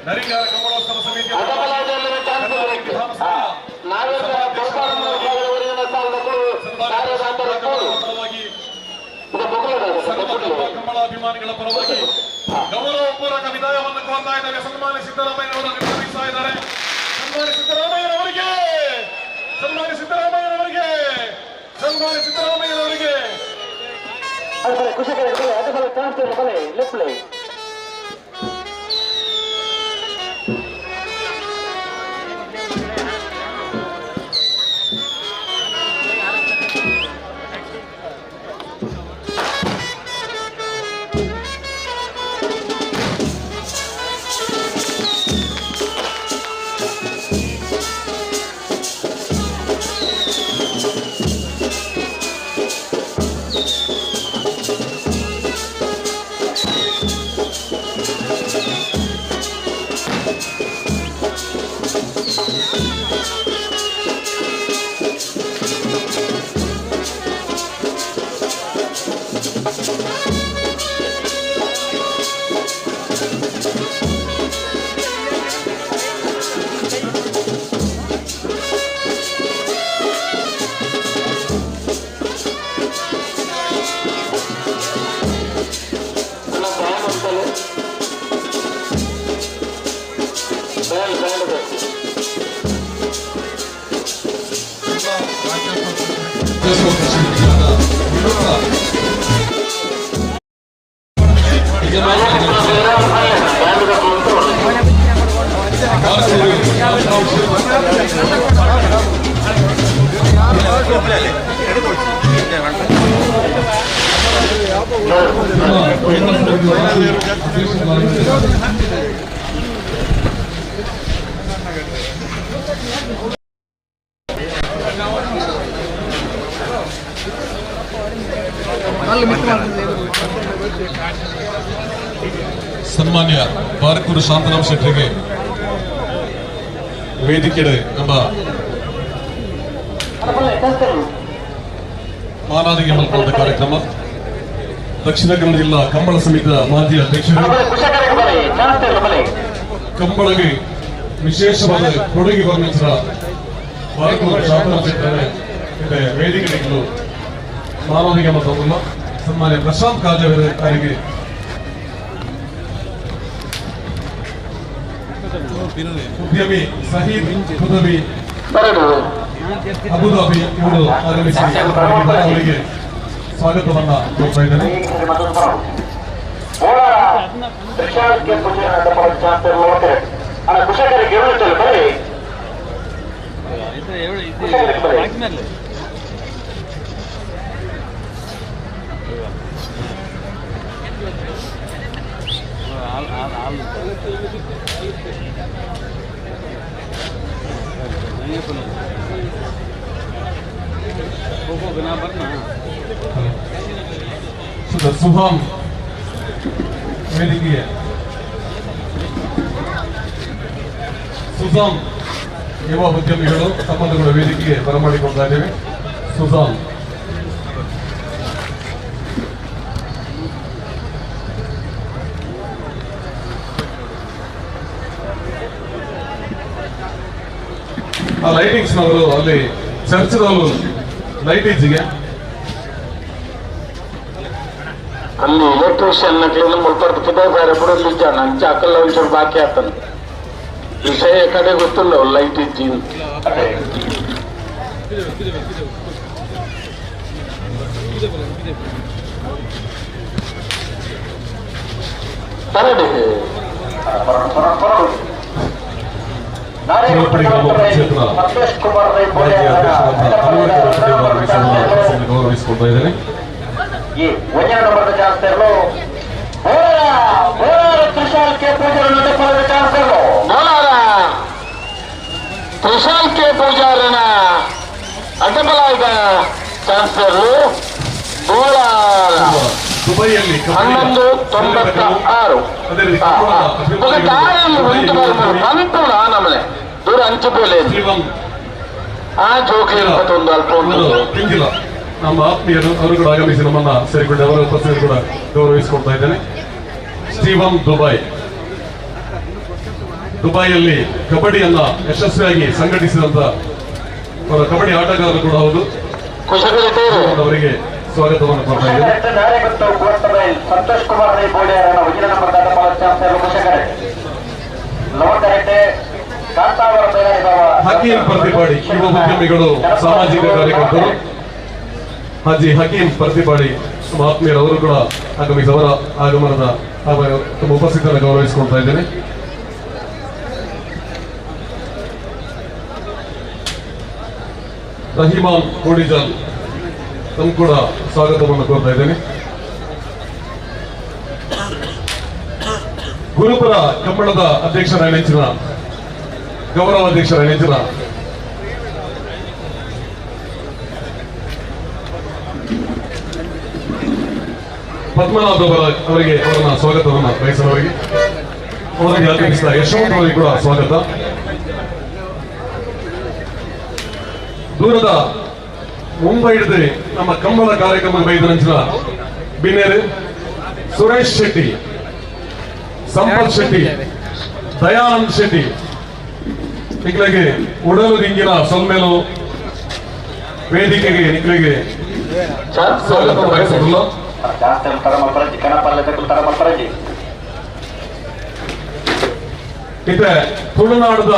ನರಿಗಾರ ಕಂಬಳೋತ್ಸವ ಸಮಿತಿಯ ಕರ್ನಾಟಕ ವಿಧಾನಸಭೆಯ ಪರವಾಗಿ, ಸರ್ವ ಕಂಬಳಾಭಿಮಾನಿಗಳ ಪರವಾಗಿ ಗೌರವಪೂರ್ವಕ ವಿದಾಯವನ್ನು ಕೋರ್ತಾ ಇದ್ದಾರೆ. ಸನ್ಮಾನ್ಯ ಸಿದ್ದರಾಮಯ್ಯನವರು ನಿರ್ವಹಿಸ್ತಾ ಇದ್ದಾರೆ. ಸನ್ಮಾನ್ಯ ಸಿದ್ದರಾಮಯ್ಯನವರಿಗೆ, ಸನ್ಮಾನ್ಯ ಸಿದ್ದರಾಮಯ್ಯನವರಿಗೆ, ಸನ್ಮಾನ್ಯ ಸಿದ್ದರಾಮಯ್ಯನವರಿಗೆ. ಸನ್ಮಾನ್ಯ ಬಾರ್ಕೂರು ಶಾಂತರಾಮ್ ಶೆಟ್ಟರಿಗೆ ವೇದಿಕೆ ನಮ್ಮ ಮಾನಾದಿಗೆ ಮಲ್ಪದ ಕಾರ್ಯಕ್ರಮ. ದಕ್ಷಿಣ ಕನ್ನಡ ಜಿಲ್ಲಾ ಕಂಬಳ ಸಮಿತಿಯ ಮಾಜಿ ಅಧ್ಯಕ್ಷರು, ಕಂಬಳಗೆ ವಿಶೇಷವಾದ ಕೊಡುಗೆ ವರ್ಣಿಸಿದ ಬಾರ್ಕೂರು ಶಾಂತರಾಮ್ ಶೆಟ್ಟರೆ ವೇದಿಕೆ ಮಾನಾದಿಗೆ ಮಲ್ಪಲ್ಲ ಸನ್ಮಾನ್ಯ ಪ್ರಶಾಂತ್ ಕಾಜಾವರಿಗೆ. ಉದ್ಯಮಿ ಸಹೀದ್ ಹುದವಿ ಅಬುದಾಬಿ ಇವರು ಆಗಮಿಸಿ ಅವರಿಗೆ ಸ್ವಾಗತವನ್ನ ಕೋರ್ತಾ ಇದ್ದೇನೆ. ಸುಹಾನ್ ವೇದಿಕೆಗೆ, ಸುಜಾನ್ ಯುವ ಉದ್ಯಮಿಗಳು ತಮ್ಮನ್ನು ಕೂಡ ವೇದಿಕೆಗೆ ಬರಮಾಡಿಕೊಳ್ತಾ ಇದ್ದೇವೆ. ಸುಜಾನ್, ಆ ಲೈಟಿಂಗ್ಸ್ ನವರು ಅಲ್ಲಿ ಚರ್ಚ್ದವರು ಲೈಟಿಂಗ್ಸ್ಗೆ. ಅಲ್ಲಿ ಎಲೆಕ್ಟ್ರಿಷಿಯನ್ ನಕ್ಲಿನ ಮುಲ್ಪರ್ದು ಪಿದಾರೆ ಬುಡೊಂದಿಜ್ಜಾಂಡ್, ಅಂಚ ಅಕಲ್ಲ ಒಂಚೂರು ಬಾಕಿ ಆತನ ವಿಷಯ ಕಡೆ ಗೊತ್ತಿಲ್ಲ ಲೈಟ್ ಇಜ್ಜಿ. ಪರಡು ಚಿರಪಡಿ ಗ್ರಾಮ ಪಂಚಾಯತ್ನ ಮಾಜಿ ಅಧ್ಯಕ್ಷರಾದ ಅನ್ವರ್ ಪಟೇಲ್ ಅವರನ್ನು ಗೌರವಿಸಿಕೊಳ್ತಾ ಇದ್ದೇನೆ. ಈ ಒಂಜನೇ ನಂಬರ್ದ ಚಾನ್ಸರ್ಲು ತ್ರಿಶಾಲ್ ಕೆ ಪೂಜಾರನ ಚಾನ್ಸರ್ಲು ಬೋಲಾರ ತ್ರಿಶಾಲ್ ಕೆ ಪೂಜಾರನ ಅಡ್ಡಬಲಾಯ್ದ ಚಾನ್ಸರ್ಲು ಬೋಲಾರ. ದುಬೈಯಲ್ಲಿ 11.96. ಅದೇ ರೀತಿ ಕನ್ನಡದ ಅನುಕೂಲ ನಮ್ಮನೆ ದೂರ ಅಂಚುಪೋಲೆ ಶ್ರೀವಂ ಆ ಜೋಕ್ಲಿ ಒಂದು ಅಲ್ಪ ಉಂಟು. ಇವರು ಪಿಂಗಿಲ ನಮ್ಮ ಆತ್ಮೀಯರು, ಅವರು ಕೂಡ ಆಗಮಿಸಿ ನಮ್ಮನ್ನ ಸೇರಿಕೊಂಡು ಅವರ ಉಪಸ್ಥಿತಿ ಕೂಡ ಗೌರವಿಸಿಕೊಳ್ತಾ ಇದ್ದೇನೆ. Steven Dubai. ದುಬೈಯಲ್ಲಿ ಕಬಡ್ಡಿಯನ್ನ ಯಶಸ್ವಿಯಾಗಿ ಸಂಘಟಿಸಿದಂತ ಅವರ ಕಬಡ್ಡಿ ಆಟಗಾರರು ಕೂಡ ಹೌದು. ಅವರಿಗೆ ಸ್ವಾಗತವನ್ನು ಕೊಡ್ತಾ ಇದ್ದೇನೆ. ಸಂತೋಷ್ ಕುಮಾರ್ ರೈ ಬೋಳಿಯಾರನ ವಜಿನ ನಂಬರ್ ಹಕೀಂ ಪ್ರತಿಪಾಡಿ, ಯುವ ಉದ್ಯಮಿಗಳು, ಸಾಮಾಜಿಕ ಕಾರ್ಯಕರ್ತರು ಹಾಜಿ ಹಕೀಂ ಪ್ರತಿಪಾಡಿ ನಮ್ಮ ಆತ್ಮೀಯರವರು ಕೂಡ ಆಗಮಿಸಿ ಅವರ ಆಗಮನದ ತಮ್ಮ ಉಪಸ್ಥಿತಿಯನ್ನು ಗೌರವಿಸಿಕೊಳ್ತಾ ಇದ್ದೇನೆ. ರಹಿಮಾನ್ ಕೋಡಿಜಾಲ್ ತಮ್ಮ ಕೂಡ ಸ್ವಾಗತವನ್ನು ಕೋರ್ತಾ ಇದ್ದೇನೆ. ಗುರುಪುರ ಕಂಬಳದ ಅಧ್ಯಕ್ಷರ ನೆಂಚಿನ ಗೌರವ ಅಧ್ಯಕ್ಷರ ನೆಂಚಿನ ಪದ್ಮನಾಭ ಅವರಿಗೆ ಅವರನ್ನ ಸ್ವಾಗತವನ್ನು ಬಯಸುವವರಿಗೆ ಅವರಿಗೆ ಆಗಮಿಸಿದ ಯಶವಂತ ಅವರಿಗೆ ಕೂಡ ಸ್ವಾಗತ. ದೂರದ ಮುಂಬೈ ಹಿಡಿದು ನಮ್ಮ ಕಂಬಳ ಕಾರ್ಯಕ್ರಮ ಬೈದ ನಂಚಿನ ಬಿನ್ನೇರು ಸುರೇಶ್ ಶೆಟ್ಟಿ, ಸಂಪತ್ ಶೆಟ್ಟಿ, ದಯಾನಂದ್ ಶೆಟ್ಟಿ ನಿಕ್ಲೆಗೆ ಉಡಲು ದಿಂಗಿನ ಸೊಲ್ಮೇಲು ವೇದಿಕೆಗೆ ನಿಕ್ಲೆಗೆ ಸ್ವಾಗತ ಬಯಸಲ್ಲ. ಇತ್ತೆ ತುಳುನಾಡದ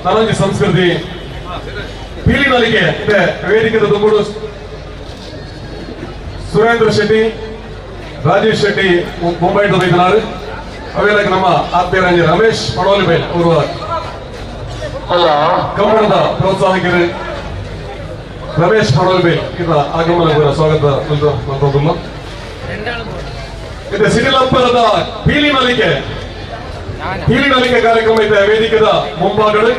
ತರಂಜಿ ಸಂಸ್ಕೃತಿ ಪೀಲಿನಲಿಗೆ ಇದೆ ವೇದಿಕೆದ ದುಂಗುಡು ಸುರೇಂದ್ರ ಶೆಟ್ಟಿ, ರಾಜೇಶ್ ಶೆಟ್ಟಿ ಮುಂಬೈ ಬೈದನಾರು ಅವೆಲ್ಲ ನಮ್ಮ ಆತ್ಮೀಯರಂಜಿ ರಮೇಶ್ ಪಡೋಲಿಬೇಲ್ ಅವರು ಕನ್ನಡದ ಪ್ರೋತ್ಸಾಹಕರು ರಮೇಶ್ ಪಡೋಲಿಬೇಲ್ ಇದರ ಆಗಮನ ಸ್ವಾಗತ ಮತ್ತೊಂದು. ಇದು ಸಿರಿಲಂಪರದ ಪೀಲಿನಲಿಕೆ ಪೀಲಿನಲಿಕೆ ಕಾರ್ಯಕ್ರಮ ಇದೆ ವೇದಿಕೆದ ಮುಂಭಾಗಡೆ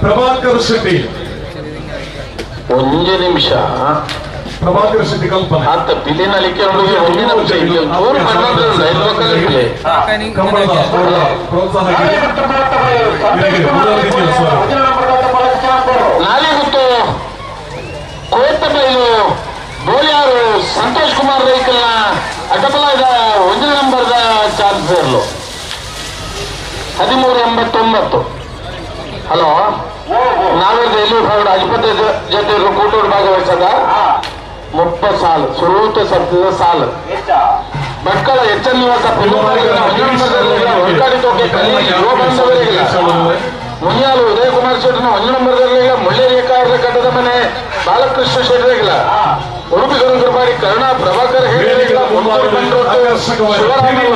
ಪ್ರಭಾಕರ್ ಶೆಟ್ಟಿ. ಒಂದು ನಿಮಿಷ ಪ್ರಭಾಕರ್ ಶೆಟ್ಟಿ ಕಲ್ಪನೆ ಅಂತ ಬಿಲಿನಲಿಕೆ ಒಂದು ನಿಮಿಷ ಕಂಬಳದ ಪ್ರೋತ್ಸಾಹಕ್ಕೆ ನಾಲಿಗುತ್ತು ಕೋಟಬೈಲು ಬೋಲಿಯಾರು ಸಂತೋಷ್ ಕುಮಾರ್ ರೈಕಲ್ನ ಅಟಪಲಾದ ಒಂದು ನಂಬರ್ದ ಚಾನ್ಸರ್ಲು 1389. ಹಲೋ, ನಾವೇ ಎಲ್ಲಿ ಅಧಿಪತಿ ಜೊತೆ ಕೂಟೋಡು ಭಾಗವಹಿಸದ 30 ಸಾಲು ಸುರೂತ ಸಬ್ದ ಸಾಲು ಭಟ್ಕಳ ಎಚ್ ಎನ್ ನಿವಾಸ ಮುನಿಯಾಲು ಉದಯಕುಮಾರ್ ಶೆಟ್ಟನ ಒಂದು ನಂಬರ್ದಲ್ಲಿ ಮುಳ್ಳೇರಿಯ ಕಟ್ಟದ ಮನೆ ಬಾಲಕೃಷ್ಣ ಶೆಟ್ಟರಿಗಿಲ್ಲ ಉಡುಪಿ ಗರುಂಗರಬಾಡಿ ಕರುಣಾ ಪ್ರಭಾಕರ್ ಹೆಗಡೆಗಿಲ್ಲ ಶಿವರಾಮಲು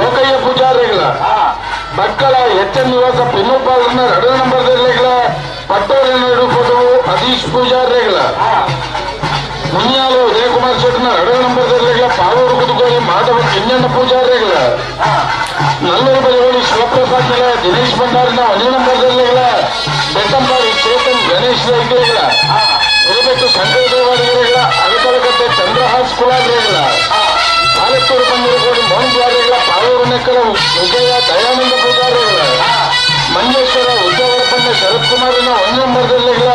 ಲೋಕಯ್ಯ ಪೂಜಾರಿಗಿಲ್ಲ ಭಟ್ಕಳ ಎಚ್ ಎನ್ ನಿವಾಸ ಪೆನ್ನುಪಾಲನ ಎರಡು ನಂಬರ್ದಲ್ಲಿಗಿಲ್ಲ ಪಟ್ಟೋರಿನ ಫೋಟೋ ಅಧೀಶ್ ಪೂಜಾರಿಗಿಲ್ಲ ಮುನಿಯಾಲು ಉದಯಕುಮಾರ್ ಶೆಟ್ಟನ ಎರಡು ನಂಬರ್ದಲ್ಲಿಗಿಲ್ಲ ಪಾವೂರು ಕುದುಕೋಳಿ ಮಾಧವ ಕಿಂಜಣ್ಣ ಪೂಜಾರಿಗಿಲ್ಲ ನಲ್ಲೂರು ಬಲಿಗೋಳಿ ಶಿವಪ್ರಸಾದ್ ನಿಲಯ ದಿನೇಶ್ ಭಂಡಾರಿನ ಒಂದೇ ನಂಬರ್ದಲ್ಲಿಗಿಲ್ಲ ಬೆಟ್ಟಂಪಾಡಿ ಚೇತನ್ ಗಣೇಶ್ ರೈತರಿಗಿಲ್ಲ ಉರುಬೆಟ್ಟು ಶಂಕರ ದೇವಾಡಿಗರಿಗಿಲ್ಲ ಅಗತಲಕಟ್ಟೆ ಚಂದ್ರಹಾಸ್ ಕುಲಾದ್ರಿಗಿಲ್ಲ ಆಲತ್ತೂರು ಬಂದರಗೋಡಿ ಮೋಹನ್ ದ್ವಾರಿಗಿಲ್ಲ ಪಾವೂರು ನೆಕ್ಕಲ ವಿಜಯ ದಯಾನಂದ ಪೂಜಾರಿಗಿಲ್ಲ ಮಂಜೇಶ್ವರ ಉದ್ಯೋಗರ ಪಂಡ ಶರತ್ ಕುಮಾರನ ಒಂದು ನಂಬರ್ದಲ್ಲಿಗಿಲ್ಲ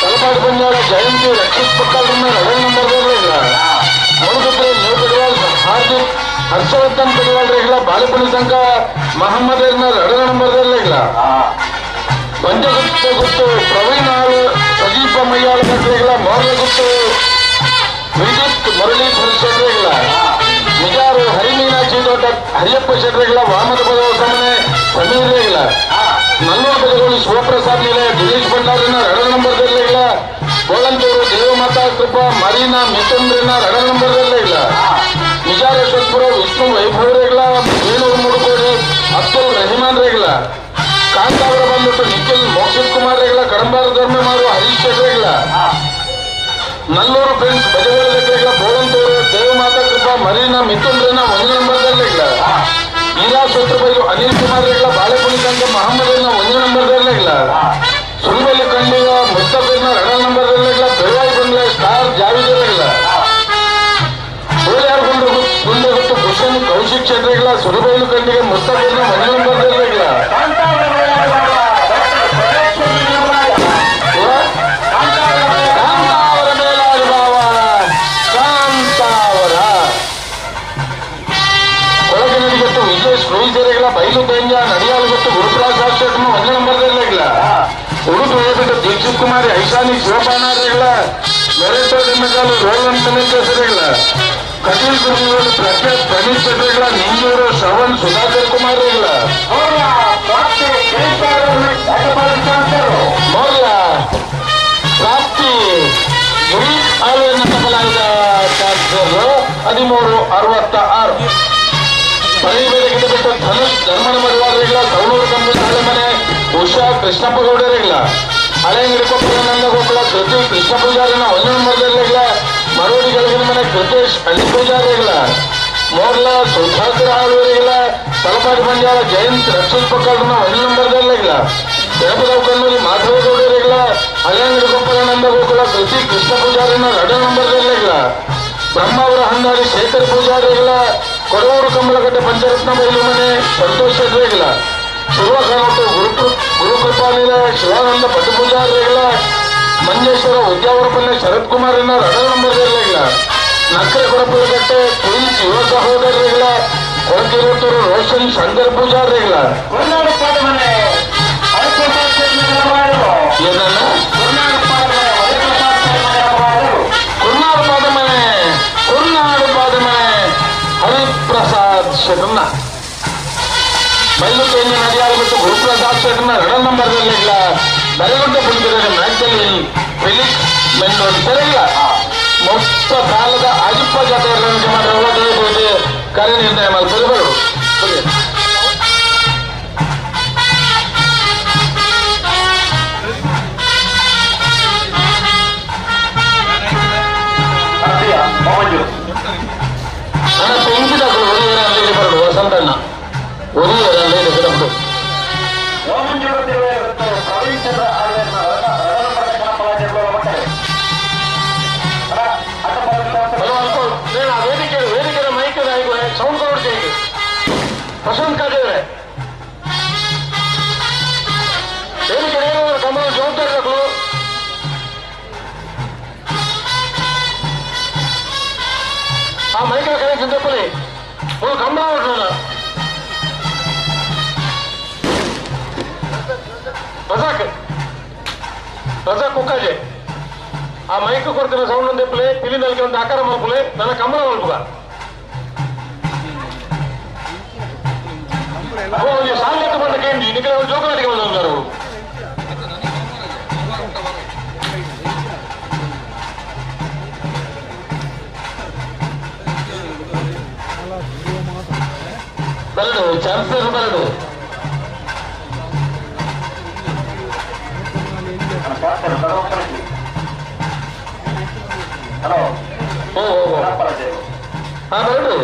ತಲಪಾಡು ಬಂಜಾಳ ಜಯಂತಿ ರಕ್ಷಿತ್ ಪಕ್ಕಾಲ್ರನ್ನ ಎರಡು ನಂಬರ್ದಲ್ಲಿಗಿಲ್ಲ ಮೂಡುಬಿದ್ರೆ ನ್ಯೂ ಪಡಿವಾಲ್ ಹಾರ್ದಿಕ್ ಹರ್ಷವರ್ಧನ್ ಪಡಿವಾಲ್ರಿಗಿಲ್ಲ ಬಾಲಪುಣಿ ಸಂಘ ಮಹಮ್ಮದ್ ಎರಡು ನಂಬರ್ದಲ್ಲಿಗಿಲ್ಲ ಪಂಚಗುಪ್ತ ಗುತ್ತು ಪ್ರವೀಣ್ ಆಳು ಪ್ರದೀಪ ಮಯ್ಯಾಳ ಭಟ್ರಿಗಿಲ್ಲ ಮೋರ್ಲಗುತ್ತು ವಿದ್ಯುತ್ ಮುರಳೀಧರ್ ಶೆಟ್ರಿಗಿಲ್ಲ ನಿಜಾರು ಹರಿಮೀನಾಕ್ಷಿ ದೊಡ್ಡ ಹರಿಯಪ್ಪ ಶೆಟ್ರಿಗಿಲ್ಲ ವಾಮದ ಪದವ ಸಮನೆ ಸಮೀರ್ಗಿಲ್ಲ ನಲ್ಲೂರು ಬದಗೋಳಿ ಶಿವಪ್ರಸಾದ್ ನಿಲಯ ದಿನೇಶ್ ಭಂಡಾರಿನ ಎರಡು ನಂಬರ್ದಲ್ಲಿಲ್ಲ ಗೋಳಂತೂರು ದೇವಮಾತಾ ಕೃಪಾ ಮರೀನಾ ಮಿಥುನ್ರಿನ ಎರಡು ನಂಬರ್ದಲ್ಲಿಲ್ಲ ನಿಜಾರೇಶ್ವರಪುರ ವಿಷ್ಣು ವೈಭವರಿಗಿಲ್ಲ ಬೇಳೂರು ಮುಡುಕೋಡಿ ಅಬ್ದುಲ್ ರಹಿಮಾನ್ ರೇಗಿಲ್ಲ ಕಾಂತಾವರ ಬಂದ್ಬಿಟ್ಟು ನಿಖಿಲ್ ಮೋಕ್ಷಿತ್ ಕುಮಾರ್ ರೇಗಿಲ್ಲ ಕಡಂಬಾರ ಧರ್ಮ ಮಾಡುವ ಹರೀಶ್ ಶೆಟ್ರಿಗಿಲ್ಲ ನಲ್ಲೂರು ಫ್ರೆಂಡ್ಸ್ ಬಜಗೋಳ ಬೋಳಂತೂರು ದೇವಮಾತಾ ಕೃಪಾ ಮರೀನಾ ಮಿಥುನ್ರಿನ ಒಂದು ನಂಬರ್ದಲ್ಲಿಲ್ಲ ನೀಲಾ ಸೂತ್ರಬೈಲು ಅನಿಲ್ ಕುಮಾರ್ ರೇಗಿಲ್ಲ ಬಾಳೆಪುಣಿ ಸಂಘ ಮಹಮ್ಮದ್ನ ಒಂದು ನಂಬರ್ದಲ್ಲಿಲ್ಲ ಸುರುಬಲ್ಲಿ ಕಂಡಿಗ ಮುಸ್ತಫಿರ್ನ ಎರಡು ನಂಬರ್ದಲ್ಲಿಲ್ಲ ಬೆಳವಾಯಿ ಬಂಗ್ಲೆ ಸ್ಟಾರ್ ಜಾವಿದರಿಗಿಲ್ಲ ಬೋಳಿಯಾರ್ ಗುಂಡು ಗುಂಡು ಗೊತ್ತು ಭೂಷಣ್ ಕೌಶಿಕ್ ಶೆಟ್ರಿಗಿಲ್ಲ ಸುರುಬೈಲು ಕಂಡಿಗೆ ಮುಸ್ತಫಿರ್ನ ಒಂದು ನಂಬರ್ದಲ್ಲಿಲ್ಲ ಕಾಂತಾವರ ಮೇಲಾರಿ ಬಾವ ಕಾಂತಾವರ ಕೊಳಗಿನಡಿಗಟ್ಟು ವಿಜಯ್ ಶ್ರೀಸರಿಗಳ ಬೈಲು ಬೇಂಜ ನಡಿಯಾಲು ಇಶಾನಿ ಶಿವಪಾನಾರಿಗಳ ಲೊರೆಟೋ ಡಿಮೆಗಾಲು ರೋಲನ್ ಮೆನೆಂದೇಸರಿಗಳ ಕಟೀಲ್ ಗುರುಗಳು ಪ್ರಖ್ಯಾತ್ ಪ್ರಣೀತ್ ಶೆಟ್ಟರ್ಗಳ ನಿಂಜೂರು ಶ್ರವಣ್ ಸುಧಾಕರ್ ಕುಮಾರ್ಗಳ ಮೌಲ್ಯ ಪ್ರಾಪ್ತಿ ಗಿರೀಶ್ ಆಳ್ವೆಯನ್ನು ತಗಲಾಯಿದ ಚಾನ್ಸರ್ 13-66. ಪರಿಬೇಡಿಕೆ ಬಿಟ್ಟು ಧನುಷ್ ಧರ್ಮನ ಮರಿವಾರರಿಗಳ ಸವಣೂರು ಕಂಬಿ ಹಳೆಮನೆ ಉಷಾ ಕೃಷ್ಣಪ್ಪ ಗೌಡರಿಗಳ ಹಳೆಯಂಗಡಿ ಕೊಪ್ಪಳ ನಂದಗೋಕುಲ ಕೃತಿ ಕೃಷ್ಣ ಪೂಜಾರಿನ ಒಂದು ನಂಬರ್ದಲ್ಲಿಗಳ ಮರೋಡಿ ಗಳಿಗಿನ ಮನೆ ಕೃತೇಶ್ ಹಳ್ಳಿ ಪೂಜಾರಿಗಳ ಮೋರ್ಲ ಸುಧಾಕರ್ ಆಳ್ವರಿಗಳ ತಲಪಾಡಿ ಬಂಜಾರ ಜಯಂತ್ ರಕ್ಷಿತ್ ಪಕ್ಕಲ್ನ ಒಂದು ನಂಬರ್ದಲ್ಲಿಗಳ ಗಣಪರಾವ್ ಕಣ್ಣೂರಿ ಮಾಧವೇಗೌಡರಿಗಳ ಹಳೆಯಂಗಡಿ ಕೊಪ್ಪಳ ನಂದಗೋಕುಲ ಕೃತಿ ಕೃಷ್ಣ ಪೂಜಾರಿನ ಎರಡು ನಂಬರ್ದಲ್ಲಿಗಳ ಬ್ರಹ್ಮಾವರ ಹಂದಾಡಿ ಶೇಖರ್ ಪೂಜಾರಿಗಳ ಕೊಡವೂರು ಕಮಲಗಡ್ಡೆ ಪಂಚರತ್ನ ಬೈಲು ಮನೆ ಸಂತೋಷ್ ಶೆಟ್ಟರಿಗಳ ಶಿವಕಾನೊಟ್ಟು ಗುರುಕೃಪಾನಿಲ ಶಿವಾನಂದ ಪಟ್ಟು ಪೂಜಾರಿಗಳ ಮಂಜೇಶ್ವರ ಉದ್ಯಾವರ ಪಲ್ಲೆ ಶರತ್ ಕುಮಾರಿನ ಎರಡು ನಂಬರ್ದಲ್ಲಿಗಳ ನಕ್ರೆ ಕೊಡಪುರಗಟ್ಟೆ ಟ್ವಿನ್ಸ್ ಯುವ ಸಹೋದರರಿಗಳ ಕೊಳಕಿರುತ್ತೂರು ರೋಷನ್ ಶಂಕರ್ ಪೂಜಾರಿಗಳ ಏನನ್ನ ಕುರ್ನಾಡು ಪಾದಮನೆ ಕುರ್ನಾಡು ಪಾದಮನೆ ಹರಿಪ್ರಸಾದ್ ಶೆಟ್ಟನ್ನ ಬೈಲುತ್ತೇನೆ ನದಿಯಾಲ ಮತ್ತು ಗುರುಪ್ರಸಾದ್ ಶೆಟ್ಟನ್ನ ಎರಡು ನಂಬರ್ದಲ್ಲಿಲ್ಲ ಬರಗುಡ್ಡ ಪುಂಜರ ಮ್ಯಾಗ್ದಲಿನ್ ಫೆಲಿಕ್ಸ್ ಮೆಂಡೋನ್ ಸರಿಲ್ಲ ಮೊತ್ತ ಕಾಲದ ಅಜಿಪ್ಪ ಜಾತೆಯನ್ನು ಮಾಡಿರುವ ಕಾರ್ಯನಿರ್ಣಯ ಮಲ್ಪಲು ಬರು. ನನ್ನ పెంచినప్పుడు ಒರಿಯರಲ್ಲಿ ಬರಡು ವಸಂತಣ್ಣ ಒರಿಯರಲ್ಲಿ ಬರಡು. ವೇದಿಕೆ ವೇದಿಕೆ ಮೈಕ್ ಸೌಂಡ್ ಕೊಡ್ತೀವಿ ಪ್ರಶಾಂತ್ ಕಾದೇವ್ರೆ ವೇದಿಕೆ ಕಮಲ ಜವಾಬ್ದಾರಿಗಳು. ಆ ಮೈಕ್ ಕನೆಕ್ಷನ್ ತಪ್ಪಲಿ ಕಮಲ ರಜಾಕ್ ರಜಾಕ್ ಕುಕ್ಕಾಜೆ ಆ ಮೈಕ್ ಕೊಡ್ತಿನ ಸೌಂಡ್ ಒಂದು ಪ್ಲೇ ಪಿಲಿನಲ್ಗೆ ಒಂದು ಆಕಾರ ಮಲ್ಪುಲೆ ನನ್ನ ಕಮಲ ಮಲ್ಪುಗ ಸಾಂಗತ್ಯ ಬಂದ ಕೇಂದ್ರ ನಿಖರ ಜೋಕನಾಟಿಗೆ ಬಂದರು. ಬರಡು ಚಾನ್ಸಲರ್ ಬರಡು. ಹಲೋ ಓ ಹಾ ಬರಡು.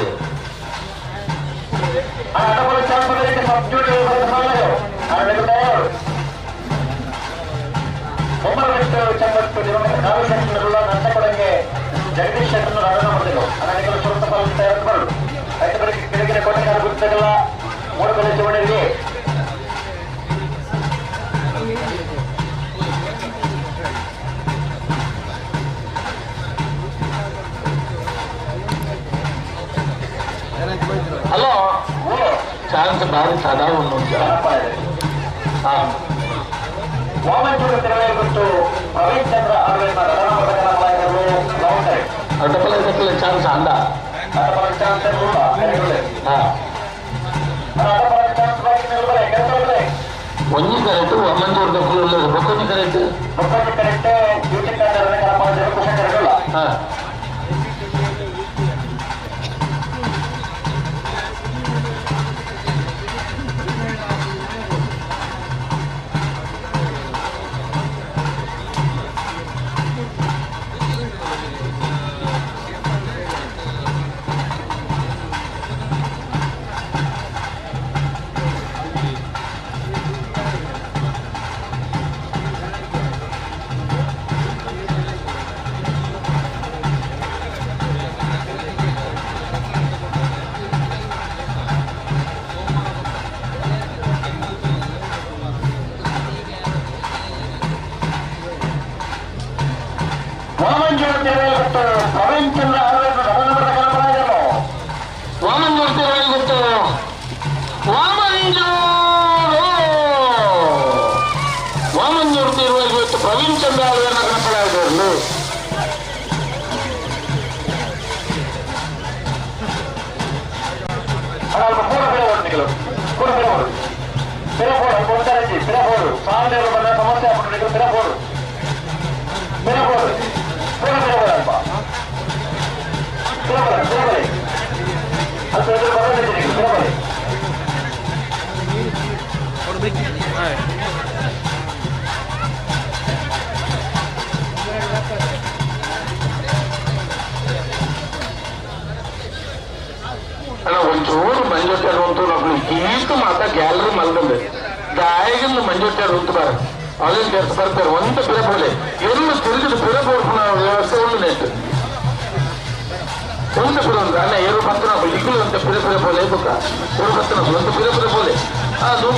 ಜಗದೀಶ್ ಶೆಟ್ಟರ್ ರಾಜನ ಮಾಡಿದರು ಅನೇಕರು ಸುರಕ್ಷ ಬರಡು ರೈತರಿಗೆ ಕೆಳಗಿನ ಕೋಟೆಗಾರ ಗುರುತಗಲ್ಲ ಮೂಡಬೆಲೆ ಚುವಣಿಗೆ. ಹಲೋ ಚಾನ್ಸ್ ಬಾರಿ ಸಾದಾ ಉಂಟು. ಹಾ ವಾಮಂಜೂರು ತಿರುವೇಗುತ್ತು ಪ್ರವೀಣ್ ಚಂದ್ರ ಅವರನ್ನ ಅಡ್ಡಪಲ ಇದಕ್ಕೆ ಚಾನ್ಸ್ ಅಂದ. ಒಂಜಿ ಕರೆಕ್ಟ್ ವಾಮಂಜೂರು ದಕ್ಕಲು ಬೊಕ್ಕೊಂಜಿ ಕರೆಕ್ಟ್. ಬೊಕ್ಕೊಂಜಿ ಕರೆಕ್ಟ್ ಡ್ಯೂಟಿ ಕರೆಕ್ಟ್. ಹಾ ಪ್ರವೀಣ್ ಚಂದ್ರ. ಪ್ರವೀಣ್ ಚಂದ್ರ. 14. ಅಣ್ಣ ಒಂಚೂರು ಮಂಜೊಟ್ಟಾರು ಅಂತೂ ನಮ್ಗೆ ಗೀತು ಮಾತ ಗ್ಯಾಲರಿ ಮಲ್ದಂದೆ ಗಾಯಗಂದು ಮಂಜೊಟ್ಟಾರು ಅಂತ ಬಾರ ಅಲ್ಲಿಂದ ಕೆಲಸ ಬರ್ತಾರೆ ಒಂದು ಪಿರಪೋಲೆ ಎಲ್ಲೂ ತಿರುಗಿದ ಪಿರಪೋರ್ಪುನ ವ್ಯವಸ್ಥೆ ಒಂದು ನೆಟ್ಟು ಒಂದು ಪಿರ ಒಂದು ಅಣ್ಣ ಏರು ಬತ್ತು ನಾವು ಇಗ್ಲು ಅಂತ ಪಿರ ಪಿರಪೋಲೆ ಬುಕ್ಕ ಏರು ಬತ್ತು ನಾವು ಒಂದು ಪಿರ ಪಿರಪೋಲೆ ಅದು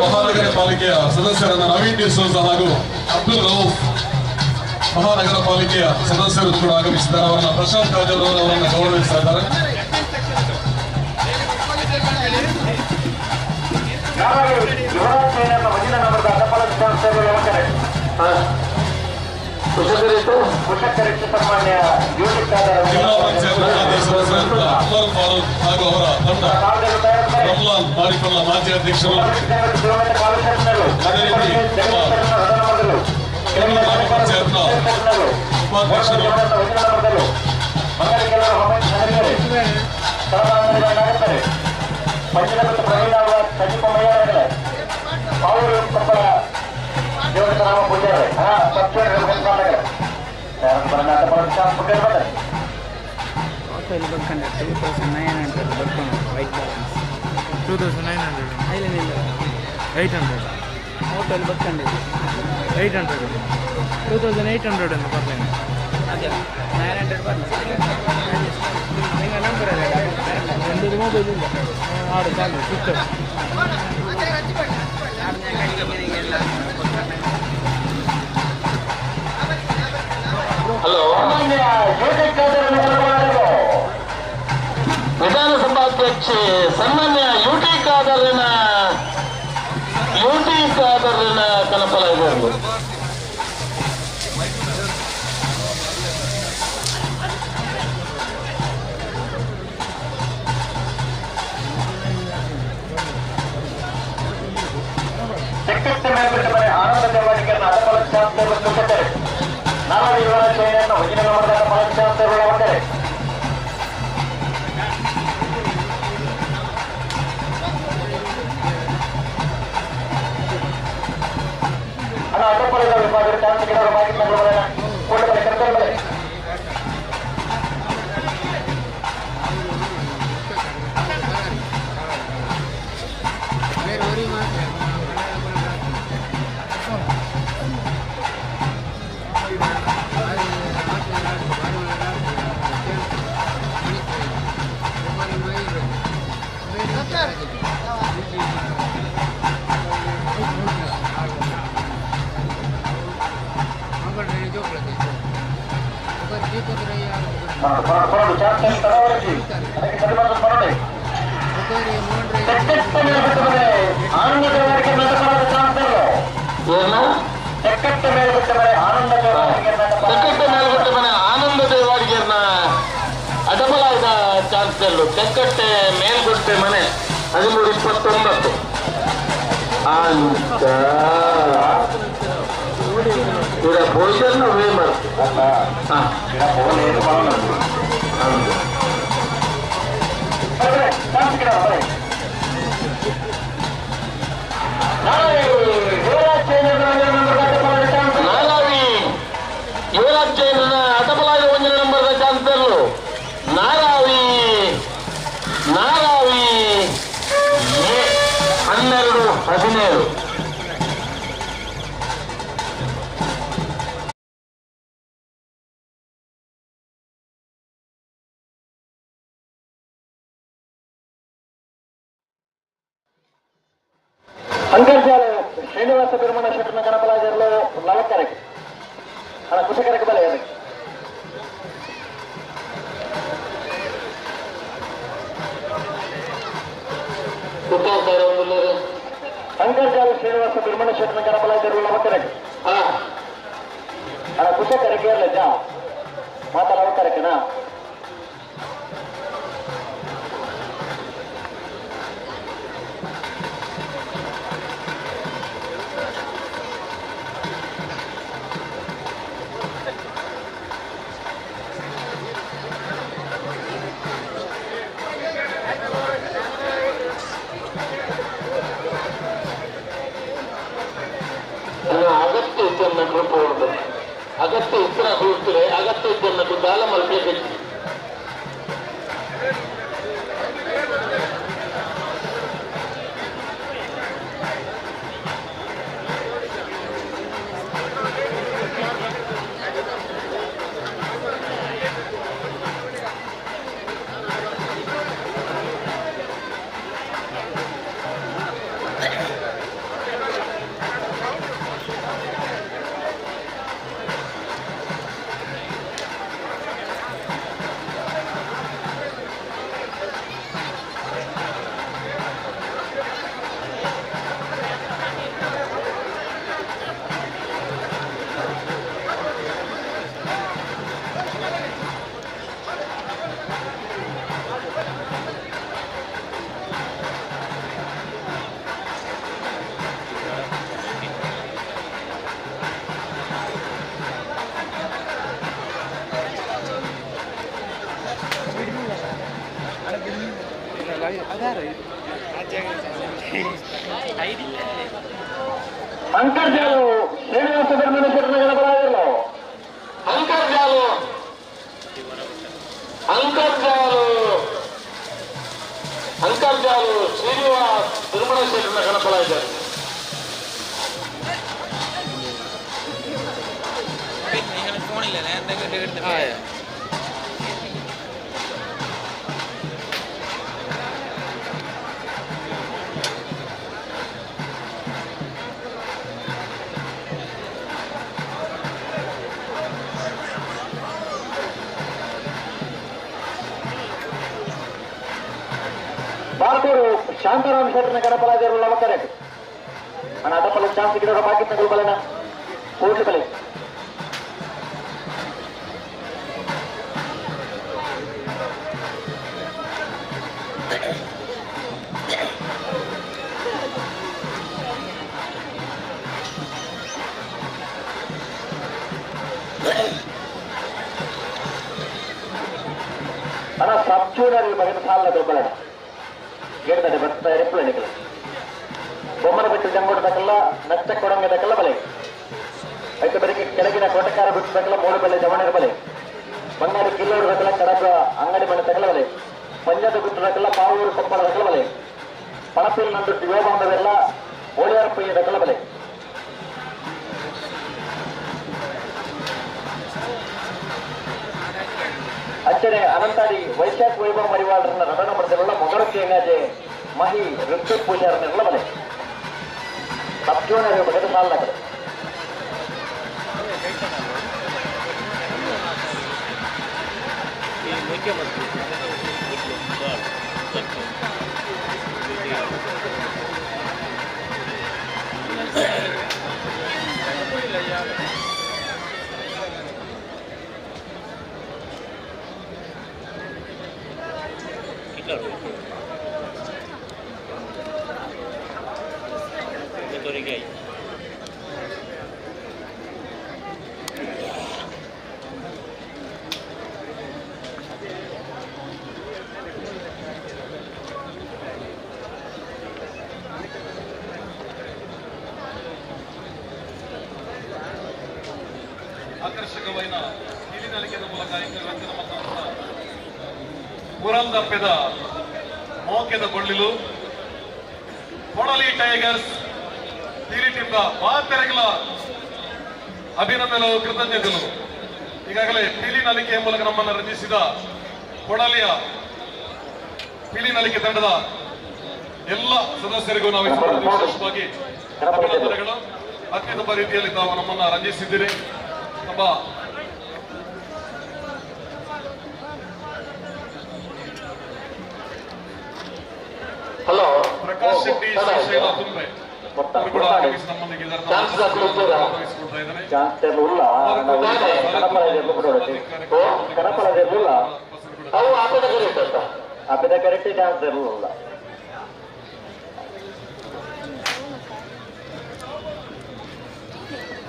ಮಹಾನಗರ ಪಾಲಿಕೆಯ ಸದಸ್ಯರಾದ ನವೀನ್ ಡಿಸೋಜ ಹಾಗೂ ಅಬ್ದುಲ್ ರೌಫ್ ಮಹಾನಗರ ಪಾಲಿಕೆಯ ಸದಸ್ಯರು ಕೂಡ ಆಗಮಿಸಿದ್ದಾರೆ. ಅವರನ್ನ ಪ್ರಶಾಂತ್ ಕಾಜಲ್ ಅವರನ್ನು ಗೌರವಿಸ್ತಾ ಇದ್ದಾರೆ. ಜಿಲ್ಲಾ ಪಂಚಾಯತ್ ಸದಸ್ಯರಾದ ಉಮರ್ ಫಾರೂಕ್ ಹಾಗೂ ಅವರ ತಂಡ, ರಮ್ಲಾನ್ ಮಾರಿಕೊಲ್ಲ ಮಾಜಿ ಅಧ್ಯಕ್ಷರು, ಅದೇ ರೀತಿ ಗ್ರಾಮ ಪಂಚಾಯತ್ನ ಉಪಾಧ್ಯಕ್ಷರು, ಹಲೋ ವಿಧಾನಸಭಾಧ್ಯಕ್ಷ ಸನ್ಮಾನ್ಯ ಯುಟಿ ಖಾದರ್ನ ಕನಪಲ ಇದೆ. ಆನಂದ ದೇವಾಡಿಗೆರ್ನ ಅಡಬಲಾದ ಚಾನ್ಸಲ್ಲು ತೆಕ್ಕಟ್ಟೆ ಮೇಲ್ಗುಟ್ಟೆ ಮನೆ 1329 ಅಂತ ಇವರ ಭೋಜನ ವೇಮರ್ ನಾಲಾವಿ ಯುವರಾಜ್ ಜೈನನ ಅಟಪಲಾದ ಒಂದನೇ ನಂಬರ್ದ ಚಾನ್ಸಲ್ಲು ನಾರಾವಿ ನಾರಾವಿ 12 17. ಅಂಗರ್ಜಾಲ ಶ್ರೀನಿವಾಸ ಪೆರುಮಣ ಶೆಟ್ಟನ ಕನಪಲಾಜರ್ಲು ಲವಕ್ಕರಕ್ಕೆ ಅಲ್ಲ ಕುಶಕರಕ್ಕೆ ಬಲೆ ಅದಕ್ಕೆ ಅಂಗರ್ಜಾಲ ಶ್ರೀನಿವಾಸ ಪೆರುಮಣ ಶೆಟ್ಟನ ಕನಪಲಾಜರ್ಲು ಲವಕ್ಕರಕ್ಕೆ ಅಣ್ಣ ಕುಶ ಕರೆಕೆ ಇರಲಜ್ಜ ಮಾತಾಡೋ ಕರೆಕನಾ ಅಗತ್ಯ ಇದ್ದನ್ನು ಕೃಪೆ ಅಗತ್ಯ ಇತ್ತರ ಹುಡುಕ್ತಾರೆ ಅಗತ್ಯ ಇದ್ದನ್ನು ದಾಲ ಮಲ್ಪಬೇಕು. ಅಂತರ್ಜಾಲು ಶ್ರೀನಿವಾಸ ಧರ್ಮನ ಬಲಾಗಿರಲು ಅಂತರ್ಜಾಲು ಅಂತರ್ಜಾಲು ಅಂತರ್ಜಾಲು ಶ್ರೀನಿವಾಸ್ ತಿರುಮಲ ಶೆಟ್ಟನ ಗಣಪಲಾಗಿದ್ದಾರೆ. ಬಾರ್ಕೂರು ಶಾಂತಾರಾಮ್ ಶೆಟ್ಟರ್ನ ಗಣಪಲಾಗಿರಲು ನಮಕರೆ ಅಣ್ಣ ಅದಪ್ಪಲ ಚಾನ್ಸ್ ಗಿಡ ಬಾಕಿ ತಗೊಳ್ಬಲನ ಕೋಟ್ಲು ಬಲೆ ಅಣ್ಣ ಸಬ್ಜೂನರ್ ಬಗೆದ ಸಾಲ ದೊಬ್ಬಲಣ ಗೇಡ್ದಡೆ ಬರ್ತಾ ರೆಪ್ಪಲಣಿಕಲ ಬೊಮ್ಮನ ಬಿಟ್ಟು ಜಂಗೋಟದಕ್ಕೆಲ್ಲ ನಚ್ಚ ಕೊಡಂಗದಕ್ಕೆಲ್ಲ ಬಲೆ ಐತೆ ಬರೀ ಕೆಳಗಿನ ಕೋಟಕಾರ ಬಿಟ್ಟದಕ್ಕೆಲ್ಲ ಮೂಡು ಬೆಲೆ ಜವಣರ ಬಲೆ ಬಂಗಾರಿ ಕಿಲ್ಲೋಡ್ದಕ್ಕೆಲ್ಲ ಕಡಗ ಅಂಗಡಿ ಮನೆ ತಗಲ ಬಲೆ ಪಂಜಾದ ಗುಟ್ಟದಕ್ಕೆಲ್ಲ ಪಾವೂರು ಕೊಪ್ಪಳದಕ್ಕೆಲ್ಲ ಬಲೆ ಪಣಪಿಲ್ ನಂದು ಯೋಬಾಂಬವೆಲ್ಲ ಓಳಿಯಾರ ಪಯ್ಯದಕ್ಕೆಲ್ಲ ಬಲೆ ಅಂಚನೆ ಅನಂತಾಡಿ ವೈಶಾಖ ವೈಭವ ಮರಿವಾಳರನ್ನ ರಟನ ಪಡೆದಿರಲ್ಲ ಮೊಗರು ಕೇಂಗಾಜೆ ಮಹಿ ಋತು ಪೂಜಾರನ್ನೆಲ್ಲ ಬಲೆ ಸಬ್ಜೋನ ಬಗೆದ ಸಾಲದ ಆಕರ್ಷಕವಾದ ನೀಲಿನಲಿಕೆದ ಮೂಲಕ ಪುರಂದಪ್ಪೆದ ಮೋಕೆದ ಬಳ್ಳಿಲು ಕೊಡಲಿ ಟೈಗರ್ಸ್ ತೀರಿಟಿಂದ ಮಾತೆರೆಗಳ ಅಭಿನಂದನೆಗಳು ಕೃತಜ್ಞತೆಗಳು. ಈಗಾಗಲೇ ಪೀಲಿ ನಲಿಕೆಯ ಮೂಲಕ ನಮ್ಮನ್ನು ರಚಿಸಿದ ಕೊಡಲಿಯ ಪೀಲಿ ನಲಿಕೆ ತಂಡದ ಎಲ್ಲ ಸದಸ್ಯರಿಗೂ ನಾವು ವಿಶೇಷವಾಗಿ ಅಭಿನಂದನೆಗಳು. ಅತ್ಯುತ್ತಮ ರೀತಿಯಲ್ಲಿ ತಾವು ನಮ್ಮನ್ನು ರಂಜಿಸಿದ್ದೀರಿ. ನಮ್ಮ ಹಲೋ ಪ್ರಕಾಶ್ ಶೆಟ್ಟಿ ಶ್ರೀಶೈಲ ತುಂಬೆ. ಕರೆಕ್ಟ್ ಚಾನ್ಸ್ ಇರಲಿಲ್ಲ.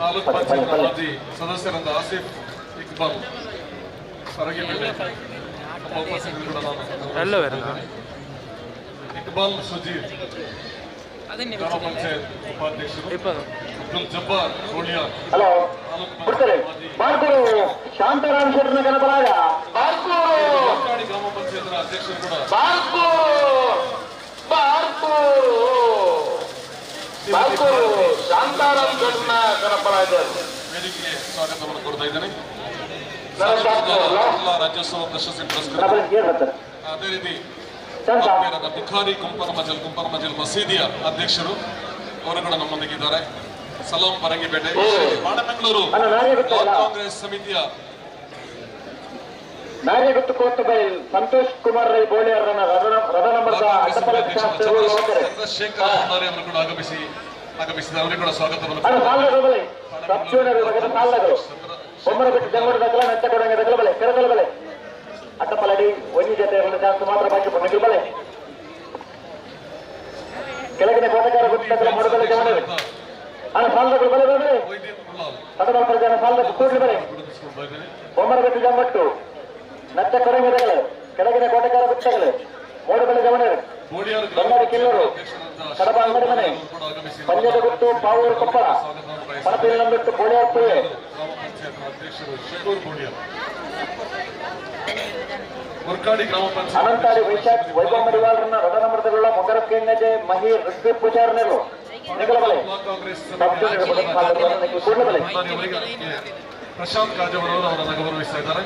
ತಾಲೂಕ್ ಪಂಚಾಯತ್ ಮಾಜಿ ಸದಸ್ಯರಾದ ಆಸಿಫ್ ಇಕ್ಬಾಲ್ ಇಕ್ಬಾಲ್ ಸುಜೀರ್ ಗ್ರಾಮ ಪಂಚಾಯತ್ ಉಪಾಧ್ಯಕ್ಷರು ಅಬ್ದುಲ್ ಜಬ್ಬಾರ್ ಗೋಳಿಯಾರ್ ಹಲೋ ಬಾರ್ಕೂರು ಶಾಂತಾರಾಮ್ ಶೆಟ್ಟರ್ನ ಕನಪರಾಗ ಬಾರ್ಕೂರು ಗ್ರಾಮ ಪಂಚಾಯತ್ ಅಧ್ಯಕ್ಷರು ಕೂಡ ಬಾರ್ಕೂರು ಬಾರ್ಕೂರು ಶಾಂತಾರಾಮ್ ಶೆಟ್ಟರ್ನ ಕನಪರಾಗ ವೇದಿಕೆಗೆ ಸ್ವಾಗತವನ್ನು ಕೋರ್ತಾ ಇದ್ದೇನೆ. ರಾಜ್ಯೋತ್ಸವ ಪ್ರಶಸ್ತಿ ಪುರಸ್ಕೃತ ಅದೇ ರೀತಿ ಬುಖಾರಿ ಕುಂಪರಮಜಲ್ ಕುಂಪರಮಜಲ್ ಮಸೀದಿಯ ಅಧ್ಯಕ್ಷರು ಅವರು ಕೂಡ ನಮ್ಮೊಂದಿಗಿದ್ದಾರೆ. ಸಲಾಂ ಪರಂಗಿಪೇಟೆ ಬಾಣಮಂಗಳೂರು ಕಾಂಗ್ರೆಸ್ ಸಮಿತಿಯ ಸಂತೋಷ್ ಕುಮಾರ್ ರೈ ಬೋಳಿಯರನ್ನ ಚಂದ್ರಶೇಖರ್ ಭಂಡಾರಿ ಅವರು ಕೂಡ ಆಗಮಿಸಿದ್ದಾರೆ. ಅವರಿಗೆ ಕೂಡ ಸ್ವಾಗತವನ್ನು. ಅಟ್ಟಪಲಡಿ ಒಂಜಿ ಜೊತೆ ಚಾನ್ಸ್ ಮಾತ್ರ ಬಾಕಿ ಬಲೆ ಕೆಳಗಿನ ಕೋಟೆಕಾರ ಗುತ್ತಗಳ ಮೊಡಗಲ ಜವನರು ಅಣ್ಣ ಸಾಲದಗಳು ಬಲೆ ಬಲೆ ಅಟಮಲ್ಪ ಜನ ಸಾಲದ ಕೂಡಲಿ ಬಲೆ ಬೊಮ್ಮರಬೆಟ್ಟು ಜಂಬಟ್ಟು ನತ್ತ ಕೊಡಂಗಿದಗಳು ಕೆಳಗಿನ ಕೋಟೆಕಾರ ಗುತ್ತಗಳು ಮೋಡಬಲೆ ಜವನರು ಬನ್ನಡಿ ಕಿಲ್ಲೂರು ಕಡಬ ಅಂಗಡಿ ಮನೆ ಪಂದ್ಯದ ಗುತ್ತು ಪಾವೂರು ಕೊಪ್ಪಳ ಪಣಪಿಲ್ಲಂಬಿಟ್ಟು ಬೋಳಿಯಾರ್ ಪುಳ್ಳೆ ಅನಂತಾಡಿ ವೈಶಾಖ್ ವೈಭವ ಮಡಿವಾಳರನ್ನ ರಥನಮೃತಗಳ ಮೊಗರ ಕೆಂಗಜೆ ಮಹಿ ಋಷಿ ಪೂಜಾರನೆರು ನಿಗಲಬಲೆ ಕೂಡಲಬಲೆ ಪ್ರಶಾಂತ್ ಕಾಜವರವರು ಅವರನ್ನು ಗೌರವಿಸ್ತಾ ಇದ್ದಾರೆ.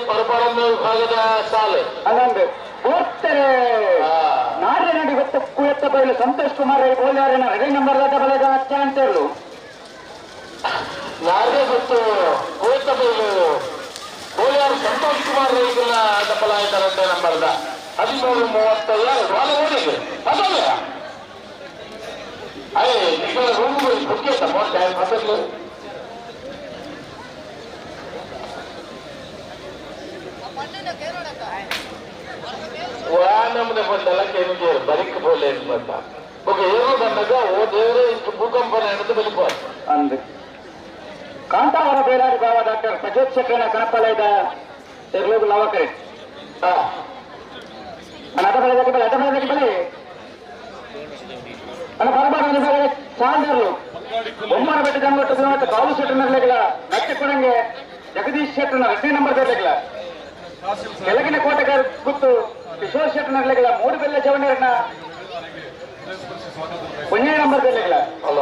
ಪರಪರಮ್ಮ ವಿಭಾಗದ ಸಾಲೆ ಅಲ್ಲಂದ್ರೆ ಓದ್ತಾರೆ ನಾಳೆ ನಡಿ ಗೊತ್ತ ಕುಯತ್ತ ಬಯಲು ಸಂತೋಷ್ ಕುಮಾರ್ ರೈ ಬೋಲ್ಯಾರನ ರೆಡಿ ನಂಬರ್ ಬಲಗ ಚಾನ್ಸರ್ಲು ನಾಳೆ ಗೊತ್ತು ಕುಯತ್ತ ಬಯಲು ಬೋಲ್ಯಾರ್ ಸಂತೋಷ್ ಕುಮಾರ್ ರೈಗಳ ದಪ್ಪಲಾಯ್ತಾರಂತೆ ನಂಬರ್ದ 13:32 ಬಾಲ ಓಡಿದೆ ಅದಲ್ಲ ಅಯ್ಯ ನಿಗಳ ರೂಮ್ ಬುಕ್ ಮೋಟ ವಾನಮ್ನೆ ಬಂದಲ್ಲ ಕೆಂಗೆ ಬರಿಕ್ ಬೋಲೆ ಬಂದ ఒక ಏರು ಬಂದಾಗ ಓ ದೇವರೇ ಇಂದು ಭೂಕಂಪನ ಎನ್ನದು ಬಲಿಪಾರು ಅಂದು ಕಾಂತಾವರ ಬೇಲಾರಿ ಬಾವ ಡಾಕ್ಟರ್ ಪ್ರಜೋತ್ ಶೆಟ್ಟರ್ನ ಕಣಪಲೈದ ತೆರ್ಲೋಗು ಲವಕರೆ ಅಡ್ಡ ಬಲೆ ಬಲೆ ಅಣ್ಣ ಬರಬಾರ ಚಾಂದರ್ಲು ಬೊಮ್ಮನ ಬೆಟ್ಟ ಜಂಗೊಟ್ಟು ಬಾಬು ಶೆಟ್ಟರ್ನರ್ಲೆಗಳ ನಚ್ಚಕೊಡಂಗೆ ಜಗದೀಶ್ ಶೆಟ್ಟರ್ನ ರಸ್ತೆ ನಂಬರ್ ದರ್ಲೆಗಳ ಕೆಳಗಿನ ಕೋಟೆಗಾರ ಗುತ್ತು ಕಿಶೋರ್ ಶೆಟ್ಟರ್ನರ್ಲೆಗಳ ಮೂಡುಬೆಲ್ಲ ಜವನರನ್ನ ಒಂದೇ ನಂಬರ್ ದರ್ಲೆಗಳ ಅಲ್ಲ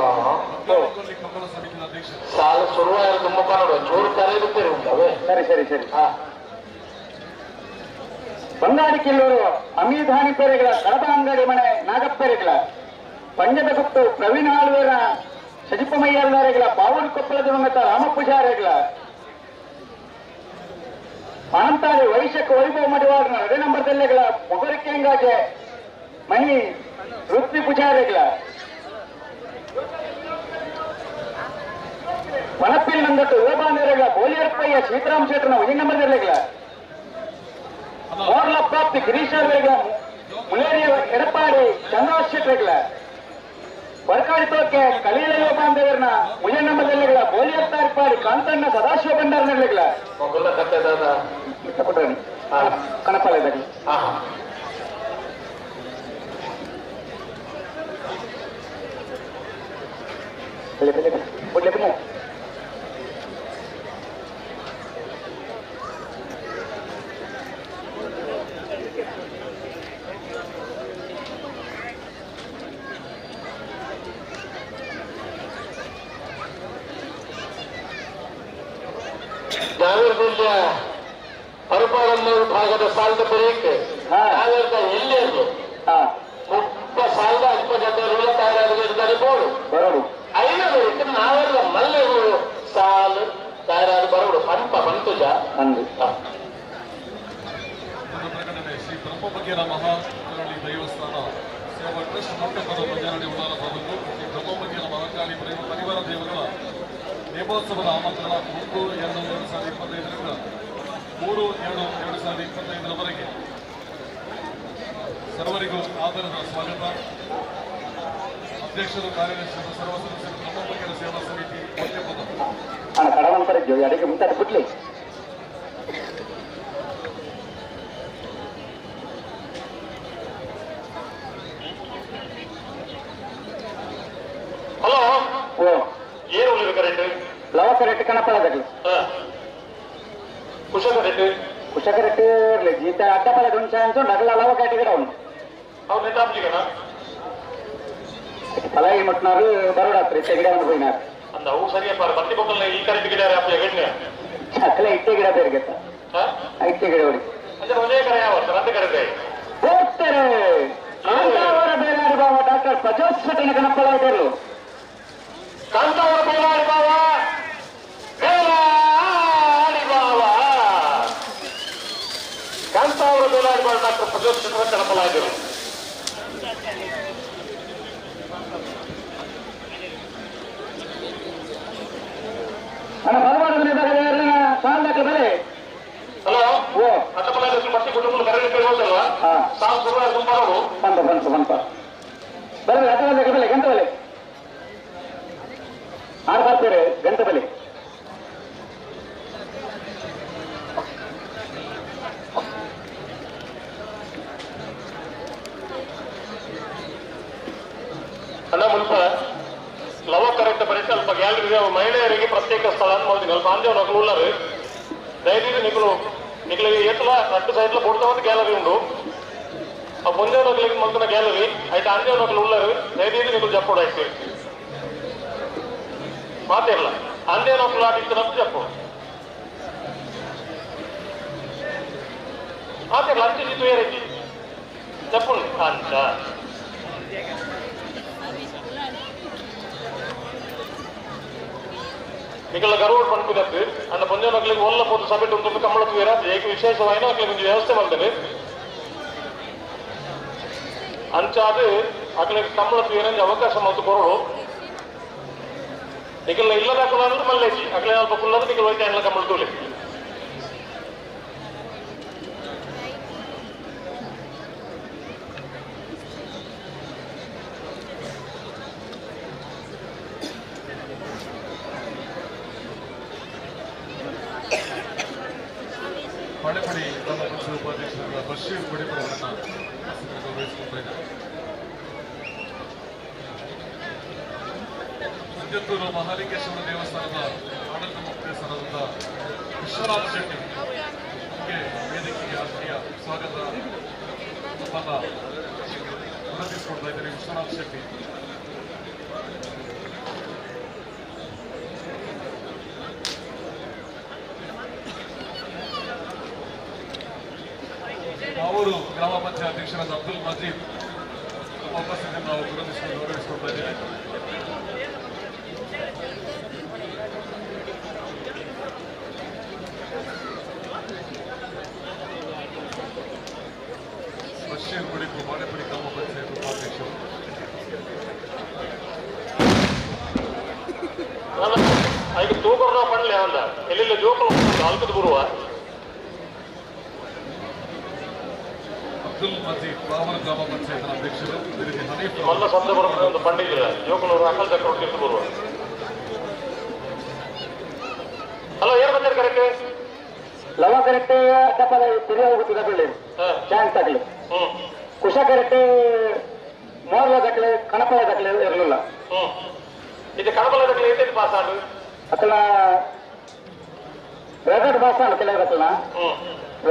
ಸಾಲ ಶುರುವಾದ ತುಂಬ ನೋಡು ಚೂರು ಕರೆಯುತ್ತೀರಿ ಉಂಟವೇ. ಸರಿ ಸರಿ ಸರಿ. ಬಂಗಾಡಿ ಕಿಲ್ಲೂರು ಅಮೀಧಾನಿ ಪೇರೆಗಳ ಕಡಬ ಅಂಗಡಿ ಮನೆ ನಾಗಪ್ಪೇರೆಗಳ ಪಂಜದ ಗುತ್ತು ಪ್ರವೀಣ್ ಆಳ್ವೇರ ಸಜಿಪಮಯ್ಯಲ್ಲಾರೆಗಳ ಬಾವೂರು ಕೊಪ್ಪಳ ದಿವಂಗತ ರಾಮಪೂಜಾರೆಗಳ ಅನಂತಾಡಿ ವೈಶಕ್ ವೈಭವ ಮಡಿವಾಡನ ಎರಡು ನಂಬರ್ ದಲ್ಲೆಗಳ ಮೊಗರಿಕೆಂಗಾಜೆ ಮಹಿ ಋತ್ವಿ ಪೂಜಾರಿಗಳ ಪಣಪಿಲ್ ನಂದಟ್ಟು ಯುವಬಾಂಧವರೆಗಳ ಬೋಲಿಯರ್ಪಯ್ಯ ಸೀತಾರಾಮ್ ಶೆಟ್ಟರ್ನ ಒಂದೇ ನಂಬರ್ ದಲ್ಲೆಗಳ ಮೋರ್ಲ ಪ್ರಾಪ್ತಿ ಗಿರೀಶ್ ಮುಲೇರಿಯ ಎಡಪಾಡಿ ಚಂದ್ರರಾಜ್ ಶೆಟ್ಟರ್ಗಳ ವರ್ಕಾಡಿ ತೋಕೆ ಕಲೀಲ ಯುವ ಬಾಂಧವರನ್ನ ಮುಜೆ ನಂಬರ್ ದಲ್ಲೆಗಳ ಬೋಲಿಯರ್ತಾರಿಪಾಡಿ ಕಾಂತಣ್ಣ ಸದಾಶಿವ ಭಂಡಾರನರ್ಲೆಗಳ ಕಣಪಾಲ ಇದ್ದಾಗಲಿ. ಬೆಲೆ ಬೆಲೆ ಬೆಲೆ ಬೆಲೆ. ನಾವೇರ್ದ ಪರಪಾಡಮ್ಮ ಭಾಗದ ಸಾಲದ ಬರೀಕ್ ನಾವೇರ್ದ ಎಲ್ಲೇರ್ದು ಮುಪ್ಪ ಸಾಲದ ಅಲ್ಪ ಜನರು ತಯಾರಾಗಿರ್ತಾರೆ ಬೋಡು ಬರೋಡು ಐನ ಬರೀಕ್ ನಾವೆಲ್ಲ ಮಲ್ಲೆಗಳು ಸಾಲು ತಯಾರಾದ ಬರೋಡು ಪಂಪ ಪಂತುಜ ಅಂದು ಶ್ರೀ ಬ್ರಹ್ಮಬಗ್ಗೆರ ಮಹಾಕಾಳಿ ದೇವಸ್ಥಾನ ಸೇವಾ ಟ್ರಸ್ಟ್ ಮೊಟ್ಟೆಪದ ಮಂಜಾನಡಿ ಉಡಾಲ ತಾಲೂಕು ಶ್ರೀ ಬ್ರಹ್ಮಬಗ್ಗೆರ ಮಹಾಕಾಳಿ ಪರಿವಾರ ದೇವಗಳ ನೇಮೋತ್ಸವದ ಆಮಂತ್ರಣ 1-2-2025 ರಿಂದ 3-2-2025ರವರೆಗೆ ಸರ್ವರಿಗೂ ಆದರದ ಸ್ವಾಗತ. ಅಧ್ಯಕ್ಷರು, ಕಾರ್ಯದರ್ಶಿಗಳು, ಸರ್ವ ಸದಸ್ಯರು, ಬ್ರಹ್ಮಬಗ್ಗೆರ ಸೇವಾ ಸಮಿತಿ ಮೊಟ್ಟೆಪದ. ಅಡಿಗೆ ಮುಂತಾದ ಬಿಡ್ಲಿ. ಹಲೋ, ಓ ಏನು ಕರೆಕ್ಟ್? ಲವ ಕರೆಕ್ಟ್ ಕಣಪಳದಗ್ಲಿ. ಕುಶ ಕರೆಕ್ಟ್? ಕುಶ ಕರೆಕ್ಟ್ ಇರಲಿ. ಜೀತ ಅಡ್ಡಪಲ ದುಂಚ ಅನ್ಸು ನಗಲ ಲವ ಕರೆಕ್ಟ್ ಗಿಡ ಉಂಟು. ಅವ್ರು ನೆಟ್ಟಾಪ್ಜಿಗಣ ಪಲಾಯಿ ಮುಟ್ನಾರು ಬರೋಡಾತ್ರಿ ಇತ್ತೆ ಗಿಡ ಒಂದು ಹೋಯ್ನಾರು. ಅಂದ ಅವು ಸರಿಯಪ್ಪ ಬತ್ತಿ ಬೊಕ್ಕಲ್ನ ಈ ಕರೆಕ್ಟ್ ಗಿಡ ಅಪ್ಪ ಎಗಡ್ನೆ ಅಕ್ಕಲೆ ಇಟ್ಟೆ ಗಿಡ ಬೇರೆ ಗೊತ್ತಾ? ಇಟ್ಟೆ ಗಿಡ ಹೊಡಿ ಅಂದ್ರೆ ಒಂದೇ ಕರೆ ಯಾವ ರಂತ ಕರೆಕ್ಟ್ ಹೋಗ್ತಾರೆ. ಕಾಂತಾವರ ಬೇಲಾಡಿ ಬಾವ ಡಾಕ್ಟರ್ ಪ್ರಜೋತ್ ಶೆಟ್ಟಿನ ಕಣಪಳ ಇದ್ದರು. ಕಾಂತಾವರ ಬೇಲಾಡಿ ಬಾವ, ಬೇಲಾಡಿ ಬಾವ, ಕಾಂತಾವರ ಬೇಲಾಡಿ ಬಾವ ಡಾಕ್ಟರ್ ಪ್ರಜೋತ್ ಶೆಟ್ಟರ ಕಣಪಳ ಇದ್ದರು. ಅಣ್ಣ ಬರಬಾರದು ಸಾಲಕ್ಕೆ ಬೆಲೆ. ಹಲೋ, ಓ ಅಟ್ಟಪಲ ಬಟ್ಟಿ ಕುಟುಂಬ ಕರೆಕ್ಟ್ ಹೋದಲ್ವಾ? ಸಾಲು ಶುರುವಾದ ತುಂಬಾರು ಬಂತ ಬಂತ ಬಂತ ಬರಲ್ಲ. ಅಟ್ಟಪಲ ಬೆಲೆ ಗಂಟೆ ಬೆಲೆ ಆರು ಬರ್ತಾರೆ ಗಂಟೆ ಬೆಲೆ. ಅಣ್ಣ ಮುಲ್ಪ ಲವ ಕರೆಕ್ಟ್ ಬರೀ ಸ್ವಲ್ಪ ಗ್ಯಾಲರಿ ಮಹಿಳೆಯರಿಗೆ ಪ್ರತ್ಯೇಕ ಸ್ಥಳ ಅಂತ ಮಾಡ್ತೀನಿ. ಅಲ್ಪ ಆಂಜೇವ್ ಉಳ್ಳಾರು ದಯವಿಟ್ಟು ನಿಕಲು ನಿಕಲಿಗೆ ಏತಲ ರಟ್ಟು ಸೈಡ್ಲ ಬೊಡ್ತ ಒಂದು ಗ್ಯಾಲರಿ ಉಂಡು. ಆ ಪೊಂಜೇವ್ ಮಂತನ ಗ್ಯಾಲರಿ ಆಯ್ತು. ಆಂಜೇವ್ ಉಳ್ಳಾರು ದಯವಿಟ್ಟು ನಿಕಲು ಜಪ್ಪೋಡು ಆಯ್ತು ಮಾತಿರಲ್ಲ. ಆಂಜೇವ್ ಆಟಿತ್ತು ಜಪ್ಪು ಮಾತಿರಲ್ಲ. ಅಂಚೆ ಜಿತ್ತು ಏರೈತಿ ಜಪ್ಪು ಅಂಚ ನಿಕಲ ಗರ್ವಡ್ ಪನ್ಪಿದತ್ತು ಅಂಡ ಪೊಂಜೋನಕ್ಲಿಗೆ ಒಲ್ಲ ಪೋತು ಸಭೆಟ್ ಉಂಟು ಕಂಬಳಕ್ಕೆ ವೀರ ಏಕ ವಿಶೇಷವಾಯಿನ ಅಕ್ಲಿಗೆ ಒಂಜಿ ವ್ಯವಸ್ಥೆ ಮಲ್ತದೆ. ಅಂಚಾದ ಅಕ್ಲಿಗೆ ಕಂಬಳಕ್ಕೆ ವೀರಂಜಿ ಅವಕಾಶ ಮಲ್ತು ಕೊರಡು. ನಿಕಲ ಇಲ್ಲದ ಕುಲ ಮಲ್ಲೇಜಿ ಅಕ್ಲೆ ಅಲ್ಪ ಕುಲ್ಲದ ನಿಕಲ ಹೋಯ್ತು ಎಲ್ಲ ಕಂಬಳ ತೂಲಿ. ಬಾಳೆಪಡಿ ಗ್ರಾಮ ಪಂಚಾಯತ್ ಉಪಾಧ್ಯಕ್ಷರಾದ ಬಶೀರ್ ಪಡಿಪುರವರನ್ನ ಗೌರವಿಸಿಕೊಳ್ತಾ ಇದ್ದಾರೆ. ಕುಂಜತ್ತೂರು ಮಹಾಲಿಂಗೇಶ್ವರ ದೇವಸ್ಥಾನದ ಆಡಳಿತ ಮುಖ್ಯಸ್ಥರಾದಂಥ ವಿಶ್ವನಾಥ್ ಶೆಟ್ಟಿ ನಮಗೆ ವೇದಿಕೆಗೆ ಆತ್ಮೀಯ ಸ್ವಾಗತ ನಮ್ಮನ್ನ ವಿನಂತಿಸಿಕೊಳ್ತಾ ಇದ್ದಾರೆ. ವಿಶ್ವನಾಥ್ ಶೆಟ್ಟಿ ಅವರು ಗ್ರಾಮ ಪಂಚಾಯತ್ ಅಧ್ಯಕ್ಷರಾದ ಅಬ್ದುಲ್ ಮಜೀದ್ ತಮ್ಮ ಉಪಸ್ಥಿತಿಯನ್ನು ನಾವು ಗುರುತಿಸಿಕೊಂಡು ಗೌರವಿಸಿಕೊಳ್ತಾ ಇದ್ದೇವೆ. ಬಶೀರ್ ಮುಡಿಪು ಬಾಳೆಪಡಿ ಗ್ರಾಮ ಪಂಚಾಯತ್ ಉಪಾಧ್ಯಕ್ಷರು. ಅದಕ್ಕೆ ತೂಕರ್ನ ಪಂಡ್ಲೆ ಅಂದ ಎಲ್ಲೆಲ್ಲ ಜೋಕುಲು ಅಲ್ಕದ ಬರುವ ಅಬ್ದುಲ್ ಮಜೀದ್ ಬಾವರ್ ಗ್ರಾಮ ಪಂಚಾಯತ್ ಅಧ್ಯಕ್ಷರು ಹನೀಫ್ ಮಲ್ಲ ಶಬ್ದ ಬರುವ ಒಂದು ಪಂಡಿತ ಜೋಕುಲವರು ಅಕಲ್ ಚಕ್ರವರ್ತಿ ಬರುವ. ಹಲೋ, ಏನು ಬಂದಿರ ಕರೆಕ್ಟ್? ಲವ ಕರೆಕ್ಟ್ ಅಡ್ಡಪಲ ತಿರಿಯ ಹೋಗುತ್ತದೆ ಚಾನ್ಸ್ ಆಗಲಿ. ಕುಶ ಕರೆಕ್ಟ್ ಮೋರ್ಲ ದಕ್ಕಲೆ ಕಣಪಲ ದಕ್ಕಲೆ ಇರಲಿಲ್ಲ. ಇದು ಕಣಪಲ ದಕ್ಕಲೆ ಏತೈತಿ ಪಾಸ್ ಆಡು ಅಕಲ ರೆಗಾರ್ಡ್ ಪಾಸ್ ಆಡು ಕೆಲವು ದಕ್ಕಲ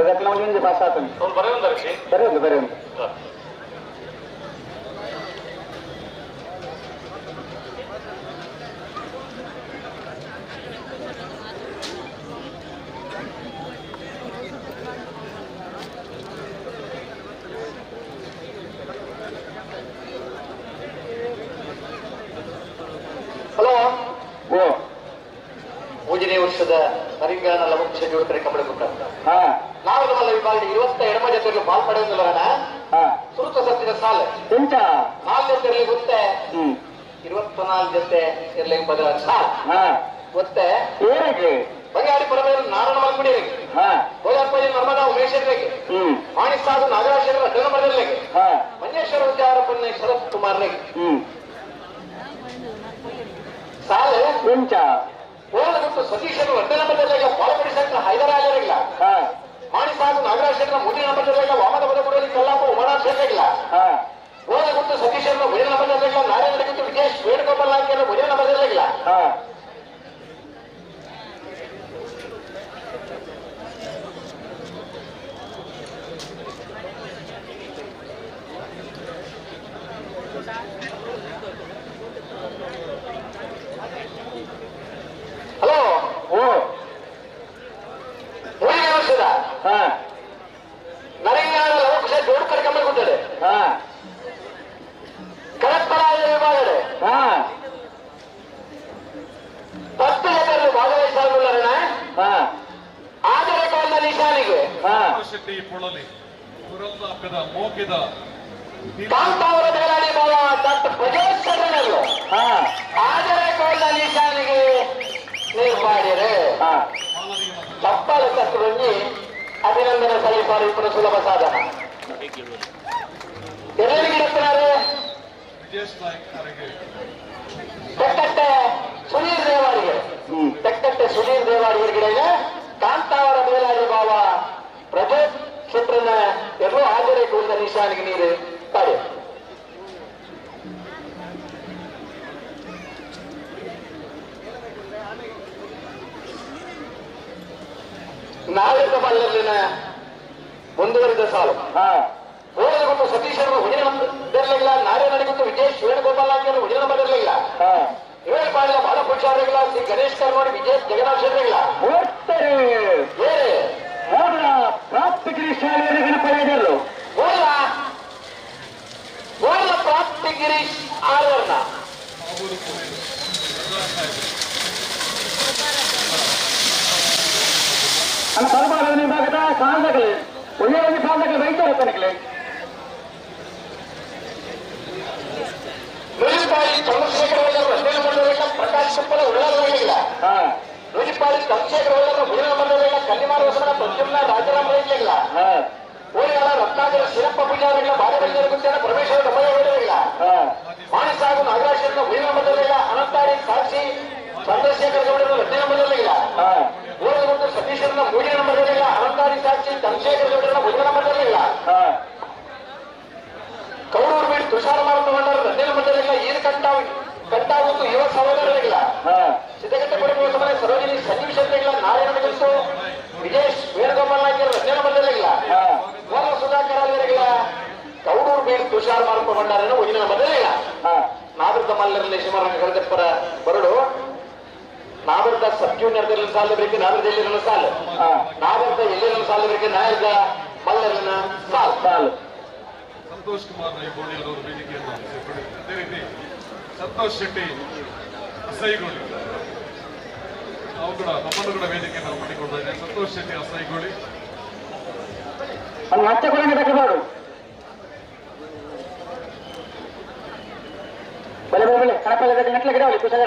ದಕ್ಕಲ ಒಂದು ಪಾಸ್ ಆತನು ಬರೆಯೊಂದು ಬರೆಯೊಂದು. ನರಿಂಗಾನ ಲವಕುಶ ಜೋಡ್ತಾರೆ ಕಂಬಳಿ ಕೊಟ್ಟ ನಾವು ನಮ್ಮ ವಿಭಾಗದ 22 ಜೊತೆಗಳು ಪಾಲ್ಪಡೆಯುವುದಿಲ್ಲ. ಸುರುತ ಸತ್ತಿದ ಸಾಲು 4 ಜೊತೆ ಇರಲಿ ಗೊತ್ತೆ, 24 ಜೊತೆ ಇರಲಿ ಬದಲ ಸಾಲ್ ಗೊತ್ತೆ. ಬಂಗಾರಿ ಪರಮೇಶ್ವರ ನಾರಾಯಣ ಮಲ್ಕುಡಿಯರಿಗೆ, ಗೋದಾಪಲ್ಲಿ ನರ್ಮದಾ ಉಮೇಶ್ವರರಿಗೆ, ಮಾಣಿಸಾಗು ನಾಗರಾಜರ ಅಡ್ಡನಮರರಿಗೆ, ಮಂಜೇಶ್ವರ ವಿದ್ಯಾರಪ್ಪನ ಶರತ್ ಕುಮಾರ್ರಿಗೆ ಸಾಲು. ಓದಗುತ್ತು ಸತೀಶರು ಅಡ್ಡನಮರದಿರಲಿಲ್ಲ, ಪಾಲಪಡಿ ಸಂಘ ಹೈದರಾಜರಿಲ್ಲ, ಮಾಣಿಸಾಗು ನಾಗರಾಜರ ಮೂರನೇ ನಂಬರ್ ವಾಮನ ಬದಗುಡಲಿ ಕಲ್ಲಾಪ ಉಮನಾಥ್ ಶೆಟ್ಟರಿಲ್ಲ, ಓದಗುತ್ತು ಸತೀಶರ ಮೂರನೇ ನಂಬರ್ ನಾರಾಯಣ ಗುತ್ತು ವಿಜೇಶ್ ವೇಣುಗೋಪಾಲ್ ನಾಯ್ಕರ ಮೂರನೇ ನಂಬರ್ ಇರಲಿಲ್ಲ. ಹಲೋ, ಮೂರನೇ ವರ್ಷದ ನರೇಂದ್ರ ಲವಕುಶ ಜೋಡ್ಕರ್ ಕಂಬಳಿ ಕೊಟ್ಟೆ ಕಡಪ್ಪರಾಯ ವಿಭಾಗಡೆ 10 ಜನರು ಭಾಗವಹಿಸಲುಳ್ಳರಣ ಆದರೆ ಕಾಲದ ನಿಶಾನಿಗೆ ಕಾಂತಾವರ ಬೇಲಾಡಿ ಬಾವ ಡಾಕ್ಟರ್ ಪ್ರಜೋತ್ ಶರಣರು ಆದರೆ ಕಾಲದ ನಿಶಾನಿಗೆ ನೀರು ಚಪ್ಪಾಳೆ ತಟ್ಟುವಲ್ಲಿ ಅಭಿನಂದನೆ ಸಲ್ಲಿಸುವ ಇಬ್ಬರು ಸುಲಭ ಸಾಧನ. ಎಲ್ಲರಿಗಿರುತ್ತಾರೆ ತೆಕ್ಕಟ್ಟೆ ಸುನೀರ್ ದೇವಾಡಿಗೆ, ತೆಕ್ಕಟ್ಟೆ ಸುನೀರ್ ದೇವಾಡಿಗರಿಗೆ ಕಾಂತಾವರ ಬೇಲಾಡಿ ಬಾವ ಪ್ರಜೋತ್ ಶೆಟ್ಟರನ್ನ ಎಲ್ಲರೂ ಹಾಜರೇ ಕೂಡಿದ ನಿಶಾನಿಗೆ ನೀರು ತಾಡಿ. ನಾಗರಿಕ ಬಲ್ಲಲ್ಲಿನ ಮುಂದುವರಿದ ಸಾಲು ಓದಗುತ್ತು ಸತೀಶರು ಹುಜಿನ ನಂಬರ್ ನಾರಾಯಣ ಗುತ್ತು ವಿಜೇಶ್ ವೇಣುಗೋಪಾಲ್ ಹಾಕಿದ್ರು ಹುಜಿನ ನಂಬರ್ ಇರಲಿಲ್ಲ. ಇವರು ಪಾಡಿದ ಬಹಳ ಪುರುಷಾರಿಲ್ಲ ಶ್ರೀ ಗಣೇಶ್ ಕರ್ನೋಡಿ ವಿಜೇಶ್ ಜಗನ್ನಾಥ್ ಶೆಟ್ಟರಿಲ್ಲ. ಪ್ರಾಪ್ತಗಿರಿ ಶಾಲೆಯಲ್ಲಿ ಗಣಪತಿಯರು ಓರ್ಲ ಪ್ರಾಪ್ತಗಿರಿ ಆರ್ವರ್ಣ ಅಲ್ಲ ಪರಮಾಗದ ವಿಭಾಗದ ಸಾಧಕలు ಒಳ್ಳೆಯ ಸಾಧಕలు ವೈದ್ಯರು ತನಕಲೆ. ನುಜಿಪಾಡಿ ಚಂದ್ರಶೇಖರ ಒಳ್ಳೆಯವರು ಹದಿನೇಳು ಮಂಡಳಿಲ್ಲ, ಪ್ರಕಾಶ್ ಸುಪ್ಪಲ ಉಳ್ಳಾರಲ್ಲ, ನುಜಿಪಾಡಿ ಚಂದ್ರಶೇಖರ ಒಳ್ಳೆಯವರು ಹದಿನೇಳು ಮಂಡಳಿಲ್ಲ, ಕಲ್ಲಿಮಾರ ಹೊಸನ ಪ್ರದ್ಯುಮ್ನ ರಾಜಾರಾಮ ಇರಲಿಲ್ಲ, ಓರಿಯಾಳ ರತ್ನಾಕರ ಶಿರಪ್ಪ ಪೂಜಾರಿಲ್ಲ, ಬಾಲಬಳ್ಳಿಯರ ಗುತ್ತೇನ ಪರಮೇಶ್ವರ ಡೊಮ್ಮಯ್ಯ ಮಾಣಿಸಾಗು ನಾಗರಾಜನ ಹೂವಿನ ಮಂಡಳಿಲ್ಲ, ಅನಂತಾಡಿ ಸಾಕ್ಷಿ ಚಂದ್ರಶೇಖರ ಗೌಡರು ಹದಿನೇಳು ಮಂಡಳಿಲ್ಲ, ಓರಗುತ್ತು ಸತೀಶರನ್ನ ಮೂರನೇ ನಂಬರ್ ಇರಲಿಲ್ಲ, ಅನಂತಾಡಿ ಸಾಕ್ಷಿ ಚಂದ್ರಶೇಖರ ಗೌಡರನ್ನ ಮೂರನೇ ನಂಬರ್ ಇರಲಿಲ್ಲ, ಕೌರೂರು ಬೀಡ್ ತುಷಾರ ಮಾರುತ ಮಂಡಲ ಹದಿನೇಳು ಮಂಡಳಿಲ್ಲ, ಈರು ಕಂಟಾಗುತ್ತು ಯುವ ಸಹೋದರರಿಲ್ಲ, ಸಿದ್ದಗಟ್ಟಪುರ ಸಮಯ ಸರೋಜಿನಿ ಸಂಜೀವ್ ಶೆಟ್ಟಿಲ್ಲ, ನಾರಾಯಣ ಗುತ್ತು ವಿಜೇಶ್ ವೇಣುಗೋಪಾಲ್ ನಾಯ್ಕರು ಹದಿನೇಳು ಮಂಡಳಿಲ್ಲ, ಗೋಲ ಸುಧಾಕರ್ ಅವರಿಲ್ಲ, ಕೌಡೂರು ಬೀಡ್ ತುಷಾರ್ ಮಾರುತ ಭಂಡಾರನ ಒಂದಿನ ಮಂಡಳಿಲ್ಲ. ನಾಗರಿಕ ಮಲ್ಲರಲ್ಲಿ ಶಿವರಂಗ ಕರೆದಪ್ಪರ ಬರಡು ನಾಗರಿಕ ಸಬ್ ಜೂನಿಯರ್ ಸಾಲ ಬೇಕು, ನಾಗರಿಕ ಎಲ್ಲಿರನ ಸಾಲ, ನಾಗರಿಕ ಎಲ್ಲಿರನ ಸಾಲ ಬೇಕು, ನಾಯಕ ಮಲ್ಲರನ ಸಾಲ್ ಸಾಲು. ಸಂತೋಷ್ ಕುಮಾರ್ ರೈಬೋಳಿ ಅವರು ವೇದಿಕೆಯನ್ನು ಸೇರ್ಪಡೆ. ಅದೇ ರೀತಿ ಸಂತೋಷ್ ಶೆಟ್ಟಿ ಅಸೈಗೋಳಿ ನಾವು ಕೂಡ ನಮ್ಮನ್ನು ಕೂಡ ವೇದಿಕೆಯನ್ನು ಮಾಡಿಕೊಂಡಿದ್ದೇವೆ. ಸಂತೋಷ್ ಶೆಟ್ಟಿ ಅಸೈಗೋಳಿ ಬಲೆ ಬಲೆ ಬಲೆ ಕಣಪಲ್ಲ ನೆಟ್ಲ ಗಿಡ ಕುಶಾಲ.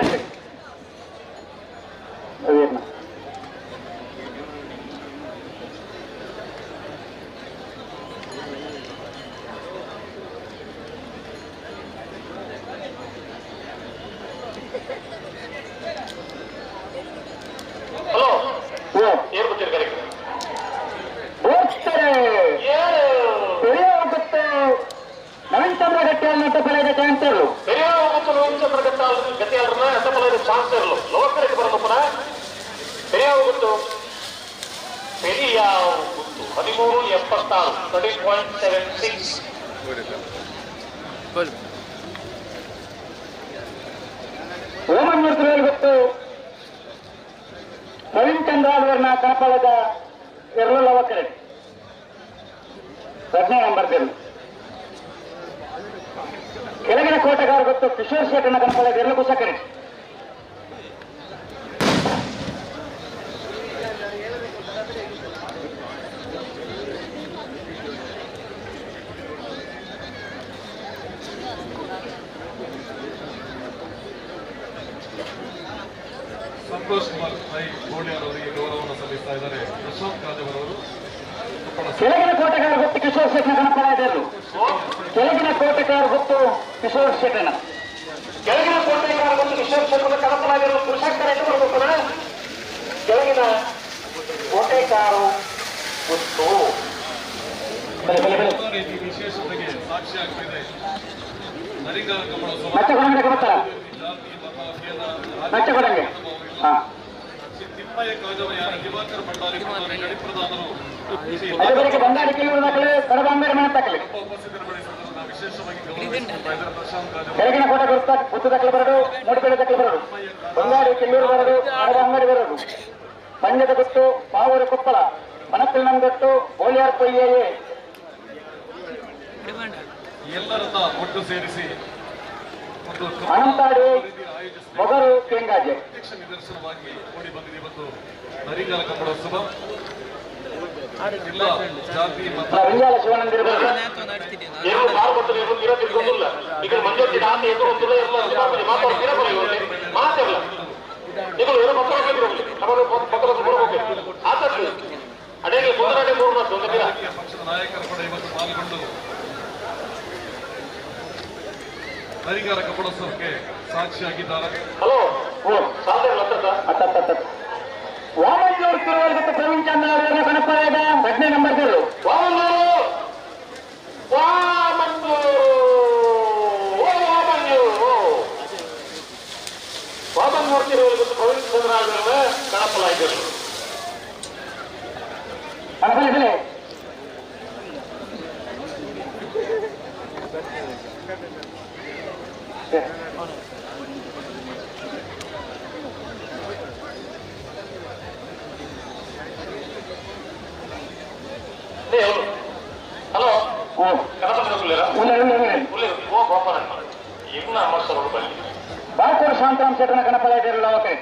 ಹಲೋ, ನವೀನ್ ಚಂದ್ರ ಗಟ್ಟಿಯಲ್ಲಿ ನಟ್ಟಪಲದ ಚಾನ್ಸರ್ಲು பெரிய ನವೀನ್ ಚಂದ್ರ ಗಟ್ಟಿಯಾಳರನ್ನ ನಟ್ಟಪಲದ ಚಾನ್ಸರ್ಲು ಲೋಕರಿಗೆ ಬರಲಪ್ಪನ பெரியாவுಗುತ್ತು பெரியாவுಗುತ್ತು 13.76 13.76. ಓಮನ್ನೂರು ಗೊತ್ತು ನವೀನ್ ಚಂದ್ರ ಅವರನ್ನ ಕಣಪಲದ ಎರಡು ಲವಕರೆ 15 ನಂಬರ್ ಕೆಳಗಿನ ಕೋಟೆಗಾರ ಗೊತ್ತು ಕಿಶೋರ್ ಶೆಟ್ಟನ ಕಣಪಲದ ಎರಡು ಕುಸಕರೆ. Santosh Kumar I Boliyar ಅವರಿಗೆ ಗೌರವವನ್ನು ಸಲ್ಲಿಸ್ತಾ ಇದ್ದಾರೆ ಪ್ರಶಾಂತ್ ಕಾಜವರವರು. ಕೆಳಗಿನ ಕೋಟೆಗಾರ ಗೊತ್ತು ಕಿಶೋರ್ ಶೆಟ್ಟನ ಕಣಪಲಾದರು. ಕೆಳಗಿನ ಕೋಟೆಗಾರ ಗೊತ್ತು ಕಿಶೋರ್ ಶೆಟ್ಟನ. ಕೆಳಗಿನ ಕೋಟೆಗಾರ ಗೊತ್ತು ಕಿಶೋರ್ ಶೆಟ್ಟನ ಕಣಪಲಾಗಿರುವ ಪುರುಷಾಂತರ ಎದ್ದು ಬರಬೇಕು. ಕೆಳಗಿನ ಕೋಟೆಕಾರು ಗೊತ್ತು ರೀತಿ ವಿಶೇಷತೆಗೆ ಸಾಕ್ಷಿಯಾಗ್ತಿದೆ. ನರಿಗಾರ ಕಂಬಳೋತ್ಸವ ಶ್ರೀ ತಿಮ್ಮಯ್ಯ ಕಾಜವಯ್ಯ, ದಿವಾಕರ್ ಭಂಡಾರಿ ಗಡಿಪ್ರಧಾನರು ಉಪಸ್ಥಿತರು ವಿಶೇಷವಾಗಿ ಗೌರವಿಸಿಕೊಳ್ತಾ ಇದ್ದಾರೆ ಪ್ರಶಾಂತ್ ಕಾಜವ. ಕೆಳಗಿನ ಕೋಟೆ ಗುತ್ತು ದಾಖಲೆ ಬರಡು, ಮೂಡಿಪೇಟೆ ದಾಖಲೆ ಬರಡು, ಬಂಗಾಡಿ ಕೆಲ್ಲೂರು ಬರಡು, ಕಡಬ ಅಂಗಡಿ ಬರಡು, ಪಂಜದ ಗುತ್ತು, ಪಾವೂರು ಕೊಪ್ಪಳ, ಮನಕ್ಕಲ್ ನಂದೊಟ್ಟು, ಬೋಳಿಯಾರ್ ಪೊಯ್ಯೆ. ಎಲ್ಲರನ್ನ ಒಟ್ಟು ಸೇರಿಸಿ ಒಂದು ಅನಂತಾಡಿ ಮೊಗರು ಕೆಂಗಾಜೆ ಪ್ರತ್ಯಕ್ಷ ನಿದರ್ಶನವಾಗಿ ಮೂಡಿ ಬಂದಿದೆ ಇವತ್ತು ನರಿಗಾಲ ಕಂಬಳೋತ್ಸವ. ಎಲ್ಲ ಜಾತಿ ಮತ ರಿಂಜಾಲ ಶಿವನಂದಿರಬಹುದು. ಪಕ್ಷದ ನಾಯಕರು ಕೂಡ ಇವತ್ತು ಪಾಲ್ಗೊಂಡು ನರಿಗಾರ ಕಬ್ಬಣೋತ್ಸವಕ್ಕೆ ಸಾಕ್ಷಿಯಾಗಿದ್ದಾರೆ. ಹಲೋ, ವಾಮಂಜೂರು ತಿರುವಲ್ಗತ್ತು ಪ್ರವೀಣ್ ಚಂದ್ರ ಅವರನ್ನು ಕಣಪರಾದ 8ನೇ ನಂಬರ್ ವಾಮಂಜೂರು ವಾಮಂಜೂರು ವಾಮಂಜೂರು ವಾಮಂಜೂರು ತಿರುವಲ್ಗತ್ತು ಪ್ರವೀಣ್ ಚಂದ್ರ ಅವರನ್ನು ಕಣಪಲಾಗಿದ್ದರು. ಹಲೋ, ಬಾಕೂರು ಶಾಂತರಾಮ್ ಶೆಟ್ಟನ ಕಣಪಲಾಗಿರಲ್ಲ. Okay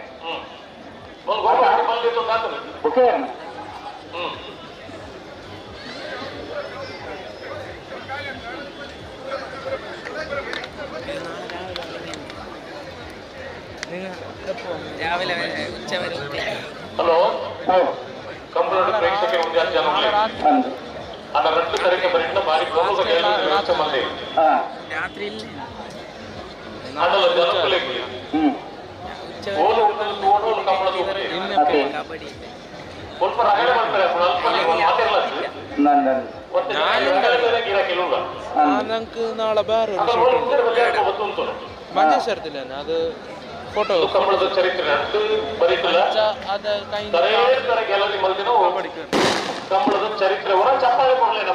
okay. രാവിലെ ഉച്ച വരെ. ಹಲೋ, ಕಂಪ್ಯೂಟರ್ ಪ್ರೇಕ್ಷಕ ಅದ ರಟ್ಟು ತರಕ್ಕೆ ಬರಿಟ್ಟ ಬಾರಿ ಪ್ರಮುಖ ವ್ಯವಸ್ಥೆ ಮಂದಿ ರಾತ್ರಿ ಕಬಡ್ಡಿ ಸ್ವಲ್ಪ ರಗಳೆ ಮಾಡ್ತಾರೆ. ನಂಗೆ ನಾಳೆ ಬೇರೆ ಮಂಜೇಶ್ವರದಿಲ್ಲ ಅದು ಫೋಟೋ ಕಂಬಳದ ಚರಿತ್ರೆ ಬರೀತಿಲ್ಲ. ಕಂಬಳದ ಚರಿತ್ರೆ ಹೊರ ಚಪ್ಪಾಳೆ ಕೊಡ್ಲಿಲ್ಲ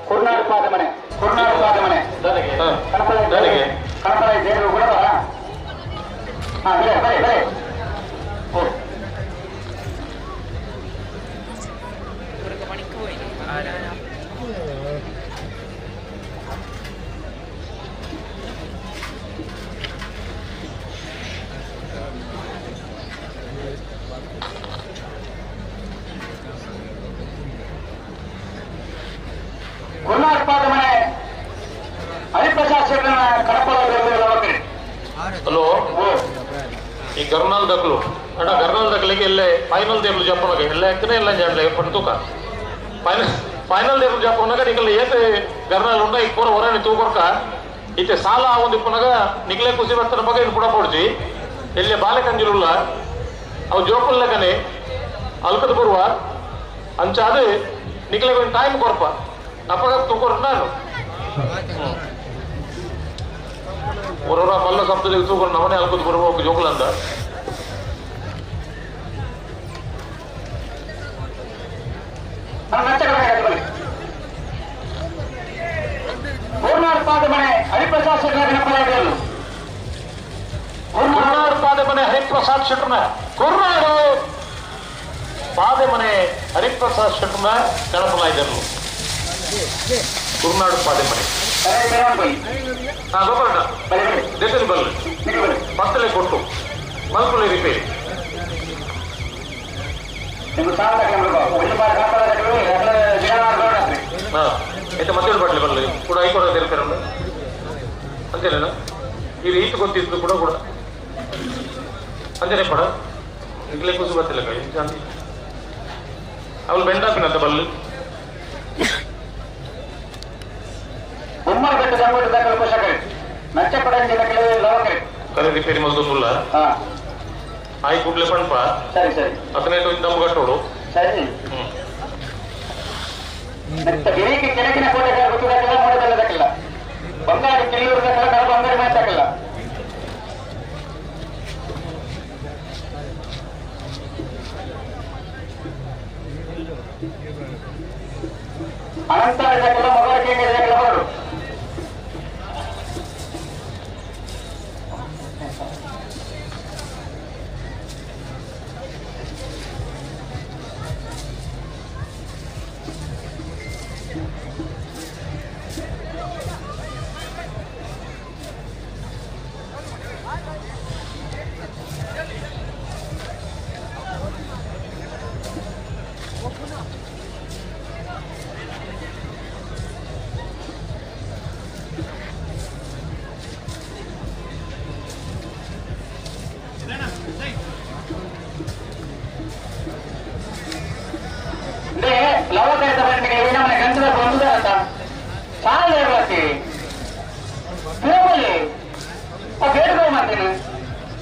ಕುರ್ನಾಡು ಪಾದಮನೆ, ಕುರ್ನಾಡು ಪಾದಮನೆ, ಕಣಪಲ ದೇವರು ಕೂಡ. ಹಾಂ, ಬರೇ ಬರೇ. ಕುರ್ನಾಡು ಪಾದಮನೆ ಹರಿಪ್ರಸಾದ್ ಶೆಟ್ಟನ ಕಣಪಲ. ಹಲೋ, ಈ ಗರ್ನಾಲ್ ದಕ್ಲು ಅಣ್ಣ, ಗರ್ನಾಲ್ ದಕ್ಲಿಗೆ ಎಲ್ಲೇ ಫೈನಲ್ ದೇವ್ರು ಜಪ್ಪನಾಗ ಎಲ್ಲ ಹಾಕ್ತಾನೆ ಎಲ್ಲ ಜಾಡ್ಲೆ ಪಡ್ತೂಕ ಫೈನಲ್ ಫೈನಲ್ ದೇವ್ರು ಜಪ್ಪನಾಗ ನಿಕಲ್ ಏತೆ ಗರ್ನಾಲ್ ಉಂಡ ಈ ಪೂರ ಹೊರನೆ ತೂಕೊರ್ಕ ಇತ್ತೆ ಸಾಲ ಒಂದು ಇಪ್ಪನಾಗ ನಿಕ್ಲೆ ಖುಷಿ ಬರ್ತಾರ ಬಗ್ಗೆ ಇನ್ನು ಪುಡ ಪೊಡ್ಜಿ ಎಲ್ಲಿ ಬಾಲೆ ಕಂಜಿರುಲ್ಲ ಅವು ಜೋಕುಲ್ಲಕನೆ ಅಲ್ಕದ ಬರುವ ಅಂಚಾದ ನಿಕ್ಲೆ ಟೈಮ್ ಕೊರ್ಪ ಅಪ್ಪಗ ತೂಕೊರ್ ನಾನು ಹೊರವರ ಮಲ್ಲ ಸಪ್ತದ ತೂಕೊಂಡು ನವನೇ ಅಲ್ಕದ ಬರುವ ಜೋಕುಲಂದ. ಕುರ್ನಾಡು ಪಾದಮನೆ ಹರಿಪ್ರಸಾದ್ ಶೆಟ್ಟನ ಕಣಪಲಾಗಿರಲು. ಕುರ್ನಾಡು ಪಾದಮನೆ ಹರಿಪ್ರಸಾದ್ ಶೆಟ್ಟನ, ಕುರ್ನಾಡು ಪಾದಮನೆ ಹರಿಪ್ರಸಾದ್ ಶೆಟ್ಟನ ಕಣಪಲಾಗಿರಲು. ಕುರ್ನಾಡು ಪಾದಮನೆ. ಹಾ ಗೋಪಾಲಣ್ಣ ದೇಶದಲ್ಲಿ ಬರಲಿ ಪತ್ತಲೆ ಕೊಟ್ಟು ಮಲ್ಪುಲೆ ರಿಪೇರಿ ಹಾ అయితే ಮತ್ತೇಳು ಬಾಟ್ಲಿ ಬರಲಿ ಕೂಡ ಐಕೊಡ ತಿರ್ತಾರೆ ಅಂಜನೇನ ಈ ಈತು ಗೊತ್ತಿದ್ದು ಕೂಡ ಕೂಡ ಅಂಜನೆ ಪಡ ಈಗಲೇ ಕುಸು ಬರ್ತಿಲ್ಲ ಕೈ ಅವಳು ಬೆಂಡಾಪಿನಂತ ಬಲ್ಲು ಕರೆ ರಿಪೇರಿ ಮಲ್ದೊಂದುಲ್ಲ ಆಯ್ ಕೂಡ್ಲೆ ಪಣಪ ಸರಿ ಸರಿ ಹದಿನೈದು ದಮ್ಮು ಕಟ್ಟೋಡು ಸರಿ. ಗಿರಿಕೆ ಕೆಳಗಿನ ಕೋಟೆ ಗೊತ್ತಿದ್ದಕ್ಕೆಲ್ಲ ಮೂಡದಲ್ಲದಕ್ಕಿಲ್ಲ ಬಂಗಾರಿ ಕೆಲ್ಲೂರದಕ್ಕೆಲ್ಲ ಕಡಬ ಅಂಗಡಿ ಮಾಡ್ತಕ್ಕಿಲ್ಲ. ಅನಂತರ ಇದಕ್ಕೆಲ್ಲ ಮೊದಲ ಕೇಂದ್ರ ಬರಡು.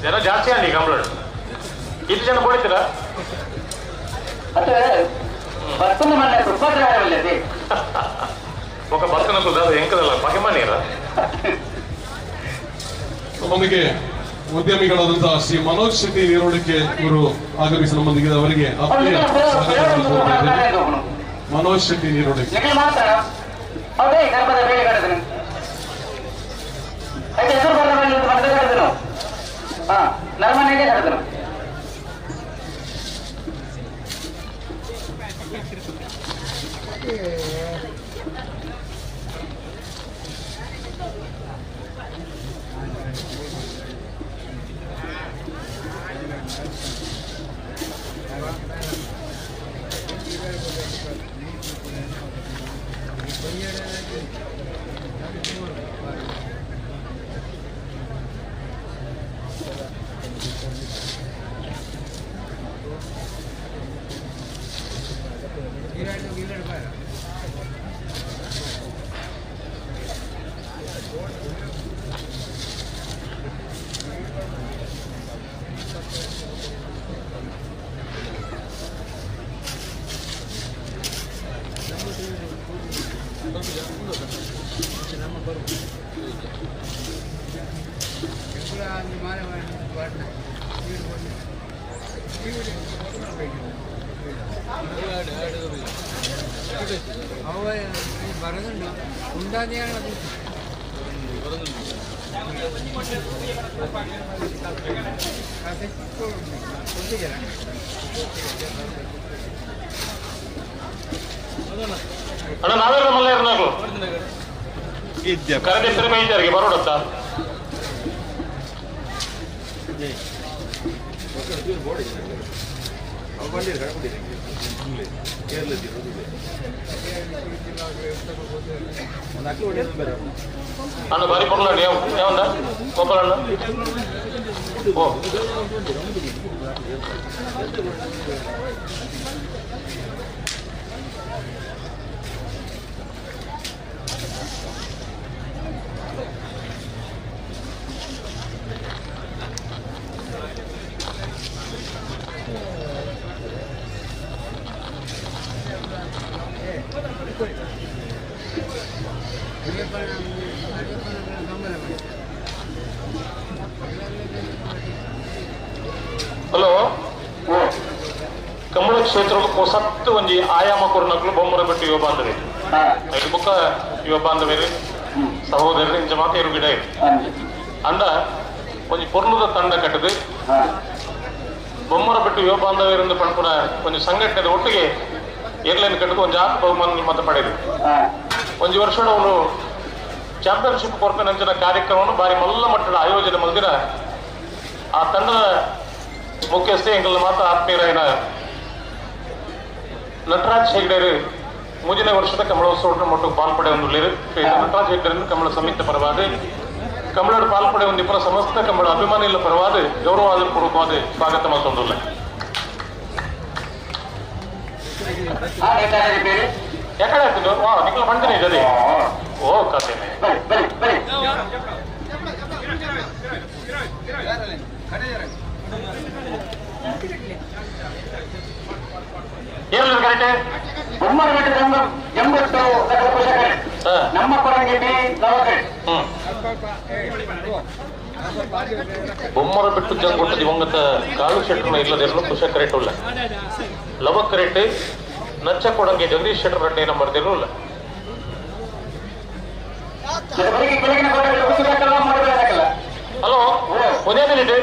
ಜನ ಜಾಸ್ತಿ ಆಗಿ ಕಂಪ್ಲೇಂಟ್ ಇಷ್ಟು ಜನ ಕೊಡ್ತೀರಾ? ఒక ಬರ್ತನ ಎಂಕದಲ್ಲ ಪಗೆಮಾನೀರ. ನಮ್ಮೊಂದಿಗೆ ಉದ್ಯಮಿಗಳಾದಂತಹ ಶ್ರೀ ಮನೋಜ್ ಶೆಟ್ಟಿ ನೀರೋಡಕ್ಕೆ ಇವರು ಆಗಮಿಸಿ ನಮ್ಮೊಂದಿಗೆ ಅವರಿಗೆ ಆತ್ಮೀಯ ಸ್ವಾಗತವನ್ನು ಕೋರ್ತಾ ಇದ್ದೇನೆ. ಮನೋಜ್ ಶೆಟ್ಟಿ ನೀರೋಡಕ್ಕೆ ಅಣ್ಣ ನಾವೆಲ್ಲ ಮಲ್ಲ ಕರೆದ ಹೆಸರು ಮೇಯ್ತಾರಿಗೆ ಬರೋಡತ್ತ ಅಣ್ಣ ಬಾರಿ ಪೊರ್ಲಾಡಿ ಯಾವಂದ ಗೋಪಾಲಣ್ಣ ಓ ಹಲೋ ಕಮ್ಮಳ ಕ್ಷೇತ್ರ ಸತ್ತು ಒಂಜಿ ಆಯಾಮ ಕೊರ್ನಕ್ಲು ಬೊಮ್ಮರ ಬಿಟ್ಟು ಯುವ ಬಾಂಧವ್ಯ ಐದು ಬುಕ್ಕ ಯುವ ಬಾಂಧವ್ಯರು ಸಹೋದರರು ಇಂಚ ಮಾತು ಗಿಡ ಅಂಡ ಒಂಜಿ ಪೊರ್ಲುದ ತಂಡ ಕಟ್ಟದು ಬೊಮ್ಮರ ಬಿಟ್ಟು ಯುವ ಬಾಂಧವ್ಯರಿಂದ ಪಣಪುನ ಒಂಜಿ ಸಂಘಟನೆ ಒಟ್ಟಿಗೆ ಏರ್ಲೈನ್ ಕಟ್ಟದು ಒಂಜಿ ಆತ್ಮ ಬಹುಮಾನ ಮತ ಪಡೆದು ಒಂಜಿ ವರ್ಷ ಅವನು ಚಾಂಪಿಯನ್ಶಿಪ್ ಕೊರ್ಪಿನಂಚಿನ ಕಾರ್ಯಕ್ರಮವನ್ನು ಬಾರಿ ಮಲ್ಲ ಮಟ್ಟದ ಆಯೋಜನೆ ಮಲ್ದಿನ ಆ ತಂಡದ ಮುಖ್ಯಸ್ಥೆ ಎಂಕಲ್ನ ಮಾತ ಆತ್ಮೀಯರಾಯನ ನಟರಾಜ್ ಹೆಗ್ಡೆರು ಮುಂದಿನ ವರ್ಷದ ಕಮಲೋತ್ಸವ ಮಟ್ಟು ಪಾಲ್ಪಡೆ ಹೊಂದುಳ್ಳೇರು. ನಟರಾಜ್ ಹೆಗ್ಡೆರನ್ನು ಕಮಲ ಸಮಿತಿ ಪರವಾದ ಕಮಲೋಡು ಪಾಲ್ಪಡೆ ಹೊಂದಿಪುರ ಸಮಸ್ತ ಕಮಲ ಅಭಿಮಾನಿಗಳ ಪರವಾದ ಗೌರವಾದ ಪೂರ್ವಕವಾದ ಸ್ವಾಗತ ಮಲ್ತೊಂದುಲ್ಲ. ಯಾಕಡೆ ಆಗ್ತದೆ ವಾ ನಿಖಲ ಬಂದಿನಿ ಜದೆ ಓ ಕಥೆನೆ ಏನು ಕರೆಕ್ಟ್ ಬೊಮ್ಮರ ಎಂಬತ್ತು ಪೋಷಕರೇ ನಮ್ಮ ಕೊರಂಗಿ ಬಿ ಲವಕರೆ. ಬೊಮ್ಮರ ಬಿಟ್ಟು ಜಂಗೊಟ್ಟ ದಿವಂಗತ ಕಾಳು ಶೆಟ್ಟರ್ನ ಇಲ್ಲದಿರಲು ಕುಶ ಕರೆಕ್ಟ್ ಉಲ್ಲ ಲವ ಕರೆಕ್ಟ್ ನಚ್ಚ ಕೊಡಂಗೆ ಜಗದೀಶ್ ಶೆಟ್ಟರ್ ರೆಡ್ಡಿ ನಂಬರ್ ಇಲ್ಲ. ಹಲೋ ಒಂದೇ ಮಿನಿಟ್.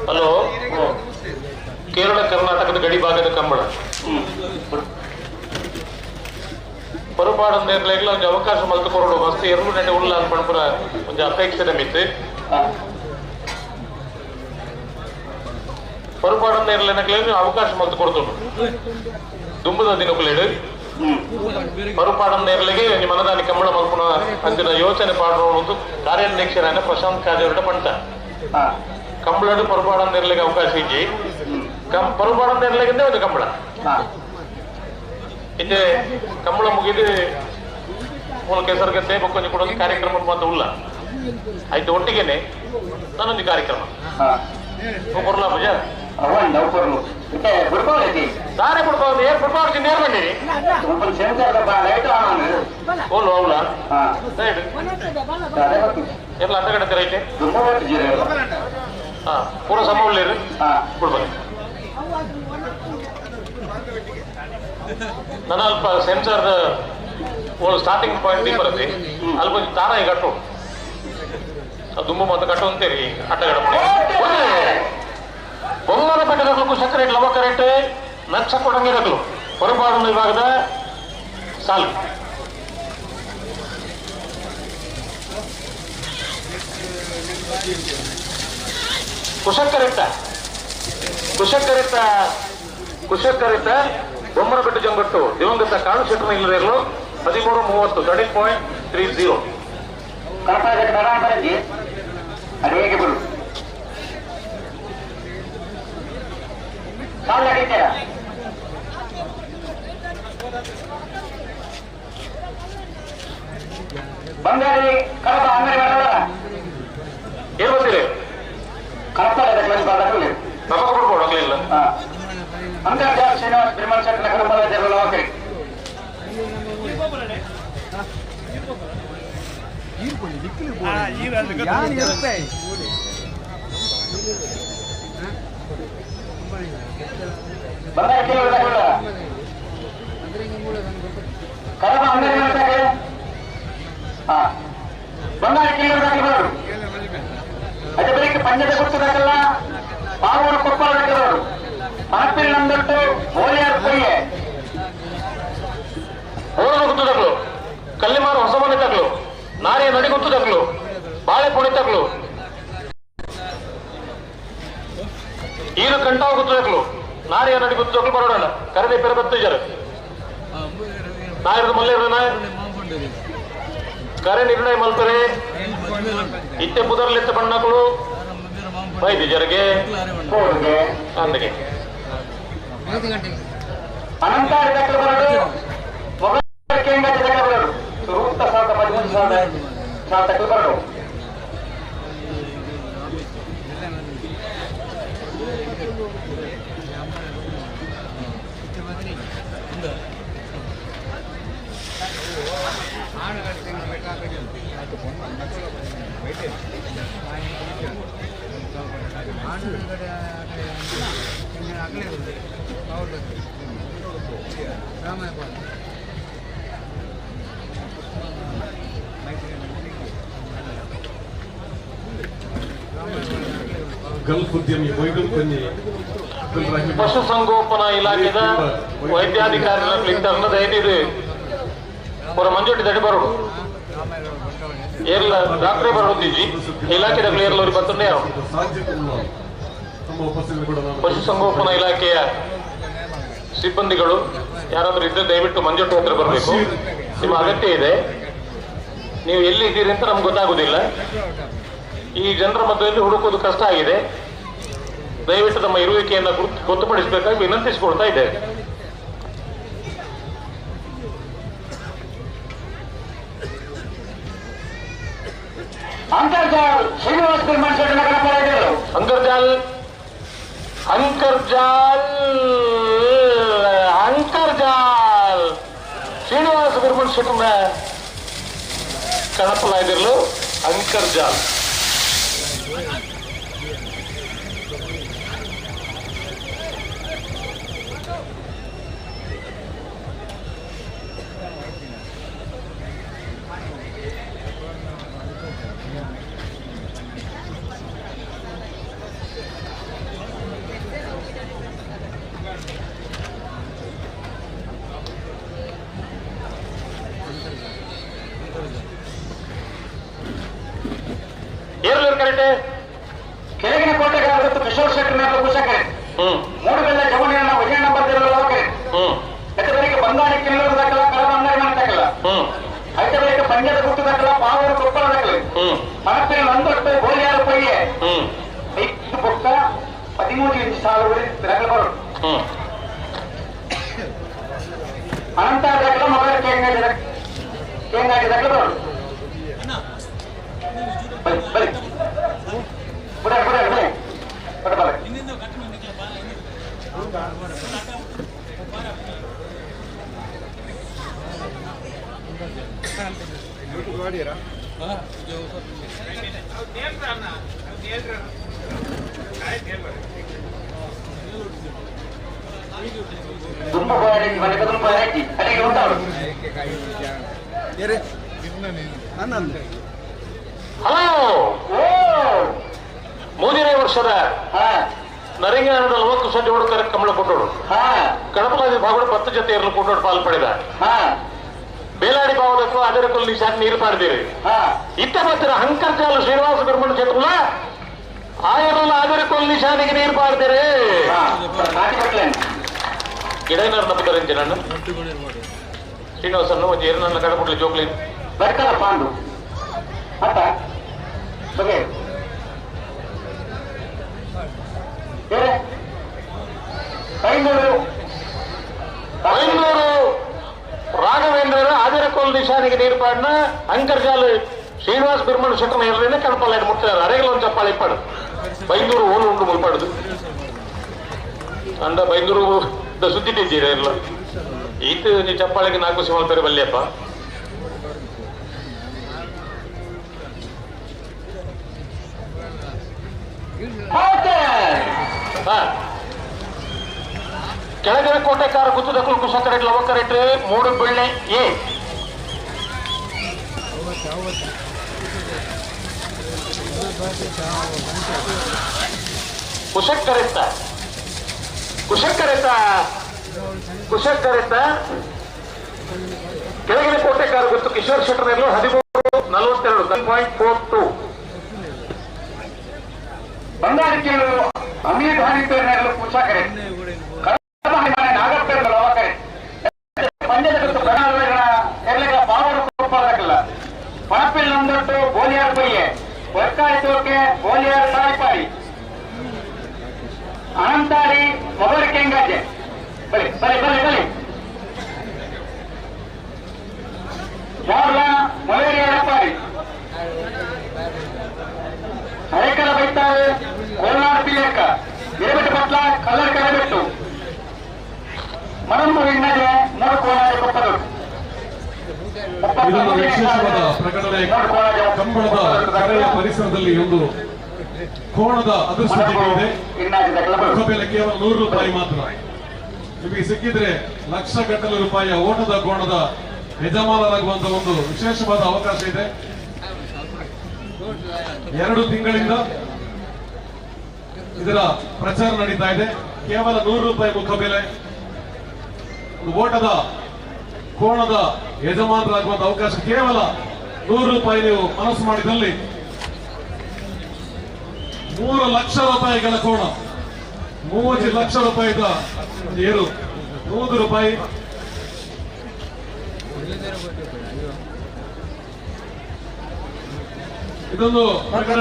ಹಲೋ, ಕೇರಳ ಕರ್ನಾಟಕದ ಗಡಿ ಭಾಗದ ಕಂಬಳ ಪರುಪಾಡಂದೇರ್ಲೆಗ್ಲ ಒಂಜಿ ಅವಕಾಶ ಮಲ್ತು ಕೊರಡು ಮಸ್ತ್ ಎರಡು ಗಂಟೆ ಉಲ್ಲ ಅನ್ಪಣಪುರ ಒಂಜಿ ಅಪೇಕ್ಷೆದ ಮಿತ್ತು ಪರುಪಾಡಂದೇರ್ಲೆನಕ್ಲೆ ಅವಕಾಶ ಮಲ್ತು ಕೊಡ್ತುಂಡು ದುಂಬದ ದಿನಕುಲೇಡು ಪರುಪಾಡಂದೇರ್ಲೆಗೆ ಒಂಜಿ ಮನದಾನಿ ಕಂಬಳ ಮಲ್ಪುನ ಅಂಚಿನ ಯೋಚನೆ ಪಾಡೋಣ ಕಾರ್ಯಾಧ್ಯಕ್ಷರಾಯನ ಪ್ರಶಾಂತ್ ಕಾಜೇರುಡ ಪಂಟ ಕಂಬಳಡು ಪರುಪಾಡಂದೇರ್ಲೆಗೆ ಅವಕಾಶ ಇಜ್ಜಿ ಪರುಪಾಡಂದೇರ್ಲೆಗಿಂದ ಒಂದು ಕಂಬಳ ಇತ್ತೆ ಕಂಬಳ ಮುಗಿದು ಮೂಲ ಕೆಸರುಗತ್ತೆ ಬೊಕ್ಕೊಂಜಿ ಕೂಡ ಒಂದು ಕಾರ್ಯಕ್ರಮ ಮಾತ್ರ ಉಲ್ಲ ಆಯ್ತು ಒಟ್ಟಿಗೆನೆ ನಾನೊಂದು ಕಾರ್ಯಕ್ರಮ ಕೊರ್ಲಾ ಪೂಜಾ ದಾರೆ ಬಿಡ್ಬೋದು ಏನ್ ಬಿಡ್ಬಾರ್ದು ನೇರ್ ಬಂದಿರಿ ಓಲು ಅವಳ ಎಲ್ಲ ಅರ್ಧ ಗಂಟೆ ರೈತೆ ಹಾ ಪೂರ ಸಮ ಉಳ್ಳೇರು ಬಿಡ್ಬೋದು. ನಾನು ಅಲ್ಪ ಸೆನ್ಸರ್ ಸ್ಟಾರ್ಟಿಂಗ್ ಪಾಯಿಂಟ್ ಬರುತ್ತೆ ಅಲ್ಲಿ ಕೊಂಚ ತಾರಾಯಿ ಕಟ್ಟು ದುಂಬು ಮತ್ತು ಕಟ್ಟು ಅಂತೀರಿ ಆಟಗಾಡ ಬೊಮ್ಮನ ಬೆಟ್ಟದಕ್ಕೂ ಕುಶಕ ರೇಟ್ ಲವಕ ರೇಟ್ ನಕ್ಷ ಕೊಡಂಗಿರಕ್ಲು ಹೊರಪಾಡು ವಿಭಾಗದ ಸಾಲು ಕುಶಕರಿತ ಕುಶಕರಿತ ಕುಶಕರಿತ ಬೊಮ್ಮನಬೆಟ್ಟು ಜಂಗಟ್ಟು ದಿವಂಗತ ಕಾಳು ಶೆಟ್ಟರ್ ಇಲ್ಲದಿರಲು 13:30 13.30. ಹೇಗೆ ಬಿಡು ಬಂಗಾರಿ ಕಡಪ ಅಂಗಡಿ ಬರಲ್ಲ ಏನ್ ಬರ್ತೀರಿ ಕಡಪ ನಮಗ ಕೊಡ್ಬೋದು ಆಗ್ಲಿಲ್ಲ. ಅಂತರ್ಜಾಲ ಶ್ರೀನಿವಾಸ ಬಿರ್ಮಲ್ ಶೆಟ್ಟರ್ ಕಡಪದ ಜರುಗಲವಾಕರಿ. ಬಂಗಾರಿ ಕಿಲೋ ಕಡಪ ಅಂಗಡಿ ಮಾಡ್ತಾರೆ. ಹಾ ಬಂಗಾರಿ ಕಿಲೋ ಬರೋರು ಅದೇ ಬೆಳಿಗ್ಗೆ ಪಂಜದ ಗುರ್ತದಾಕಲ್ಲ ಪಾವೂರು ಕೊಪ್ಪಳ ಬರೋರು ಮನಪಿಲ್ ನಂದೊಟ್ಟು ಗೋಲಿಯಾರ್ ಕೊಯ್ಯೆ ಓರನ ಗುತ್ತದಕ್ಲು ಕಲ್ಲಿಮಾರು ಹೊಸಮನೆ ತಗ್ಲು ನಾರಿಯ ನಡಿಗುತ್ತು ತಗ್ಲು ಬಾಳೆ ಪುಣಿ ತಗ್ಲು ಈರು ಕಂಟಾವ ಗುತ್ತದಕ್ಲು ನಾರಿಯ ನಡಿಗುತ್ತು ತಗ್ಲು ಬರೋಣ ಕರದೆ ಪೆರಬತ್ತು ಜರ ನಾಯರದ ಮಲ್ಲೇರ ಕರೆ ನಿರ್ಣಯ ಮಲ್ಪರೆ ಇತ್ತೆ ಪುದರ್ಲಿತ್ತ ಬಣ್ಣಗಳು ಬೈದು ಜರಗೆ ಅಂದಿಗೆ ಅನಂತಾರಿ ದಕ್ಕಲು ಬರೋದು ಮೊಗಲ್ ಬರೋದು ಸುರೂತ 1013 ಸಾವಿರ ತಕ್ಕಲು ಬರೋದು. ಗಲ್ಫ್ ಉದ್ಯಮಿ ಮೊಯ್ದುಲ್ ಪನ್ನಿ ಪಶುಸಂಗೋಪನಾ ಇಲಾಖೆದ ವೈದ್ಯಾಧಿಕಾರಿಗಳ ದಯವಿಟ್ಟು ಪೂರ ಮಂಜೋಟಿ ದಡಿ ಬರೋಡು ಏರ್ಲ ಡಾಕ್ಟ್ರೇ ಬರೋದಿಜ್ಜಿ ಇಲಾಖೆದ ಏರ್ಲವ್ರಿಗೆ ಬರ್ತದೆ. ಪಶುಸಂಗೋಪನಾ ಇಲಾಖೆಯ ಸಿಬ್ಬಂದಿಗಳು ಯಾರಾದರೂ ಇದ್ದರೆ ದಯವಿಟ್ಟು ಮಂಜೋಟಿ ಹತ್ರ ಬರಬೇಕು. ನಿಮ್ಮ ಅಗತ್ಯ ಇದೆ. ನೀವು ಎಲ್ಲಿ ಇದ್ದೀರಿ ಅಂತ ನಮ್ಗೆ ಗೊತ್ತಾಗುದಿಲ್ಲ. ಈ ಜನರ ಮಧ್ಯದಲ್ಲಿ ಹುಡುಕೋದು ಕಷ್ಟ ಆಗಿದೆ. ದಯವಿಟ್ಟು ತಮ್ಮ ಇರುವಿಕೆಯನ್ನು ಗೊತ್ತುಪಡಿಸಬೇಕಾಗಿ ವಿನಂತಿಸಿಕೊಳ್ತಾ ಇದ್ದೇವೆ. ಅಂತರ್ಜಾಲ್ ಶ್ರೀನಿವಾಸ ಅಂತರ್ಜಾಲ್ ಅಂತರ್ಜಾಲ್ ಅಂತರ್ಜಾಲ್ ಶ್ರೀನಿವಾಸ ಬಿರ್ಮಣ್ ಶೆಟ್ಟರ್ನ ಕಣಪಲಾಯ್ದಿರಲು ಅಂತರ್ಜಾಲ್. ಕೆಳಗಿನ ಕೋಟೆಗಾರರು ಕಿಶೋರ್ ಶೆಟ್ಟರ್ ಕುಶಕರೆ ಮೂಡುಬೆಲ್ಲ ಜವನಿಯನ್ನ ವಿಜಯ ನಂಬರ್ ಲವಕರೆ ಐತೆ ಬಂಗಾಳಿ ಕಿಲ್ಲೂರು ದಾಖಲ ಕಳಬ ಅಂಗಡಿ ಮನೆ ದಾಖಲ ಐತೆ ಬಳಿಕ ಪಂಜದ ಗುಟ್ಟು ದಾಖಲ ಪಾವೂರು ಕೊಪ್ಪಳ ದಾಖಲೆ ಮನಪ್ಪಿನ ನಂದೊಟ್ಟು ಗೋಲಿಯಾರು ಪೊಯ್ಯೆ ಐದು ಬೊಕ್ಕ 13 ಇಂಚು ಸಾಲು ದಾಖಲೆ ಬರೋದು ಅನಂತ ದಾಖಲ ಮೊಬೈಲ್ ಕೇಂಗಾಜಿ ದಾಖಲೆ ಬರೋದು. ಬರಿ ಬರಿ ಬುಡ ಬುಡ ಬುಡ ಬಡ ಬರ. ತುಂಬ ತುಂಬ ಅಲ್ಲಿಗೆ ಉಂಟಾಳು. ಹಲೋ, ಮೂರನೇ ವರ್ಷದ ನರಿಂಗಾಣದ ಲೋಕ ಸಡ್ಡಿ ಹೊಡ್ಕರ ಕಮಲ ಕೊಟ್ಟೋಡು ಕಡಪಲಾದಿ ಭಾಗಗಳು 10 ಜೊತೆ ಇರಲು ಕೊಟ್ಟೋಡು ಪಾಲು ಪಡೆದ ಬೇಲಾಡಿ ಭಾವದಕ್ಕೂ ಅದರ ಕೊಲ್ಲಿ ಶಾಕ್ ನೀರು ಪಾರಿದಿರಿ ಇತ್ತ ಮಾತ್ರ ಹಂಕರ್ಜಾಲ ಶ್ರೀನಿವಾಸ ಬಿರ್ಮಣ ಚತುಲ ಆಯರಲ್ಲ ಅದರ ಕೊಲ್ಲಿ ಶಾನಿಗೆ ನೀರು ಪಾರಿದಿರಿ ಗಿಡೈನಾರು ನಂಬುತ್ತಾರೆ ನನ್ನ ಶ್ರೀನಿವಾಸನ್ನು ಒಂದು ಎರಡನ್ನ ಕಡಪುಡ್ಲಿ ಜೋಕ್ಲಿ ಬರ್ಕಲ್ಲ ಪಾಂಡು ಅತ್ತ ಬಗೆ ಬೈಂದೂರು ರಾಘವೇಂದ್ರರ ಆದಿರಕೋಲ್ ನಿಶಾನಿಗೆ ನೀರು ಪಾಡಿನ ಅಂಕರ್ಜಾಲ್ ಶ್ರೀನಿವಾಸ ಬಿರ್ಮಣ ಶೆಟ್ಟನ ಎರಡನೇ ಕಣಪಲ್ಲ ಮುಟ್ತಾರೆ ಅರೆಗಲೊಂದು ಚಪ್ಪಾಳೆ ಇಪ್ಪಾಡು ಬೈಂದೂರು ಓಲು ಉಂಡು ಮುಲ್ಪಾಡುದು ಅಂಡ ಬೈಂದೂರು ಸುದ್ದಿ ಟೀಚರ್ ಎಲ್ಲ ಈತ ನೀ ಚಪ್ಪಾಳಿಗೆ 4 ಸಿಮಲ್ತಾರೆ ಬಲ್ಯಪ್ಪ. ಕೆಳಗಿನ ಕೋಟೆಕಾರ ಗುತ್ತದಕ್ಕಲು ಕುಶಕರೆಟ್ ಲವಕರೆಟ್ ಮೂಡುಬಿಳ್ಳೆ ಎ ಕುಶಕ್ಕರೆತ್ತ ಕುಶಕ್ಕರೆತ್ತ ಕುಶಕ್ಕರೆತ್ತ ಕೆಳಗಿನ ಕೋಟೆಕಾರ ಗುತ್ತು ಕಿಶೋರ್ ಶೆಟ್ಟರ್ 13:42 10.42. ಬಂಗಾರಕ್ಕಿಲು ಅಮೀರ್ ಹಾನಿಪೇರ್ನಲ್ಲೂ ಕುಶಕರೆ ನಾಗಪ್ಪೇರ್ನ ಲವಕರೆ ಪಂದ್ಯದ ಗುತ್ತು ಪ್ರಣಾಳಗಳ ಎರಲೆಗಳ ಪಾವರು ಕೊಪ್ಪಳದಕ್ಕಲ್ಲ ಪಣಪಿಲ್ ನಂದೊಟ್ಟು ಗೋಲಿಯಾರ್ ಪೊಯ್ಯೆ ಒರ್ಕಾಯಿ ತೋಕೆ ಗೋಲಿಯಾರ್ ಸಾಯಿಪಾಡಿ ಅನಂತಾಡಿ ಮೊಬೈಲ್ ಕೆಂಗಾಜೆ ಬಲಿ ಬಲಿ ಬಲಿ ಬಲಿ ಜಾರ್ಲ ಮಲೇರಿಯಾ ಎಡಪಾಡಿ ಹರೇಕಲ ಬೈತಾವೆ ಕೋಲ್ನಾಡು ಪಿಯಕ್ಕ ಹಿರೇಬೆಟ್ಟು ಪಟ್ಲ ಕಲ್ಲರ್ ಕರೆಬೆಟ್ಟು ಮಣಂಬು ಹಿನ್ನಡೆ 3 ಕೋಣಾಜೆ ಕೊಪ್ಪದೊಟ್ಟು. ಇದೊಂದು ವಿಶೇಷವಾದ ಪ್ರಕಟಣೆ. ಕಂಬಳದ ಕರೆಯ ಪರಿಸರದಲ್ಲಿ ಒಂದು ಕೋಣದ ಅದೃಷ್ಟ ಇದೆ. ಬೆಲೆ ಕೇವಲ 100 ರೂಪಾಯಿ ಮಾತ್ರ. ನಿಮಗೆ ಸಿಕ್ಕಿದ್ರೆ ಲಕ್ಷ ಗಟ್ಟಲೆ ರೂಪಾಯಿಯ ಓಟದ ಕೋಣದ ಯಜಮಾನರಾಗುವಂತಹ ಒಂದು ವಿಶೇಷವಾದ ಅವಕಾಶ ಇದೆ. 2 ತಿಂಗಳಿಂದ ಇದರ ಪ್ರಚಾರ ನಡೀತಾ ಇದೆ. ಕೇವಲ 100 ರೂಪಾಯಿ ಮುಖಬೆಲೆ. ಒಂದು ಓಟದ ಕೋಣದ ಯಜಮಾನರಾಗುವಂತ ಅವಕಾಶ ಕೇವಲ 100 ರೂಪಾಯಿ. ನೀವು ಮನಸ್ಸು ಮಾಡಿದಲ್ಲಿ 3 ಲಕ್ಷ ರೂಪಾಯಿಗಳ ಕೋಣ, 30 ಲಕ್ಷ ರೂಪಾಯಿದ ಏರು, 100 ರೂಪಾಯಿ. ಇದೊಂದು ಪ್ರಕರಣ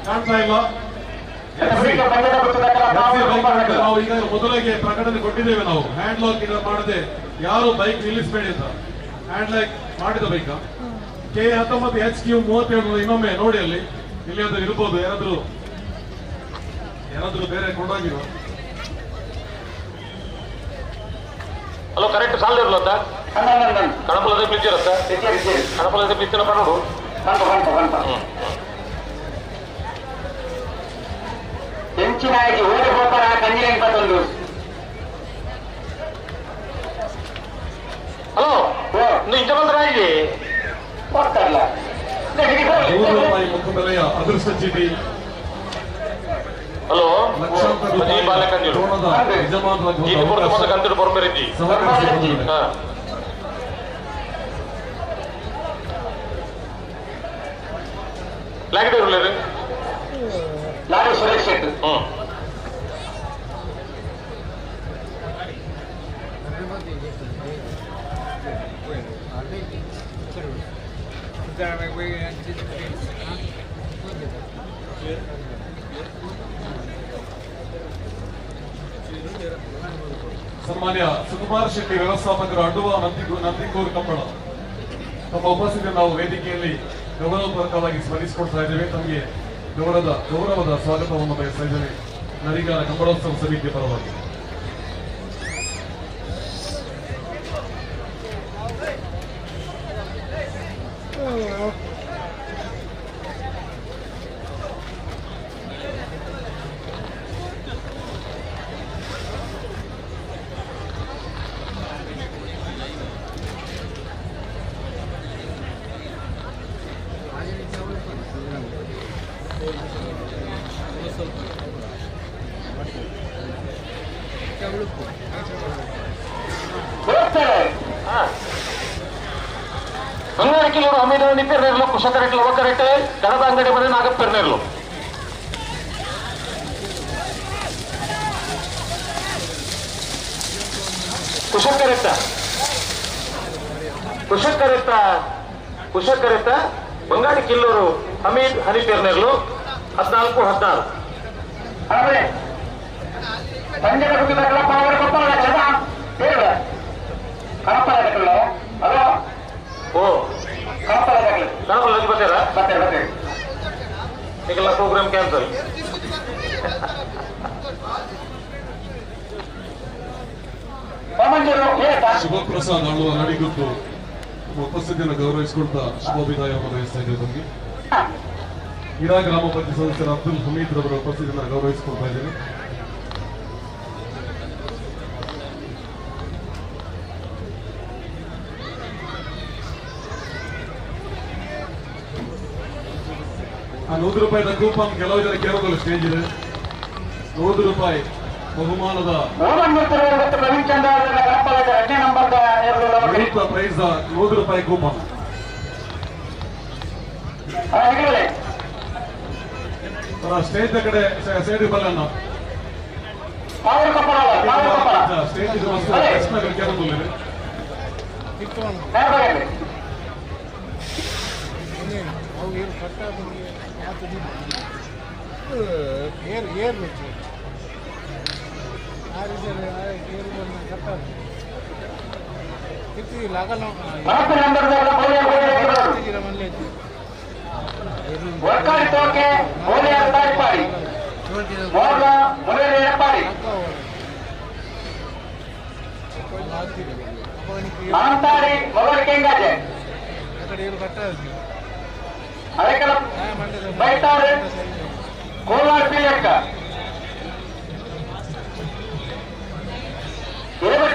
ಕಾಣ್ತಾ ಇಲ್ಲ. ನಾವು ಈಗ ಮೊದಲಿಗೆ ಪ್ರಕಟಣೆ ಕೊಟ್ಟಿದ್ದೇವೆ, ನಾವು ಹ್ಯಾಂಡ್ ಲಾಕ್ ಮಾಡದೆ ಯಾರು ಬೈಕ್ ನಿಲ್ಲಿಸಬೇಡಿ ಅಂತ. ಹ್ಯಾಂಡ್ ಲಾಕ್ ಮಾಡಿದ ಬೈಕ್ K19 HQ 37 ಇನ್ನೊಮ್ಮೆ ನೋಡಿ, ಅಲ್ಲಿ ಎಲ್ಲಿಯಾದ್ರೂ ಇರ್ಬೋದು, ಯಾರಾದ್ರೂ ಯಾರಾದ್ರೂ ಬೇರೆ ಕೊಂಡೋಗಿರೋ. ಹಲೋ, ಕರೆಕ್ಟ್ ಸಾಲ ಇರಲತ್ತ ಕಣಪಲದ ಬ್ರಿಡ್ಜ್ ಇರತ್ತ, ಕಣಪಲದ ಬ್ರಿಡ್ಜ್ ಪನ್ನೋಡು. ಹೆಂಚಿನಾಗಿ ಓಡಿ ಹೋಗ್ತಾರ ಕಂಜಿನ 21. ಹಲೋ, ಇಂಚ ಬಂದ್ರೆ ಹೋಗ್ತಾರಲ್ಲ. 100 ರೂಪಾಯಿ ಮುಖಬೆಲೆಯ ಅದೃಷ್ಟ ಚೀಟಿ. ಹಲೋ, ಲಕ್ಷಾಂತರ ರೂಪಾಯಿ ಕೋಣದ ಯಜಮಾನರಾಗುವಂತ ಸಹಕರಿಸಿ. ಲಾರಿ ಸುರೇಶ್ ಶೆಟ್ಟಿ. ಸನ್ಮಾನ್ಯ ಸುಕುಮಾರ್ ಶೆಟ್ಟಿ ವ್ಯವಸ್ಥಾಪಕರು ಅಡ್ಡುವ ನಂದಿಕೂರು ಕಂಬಳ ತಮ್ಮ ಉಪಸ್ಥಿತಿ ನಾವು ವೇದಿಕೆಯಲ್ಲಿ ಗೌರವಪೂರ್ವಕವಾಗಿ ಸ್ಮರಿಸಿಕೊಳ್ತಾ ಇದ್ದೇವೆ. ತಮಗೆ ಗೌರವದ ಸ್ವಾಗತವನ್ನು ಬಯಸ್ತಾ ಇದ್ದೇವೆ ನರಿಗಾರ ಕಂಬಳೋತ್ಸವ ಸಮಿತಿಯ ಪರವಾಗಿ. ಬಂಗಾರಕ್ಕಿಲ್ಲವರು ಹಮೀದ್ ನಿಂತಿರ್ನೇರ್ಲು, ಕುಶಕರೆಟ್ಲು ಲವಕರೆಟ್ಟೆ ದನದ ಅಂಗಡಿ ಮನೆ ನಾಗಪ್ಪರ್ನೇರ್ಲು. ಕುಶಕರೆತ್ತ ಕುಶಕರೆತ್ತ ಕುಶಕರೆತ್ತ ಬಂಗಾಡಿ ಕಿಲ್ಲೂರು ಹಮೀದ್ ಹನಿಪೇರ್ನೇರ್ಲು 14 16. ಓ ಕಣಪಲ ಬರ್ತೀರಾ? ಈಗೆಲ್ಲ ಪ್ರೋಗ್ರಾಮ್ ಕ್ಯಾನ್ಸಲ್. ಶಿವಪ್ರಸಾದ್ ಆಳುವ ನಡಿಗುತ್ತು ಉಪಸ್ಥಿತಿಯನ್ನು ಗೌರವಿಸಿಕೊಳ್ತಾ ಶುಭಾಭಿದಾಯವನ್ನು ಬಯಸ್ತಾ ಇದ್ದೇವೆ ತಮಗೆ. ಇರಾ ಗ್ರಾಮ ಪಂಚಾಯತ್ ಸದಸ್ಯರ ಅಬ್ದುಲ್ ಹಮೀದ್ ರವರ ಉಪಸ್ಥಿತಿಯನ್ನು ಗೌರವಿಸಿಕೊಳ್ತಾ ಇದ್ದೇನೆ. ಆ 100 ರೂಪಾಯಿದ ಕೂಪನ್ ಕೆಲವು ಜನ ಕೇಳೋದಿಲ್ಲ, ಸ್ಟೇಜ್ ಇದೆ. 100 ರೂಪಾಯಿ ಬಹುಮಾನದ ಪ್ರೈಸ್ 100 ರೂಪಾಯಿ ಕೂಪನ್. ಸ್ಟೇಜ್ ಕಡೆ ಸೈಡ್ ಬಲ್ಲಣ್ಣ, ಸ್ಟೇಜ್ ಕೇಳೋದಿಲ್ಲ.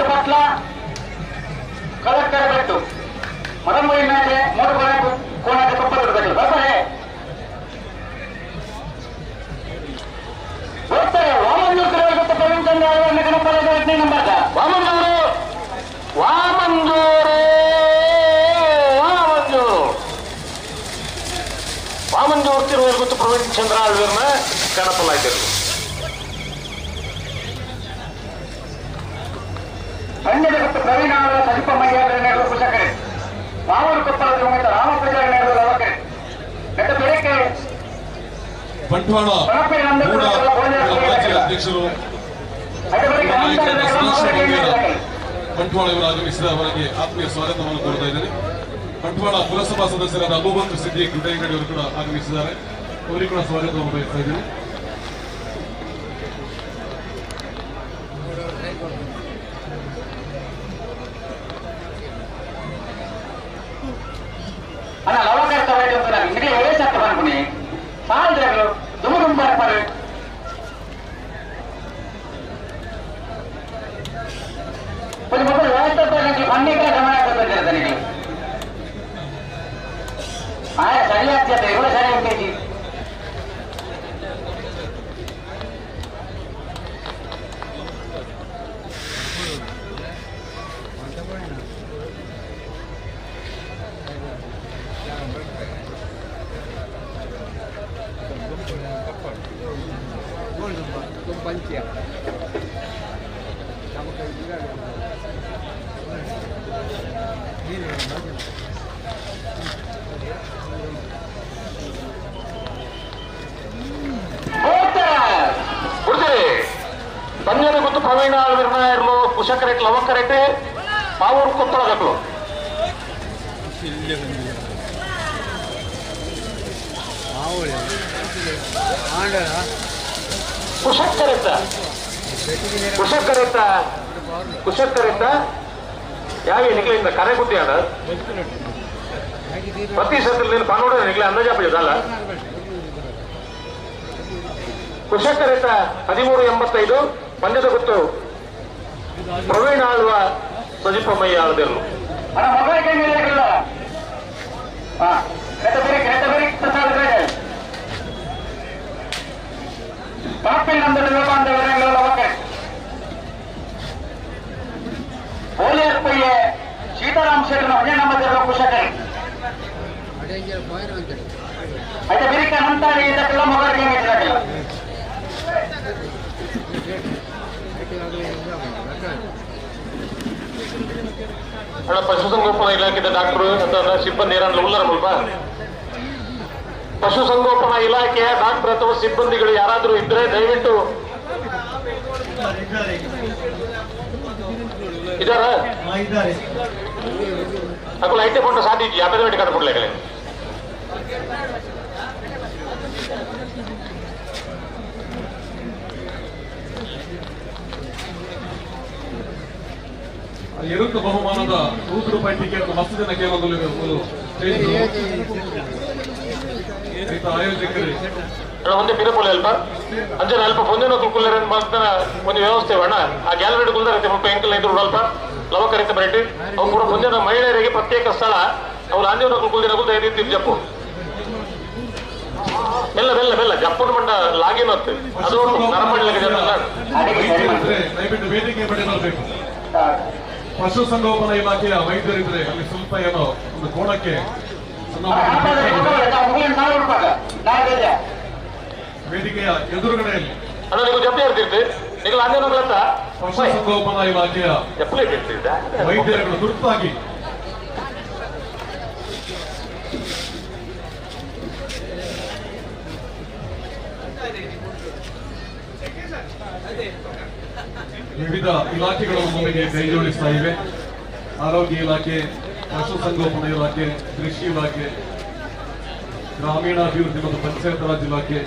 ಪಟ್ಲ ಕಲಕ್ಕರ ಬೆಟ್ಟು ಮರಮುರಿ ಮೇಲೆ ಮೂರು ಕೋಣಕ್ಕೆ ಕೊಪ್ಪರ ಬರ್ತಾರೆ. ಪ್ರವೀಣ್ ಚಂದ್ರ ಆಳ್ವಿರ್ನ ಕಣಪಲಾಯ್ತಿರ್ಲಿ. ಪಂದ್ಯದ ಗೊತ್ತು ಪ್ರವೀಣ ಆಳ್ವ ಸಜಿಪ ಮಯ್ಯಾದ ಕುಶಕರೆ ಮಾವೂರು ಕೊಪ್ಪಳದ ರಾಮ ಪೂಜಾರಿ ಲವಕರೆ ಗತ ಬೆಳಗ್ಗೆ ಬಂಟ್ವಾಳ ಮಾಜಿ ಅಧ್ಯಕ್ಷರು ಬಂಟ್ವಾಳ ಇವರು ಆಗಮಿಸಿದ ಅವರಿಗೆ ಆತ್ಮೀಯ ಸ್ವಾಗತವನ್ನು ಕೋರ್ತಾ ಇದ್ದೇನೆ. ಬಂಟ್ವಾಳ ಪುರಸಭಾ ಸದಸ್ಯರಾದ ಅಬೂಬಕರ್ ಸಿದ್ದಿಕ್ ಗುಡ್ಡಂಗಡಿ ಅವರು ಕೂಡ ಆಗಮಿಸಿದ್ದಾರೆ, ಅವರಿಗೂ ಕೂಡ ಸ್ವಾಗತವನ್ನು ಬಯಸ್ತಾ ಇದ್ದೇನೆ. ಅಣ್ಣ ಲವಕರ್ತ ಇಡೀ ವಯಸ್ಸಾಗ್ತ ಬಂದ್ಬಿಡಿ ಸಾಲದ್ರು ದುಮ್ಮ ದುಂಬಾರ್ಪಾರು కొంచెం మొదలు వ్యవస్థ అన్నిట్లో గమన దానికి ఆయన సరి ಆಗ್ತದೆ ಇವರು ಸರಿ ಅಂತೇಳಿ. ಪಂದ್ಯದ ಗೊತ್ತು ಪ್ರವೀಣ ಆಳ್ವಿರ್ನ ಕುಶಕರೇಟ್ ಲವಕರೇಟ್ ಪಾವೂರು ಕೊಪ್ಪಳದಕ್ಕಳು. ಕುಶಕ್ಕರೆತ್ತ ಕುಶಕ್ಕರೆತ್ತ ಕುಶಕ್ಕರೆತ್ತ ಯಾವ ನಿಗ್ಲಿಂದ ಕರೆ ಗುದ್ದಿ ಅದ ಪ್ರತಿ ಸತಿ ನೀನು ಪನ್ನೋಡ ನಿಗ್ಲಿ ಅಂದಾಜಾಪ ಅಲ್ಲ. ಕುಶಕ್ಕರೆತ್ತ 13.85 ಪಂದ್ಯದ ಗೊತ್ತು ಪ್ರವೀಣ್ ಆಳ್ವ ಸಜಿಪಮಯ್ಯ ಆಳ್ದಿರ್ಲು. ಸೀತಾರಾಮ್ ಶೆಟ್ಟರ್ ಕುಶಕರಿ అయితే ಬಿರಿಕ ನಂತರ ಇದಕ್ಕೆಲ್ಲ ಮೊಬೈಲ್ ಅಣ್ಣ ಪಶುಸಂಗೋಪನಾ ಇಲಾಖೆದ ಡಾಕ್ಟರ್ ಅಥವಾ ಸಿಬ್ಬಂದಿ ಏನಾದ್ರು ಉಳ್ಳಾರಮಲ್ಪ? ಪಶುಸಂಗೋಪನಾ ಇಲಾಖೆಯ ಡಾಕ್ಟರ್ ಅಥವಾ ಸಿಬ್ಬಂದಿಗಳು ಯಾರಾದರೂ ಇದ್ರೆ ದಯವಿಟ್ಟು ಇದಾರ ಅಕ್ಕಳು ಐತೆ ಪಂಟ ಸಾಧ್ಯ ಯಾಪದ ಕಟ್ಬಿಡ್ಲೇಕಲೆ. ಎರುತ್ತ ಬಹುಮಾನದ 100 ರೂಪಾಯಿ ಟಿಕೆಟ್ ಮಸ್ತ್ ಜನ ಕೇವಲ ಆಯೋಜಕರು ಒಂದೇ ಪಿರಪುಲೆ ಅಲ್ಪ ಅಂಜನ ಅಲ್ಪ ಪೊಂಜನ ಕುಲ್ಲರ ಒಂದು ವ್ಯವಸ್ಥೆ ಅಣ್ಣ. ಆ ಗ್ಯಾಲರಿ ಕುಲ್ದಾರೈತೆ ಮುಪ್ಪ ಎಂಕಲ್ ಇದ್ರು ಅಲ್ಪ ಲವಕರಿತ ಬರೆಟಿ ಅವು ಪೂರ ಪೊಂಜನ ಮಹಿಳೆಯರಿಗೆ ಪ್ರತ್ಯೇಕ ಸ್ಥಳ. ಅವ್ರು ಆಂಜನ ಕುಲ್ದಿನ ಕುಲ್ದ ಜಪ್ಪು ಬೆಲ್ಲ ಬೆಲ್ಲ ಬೆಲ್ಲ ಜಪ್ಪುನ ಮಂಡ ಲಾಗಿನ್ ಹೊತ್ತು ಅದು ನರಮಂಡಲಕ್ಕೆ ಜನ ದಯವಿಟ್ಟು ವೇದಿಕೆ ಬಳಿ ಬರಬೇಕು. ಪಶುಸಂಗೋಪನಾ ಇಲಾಖೆಯ ವೈದ್ಯರಿದ್ರೆ ಅಲ್ಲಿ ಸ್ವಲ್ಪ ಏನೋ ಒಂದು ಕೋಣಕ್ಕೆ ವೇದಿಕೆಯ ಎದುರುಗಡೆಯಲ್ಲಿ ಪಶುಸಂಗೋಪನಾ ಇಲಾಖೆಯ ವೈದ್ಯರುಗಳು ತುರ್ತಾಗಿ ವಿವಿಧ ಇಲಾಖೆಗಳು ನಮಗೆ ಕೈಜೋಡಿಸ್ತಾ ಇವೆ. ಆರೋಗ್ಯ ಇಲಾಖೆ, ಪಶುಸಂಗೋಪನಾ ಇಲಾಖೆ, ಕೃಷಿ ಇಲಾಖೆ, ಗ್ರಾಮೀಣಾಭಿವೃದ್ಧಿ ಮತ್ತು ಪಂಚಾಯತ್ ರಾಜ್ ಇಲಾಖೆ,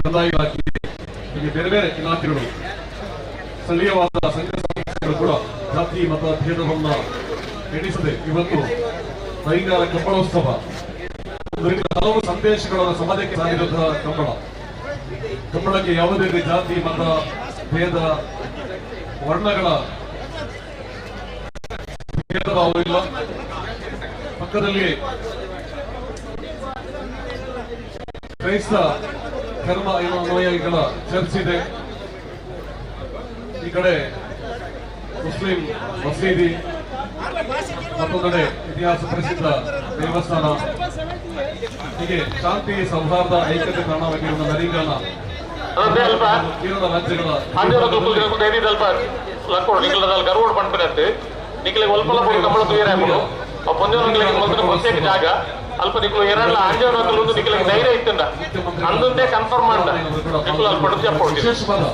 ಕಂದಾಯ ಇಲಾಖೆ, ಹೀಗೆ ಬೇರೆ ಬೇರೆ ಇಲಾಖೆಗಳು, ಸ್ಥಳೀಯವಾದ ಸಂಘ ಸಂಸ್ಥೆಗಳು ಕೂಡ ಜಾತಿ ಮತ ಭೇದವನ್ನು ಎಣಿಸದೆ ಇವತ್ತು ಬೈಂಗಾರ ಕಂಬಳೋತ್ಸವ ಹಲವು ಸಂದೇಶಗಳನ್ನು ಸಮಾಜಕ್ಕೆ ಸಾರಿದಂತಹ ಕಂಬಳ. ಕಂಬಳಕ್ಕೆ ಯಾವುದೇ ರೀತಿ ಜಾತಿ ಮತ ಭೇದ ವರ್ಣಗಳ ಭೇದ ಭಾವವಿಲ್ಲ. ಪಕ್ಕದಲ್ಲಿ ಕ್ರೈಸ್ತ ಧರ್ಮ ಅನುಯಾಯಿಗಳ ಚರ್ಚ್ ಇದೆ, ಈ ಕಡೆ ಮುಸ್ಲಿಂ ಮಸೀದಿ, ಮತ್ತೊಂದೆಡೆ ಇತಿಹಾಸ ಪ್ರಸಿದ್ಧ ದೇವಸ್ಥಾನ. ಹೀಗೆ ಶಾಂತಿ, ಸೌಹಾರ್ದ, ಐಕ್ಯತೆ ತಾಣವಾಗಿರುವ ನರಿಂಗಾನ ಕೇರಳ ರಾಜ್ಯಗಳ ಜಾಗ ಅಲ್ಪ ನಿಕ್ಲು ಏರಲ್ಲ ಆಂಜನಕಲು ನಿಕ್ಲಿಗೆ ಧೈರ್ಯ ಇತ್ತಂಡ ಅಂದಂದೇ ಕನ್ಫರ್ಮ್ ಮಾಡ ನಿಕ್ಲು ಅಲ್ಪ ವಿಶೇಷವಾದ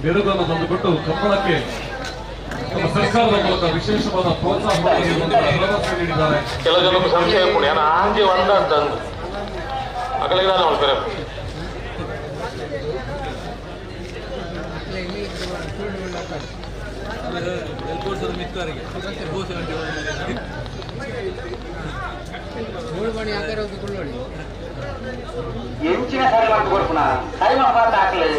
ಬಿರುದನ್ನು ತಂದುಕೊಟ್ಟು ಕಂಬಳಕ್ಕೆ ನಮ್ಮ ಸರ್ಕಾರದ ಮೂಲಕ ವಿಶೇಷವಾದ ಪ್ರೋತ್ಸಾಹ ಭರವಸೆ ನೀಡಿದ್ದಾರೆ. ಕೆಲವು ಜನಕ್ಕೆ ಸಂಶಯ ಕೂಡ ನಾನು ಆಂಜಿ ಒಂದ ಅಂತಂದು ಅಕಲಿಗೆ ಮಾಡ್ತಾರೆ. ಎಂಚಿನ ಸರಿ ಮಾಡ್ತು ಕೊಡ್ಪುಣ ಸರಿ ಮಾಡ್ಬಾರ್ದು ಹಾಕ್ಲಿ.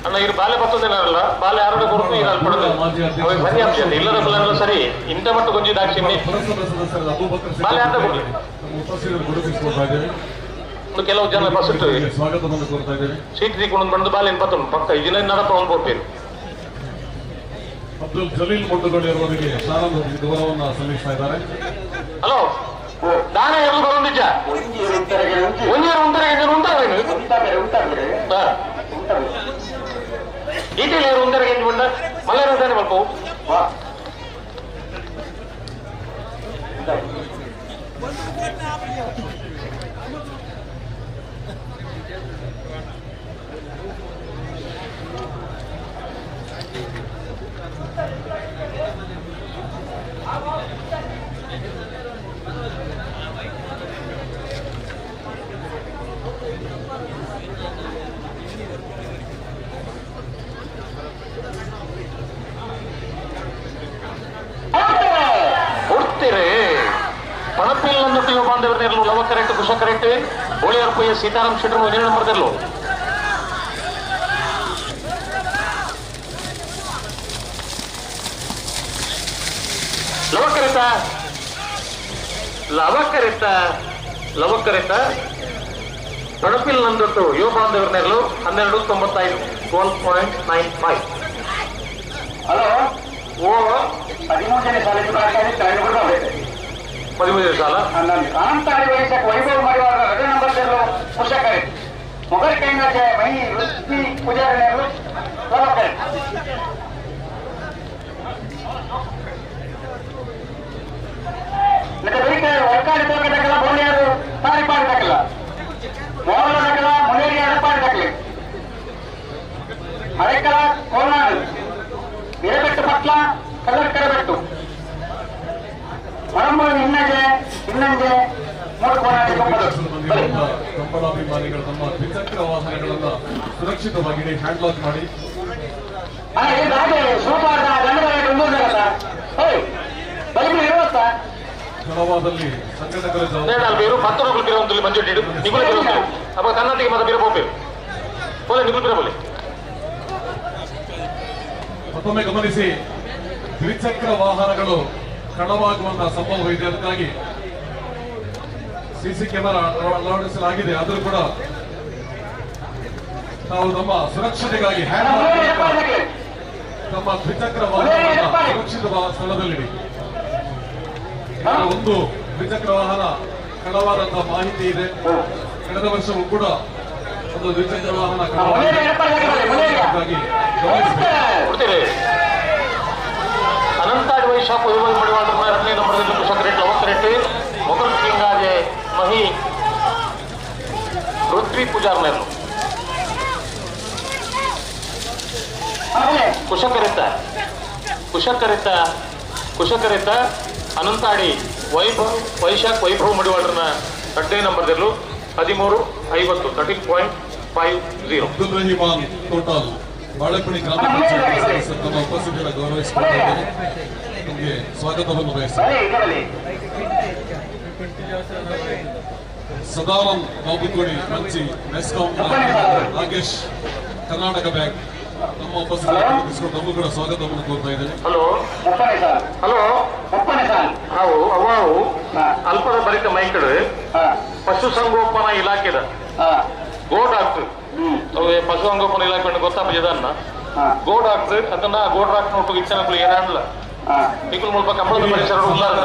ಅಣ್ಣ ಇರು ಬಾಲೆ ಬರ್ತದೇನಲ್ಲ ಬಾಲೆ ಯಾರು ಕೊಡ್ತು ಈಗ ಅಲ್ಲಿ ಪಡೆದು ಸರಿ ಆಗ್ತದೆ ಇಲ್ಲದ ಬಲ್ಲ ಸರಿ ಇಂಥ ಮಟ್ಟ ಗೊಂಜಿ ದಾಕ್ಷಿಣ್ಯ ಬಾಲೆ ಯಾರು ಕೊಡ್ಲಿ ಕೆಲವು ಜನ ಬಸ್ ಸ್ವಾಗತವನ್ನು ಕೋರ್ತಾ ಇದ್ದೇವೆ. ಸೀಟ್ ತಿಕ್ಕೊಂಡು ಬಂದು ಬಾಲೆ ಬರ್ತದೆ ಪಕ್ಕ ಇದನ್ನ ನಡಪ ಒಂದು ಕೊಡ್ತೀರಿ. ಅಬ್ದುಲ್ ಜಲೀಲ್ ಮೊಂಡುಗಳಿ ಅವರಿಗೆ ಶಾಲಾ ಗೌರವವನ್ನು ಸಲ್ಲಿಸ್ತಾ ಇದ್ದಾರೆ. ಹಲೋ ದಾನ ಎರಡು ಬರೋದಿಜ್ಜ ಒಂಜೇರು ಉಂಟಾರೆ ಈಟೆಲ್ ಏರು ಉಂಟರೆಗೆ ಬಂದ ಮಲ್ಲೇರ ತಾನೆ ಬಲ್ಪು. ಪಣಪಿಲ್ ಬಾಂಧವರು ಲವ ಕರೆಕ್ಟ್ ಕುಶ ಕರೆಕ್ಟ್ ಹೋಳಿಯರ್ ಪಯ್ಯ ಸೀತಾರಾಮ್ ಶೆಟ್ಟರು ಹದಿನೇಳು ನಂಬರ್ ತೆರಲು. ಲವಕರಿತ ಲವಕರಿತ ಲವಕರಿತ ಪಣಪಿಲ್ ನಂದೊಟ್ಟು ಯುವ ಬಾಂಧವರ ನೆರಳು 12.95 12.95. ಹಲೋ ಓ 13ನೇ ಸಾಲಿಗೆ 13 ಸಾಲ ಕಾಂತಾರಿ ವಯಸ್ಸಕ್ಕೆ ವೈಭವ ಮಾಡಿವಾಗ ರಜೆ ನಂಬರ್ ಕುಶಕರಿ ಮೊಗಲ್ ಕೈನಾಚೆ ಮೈ ರುಕ್ಮಿ ಪೂಜಾರಿ ಲವಕರಿ. ಬೆಳಿಗ್ಗೆ ಒರ್ಕಾಡಿ ತೋಕದಕ್ಕೆಲ್ಲ ಬೋಣಿಯಾರು ತಾರಿ ಪಾಡಿದಕ್ಕಿಲ್ಲ ಮೋಹನದಕ್ಕೆಲ್ಲ ಮುನೇರಿಯಾರು ಪಾಡಿದಕ್ಲಿ ಹಳೆಕಲ ಕೋಲ್ನಾಡು ನಿರಬೆಟ್ಟು ಪಟ್ಲ ಕಲ್ಲರ್ ಕರಬೆಟ್ಟು ಮರಂಬು ಇನ್ನಂಜೆ ಇನ್ನಂಜೆ ಕಂಬಳಾಭಿಮಾನಿಗಳು ತಮ್ಮ ದ್ವಿಚಕ್ರ ವಾಹನಗಳನ್ನು ಸುರಕ್ಷಿತವಾಗಿ ಹ್ಯಾಂಡ್ ಲಾಕ್ ಮಾಡಿ. ಕಳವಾದಲ್ಲಿ ಸಂಘಟಕರ ಮತ್ತೊಮ್ಮೆ ಗಮನಿಸಿ, ದ್ವಿಚಕ್ರ ವಾಹನಗಳು ಕಳವಾಗುವಂತಹ ಸಂಭವ ಇದೆ. ಅದಕ್ಕಾಗಿ ಸಿಸಿ ಕ್ಯಾಮೆರಾ ಅಳವಡಿಸಲಾಗಿದೆ. ಆದರೂ ಕೂಡ ತಾವು ನಮ್ಮ ಸುರಕ್ಷತೆಗಾಗಿ ತಮ್ಮ ದ್ವಿಚಕ್ರ ವಾಹನ ಸುರಕ್ಷಿತ ಸ್ಥಳದಲ್ಲಿಡಿ. ಒಂದು ದ್ವಿಚಕ್ರ ವಾಹನ ಕಳವಾದಂತಹ ಮಾಹಿತಿ ಇದೆ. ಕಳೆದ ವರ್ಷವೂ ಕೂಡ ಒಂದು ದ್ವಿಚಕ್ರ ವಾಹನ ಕಳವಾಗಿ ಗಮನಿಸಬೇಕು. ಅನಂತಾಡಿ ವೈಶಾಖ ಎರಡನೇ ನಂಬರ್ದಲ್ಲಿ ಕುಶಕರೆಟ್ಟಿ ಲವಕರೆಟ್ಟಿ ಮೊಗಲ್ ಕಿಂಗಾಜೆ ಮಹಿ ಪೃಥ್ವಿ ಪೂಜಾರ್ನೇರು ಕುಶಕರಿತ ಕುಶಕರಿತ ಕುಶಕರಿತ ಅನಂತಾಡಿ ವೈಭವ್ ವೈಶಾಖ್ ವೈಭವ್ ಮಡಿವಾಳರನ್ನ ಎರಡನೇ ನಂಬರ್ದಲ್ಲೂ 13.50 13.50. ಅಬ್ದುಲ್ ರಹಿಮಾನ್ ಟೋಟಲ್ ಬಾಳೆಪುಣಿ ಗ್ರಾಮ ಪಂಚಾಯತ್ ಸದಸ್ಯರು ತಮ್ಮ ಉಪಸ್ಥಿತಿಯನ್ನು ಗೌರವಿಸಿಕೊಳ್ತಾ ಇದ್ದಾರೆ. ನಿಮಗೆ ಸ್ವಾಗತವನ್ನು ಬಯಸುತ್ತೇನೆ. ಸದಾನಂದ್ ಬಾಬುಕೋಡಿ ಮಂಚಿ ಮೆಸ್ಕಾಂ ನಾಗೇಶ್ ಕರ್ನಾಟಕ ಬ್ಯಾಂಕ್ ನಮ್ಮ ಉಪಸ್ಥಿತಿಯನ್ನು ತಮಗೂ ಕೂಡ ಸ್ವಾಗತವನ್ನು ಕೋರ್ತಾ ಇದ್ದೇನೆ. ಹಲೋ ಹಲೋ ಅವು ಅಲ್ಪದ ಬರಿತ ಮೈಕಡು ಪಶುಸಂಗೋಪನಾ ಇಲಾಖೆದ ಗೋ ಡಾಕ್ಟರ್ ಪಶುಸಂಗೋಪನಾ ಇಲಾಖೆ ಗೊತ್ತಾಪಜದನ್ನ ಗೋ ಡಾಕ್ಟರ್ ಅದನ್ನ ಗೋ ಡಾಕ್ಟರ್ ಒಟ್ಟು ಇಚ್ಛನಕ್ಕೂ ಏನಾಗಲ್ಲ ನಿಕುಲ್ ಮುಲ್ಪ ಕಂಬಳದ ಪರಿಸರ ಉಲ್ಲಾರ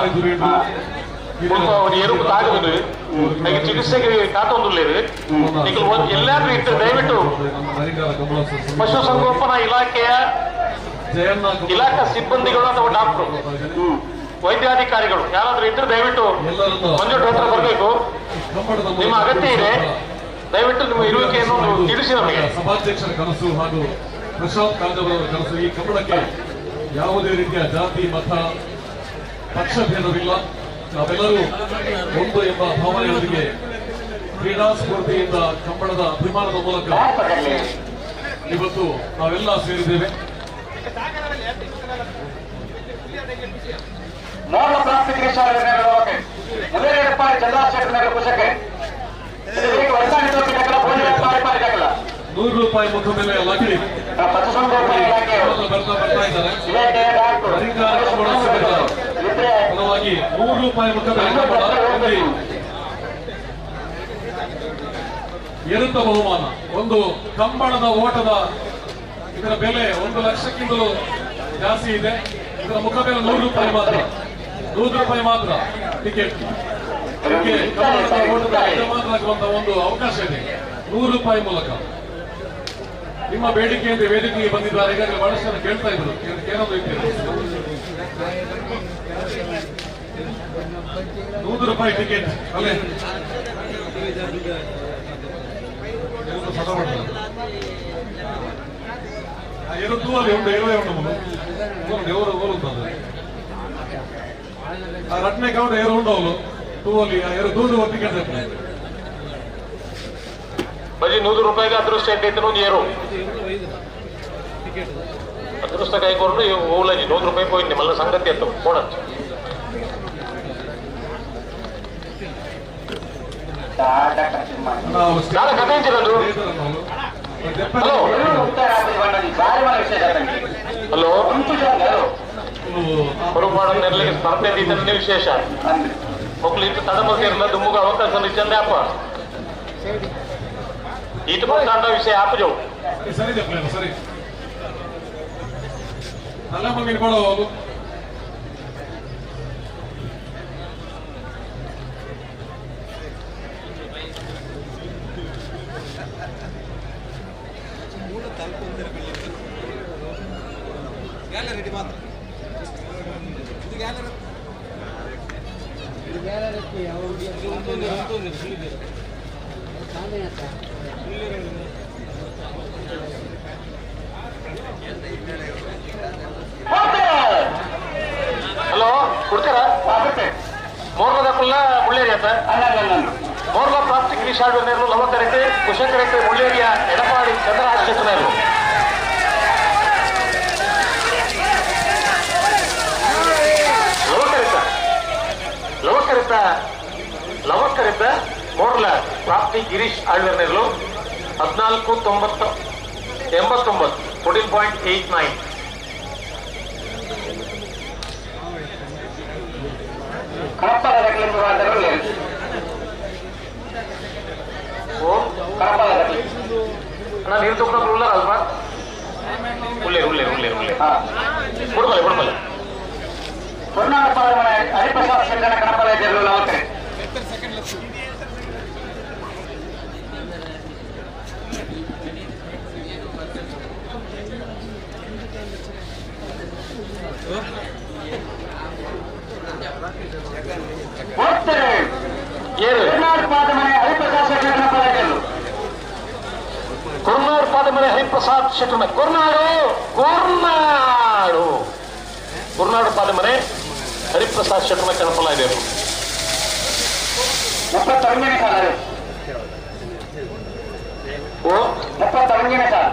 ಮುಲ್ಪ ಒಂದು ಎರುಕು ತಾಗದು ಹಾಗೆ ಚಿಕಿತ್ಸೆಗೆ ಕಾತೊಂದುಲ್ಲೇರು ನಿಕುಲ್ ಒಂದು ಎಲ್ಲಾದ್ರೂ ಇತ್ತು ದಯವಿಟ್ಟು ಪಶುಸಂಗೋಪನಾ ಇಲಾಖೆಯ ಇಲಾಖಾ ಸಿಬ್ಬಂದಿಗಳು ಅಥವಾ ಡಾಕ್ಟರ್ ವೈದ್ಯಾಧಿಕಾರಿಗಳು ಯಾರಾದ್ರೂ ಇದ್ರೆ ದಯವಿಟ್ಟು ಮಂಜು ಹತ್ರ ಬರಬೇಕು. ನಿಮ್ಮ ಅಗತ್ಯ ಇದೆ, ದಯವಿಟ್ಟು ನಿಮ್ಮ ಇರುವಿಕೆಯನ್ನು ತಿಳಿಸಿ ನಮಗೆ. ಸಭಾಧ್ಯಕ್ಷರ ಕನಸು ಹಾಗೂ ಪ್ರಶಾಂತ್ ಕಾಂಜವರವರ ಕನಸು ಈ ಕಂಬಳಕ್ಕೆ ಯಾವುದೇ ರೀತಿಯ ಜಾತಿ ಮತ ಪಕ್ಷ ಭೇದವಿಲ್ಲ, ನಾವೆಲ್ಲರೂ ಒಂದು ಎಂಬ ಭಾವನೆಯೊಂದಿಗೆ ಕ್ರೀಡಾ ಸ್ಫೂರ್ತಿಯಿಂದ ಕಂಬಳದ ಅಭಿಮಾನದ ಮೂಲಕ ಇವತ್ತು ನಾವೆಲ್ಲ ಸೇರಿದ್ದೇವೆ. ಮೋರ್ಲ ಪ್ರಾಪ್ತಿ 100 ರೂಪಾಯಿ ಮುಖ ಮೇಲೆ ಲಗಡಿ ಬರ್ತಾ ಇದ್ದಾರೆ. ಪರವಾಗಿ 100 ರೂಪಾಯಿ ಮುಖ ಮೇಲೆ ಎರುತ್ತ ಬಹುಮಾನ ಒಂದು ಕಂಬಳದ ಓಟದ ಇದರ ಬೆಲೆ 1 ಲಕ್ಷಕ್ಕಿಂತಲೂ ಜಾಸ್ತಿ ಇದೆ. ಇದರ ಮುಖ ಮೇಲೆ 100 ರೂಪಾಯಿ ಮಾತ್ರ, 100 ರೂಪಾಯಿ ಮಾತ್ರ ಟಿಕೆಟ್. ಇದಕ್ಕೆ ಕಂಬಳದ ಓಟದ ಯಜಮಾನರಾಗುವಂತಹ ಒಂದು ಅವಕಾಶ ಇದೆ 100 ರೂಪಾಯಿ ಮೂಲಕ. ನಿಮ್ಮ ಬೇಡಿಕೆಯಂತೆ ವೇದಿಕೆಗೆ ಬಂದಿದ್ದಾರೆ. ಈಗಾಗಲೇ ಬಹಳಷ್ಟು ಜನ ಕೇಳ್ತಾ ಇದ್ರು, ಏನೊಂದು ಇತ್ತು 100 ರೂಪಾಯಿ ಟಿಕೆಟ್ ಅಲ್ಲೇ ತೂವಲ್ಲಿ ಉಂಟು ಇರುವೆ ಉಂಟು ఎవరు ఊరుతుంది ಆ ರಟ್ನೆ ಕೌಂಟ ಏರು ಉಂಡವಳು ತೂವಲ್ಲಿ ಏರು ದೂರು ಟಿಕೆಟ್ ಬಜಿ 100 ರೂಪಾಯಿಗೆ ಅದೃಷ್ಟ ಎಂಟೈತೆ ಒಂದು ಏರು ಅದೃಷ್ಟ ಕೈಕೊಂಡು ಓಲಜಿ 100 ರೂಪಾಯಿ పోయింది మళ్ళీ సంగతి ఎత్తు పోడచ్చు. హలో ಹಲೋ ಹೊರಪಾಡ ನೆರಳಿಗೆ ಸ್ಪರ್ಧೆ ದೀತನೇ ವಿಶೇಷ. ಮಕ್ಕಳು ಇತ್ತು ತಡಮಲ್ತಿರಲ್ಲ ದುಮ್ಮಗ ಅವಕಾಶ ಇಚ್ಚಂದೆ ಅಪ್ಪ ಈತ ಪಡ್ತಾಂಡ ವಿಷಯ ಆಪಜವು ಸರಿ ಸರಿ ಅಲ್ಲ ಮಗ ಹೋಗು. ಹಲೋ ಕೊಡ್ತೀರಾ? ಮೋರ್ಲದ ಮುಳ್ಳೇರಿಯ ಸರ್, ಮೋರ್ಲ ಪ್ರಾಪ್ತಿ ಗಿರೀಶ್ ಆಳ್ವೇರ್ನೇರು ಲವಕರೆಡ್ಡಿ ಕುಶಕರೆಡ್ಡಿ ಮುಳ್ಳೇರಿಯ ಎಡಪಾಡಿ ಚಂದ್ರಹಾಸ್ ಶೆಟ್ಟನೇರು. ಲವಕರಿತ ಲವಕರಿತ ಲವಕರಿತ ಮೋರ್ಲ ಪ್ರಾಪ್ತಿ ಗಿರೀಶ್ ಆಳ್ವೇರ್ನೇರ್ಲು 14.89 14.89. ಅಣ್ಣ ನೀರು ತಗೊಂಡು ಉಳ್ಳಾರ ಅಲ್ವಾ? ಉಳ್ಳೇರು ಉಳ್ಳೇರು ಉಳ್ಳೇರು ಉಳ್ಳೇರು ಬಿಡ್ಮಲೆ ಬಿಡ್ಮಲೆ. ಹರಿಪ್ರಸಾದ್ ಶೆಟ್ಟನ ಕಣಪಲ ಕೊರ್ನಾಡು ಪಾದಮನೆ ಹರಿಪ್ರಸಾದ್ ಶೆಟ್ಟನ ಕೊರ್ನಾಡು ಕೊರ್ನಾಡು ಕೊರ್ನಾಡು ಪಾದಮನೆ ಹರಿಪ್ರಸಾದ್ ಶೆಟ್ಟನ ಕಣಪಲ ಇದೆ. 31ನೇ ಸಾಲ ಓ 31ನೇ ಸಾಲ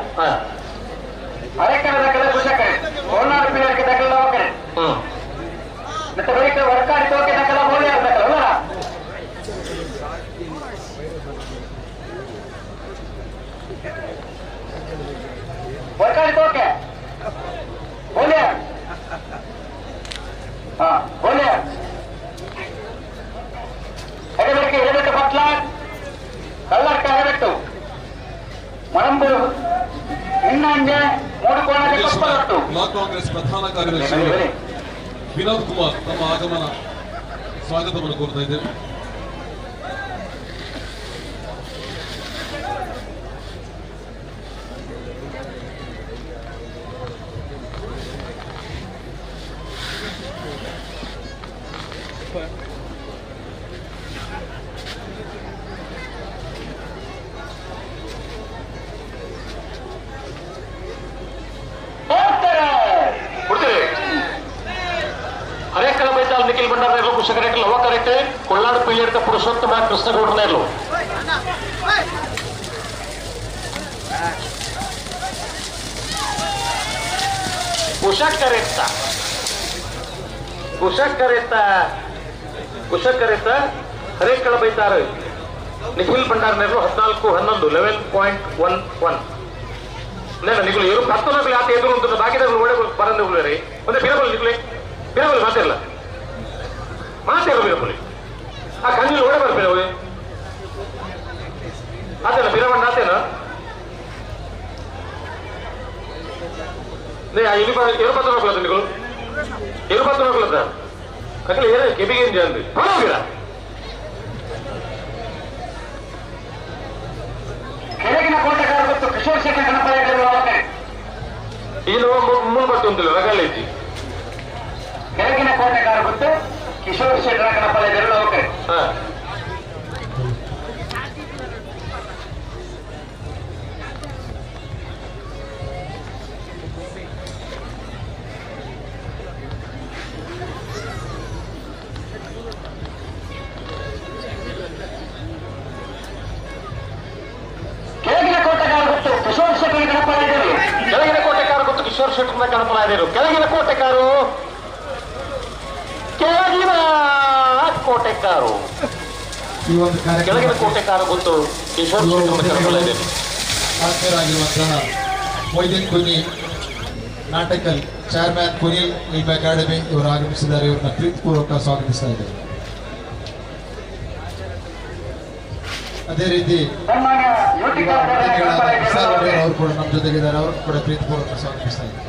ಅರೆಕರ ದಕ್ಕಲ ಕುಶಕರೆ ಕೊರ್ನಾಡು ಪಿಲ್ಲರ್ಗೆ ದಕ್ಕಲ ಲವಕರೆ ಮತ್ತೆ ಬಳಿಕ ವರ್ಕಾಡಿ ತೋಕೆ ದಕ್ಕಲ ಬೋಳಿಯಾರ ದಕ್ಕಲ ಅಲ್ಲ. ವರ್ಕಾಡಿ ತೋಕೆ ಬೋಳಿಯಾರ್ ಹಾ ಬೋಳಿಯಾರ್ ಎಗಬೆಟ್ಟು ಎಗಬೆಟ್ಟು ಪಟ್ಲ ಕಲ್ಲರ್ಕ ಎಗಬೆಟ್ಟು ಮರಂಬು ನಿನ್ನಂಜೆ ಮೂಡುಕೋಟೆ. ಪ್ರದೇಶದ ಬ್ಲಾಕ್ ಕಾಂಗ್ರೆಸ್ ಪ್ರಧಾನ ಕಾರ್ಯದರ್ಶಿ ವಿನೋದ್ ಕುಮಾರ್ ತಮ್ಮ ಆಗಮನ ಸ್ವಾಗತವನ್ನು ಕೋರ್ತಾ ಇದ್ದೇವೆ. ನಿಖಿಲ್ ಭಂಡಾರ ಕುಶಕರೆಟ್ ಲವ ಕರೆಕ್ಟ್ ಕೊಳ್ಳಾಡು ಪೀಳಿಯಡ್ಕ ಪುರುಷೋತ್ತಮ ಕೃಷ್ಣಗೌಡನೇರ್ಲು ಕುಶಕರೆತ್ತ ಕುಶಕರೆತ್ತ ಕುಶಕರೆತ್ತ ಹರೇಕಳ ಬೈತಾರು ನಿಖಿಲ್ ಭಂಡಾರ ನೇರ್ಲು 14-11 11.11 ನೇನ ನಿಗುಲು ಇವರು 10 ಆತ ಎದುರು ಉಂಟು ಬಾಕಿದವರು ಒಳ್ಳೆ ಬರಂದು ರೀ ಒಂದೇ ಬಿರಬಲ್ ನಿಗುಲೆ ಬಿರಬಲ್ ಮಾತಿರಲ್ಲ ಮಾತೇರು ಬಿರಬಲಿ ಆ ಕಂಗಿಲ್ ಓಡೆ ಬರ್ಬೇಡ ಅವಳು ಆತೇನ ಬಿರವಣ್ಣ ಆತೇನ ಎರು ಪತ್ತು ನೋಡ್ಕೊಳತ್ತ ನಿಗಳು ಎರು ಪತ್ತು ನೋಡ್ಕೊಳತ್ತ ಅಕಲ ಏನ ಕೆಬಿಗೆ ಅಂದ್ರಿ ಹೋಗಿರ. ಕೆಳಗಿನ ಕೋಟೆಗಾರ ಮತ್ತು ಕಿಶೋರ್ ಶೆಟ್ಟಿ ಗಣಪತಿ ಈಗ ಮೂರು ಬತ್ತು ಉಂಟಿಲ್ಲ ರಗಳೆ ಕೆಳಗಿನ ಕೋಟೆಗಾರ ಮತ್ತು ಕಿಶೋರ್ ಶೆಟ್ಟರ ಗಣಪತಿ ಹೋಗ್ತಾರೆ. ಕೆಳಗಿನ ಕೋಟೆಗಾರ ಗೊತ್ತು ಕಿಶೋರ್ ಶೆಟ್ಟರ ಗಣಪತಿ ಕೆಳಗಿನ ಕೋಟೆಕಾರ ಗೊತ್ತು ಕಿಶೋರ್ ಶೆಟ್ಟರ ಗಣಪತಿ ಕೆಳಗಿನ ಕೋಟೆಕಾರು ಕೆಳಗಿನ ಕೋಟೆಕಾರು ಈ ಒಂದು ಕೆಳಗಿನ ಕೋಟೆಕಾರು ಗೊತ್ತು ಕಿಶೋರ್ ಶೆಟ್ಟರ ಆತ್ಮೀಯರಾಗಿರುವಂತಹ ಮೊಯ್ದೀನ್ ಕುನಿ ನಾಟಕಲ್ ಚೇರ್ಮನ್ ಕುನಿಲ್ ಯುವ ಅಕಾಡೆಮಿ ಇವರು ಆಗಮಿಸಿದ್ದಾರೆ. ಇವರನ್ನ ಪ್ರೀತಿಪೂರ್ವಕ ಸ್ವಾಗತಿಸ್ತಾ ಇದ್ದಾರೆ. ಅದೇ ರೀತಿ ಅವರು ಕೂಡ ನಮ್ಮ ಜೊತೆಗಿದ್ದಾರೆ. ಅವರು ಕೂಡ ಪ್ರೀತಿಪೂರ್ವಕ ಸ್ವಾಗತಿಸ್ತಾ ಇದ್ದಾರೆ.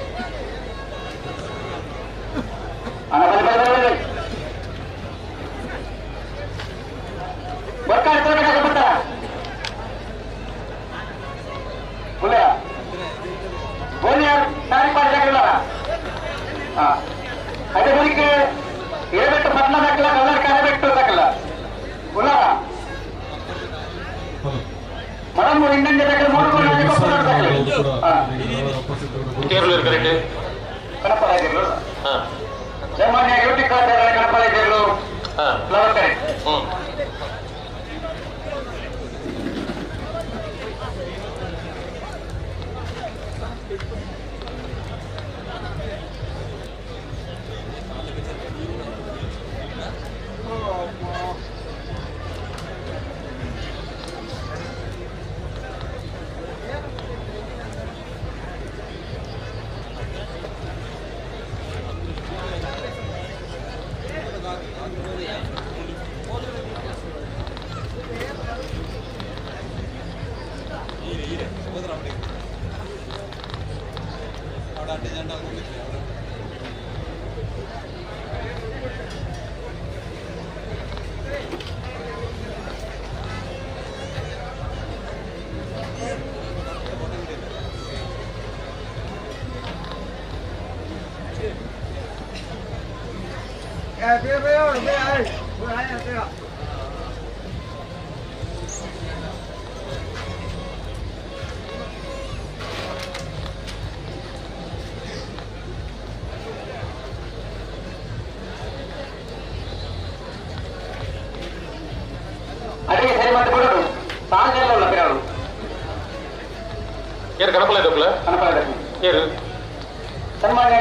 ಸನ್ಮಾನ್ಯ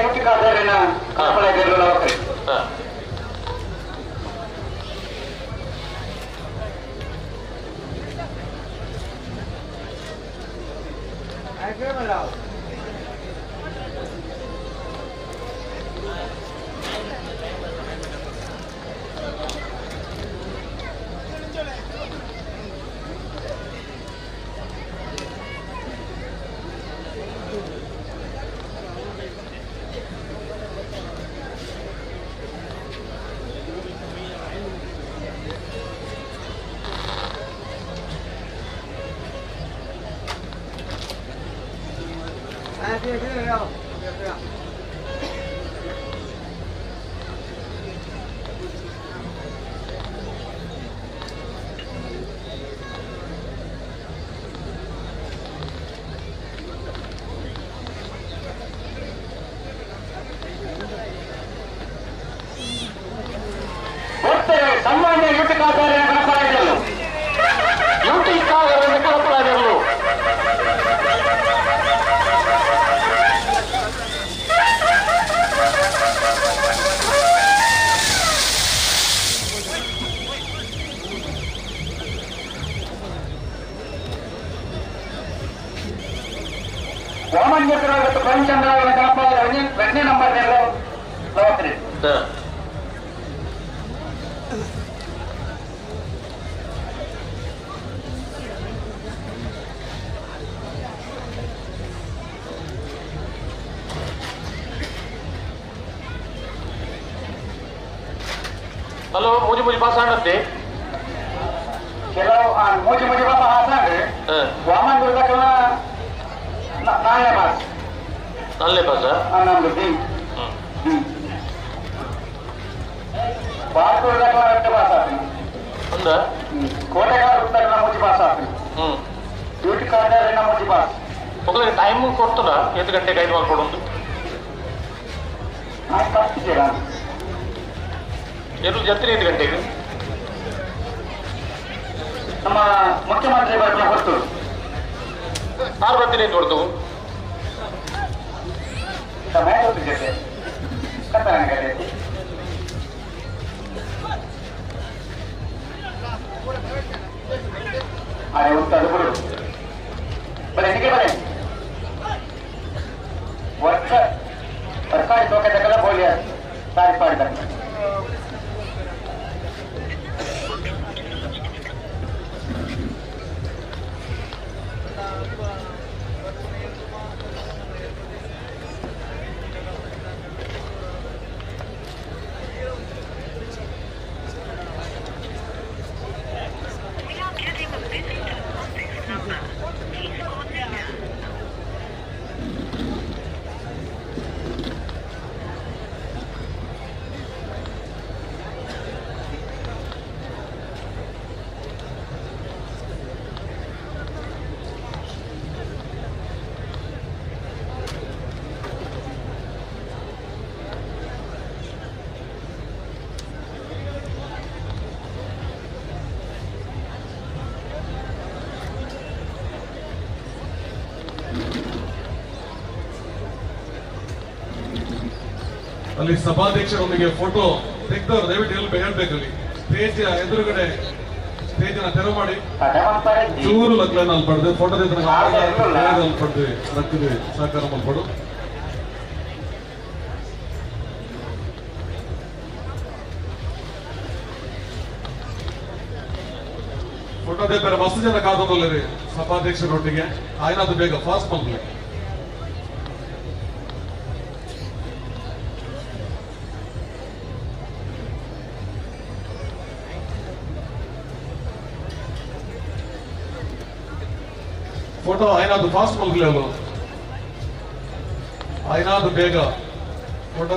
ಸನ್ಮಾನ್ಯ ಯುಟಿಕಾಚಾರ್ಯ ಗಣಪರಾಜರು ಯುಟಿಕಾಚಾರ್ಯ ಗಣಪರಾಜರು ವಾಮನ್ಯ ಪ್ರವೀಣ್ ಗಣಪರಾಜ ಎರಡನೇ ನಂಬರ್ ಲವತ್ರಿ. ಹಲೋ ಮೂಜಿ ಮೂಜಿ ಪಾಸ್ ಆಂಡತ್ತೆ ಕೆಲವು ಮೂಜಿ ಮೂಜಿ ಪಾಸ್ ಆಸಂಡ್ ವಾಮನ್ ಗುರುದಕಲ ನಾಲ್ನೇ ಪಾಸ್ ನಾಲ್ನೇ ಪಾಸ್ ನಮ್ದು ಬಿ ಬಾರ್ ಗುರುದಕಲ ಎರಡು ಪಾಸ್ ಆತೀನಿ ಒಂದ ಕೋಟೆಗಾರ ಗುರುದಕಲ ಮೂಜಿ ಪಾಸ್ ಆತೀನಿ ಡ್ಯೂಟಿ ಕಾರ್ಡರ್ ಮೂಜಿ ಪಾಸ್ ఒకరికి ಟೈಮ್ ಕೊಡ್ತದ 8 ಗಂಟೆಗೆ ಐದು ಮಾಡ್ಕೊಡೋದು ತಪ್ಪಿದ್ದೀರಾ ಎರಡು ಜತ್ರಿ 8 ಗಂಟೆಗೆ ನಮ್ಮ ಮುಖ್ಯಮಂತ್ರಿ ಬರ್ತಾ ಹೊರತು ಆರು ಬರ್ತೀನಿ ಹೊರತು ಜೊತೆ ಅರೆ ಉಂಟು ಬಿಡು ಬರೀ ಎಲ್ಲಿಗೆ ಬರೀ ವರ್ಕ ಸರ್ಕಾರಿ ತೋಕದಕ್ಕೆಲ್ಲ ಬೋಲಿ ಸಾರಿ ಪಾಡಿದ ಅಲ್ಲಿ ಸಭಾಧ್ಯಕ್ಷರೊಂದಿಗೆ ಫೋಟೋ ತೆಗೆದವರು ದಯವಿಟ್ಟು ಹೇಳ್ಬೇಕು. ಅಲ್ಲಿ ಸ್ಟೇಜ್ ಎದುರುಗಡೆ ಸ್ಟೇಜ್ ಅನ್ನ ತೆರವು ಮಾಡಿ ಚೂರು ಲಗ್ನ ಅಲ್ಲಿ ಪಡೆದು ಫೋಟೋ ಅಲ್ಲಿ ಪಡೆದು ಲಕ್ಕದೆ ಸಹಕಾರ ಮಲ್ಪಡು. ಫೋಟೋ ಬೇರೆ ಮಸ್ತ್ ಜನ ಕಾದೊಂದು ಸಭಾಧ್ಯಕ್ಷರೊಟ್ಟಿಗೆ ಆಯ್ನಾದ್ರು ಬೇಗ ಫಾಸ್ಟ್ ಬಂದ್ಲಿ. ಫೋಟೋ ಆಯ್ನಾದ್ರು ಫಾಸ್ಟ್ ಮಲ್ಗಲಿ ಆಯ್ನಾದ್ರು ಬೇಗ ಫೋಟೋ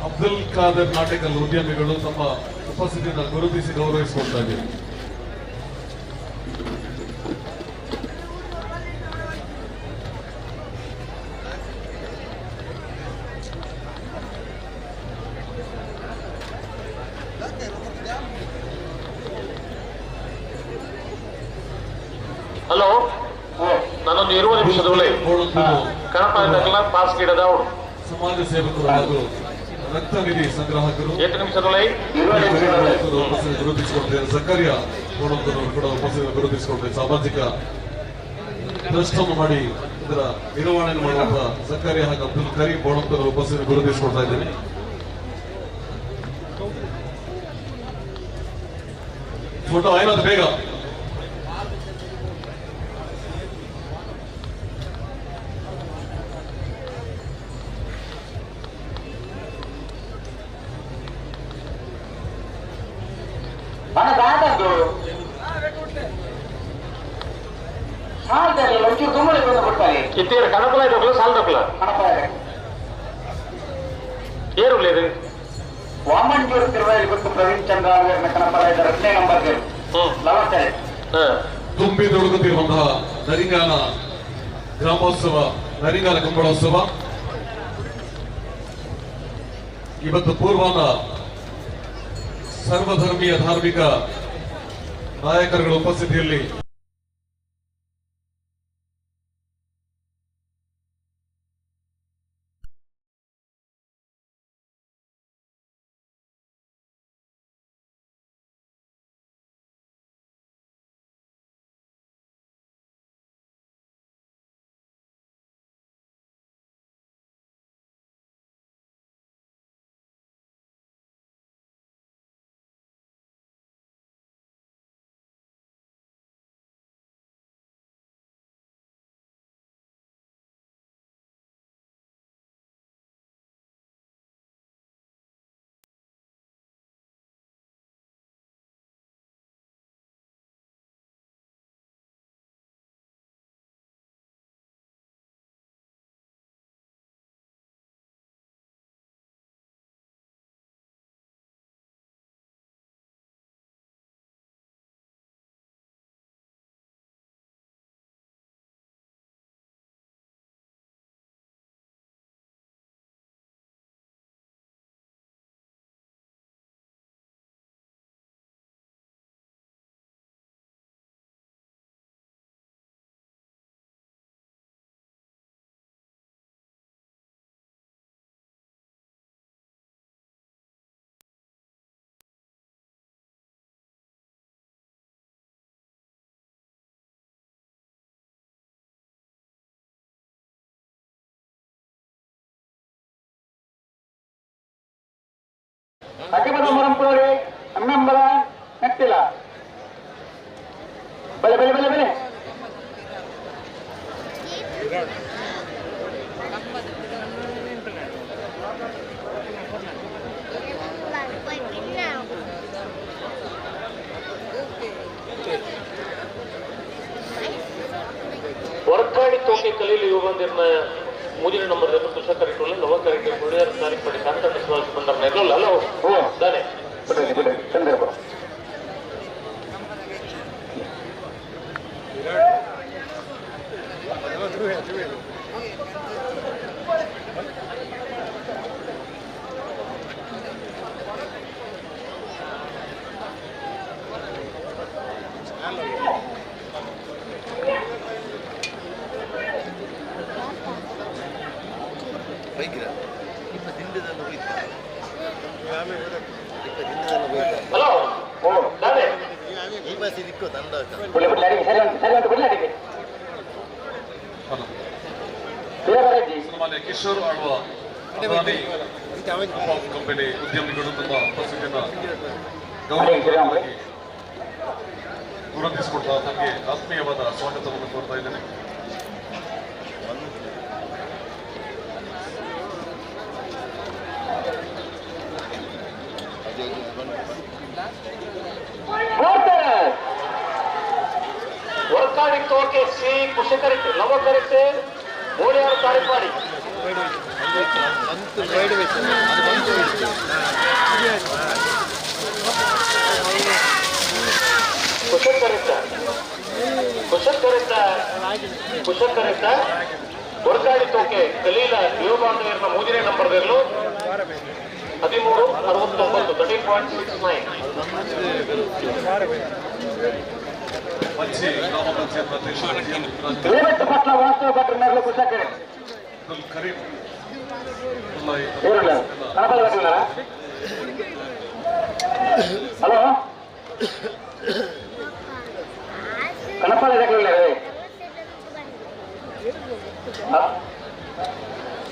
ಅಬ್ದುಲ್ ಖಾದರ್ ನಾಟಕಲ್ ಉದ್ಯಮಿಗಳು ತಮ್ಮ ಉಪಸ್ಥಿತಿಯನ್ನು ಗುರುತಿಸಿ ಗೌರವಿಸಿಕೊಳ್ತಾ ಇದ್ದಾರೆ. ಹಲೋ, ನಾನೊಂದು 20 ನಿಮಿಷದೊಳಗೆ ಕಣಪ ಪಾಸ್ ಗಿಡದ ಅವಳು ಸಮಾಜ ಸೇವಕರು ಹಾಗೂ ರಕ್ತ ನಿಧಿ ಸಂಗ್ರಾಹಕರು 8 ನಿಮಿಷದೊಳಗೆ ಗುರುತಿಸಿಕೊಳ್ತೇವೆ. ಸಕ್ಕರಿಯ ಕೂಡ ಉಪಸ್ಥಿತಿ ಗುರುತಿಸಿಕೊಳ್ತೇವೆ. ಸಾಮಾಜಿಕ ಟ್ರಸ್ಟ್ ಅನ್ನು ಮಾಡಿ ಇದರ ನಿರ್ವಹಣೆ ಮಾಡುವಂತಹ ಸಕ್ಕರಿಯ ಹಾಗೂ ಅಬ್ದುಲ್ ಕರೀಂ ಬೋಳಂತರ ಉಪಸ್ಥಿತಿ ಗುರುತಿಸಿಕೊಳ್ತಾ ಇದ್ದೇನೆ. ಫೋಟೋ ಏನಾದ್ರು ಬೇಗ ಸಾಲ್ ಒಂಚೂರು ದುಮ್ಮಳಿ ಬಂದು ಕೊಡ್ತಾರೆ ಇತ್ತೀರ ಕಣಪಲ ದೊಕ್ಕಲ ಸಾಲ್ ದೊಕ್ಕಲ ಕಣಪಲ ಏರುలేదు ವಾಮಂಜೂರು ತಿರುವಲ್ಲಿ ಗೊತ್ತು ಪ್ರವೀಣ್ ಚಂದ್ರ ಕಣಪಲ ಇದ್ದಾರೆ 2ನೇ ನಂಬರ್ ಲವತ್ತರೆ ತುಂಬಿ ತುಳುಕುತ್ತಿರುವಂತಹ ನರಿಂಗಾನ ಗ್ರಾಮೋತ್ಸವ ನರಿಂಗಾನ ಕಂಬಳೋತ್ಸವ ಇವತ್ತು ಪೂರ್ವಾನ ಸರ್ವಧರ್ಮೀಯ ಧಾರ್ಮಿಕ ನಾಯಕರುಗಳ ಉಪಸ್ಥಿತಿಯಲ್ಲಿ ಅಕ್ಕಿಮದ ಮರಂಪುರೇ ಅಮ್ಮೆಂಬರ ನಟ್ಟಿಲ ಬಲೆ ಬಲೆ ಬಲೆ ಬಲೆ ವರ್ಕಾಡಿ ತೋಕೆ ಕಲೀಲಿ ಯುವ ಮೂಜಿನ ನಂಬರ್ ತುಷಾರ್ ಲವ ಕರೆಕ್ಟ್ ಮುಡಿಯಾರ ತಾರೀಕು ಪಡಿ ಕಾಂತಣ್ಣ ಶಿವಾಜಿ ಬಂದರ್ನ ಇರಲ್ಲ ಅಲ್ಲ ದಾನೆ ಬಿಡ್ರಿ ಬಿಡ್ರಿ ಚಂದ್ರ ಹಲೋ ದಾನೆ ಸನ್ಮಾನ್ಯ ಕಿಶೋರ್ ಆಳ್ವ ಕಂಪನಿ ಉದ್ಯಮಿಗಳು ತಮ್ಮ ಉಪಸ್ಥಿತಿಯನ್ನು ಗೌರವವಾಗಿ ಗುರುತಿಸಿಕೊಡ್ತಾ ತಮಗೆ ಆತ್ಮೀಯವಾದ ಸ್ವಾಗತವನ್ನು ಕೋರ್ತಾ ಇದ್ದೇನೆ. ವರ್ಕಾಡಿ ತೋಕೆ ಸಿ ಕುಶಕರಿಟ್ ಲವ ಕರಿಟ್ ಬೋಳಿಯಾರು ತಾರಿಪಾಡಿ ಕುಶಕರಿತ ಕುಶಕರಿತ ಕುಶಕರಿತ ವರ್ಕಾಡಿ ತೋಕೆ ಕಲೀಲ ಯುವಬಾಂಧವೀರ್ನ ಮೂರನೇ ನಂಬರ್ 1369 13.69 ಮಂಚಿ ಗ್ರಾಮ ಪಂಚಾಯತ್ ಅಧ್ಯಕ್ಷ ಪಟ್ಲ ವಾಸ್ತವ ಭಟ್ರ ಮೇಲೂ ಕುಶಕರಿ ಅಬ್ದುಲ್ ಕರೀಂ ಹಲೋ ಕಣಪಾಲ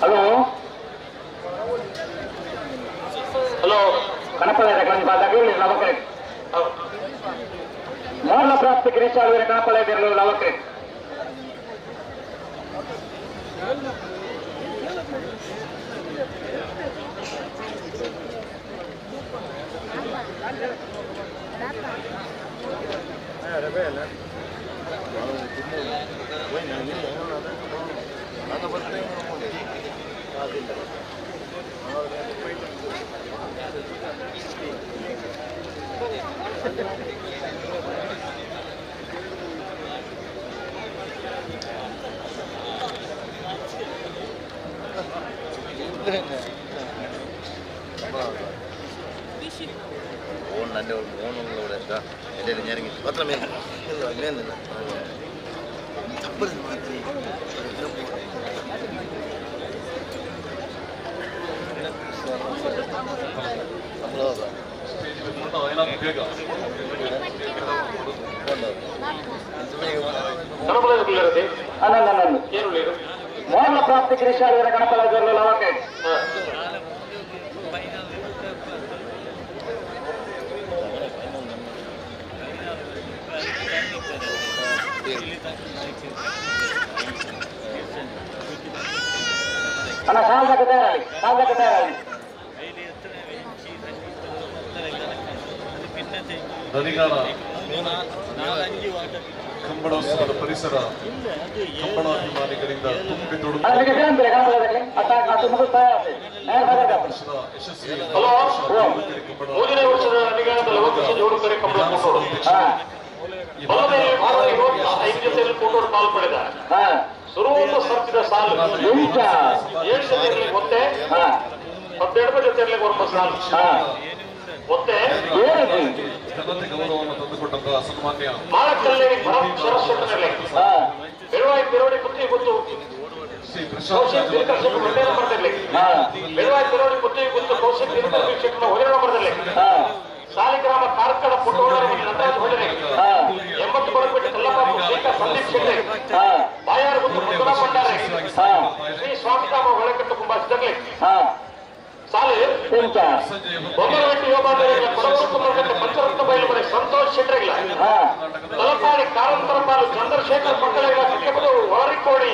ಹಲೋ ಹಲೋ ಕಣಪಾಲ ಲವಕರೆ ಮೊದಲ ಪ್ರಾಪ್ತಿ ಗಿರೀಶ್ ಆಳ್ವೀರ ಕಣಪಾಲ ಇದ್ದಿರಲು ಲವಕರೆ ಮೋಹನ ಪ್ರಾಪ್ತಿ ಗಿರೀಶಾಲಯ ಗಣಪತಿ ಲವಕೆ ಅಣ್ಣ ಸಾಲಕ್ಕೆ ತಯಾರಾಗಿ ಸಾಲಕ್ಕೆ ತಯಾರಾಗಿ ದನಿಗಾರ ಕಂಬಳೋತ್ಸವದ ಪರಿಸರ ಕಂಬಳಾಭಿಮಾನಿಗಳಿಂದ ತುಂಬಿ ಯಶಸ್ವಿ ಜನತೆ ಗೌರವವನ್ನು ತಂದುಕೊಟ್ಟಂತಹ ಸನ್ಮಾನ್ಯ ಶ್ರೀ ಪ್ರಶಾಂತ್ ಸಾಲಿಗ್ರಾಮ ಕಾರ್ಕಳ ಪುಟ್ಟೋಡ ನಟರಾಜ ಹೊಳ್ಳರೆ 80 ಬಡಪೇಟೆ ಕಲ್ಲಪ್ಪ ಶ್ರೀಕಾ ಸಂದೀಪ್ ಶೆಟ್ಟಿ ಬಾಯಾರು ಗುತ್ತು ಮುದ್ರಾ ಭಂಡಾರೆ ಶ್ರೀ ಸ್ವಾಮಿರಾಮ ಹೊಳೆಕಟ್ಟು ಕುಂಬಾಸಿದಾಗಲಿ ಸಾಲಿ ಬೊಮ್ಮನಹಟ್ಟಿ ಯೋಗಾಂಧರಿಗಳ ಕೊಡಗು ಕುಂಬಳಕಟ್ಟೆ ಪಂಚರತ್ನ ಬಯಲು ಮನೆ ಸಂತೋಷ್ ಶೆಟ್ಟರಿಗಳ ತಲಪಾಡಿ ಕಾರಂತರ ಪಾಲು ಚಂದ್ರಶೇಖರ್ ಮಕ್ಕಳಿಗಳ ಕಟ್ಟೆಬದು ಒಳರಿಕೋಡಿ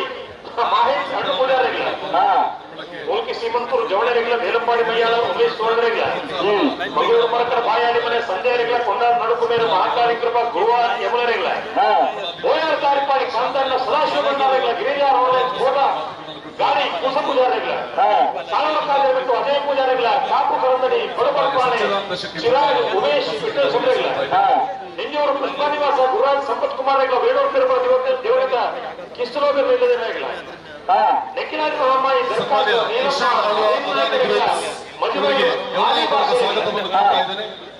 ಮಹೇಶ್ ಅಡ್ಡು ಪೂಜಾರಿಗಳ ಮುಲ್ಕಿ ಸೀಮಂತೂರು ಜವಳರಿಗಳ ಮೇಲಂಬಾಡಿ ಮೈಯಾಳ ಉಮೇಶ್ ಸೋಳರಿಗಳ ಮಂಗಳೂರು ಮರಕರ ಬಾಯಾಡಿ ಮನೆ ಸಂಜಯರಿಗಳ ಕೊಂಡಾಡ ನಡುಕುಮೇರು ಮಹಾಕಾಳಿ ಕೃಪಾ ಗುರುವ ಯಮುನರಿಗಳ ಬೋಯಾರ್ ತಾರಿಪಾಡಿ ಕಾಂತಣ್ಣ ಸದಾಶಿವ ಭಂಡಾರಿಗಳ ಗಿರಿಜಾ ರೋಡೆ ಕೋಟ ಗಾಡಿ ಕುಸ ಪೂಜಾರಿಗಳ ಸಾಲಮ ಕಾಲದ ಬಿಟ್ಟು ಅಜಯ ಪೂಜಾರಿಗಳ ಕಾಪು ಕರಂದಡಿ ಬಡಬಡಪಾಣೆ ಚಿರಾಗ್ ಉಮೇಶ್ ವಿಠಲ್ ಸುಂದರಿಗಳ ನಿಂಜೂರು ಪುಷ್ಪನಿವಾಸ ಗುರುರಾಜ್ ಸಂಪತ್ ಕುಮಾರ್ ವೇಣೂರು ತಿರುಪತಿ ದೇವರಿಗ ಕಿಸ್ತಲೋಗ ಇಲ್ಲದಿರಲಿಲ್ಲ ನೆಕ್ಕಿನಾಡಿ ಮಹಾಮಾಯಿ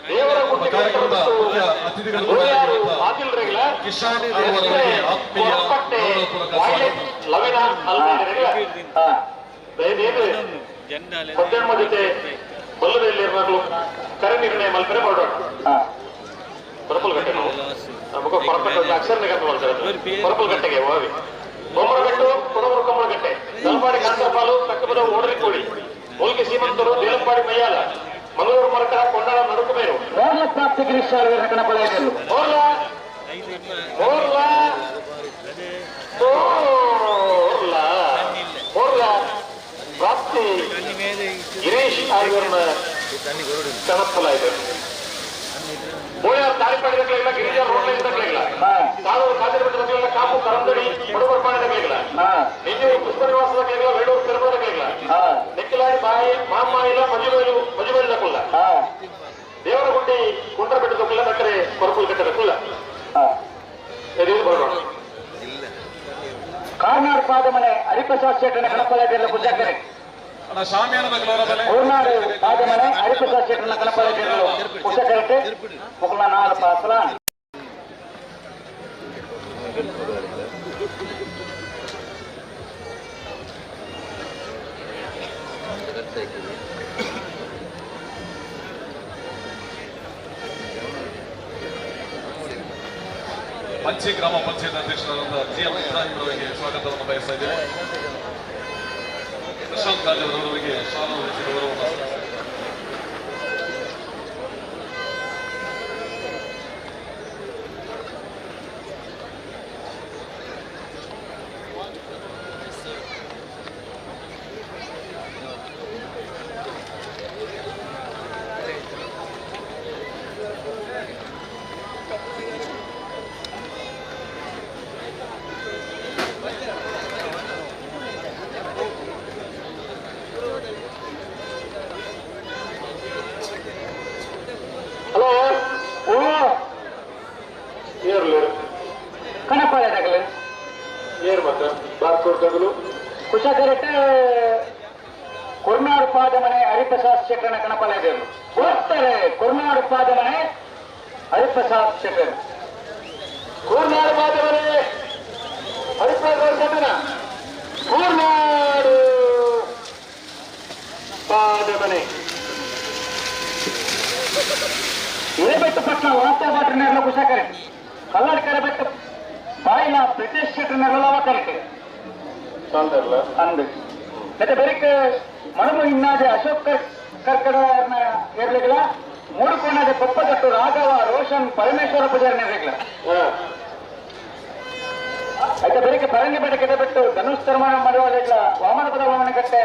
ದೇವರ ಕಿಶಾನ್ ಲವಿನ ಅಲ್ಮೇಲೆ ಜೊತೆ ಬಲ್ಲದಲ್ಲಿ ಕರೆ ನಿರ್ಣಯ ಮಲ್ಪರೆ ಹೊರಡೋಣ ಕೊರಪಲ್ಗಟ್ಟೆ ನಾವು ನಮಗ ಕೊರಪಟ್ಟು ಅಕ್ಷರ ನಿಗಮ ಮಾಡ್ತಾರೆ ಕೊರಪಲ್ಗಟ್ಟೆಗೆ ಹೋಗಿ ಬೊಮ್ಮರಗಟ್ಟು ಕೊಡಗೂರು ಕಂಬಳಗಟ್ಟೆ ತಲಪಾಡಿ ಕಾಂತರಪಾಲು ತಕ್ಕಬದ ಓಡರಿಕೋಡಿ ಮುಲ್ಕಿ ಸೀಮಂತರು ದೇಲಂಪಾಡಿ ಮೈಯಾಲ ಮಂಗಳೂರು ಮರಕರ ಕೊಂಡಾಳ ನಡುಕುಮೇರು ಪ್ರಾಪ್ತಿ ಗಿರೀಶ್ ಮೋರ್ಲ ಮೋರ್ಲ ಮೋರ್ಲ ಮೋರ್ಲ ಪ್ರಾಪ್ತಿ ಗಿರೀಶ್ ಆರ್ಯವರನ್ನ ಕಣಪ್ಪಲಾಯಿತು. ಬೋಯಾರ್ ತಾಳಿಪಾಡಿ ದಕ್ಕಲಿಲ್ಲ, ಗಿರಿಜಾ ರೋಡ್ ಲೈನ್ ದಕ್ಕಲಿಲ್ಲ, ಕಾಲೂರು ಕಾಜರಬೆಟ್ಟ ದಕ್ಕಲಿಲ್ಲ, ಕಾಪು ಕರಂದಡಿ ಬಡಬರ್ಪಾಡಿ ದಕ್ಕಲಿಲ್ಲ, ನಿಂಜೂರು ಪುಷ್ಪನಿವಾಸ ದಕ್ಕಲಿಲ್ಲ, ವೇಡೂರು ತಿರುಮಲ ದಕ್ಕಲಿಲ್ಲ, ನೆಕ್ಕಿಲಾಡಿ ಬಾಯಿ ಮಾಮಾಯಿಲ ಮಜುಬೇಲು ಮಜುಬೇಲು ದಕ್ಕಲ್ಲ, ದೇವರಗುಂಡಿ ಕುಂಡ್ರಬೆಟ್ಟ ದಕ್ಕಲ್ಲ, ನಕ್ಕರೆ ಕೊರಪುಲ್ ಕಟ್ಟೆ ದಕ್ಕಲ್ಲ. ಬರೋಣ ಕಾರ್ನಾಡ್ ಪಾದಮನೆ ಹರಿಪ್ರಸಾದ್ ಶೆಟ್ಟನ ಕಣಪಲದಲ್ಲಿ ಪೂಜಾಕರೆ ಊರ್ನಾಡು ಪಾದಮನೆ ಹರಿಪ್ರಸಾದ್ ಶೆಟ್ಟನ ಕಣಪಲದಲ್ಲಿ ಪೂಜಾಕರೆಟ್ ಮುಕುಲ ನಾಲ್ ಪಾಸಲ ಮಂಚಿ ಗ್ರಾಮ ಪಂಚಾಯತ್ ಅಧ್ಯಕ್ಷರಾದ ಜಿ ಎಂ ಇಬ್ರಾಹಿಂ ಅವರಿಗೆ ಸ್ವಾಗತವನ್ನು ಬಯಸ್ತಾ ಇದ್ದೇವೆ. ಪ್ರಶಾಂತ್ ಕಾಜಾರವರಿಗೆ ಶಾಲು ಹೊರಿಸಿ ಗೌರವವನ್ನು ಸಲ್ಲಿಸಿದ್ದಾರೆ. ಏರ್ ಮತ್ತೆ ಬಾರ್ಕೋಡ್ ತಗಲು ಕುಶಕರೆಟ್ ಕುರ್ನಾಡು ಪಾದಮನೆ ಹರಿಪ್ರಸಾದ್ ಶೆಟ್ಟರನ ಕಣಪಲ ಇದೆ ಹೋಗ್ತಾರೆ. ಕುರ್ನಾಡು ಪಾದಮನೆ ಹರಿಪ್ರಸಾದ್ ಶೆಟ್ಟರ್, ಕೂರ್ನಾಡು ಪಾದಮನೆ ಹರಿಪ್ರಸಾದ್ ಶೆಟ್ಟನ ಕೂರ್ನಾಡು ಪಾದಮನೆ. ಇರಬೆಟ್ಟು ಪಟ್ನ ವಾಸ್ತವ ಭಟ್ರ ಕುಶಕರೆ ಕಲ್ಲಡ್ ಕರಬೆಟ್ಟು ಬಾಯಿಲ ಬ್ರಿಟಿಷ್ ಶೆಟ್ಟರ್ ಲವಕರೆಟ್ ಅಂದು ಮತ್ತೆ ಬೆರಿಕ್ ಮಣಮು ಇನ್ನಾದೆ ಅಶೋಕ್ ಕರ್ಕಡ ಏರ್ಲಿಗಳ ಮೂಡುಕೋಣದ ಕೊಪ್ಪದಟ್ಟು ರಾಘವ ರೋಷನ್ ಪರಮೇಶ್ವರ ಪೂಜಾರಿ ನೇರ್ಲಿಗಳ. అయితే ಬೆಳಿಗ್ಗೆ ಪರಂಗಿಪೇಟೆ ಕೆಟಬಿಟ್ಟು ಧನುಷ್ ಧರ್ಮನ ಮಾಡುವಲಿಗಳ ವಾಮನಪದ ವಾಮನ ಕಟ್ಟೆ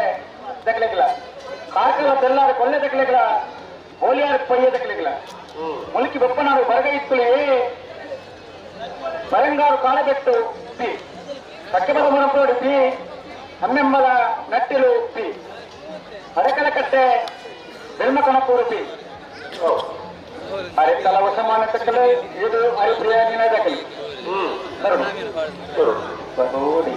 ದಕ್ಕಲಿಗಳ ಕಾರ್ಕಳ ತೆಲ್ಲಾರು ಕೊಲ್ಲೆ ದಕ್ಕಲಿಗಳ ಗೋಲಿಯಾರ್ ಪಯ್ಯ ದಕ್ಕಲಿಗಳ ಮುಲ್ಕಿ ಬೊಪ್ಪನಾರು ಬರಗೈತ್ತುಲಿ ಬರಂಗಾರು ಕಾಲಬೆಟ್ಟು ಪಿ ಪಕ್ಕದ ಮರಕೋಡು ಪಿ ಹಮ್ಮೆಂಬಲ ನಟ್ಟಿಲು ಪಿ ಅರೆಕಲಕಟ್ಟೆ ಬೆಲ್ಮಕಣಪೂರು ಪಿ ಅರೆಕಲ ವಸಮಾನ ತಕ್ಕಲೆ ಇದು ಹರಿಪ್ರಿಯ ನೀನ ದಕ್ಕಲಿ ಬರೋಡಿ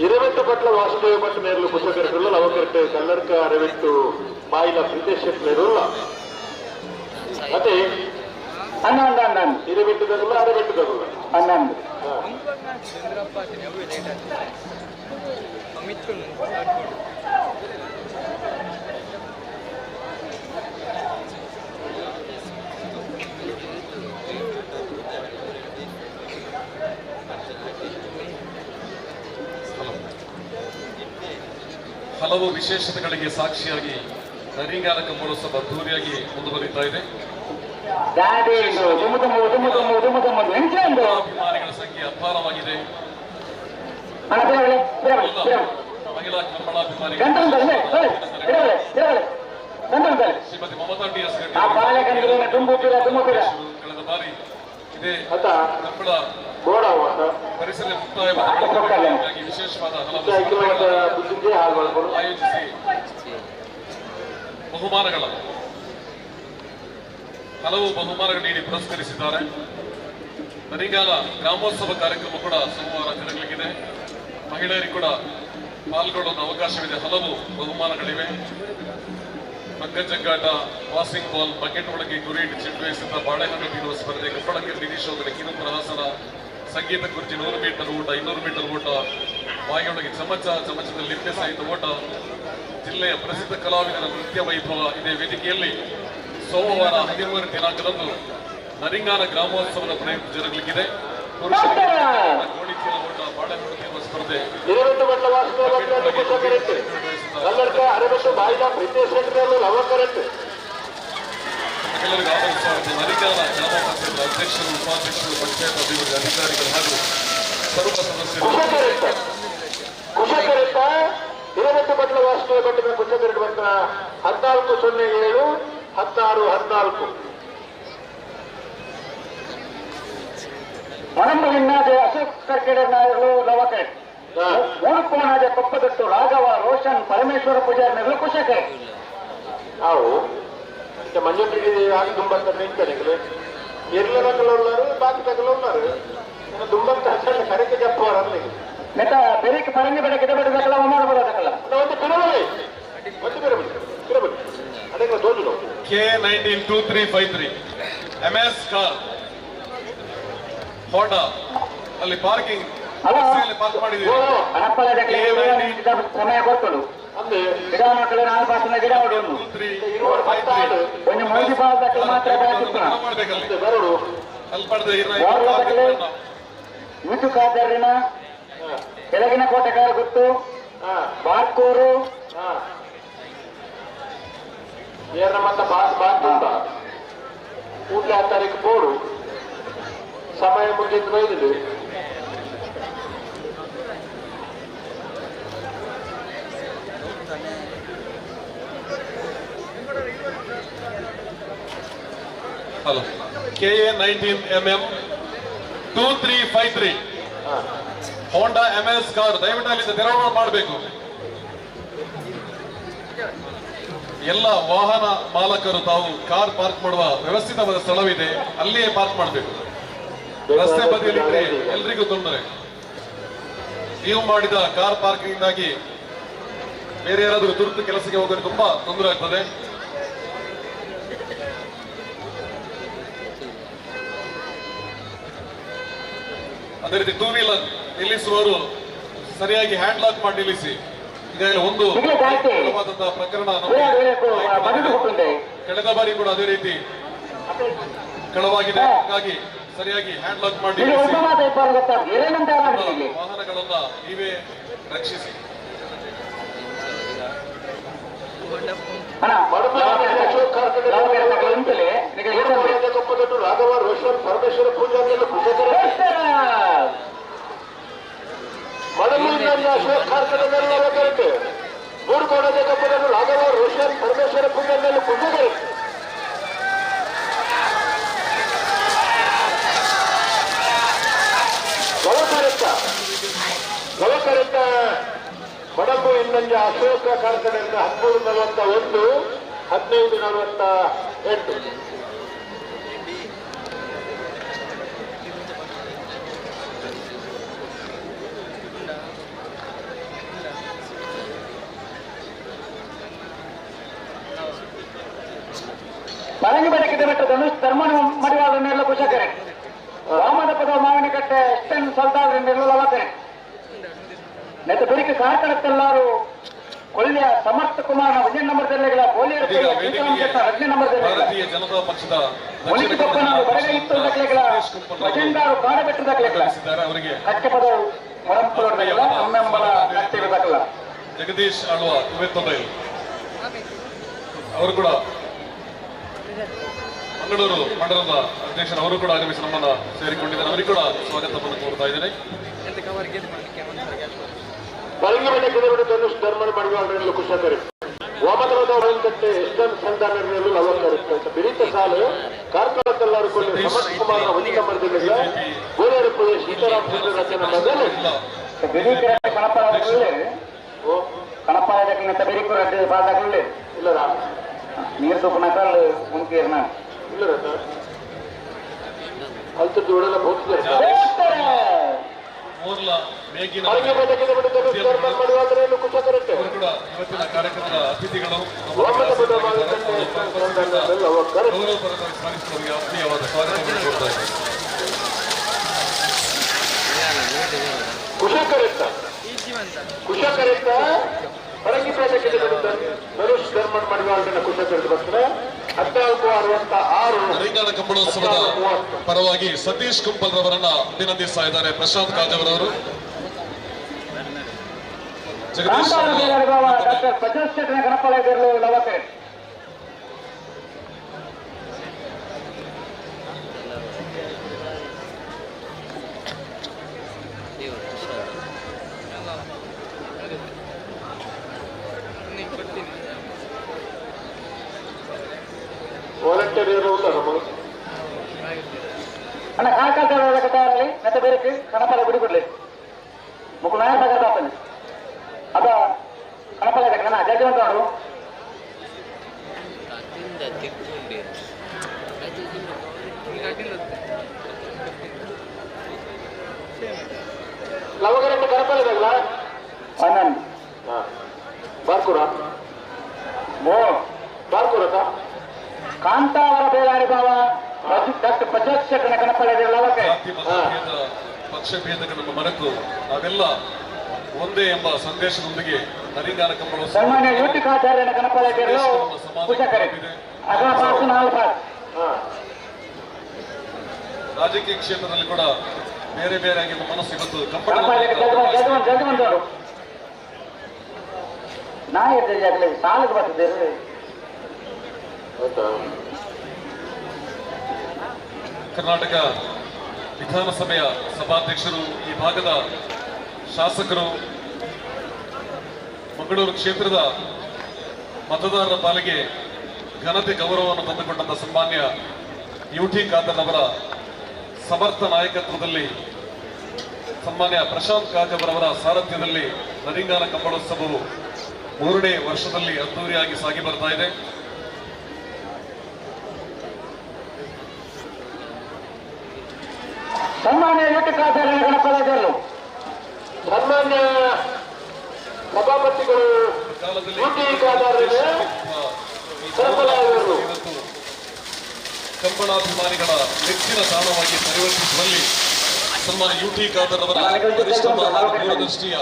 ಇರವೆಟ್ಟು ಪಟ್ಲ ವಾಸುದೇವ ಭಟ್ ಮೇರ್ಲು ಕುಶಕರೆಟ್ಟುಲ್ಲ ಲವಕರೆಟ್ಟು ಕಲ್ಲರ್ಕ ಅರವೆಟ್ಟು ಬಾಯಿಲ ಪ್ರೀತೇಶ್ ಶೆಟ್ ಮೇರುಲ್ಲ ಮತ್ತೆ ಹನ್ನೊಂದು ಹನ್ನೊಂದು ಇರವೆಟ್ಟು ತಗುಲ್ಲ ಅರವೆಟ್ಟು ತಗುಲ್ಲ 11. ಹಲವು ವಿಶೇಷತೆಗಳಿಗೆ ಸಾಕ್ಷಿಯಾಗಿ ನರಿಂಗಾನ ಕಂಬಳೋತ್ಸವ ಅದ್ದೂರಿಯಾಗಿ ಮುಂದುವರಿತಾ ಇದೆ. ಅಭಿಮಾನಿಗಳ ಸಂಖ್ಯೆ ಅಪಾರವಾಗಿದೆ. ಮಹಿಳಾ ಕಂಬಳಾಭಿಮಾನಿಗಳು ಶ್ರೀಮತಿ ಮಮತಾ ಡಿ ಎಸ್ ಕಳೆದ ಬಾರಿ ಇದೇ ಕಂಬಳ ಪರಿಸರ ಮುಕ್ತಾಯವಾದ ವಿಶೇಷವಾದ ಹಲವು ಆಯೋಜಿಸಿ ಬಹುಮಾನಗಳ ಹಲವು ಬಹುಮಾನಗಳು ನೀಡಿ ಪುರಸ್ಕರಿಸಿದ್ದಾರೆ. ನರಿಂಗಾಲ ಗ್ರಾಮೋತ್ಸವ ಕಾರ್ಯಕ್ರಮ ಕೂಡ ಸೋಮವಾರ ಜರುಗಲಿದೆ. ಮಹಿಳೆಯರಿಗೆ ಕೂಡ ಪಾಲ್ಗೊಳ್ಳುವ ಅವಕಾಶವಿದೆ. ಹಲವು ಬಹುಮಾನಗಳಿವೆ. ಹಗ್ಗ ಜಗ್ಗಾಟ, ವಾಸಿಂಗ್ ಬಾಲ್, ಬಕೆಟ್ ಒಳಗೆ ಗುರಿ ಇಟ್ಟು ಚೆಂಡು ಎಸೆತ, ಬಾಳೆಹಣ್ಣು ತಿನ್ನುವ ಸ್ಪರ್ಧೆ, ಕಬ್ಬಳಕ್ಕೆ ನಿರೀಶೋಧನೆ, ಕಿರು ಪ್ರಹಸನ, ಸಂಗೀತ ಕುರ್ಚಿ, 100 ಮೀಟರ್ ಓಟ, 200 ಮೀಟರ್ ಓಟ, ಬಾಯಿಯೊಳಗೆ ಚಮಚ, ಚಮಚದಲ್ಲಿ ಲಿಂಬೆ ಸಹಿತ ಓಟ, ಜಿಲ್ಲೆಯ ಪ್ರಸಿದ್ಧ ಕಲಾವಿದರ ನೃತ್ಯ ವೈಭವ ಇದೇ ವೇದಿಕೆಯಲ್ಲಿ ಸೋಮವಾರ 13 ದಿನಾಂಕದಂದು ನರಿಂಗಾನ ಗ್ರಾಮೋತ್ಸವದ ಪ್ರಯುಕ್ತ ಜರುಗಲಿದೆ. ಪುರುಷರಿಗೆ ಗೋಣಿ ಚೀಲ ಓಟ, ಬಾಳೆಹಣ್ಣು ತಿನ್ನುವ ಸ್ಪರ್ಧೆ, ಎಲ್ಲರಿಗೂ ಆದರ್ಶವಾದ ನರಿಂಗಾನ ಗ್ರಾಮ ಪಂಚಾಯತ್ ಅಧ್ಯಕ್ಷರು, ಉಪಾಧ್ಯಕ್ಷರು, ಪಂಚಾಯತ್ ಅಭಿವೃದ್ಧಿ ಅಧಿಕಾರಿಗಳು ಹಾಗೂ ಸರ್ವ ಸದಸ್ಯರು. ಕುಶಕರೆಟ್ಟ ಇರವೆಟ್ಟು ಬಟ್ಲ ವಾಸುದೇವ ಭಟ್ಟನ ಕುಶಕರೆಟ್ಟ ಭಟ್ಟ 14-07 16-14. ಮಣಂಬು ಇನ್ನಾದೆ ಅಶೋಕ್ ಕರ್ಕೆಡೆ ನಾಯಕರು ಲವಕರೆ ಮೂಡುಕೋಣಾದೆ ಕೊಪ್ಪದಟ್ಟು ರಾಘವ ರೋಷನ್ ಪರಮೇಶ್ವರ ಪೂಜಾರಿ ನಗಲು ಕುಶಕರೆ. ನಾವು ಮಂಜುಂಟಿಗೆ ಆಗಿ ದುಂಬಂತ ನಿಂತಾರೆ ఎర్ల ఉన్నారు, బాకి తగ్గలు ఉన్నారు. దుంబంత కరెక్ట్ చెప్పవారు అన్నీ. ನೆಟ ಬೆರಿಕ್ ಪರಂಗಿ ಬೆಡ ಗಿಡಬೆಡ ದಕ್ಕಲ ಉಮಾರ ದಕ್ಕಲ ಒಂದು ಪಿರಬಲಿ ಒಂದು ಪಿರಬಲಿ ಪಿರಬಲಿ ಅದೇ ತೋಜುಲು. K192353 MS car ಹೋಂಡಾ ಅಲ್ಲಿ ಪಾರ್ಕಿಂಗ್ ಪಾರ್ಕ್ ಮಾಡಿದ್ದೀವಿ. ಹಣಪ್ಪಲ ಸಮಯ ಕೊಟ್ಟಳು ಗಿಡ ಮಕ್ಕಳು ನಾಲ್ಕು ಪಾಸಿನ ಗಿಡ ಹೊಡೆಯುವುದು ಒಂದು ಮೂರು ಪಾಸ್ ದಕ್ಕಲು ಮಾತ್ರ ಯೂಟು ಕಾದರಿನ ಕೆಳಗಿನ ಕೋಟೆಗಾರ ಗುತ್ತು ಬಾರ್ಕೂರು ಮತ್ತ ಬಾತ್ ಉಂಟ ಊಟ ತಾರೀಕು ಬೋಡು ಸಮಯ ಮುಗಿದು ಬೈದಿದೆ. Hello KA 19 MM 2353 ಹೋಂಡಾ ಎಂಎಸ್ ಕಾರ್ ದಯವಿಟ್ಟು ಅಲ್ಲಿಂದ ತೆರವು ಮಾಡಬೇಕು. ಎಲ್ಲ ವಾಹನ ಮಾಲಕರು ತಾವು ಕಾರ್ ಪಾರ್ಕ್ ಮಾಡುವ ವ್ಯವಸ್ಥಿತವಾದ ಸ್ಥಳವಿದೆ, ಅಲ್ಲಿಯೇ ಪಾರ್ಕ್ ಮಾಡಬೇಕು. ರಸ್ತೆ ಬದಿಯಲ್ಲಿ ಎಲ್ರಿಗೂ ತೊಂದರೆ. ನೀವು ಮಾಡಿದ ಕಾರ್ ಪಾರ್ಕಿಂಗ್ ಆಗಿ ಬೇರೆ ಯಾರಾದರೂ ತುರ್ತು ಕೆಲಸಕ್ಕೆ ಹೋಗಲು ತುಂಬಾ ತೊಂದರೆ ಆಗ್ತದೆ. ಅದೇ ರೀತಿ ಟೂ ವೀಲರ್ ನಿಲ್ಲಿಸುವವರು ಸರಿಯಾಗಿ ಹ್ಯಾಂಡ್ ಲಾಕ್ ಮಾಡಿ ನಿಲ್ಲಿಸಿ. ಈಗಾಗಲೇ ಒಂದು ಪ್ರಕರಣ ಕಳೆದ ಬಾರಿ ಕೂಡ ಅದೇ ರೀತಿ ಕಳವಾಗಿದೆ. ಹಾಗಾಗಿ ಸರಿಯಾಗಿ ಹ್ಯಾಂಡ್ ಲಾಕ್ ಮಾಡಿ ವಾಹನಗಳನ್ನ ನೀವೇ ರಕ್ಷಿಸಿ. ರಾಘವ ರೋಷನ್ ಪರಮೇಶ್ವರ ಪೂಜಾರಿಯಲ್ಲಿ ಮಡಮೂರಿನಲ್ಲಿ ಅಶೋಕ್ ಕಾರ್ಕಳದಲ್ಲಿ ಮೂರುಕೋಣದ ಕಪ್ಪದನ್ನು ರಾಘವ ರೋಷನ್ ಪರಮೇಶ್ವರ ಪೂಜಾರಿಯಲ್ಲಿ ಕುಂದಗರೆ. ಗವಕರೆತ್ತ ಮಡಂಬು ಇನ್ನೊಂದು ಅಶೋಕ ಕಾರ್ಕಳದಿಂದ 13:41 15:48. ಪರಂಗಿಬೆಟ್ಟಕ್ಕೆ ಬೆಟ್ಟ ಧನುಷ್ ಧರ್ಮನ ಮಡಿವಾಳ ನೆರಳು ಕುಶಕರೆ ರಾಮದ ಪದ ಮಾವಿನಕಟ್ಟೆ ಎಷ್ಟನ್ ಸಲ್ದಾರ ನೆರಳು ಲವಕರೆ ನೆತ್ತ ಬೆಳಿಗ್ಗೆ ಕಾರ್ಕಳತ್ತೆಲ್ಲಾರು ಕೊಳ್ಯ ಸಮರ್ಥ ಕುಮಾರನ 1 ನಂಬರ್ ಜಿಲ್ಲೆಗಳ ಬೋಲಿಯರ ನಂಬರ್ ಭಾರತೀಯ ಜನತಾ ಪಕ್ಷದ ವಜೆಂಡಾರು ಕಾಡಬೆಟ್ಟದ ಅವರಿಗೆ ಕಕ್ಕೆ ಪದವು ಮೊರಂಪುರ ಅಮ್ಮೆಂಬಲ ಕಟ್ಟಿರದಕ್ಕಲ್ಲ ಜಗದೀಶ್ ಆಳ್ವ ಕುವೆತ್ತೊಂಬೈಲ್ ಅವರು ಕೂಡ ಮಂಗಳೂರು ಮಂಡಲದ ಅಧ್ಯಕ್ಷರು ಅವರು ಕೂಡ ಆಗಮಿಸಿ ನಮ್ಮನ್ನ ಸೇರಿಕೊಂಡಿದ್ದಾರೆ. ಅವರಿಗೆ ಕೂಡ ಸ್ವಾಗತವನ್ನು ಕೋರ್ತಾ ಇದ್ದೇನೆ. ಧನುಷ್ ಧರ್ಮನ ಮಡಿವಾಳರಲ್ಲಿ ಕುಶಕರಿ ವಾಮನಕಟ್ಟೆ ಎಷ್ಟನ್ ಸಂಧಾನರಲ್ಲಿ ಲವಕರಿ ಬಿರಿತ ಸಾಲು ಕಾರ್ಕಳಕ್ಕೆಲ್ಲರೂ ಸಮರ್ಥ ಕುಮಾರ್ 1 ನಂಬರ್ ಜಿಲ್ಲೆಯ ಗೋಲಿಯರಪ್ಪು ಸೀತಾರಾಮ್ ರಚನೆ ಮೊದಲು ಇಲ್ಲ ನೀರು ತುಪ್ಪನಕಲ್ ಮುಂಕೀರ್ನ ಇಲ್ಲ ರಥ ಅಲ್ತದ್ದು ಒಳ್ಳೆ ಇವತ್ತಿನ ಕಾರ್ಯಕ್ರಮದ ಅತಿಥಿಗಳು ಆತ್ಮೀಯವಾದ ಸ್ವಾಗತವನ್ನು ಕೋರ್ತಾ ಇದ್ದಾರೆ. ಕುಶಕರೆತ್ತ ಪರಂಗಿಪೇಟೆ ಧನುಷ್ ಧರ್ಮನ್ ಮಡಿವಾಳನ ಕುಶಕರೆತ್ತ ಬರ್ತಾರೆ 14:66. ತೆಲಂಗಾಣ ಕಂಬಳೋತ್ಸವದ ಪರವಾಗಿ ಸತೀಶ್ ಕುಂಪಲ್ ರವರನ್ನ ಅಭಿನಂದಿಸ್ತಾ ಇದ್ದಾರೆ ಪ್ರಶಾಂತ್ ಕಾಜವರವರು. ಜಗದೀಶ್ ಅಣ್ಣ ಕಾಕಾಚಾರ ತಯಾರಲ್ಲಿ ಮತ್ತೆ ಬೇರೆ ಕಣಪಾಲ ಗುಡಿ ಕೊಡ್ಲಿ ಮುಕ್ಕು ನಾಯ ಸಾಕತ್ತಾಪಲ್ಲಿ ಅದ ಕಣಪಾಲ ನನ್ನ ಜಡ್ಜ್ ಅಂತ ನೋಡು. ಲವಗರೆಟ್ಟ ಕಣಪಾಲ ಆನಂದ್ ಬಾರ್ಕೂರ ಓ ಬಾರ್ಕೂರಕ್ಕ ಕಾಂತಾವರ ಬೇಲಾರಿ ಬಾವ ಡಾಕ್ಟರ್ ಪ್ರಜೋತ್ ಶೆಟ್ಟನ ಕಣಪಾಲ ಲವಕೆ. ಪಕ್ಷ ಭೇದಗಳನ್ನು ಮರೆತು ನಾವೆಲ್ಲ ಒಂದೇ ಎಂಬ ಸಂದೇಶದೊಂದಿಗೆ ನರಿಂಗಾನ ಕಂಬಳೋತ್ಸವ ಸನ್ಮಾನ್ಯ ಯೂಟಿಕಾಚಾರ್ಯನ ಕಣಪಾಲ ಕುಶಕರೆ ರಾಜಕೀಯ ಕ್ಷೇತ್ರದಲ್ಲಿ ಕೂಡ ಬೇರೆ ಬೇರೆ ಆಗಿರುವ ಮನಸ್ಸು ಇವತ್ತು ಕಂಬಳ ಸಾಲಕ್ಕೆ ಬರ್ತದೆ. ಕರ್ನಾಟಕ ವಿಧಾನಸಭೆಯ ಸಭಾಧ್ಯಕ್ಷರು, ಈ ಭಾಗದ ಶಾಸಕರು, ಮಂಗಳೂರು ಕ್ಷೇತ್ರದ ಮತದಾರರ ಪಾಲಿಗೆ ಘನತೆ ಗೌರವವನ್ನು ತಂದುಕೊಂಡಂತ ಸನ್ಮಾನ್ಯ ಯು ಟಿ ಖಾದರ್ ಅವರ ಸಮರ್ಥ ನಾಯಕತ್ವದಲ್ಲಿ ಸನ್ಮಾನ್ಯ ಪ್ರಶಾಂತ್ ಕಾಕಬರವರ ಸಾರಥ್ಯದಲ್ಲಿ ನರಿಂಗಾನ ಕಂಬಳೋತ್ಸವವು 3ನೇ ವರ್ಷದಲ್ಲಿ ಅದ್ದೂರಿಯಾಗಿ ಸಾಗಿ ಬರ್ತಾ ಇದೆ. ಸನ್ಮಾನ್ಯ ಸನ್ಮಾನ್ಯ ಸಭಾಪತಿಗಳು ಇವತ್ತು ಕಂಬಳಾಭಿಮಾನಿಗಳ ನೆಚ್ಚಿನ ತಾಣವಾಗಿ ಪರಿವರ್ತಿಸುವಲ್ಲಿ ಸನ್ಮಾನ್ಯ ಯು ಟಿ ಖಾದರ್ ಅವರ ಪರಿಶ್ರಮ ಹಾಗೂ ದೂರದೃಷ್ಟಿಯ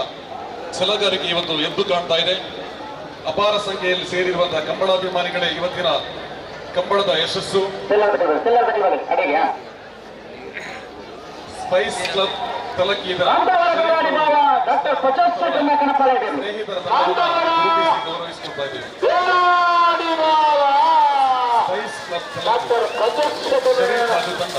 ಛಲಗಾರಿಕೆ ಇವತ್ತು ಎದ್ದು ಕಾಣ್ತಾ ಇದೆ. ಅಪಾರ ಸಂಖ್ಯೆಯಲ್ಲಿ ಸೇರಿರುವಂತಹ ಕಂಬಳಾಭಿಮಾನಿಗಳೇ ಇವತ್ತಿನ ಕಂಬಳದ ಯಶಸ್ಸು. ಸ್ಪೈಸ್ ಕ್ಲಬ್ ತಲಕೀದ ಸ್ನೇಹಿತರ ಗೌರವಿಸಿಕೊಳ್ತಾ ಇದ್ದೀವಿ. ಸ್ಪೈಸ್ ಕ್ಲಬ್ ತಂಡ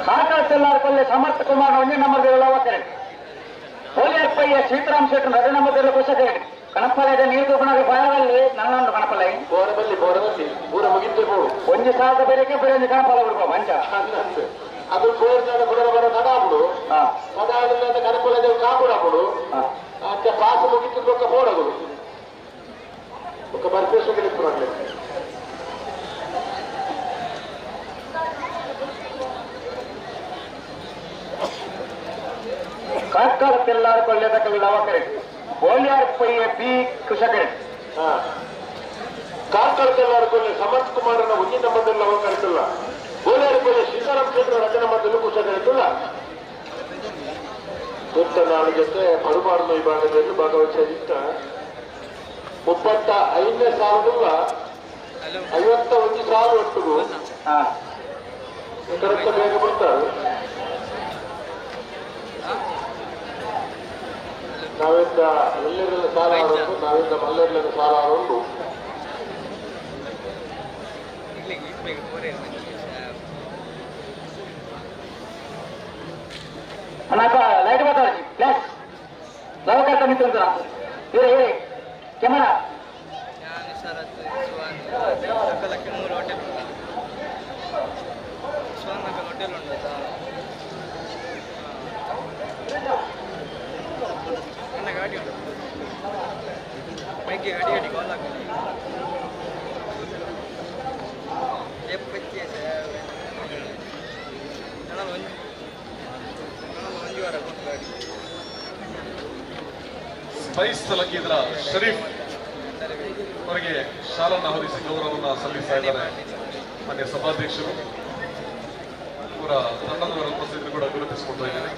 ಕಾಕಳತೆಲ್ಲಾರ್ಕೊಲ್ಲೆ ಸಮರ್ಥ ಕುಮಾರ್ ಒಂದೇ ನಂಬರ್ ಲವಕರೆ ಹೋಲಿಯಪ್ಪಯ್ಯ ಸೀತಾರಾಮ್ ಶೆಟ್ಟಿ ಎರಡು ನಂಬರ್ ಕುಶಕರೆ ಕಣಪಲದ ನೀರು ತಗೊಂಡಾಗ ಬಾಯಲ್ಲಿ ನನ್ನೊಂದು ಕಣಪಲ ಬೋರಬಲ್ಲಿ ಬೋರಬಲ್ಲಿ ಪೂರ ಮುಗಿತು ಒಂಜಿ ಸಾವಿರದ ಬೇರೆಗೆ ಬೇರೆ ಒಂಜಿ ಕಣಪಲ ಬಿಡುವ ಮಂಚ ಅದು ಬೋರ್ನಾದ ಬುಡರ ಬರ ನಡಾಬುಡು ನಡಾಡಿದ ಕಣಪಲದ ಕಾಪುಡಾಬುಡು ಮತ್ತೆ ಪಾಸ್ ಮುಗಿತು ಬೊಕ್ಕ ಬೋಡಗುಡು ಬೊಕ್ಕ ಬರ್ಪೇಶಕ್ಕೆ ಇಪ್ಪುನಾಗ್ಲೆ. ಕಾರ್ಕಳತ್ತೆಲ್ಲಾರು ಕೊಲ್ಲೆದಕಲ್ಲ ಲವಕರೆ ಬೋಲ್ಯಾರ್ ಪಯ್ಯ ಪಿ ಕುಶಕರೆ ಕಾರ್ಕಳತ್ತೆಲ್ಲಾರು ಕೊಲ್ಲೆ ಸಮರ್ಥ್ ಕುಮಾರನ ಒಂಜಿ ನಂಬರ್ದಲ್ಲಿ ಲವಕರಿತಲ್ಲ ಬೋಲ್ಯಾರ್ ಪಯ್ಯ ಸೀತಾರಾಮ್ ಶೆಟ್ಟರ ರಚನೆ ನಂಬರ್ದಲ್ಲಿ ಕುಶಕರಿತಲ್ಲ. ಸುತ್ತ ನಾಳು ಜೊತೆ ಪಡುಬಾರ್ದು ವಿಭಾಗದಲ್ಲಿ ಭಾಗವಹಿಸಿದ್ದ 35ನೇ ಸಾಲುಲ್ಲ 51 ಸಾಲು ಒಟ್ಟಿಗೂ ಕರೆಕ್ಟ್ ಬೇಗ ಬರ್ತಾರೆ. ನಾವಿಂದ ಎಲ್ಲರೆಲ್ಲ ಸಾಲ ಆಡೋದು, ನಾವಿಂದ ಮಲ್ಲೆಲ್ಲ ಸಾಲ ಆಡೋದು. ಲೈಟ್ ಮಾತಾಡಿ ಪ್ಲಸ್ ಲವಕರ್ತ ಮಿತ್ರ ಇರೇ ಇರೇ ಕ್ಯಾಮರಾ ಗಾಡಿ ಉಂಟು ಬೈಕ್ ಗಾಡಿ ಗಾಡಿ ಕಾಲ್ ಹಾಕಿ ಒಂಜಿ ವಾರ ಗಾಡಿ. ಸ್ಪೈಸ್ ತಲಕಿದ್ರ ಶರೀಫ್ ಅವರಿಗೆ ಶಾಲನ್ನು ಹೊರಿಸಿ ಗೌರವವನ್ನು ಸಲ್ಲಿಸ್ತಾ ಇದ್ದಾರೆ ಮಾನ್ಯ ಸಭಾಧ್ಯಕ್ಷರು. ಇವರ ತಂಡದವರ ಉಪಸ್ಥಿತಿ ಕೂಡ ಗುರುತಿಸಿಕೊಳ್ತಾ ಇದ್ದಾರೆ.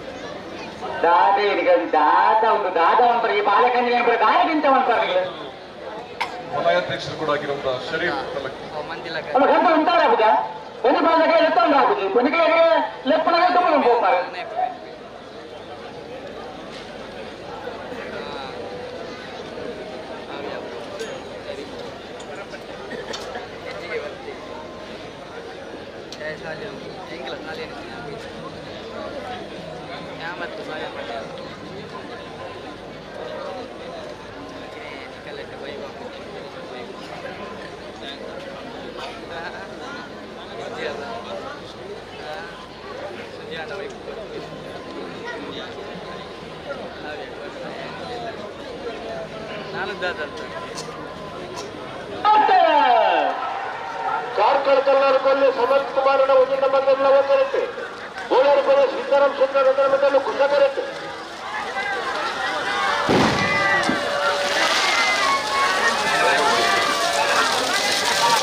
ವಲಯಾಧ್ಯಕ್ಷರು ಕೂಡ ಆಗಿರುವಂತಹ ಶರೀಫ್ ತಲಕಿ ಕಾರ್ಕಳ ಕಲ್ಲಾರಕೊಲ್ಲೆ ಸಮರ್ಥ್ ಕುಮಾರನ ಒಂದು ನಂಬರ್ ಲವಕರತ್ತೆ ಬೋಳಾರಕೊಲ್ಲೆ ಸೀತಾರಾಮ್ ಶೆಟ್ಟರ ನಂಬರ್ ಕುಶಕರತ್ತೆ.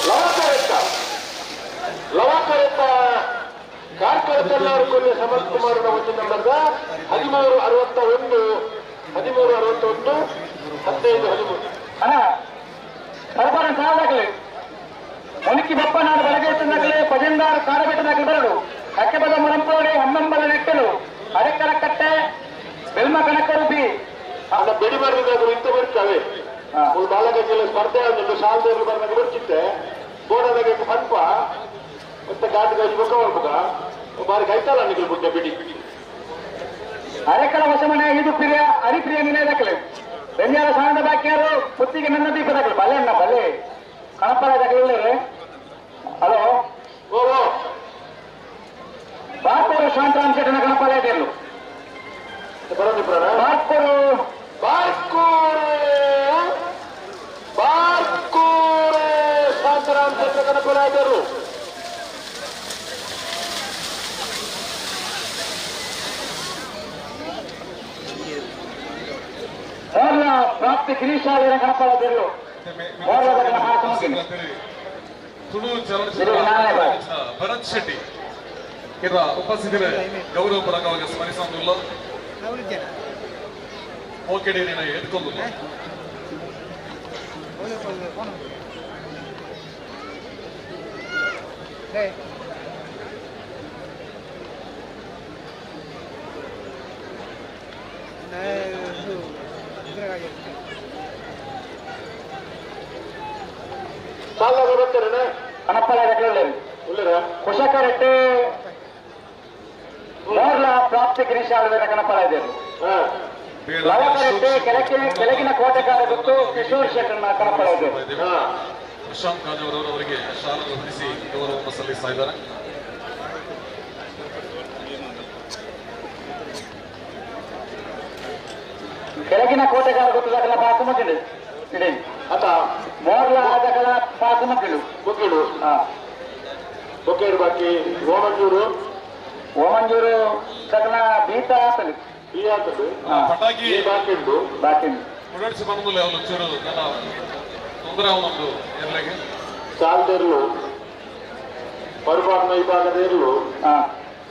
ಲವಕರೆತ್ತ ಲವಕರೆತ್ತ ಕಾರ್ಕಳ ಕಲ್ಲಾರಕೊಲ್ಲೆ ಸಮರ್ಥ್ ಕುಮಾರನ ಒಂದು ನಂಬರ್ದ 1361 1361 15 13. ಅಣ್ಣ ಪರಪರ ಸಾಲಾಗಲಿ ಮುನಿಕಿ ಬಪ್ಪನಾಡು ಬೆಳಗ್ಗೆ ಪಜಂದಾರು ಕಾಡಬೆಟ್ಟದಾಗಲಿ ಬರಡು ಅಕ್ಕೆಬದ ಮುರಂಪೋಡಿ ಹನ್ನಂಬಲ ನೆಟ್ಟಲು ಅರೆಕರ ಕಟ್ಟೆ ಬೆಲ್ಮ ಕಣಕರು ಬಿ ಅಲ್ಲ ಬೆಡಿ ಮಾಡಿದ್ರು ಇಂತ ಬರ್ತವೆ ಬಾಲಕಕ್ಕೆಲ್ಲ ಸ್ಪರ್ಧೆ ಆದದ್ದು ಶಾಲೆಯಲ್ಲಿ ಬರ್ದಾಗ ಬರ್ತಿತ್ತೆ ಬೋಡದಾಗ ಪನ್ಪ ಮತ್ತೆ ಘಾಟ್ ಗಜ್ ಬುಕ್ಕ ಬರ್ಬೇಕ ಬಾರಿ ಕೈತಾಲ ನಿಗಲ್ ಬಿಟ್ಟೆ ಬಿಡಿ ಅರೆಕಳ ವಶಮನೆ ಇದು ಪ್ರಿಯ ಹರಿಪ್ರಿಯ ನಿಲಯದಾಕಲೆ. ಬೆಂಜಾರ ಸಾಣದ ಬಾಕಿಯಾರು ಪುತ್ತಿಗೆ ನನ್ನ ದೀಪದಾಗಲು ಬಲೆ ಅಣ್ಣ ಬಲೆ ಕಣಪರ ದಗಲಿಲ್ಲರೆ. ಹಲೋ ಓ ಬಾರ್ಕೂರು ಶಾಂತರಾಮ್ ಶೆಟ್ಟನ ಕಣಪರ ಇದೆಯಲ್ಲ ಬಾರ್ಕೂರು ಬಾರ್ಕೂರು ಬಾರ್ಕೂರು ಶಾಂತರಾಮ್ ಶೆಟ್ಟನ ಕಣಪರ ಇದ್ದರು. ಮೋರ್ಲ ಪ್ರಾಪ್ತಿ ಗಿರೀಶಾಲಿನ ಕಣಪರ ಬೆರಳು ತುಳು ಚಲನಚಿತ್ರ ಭರತ್ ಶೆಟ್ಟಿ ಇದರ ಉಪಸ್ಥಿತರ ಗೌರವ ಪರವಾಗಿ ಸ್ಮರಿಸೋದಿಲ್ಲ ಮೋಕೆಡೇರಿನ ಎತ್ಕೊಂಡಿಲ್ಲ. ಕಣಪರ ಕುಶಕರೆಟ್ಟೆ ಮೋರ್ಲ ಪ್ರಾಪ್ತಿ ಗಿರೀಶಾಲುವಿನ ಕಣಪರ ಇದೆ. ಲವಕರೆಟ್ಟೆ ಕೆಳಗಿನ ಕೋಟೆಕಾರ ಗೊತ್ತು ಕಿಶೋರ್ ಶೆಟ್ಟನ ಕಣಪರ ಇದೆ. ಪ್ರಶಾಂತ್ ಕಾಜವರವರು ಅವರಿಗೆ ಶಾಲನ್ನು ಹೊರಿಸಿ ಗೌರವವನ್ನು ಸಲ್ಲಿಸ್ತಾ ಇದ್ದಾರೆ. ಕೆಳಗಿನ ಕೋಟೆಗಾರ ಗೊತ್ತದಾಗಲ ಪಾಸು ಮಗಿಳು ಇಡೀ ಅತ ಮೋರ್ಲ ಆದಗಳ ಪಾಸು ಮಗಿಳು ಮುಗಿಲು ಬೊಕ್ಕೇಡು ಬಾಕಿ ಓಮಂಜೂರು ಓಮಂಜೂರು ಸಕಲ ಬೀತ ಆತಲು ಈ ಆತಲು ಪಟಾಕಿ ಬಾಕಿ ಉಂಟು ಬಾಕಿ ಉಂಟು ಓಡಾಡಿಸಿ ಬಂದಿಲ್ಲ ಅವನು ಚೂರು ನನ್ನ ತೊಂದರೆ ಅವನೊಂದು ಎಲ್ಲಗೆ ಸಾಲದಿರಲು ಪರುಪಾಡಿನ ಈ ಭಾಗದ ಇರಲು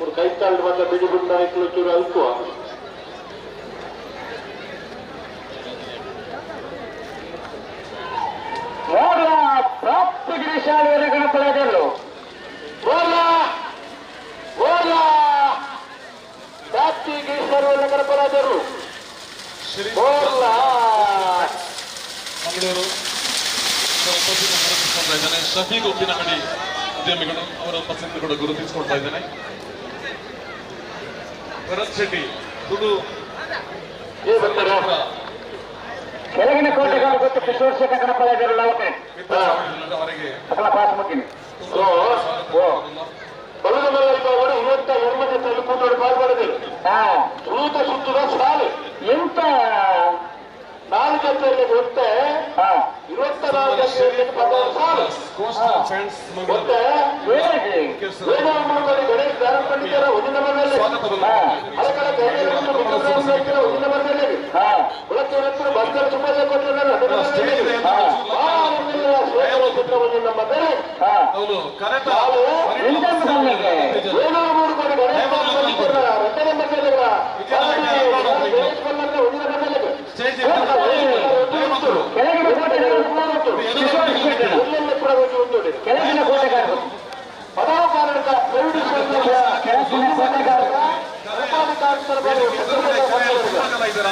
ஒரு கைத்தாள் வந்த பிடிபுட்ட ಚೂರು ಅಲ್ಕುವ ಮೋರ್ಲ ಪ್ರಾಪ್ತಿ ಗಿರೀಶಾಲುವಿನ ಗಣಪರ ಇದೆಯಲ್ಲೋ ಮೋರ್ಲ ಮೋರ್ಲ ಪ್ರಾಪ್ತಿ ಗಿರೀಶಾಲುವಿನ ಗಣಪರಾಜರು ಮೋರ್ಲ ಮಂಗಳೂರು ಉಪಸ್ಥಿತಿ ಗುರುತಿಸಿಕೊಳ್ತಾ ಇದ್ದಾನೆ. ಶಫೀಕ್ ಉಪ್ಪಿನಂಗಡಿ ಉದ್ಯಮಿಗಳು ಅವರ ಉಪಸ್ಥಿತಿ ಕೂಡ ಗುರುತಿಸಿಕೊಳ್ತಾ ಇದ್ದಾನೆ. ಭರತ್ ಶೆಟ್ಟಿ ತುಳು ಕೆಳಗಿನ ಕೋಟೆಗಾರ ಗೊತ್ತು ಕಿಶೋರ್ ಶೆಟ್ಟ ಗಣಪರ ಅವರಿಗೆ ಪಾಸ್ ಮುಗಿನಿ ಬಲದ ಮೇಲೆ ಇದ್ದವರು ಇವತ್ತ ಎರ್ಮದಲ್ಲಿ ಕೂಟೋಡು ಪಾಲ್ಪಡೆದಿರು ತುಳುತ ಸುತ್ತದ ಸಾಲು ಎಂತ 4 ಗಂಟೆಯಲ್ಲಿ ಒತ್ತೆ 24 ಗಂಟೆಯಲ್ಲಿ 16 ಸಾಲು ಒತ್ತೆ ಗಣೇಶ್ ದಾನ ಪಂಡಿತರ ಒಂದಿನ ಮನೆಯಲ್ಲಿ ಅಲಕಲ ಒಂದಿನ ಮನೆಯಲ್ಲಿ ಕುಲಕ್ಕೆ ಭಾಸ್ಕರ ಸುಬ್ಬಯ್ಯ ಕೊಟ್ಟರು 3 ಕೋಟಿ ಗಣೇಶ್ ಪಂಡಿತರ ಎರಡನೇ ಮನೆಯಲ್ಲಿ ಗಣೇಶ್ ಬಲ್ಲನ್ನ ಒಂದಿನ ಮನೆಯಲ್ಲಿ ಕೆಳಗಿನ ಕೋಟೆಗಾರ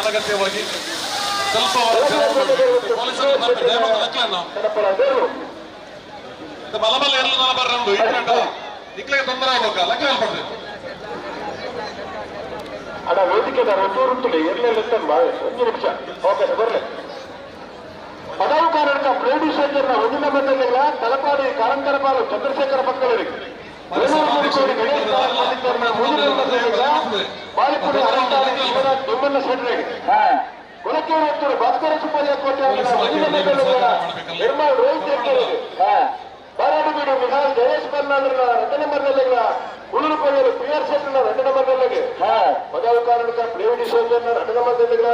ಅನಗತ್ಯವಾಗಿ ಸ್ವಲ್ಪ ಬಲಬಲ ಎಲ್ಲ ಬರ್ರಂಡು ಇಕ್ಲೆಗೆ ತೊಂದರೆ ಆಗ್ಬೇಕ ಲಕ್ಕ ಹೇಳ್ಪಡ್ರಿ ಅಡ ವೇದಿಕೆ ಒಂದೂರು ಇರ್ಲಿಲ್ಲ ಒಂದು ನಿಮಿಷ ಅವಕಾಶ ಬರಲಿ. ಪದವು ಕಾರಣಕ ಪ್ರೇಡಿ ಶೇಖರ್ನ ಒಂದಿನ ಬಂದಿಲ್ಲ ತಲಪಾಡಿ ಕಾರಂತರಪಾಲು ಚಂದ್ರಶೇಖರ ಪಕ್ಕದವರಿಗೆ ಬಾಲಿಪುಡಿ ಅರಂತಾಳಿ ಶಿವರಾಜ್ ದೊಮ್ಮಣ್ಣ ಶೆಟ್ಟರಿಗೆ ಕೊಳಕೇರಿ ಭಾಸ್ಕರ ಸುಬ್ಬಯ್ಯ ಕೋಟೆ ನಿರ್ಮಲ್ ರೋಹಿತ್ ಶೆಟ್ಟರಿಗೆ ಬಾರಾಡುಬೀಡು ಮಿಹಾಲ್ ಜಯೇಶ್ ಬನ್ನಾಳರ 2 ನಂಬರ್ನಲ್ಲಿಗ ಉಳುರು ಪೊಯ್ಯಲು ಪಿ ಆರ್ ಶೆಟ್ಟರ್ನ 2 ನಂಬರ್ನಲ್ಲಿಗೆ ಪದವು ಕಾರಣಕ ಪ್ರೇಡಿ ಶೇಖರ್ನ 2 ನಂಬರ್ನಲ್ಲಿಗ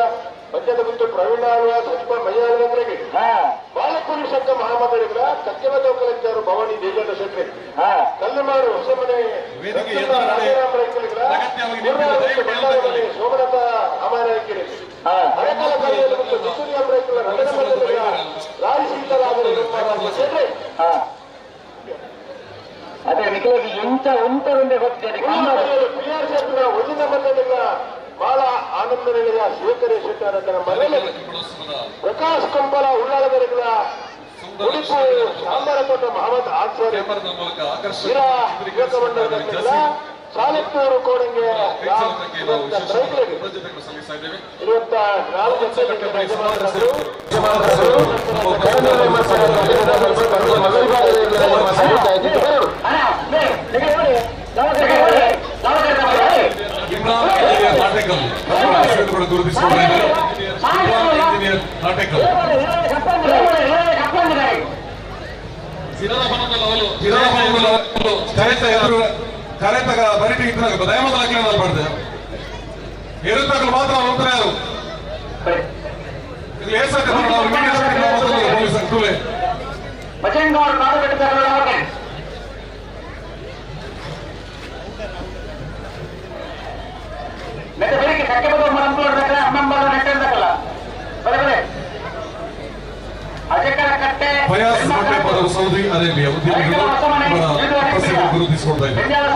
ಪಂಚಾಯತ್ ಗುತ್ತು ಪ್ರವೀಣ ಆಳ್ವ ಸಚಿವ ಮಯ್ಯಾಳವರಿಗೆ ಬಾಲಕುರಿ ಸಂಘ ಮಹಾಮಂಡಳಿಗಳ ಕಕ್ಕೆಮದೋಕಲಂಚಾರು ಭವಾನಿ ದೇವೇಂದ್ರ ಶೆಟ್ಟರಿಗೆ ಕಲ್ಲುಮಾರು ಹೊಸಮನೆ ಸೋಮನಾಥ ಅಮಾನಾಯಕರಿಗೆ ಅರೆಕಾಲ ಕರೆಯಲು ಮತ್ತು ಜಿತುರಿಯ ರೈತರ 2 ನಂಬರ್ನಲ್ಲಿಗ ರಾಜ ಸೀತಾರಾಮರು ಶೆಟ್ಟರಿ. ಅದೇ ನಿಖಿಲಿಗೆ ಎಂತ ಉಂಟು ಗೊತ್ತಿದೆ. ಪಿ ಆರ್ ಶೆಟ್ಟರ 1 ನಂಬರ್ನಲ್ಲಿಗ ಬಾಳ ಆನಂದ ನಿಲಯ ಶೇಖರೇ ಶೆಟ್ಟರ ಮನೆಯಲ್ಲಿ ಪ್ರಕಾಶ್ ಕಂಬಳ ಉಳ್ಳಾಳದವರಿಗಳ ಉಡುಪು ಶಾಂಬರಕೋಟ ಮಹಮ್ಮದ್ ಆಚಾರ್ಯ ಇರಾ ವಿವೇಕ ಮಂಡಲದ ಸಾಲಿತ್ತೂರು ಕೋಡಂಗೆ 24 ಮಾತ್ರ ಸೌದಿ ಅರೇಬಿಯಾ ಉದ್ಯಮಿಗಳು ಗುರುತಿಸಿಕೊಳ್ತಾ ಇದ್ದಾರೆ.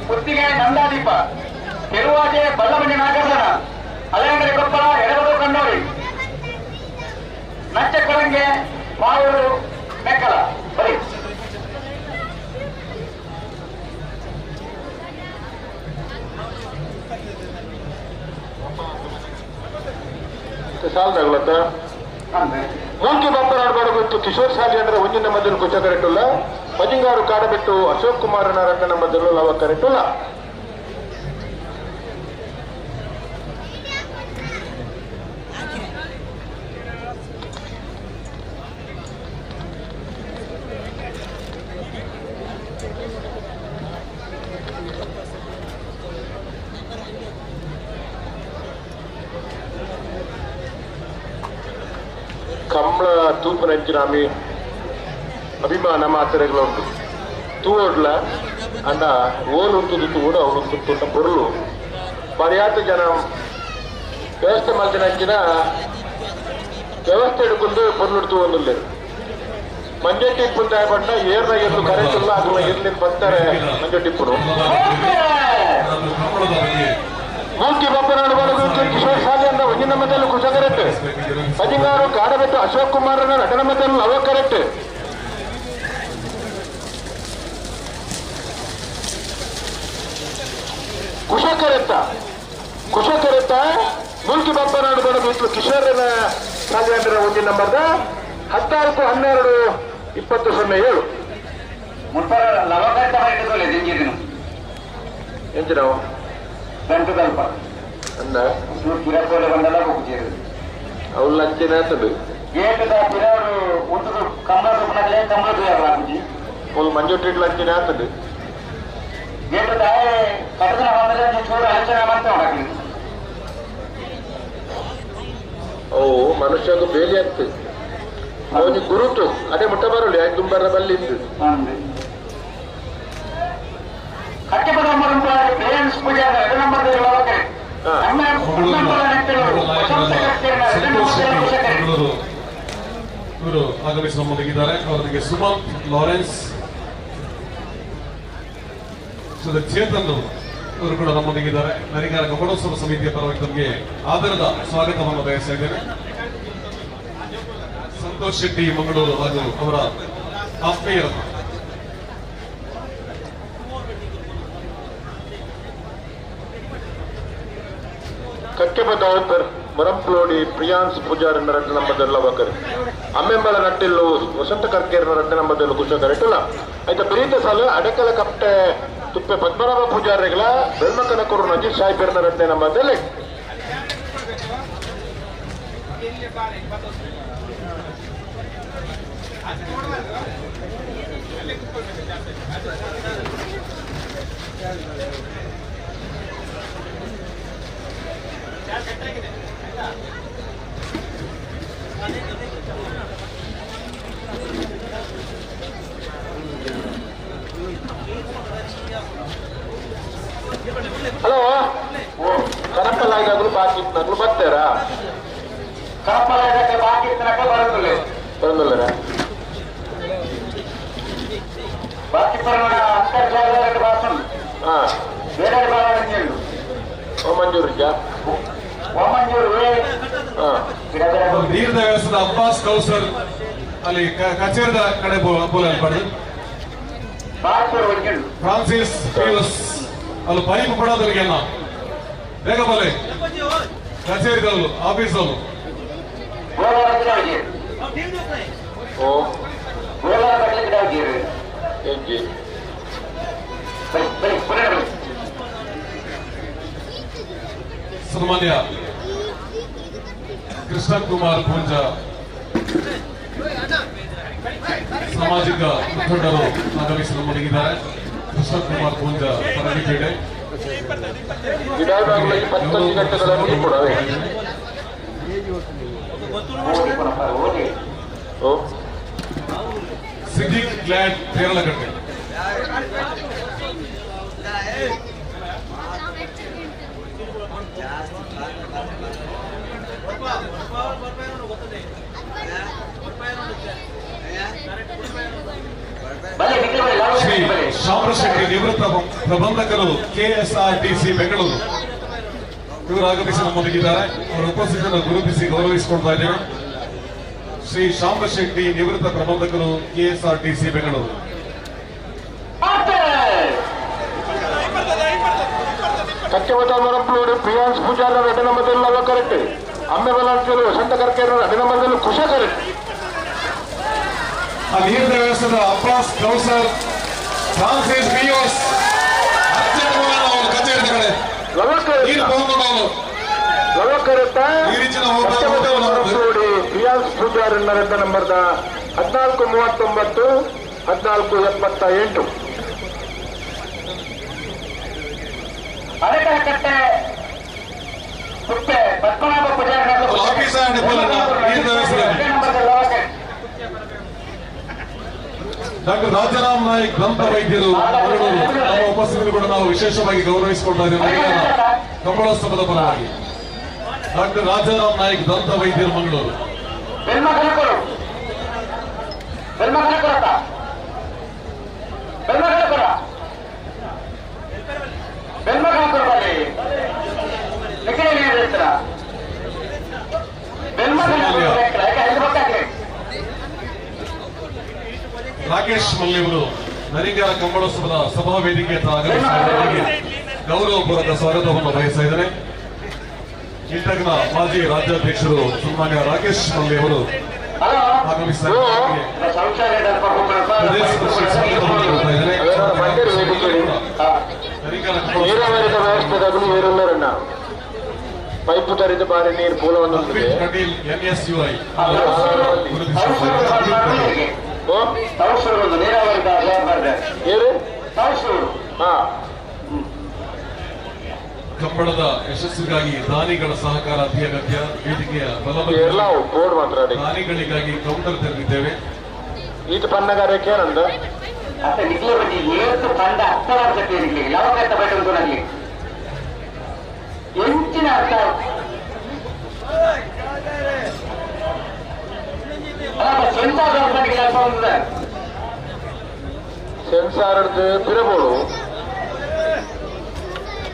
ಕುತ್ತಿಗೆ ನಂದಾದೀಪ, ಕೆರುವಾಜೆ ಬಲ್ಲಮಣಿ ನಾಗರ್ಧನ, ಅಲೆಂಗಡಿ ಕೊಪ್ಪಳ, ಎಡಬದು ಕಣ್ಣೋಡಿ, ನಚ್ಚಕೊಳಂಗೆ ಮಾವೂರು ಮೆಕ್ಕಲ. ಬರೀ ಸಾಲದಾಗ್ಲತ್ತ ಮೂಕಿ ಬಪ್ಪನಾಡ್ಬಾರ್ದು. ಕಿಶೋರ್ ಸಾಲಿ ಅಂದ್ರೆ ಒಂದಿನ ಮದ್ದಲು ಕುಚ ಕರೆಟುಲ್ಲ, ಮಜಿಂಗಾರು ಕಾಡಬಿಟ್ಟು ಅಶೋಕ್ ಕುಮಾರ್ ರಂಗನ ಮದ್ದಲು ಲವ ಕರೆಟುಲ್ಲ. ಕಂಬಳ ತೂಪನಂಚಿನ ಅಭಿಮಾನ ಮಾತ್ರೆಗಳು ಉಂಟು. ತೂವೊಡ್ಲ ಅಂಡ ಓಲು ಉಂಟು ತೂಡು ಅವನು ತುಟ್ಟ ಪೊರ್ಲು ಪರ್ಯಾಪ್ತ ಜನ ವ್ಯವಸ್ಥೆ ಮಲ್ತಿನಂಚಿನ ವ್ಯವಸ್ಥೆ ಹಿಡ್ಕೊಂಡು ಪೊರ್ಲು ತೂವೊಂದುಲ್ಲೆ. ಮಂಜೆ ಟಿಪ್ಪು ಪಂಡ ಏರ್ನ ಎರ್ಲು ಕರೆಂಟ್ ಅದು ಎರ್ಲಿ ಬರ್ತಾರೆ ಮಂಜೆ ಟಿಪ್ಪುನು. ಮೂಕಿ ಬಪ್ಪನಾಡು ಕಿಶೋರ್ ಸಾಲಿ ಅಂದ ಒಂದಿನ ಮಧ್ಯದಲ್ಲಿ ಕುಶ ಕರೆಕ್ಟ್, ಪಜಿಂಗಾರು ಕಾಡಬೆಟ್ಟು ಅಶೋಕ್ ಕುಮಾರ್ ನಟನ ಮಧ್ಯದಲ್ಲಿ ಲವ ಕರೆಕ್ಟ್. ಕುಶ ಕರೆತ್ತ ಕುಶ ಕರೆತ್ತ ಮೂಲ್ಕಿ ಬಪ್ಪನಾಡು ಬಡದು ಕಿಶೋರನ ಸಾಲಿ ಅಂದ್ರೆ ಒಂದಿನ ನಂಬರ್ದ 14 12 20 07. ಲವ ಕರೆಕ್ಟ್ ಎಂಚಿನವು ಗಂಟು ಅಂದ ಪಿರಕೋಲೆ ಬಂದಲ್ಲ ಹೋಗ್ತೀರಿ ಅವ್ಲು ಅಂಚಿನ ಆತದು ಏಟದ ಪಿರವರು ಉಂಟು ಕಂಬಳ ತುಪ್ಪನಗಲೇ ಕಂಬಳ ತುಯ್ಯಾರ ಅವ್ಲು ಮಂಜು ಅಂಚಿನ ಆತದು ಏಟದ ಕಟದನ ಬಂದರೆ ಚೂರು ಅಲಚನೆ ಮಾಡ್ತಾ ಹೊಡಕ್ಲಿ. ಅವು ಮನುಷ್ಯಗೂ ಬೇಲಿ ಆಗ್ತದೆ ಅವನಿಗೆ ಗುರುತು ಅದೇ ಮುಟ್ಟ ಬರಲಿ ಆಯ್ತು ತುಂಬರ ಬಲ್ಲಿ ಇವರು ಆಗಮಿಸಿ ನಮ್ಮೊಂದಿಗಿದ್ದಾರೆ. ಅವರೊಂದಿಗೆ ಸುಮಂತ್, ಲಾರೆನ್ಸ್, ಚೇತನ್ ಇವರು ಕೂಡ ನಮ್ಮೊಂದಿಗಿದ್ದಾರೆ. ನರಿಗಾರ ಕಪಡೋತ್ಸವ ಸಮಿತಿಯ ಪರವಾಗಿ ತಮಗೆ ಆದರದ ಸ್ವಾಗತವನ್ನು ಬಯಸ್ತಾ ಇದ್ದೇನೆ. ಸಂತೋಷ್ ಶೆಟ್ಟಿ ಮಂಗಳೂರು ಹಾಗೂ ಅವರ ಆತ್ಮೀಯರನ್ನು ಕಕ್ಕೆಬದಾವತರ್ ಮರಂಪ್ಲೋಡಿ ಪ್ರಿಯಾನ್ಸ್ ಪೂಜಾರನ್ನ ರಡ್ಡ ನಂಬದಲ್ಲ ವಕರ್ ಅಮ್ಮೆಂಬಳ ನಟ್ಟಿಲ್ಲು ವಸಂತ ಕರ್ಕೇರನ ರಡ್ಡ ನಂಬದಲ್ಲೂ ಕುಶ ಕರೆಟುಲ್ಲ. ಆಯ್ತಾ ಪ್ರೀತ ಸಾಲು ಅಡಕಲ ಕಪ್ಟೆ ತುಪ್ಪೆ ಪದ್ಮನಾಭ ಪೂಜಾರಿಗಳ ಬೆಳ್ಮಕನಕೂರು ನಜೀರ್ ಸಾಹಿಬರ್ನ ರಡ್ಡ ನಂಬದಲ್ಲಿ. ಹಲೋ, ಕರಪ್ಪಲಾಯಿಗಾಗಲೂ ಬಾಕಿ ನಗಲು ಬರ್ತಾರಾ? ಕರಪ್ಪಲಾಯಿಗಾಗಲೂ ಬಾಕಿ ತನಕ ಬರೋದಿಲ್ಲ, ಬರೋದಿಲ್ಲ. ಬಾಕಿ ಬರೋಣ ಅಂತರ್ಜಾಲದ ಭಾಷಣ. ಹಾ, ಬೇರೆ ಬಾಳ ಓಮಂಜೂರು ಓಮಂಜೂರು. ನೀರಿನ ವ್ಯವಸ್ಥೆದ ಅಬ್ಬಾಸ್ ಕೌಸರ್ ಅಲ್ಲಿ ಕಚೇರಿದ ಕಡೆ ಬೋಲಾಲ್ಪಡು. ಫ್ರಾನ್ಸಿಸ್ ಪಿಯೂಸ್ ಅಲ್ಲಿ ಪೈಪ್ ಪಡೋದ್ರಿಗೆಲ್ಲ ಬೇಗ ಬಲೆ ಕಚೇರಿದವರು ಆಫೀಸವರು ಸನ್ಮಾನ್ಯ ಕೃಷ್ಣ ಕುಮಾರ್ ಪೂಂಜಾ ಸಾಮಾಜಿಕ ಮುಖಂಡರು ಆಗಮಿಸಲು ಮೊದಲಿದ್ದಾರೆ. ಕೃಷ್ಣ ಕುಮಾರ್ ಪೂಂಜಾ ಪರವಿಪೇಟೆ ಸಿದ್ದಿಕ್ ಗ್ಲ್ಯಾಡ್ ತೇರಲಕಟ್ಟೆ. ಶ್ರೀ ಶಾಮರಶೆಟ್ಟಿ ನಿವೃತ್ತ ಪ್ರಬಂಧಕರು ಕೆಎಸ್ಆರ್ಟಿಸಿ ಬೆಂಗಳೂರು ಇವರು ಆಗಮಿಸಿ ನಮ್ಮೊಂದಿಗಿದ್ದಾರೆ. ಅವರ ಉಪಸ್ಥಿತಿಯನ್ನು ಗುರುತಿಸಿ ಗೌರವಿಸಿಕೊಳ್ತಾ ಇದ್ದೇವೆ. ಶ್ರೀ ಶಾಮರಶೆಟ್ಟಿ ನಿವೃತ್ತ ಪ್ರಬಂಧಕರು ಕೆಎಸ್ಆರ್ಟಿಸಿ ಬೆಂಗಳೂರು. ಸತ್ಯವತ ಪ್ರಿಯಾಂಶ್ ಪೂಜಾರ ಅಭಿನಂದನೆಲ್ಲ ಕರೆಕ್ಟ್. ಅಮ್ಮೆ ಬಲಾಂತಿಯರು ವಸಂತ ಕರ್ಕೇರ ಅಭಿನಂದನೆಗಳು ಖುಷಿ ಕರೆಕ್ಟ್. ಆ ನೀರಿನ ವ್ಯವಸ್ಥೆದ ಅಬ್ಬಾಸ್ ಕೌಸರ್ ಫ್ರಾನ್ಸಿಸ್ ರಿಯೋಸ್ ಕಚೇರಿ ಕಡೆ ಪ್ರಿಯಾಂಶ್ ಪೂಜಾರ್ ನಂಬರ್ದ 1439 1478. ಅರೆಕಟ್ಟೆ ಕುಪ್ಪೆ ಪದ್ಮನಾಭ ಪೂಜಾರಿ ಡಾಕ್ಟರ್ ರಾಜಾರಾಮ್ ನಾಯ್ಕ್ ದಂತ ವೈದ್ಯರು ನಮ್ಮ ಉಪಸ್ಥಿತಿಯನ್ನು ಕೂಡ ನಾವು ವಿಶೇಷವಾಗಿ ಗೌರವಿಸಿಕೊಳ್ತಾ ಇದ್ದೇವೆ. ಕಂಬಳೋತ್ಸವದ ಪರವಾಗಿ ಡಾಕ್ಟರ್ ರಾಜಾರಾಮ್ ನಾಯ್ಕ್ ದಂತ ವೈದ್ಯರು ಮಂಗಳೂರು. ರಾಕೇಶ್ ಮಲ್ಲಿಯವರು ನರಿಂಗಾರ ಕಂಬಳೋತ್ಸವದ ಸಭಾ ವೇದಿಕೆ ಆಗಮಿಸಿದ ಗೌರವಪೂರ್ವಕ ಸ್ವಾಗತವನ್ನು ಬಯಸ್ತಾ ಇದ್ದಾರೆ. ಇಂಟಗ್ನ ಮಾಜಿ ರಾಜ್ಯಾಧ್ಯಕ್ಷರು ಸನ್ಮಾನ್ಯ ರಾಕೇಶ್ ಮಲ್ಲಿಯವರು ಆಗಮಿಸಿದ್ದಾರೆ. ಪೈಪು ತರಿದ ಬಾರಿ ನೀರು ಪೂಲವನ್ನು ಎನ್ಎಸ್ಯುಐ ಕಂಬಳದ ಯಶಸ್ಸಿಗಾಗಿ ದಾನಿಗಳ ಸಹಕಾರ ಅತಿ ಅಗತ್ಯ. ವೇದಿಕೆಯ ದಾನಿಗಳಿಗಾಗಿ ಕೌಂಟರ್ ತೆರೆದಿದ್ದೇವೆ. ಈತ ಪನ್ನಗಾರಕ್ಕೆ ಏನಂದ ಎಂಚಿನ ಅರ್ಥ ಸೆನ್ಸಾರ್ ಪಿರಬೋಡು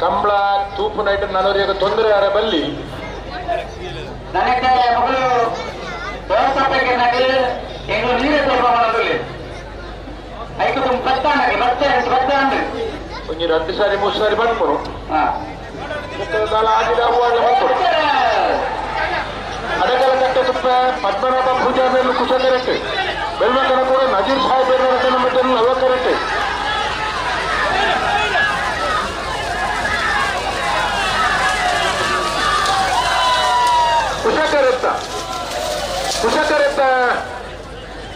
ಕಂಬಳ ತೂಪು ನೈಟ್ ನಲವರಿಗ ತೊಂದರೆ ಯಾರ ಬಲ್ಲಿ ನನಗೆ ಮಗಳು ಎಂಗಳು ನೀರೇ ಸ್ವಲ್ಪ ಮಾಡೋದಿಲ್ಲ ಐಕು ತುಂಬ ಬತ್ತಾನೆ ಬತ್ತೆ ಬತ್ತಾನೆ ಒಂಜಿ 2 ಸಾರಿ 3 ಸಾರಿ ಬಂದ್ಕೊಡು ಬಂದ್ಕೊಡು. ಅಡಕಲ ಕಟ್ಟೆ ತುಪ್ಪ ಪದ್ಮನಾಭ ಪೂಜಾ ಮೇಲೆ ಕುಶ ಕರೆಕ್ಟ್. ಬೆಲ್ಮಕನ ಕೂಡ ನಜೀರ್ ಸಾಹೇಬ್ ಅವ ಕರೆಕ್ಟ್. ಕುಶಕರೆತ್ತ ಕುಶಕರೆತ್ತ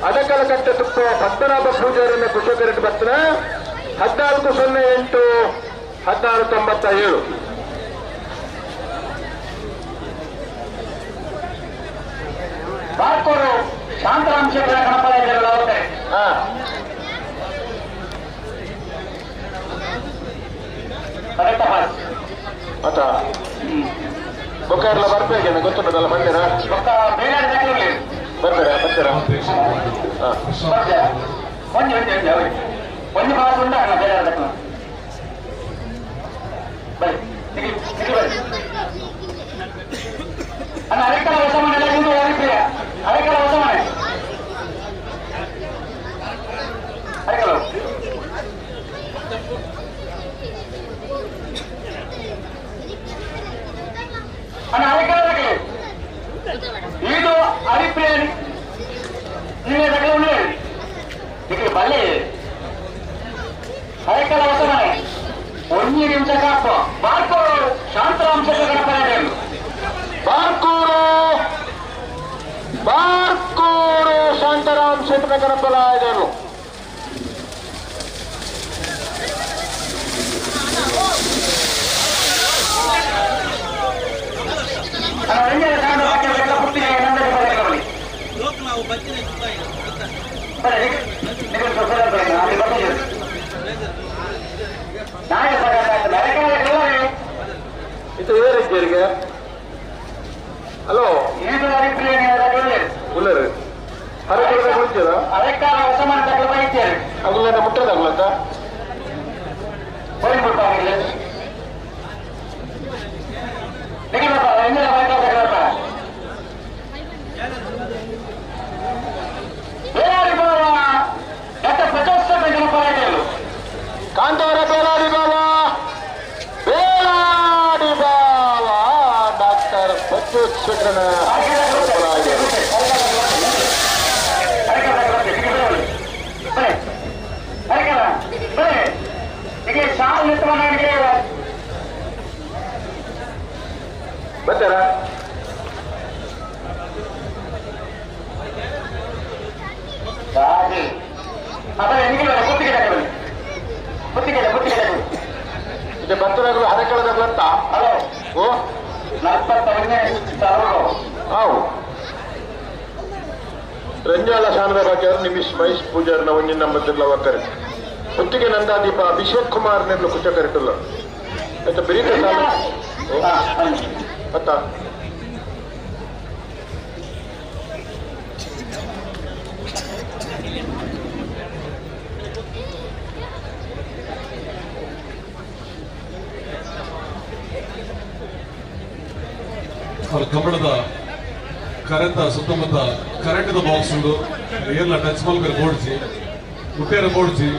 ಅಡಕಲ ಕಟ್ಟೆ ತುಪ್ಪ ಪದ್ಮನಾಭ ಪೂಜಾರನ್ನ ಕುಶಕರೆಟ್ ಬರ್ತನ 1408 1697. ಬಾರ್ಕೋರು ಶಾಂತರಾಮ್ ಶೆಟ್ಟರ ಗಣಪತಿ ಬೊಕ್ಕ ಬರ್ಬೇಕೇನ ಗೊತ್ತುಂಟಲ್ಲ ಬಂದಿರಾ ಬರ್ತೀರಾ ಬರ್ತೀರಾ ಒಂದು ಭಾಗ ಉಂಟಲ್ಲ ಬೇರೆ ಬನ್ನಿ ಅಣ್ಣ ಅರೆಕಲ ಹೊಸ ಮನೆ ಅರೆಕಲ ಹೊಸ ಮನೆ ಅರೆಕಲ. ಬಿರಿಯಾನಿ ನೀವೇ ತಗಲ ఇక్కడ ಬಲ್ಲೆ ಹರಕಲ ಹೊಸಮನೆ ಒಂಜಿ ನಿಮಿಷ ಕಾಪು ಬಾರ್ಕೂರು ಶಾಂತರಾಮ್ ಶೆಟ್ಟಿ ಗಣಪತಿ ಬಾರ್ಕೂರು ಬಾರ್ಕೂರು ಶಾಂತರಾಮ್ ಶೆಟ್ಟಿ ಗಣಪರಾಯರು ಇದು ಏರಿದ್ದೀರಿಗೆ ಹಲೋ ಉಲ್ಲರು ಹರಕಳದ ಕುಳಿತೀರ ಅಗುಲನ್ನ ಮುಟ್ಟದಾಗ್ಲತ್ತ ಕಾಂತಾರ ಬೇಲಾಡಿ ಬಾಬಾ ಬೇಲಾಡಿ ಬಾಬಾ ಡಾಕ್ಟರ್ ಬಚ್ಚು ಶೆಟ್ಟರನ ಬರ್ತಾರ ಇದು ಭತ್ತದಾಗಲು ಹರಕಳದಾಗ್ಲತ್ತ ಹಲೋ ಓ ಹಾವು ರಂಜಾಲ ಶಾನದ ಬಾಕಿಯವರು ನಿಮಿಷ್ ಮಹೇಶ್ ಪೂಜಾರ್ನ ಒಂಜಿನ ನಂಬತ್ತಿಲ್ಲ ಒಕ್ಕರೆ ಹೊತ್ತಿಗೆ ನಂದಾದೀಪ ಅಭಿಷೇಕ್ ಕುಮಾರ್ ನೆರ್ಲು ಕುಚ ಕರೆಟಲ್ಲ ಆಯ್ತಾ ಬಿರಿತ ಅತ್ತ ಅವ್ರ ಕಂಬಳದ ಕರೆಂತ ಸುತ್ತಮುತ್ತ ಕರೆಂಟ್ದ ಬಾಕ್ಸ್ ಉಂಡು ಏರ್ಲ ಟಚ್ ಮಲ್ಕರ್ ಬೋಡ್ಜಿ ಮುಟ್ಟೇರ ಬೋಡ್ಜಿ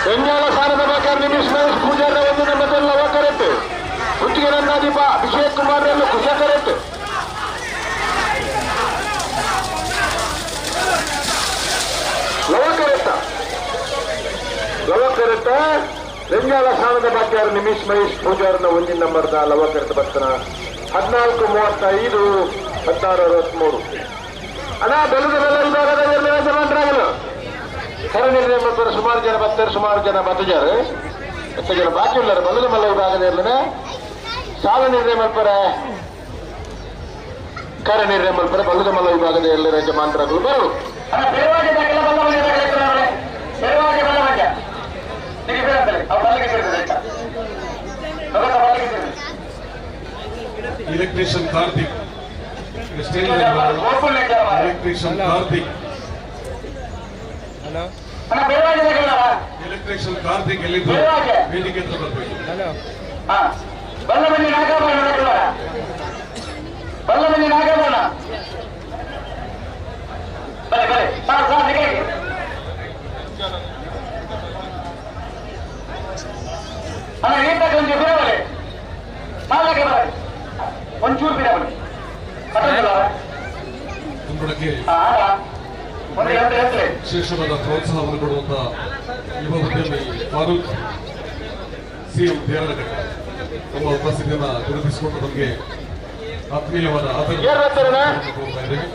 ಬೆಂಗಾಲ ಸಾರದ ಬಾಕರ್ ನಿಮಿಷ್ ಮಹೇಶ್ ಪೂಜಾರ ಒಂದು ನಂಬத்தில் ಕರೆಕ್ಟ್ ಹುಟ್ಟಿಗೆ ನಂದಾದೀಪ Abhishek Kumar Kusha correct Lava correct Lava correct ಬೆಂಗಾಲ ಸಾರದ ಬಾಕಿಯಾರ ನಿಮಿಷ್ ಮಹೇಶ್ ಪೂಜಾರನ ಒಂದಿನ ನಂಬರ್ದ ಲವ ಕರೆಕ್ಟ್ ಬರ್ತನ 14:35 16:63 ಅಣ್ಣ ಬೆಲದ ಬೆಲ್ಲ ವಿಭಾಗದ ಯಜಮಾನರಾಗಲು ಕರನಿರ್ಣಯ ಮಾಡ್ತಾರೆ. ಸುಮಾರು ಜನ ಬರ್ತಾರೆ, ಸುಮಾರು ಜನ ಬತ್ತಜಾರು, ಎತ್ತ ಜನ ಬಾಕಿ ಉಳ್ಳಾರ ಬಲ್ಲದ ಮಲ್ಲ ವಿಭಾಗದ ಇರ್ಲನೆ ಸಾಲ ನಿರ್ಣಯ ಮಾಡ್ತಾರೆ, ಕರ ನಿರ್ಣಯ ಮಾಡ್ತಾರೆ. ಬಲ್ಲದ ಮಲ್ಲ ವಿಭಾಗದ ಎಲ್ಲರ ಯಜಮಾನರಾಗಲು ಬರಲು electrician Karthik electrician Karthik electrician Karthik ಎಲ್ಲಿದ್ದು ವೇದಿಕೆ ಹತ್ರ ಬರ್ಬೇಕು. ಬಲ್ಲಮಂಜಿ ನಾಗಾಭರಣ ಬಲ್ಲಮಂಜಿ ನಾಗಾಭರಣ ಬಲೆ ಬಲೆ ಸಾರ್ ಸಾರ್ ನಿಗಳಿ ಅಣ್ಣ ಏಟ ಕೊಂಚ ಬಿರಬಲೆ ಸಾಲಕ್ಕೆ ಬರ ಒಂಚೂರು ಬಿರಬಲೆ ಕುಂಬಳಕ್ಕೆ ವಿಶೇಷವಾದ ಪ್ರೋತ್ಸಾಹವನ್ನು ಕೊಡುವಂತಹ ಯುವ ಉದ್ಯಮಿ ಫಾರೂಕ್ ಸಿಎಂ ದೇವರಘಟ್ಟ ತಮ್ಮ ಉಪಸ್ಥಿತಿಯನ್ನು ಗುರುತಿಸಿಕೊಂಡು ನಮಗೆ ಆತ್ಮೀಯವಾದ ಆದರ ಕೋರ್ತಾ ಇದ್ದೇವೆ.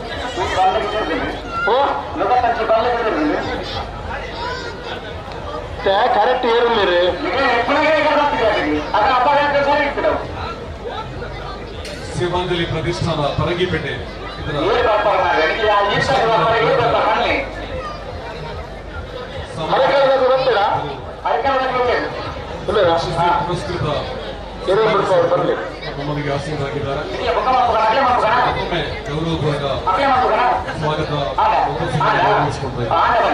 ಕರೆಕ್ಟ್ ಏರಲ್ಲಿರಿ ಸೇವಾಂಜಲಿ ಪ್ರತಿಷ್ಠಾನ ಪರಂಗಿಪೇಟೆ ಇದರ ಪುರಸ್ಕೃತ ನಮ್ಮೊಂದಿಗೆ ಆಸೀನರಾಗಿದ್ದಾರೆ. ಮತ್ತೊಮ್ಮೆ ಗೌರವಪೂರ್ವಕ ಸ್ವಾಗತ ಗೌರವಿಸಿಕೊಳ್ತಾ ಇದ್ದಾರೆ.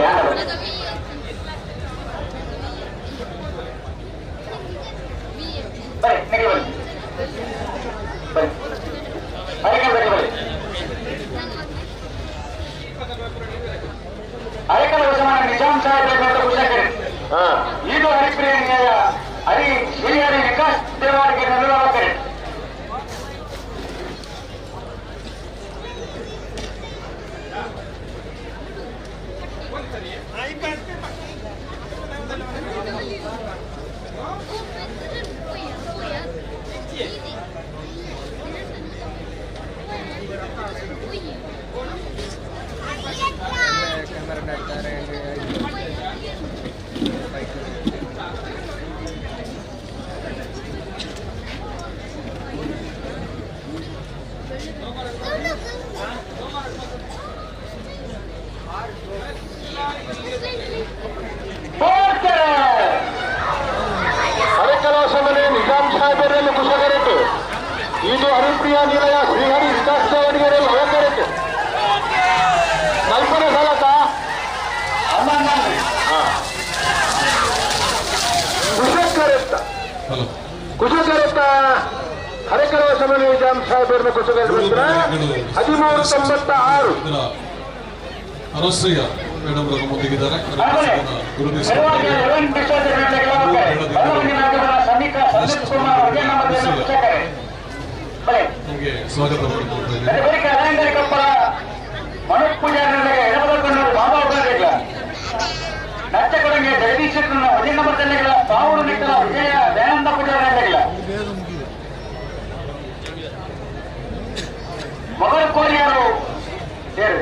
ಈದು ಹರಿಪ್ರಿಯ ನ್ಯಾಯ ಹರಿ ಶ್ರೀಹರಿ ವಿಕಾಸ್ ದೇವಾಡಿಗೆ ನೆರವಾಗರೆ. ಹರಕಲಾಸಮನೆ ನಿಜಾಂ ಸಾಹೇಬರಲ್ಲಿ ಕುಶಕರೆಟ್ಟು ಇದು ಹರಿಪ್ರಿಯಾ ನಿಲಯ ಶ್ರೀಹರಿ ವಿಕಾಸ್ ಚಾವಡಿಗೆರೆಯಲ್ಲಿ ಅವಕರೆಟ್ಟು ನಲ್ಪನೆ ಸಲಕ ಕುಶಕರೆತ್ತ ಕುಶಕರೆತ್ತ ಹರಕಲಾಸಮನೆ ನಿಜಾಂ ಸಾಹೇಬರನ್ನ ಕುಶಕರೆತ್ತ 1396 ಅನಸೂಯ ಮೇಡಮ್ ನಮ್ಮೊಂದಿಗಿದ್ದಾರೆ. ನಮಗೆ ಸ್ವಾಗತ. ಮಗಳು ಕೋರಿಯಾರು ಸೇರು.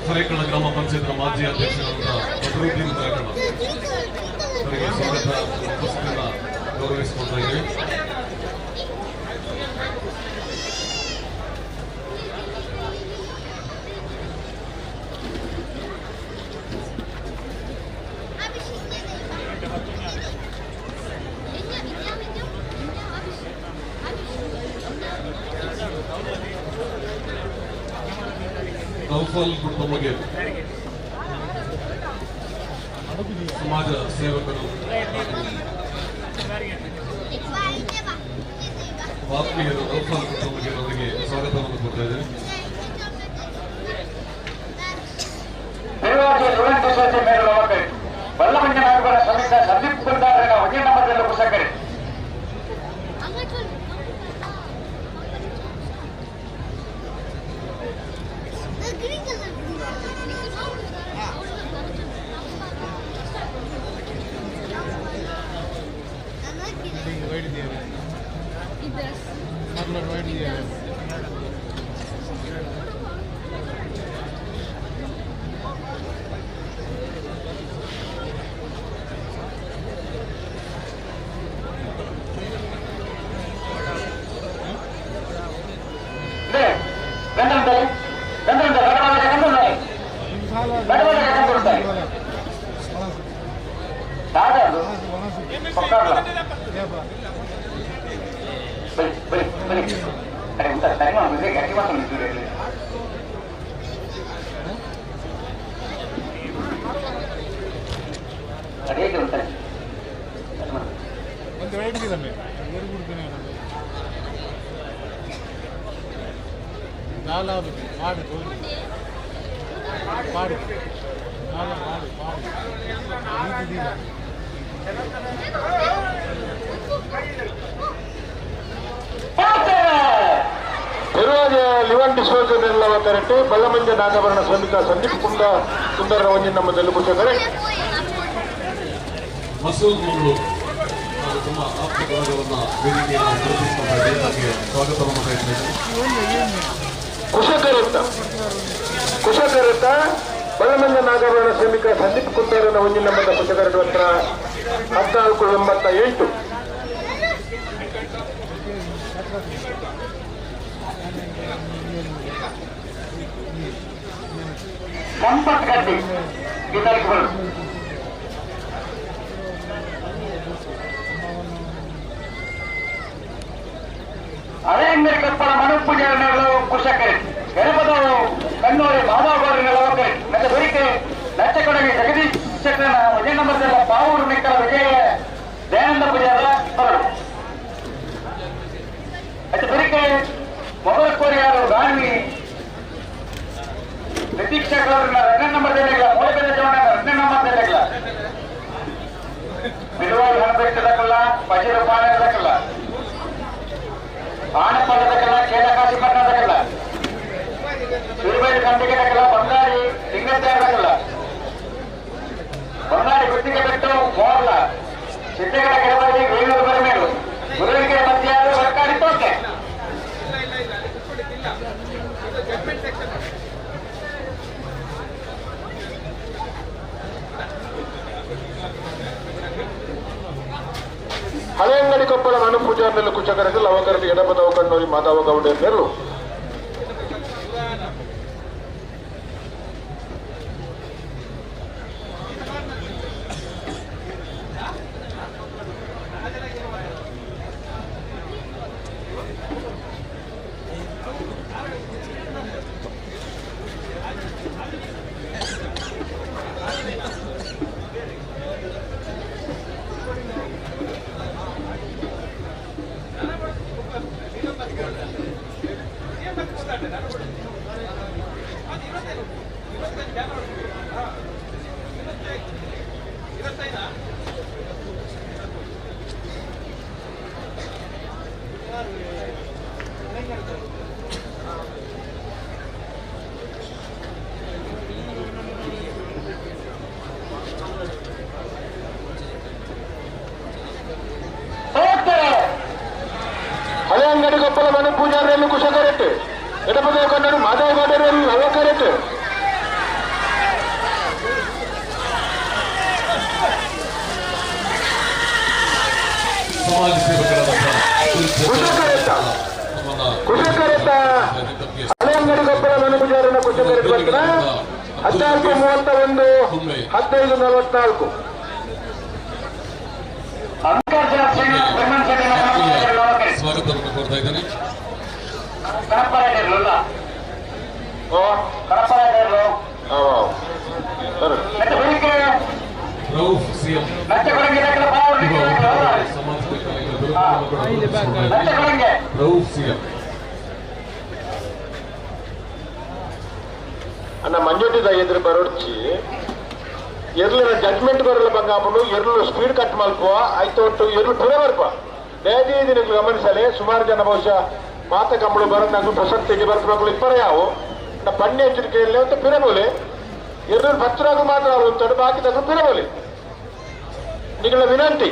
ಸರೇಕಳ ಗ್ರಾಮ ಪಂಚಾಯತ್ ಮಾಜಿ ಅಧ್ಯಕ್ಷರಾದ ಬದ್ರುದ್ದೀನ್ ಸರೇಕಳ ಅವರಿಗೆ ಸ್ವಾಗತ ಉಪಸ್ಥಿತಿಯನ್ನು ಗೌರವಿಸಿಕೊಳ್ತಾ ಇದ್ದೀವಿ. ನೌಫಲ್ ಕುಟುಂಬಕ್ಕೆ ಸಮಾಜ ಸೇವಕರು ಆತ್ಮೀಯರು ನೌಫಲ್ ಕುಟುಂಬಕ್ಕೆ ಅವರಿಗೆ ಸ್ವಾಗತವನ್ನು ಕೊಡ್ತಾ ಇದ್ದೇನೆ. ಕರೆಕ್ಟ್ ಬಲ್ಲಮಂಜ ನಾಗಭರಣ ಶ್ರಮಿಕ ಸಂದೀಪ್ ಕುಂದ ಸುಂದರ ಒಂಜಿನ ನಮ್ಮ ತೆಲುಗು ಕರೆಕ್ಟ್. ಮಸೂದ್ ಮಂಗಳೂರು ಹಾಗೂ ತಮ್ಮ ಆಪ್ತ ಬಳಗವನ್ನು ವೇದಿಕೆಯನ್ನು ಗುರುತಿಸಿಕೊಂಡ ತಮಗೆ ಸ್ವಾಗತವನ್ನು ಬಯಸಿದ್ದೇನೆ. ಕುಶಕರತ್ತ ಕುಶಕರತ್ತ ಬಲ್ಲಮಂಜ ನಾಗಭರಣ ಶ್ರಮಿಕ ಸಂದೀಪ್ ಕುಂದರನ ಒಂಜಿನ ನಮ್ಮ ಕುಶಕರಡು ಹತ್ರ 1488. ಸಂಪತ್ ಗಡ್ಡಿ ಇದಕ್ಕೆ ಬರು. ಅರೆಂಗಡಿ ಕಪ್ಪಳ ಮನು ಪೂಜಾರಿಗಳು ಕುಶಕರಿ ಗಣಪದವರು ಕಣ್ಣೂರಿ ಮಾಧವಗೌಡರ ಲವಕರಿ ಮತ್ತೆ ಬೆರಿಕೆ ಲಚ್ಚಕೊಡಗಿ ಜಗದೀಶ್ ಶೆಟ್ಟನ ವಿಜಯ ನಂಬರ್ದಲ್ಲ ಪಾವೂರು ನಿಕ್ಕಲ ವಿಜಯ ದಯಾನಂದ ಪೂಜಾರ ಬರಡು. ಮತ್ತೆ ಬೆರಿಕೆ ಮೊಬೈಲ್ ಕೋರಿಯಾರು ಗಾನ್ವಿ ನಿತೀಶ್ ಶೆಟ್ಟರನ್ನ ಎರಡನೇ ನಂಬರ್ ದೇಲಿಲ್ಲ ಮೂರನೇ ಜವನ ಎರಡನೇ ನಂಬರ್ ದೇಲಿಲ್ಲ ಬಿಡುವಾಯಿ ಹಣ ಬೆಟ್ಟದಕ್ಕಲ್ಲ ಪಜೀರು ಪಾಣದಕ್ಕಲ್ಲ ಆಣಪಲ್ಲದಕ್ಕಲ್ಲ ಕೇಳಕಾಶಿ ಪಟ್ಟಣದಕ್ಕಲ್ಲ ತಿರುಬೈಲು ಖಂಡಿಗೆದಕ್ಕಲ್ಲ ಬಂಗಾರಿ ಲಿಂಗತ್ಯಾರದಕ್ಕಲ್ಲ ಬಂಗಾರಿ ಗುತ್ತಿಗೆ ಬಿಟ್ಟು ಮೋರ್ಲ ಸಿದ್ದಗಡ ಕೆಡಬಳ್ಳಿ ವೇಣೂರು ಬರಮೇಲು ಗುರುವಿಗೆ ಮಧ್ಯಾಹ್ನ ಸರ್ಕಾರಿ ತೋಕೆ. ಹಳೆಯಂಗಡಿ ಕೊಪ್ಪಳ ಮನು ಪೂಜಾರ್ನೆಲ್ಲ ಕುಚಕರದು ಲವಕರದು ಎಡಪದವ ಕಣ್ಣೂರಿ ಮಾಧವ ಗೌಡರ್ನೆಲ್ಲು. ಹಳೆಯಂಗಡಿ ಕೊಪ್ಪಳ ಮನೆ ಪೂಜಾರಿಯಲ್ಲಿ ಕುಶಕರೆಟ್ಟು ಎಡಪದ ಕನ್ನಡ ಮಾಧವ ಗೌಡರಲ್ಲಿ ಲವಕರೆಟ್ಟು. ಸಮಾಜ ಸೇವಕರಾದಂತಹ ಕುಶಕರೆತ್ತ ಕುಶಕರೆತ್ತ ಹಳೆಯಂಗಡಿ ಕೊಪ್ಪಳ ಮನೆ ಪೂಜಾರಿನ ಕುಶಕರೆಟ್ಟು ಬಂದ್ರ 14 31 15 44. ಸ್ವಾಗತವನ್ನು ಕೋರ್ತಾ ಇದ್ದೇನೆ. ರೌಫ್ ಸಿಎಂ ರೌಫ್ ಸಿಎಂ ಅಣ್ಣ ಮಂಜೋಟಿದ ಎದುರು ಬರೋಡ್ಚಿ ಎರ್ಲಿನ ಜಡ್ಜ್ಮೆಂಟ್ ಬರಲ್ಲ ಬಂಗಾಪುಡು ಎರ್ಲು ಸ್ಪೀಡ್ ಕಟ್ ಮಲ್ಪುವ ಆಯ್ತು ಒಟ್ಟು ಎರ್ಲು ಪಿರ ಬರ್ಪ ದಯದೀದಿ ಗಮನಿಸಲೆ ಸುಮಾರು ಜನ ಬಹುಶಃ ಮಾತ ಕಂಬಳು ಬರೋದು ಪ್ರಸಕ್ತಿಗೆ ಬರ್ಬೇಕು ಇಪ್ಪರ ಯಾವು ಪಣ್ಯ ಎಚ್ಚರಿಕೆಯಲ್ಲಿ ಅಂತ ಪಿರಬೋಲೆ ಎರ್ಲು ಭಕ್ತರಾಗು ಮಾತ್ರ ಅಂತಾಡು ಬಾಕಿ ತಕ್ಕ ಪಿರಬೋಲೆ ನಿಗಳ ವಿನಂತಿ.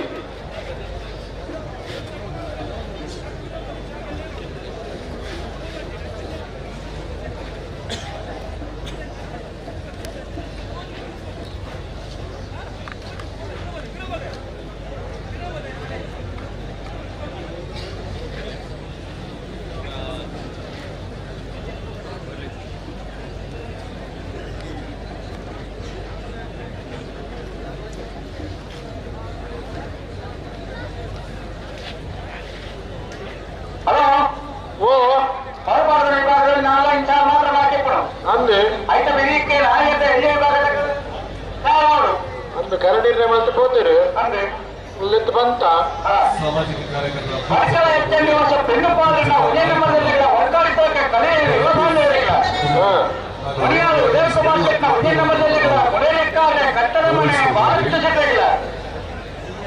ಸಾಮಾಜಿಕ ಕಾರ್ಯಕರ್ತರ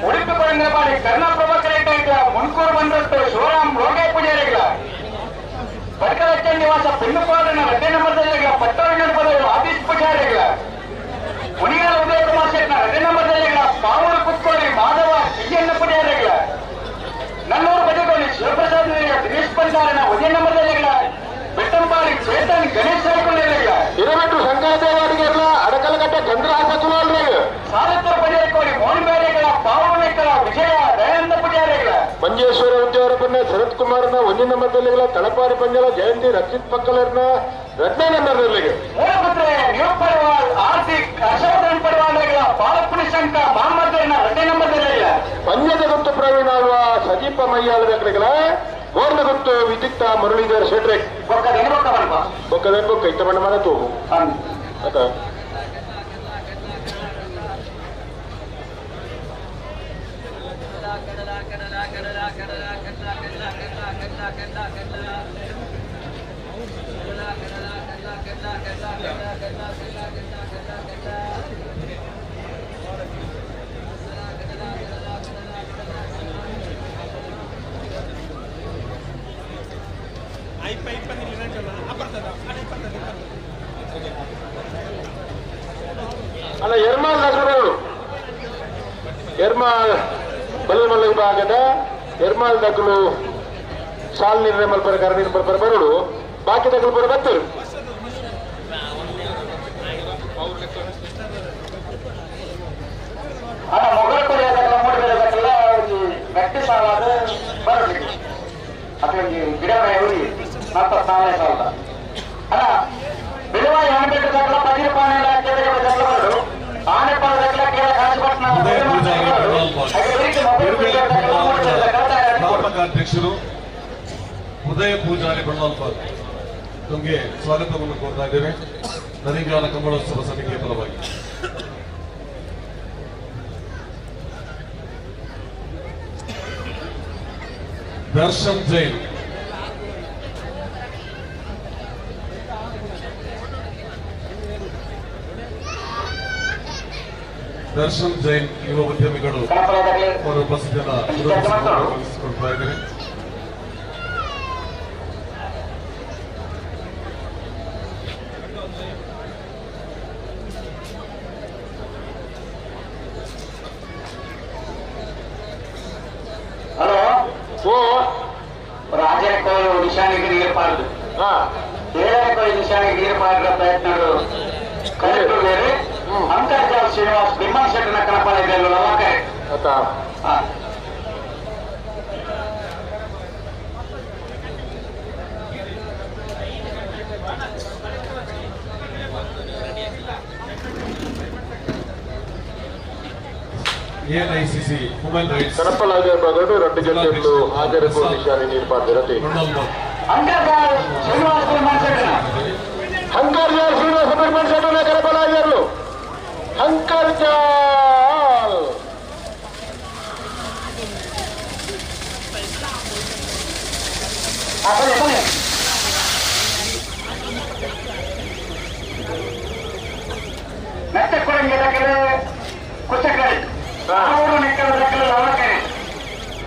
ಉಡುಪಿ ಕೊಡಂಗರಪಾಡಿ ಕರುಣಾಪ್ರಭಾಕರ ಮುನ್ಕೂರು ಬಂದಷ್ಟು ಶಿವರಾಮ್ ರೋಗೆ ಪೂಜಾರಿಗಳ ಬಡಕಲಚ್ಚ ನಿವಾಸ ಪೆನ್ನುಪಾಲನ ರಡ್ಡೆ ನಂಬರ್ದಲ್ಲಿ ಪಟ್ಟಣ ಪದವರು ಆಫೀಸ್ ಪೂಜಾರಿಗಳ ಮುನಿಯಾಲ ಉದಯಕುಮಾರ್ ಶೆಟ್ನ ರಡ್ಡೆ ನಂಬರ್ದಲ್ಲಿ ಪಾವೂರು ಕುತ್ಕೋಡಿ ಮಾಧವ ಸಿಎನ್ ಪೂಜಾರಿಗಳ ನನ್ನೂರು ಬಜಗೋಳಿ ಶಿವಪ್ರಸಾದ್ ದಿನೇಶ್ ಪಂಚಾರನ ಉದಯ ನಂಬರ್ದಲ್ಲಿ ಬೆಟ್ಟಂಪಾಡಿ ಚೇತನ್ ಗಣೇಶ್ ಇರಬೇಕು ಶಂಕರದೇವಾಡಿಗೆಲ್ಲ ಅಡಕಲಗಟ್ಟೆ ಚಂದ್ರಹಾಸ ಕುಮಾರ್ರಿಗೆ ಸಾಲತ್ತರ ಪೂಜಾರಿಕೋಡಿ ಮೋಹನ್ ಬೇರೆಗಳ ಪಾವನೆಗಳ ವಿಜಯ ದಯಾನಂದ ಪೂಜಾರಿಗಳ ಮಂಜೇಶ್ವರ ಉದ್ಯೋಗ ಪುಣ್ಯ ಶರತ್ ಕುಮಾರ್ನ ಒಂದೇ ನಂಬರ್ದಲ್ಲಿ ತಳಪಾಡಿ ಪಂಜಲ ಜಯಂತಿ ರಕ್ಷಿತ್ ಪಕ್ಕಲರ್ನ ರತ್ನ ನಂಬರ್ದಲ್ಲಿ ಪಂಜದ ಗೊತ್ತು ಪ್ರವೀಣ ಸದೀಪ ಮಯ್ಯಾಳ ಬೇಕರಿಗಳ ಗೋರ್ನ ಗೊತ್ತು ವಿದ್ಯುಕ್ತ ಮುರಳೀಧರ್ ಶೆಟ್ರೆ ಬೊಕ್ಕದ ಇತ್ತ ಬಣ್ಣ ಮಾಡ ತೋಗು ಅತ ಅಲ್ಲ ಎರ್ಮಾಲ್ ನಗರಗಳು ಎರ್ಮಾಲ್ ಬಲ್ಮಲ್ಲ ವಿಭಾಗದ ಎರ್ಮಾಲ್ ದಕ್ಕಲು ಸಾಲ್ ನಿರ್ಣಯ ಮಲ್ಪರ ಕರ ನಿರ್ಮಲ್ಪರ ಬರಡು ಬಾಕಿ ದಕ್ಕಲು ಪರ ಬತ್ತರು ಅಧ್ಯಕ್ಷರು ಉದಯ ಪೂಜಾರಿ ಬಳ್ಳಾಲ್ಪಾಲ್ ತಮಗೆ ಸ್ವಾಗತವನ್ನು ಕೋರ್ತಾ ಇದ್ದೇವೆ ನದಿಗಾಲ ಕಂಬಳೋತ್ಸವ ಸಮಿತಿಯ ಪರವಾಗಿ. ದರ್ಶನ್ ಜೈನ್ ದರ್ಶನ್ ಜೈನ್ ಯುವ ಉದ್ಯಮಿಗಳು ಅವರ ಉಪಸ್ಥಿತಿಯನ್ನು ಗೌರವಿಸಿಕೊಳ್ತಾ ಇದ್ದಾರೆ. ಹಲೋ ಓ ರಾಜರ ನಿಶಾನಿಗೆ ನೀರು ಪಾರದು ಏಳರ ನಿಶಾನಿಗೆ ನೀರು ಪಾರಿದ ಪ್ರಯತ್ನಗಳು ಕರೆಕ್ಟ್. ಅಂತರ್ಜಾಲ ಶ್ರೀನಿವಾಸ್ ಬಿಮ್ಮನ್ ಶೆಟ್ಟನ ಕಣಪಾಲ ಇದೆ ಎಐಸಿಸಿ ವುಮೆನ್ ರೈಟ್ಸ್ రెండు జట్లు హాజరుకు నిశాని నీరు పార్దిరతి. అంతర్జాల శ్రీనివాస్ బిమ్మన్ శెట్టన కనపాల హాజరులు అంకర్జాల్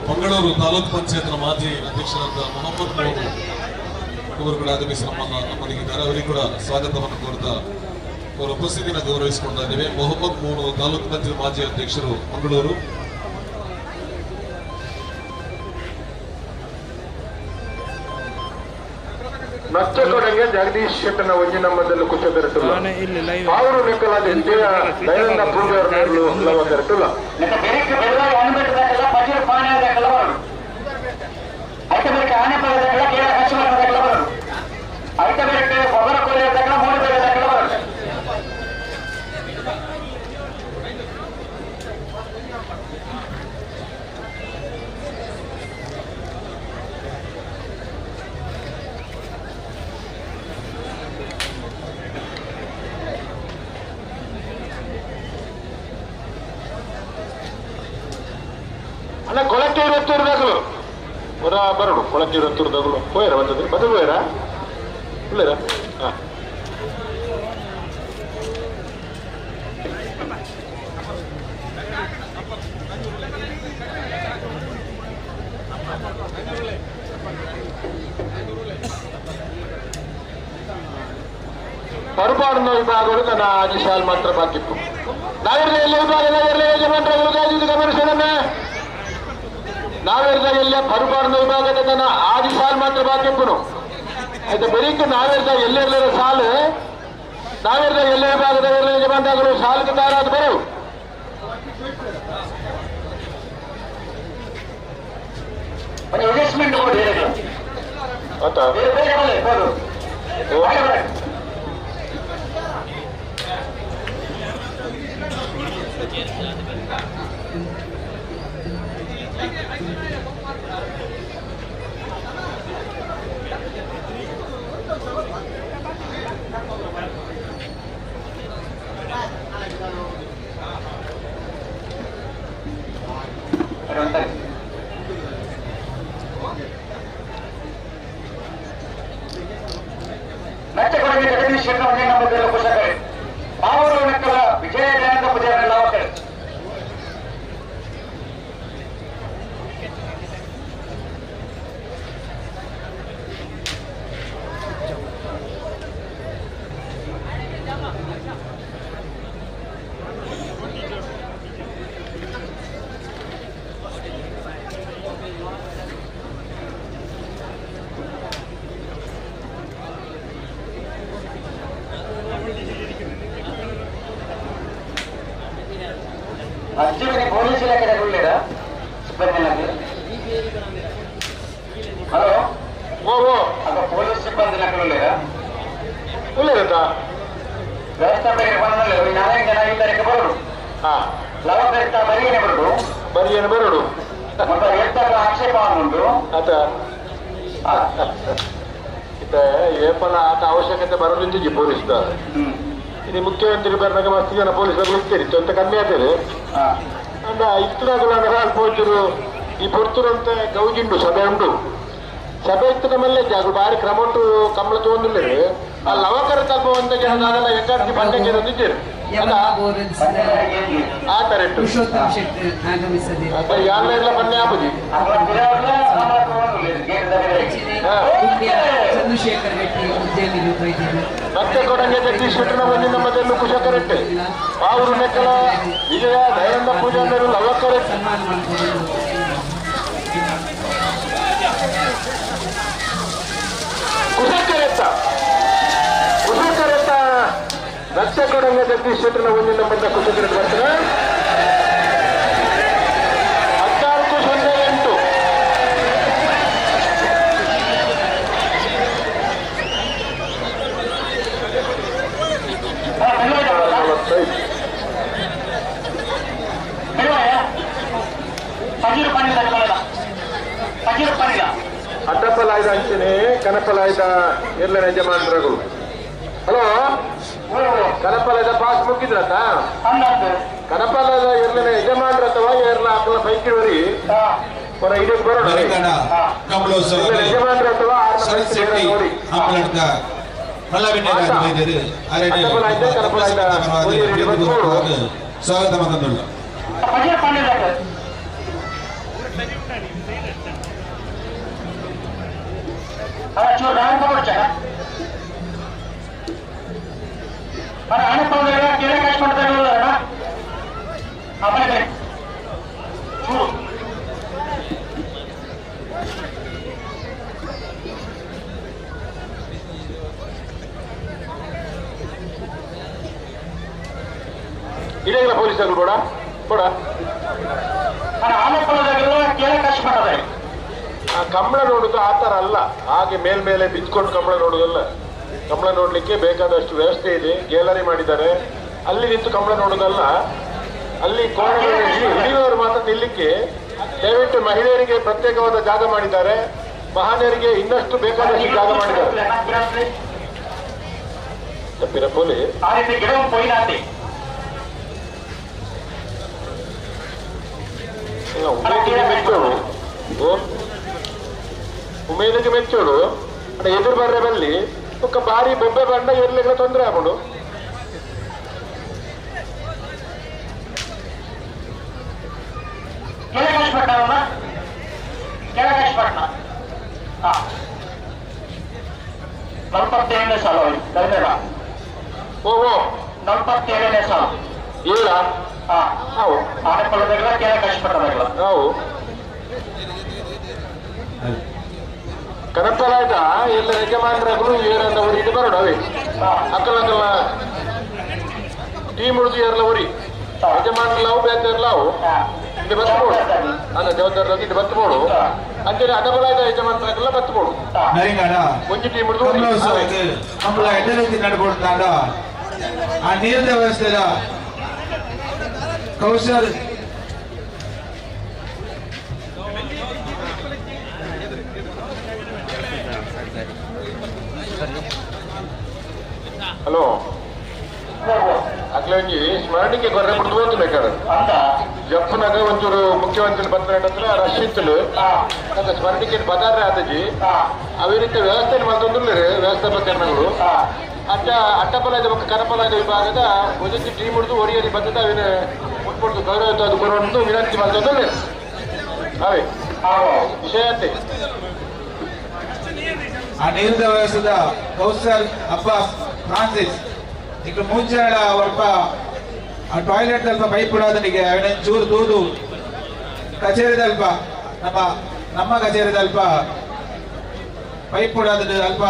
ಮಂಗಳೂರು ತಾಲೂಕು ಪಂಚಾಯತ್ನ ಮಾಜಿ ಅಧ್ಯಕ್ಷರಾದ ಮೊಹಮ್ಮದ್ ಮೋದು ಅವರು ಕೂಡ ಆಗಮಿಸಿ ನಮ್ಮೊಂದಿಗಿದ್ದಾರೆ. ಅವರಿಗೆ ಕೂಡ ಸ್ವಾಗತವನ್ನು ಕೋರ್ತಾ ಅವರ ಉಪಸ್ಥಿತಿಯನ್ನು ಗೌರವಿಸಿಕೊಳ್ತಾ ಇದ್ದೇವೆ. ಮೊಹಮ್ಮದ್ ಮೋನು ತಾಲೂಕು ಪಂಚಾಯತ್ ಮಾಜಿ ಅಧ್ಯಕ್ಷರು ಮಂಗಳೂರು. ನಷ್ಟಕೊಡಂಗೆ ಜಗದೀಶ್ ಶೆಟ್ಟನ ಒಂಜಿ ನಮ್ಮದಲ್ಲೂ ಕುಚದರಟುಲ್ಲ ಅವರು ನಿಕ್ಕಲಾದ ದಯಾನಂದ ಪೂಜಾರನ್ನು ಲವಕರಟುಲ್ಲ. ಅಲ್ಲ ಕೊಳಕ್ಕೆ ಇರುತ್ತೂರು ಹೊರ ಬರಡು ಕೊಳಕ್ಕೆ ಇರುತ್ತೂರು ದಗಳು ಹೋಯ್ರ ಬಂದದ್ದು ಬದಲು ಹೋಯ್ರ ಇಲ್ಲರ. ಹಾಂ ಪರಪಾಡಿನ ವಿಭಾಗಗಳು ನನ್ನ ಆಜಿ ಶಾಲ್ ಮಾತ್ರ ಬಾಕಿತ್ತು. ನಾವಿರಲಿ ವಿಭಾಗ ಯಜಮಾನರು ಗಮನಿಸೋಣ. ನಾವೇರ್ದ ಪರುಪಾಡಿನ ವಿಭಾಗದ ನನ್ನ ಆದಿ ಸಾಲ್ ಮಾತ್ರ ಬಾಕಿಪ್ಪನು ಆಯ್ತಾ. ಬರೀಕ್ ನಾವೇರ್ದ ಎಲ್ಲೆಲ್ಲರ ಸಾಲು ನಾವೇರ್ದ ಎಲ್ಲ ವಿಭಾಗದ ಯಜಮಾನರು ಸಾಲಿಗೆ ತಾರಾದ ಬರು. ಒಂದು ಅಡ್ಜಸ್ಟ್ಮೆಂಟ್ ಕೊಡಿ ಹೇಳಿದ್ರು. ಆತ ಬೇಗ ಬೇಗ ಬನ್ನಿ, ಬರು. ಬೇಗ ಬನ್ನಿ. ನಚ್ಚಕೊಡಗಿ ಜಗದೀಶ್ ಶೆಟ್ಟಿ ನಮ್ಮ ಕುಶಕರೆ ಪಾವೂರು ನಕ್ಕಲ ವಿಜಯ ಜಯಂತ ಪೂಜಾರಿ ಲಾವಕರೆ. ಅರ್ಜುನಿಗೆ ಪೊಲೀಸ್ ಇಲಾಖೆ ಉಳ್ಳೇರ ಸಿಬ್ಬಂದಿ. ಹಲೋ ಓ ಓ ಅದ ಪೊಲೀಸ್ ಸಿಬ್ಬಂದಿ ಉಳ್ಳೇರ ಉಳ್ಳೇರತ್ತ ವ್ಯವಸ್ಥಾಪಕರಿಗೆ ಬಂದ ನಾನೇ ಜನ ಇಲ್ಲರಿಗೆ ಬರೋಡು. ಹಾ ಲವಕರಿತ ಬರಿಯೇನೆ ಬರೋಡು ಬರಿಯೇನೆ ಬರೋಡು ಮತ್ತೆ ಹೇಳ್ತಾರ ಆಕ್ಷೇಪ ಉಂಟು. ಆತ ಇತ್ತ ಏಪಲ ಆತ ಅವಶ್ಯಕತೆ ಬರೋದಿಂದಿಗೆ ಪೊಲೀಸ್ ಇದು ಮುಖ್ಯಮಂತ್ರಿ ಬರ್ನಾಗ ಮಸ್ತ್ ಜನ ಪೊಲೀಸರು ಇರ್ತೀರಿ ತೊಂತ ಕಮ್ಮಿ ಆಗ್ತದೆ. ಅಂದ ಇತ್ತದಾಗಲ ಅಲ್ಪ ಒಂಚೂರು ಈ ಪೊರ್ತುರಂತ ಗೌಜಿಂಡು ಸಭೆ ಉಂಟು. ಸಭೆ ಇತ್ತು ನಮ್ಮಲ್ಲೇ ಜಾಗ ಬಾರಿ ಕ್ರಮ ಉಂಟು ಕಂಬಳ ತಗೊಂಡಿಲ್ಲ ಆ ಲವಕರ ತಲ್ಪ ಒಂದ ಜನ ನಾನೆಲ್ಲ ಎಕ್ಕಾರ್ತಿ ಬಂಡಕ್ಕೆ ಇದ್ದೀರಿ ಆ ತರ ಇಟ್ಟು ಎಲ್ಲ ಬನ್ನಿ ಆಪುಜಿ. ಚಂದ್ರಶೇಖರ್ ರೆಡ್ಡಿ ಉದ್ಯಮಿಗಳು ಮತ್ತೆ ಕೊಡಂಗೆ ಜಗದೀಶ್ ಶೆಟ್ಟರ್ನ ಒಂದಿನ ನಮ್ಮದೆಲ್ಲೂ ಕುಶಕರೆಟ್ಟೆ ಪಾವೂರು ನೆಕ್ಕಲ ವಿಜಯ ದಯಾನಂದ ಪೂಜಾರಿ ಲವಕರೆಟ್ಟೆ. ಸನ್ಮಾನ ಮಾಡಿಕೊಂಡು ಕುಶಕರೆತ್ತ ಕುಶಕರೆತ್ತ ರಕ್ಷೆ ಕೊಡಂಗೆ ಜಗದೀಶ್ ಶೆಟ್ಟರ್ನ ಒಂದಿನ ಬಂದ ಕುಶಕರೆಟ್ ಬರ್ತಾರೆ. 14-08. ಅಡ್ಡಪ್ಪಲಾಯ್ದ ಅಂಚನೆ ಕನಪಲಾಯ್ದ ಎಲ್ಲ ಯಜಮಾನರುಗಳು. ಹಲೋ ಕನಪಲಾಯ್ದ ಪಾಸ್ ಮುಗಿದ್ರತ ಕನಪಲಾಯ್ದ ಎರಡನೇ ಯಜಮಾನ್ರ ಅಥವಾ ಎರಲ ಅಕ್ಕಲ ಪೈಕಿ ವರಿ ಹೊರ ಇದಕ್ಕೆ ಬರೋಣ ಯಜಮಾನ್ರ ಅಥವಾ ನೋಡಿ ಸ್ವಾಗತ ಮಾತನಾಡಲ್ಲ. ಇಡಂಗಿಲ್ಲ ಪೊಲೀಸರು ಕೂಡ ಕೂಡ ಆ ಕಂಬಳ ನೋಡುದು ಆ ಥರ ಅಲ್ಲ, ಹಾಗೆ ಮೇಲ್ಮೇಲೆ ಬಿಚ್ಕೊಂಡು ಕಂಬಳ ನೋಡುದಲ್ಲ. ಕಂಬಳ ನೋಡ್ಲಿಕ್ಕೆ ಬೇಕಾದಷ್ಟು ವ್ಯವಸ್ಥೆ ಇದೆ, ಗ್ಯಾಲರಿ ಮಾಡಿದ್ದಾರೆ, ಅಲ್ಲಿ ನಿಂತು ಕಂಬಳ ನೋಡುದಲ್ಲ. ಅಲ್ಲಿ ಕೋಣೆಗಳಲ್ಲಿ ಹಿಡಿಯುವವರು ಮಾತ್ರ ನಿಲ್ಲಿಕ್ಕೆ ದಯವಿಟ್ಟು ಮಹಿಳೆಯರಿಗೆ ಪ್ರತ್ಯೇಕವಾದ ಜಾಗ ಮಾಡಿದ್ದಾರೆ, ಮಹನೀಯರಿಗೆ ಇನ್ನಷ್ಟು ಬೇಕಾದಷ್ಟು ಜಾಗ ಮಾಡಿದ್ದಾರೆ. ತಪ್ಪಿನ ಪೊಲೀಸ್ ಉಮೇದಿಗೆ ಮೆಚ್ಚೋಡು, ಉಮೇದಿಗೆ ಮೆಚ್ಚೋಡು ಅಂದ್ರೆ ಎದುರು ಬರ್ರೆ ಬಲ್ಲಿ ಒಕ್ಕ ಬಾರಿ ಬೊಬ್ಬೆ ಬಂಡ ಎರ್ಲಿಕ್ಕೆ ತೊಂದರೆ ಆಗೋಡು. ನಲವತ್ತೇಳನೇ ಸಾಲು ಓಹೋ 47ನೇ ಸಾಲು ಏಳ ಆನೆಪಲ್ಲದಾಗಲ ಕೆಳಕಾಶಪಟ್ಟದಾಗಲ ನಾವು ಕನಪಲಾಯ್ದ ಎಲ್ಲ ಯಜಮಾನರಾಗಲು ಏರಂದ ಊರಿಗೆ ಬರೋಣ ಅವೇ ಅಕ್ಕಲಂಗಲ್ಲ ಟೀಮ್ ಉಳಿದು ಏರ್ಲ ಊರಿ ಯಜಮಾನರು ಲಾವು ಬೇತೆ ಲಾವು ಇದು ಬತ್ತಬೋಡು ಅಲ್ಲ ಜವಾಬ್ದಾರಿ ಇದು ಬತ್ತಬೋಡು ಅಂಚನೆ ಅಡಬಲಾದ ಯಜಮಾನರಾಗಲ್ಲ ಬತ್ತಬೋಡು ನರಿಂಗಣ ಒಂಜಿ ಟೀಮ್ ಕಂಬಳ ಎಡ್ಡೆ ರೀತಿ ನಡ್ಕೊಡ್ತಾಂಡ ಆ ನೀರಿನ ವ್ಯವಸ್ಥೆದ ಕೌಶಲ್ ಹಲೋ ಅಕ್ಲೆ ಒಂಜಿ ಸ್ಮರಣಿಕೆ ಕೊರ್ರೆ ಬಿಡ್ದು ಹೋತು ಬೇಕಾದ್ರೆ ಜಪ್ಪನಾಗ ಒಂಚೂರು ಮುಖ್ಯಮಂತ್ರಿ ಬಂದ್ರೆ ರಶ್ ಇತ್ತಲು ಅಂತ ಸ್ಮರಣಿಕೆ ಬದಾರ್ರೆ ಆತಜಿ ಅವೇ ರೀತಿ ವ್ಯವಸ್ಥೆ ಮಾಡ್ತಂದ್ರೆ ವ್ಯವಸ್ಥಾಪಕರಣಗಳು ಅಟ್ಟ ಅಟ್ಟಪಲಾದ ಬೊಕ್ಕ ಕರಪಲಾದ ವಿಭಾಗದ ಒಂದೊಂದು ಟೀಮ್ ಹಿಡಿದು ಒರಿಯರಿ ಬದ್ಧತೆ ಅವಿನ ಮುಟ್ಪಡ್ದು ಗೌರವ ಅದು ಕೊರುವಂದು ವಿನಂತಿ ಮಾಡ್ತಂದ್ರೆ ಅವೇ ವಿಷಯ ಅಂತೆ. ಆ ನೀರಿನ ವ್ಯವಸ್ಥೆದ ಕೌಶಲ್ ಅಬ್ಬಾಸ್ ಫ್ರಾನ್ಸಿಸ್ ಈಗ ಮುಂಚೆ ಸ್ವಲ್ಪ ಆ ಟಾಯ್ಲೆಟ್ ಅಲ್ಪ ಪೈಪ್ ಬಿಡೋದನಿಗೆ ಅವನ ಚೂರು ದೂದು ಕಚೇರಿದಲ್ಪ ನಮ್ಮ ನಮ್ಮ ಕಚೇರಿದಲ್ಪ ಪೈಪ್ ಬಿಡೋದನ್ನು ಅಲ್ಪ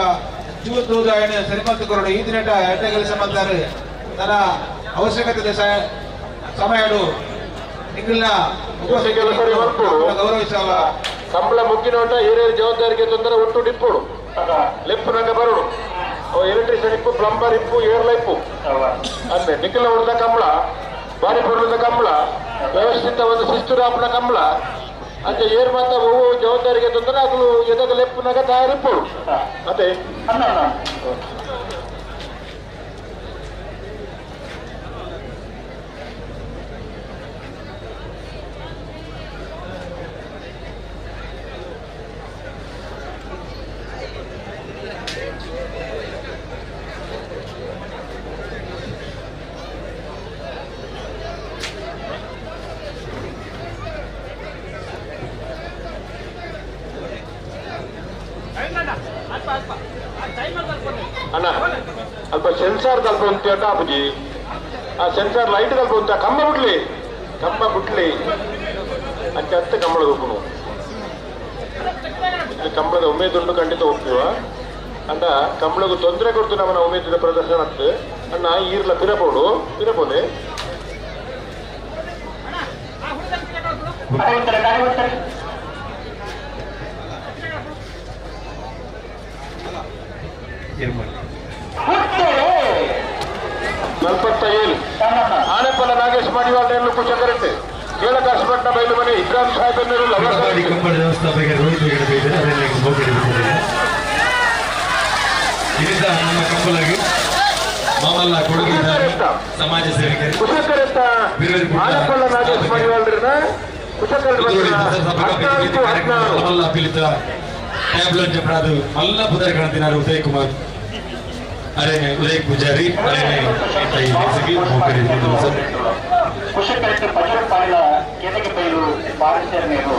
ಚೂರು ದೂದು ಅವನ ಸರಿಮತ್ತು ಕೊರಡು ಈ ದಿನ ಎಡ್ಡೆ ಕೆಲಸ ಮಾಡ್ತಾರೆ ತನ್ನ ಅವಶ್ಯಕತೆ ಸಮಯಡು ನಿಖಿಲ್ನ ಗೌರವಿಸುವ ಕಂಬಳ ಮುಗ್ಗಿನೋಟ ಏರಿಯರ್ ಜವಾಬ್ದಾರಿಗೆ ತೊಂದರೆ ಒಟ್ಟು ಡಿಪ್ಪೋಡು ಲೆಪ್ಪು ನಂಗೆ ಬರೋಡು ಎಲೆಕ್ಟ್ರಿಷಿಯನ್ ಇಪ್ಪು ಪ್ಲಂಬರ್ ಇಪ್ಪು ಏರ್ಲ ಇಪ್ಪು ಅಂದ್ರೆ ನಿಖಿಲ ಹೊಡೆದ ಕಂಬಳ ಬಾರಿ ಪೊರ್ಲದ ಕಂಬಳ ವ್ಯವಸ್ಥಿತ ಒಂದು ಶಿಸ್ತು ರಾಪನ ಕಂಬಳ ಅಂತ ಏರ್ ಮಾತ ಹೂವು ಜವಾಬ್ದಾರಿಗೆ ತೊಂದರೆ ಅದು ಎದಾಗ ಲೆಪ್ಪುನಾಗ ತಯಾರಿಪ್ಪೋಡು ಅದೇ. ಅಣ್ಣ ಅಲ್ಪ ಸೆನ್ಸಾರ್ ತಲ್ಪ ಉಂಟು ಅಪ್ಪುಜಿ ಆ ಸೆನ್ಸಾರ್ ಲೈಟ್ ತಲ್ಪ ಉಂಟ ಕಂಬ ಬಿಡ್ಲಿ ಕಂಬ ಬಿಡ್ಲಿ ಅಂಚ ಹತ್ತು ಕಂಬಳದ ಉಪ್ಪುನು ಕಂಬಳದ ಉಮೇದುಂಡು ಖಂಡಿತ ಒಪ್ಪಿವ ಅಂಡ ಕಂಬಳಗೂ ತೊಂದರೆ ಕೊಡ್ತು ನಮ್ಮನ ಉಮೇದಿದ ಪ್ರದರ್ಶನ ಅತ್ತು ಅಣ್ಣ ಈರ್ಲ ಪಿರಪೋಡು ಪಿರಪೋಲೆ ನಲವತ್ತೇಳು ಆನೆಪಲ್ಲ ನಾಗೇಶ್ ಮಡಿವಾಳ ಕುಶಕರೆಟ್ಟೆ ಕೇಳಕಾಶಪಟ್ಟಣ ಬೈಲು ಮನೆ ಇಬ್ರಾಹಿಂ ಸಾಹೇಬ್ ನಮ್ಮ ಕಂಬಲಾಗಿ ಮಾಮಲ್ಲ ಕೊಡುಗೆ ಸಮಾಜ ಸೇವಕರು ಕುಶಕರೆಟ್ಟ ಆನೆಪಲ್ಲ ನಾಗೇಶ್ ಮಡಿವಾಳರನ್ನ ಕುಶಕರೆಟ್ಟ ಟ್ಯಾಬ್ಲೆಟ್ ಜಪರಾದು ಮಲ್ಲ ಪುದರ್ ಕಾಣ್ತಿನಾರು ಉದಯ್ ಕುಮಾರ್ ಅರೆ ಉದಯ್ ಪೂಜಾರಿ ಅರೆ ಕುಶಕರೆಟ್ಟ ಪಜರ ಪಾಲಿನ ಕೇತಕ್ಕೆ ಪೈಲು ಬಾರಿಸೇರು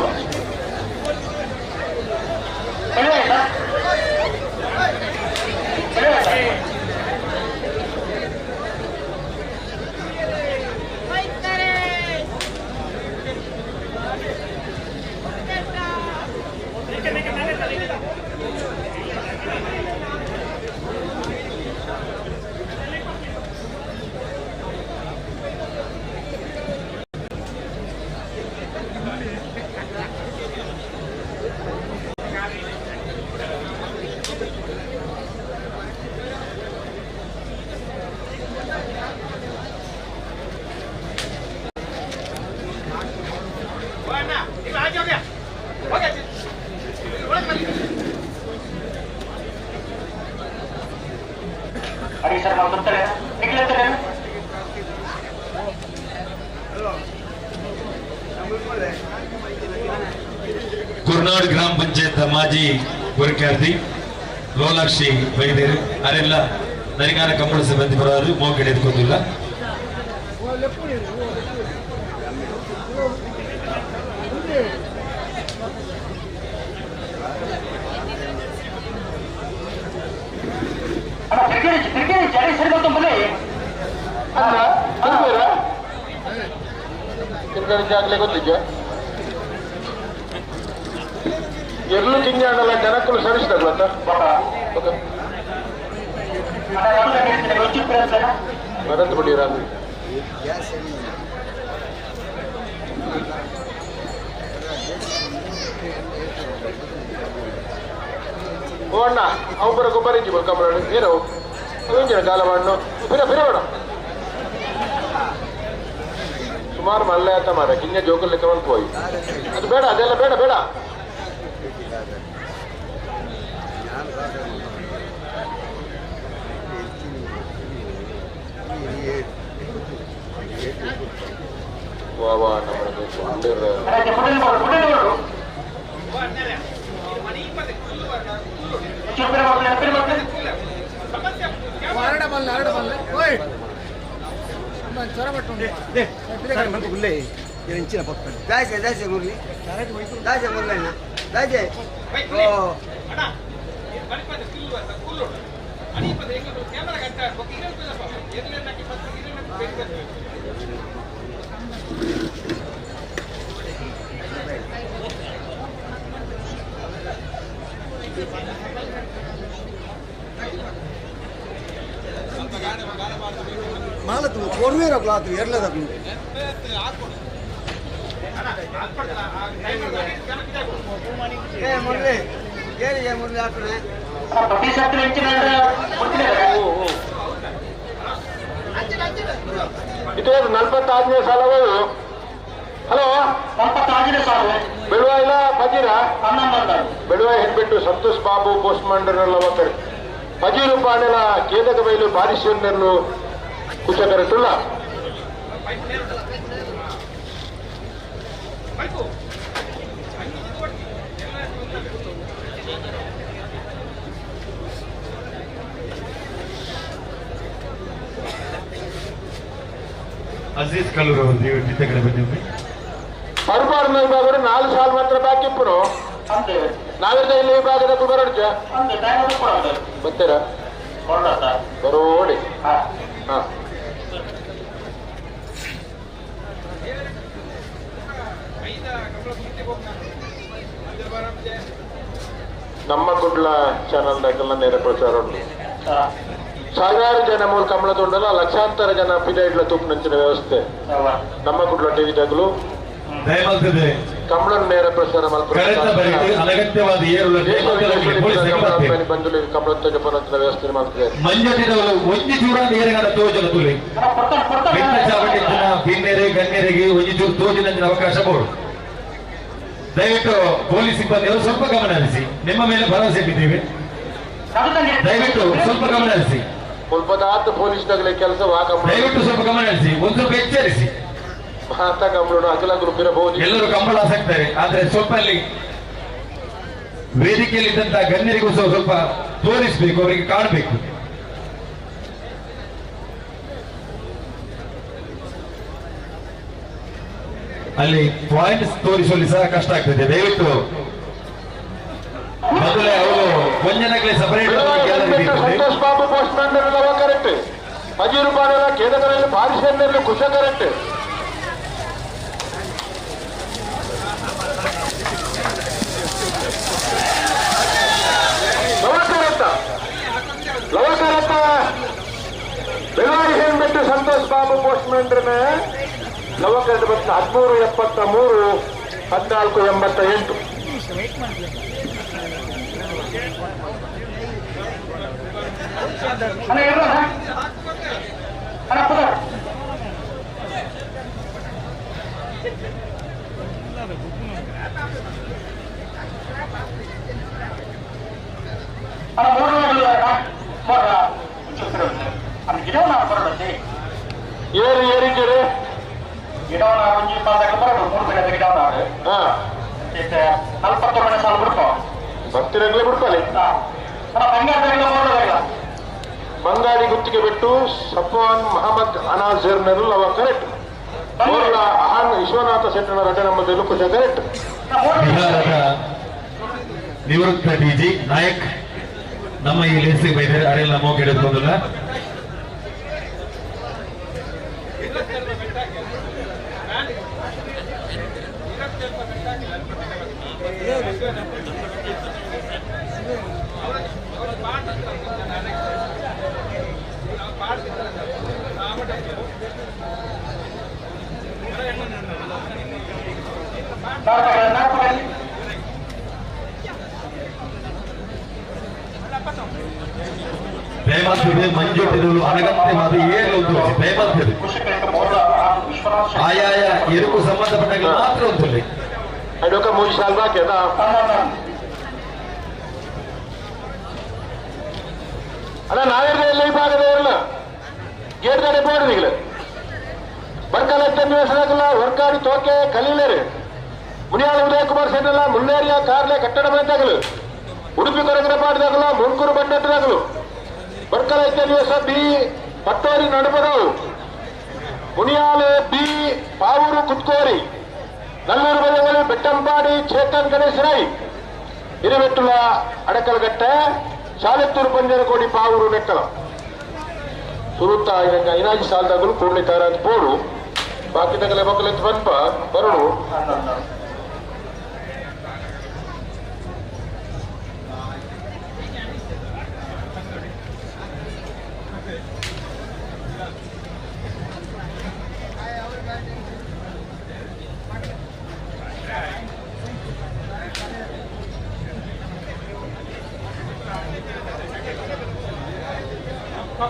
ಕುರ್ನಾಡ್ ಗ್ರಾಮ ಪಂಚಾಯತ್ ಮಾಜಿ ಗುರುಕ್ಯಾರ್ತಿ ಲೋಲಾಕ್ಷಿ ಬೈದೇರು ಅರೆಲ್ಲ ನರಿಗಾನ ಕಂಬಳ ಸಿಬ್ಬಂದಿ ಬರೋರು ಮೋಕೆ ಎದ್ಕೊಂಡಿಲ್ಲ. ಗೊತ್ತಿದ್ಯಾ ಎಲ್ಲೂ ತಿಂಜಾಣಲ್ಲ ಜನಕ್ಕೂ ಸರಿಸಿದಾಗ್ಲತ್ತ ಮರಂದು ಬಿಡಿರ. ಓ ಅಣ್ಣ ಅವು ಗೊಬ್ಬರ ಇಜ್ಜಿ ಕಮಲ ಏನೋ ಅವೆಂಜಿನ ಕಾಲ ಮಣ್ಣು ಫಿರ ಫಿರ ಬೇಡ ಸುಮಾರು ಮಲ್ಲೆ ಆತ ಮಾರ ಕಿಂಜ ಜೋಕಲ್ ಲೆಕ್ಕ ಹೋಯಿ ಅದು ಬೇಡ ಅದೆಲ್ಲ ಬೇಡ ಬೇಡ ವಾ ವಾ ನಮ್ಮ ಮಾಲತ್ತು ಕೊಡುವೇರ ಕ್ಲಾತ್ ಎರಡ್ಲದ ಮುರಳಿ ಏನಿದೆ ಮುರಳಿ ಹಾಕೋಣ ಇದು 46ನೇ ಸಾಲವು. ಹಲೋ 46ನೇ ಸಾಲು ಬೆಳುವಾಯಿಲ ಬಜೀರ ಬೆಳುವಾಯಿ ಹೆಡ್ಬಿಟ್ಟು ಸಂತೋಷ್ ಬಾಬು ಪೋಸ್ಟ್ ಮಂಡಲ್ ಬಜೀರು ಪಾಂಡೆಲ ಕೇದಕ ಬೈಲು ಬಾರಿಸಿಯನ್ನೆಲ್ಲು ಕುಚಕರಟುಲ್ಲ ಅಜೀಜ್ ಕಲ್ಲೂರ್ ಅವರು ದಯವಿಟ್ಟು ಕಡೆ ಬಂದಿದ್ವಿ. ಪರ್ಬಾರ್ನ ವಿಭಾಗದ 4 ಸಾಲು ಮಾತ್ರ ಬಾಕಿ ಇಪ್ಪರು. ನಾವಿರ್ದ ಇಲ್ಲಿ ವಿಭಾಗದ ಬರೋಡ್ಚ ಬರ್ತೀರಾ ಬರೋಡಿ. ಹಾ ನಮ್ಮ ಕುಡ್ಲ ಚಾನಲ್ ದಾಖಲ ನೇರ ಪ್ರಚಾರ ಉಂಟು. ಸಾವಿರಾರು ಜನ ಮೂಲಕ ಕಮಲ ತೊಂಡಲ್ಲ ಲಕ್ಷಾಂತರ ಜನ ಪಿದಾಯಿಡ್ಲ ತೂಪಿನಂಚಿನ ವ್ಯವಸ್ಥೆ ನಮ್ಮ ಕುಡ್ಲ ಟಿವಿ ದಾಖಲು ಕಮಲ ನೇರ ಪ್ರಸಾರ ಅನಗತ್ಯವಾದ ಬಂದು ಕಮಲ ತಜಪನಂಚಿನ ವ್ಯವಸ್ಥೆ ಮಾಡ್ತದೆ. ಒಂಜಿ ಚೂರ ನೇರಗಾದ ತೋಜನ ತುಲೆ ಬಿನ್ನೆರೆ ಗಣ್ಯರಿಗೆ ಒಂಜಿ ಚೂರು ತೋಜಿನಂಚಿನ ಅವಕಾಶ ಬೋಡು. ದಯವಿಟ್ಟು ಪೊಲೀಸ್ ಸಿಬ್ಬಂದಿಯವರು ಸ್ವಲ್ಪ ಗಮನ ಹರಿಸಿ, ನಿಮ್ಮ ಮೇಲೆ ಭರವಸೆ ಇಟ್ಟಿದ್ದೇವೆ. ದಯವಿಟ್ಟು ಸ್ವಲ್ಪ ಗಮನ ಹರಿಸಿ. ಪೊಲೀಸ್ ಕೆಲಸ ದಯವಿಟ್ಟು ಸ್ವಲ್ಪ ಗಮನ ಹರಿಸಿ, ಒಂದು ಸ್ವಲ್ಪ ಎಚ್ಚರಿಸಿ. ಎಲ್ಲರೂ ಕಂಬಳ ಆಸಕ್ತಾರೆ, ಆದ್ರೆ ಸ್ವಲ್ಪ ಅಲ್ಲಿ ವೇದಿಕೆಯಲ್ಲಿ ಇದ್ದಂತಹ ಗಣ್ಯರಿಗೂ ಸಹ ಸ್ವಲ್ಪ ತೋರಿಸಬೇಕು, ಅವರಿಗೆ ಕಾಣಬೇಕು. ಅಲ್ಲಿ ಪಾಯಿಂಟ್ಸ್ ತೋರಿಸುವಲ್ಲಿ ಸಹ ಕಷ್ಟ ಆಗ್ತದೆ. ದಯವಿಟ್ಟು ಮೊದಲೇ ಅವರು ಒಂಜನಗಳೇ separate Santosh Babu postman correct, ಅಜೀರು ಪಾಡೆಲ್ಲ ಕೇಂದ್ರದಲ್ಲಿ ಬಾರಿಸನ್ನೆಲ್ಲ ಕುಶ ಕರೆಕ್ಟ್. ಲವಕರತ್ತ ಲವಕರತ್ತ ಬೆಳ್ಳಾರಿ ಹೇಳ್ಬಿಟ್ಟು ಸಂತೋಷ್ ಬಾಬು ಪೋಸ್ಟ್ ಮ್ಯಾನ್ ಲವಕರಟ್ಟ ಬಂದ 1373 1488. ಏರು ಏರಿದ್ದೀರಿ ಬರ್ತಿರಂಗ್ಲೇ ಬಿಡ್ಕೊಳ್ಳಿ. ಬಂಗಾಳಿ ಗುತ್ತಿಗೆ ಬಿಟ್ಟು ಸಫಾನ್ ಮಹಮ್ಮದ್ ಅನಾಜರ್ ಅವ ಕರೆಕ್ಟ್. ಅಹಾನ್ ವಿಶ್ವನಾಥ ಸೆಟ್ಟನ ರಡ್ಡೆ ನಮ್ಮದು ಕುಶ ಕರೆಕ್ಟ್. ಬಿಹಾರದ ನಿವೃತ್ತ ಡಿಜಿ ನಾಯಕ್ ನಮ್ಮ ಈ ಲೇಸಿಗೆ ಬೈದರೆ ಅರೆಲ್ಲ ಮೋಗಿ ಹಿಡಿದುಕೊಂಡಿಲ್ಲ. ದಯಮಾಲ್ತದೆ ಮಂಜೊಟ್ಟಿನವರು ಅನಗತ್ಯವಾದ ಏರ್ಲು ಒಂದು ದಯಮಾಲ್ತದೆ ಆಯಾಯ ಎರುಕು ಸಂಬಂಧಪಟ್ಟ ಮಾತ್ರ ಒಂದು ಅಡೋಕ ಮೂರು ಸಾಲ ಬಾಕಿ ಅದ. ಅಣ್ಣ ನಾವೇರ್ದ ಈ ಭಾಗದ ಇರಲ್ಲ ಗೇಟ್ ಗಾಡಿ ಬೋರ್ಡ್ ಬರ್ಕಾಲ ನಿವಾಸದಾಗಲ್ಲ ಹೊರ್ಕಾಡಿ ತೋಕೆ ಕಲೀಲೇರು ಮುನಿಯಾಲ ಉದಯ ಕುಮಾರ್ ಸೆಟ್ಟಲ್ಲ ಮುಳ್ಳೇರಿಯ ಕಾರ್ಲೆ ಕಟ್ಟಡ ಮನೆದಾಗಲು ಉಡುಪಿ ಕೊರಗರ ಪಾಡ್ದಾಗಲ ಮುಂಕೂರು ಬಂಡಟ್ಟದಾಗಲು ಬರ್ಕಲ ನಿವಾಸ ಬಿ ಪಟ್ಟೋರಿ ನಡುಪದವು ಮುನಿಯಾಲ ಬಿ ಪಾವೂರು ಕುತ್ಕೋರಿ ನಲ್ಲೂರು ಬದಗಳು ಬೆಟ್ಟಂಪಾಡಿ ಚೇತನ್ ಗಣೇಶ್ ರೈ ಹಿರಿಬೆಟ್ಟುಲ ಅಡಕಲಗಟ್ಟೆ ಶಾಲೆತ್ತೂರು ಪಂಜರಕೋಡಿ ಪಾವೂರು ನೆಕ್ಕಲ ಸುರುತ್ತ ಇದಕ್ಕೆ ಐನಾಜಿ ಸಾಲದಾಗಲು ಕೂಡಲೇ ತಯಾರಾದ ಬೋಡು ಬಾಕಿ ತಗಲೆ ಮಕ್ಕಳು ಬನ್ಪ ಬರಡು.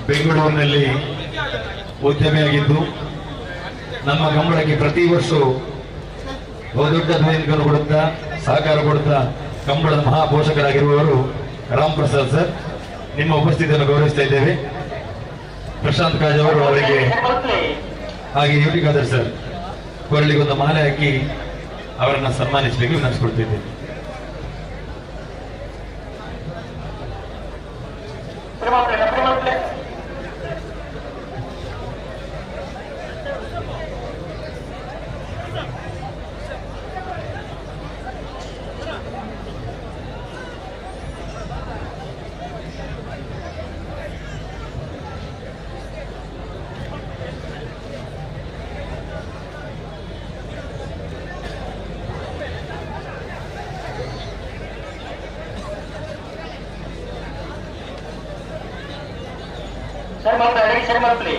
ಬೆಂಗಳೂರಿನಲ್ಲಿ ಉದ್ಯಮಿಯಾಗಿದ್ದು ನಮ್ಮ ಕಂಬಳಕ್ಕೆ ಪ್ರತಿ ವರ್ಷ ಬಹುದೊಡ್ಡ ದೇಣಿಗೆಯನ್ನು ಕೊಡುತ್ತಾ ಸಹಕಾರ ಕೊಡುತ್ತಾ ಕಂಬಳದ ಮಹಾಪೋಷಕರಾಗಿರುವವರು ರಾಮ್ ಪ್ರಸಾದ್ ಸರ್. ನಿಮ್ಮ ಉಪಸ್ಥಿತಿಯನ್ನು ಗೌರವಿಸ್ತಾ ಇದ್ದೇವೆ. ಪ್ರಶಾಂತ್ ಕಾಜ್ ಅವರು ಅವರಿಗೆ ಹಾಗೆ ಯುಟಿ ಖಾದರ್ ಸರ್ ಕೊರಳಿಗೆ ಒಂದು ಮಾಲೆ ಹಾಕಿ ಅವರನ್ನು ಸನ್ಮಾನಿಸಬೇಕು ವಿನಂತಿಸಿಕೊಳ್ತಿದ್ದೇವೆ. ಸರಿ ಮಾಡ್ಲಿ.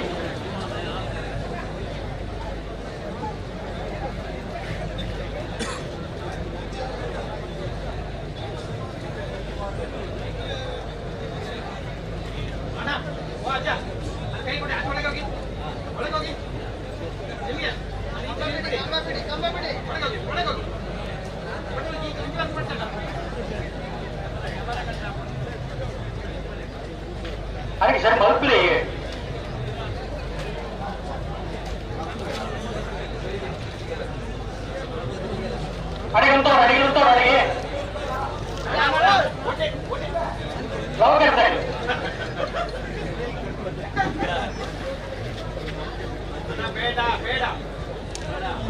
ಅದಕ್ಕೆ ಸರಿ ಮಲ್ಪಲಿ.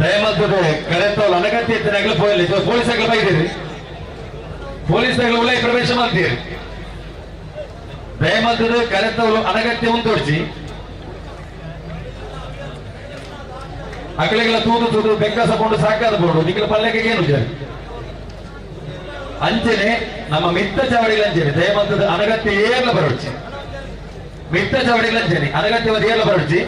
ದಯಮದ್ದದೆ ಕರೆತೋಲ್ ಅನಗತ್ಯ ಇತ್ತನಾಗಲೂ ಪೋಯಿಲ್ಲ ಪೊಲೀಸ್ ಆಗಲು ಬೈದಿರಿ, ಪೊಲೀಸ್ ಆಗಲು ಉಳ್ಳ ಪ್ರವೇಶ ಮಾಡ್ತೀರಿ. ದಯಮದ್ದದೆ ಕರೆತೋಲು ಅನಗತ್ಯ ಉಂಟೋಡ್ಸಿ ಅಕಲೆಗೆಲ್ಲ ತೂದು ತೂದು ಬೆಕ್ಕಸಕೊಂಡು ಸಾಕಾದ ಬೋಡು ನಿಖಿಲ ಪಲ್ಯಕ್ಕೆ ಏನು ಜನ ಅಂಚನೆ ನಮ್ಮ ಮಿತ್ತ ಚಾವಡಿಗಳ ಅಂಚನೆ ದಯಮದ್ದದ ಅನಗತ್ಯ ಏರ್ಲ ಬರೋಡ್ಸಿ ಮಿತ್ತ ಚಾವಡಿಗಳ ಅಂಚನೆ ಅನಗತ್ಯವಾದ ಏರ್ಲ ಬರೋಡ್ಸಿ.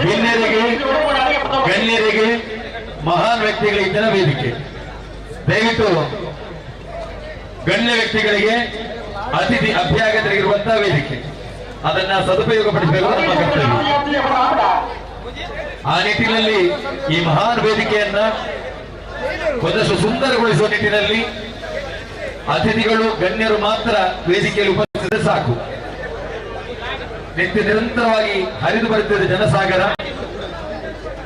ಗಣ್ಯರಿಗೆ ಗಣ್ಯರಿಗೆ ಮಹಾನ್ ವ್ಯಕ್ತಿಗಳ ಇದ್ದನ ವೇದಿಕೆ. ದಯವಿಟ್ಟು ಗಣ್ಯ ವ್ಯಕ್ತಿಗಳಿಗೆ ಅತಿಥಿ ಅಭ್ಯಾಗತರಿಗಿರುವಂತಹ ವೇದಿಕೆ, ಅದನ್ನ ಸದುಪಯೋಗ ಪಡಿಸಬೇಕು ನಮ್ಮ ಕರ್ತವ್ಯ. ಆ ನಿಟ್ಟಿನಲ್ಲಿ ಈ ಮಹಾನ್ ವೇದಿಕೆಯನ್ನ ಒಂದಷ್ಟು ಸುಂದರಗೊಳಿಸುವ ನಿಟ್ಟಿನಲ್ಲಿ ಅತಿಥಿಗಳು ಗಣ್ಯರು ಮಾತ್ರ ವೇದಿಕೆಯಲ್ಲಿ ಉಪಸ್ಥಿತರೆ ಸಾಕು. ನಿತ್ಯ ನಿರಂತರವಾಗಿ ಹರಿದು ಬರುತ್ತಿದೆ ಜನಸಾಗರ.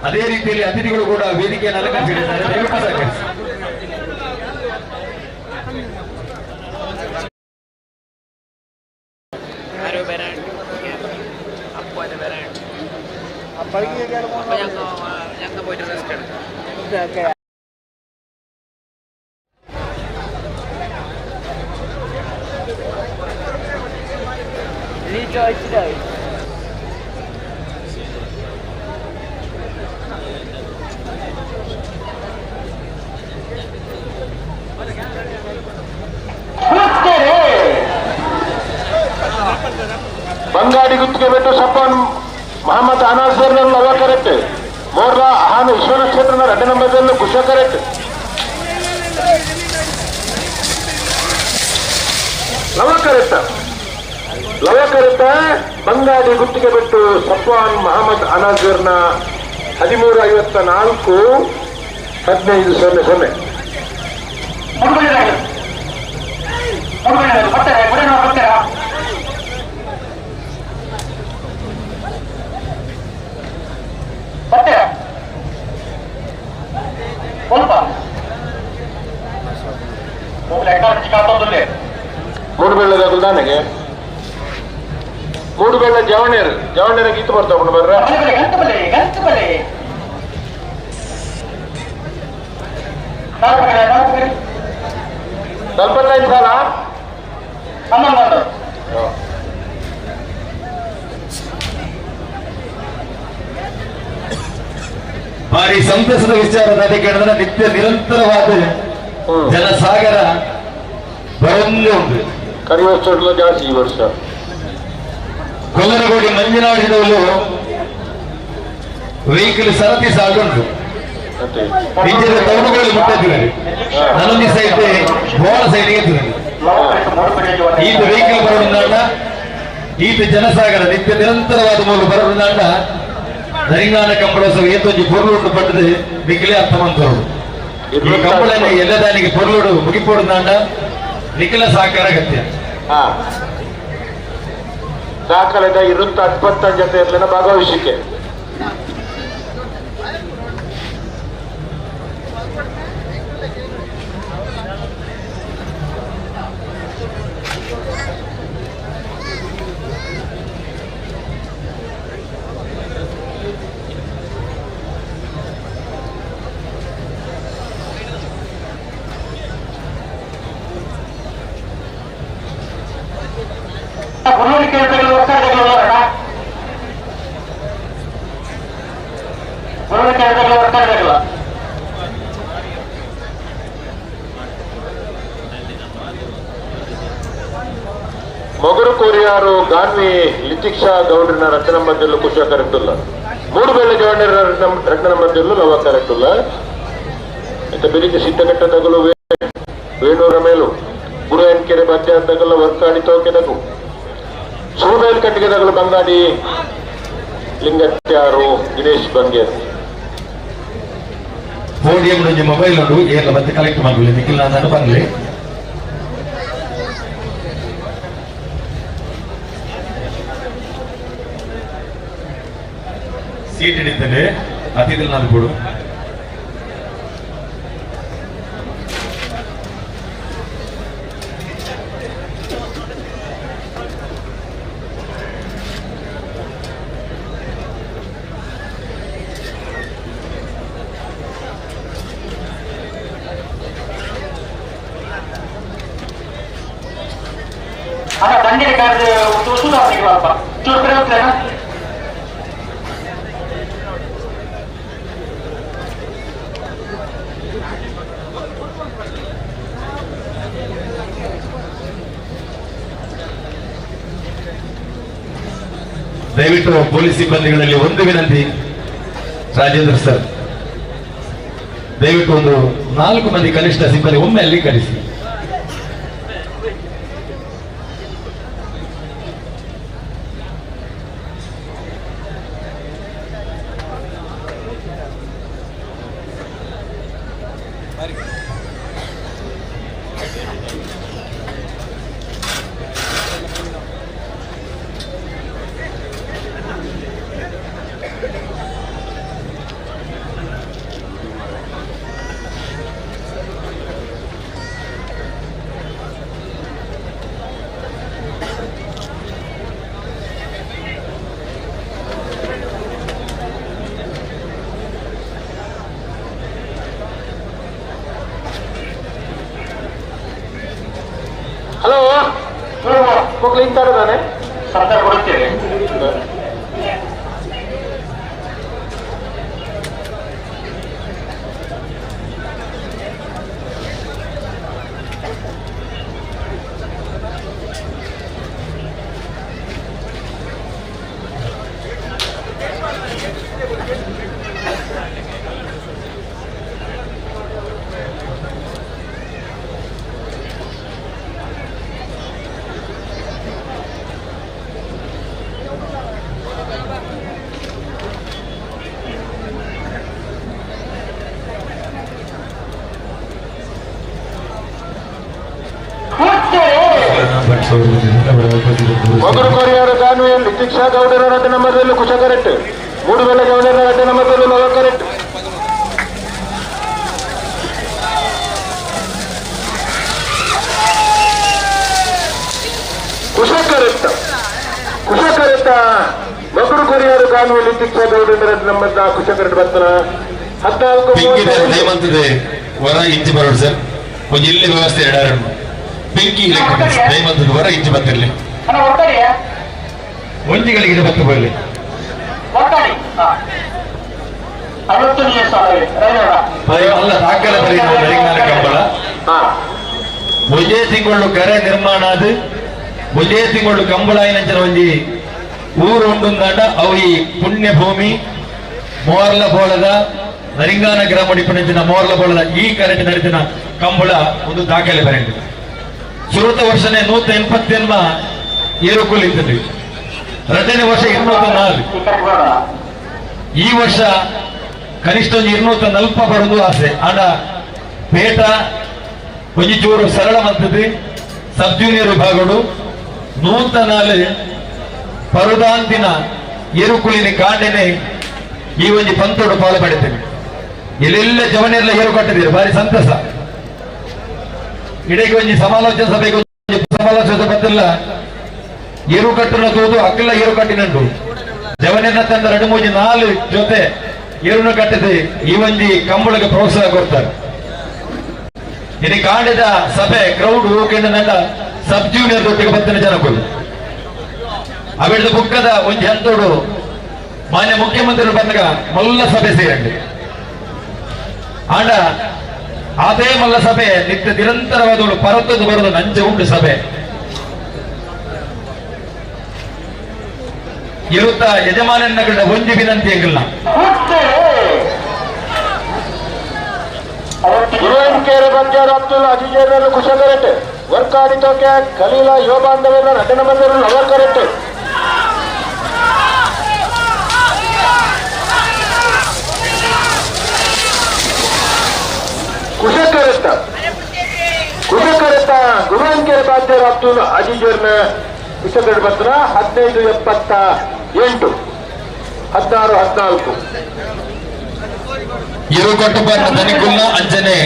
ಅದೇ ರೀತಿಯಲ್ಲಿ ಅತಿಥಿಗಳು ಕೂಡ ವೇದಿಕೆಯನ್ನು ಅಲಂಕರಿಸಿದ್ದಾರೆ. ದಯವಿಟ್ಟು ಸಹಕರಿಸಿ. ಬಂಗಾಡಿ ಗುತ್ತಿಗೆ ಬಿಟ್ಟು ಸಪ್ಪನ್ ಮಹಮ್ಮದ್ ಅನಾಸರ್ ಕರೆಕ್ಟ್. ಮೋರ್ಲ ಆಹಾನ ವಿಶ್ವನಾಥ ಕ್ಷೇತ್ರದ 2 ನಂಬರ್ದಲ್ಲಿ ಕುಶಕರೆಟ್ ಲವಕರೆತ್ತ ಲವಕರೆತ್ತ ಬಂಗಾಡಿ ಗುತ್ತಿಗೆ ಬಿಟ್ಟು ಸಫ್ವಾನ್ ಮಹಮ್ಮದ್ ಅನಾಜರ್ನ 13:54 15:00. ಮೂಡುಬೆಳ್ಳದ ದಾನೆಗೆ ಮೂಡುಬೆಳ್ಳ ಜವಣೇರು ಜವಣೇರ ಗೀತ ಬರ್ತಾವ ಬರ್ರ ನಲ್ವತ್ತೈದು ಸಾಲ ಭಾರಿ ಸಂತಸದ ವಿಚಾರ ಕೇಳಿದ್ರೆ ನಿತ್ಯ ನಿರಂತರವಾದ ಜನಸಾಗರ ಬರೊಂದೇ ಉಂಟು. ಕರಿವಷ್ಟು ಜಾಸ್ತಿ ಈ ವರ್ಷ. ಕೊಲ್ಲರಗೋಡಿ ಮಂಜುನಾಡಿನವರು ವೆಹಿಕಲ್ ಸರತಿ ಸಾಗುಂಟು. ಇಂಜಿನ ತೌಡುಗಳು ಮುಟ್ಟಿದ್ದೀವಿ. ನನ್ನೊಂದು ಸೈಡ್ ಬೋಳ ಸೈಡ್ಗೆ ಈತ ವೆಹಿಕಲ್ ಬರೋದ್ರಿಂದ ಈತ ಜನಸಾಗರ ನಿತ್ಯ ನಿರಂತರವಾದ ಮೂಲ ಬರೋದ್ರಿಂದ ನರಿಂಗಾನ ಕಂಬಳೋತ್ಸವ ಏತೊಂಜಿ ಪೊರ್ಲುಂಡು ಪಟ್ಟದು ನಿಖಿಲೇ ಅರ್ಥ ಮಂತರು. ಈ ಕಂಬಳನೆ ಎಲ್ಲದಾನಿಗೆ ಪೊರ್ಲುಡು ಮುಗಿಪೋಡುದಾಂಡ ನಿಖಿಲ ಸಹಕಾರ ಅಗತ್ಯ. ದಾಖಲೆದ 225 ಜೊತೆ ಇರಲಿಲ್ಲ ಭಾಗವಹಿಸಿಕೆ. ಮೊಗರು ಕೋರಿಯಾರು ಗಾನ್ವಿ ಲಿತಿಕ್ಷಾ ಗೌಡ್ರನ ರಚನ ಮಧ್ಯಲ್ಲೂ ಕುಶ ಕರೆಕ್ಟುಲ್ಲ. ಮೂಡು ಬೇಳೆ ಜವಣ್ಣರ ರಚನ ಮಧ್ಯಲ್ಲೂ ಲವ ಕರೆಕ್ಟುಲ್ಲ. ಮತ್ತೆ ಬೆಳಿಗ್ಗೆ ಸಿದ್ಧಘಟ್ಟದಗಲು ವೇಣೂರ ಮೇಲು ಗುರು ಎನ್ಕೆರೆ ಬಜ್ಜಾದಗಲ ವರ್ಕಾಡಿ ತೋಕೆದಗು ಸೂಬೇಲ್ ಕಟ್ಟಿಗೆದಗಲು ಬಂಗಾಡಿ ಲಿಂಗತ್ಯಾರು ದಿನೇಶ್ ಬಂಗೇರ್. ಪೋಡಿಯಂ ಒಂಜಿ ಮೊಬೈಲ್ ಉಂಟು ಏರ್ಲ ಮತ್ತೆ ಕಲೆಕ್ಟ್ ಮಾಡಲಿ ನಿಖಿಲ್ ನಾನು ಬರಲಿ. ಸೀಟ್ ಹಿಡಿತೇನೆ ಅತಿಥಿ ನಾನು ಕೊಡು. ದಯವಿಟ್ಟು ಪೊಲೀಸ್ ಸಿಬ್ಬಂದಿಗಳಲ್ಲಿ ಒಂದು ವಿನಂತಿ, ರಾಜೇಂದ್ರ ಸರ್, ದಯವಿಟ್ಟು ಒಂದು 4 ಮಂದಿ ಕನಿಷ್ಠ ಸಿಬ್ಬಂದಿ ಒಮ್ಮೆ ಅಲ್ಲಿ ಕಳಿಸಿ. ಹಲೋ, ಮಕ್ಕಳು ಸರ್ಕಾರ ಕೊಡುತ್ತೇವೆ. ಮಗುರು ಕೊರಿಯಾರ ಕಾನ್ವೆಲ್ ದೀಕ್ಷಾ ಗೌಡರ ರಡ್ಡ ನಂಬರ್ದಲ್ಲಿ ಕುಶ ಕರೆಕ್ಟ್ ಮೂಡು ವೇಳೆ ಗೌಡರ ರಡ್ಡ ನಂಬರ್ದಲ್ಲಿ Lava correct Kusha correct Kusha correct ಮಗುರು ಕೊರಿಯಾರ ಕಾನ್ವೆಲ್ ದೀಕ್ಷಾ ಗೌಡರ ರಡ್ಡ ನಂಬರ್ದ ಕುಶ ಕರೆಕ್ಟ್ ಬರ್ತಾನ 14 ದಯಮಂತದೆ ವರ ಇಂಚಿ ಬರೋಡು ಸರ್ ಒಂಜಿ ಇಲ್ಲಿ ವ್ಯವಸ್ಥೆ ಎಡಾರು ಪಿಂಕಿ ಎಲೆಕ್ಟ್ರಾನಿಕ್ಸ್ ದಯಮಂತದ ವರ ಇಂಚಿ ಬರ್ತಿರ್ಲಿ ಒಂಜಿಗಳಿಗೆ ಬತ್ತು ಬರಲಿ ಅಲ್ಲ ದಾಖಲೆ ಬರೀ ಕಂಬಳ ಒಂಜೇ ತಿಂಗಳು ಕರೆ ನಿರ್ಮಾಣ ಅದು ಒಂಜೇ ತಿಂಗಳು ಕಂಬಳಾಯಿನಂಚಿನ ಒಂಜಿ ಊರು ಉಂಡುಂದಾಟ ಅವು ಈ ಪುಣ್ಯ ಭೂಮಿ ಮೋರ್ಲ ಬೋಳದ ನರಿಂಗಾನ ಗ್ರಾಮ ಡಿಪಣಂಚಿನ ಮೋರ್ಲ ಬೋಳದ ಈ ಕರೆಂಟ್ ನಡೆದಿನ ಕಂಬಳ ಒಂದು ದಾಖಲೆ ಬರೆಂಡು ಸುರುತ ವರ್ಷನೇ 188 ಏರುಕುಲ್ ಇರ್ತದೆ. ಎರಡನೇ ವರ್ಷ 204, ಈ ವರ್ಷ ಕನಿಷ್ಠ ಒಂದು 240 ಬರುವುದು ಆಸೆ. ಆಂಡ ಪೇಟ ಒಂಜಿ ಚೂರು ಸರಳ ಮಂತದೆ. ಸಬ್ ಜೂನಿಯರ್ ವಿಭಾಗಡು 104 ಪರುದಾಂತಿನ ಏರುಕುಲಿನ ಕಾಂಡೆನೆ ಈ ಒಂಜಿ ಪಂತೋಡು ಪಾಲು ಪಡಿತೇವೆ. ಎಲ್ಲೆಲ್ಲ ಜವನೆಲ್ಲ ಏರು ಕಟ್ಟಿದ್ದೀರಿ, ಭಾರಿ ಸಂತಸ. ಇಡೀ ಒಂಜಿ ಸಮಾಲೋಚನೆ ಸಭೆಗೆ ಸಮಾಲೋಚನೆ ಬಂದಿಲ್ಲ. ಏರು ಕಟ್ಟನ ತೋದು ಅಕ್ಕಿಲ್ಲ ಏರು ಕಟ್ಟಿನಂಡು ಜವನೆನ್ನ ತಂದ 2 3 4 ಜೊತೆ ಏರುನ ಕಟ್ಟಿದೆ ಈ ಒಂಜಿ ಕಂಬಳಕ್ಕೆ ಪ್ರೋತ್ಸಾಹ ಕೊಡ್ತಾರೆ. ಇನ್ನು ಕಾಂಡದ ಸಭೆ ಕ್ರೌಡ್ ಹೋಗಿಂದ ಸಬ್ ಜೂನಿಯರ್ ದೊಟ್ಟಿಗೆ ಬತ್ತಿನ ಜನಗಳು ಅವೆಡ್ದ ಬುಕ್ಕದ ಒಂಜಿ ಹಂತೋಡು ಮಾನ್ಯ ಮುಖ್ಯಮಂತ್ರಿಗಳು ಬಂದಾಗ ಮಲ್ಲ ಸಭೆ ಸೇರಂడి. ಆಂಡ ಅದೇ ಮಲ್ಲ ಸಭೆ ನಿತ್ಯ ನಿರಂತರವಾದ ಪರತದ್ದು ಬರೋದು ನಂಜೆ ಉಂಟು ಸಭೆ ಇರುತ್ತ ಯಜಮಾನನ್ನ ಒಂಜಿ ವಿನಂತಿ ಎಂಗಿಲ್ಲ. ಗುರುವೆಂಕೇರ ಬಂಜಾರ ಅಬ್ದುಲ್ ಅಜಿಜೇರನ್ನು ಕುಶ ಕರೆಕ್ಟ್ ವರ್ಕಾಡಿ ತೋಕೆ ಖಲೀಲ ಯುವ ಬಾಂಧವ್ಯರ ರಡ್ಡ ನಂಬರ್ ಲವರ್ correct Kusha correct Kusha correct ಗುರುವೆಂಕೇರ ಬಂಜಾರ ಅಬ್ದುಲ್ ಅಜಿಜೇರ್ನ ಕುಶ ಕರೆಕ್ಟ್ ಬಂದ್ರ 15 78 16 14 ಇರುಕೊಟ್ಟಬಾರ್ನ ದನಿಕುಲ್ನ ಅಂಚನೆ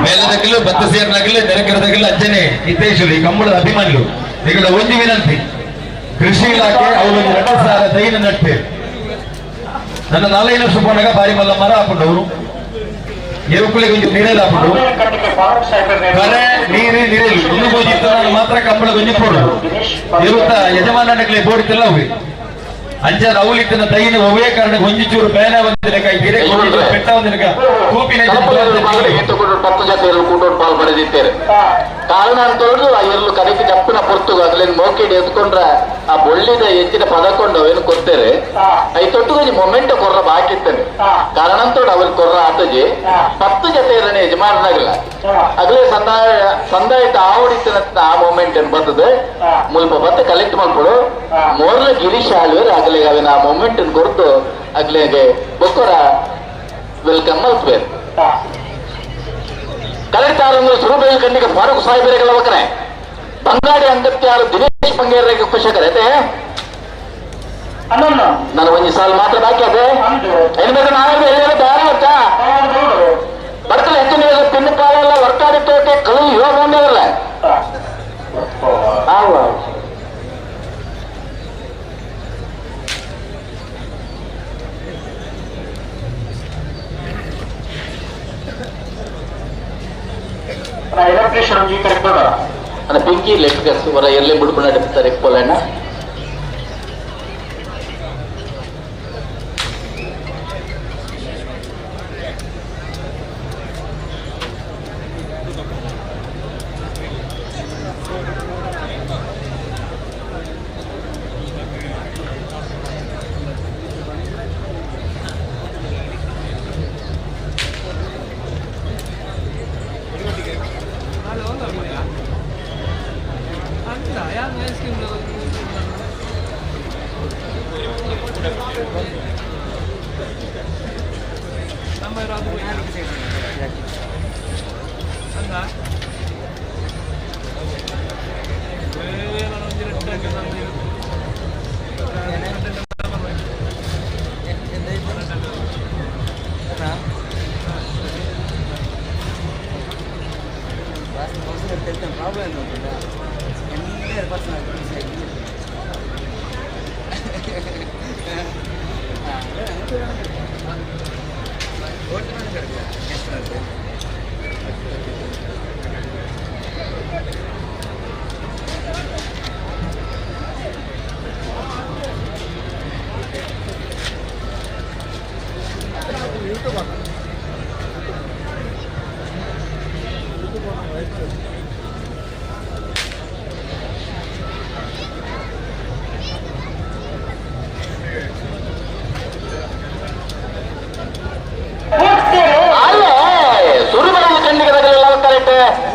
ಮೇಲದಗಿಲು ಬತ್ತ ಸೇರ್ನಾಗಿಲ್ಲ ನೆರೆಕೆರೆದಾಗಿಲ್ಲ ಅಂಚನೆ ಹಿತೈಷಿಗಳು ಈ ಕಂಬಳದ ಅಭಿಮಾನಿಗಳು ನಿಗಳ ಒಂಜಿ ವಿನಂತಿ, ಕೃಷಿ ಇಲಾಖೆ ಅವರು 2000 ದೈನ ನಟ್ಟೆ ನನ್ನ 4 ವರ್ಷ ಪೋನಾಗ ಬಾರಿ ಮಲ್ಲ ಮರ ಹಾಕೊಂಡವರು ಎರುಕುಳಿಗೆ ಒಂಜಿ ನೀರೆಲ್ಲ ಹಾಕೊಂಡು ಕರೆ ನೀರು ನೀರಿಲ್ಲ ಒಂದು ಗೋಜಿತ್ತು ಮಾತ್ರ ಕಂಬಳ ಒಂಜಿ ಪೋಡು ಇರುತ್ತ ಯಜಮಾನಕ್ಕೆ ಬೋಡಿತಿಲ್ಲ ಅವಿ ಅಂಚೆ ಅವಲಿತ್ತಿನ ದೈನ ಒವೇ ಕಾರಣಕ್ಕೆ ಒಂಜಿ ಚೂರು ಬೇನೆ ಒಂದಿನಕ ಹಿರೆ ಬೆಟ್ಟ ಒಂದಿನಕ ಕೂಪಿನ 10 ಜೊತೆ ಎಲ್ಲೂ ಕೂಟೋಡ್ ಪಾಲ್ ಪಡೆದಿದ್ದೇವೆ. ಕಾರಣ ಅಂತ ಹೇಳಿದ್ರು ಆ ಎಲ್ಲೂ ಕಡೆಗೆ ಜಪ್ಪನ ಪೊರ್ತು ಅದ್ಲೇನು ಮೋಕಿಡ್ ಎತ್ಕೊಂಡ್ರ ಆ ಬೊಳ್ಳಿದ ಹೆಚ್ಚಿನ ಪದಕೊಂಡು ಅವೇನು ಕೊಡ್ತೇವೆ I ತೊಟ್ಟು ಒಂಜಿ ಮೊಮೆಂಟ್ ಕೊರ್ರ ಬಾಕಿತ್ತೇನೆ. ಕಾರಣ ಅಂತ ಅವ್ರಿಗೆ ಕೊರ್ರ ಆತಜಿ 10 ಜೊತೆ ಇರನೆ ಯಜಮಾನನಾಗಲ್ಲ ಅಗಲೇ ಸಂದಾಯ ಸಂದಾಯ ಆವಡಿತ್ತಿನ ಆ ಮೊಮೆಂಟ್ ಏನ್ ಬರ್ತದೆ ಮುಲ್ಪ ಬತ್ತ ಕಲೆಕ್ಟ್ ಮಾಡ್ಕೊಡು ಮೋರ್ಲ ಗಿರೀಶ್ ಆಳ್ವೇರು ಅಗಲೇ ಅವಿನ ಆ ಮೊಮೆಂಟ್ ಕೊರ್ದು ಅಗ್ಲೇಗೆ ಬೊಕ್ಕೊರ welcome ಮಲ್ಪೇರು. ಕಲೆಕ್ಟ್ ಆರಂಭ ಸುರುಬೇಲ್ ಕಣ್ಣಿಗೆ ಫಾರೂಕ್ ಸಾಹೇಬರಿಗೆಲ್ಲ ಒಕ್ಕನೆ ಬಂಗಾಡಿ ಅಂಗತ್ಯಾರು ದಿನೇಶ್ ಬಂಗೇರಿಗೆ ಖುಷಿಕರತೆ ನಾನು ಒಂಜಿ ಸಾಲ ಮಾತ್ರ ಬಾಕಿ ಅದೇ ಏನ್ ಬೇಕು ನಾವೇ ಎಲ್ಲರೂ ತಯಾರು ಗೊತ್ತಾ ಬರ್ತಲ್ಲ ಹೆಚ್ಚು ನೀವು ತಿನ್ನ ಕಾಲೆಲ್ಲ ವರ್ಕಾಡಿ ತೋಟೆ ಕಳು ಇವಾಗ ಬಂದವರಲ್ಲ ಪಿಂಕಿ ಲೆಕ್ಕಸ್ ವರ ಎಲ್ಲೇ ಬುಡ್ಕೊಂಡು ನಡೀತಾರೆ ಪೋಲಣ್ಣ.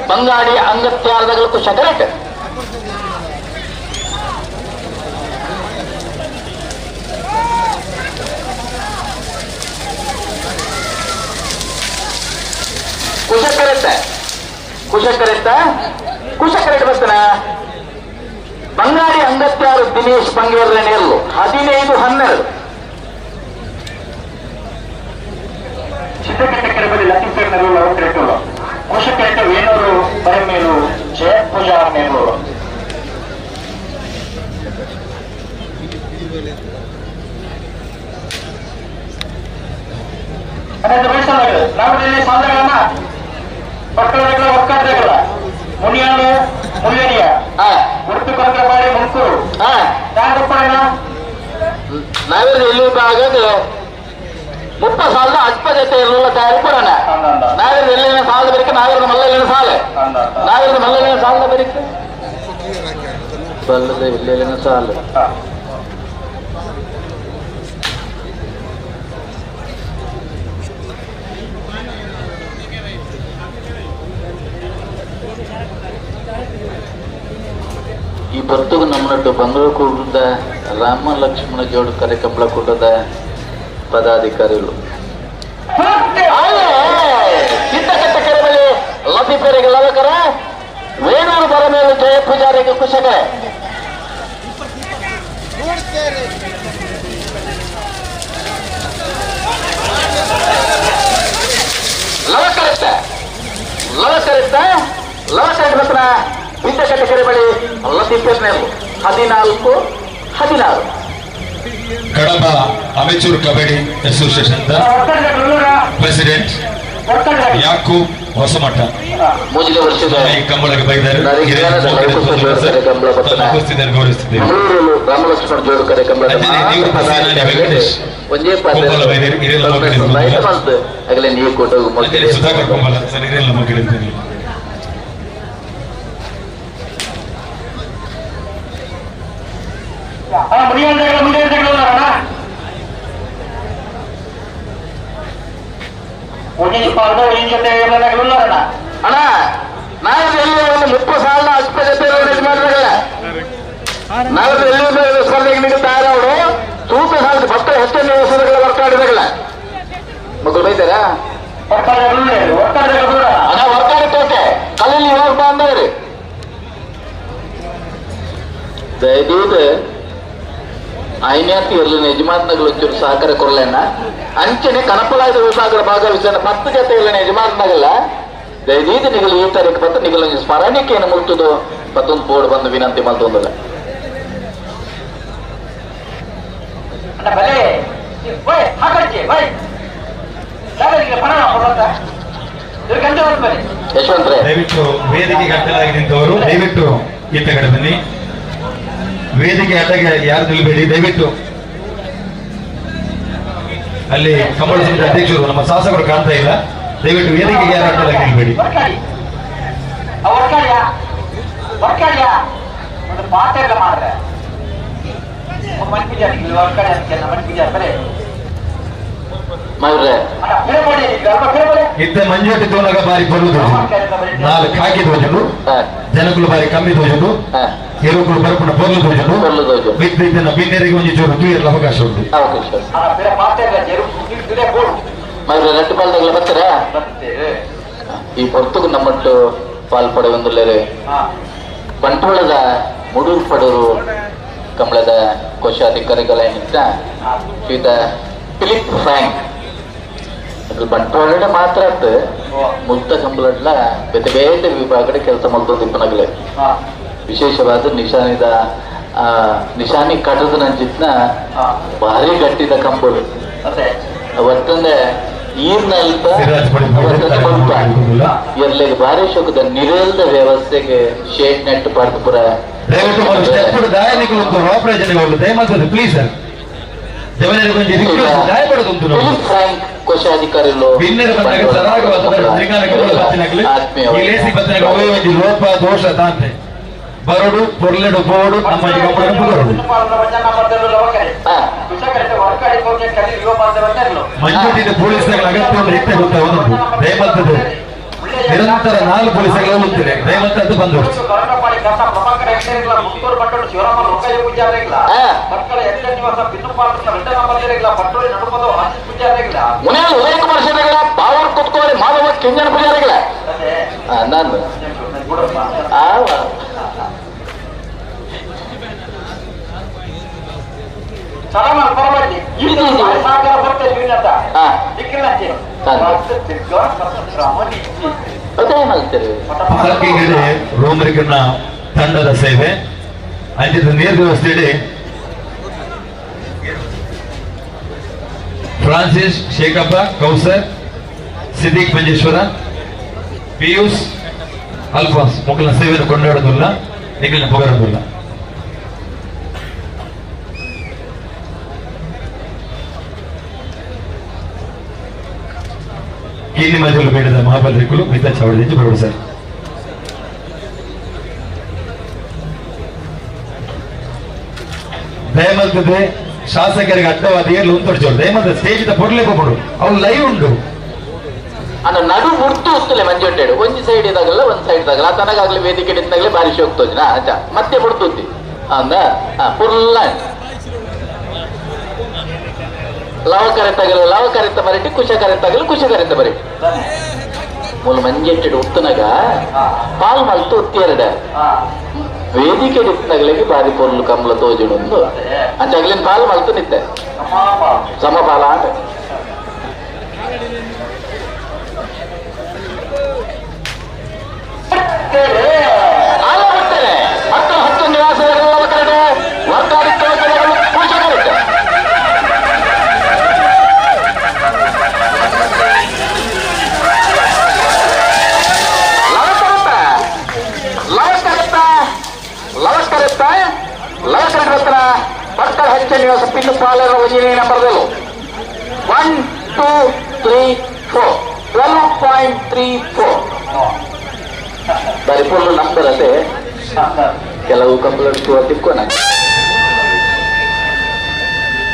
ಬಂಗಾಡಿ ಅಂಗತ್ಯಾರದಗಳು ಕುಶಕರೇಟ್ ಕುಶಕರೆತ್ತ ಕುಶಕರೆತ್ತ ಕುಶಕರೆಟ್ ಬರ್ತಾನ ಬಂಗಾಡಿ ಅಂಗತ್ಯಾರು ದಿನೇಶ್ ಬಂಗೇರ್ಲ ನೇರ್ಲು 15-12. ಸಿದ್ದಕಟ್ಟೆ ಕೆರೆಬಳಿ ಲತೀಫ್ ನೆರಳು ಅವಕರೆಟ್ಟುಳ್ಳು ಕುಶಕರೆಟ್ಟ ವೇಣೂರು ಬರಮೇಲು ಜಯ ಪೂಜಾ ಮೇಲೂರು. ಸಾಲಗಳನ್ನ ಪಕ್ಕದ ಒಕ್ಕರ್ದಗಳ ಮುನಿಯಾಳು ಮುಳ್ಳಡಿಯ ಉಡುಪಿ ಕೊರಕಲಪಾಡಿ ಮುಂಕೂರು ನಾವೆಲ್ಲ ಎಲ್ಲಿ ಭಾಗದ 30 ಸಾಲದ ಅಲ್ಪ ಜೊತೆ ಇರಲಿಲ್ಲ ತಯಾರಿ ಕೊಡೋಣ. ನಾವೆಲ್ಲ ಎಲ್ಲಿನ ಸಾಲದ ಬರಿಕೆ ನಾವೆಲ್ಲ ಮಲ್ಲಲ್ಲಿನ ಸಾಲ ನಾವೆಲ್ಲ ಮಲ್ಲಲ್ಲಿನ ಸಾಲದ ಬರಿಕೆ ಬಲ್ಲದ ಎಲ್ಲೆಲ್ಲಿನ ಸಾಲ. ಈ ಬರ್ತುಗು ನಮ್ಮನಟ್ಟು ಬಂಗಳೂರು ಕೂಟದ ರಾಮ ಲಕ್ಷ್ಮಣ ಜೋಡು ಕರೆಕಂಬಳ ಕೂಟದ ಪದಾಧಿಕಾರಿಗಳು ಸಿದ್ದಕಟ್ಟ ಕೆರೆ ಬಳಿ ಲತೀಫರಿಗೆ ಲವಕರ ವೇಣೂರು ಬರ ಮೇಲೆ ಜಯ ಪೂಜಾರಿಗೆ ಕುಶಕರೆ. ಲವಕರೆತ್ತ ಲವಕರೆತ್ತ ಲವಕರೆಟ್ಟ ಬಸನ ಸಿದ್ದಕಟ್ಟ ಕೆರೆ ಬಳಿ Latif 14-16. Kadaba amateur kabaddi association president Yakub Hosamatha ಮೂಜಿಗೆ ವರ್ಷದ ಕಂಬಳಕ್ಕೆ ಬೈದಾರೆ. ಗೌರವಿಸುತ್ತಿದ್ದೇವೆ. ರಾಮಲಕ್ಷ್ಮಣ ಜೋಡು ಕರೆ ಕಂಬಳ ಒಂದೇ ಆಗಲೇ ನೀವು ಸುಧಾಕರ್ ಕಂಬಳ ಸರ್ ಹಿರಿಯರ ಮಕ್ಕಳಿದ್ದೇನೆ. ಅಣ್ಣ ನಾನು ಎಲ್ಲಿ ಒಂದು 30 ಸಾಲ ಅಲ್ಪ ಜೊತೆ ಯಜಮಾನರಾಗಲ್ಲ. ನಾವು ಎಲ್ಲಿ ಸ್ಪರ್ಧೆಗೆ ನೀವು ತಯಾರವರು ತೂಕ ಸಾಲದ ಭಕ್ತ ಹೆಚ್ಚು ಸ್ಪರ್ಧೆಗಳ ವರ್ಕಾಡಿದಾಗಲ್ಲ ಮಕ್ಕಳು ಬೈತಾರಾ ಅಣ್ಣ ವರ್ಕಾಡಿ ತೋಕೆ ಕಲ್ಲಲ್ಲಿ ಇವಾಗ ಬಂದವ್ರಿ ದಯದೀದ ಐನ್ಯಾತಿ ಇರಲಿನ ಯಜಮಾನಗಳು ಒಂಚೂರು ಸಹಕಾರ ಕೊರಲೇನ ಅಂಚನೆ ಕನಪಲಾಯದ ವಿಭಾಗದ ಭಾಗವಹಿಸಿದ 10 ಜೊತೆ ಇರಲಿನ ಯಜಮಾನನಾಗಲ್ಲ ದಯದೀದ ನಿಗಲು ಈ ತಾರೀಕು ಬತ್ತು ನಿಗಲು ಸ್ಮರಣಿಕೆಯನ್ನು ಮುಟ್ಟುದು ಮತ್ತೊಂದು ಬೋರ್ಡ್ ಬಂದು ವಿನಂತಿ ಮಲ್ತೊಂದಲ್ಲ. ಯಶವಂತ್ರೆ ದಯವಿಟ್ಟು ವೇದಿಕೆಗೆ ಅಡ್ಡಲಾಗಿ ನಿಂತವರು ದಯವಿಟ್ಟು ಈತ ಕಡೆ ಬನ್ನಿ. ವೇದಿಕೆ ಅಡ್ಡಗೆ ಯಾರು ನಿಲ್ಲಬೇಡಿ ದಯವಿಟ್ಟು. ಅಲ್ಲಿ ಕಂಬಳ ಸಮಿತಿ ಅಧ್ಯಕ್ಷರು ನಮ್ಮ ಶಾಸಕರು ಕಾಣ್ತಾ ಇಲ್ಲ, ದಯವಿಟ್ಟು ವೇದಿಕೆಗೆ ಯಾರು ಅಡ್ಡಲಾಗಿ ನಿಲ್ಲಬೇಡಿ. ಇತ್ತ ಮಂಜೋಟಿ ತೋನಾಗ ಬಾರಿ ಬರುವುದು 4 ಕಾಕಿ ದೋಜನು ಜನಗಳು ಬಾರಿ ಕಮ್ಮಿ ದೋಜನು ಎರುಕುಲು ಬರಪುಣ ಪೊರ್ಲು ದೋಜನು ವಿತ್ ಇದನ್ನ ಬಿನ್ನೆರಿಗೆ ಒಂದು ಚೂರು ತೂಯರ್ಲ ಅವಕಾಶ ಉಂಟು. ರೆಡ್ ಬರ್ತಾರ ಈ ಹೊರತುಗು ನಮ್ಮಟ್ಟು ಪಾಲ್ಪಡೆ ಒಂದುಲ್ಲೇರೆ ಬಂಟ್ವಾಳದ ಮುಡೂರು ಪಡೂರು ಕಂಬಳದ ಕೋಶಾಧಿಕಾರಿಗಳೇನಿದ್ದ ಶ್ರೀಯುತ ಫಿಲಿಪ್ ಫ್ರಾಂಕ್ ಅದು ಬಂಟ್ವಾಳದ ಮಾತ್ರ ಅತ್ತು ಮುಕ್ತ ಕಂಬಳಡ್ಲ ಬೇತೆ ಬೇತೆ ವಿಭಾಗದ ಕೆಲಸ ಮಲ್ತೊಂದಿಪ್ಪನಗಲೆ ವಿಶೇಷವಾದ ನಿಶಾನಿದ ನಿಶಾನಿ ಕಟ್ಟದ ನಂಚಿತ್ನ ಭಾರಿ ಗಟ್ಟಿದ ಕಂಬಳು ಒತ್ತಂದೆ ಈರ್ನಲ್ಪ ಎರ್ಲೆಗ್ ಭಾರಿ ಶೋಕದ ನಿರೆಲ್ದ ವ್ಯವಸ್ಥೆಗೆ ಶೇಡ್ ನೆಟ್ ಪಾಡ್ದು ಪೂರ. ದಯವಿಟ್ಟು ಸ್ಟೆಪ್ ದಾಯನಿಕಲು ಆಪರೇಷನ್ ದಯಮಾಡ್ತದೆ ಪ್ಲೀಸ್ ಸರ್. ಫ್ರಾಂಕ್ ಕೋಶಾಧಿಕಾರಿಗಳು ಲೋಪ ದೋಷ ತಾಂತೆ ಬರಡು ಪೊರ್ಲೆಡು ಬೋಡು ನಮ್ಮ ಬರಡು. ಮಂಜೂಟಿದ ಪೊಲೀಸ್ಗಳ ಅಗತ್ಯ ಒಂದು ಇತ್ತೆ ಗೊತ್ತ ಒಂದೊಂದು ದಯಮಲ್ತದೆ ನಿರಂತರ 4 ಪೊಲೀಸ್ಗಳು ಹೋಗ್ತಾರೆ ದಯಮಲ್ತ ಅದು ಬಂದು. ಉದಯಕುಮಾರ್ ಶೆಟ್ಟಿಗಳ ಬಾವರ್ ಕುತ್ಕೋರಿ ಮಾಧವ ಕಿಂಜನ ಪೂಜಾರಿಗಳ ನಾನು ಪಾರ್ಕಿಂಗ್ ರೋಮರಿಕನ್ನ ತಂಡದ ಸೇವೆ ಅಂಚಿದ ನೀರು ವ್ಯವಸ್ಥೆ ಫ್ರಾನ್ಸಿಸ್ ಶೇಖಪ್ಪ ಕೌಸರ್ ಸಿದ್ದಿಕ್ ಮಂಜೇಶ್ವರ ಪಿಯೂಷ್ ಅಲ್ಫಾನ್ಸ್ ಮೊಕ್ಕಲ ಸೇವೆಯನ್ನು ಕೊಂಡಾಡೋದಿಲ್ಲ ನಿಖಿಲ್ನ ಪುಗರೋದಿಲ್ಲ. ಕೀಲಿ ಮಜಲು ಬೇಡದ ಮಹಾಬಲರಿಕುಲು ಮಿತಾ ಚಾವಡಿ ಬರೋಡು ಸರ್. ದಯಮಲ್ತದೆ ಶಾಸಕರಿಗೆ ಅಡ್ಡವಾದ ಏರ್ಲು ಉಂತೊಡ್ಚೋಡು ದಯಮಲ್ತ ಸ್ಟೇಜ್ ಪೊರ್ಲೆ ಪೋಪಡು ಅವ್ರು ಲೈವ್ ಉಂಡು. ಅನ್ನ ನಡು ಮುರ್ತು ಉತ್ತಲೆ ಮಂಜೊಟ್ಟೆಡು ಒಂಜಿ ಸೈಡ್ ಇದಾಗಲ್ಲ ಒಂದ್ ಸೈಡ್ ಇದಾಗಲ್ಲ ತನಗಾಗ್ಲಿ ವೇದಿಕೆ ಇದ್ದಾಗಲೇ ಬಾರಿ ಶೋಕ್ ಅಚ್ಚ ಮತ್ತೆ ಮುಡ್ತುತ್ತಿ ಅಂದ ಪುರ್ಲ ಲವಕರೆ ತಗಲು ಲವಕರೆತ್ತ ಬರಿಟಿ ಕುಶಕರೆ ತಗಲು ಕುಶಕರೆತ್ತ ಬರಿಟಿ ಮೂಲ ಮಂಜೆಟ್ಟೆಡು ಉತ್ತನಗ ಪಾಲ್ ಮಲ್ತು ಉತ್ತಿಯರಡ ವೇದಿಕೆ ಇತ್ತನಗಲಿಗೆ ಬಾರಿ ಪೊರ್ಲು ಕಮಲ ತೋಜುಡು ಅಂಚಾಗ್ಲಿನ ಪಾಲ್ ಮಲ್ತು ನಿತ್ತೆ ಸಮಪಾಲ ಆಟ. ಆಲ ಬಿಡ್ತೇನೆ 10 ನಿವಾಸಗಳ ಲವಕರಡೆ ವರ್ಕಾಡಿ ಕುಶಕರೆತ್ತ. ಲವಕರೆತ್ತ ಹೆಚ್ಚ ನಿವಾಸ ಪಿನ್ನು ಪಾಲರ ವಜಿನೇ ನಂಬರ್ದಲು 1 2 3 4 12.34 ಬಾರಿ ಪೊರ್ಲು ನಂಬರ್ ಅದೇ ಕೆಲವು ಕಂಬಳ ತಿಕ್ಕೋಣ.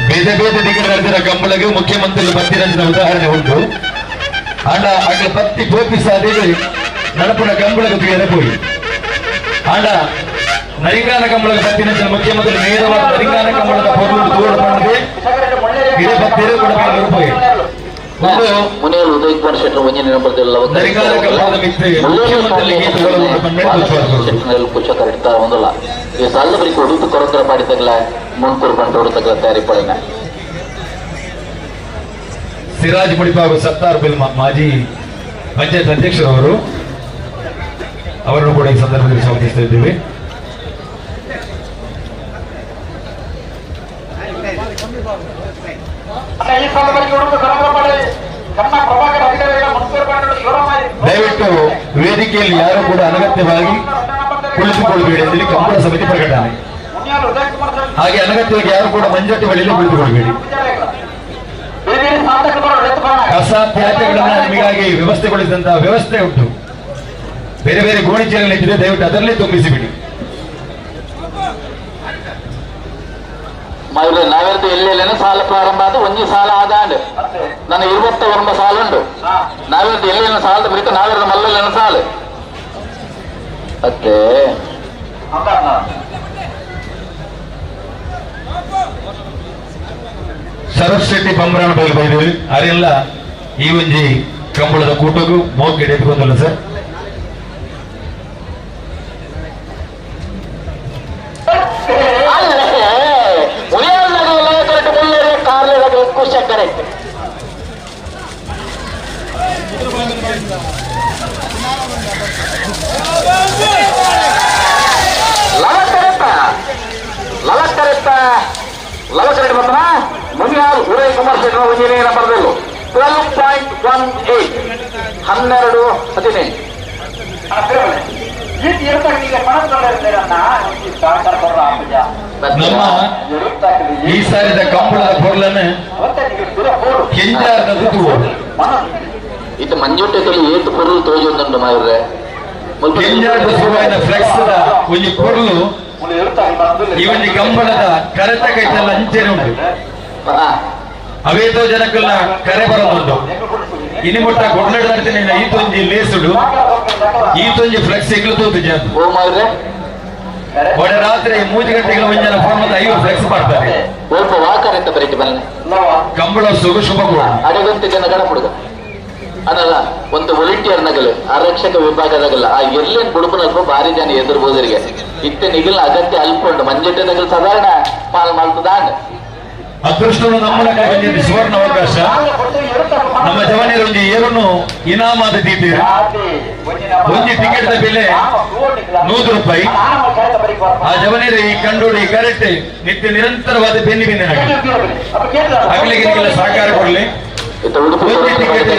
ಬೇರೆ ಬೇರೆ ದಿಕ್ಕಿನ ನಡೆದಿರೋ ಕಂಬಳಗೆ ಮುಖ್ಯಮಂತ್ರಿ ಪತ್ತಿರಂಜನ ಉದಾಹರಣೆ ಉಂಟು. ಆಂಡ ಅಗ್ಲ ಪತ್ತಿ ಪೋಪಿ ಸಾದಿಗೆ ನಡಪುನ ಕಂಬಳಗೆ ತುಯರೆ ಪೋಯಿ ಆಂಡ ನರಿಂಗಾನ ಕಂಬಳಗೆ ಪತ್ತಿರಂಜನ ಮುಖ್ಯಮಂತ್ರಿ ನೇರವಾದ ನರಿಂಗಾನ ಕಂಬಳದ ಪೊರ್ಲು ತೋಡು ಮಾಡಿದೆ ಇದೇ ಪತ್ತಿರು ಕೂಡ ಪೋಯಿ. ಮುನಿಯಲ್ ಉದಯ್ ಕುಮಾರ್ ಶೆಟ್ಟರ್ ಒಂಜಿ ನಂಬರ್ದೆಲ್ಲ ಕುಶಕರಿಡ್ತಾ ಒಂದಲ್ಲ ಈ ಸಾಲ ಬರೀ ಉಡುಪು ಕೊರಕರ ಪಾಡಿ ತಗಲ ಮುನ್ಕೂರು ಬಂಟೋಡು ತಗಲ ತಯಾರಿ ಪಡಿನ. ಸಿರಾಜ್ ಮುಡಿಪಾಗು ಸತ್ತಾರ್ ಬಿಲ್ ಮಾಜಿ ಪಂಚಾಯತ್ ಅಧ್ಯಕ್ಷರವರು ಅವರನ್ನು ಕೂಡ ಈ ಸಂದರ್ಭದಲ್ಲಿ ಸ್ವಾಗತಿಸ್ತಾ ಇದ್ದೇವೆ. ದಯವಿಟ್ಟು ವೇದಿಕೆಯಲ್ಲಿ ಯಾರು ಕೂಡ ಅನಗತ್ಯವಾಗಿ ಕುಳಿತುಕೊಳ್ಳಬೇಡಿ ಅಂತೇಳಿ ಕಂಬಳ ಸಮಿತಿ ಪ್ರಕಟಣೆ. ಹಾಗೆ ಅನಗತ್ಯವಾಗಿ ಯಾರು ಕೂಡ ಮಂಜಟ್ಟಿ ಬಳಿಯಲ್ಲಿ ಕುಳಿತುಕೊಳ್ಳಬೇಡಿ. ಕಸ ತ್ಯಾಜ್ಯಗಳನ್ನ ನಿಮಗಾಗಿ ವ್ಯವಸ್ಥೆಗೊಳಿಸಿದಂತಹ ವ್ಯವಸ್ಥೆ ಉಂಟು. ಬೇರೆ ಬೇರೆ ಗೋಣಿ ಚೀಲಗಳಿಟ್ಟಿದೆ, ದಯವಿಟ್ಟು ಅದರಲ್ಲೇ ತುಂಬಿಸಿಬಿಡಿ. ನಾವೆರ್ದು ಎಲ್ಲೆಲ್ಲೇನೋ ಸಾಲ ಪ್ರಾರಂಭ ಆದ ಒಂಜಿ ಸಾಲ ಆದಾಂಡ್ ನನ್ನ 29 ಸಾಲ ಉಂಟು. ನಾವೆರ್ದು ಎಲ್ಲೆಲ್ಲ ಸಾಲದ ಬಳಿಕ ನಾವೆರ್ದು ಮಲ್ಲೆಲ್ಲ ಸಾಲ ಅತ್ತೆ ಶರತ್ ಶೆಟ್ಟಿ ಬಂಬ್ರಾಣ ಬೈಲು ಬೈದೇವಿ ಅರೆಲ್ಲ ಈ ಒಂಜಿ ಕಂಬಳದ ಕೂಟಗೂ ಮೋಕ್ ಎತ್ಕೊಂಡಲ್ಲ ಸರ್. ಕುಶಕರೆಟ್ ಲವಕರೆತ್ತ ಲವಕರೆತ್ತ ಲವಕರೆಟ್ ಬಂದನ ಮುನಿಯಾಲ್ ಉದಯ್ ಕುಮಾರ್ ಶೆಟ್ಟರ್ ಒಂಜಿನೇ ನಂಬರ್ದಲ್ಲೂ 12.18 12 18. ನಮ್ಮ ಈ ಸಾರಿದ ಕಂಬಳದ ಪೊರ್ಲನ್ನು ಕೆಂಜಾರದ ಇದು ಮಂಜುಟೆದಲ್ಲಿ ಏತು ಪೊರ್ಲು ತೋಜೊಂದುಂಡು ಮಾರ್ರೆ ಕೆಂಜಾರದ ಶುರುವಾಯಿನ ಫ್ಲೆಕ್ಸ್ ಒಂಜಿ ಪೊರ್ಲು ಈ ಒಂಜಿ ಕಂಬಳದ ಕರೆತ ಕೈತಲ್ಲ ಅಂಚೆನೆ ಉಂಟು. ಅವೇತೋ ಜನಕ್ಕಲ್ಲ ಕರೆ ಬರೋದುಂಟು. ಇನಿ ಮುಟ್ಟ ಕೊಡ್ಲಡ್ ನಡ್ತೀನಿ ಈತೊಂಜಿ ಲೇಸುಡು ಈತೊಂಜಿ ಫ್ಲೆಕ್ಸ್ ಎಗ್ಲು ತೋತು ಜನ. ಒಡೆ ರಾತ್ರಿ 3 ಗಂಟೆಗಳ ಒಂಜನ ಫೋನ್ ಮತ್ತೆ 5 ಫ್ಲೆಕ್ಸ್ ಮಾಡ್ತಾರೆ. ಕಂಬಳ ಸುಗು ಶುಭ ಅಡಗಂತೆ ಜನ ಗಡಪುಡುಗ ಅದಲ್ಲ ಒಂದು ವಾಲಂಟಿಯರ್ ನಗಲು ಆರಕ್ಷಕ ವಿಭಾಗದಾಗಲ್ಲ ಆ ಎಲ್ಲೇನ್ ಬುಡುಪನಲ್ಪ ಭಾರಿ ಜನ ಎದುರ್ಬೋದರಿಗೆ ಇತ್ತೆ ನಿಗಲ್ ಅಗತ್ಯ ಅಲ್ಪುಂಡು ಮಂಜೆಟ್ಟೆ ನಗಲ್ ಸಾಧಾರಣ ಪಾಲ್ ಮಾಡ್ತದಾಂಡ್. ಅದೃಷ್ಟನು ನಮ್ಮನ ಸುವರ್ಣ ಅವಕಾಶ. ನಮ್ಮ ಜವಾನಿಯರೊಂದು ಏರನ್ನು ಇನಾಮಾದ ದೀತೀರ. ಒಂಜಿ ಟಿಕೆಟ್ the ಬೆಲೆ 100 ರೂಪಾಯಿ. ಆ ಜವನಿಯರು ಈ ಕಂಡೋಡಿ ಕರೆಕ್ಟ್ ನಿತ್ಯ ನಿರಂತರವಾದ ಬೆನ್ನಿ ಬೆನ್ನಿ ಅಗಲಿಗೆ ಸಹಕಾರ ಕೊಡಲಿ. ಒಂಜಿ ಟಿಕೆಟ್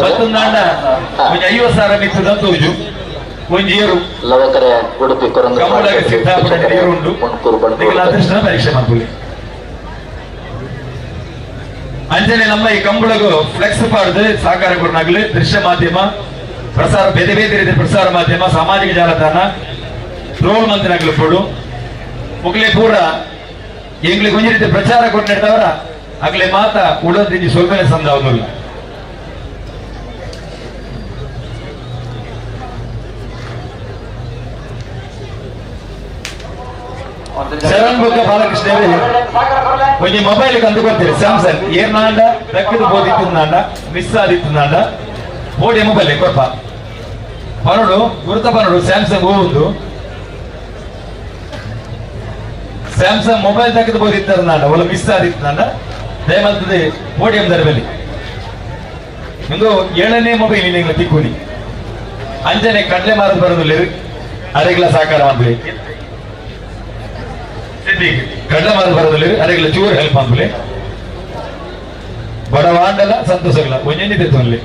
ಮತ್ತೊಂದಾಂಡ ಒಂಜಿ 50,000 ನಿತ್ತದಂತ ಉಜು ಒಂಜಿ ಏರು ಲವಕರೆ ಉಡುಪಿ ಕಂಬಳಗೆ ಸಿದ್ಧಾಪುರ ಏರುಂಡು. ಅದೃಷ್ಟ ಪರೀಕ್ಷೆ ಮಾಡ್ಕೊಳ್ಳಿ. ಅಂಜನೆ ನಮ್ಮ ಈ ಕಂಬಳಗು ಫ್ಲೆಕ್ಸ್ ಪಾಡ್ದು ಸಹಕಾರ ಕೊಡನಾಗಲಿ ದೃಶ್ಯ ಮಾಧ್ಯಮ ಪ್ರಸಾರ ಬೇರೆ ಬೇರೆ ರೀತಿಯ ಪ್ರಸಾರ ಮಾಧ್ಯಮ ಸಾಮಾಜಿಕ ಜಾಲತಾಣ ಟ್ರೋಲ್ ಮಂತ್ರಿನಾಗಲಿ ಕೊಡು ಮುಗ್ಲೆ ಪೂರ ಎಂಗ್ಲಿಗೆ ಒಂಜಿ ರೀತಿ ಪ್ರಚಾರ ಕೊಟ್ಟಿರ್ತಾವರ ಆಗ್ಲೇ ಮಾತ ಉಡೋದಿಂಜಿ ಸ್ವಲ್ಪನೇ ಸಂದಾವಲ್ಲ. ಶರಣ್ ಬೊಕ್ಕ ಬಾಲಕೃಷ್ಣ ಒಂಜಿ ಮೊಬೈಲ್ ಕಂದು ಕೊಡ್ತೀರಿ ಸ್ಯಾಮ್ಸಂಗ್ ಏರ್ನಾಂಡ ದಕ್ಕದ ಬೋದಿತ್ತುಂದಾಂಡ ಮಿಸ್ ಆದಿತ್ತುಂದಾಂಡ ಬೋಡಿ ಮೊಬೈಲ್ ಕೊರ್ಪ ಪನೋಡು ಗುರುತ ಪನೋಡು ಸ್ಯಾಮ್ಸಂಗ್ ಹೂವುಂದು ಸ್ಯಾಮ್ಸಂಗ್ ಮೊಬೈಲ್ ದಕ್ಕದ ಬೋದಿತ್ತಂದಾಂಡ ಒಲ್ಲ ಮಿಸ್ ಆದಿತ್ತುಂದಾಂಡ ದಯಮಲ್ತದೆ ಪೋಡಿಯಂ ದರಬಲಿ ಇಂದು 7ನೇ ಮೊಬೈಲ್ ನಿಂಗ್ಲ ತಿಕ್ಕುನಿ ಅಂಜನೆ ಕಡಲೆ ಮಾರದ ಬರೋದಿಲ್ಲ ಅರೆಗ್ಲ ಸಾಕಾರ ಮಾಡ್ಲಿ ಕಡಲೆ ಮಾರದ ಬರೋದಿಲ್ಲ ಅರೆಗ್ಲ ಚೂರು ಹೆಲ್ಪ್ ಮಾಡ್ಲಿ ಬಡವಾಂಡಲ ಸಂತೋಷಗಳ ಒಂಜೆಂಜಿದೆ ತೊನ್ಲಿ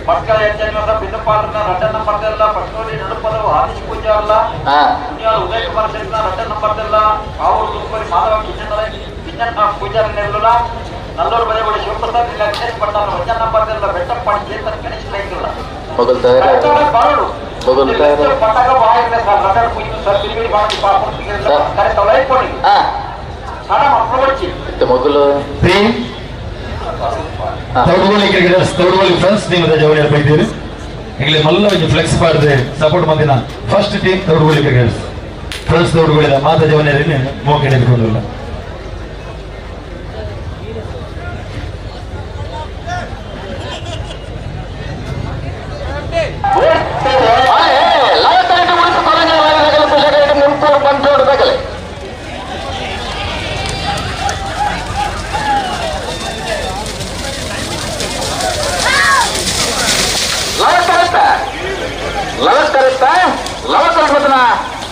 ಮಕ್ಕಳ ಹೆಚ್ಚಿನ ಬಿಂದುಪಾಲನ ರಡ್ಡ ನಂಬರ್ದೆಲ್ಲ ಪಟ್ಟೋಡಿ ನಡುಪದವು ಆದಿಶ್ ಪೂಜಾರಲ್ಲ ಉದಯ ಕುಮಾರ್ ಶೆಟ್ಟಿನ ರಡ್ಡ ನಂಬರ್ದೆಲ್ಲ ಅವರು ತುಪ್ಪರಿ ಮಾಧವ ಕಿಚನ್ ಕಿಚನ್ ಪೂಜಾರ ನೆರಳುಲ ನಲ್ಲೂರು ಬರೆಗೋಡಿ ಶಿವಪ್ರಸಾದ್ ಲಕ್ಷೇಶ್ ಭಟ್ಟಾರ ವಚನ ನಂಬರ್ದೆಲ್ಲ ಬೆಟ್ಟಪ್ಪಾಡಿ ಚೇತನ್ ಗಣೇಶ್ ಲೈಂಗಿಲ್ಲ ಬರಡು ಪಟಾಕ ಬಾಯಿಲ್ಲ ಸರ್ ರಡ್ಡ ಪೂಜೆ ಸರ್ ಬಿರಿಬಿಡಿ ಬಾಣಿ ಪಾಪ ಕರೆ ತೊಲೈಕೊಡಿ ಸಣ್ಣ ಮಕ್ಕಳು ಬಚ್ಚಿ ಮೊದಲು Thoudugoli cricketers Thoudugoli friends team ಜವಳಿ ಬೈದ್ದೀರಿ. ಈಗಲೇ ಮಲ್ಲ ಒಂಜಿ ಫ್ಲೆಕ್ಸ್ ಪಾಡ್ದೆ ಸಪೋರ್ಟ್ ಮಂದಿನ first team Thoudugoli cricketers friends ತೌಡುಗೋಳಿದ ಮಾತ ಜವನಿಯರನ್ನು ಮೋಕೆ ಹಿಡಿದುಕೊಂಡಿಲ್ಲ.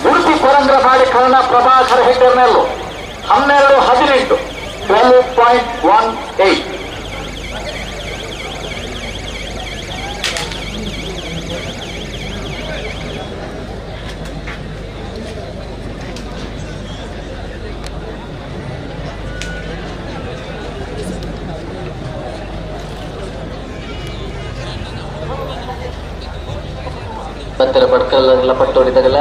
ಉಡುಪಿ ಕೊರಂಗ್ರಪಾಡಿ ಕರ್ಣ ಪ್ರಭಾಕರ್ ಹೆಗ್ಡೆರ್ನೆಲ್ಲು 12 18 12.18. ಬಡ್ಕಲ್ಲ ಪಟ್ಟೋಡಿದಾಗಲ್ಲ.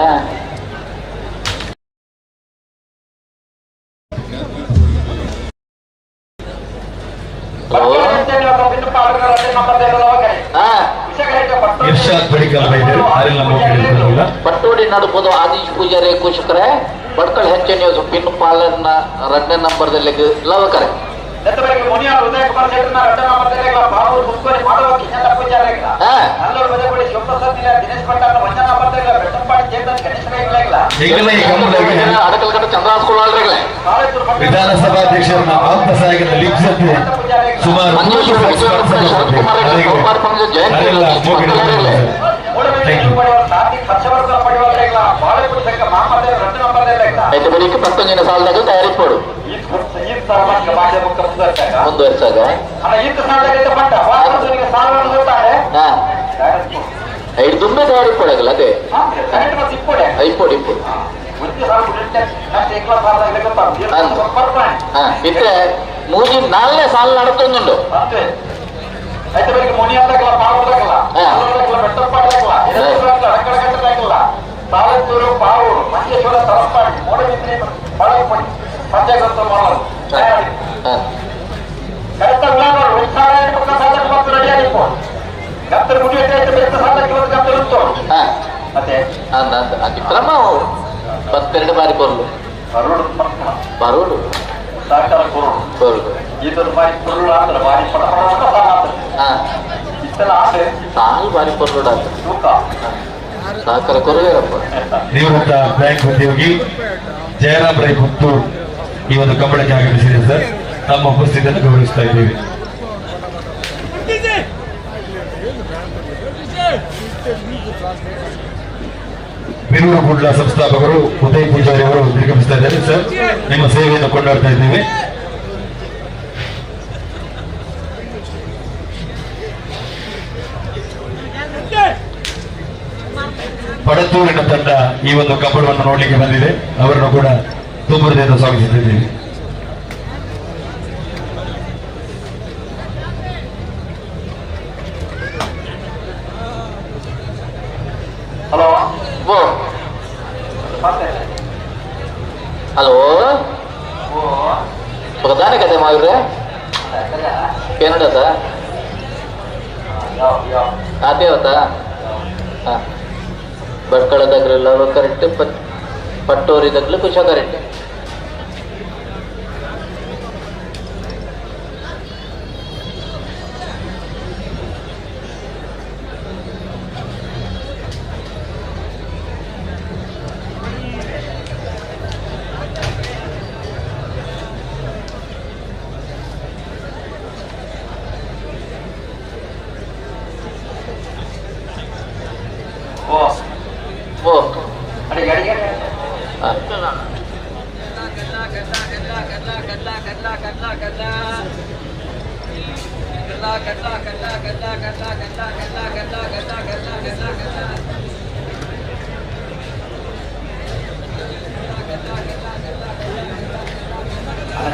ಇರ್ಷಾದ್ ಪಡಿಕಲ್ ವೈದ್ಯರು ಅರಿಲ್ ನಮ್ಮ ಪಟ್ಟೋಡಿ ನಡುಪದು ಆದೀಶ್ ಪೂಜಾರಿ ಕುಶಕರೆ ಬಡ್ಕಲ್ ಹೆಚ್ಚು ನ್ಯೂಸ್ ಪಿನ್ ಪಾಲನ್ನ ರಡ್ನೇ ನಂಬರ್ದಲ್ಲಿ ಲವಕರೆ. ವಿಧಾನಸಭಾಧ್ಯಕ್ಷರನ್ನ ಆಪ್ತ ಸಹಾಯಕನ ಲಿಪ್ಸಕ್ಕೆ ಸುಮಾರು ಪತ್ತೊಂದಿನ ಸಾಲದಾಗ ತಯಾರಿಸ್ಬೋಡು ಮುಂದುವರ್ಸಾಗ ಐದು ದುಂಬೆ ತಯಾರಿಸ್ಕೊಡಗಲ್ಲ ಅದೇ ಐಪೋಡಿ ಇಪ್ಪೋಡಿ ಇತ್ತೆ ಮೂಜಿ ನಾಲ್ನೇ ಸಾಲ ನಡತೊಂದುಂಡು. ತಾಲತ್ತೂರು ಪಾವೂರು ಮಂಜೇಶ್ವರ ತಲಪಾಡಿ ಮೂಡಬಿದ್ರಿ ಬಾಳಪಡಿ ಪಂಚಾಯತ್ ಮಾಡಲು ಕರೆಕ್ಟ್ ಗತ್ತರ್ ಗುಡಿ ಮತ್ತೆ ಕ್ರಮ ಪತ್ತೆರಡು ಬಾರಿ ಕೊರ್ಲು ಬರೋಡು ಸಹಕಾರ ಕೊರೋಡು ಕೊರ್ಲು ಇದೊಂದು ಬಾರಿ ಕೊರ್ಲು ಆದ್ರೆ ಬಾರಿ ಪಟ ಪಟ ಪಟ ಇತ್ತೆಲ್ಲ ಆದ್ರೆ ಸಾಲು ಬಾರಿ ಕೊರ್ಲುಡ ತೂಕ ಸಹಕಾರ ಕೊರವೇರಪ್ಪ. ನಿವೃತ್ತ ಬ್ಯಾಂಕ್ ಉದ್ಯೋಗಿ ಜಯರಾಮ್ ರೈ ಪುತ್ತೂರ್ ಈ ಒಂದು ಕಂಬಳಕ್ಕೆ ಆಗಮಿಸಿದೆ ಸರ್. ತಮ್ಮ ಉಪಸ್ಥಿತಿಯನ್ನು ಗೌರವಿಸ್ತಾ ಇದ್ದೀವಿ. ಬಿರೂರು ಗುಡ್ಲ ಸಂಸ್ಥಾಪಕರು ಉದಯ್ ಪೂಜಾರಿ ಅವರು ನಿರ್ಗಮಿಸ್ತಾ ಇದ್ದಾರೆ ಸರ್. ನಿಮ್ಮ ಸೇವೆಯನ್ನು ಕೊಂಡಾಡ್ತಾ ಇದ್ದೀವಿ. ಪಡತೂರಿನ ತಂಡ ಈ ಒಂದು ಕಂಬಳವನ್ನು ನೋಡಲಿಕ್ಕೆ ಬಂದಿದೆ. ಅವರನ್ನು ಕೂಡ ತುಂಬ ಹೃದಯದಿಂದ ಸ್ವಾಗತಿಸುತ್ತಿದ್ದೀವಿ. ಹಲೋ ಹಲೋ ದಾನೆ ಕತೆ ಮಾಡಿದ್ರೆ ಏನಡತ ಆತೇವತ್ತ ಬಡ್ಕಳ దగ్గర ಕರೆಕ್ಟ್ ಪಟ್ಟೋರಿ దగ్గర ಕುಶ ಕರೆಕ್ಟ್.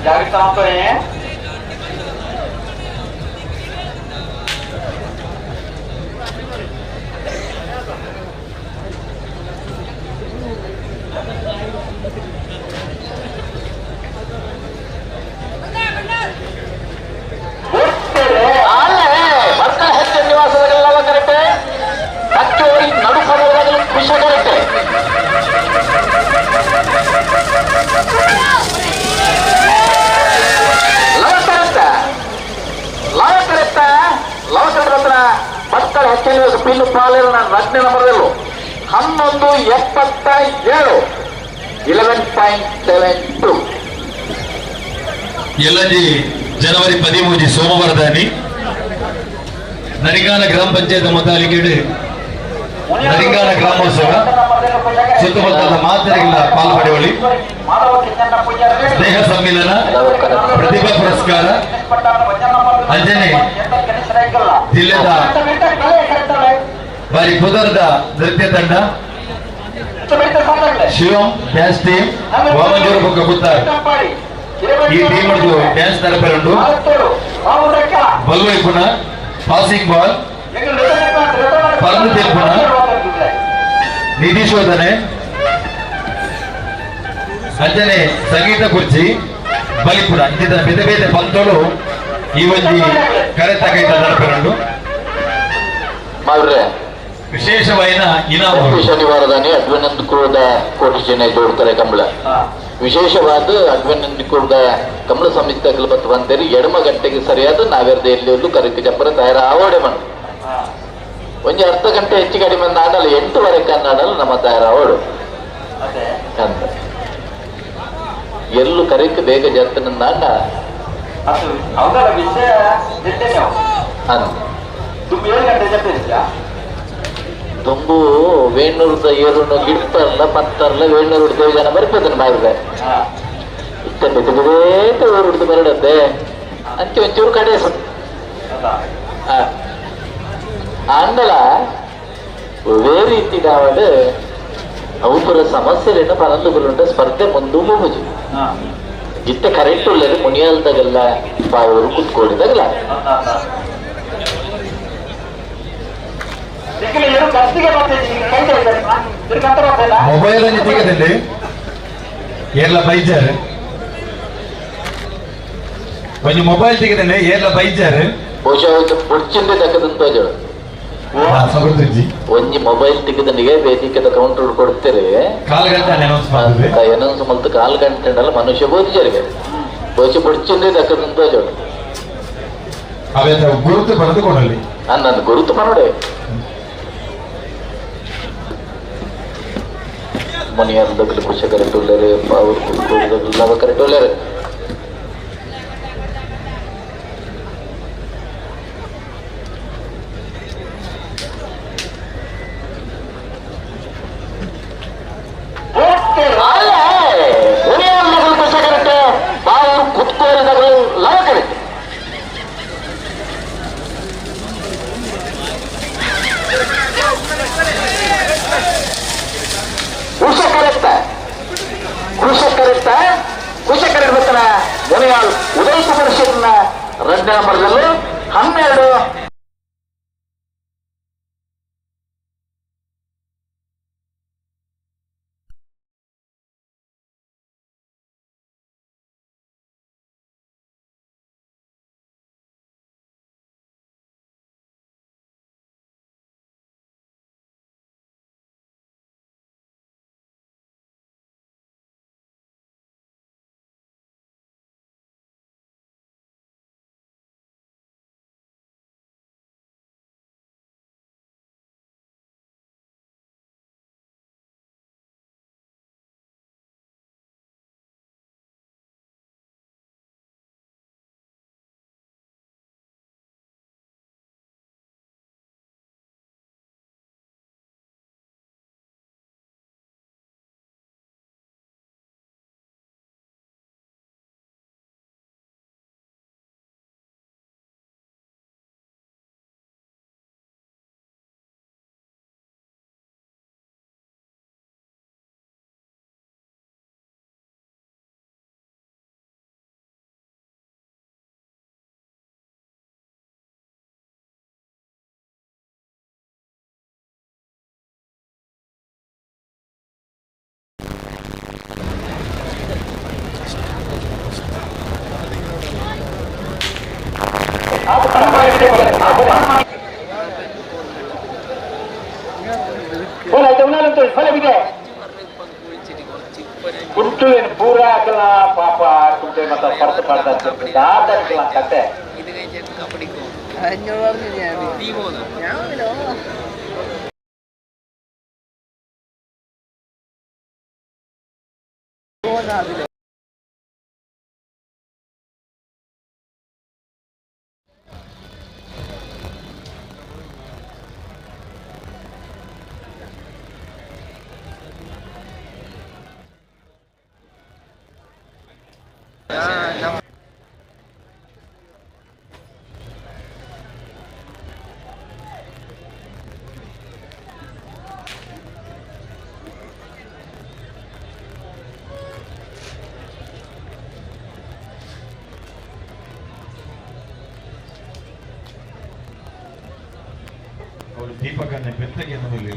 ಜಾಗೃತ ಆಗ್ತಾರೆ. ರತ್ನ ನಂಬರ್ದಲ್ಲೂ 11.77 11.72. ಎಲ್ಲಂಜಿ ಜನವರಿ 13 ಸೋಮವಾರದಾನಿ ನರಿಂಗಾನ ಗ್ರಾಮ ಪಂಚಾಯತ್ ಮೊದಲಿಗೆ ನರಿಂಗಾನ ಗ್ರಾಮೋತ್ಸವ ಸುತ್ತಮುತ್ತಲ ಮಾತೆರೆಗಳ ಪಾಲ್ಪಡೆವಳಿ ಸ್ನೇಹ ಸಮ್ಮಿಲನ ಪ್ರತಿಭಾ ಪುರಸ್ಕಾರ ಅಂಜನೆ ಜಿಲ್ಲೆದ ಬಾರಿ ಕುದರ್ದ ನೃತ್ಯ ತಂಡ ಶಿವಂ ಡ್ಯಾನ್ಸ್ ಟೀಮ್ ವಾಮಂಜೂರು ಬೊಕ್ಕ ಗುತ್ತಾರೆ ಈ ಟೀಮ್ ಡ್ಯಾನ್ಸ್ ನಡಪರುಂಡು ಬಲ್ವೈಪುಣ ಪಾಸಿಂಗ್ ಬಾಲ್ ಪರಂದು ತೆಲ್ಪುಣ ನಿಧಿ ಶೋಧನೆ ಅಂಜನೆ ಸಂಗೀತ ಕುರ್ಚಿ ಬಲಿಪುರ ಅಂಚಿನ ಬೇತೆ ಬೇತೆ ಪಂತೋಳು ಈ ಒಂಜಿ ಕರೆತ ಕೈತ ನಡಪೆರುಂಡು ಮಾವ್ರೆ ವಿಶೇಷವಾಯಿನ ಇನಾಮು ಶನಿವಾರದಾನೆ ಅಡ್ವನಂದ್ ಕ್ರೋಧ ಕೋಟಿ ಜನ ಜೋಡ್ತಾರೆ ಕಂಬಳ ವಿಶೇಷವಾದ ಅಡ್ವನಂದ್ ಕ್ರೋಧ ಕಂಬಳ ಸಮಿತಿ ಬತ್ತು ಬಂದೇರಿ ಎಡಮ ಗಂಟೆಗೆ ಸರಿಯಾದ ನಾವೆರ್ದ ಎಲ್ಲಿ ಕರಕ್ಕೆ ಜಪ್ಪರ ತಯಾರ ಆವಡೆ ಮಣ್ಣು ಒಂಜಿ ಅರ್ಧ ಗಂಟೆ ಹೆಚ್ಚು ಕಡಿಮೆ ನಾಡಲ್ಲ 8:30 ನಾಡಲ್ಲ ನಮ್ಮ ತಯಾರ ಆವಡು ಅಂತ ಎಲ್ಲೂ ಕರೆಕ್ಕೆ ಬೇಗ ಜರ್ತನ ನಾಡ ತುಂಬು ವೇಣೂರ್ದ ಏರುನು ಗಿಡ್ತಾರಲ್ಲ ಪತ್ತಾರಲ್ಲ ವೇಣೂರು ದೇವಜನ ಬರ್ಪದನ ಮಾಡಿದ್ರೆ ಇತ್ತ ಬೇತೆ ಬೇತೆ ಊರುಡ್ದು ಬರಡತ್ತೆ ಅಂಚೆ ಒಂಚೂರು ಕಡೆ ಅಂಡಲ ಒವೇ ರೀತಿ ನಾವಡು ಅವು ಪೂರ ಸಮಸ್ಯೆಲೇನ ಪರಂದು ಸ್ಪರ್ಧೆ ಮುಂದು ಮುಗುಜು ಇತ್ತ ಕರೆಕ್ಟ್ ಉಳ್ಳದು ಮುನಿಯಲ್ದಾಗಲ್ಲ ಬಾವರು ಕುತ್ಕೊಂಡಿದಾಗಲ್ಲ ಮೊಬೈಲ್ ಅನ್ನು ತೆಗೆದಲ್ಲಿ ಏರ್ಲ ಬೈಜಾರ್ ಒಂಜಿ ಮೊಬೈಲ್ ತೆಗೆದಲ್ಲಿ ಏರ್ಲ ಬೈಜಾರ್ ಬಹುಶಃ ಬುಡ್ಚಿಂದೆ ತಕ್ಕದಂತ ಒಂಜಿ ಮೊಬೈಲ್ ತೆಗೆದನಿಗೆ ವೇದಿಕೆದ ಕೌಂಟರ್ ಕೊಡ್ತಾರೆ ಕಾಲು ಗಂಟೆ ಅನೌನ್ಸ್ ಮಾಡಿದ್ವಿ ಅನೌನ್ಸ್ ಮಲ್ತು ಕಾಲು ಗಂಟೆ ಅಲ್ಲ ಮನುಷ್ಯ ಬೋಧಿಜರಿಗೆ ಬಹುಶಃ ಬುಡ್ಚಿಂದೆ ತಕ್ಕದಂತ ಅವೆಲ್ಲ ಗುರುತು ಬರೆದುಕೊಳ್ಳಲಿ ನನ್ನ ಗುರುತು ಮಾಡೋಡೆ ಮುನಿಯಾರ ದಗ್ಲು ಕುಶ ಕರೆಕ್ಟ್ ಉಳ್ಳಾರೆ ಅವ್ರು ಲವ ಕರೆಕ್ಟ್ ಉಳ್ಳಾರೆ ಕುಶ ಕರೆಕ್ಟ್ ಬಾವರು ಕುತ್ಕೋರಿದಗಳು ಲವ ಕರೆಕ್ಟ್ ಕುಶಕರಿರ್ಬೇಕನ ಮುನಿಯಾಲ್ ಉದಯ್ ಕುಮಾರ್ ಶೆಟ್ಟಿನ 2 ನಂಬರ್ದಲ್ಲಿ 12 ಪೂರಾ ಪಾಪ ಕುಂಟೆ ಮತ್ತ ಪರ್ತ ಪಡ್ತಾ ಕತೆ ಅವಳು ದೀಪಕನ್ನ ಬೆತ್ತಗೆ ಅನ್ನೋದಿಲ್ಲ.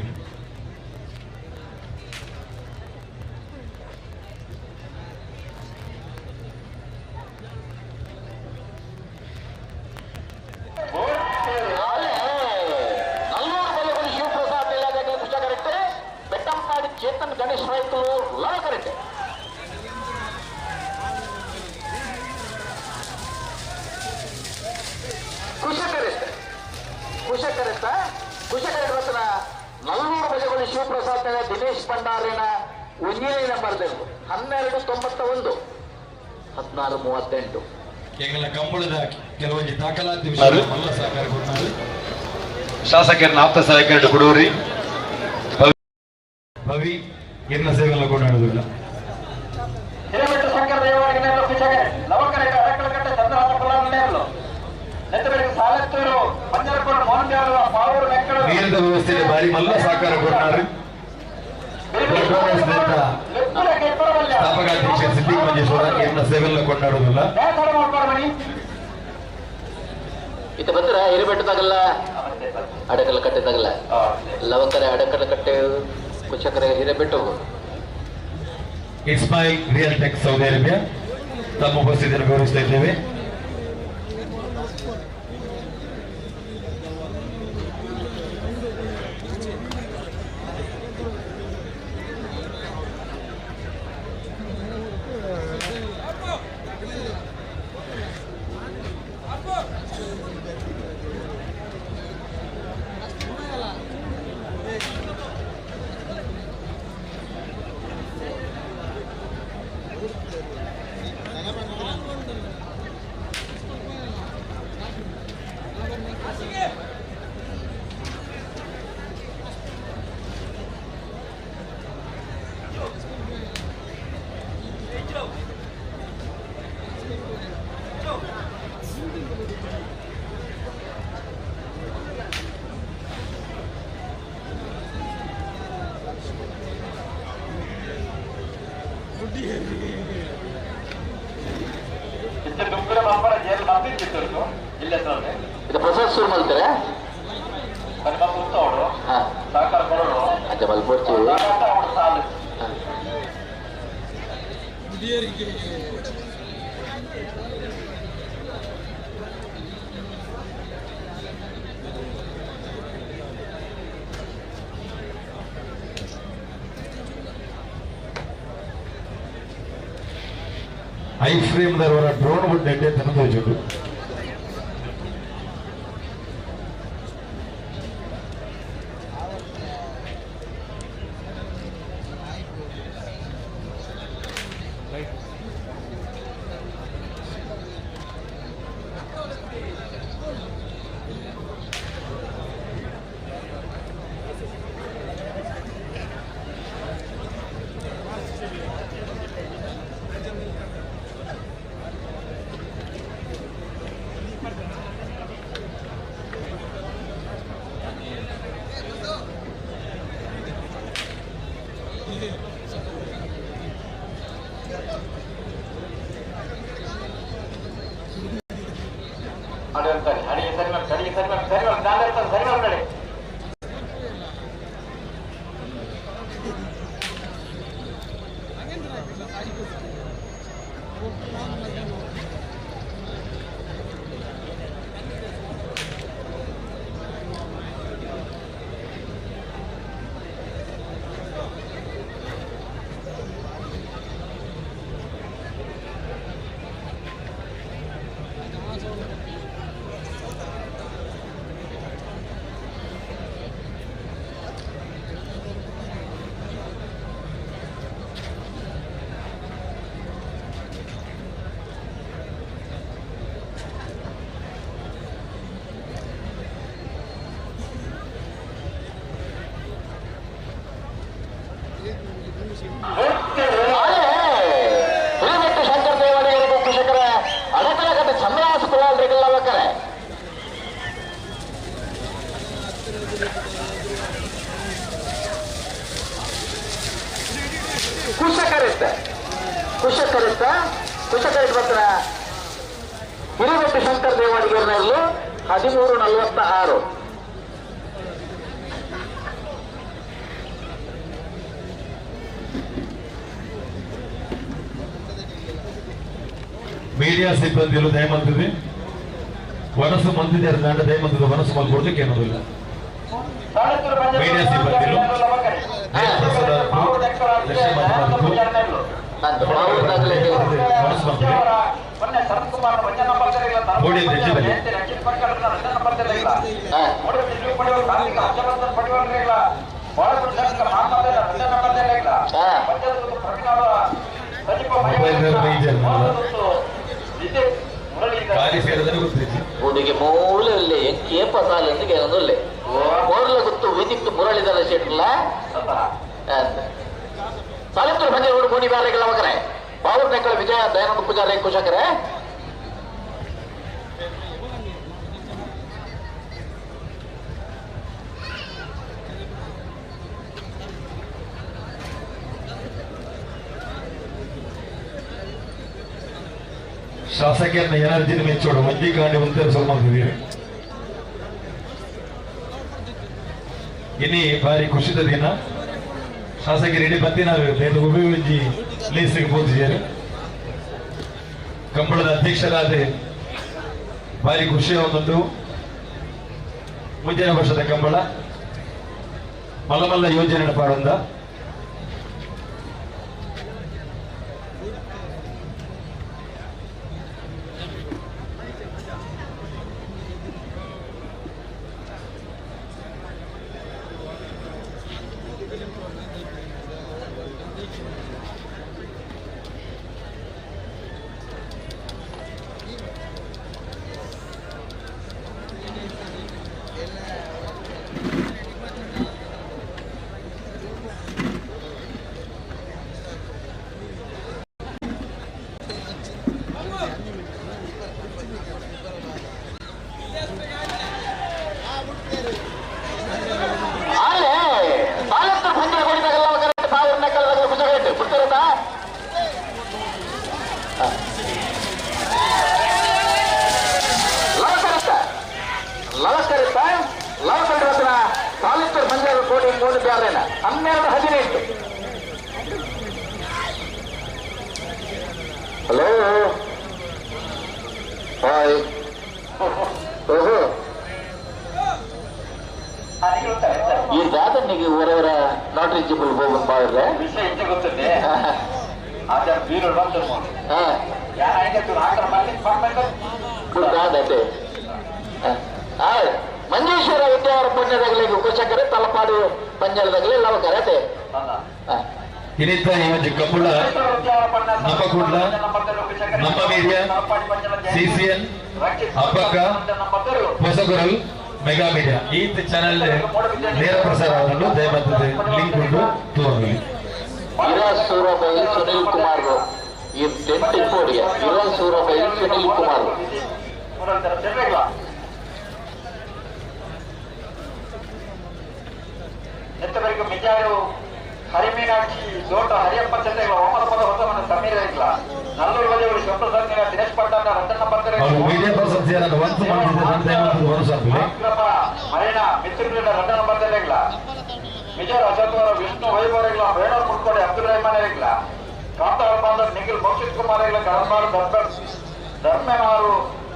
ದಕ್ಕಲು ಲವಕರೆಟ್ಟೆ. ಕುಶಕರೆಟ್ಟ ಕುಶಕರೆಟ್ಟ ಕುಶಕರೆಟ್ಟ ರತ್ನ ನಲ್ಲೂರು ಬಜಗೊಳ್ಳಿ ಶಿವಪ್ರಸಾದ್ ದಿನೇಶ್ ಭಂಡಾರಿನ ಒಂಜೇ ನಂಬರ್ 1291 1638. ಎಂಗಲ ಕಂಬಳದ ಕೆಲವೊಂದು ದಾಖಲಾತಿ ವಿಷಯ ಮಲ್ಲ ಸಹಕಾರ ಕೊಡ್ತಾರೆ. ಶಾಸಕರನ್ನ ಆಪ್ತ ಸಹಾಯಕರು ಕೊಡೋರಿ ಭವಿ ಎನ್ನ ಸೇವೆಲ್ಲ ಕೊಂಡಾಡುವುದಿಲ್ಲ. ಹಿರೇಮಠ ಶಂಕರ ದೇವರಿಗೆ ಲವಕರೆಟ್ಟ ಅಡಕಲಕಟ್ಟೆ ಚಂದ್ರಹಾಸ ಕುಲಾಲ್ ನೆತ್ತಬೆಳಗ್ಗೆ ಸಾಲತ್ತೂರು ಮಂಜಲಕೋಡು ಮೋಹನ್ ದೇವರು ಪಾವೂರು ಮೆಕ್ಕಳು ನೀರಿನ ವ್ಯವಸ್ಥೆಯಲ್ಲಿ ಭಾರಿ ಮಲ್ಲ ಸಹಕಾರ ಕೊಡ್ತಾರೆ. ಸ್ಥಾಪಕಾಧ್ಯಕ್ಷ ಸಿದ್ದಿಕ್ ಮಂಜೇಶ್ವರ ಎನ್ನ ಸೇವೆಲ್ಲ ಕೊಂಡಾಡುವುದಿಲ್ಲ. ಇತ್ತ ಬಂದ್ರ ಹಿರೇಬೆಟ್ಟದಾಗಲ್ಲ ಅಡಕಲ ಕಟ್ಟೆದಾಗಲ್ಲ ಲವಕರೆ ಅಡಕಲ ಕಟ್ಟೆ ಕುಶಕರೆ Hirebettu. Ismail real tech Saudi Arabia ತಮ್ಮ ಉಪಸ್ಥಿತಿಯನ್ನು ಗೌರವಿಸ್ತಾ ಇದ್ದೇವೆ. ಇದು ಪ್ರಸಾದ್ ಶುರು ಮಾಡ್ತಾರೆ. I frame ದರವರ ಡ್ರೋನ್ ಬಿಟ್ಟು ಎಡ್ಡೆ ತನದ. ಹಿರೇಮಠ ಶಂಕರ ದೇವಾಡಿಗರ ಕೃಷಕರ ಅಡಕಲಕಟ್ಟೆ ಚಂದ್ರಹಾಸ ಕುಲಾಲ್ರಿಗೆಲ್ಲ ಬೇಕಾರೆ. ಕುಶಕರಿತ್ತ ಕುಶಕರಿತ್ತ ಕುಶಕರಿಟ್ ಬರ್ತಾರ ಹಿರೇಮಠ ಶಂಕರ ದೇವಾಡಿಗರನಲ್ಲಿ 13:46. ಮೀಡಿಯಾ ಸಿಬ್ಬಂದಿಗಳು ದಯಮಂತಿದೆ ವನಸು ಮಂದಿದ್ದಾರೆ ದಾಂಡ ದಯಮಂತದ ವನಸು ಮಲ್ಕೊಡ್ಲಿಕ್ಕೆ ಏನೋದಿಲ್ಲ. ಮೀಡಿಯಾ ಸಿಬ್ಬಂದಿಗಳು ಲಕ್ಷ್ಮೀ ಹುಡುಗಿ ಮೂಲೆಯಲ್ಲಿ ಕೇಪ ಸಾಲ ಎಂದು ಏನೊಂದು ಮೋರ್ಲ ಗೊತ್ತು ವಿದಿಕ್ತು ಮುರಳಿದರ ಶೆಟ್ಲ ಸಾಲಿತ್ರು ಬಂಜೆ ಹುಡುಗ ಗೋಣಿ ಬ್ಯಾರೆಗಳ ಮಗರೆ ಬಾಬು ನೆಕ್ಕಳ ವಿಜಯ ದಯಾನಂದ ಪೂಜಾರಿ ಕುಶಕರೆ ಶಾಸಕಿಯನ್ನ ಎನರ್ಜಿನ ಮೆಚ್ಚೋಡು ಒಂಜಿ ಕಾಂಡಿ ಒಂದೇ ಸ್ವಲ್ಪ ಇನಿ ಭಾರಿ ಖುಷಿದ ದಿನ ಶಾಸಕರು ಇಡೀ ಬತ್ತಿನ ಉಪಯೋಗಿ ಲೇಸಿಗೆ ಪೋತಿದ್ದಾರೆ ಕಂಬಳದ ಅಧ್ಯಕ್ಷರಾದ ಭಾರಿ ಖುಷಿಯ ಒಂದೊಂದು ಮುಂದಿನ ವರ್ಷದ ಕಂಬಳ ಮಲ್ಲ ಮಲ್ಲ ಯೋಜನೆ ಪಾಡೊಂದ 12 ಹಲೋ ಹಾಯ್ ಓಹೋ ಈ ದಾದನಿಗೆ ಊರವರ not reachable ಹೋಗಿ ಬಾಳ್ರೆ ವಿಷಯ ಹೆಚ್ಚು ಗೊತ್ತಿದೆ ಆಚಾರ ಬೀರು ಬಂತು ದಾದತೆ ಮಂಜೇಶ್ವರ ವಿದ್ಯಾವರ ಪುಣ್ಯದಗಲಿಗೆ ಉಪಶಕರೆ ತಲಪಾಡು ಪಂಜಲದಗಲಿ ಲವಕರತೆ ಇನ್ನಿತ ಈ ಒಂದು ಕಂಬಳ ನಮ್ಮ ಕುಡ್ಲ ನಮ್ಮ ಮೀಡಿಯಾ ಸಿಸಿಎನ್ ಅಬ್ಬಕ್ಕ ಹೊಸಗುರಲ್ ಮೆಗಾ ಮೀಡಿಯಾ ಈ ಚಾನೆಲ್ ನೇರ ಪ್ರಸಾರವನ್ನು ದಯಮಾಡಿ ಲಿಂಕ್ ಉಂಟು ತೋರಲಿ ಇರಾ ಸೂರಬೈ ಸುನಿಲ್ ಕುಮಾರ್ ಈ ಟೆಂಟ್ ಇಪ್ಪೋಡಿಯ ಇರಾ ಸೂರಬೈ ಸುನಿಲ್ ಕುಮಾರ್ ಎತ್ತವರೆಗೂ ಮಿಜಾರು ಹರಿಮೀನಾಕ್ಷಿ ದೋಟ ಹರಿಯಪ್ಪ ಚಂದ್ರ ಒಮ್ಮದ ಪದ ಹೊಸವನ ಸಮೀರ ಇಲ್ಲ ನಲ್ಲೂರು ಬದಿಯವರು ಶಿವಪ್ರಸಾದ್ ದಿನೇಶ್ ಪಟ್ಟಾಣ ರಂಜಣ್ಣ ಪಂತರ ಮರೇಣ ಮಿತ್ರರಿಂದ ರಂಜಣ್ಣ ಪಂತರ ಇಲ್ಲ ಮಿಜಾರ್ ಅಶೋಕ್ ವಿಷ್ಣು ವೈಭವ ಇಲ್ಲ ವೇಣೂರ್ ಮುಟ್ಕೋಡೆ ಅಬ್ದುಲ್ ರೆಹಮಾನ್ ಇಲ್ಲ ಕಾಂತಾರ ಬಾಂಧವ್ ನಿಖಿಲ್ ಮೋಕ್ಷಿತ್ ಕುಮಾರ್ ಇಲ್ಲ ಕಡಂಬಾರು ಧರ್ಮೇನಾರು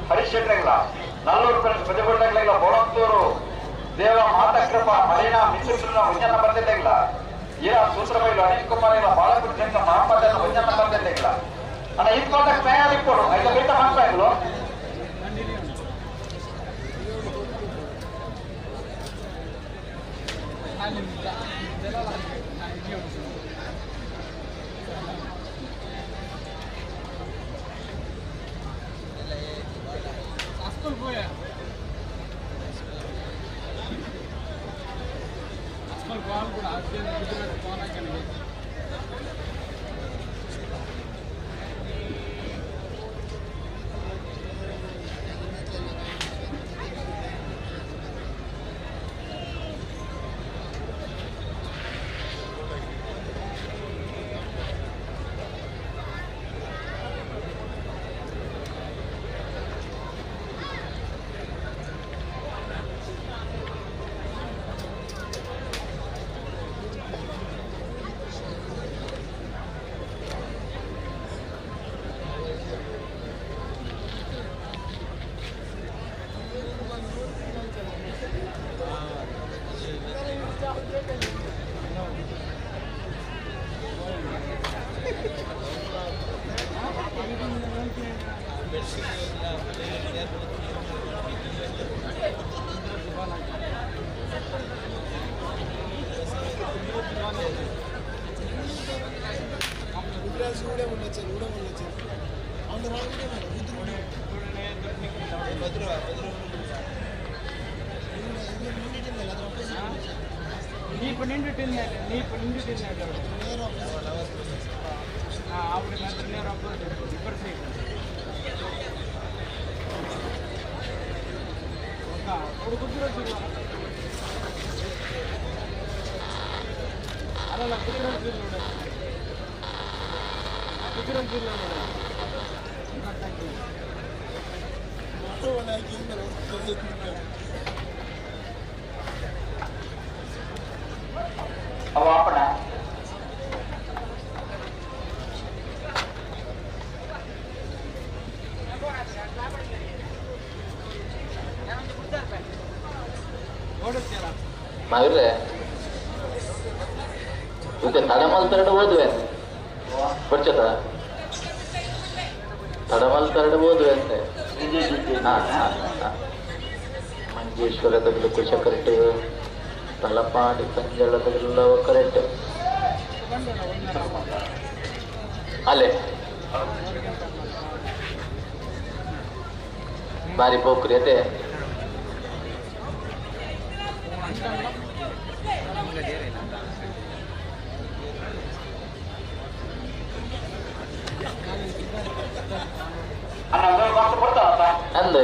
ಹರೀಶ್ ಶೆಟ್ಟರ್ ಇಲ್ಲ ನಲ್ಲೂರು ಪ್ರತಿಭಟನೆಗಳಿಲ್ಲ ಬೋಳಂತೂರು ದೇವ ಮಾತಕೃಪ ಮರೀನಾ ಮಿತ್ರನ ವಿಜ್ಞಾನ ಬರ್ತಿದ್ದಿಲ್ಲ ಈರಾ ಸೂತ್ರಬೈಲು ಅನಿಲ್ ಕುಮಾರ್ ಇಲ್ಲ ಬಾಲಕೃಷ್ಣ ಮಹಮ್ಮದ್ ವಿಜ್ಞಾನ ಬರ್ತಿದ್ದಿಲ್ಲ ಅಣ್ಣ ಇದು ಕಾಂಟ್ಯಾಕ್ಟ್ ತಯಾರಿ ಕೊಡು ಐದು ಬೇಟ ಮಾಡ್ತಾ ಇದ್ಲು ಮಗರೆ ಮತ್ತೆ ತಡಮಲ್ ತರಡು ಓದುವೆ ಬರ್ಚದ ತಡಮಲ್ ತರಡು ಓದುವೆ ಅಂತೆ. ಮಂಜೇಶ್ವರದಲ್ಲಿ ಕುಶ ಕರೆಕ್ಟ್, ತಲಪಾಡಿ ಪಂಜಳದಲ್ಲೆಲ್ಲವೂ ಕರೆಕ್ಟ್. ಅಲ್ಲೇ ಬಾರಿ ಪೋಕ್ರಿ ಅದೇ. ಅಂದೆ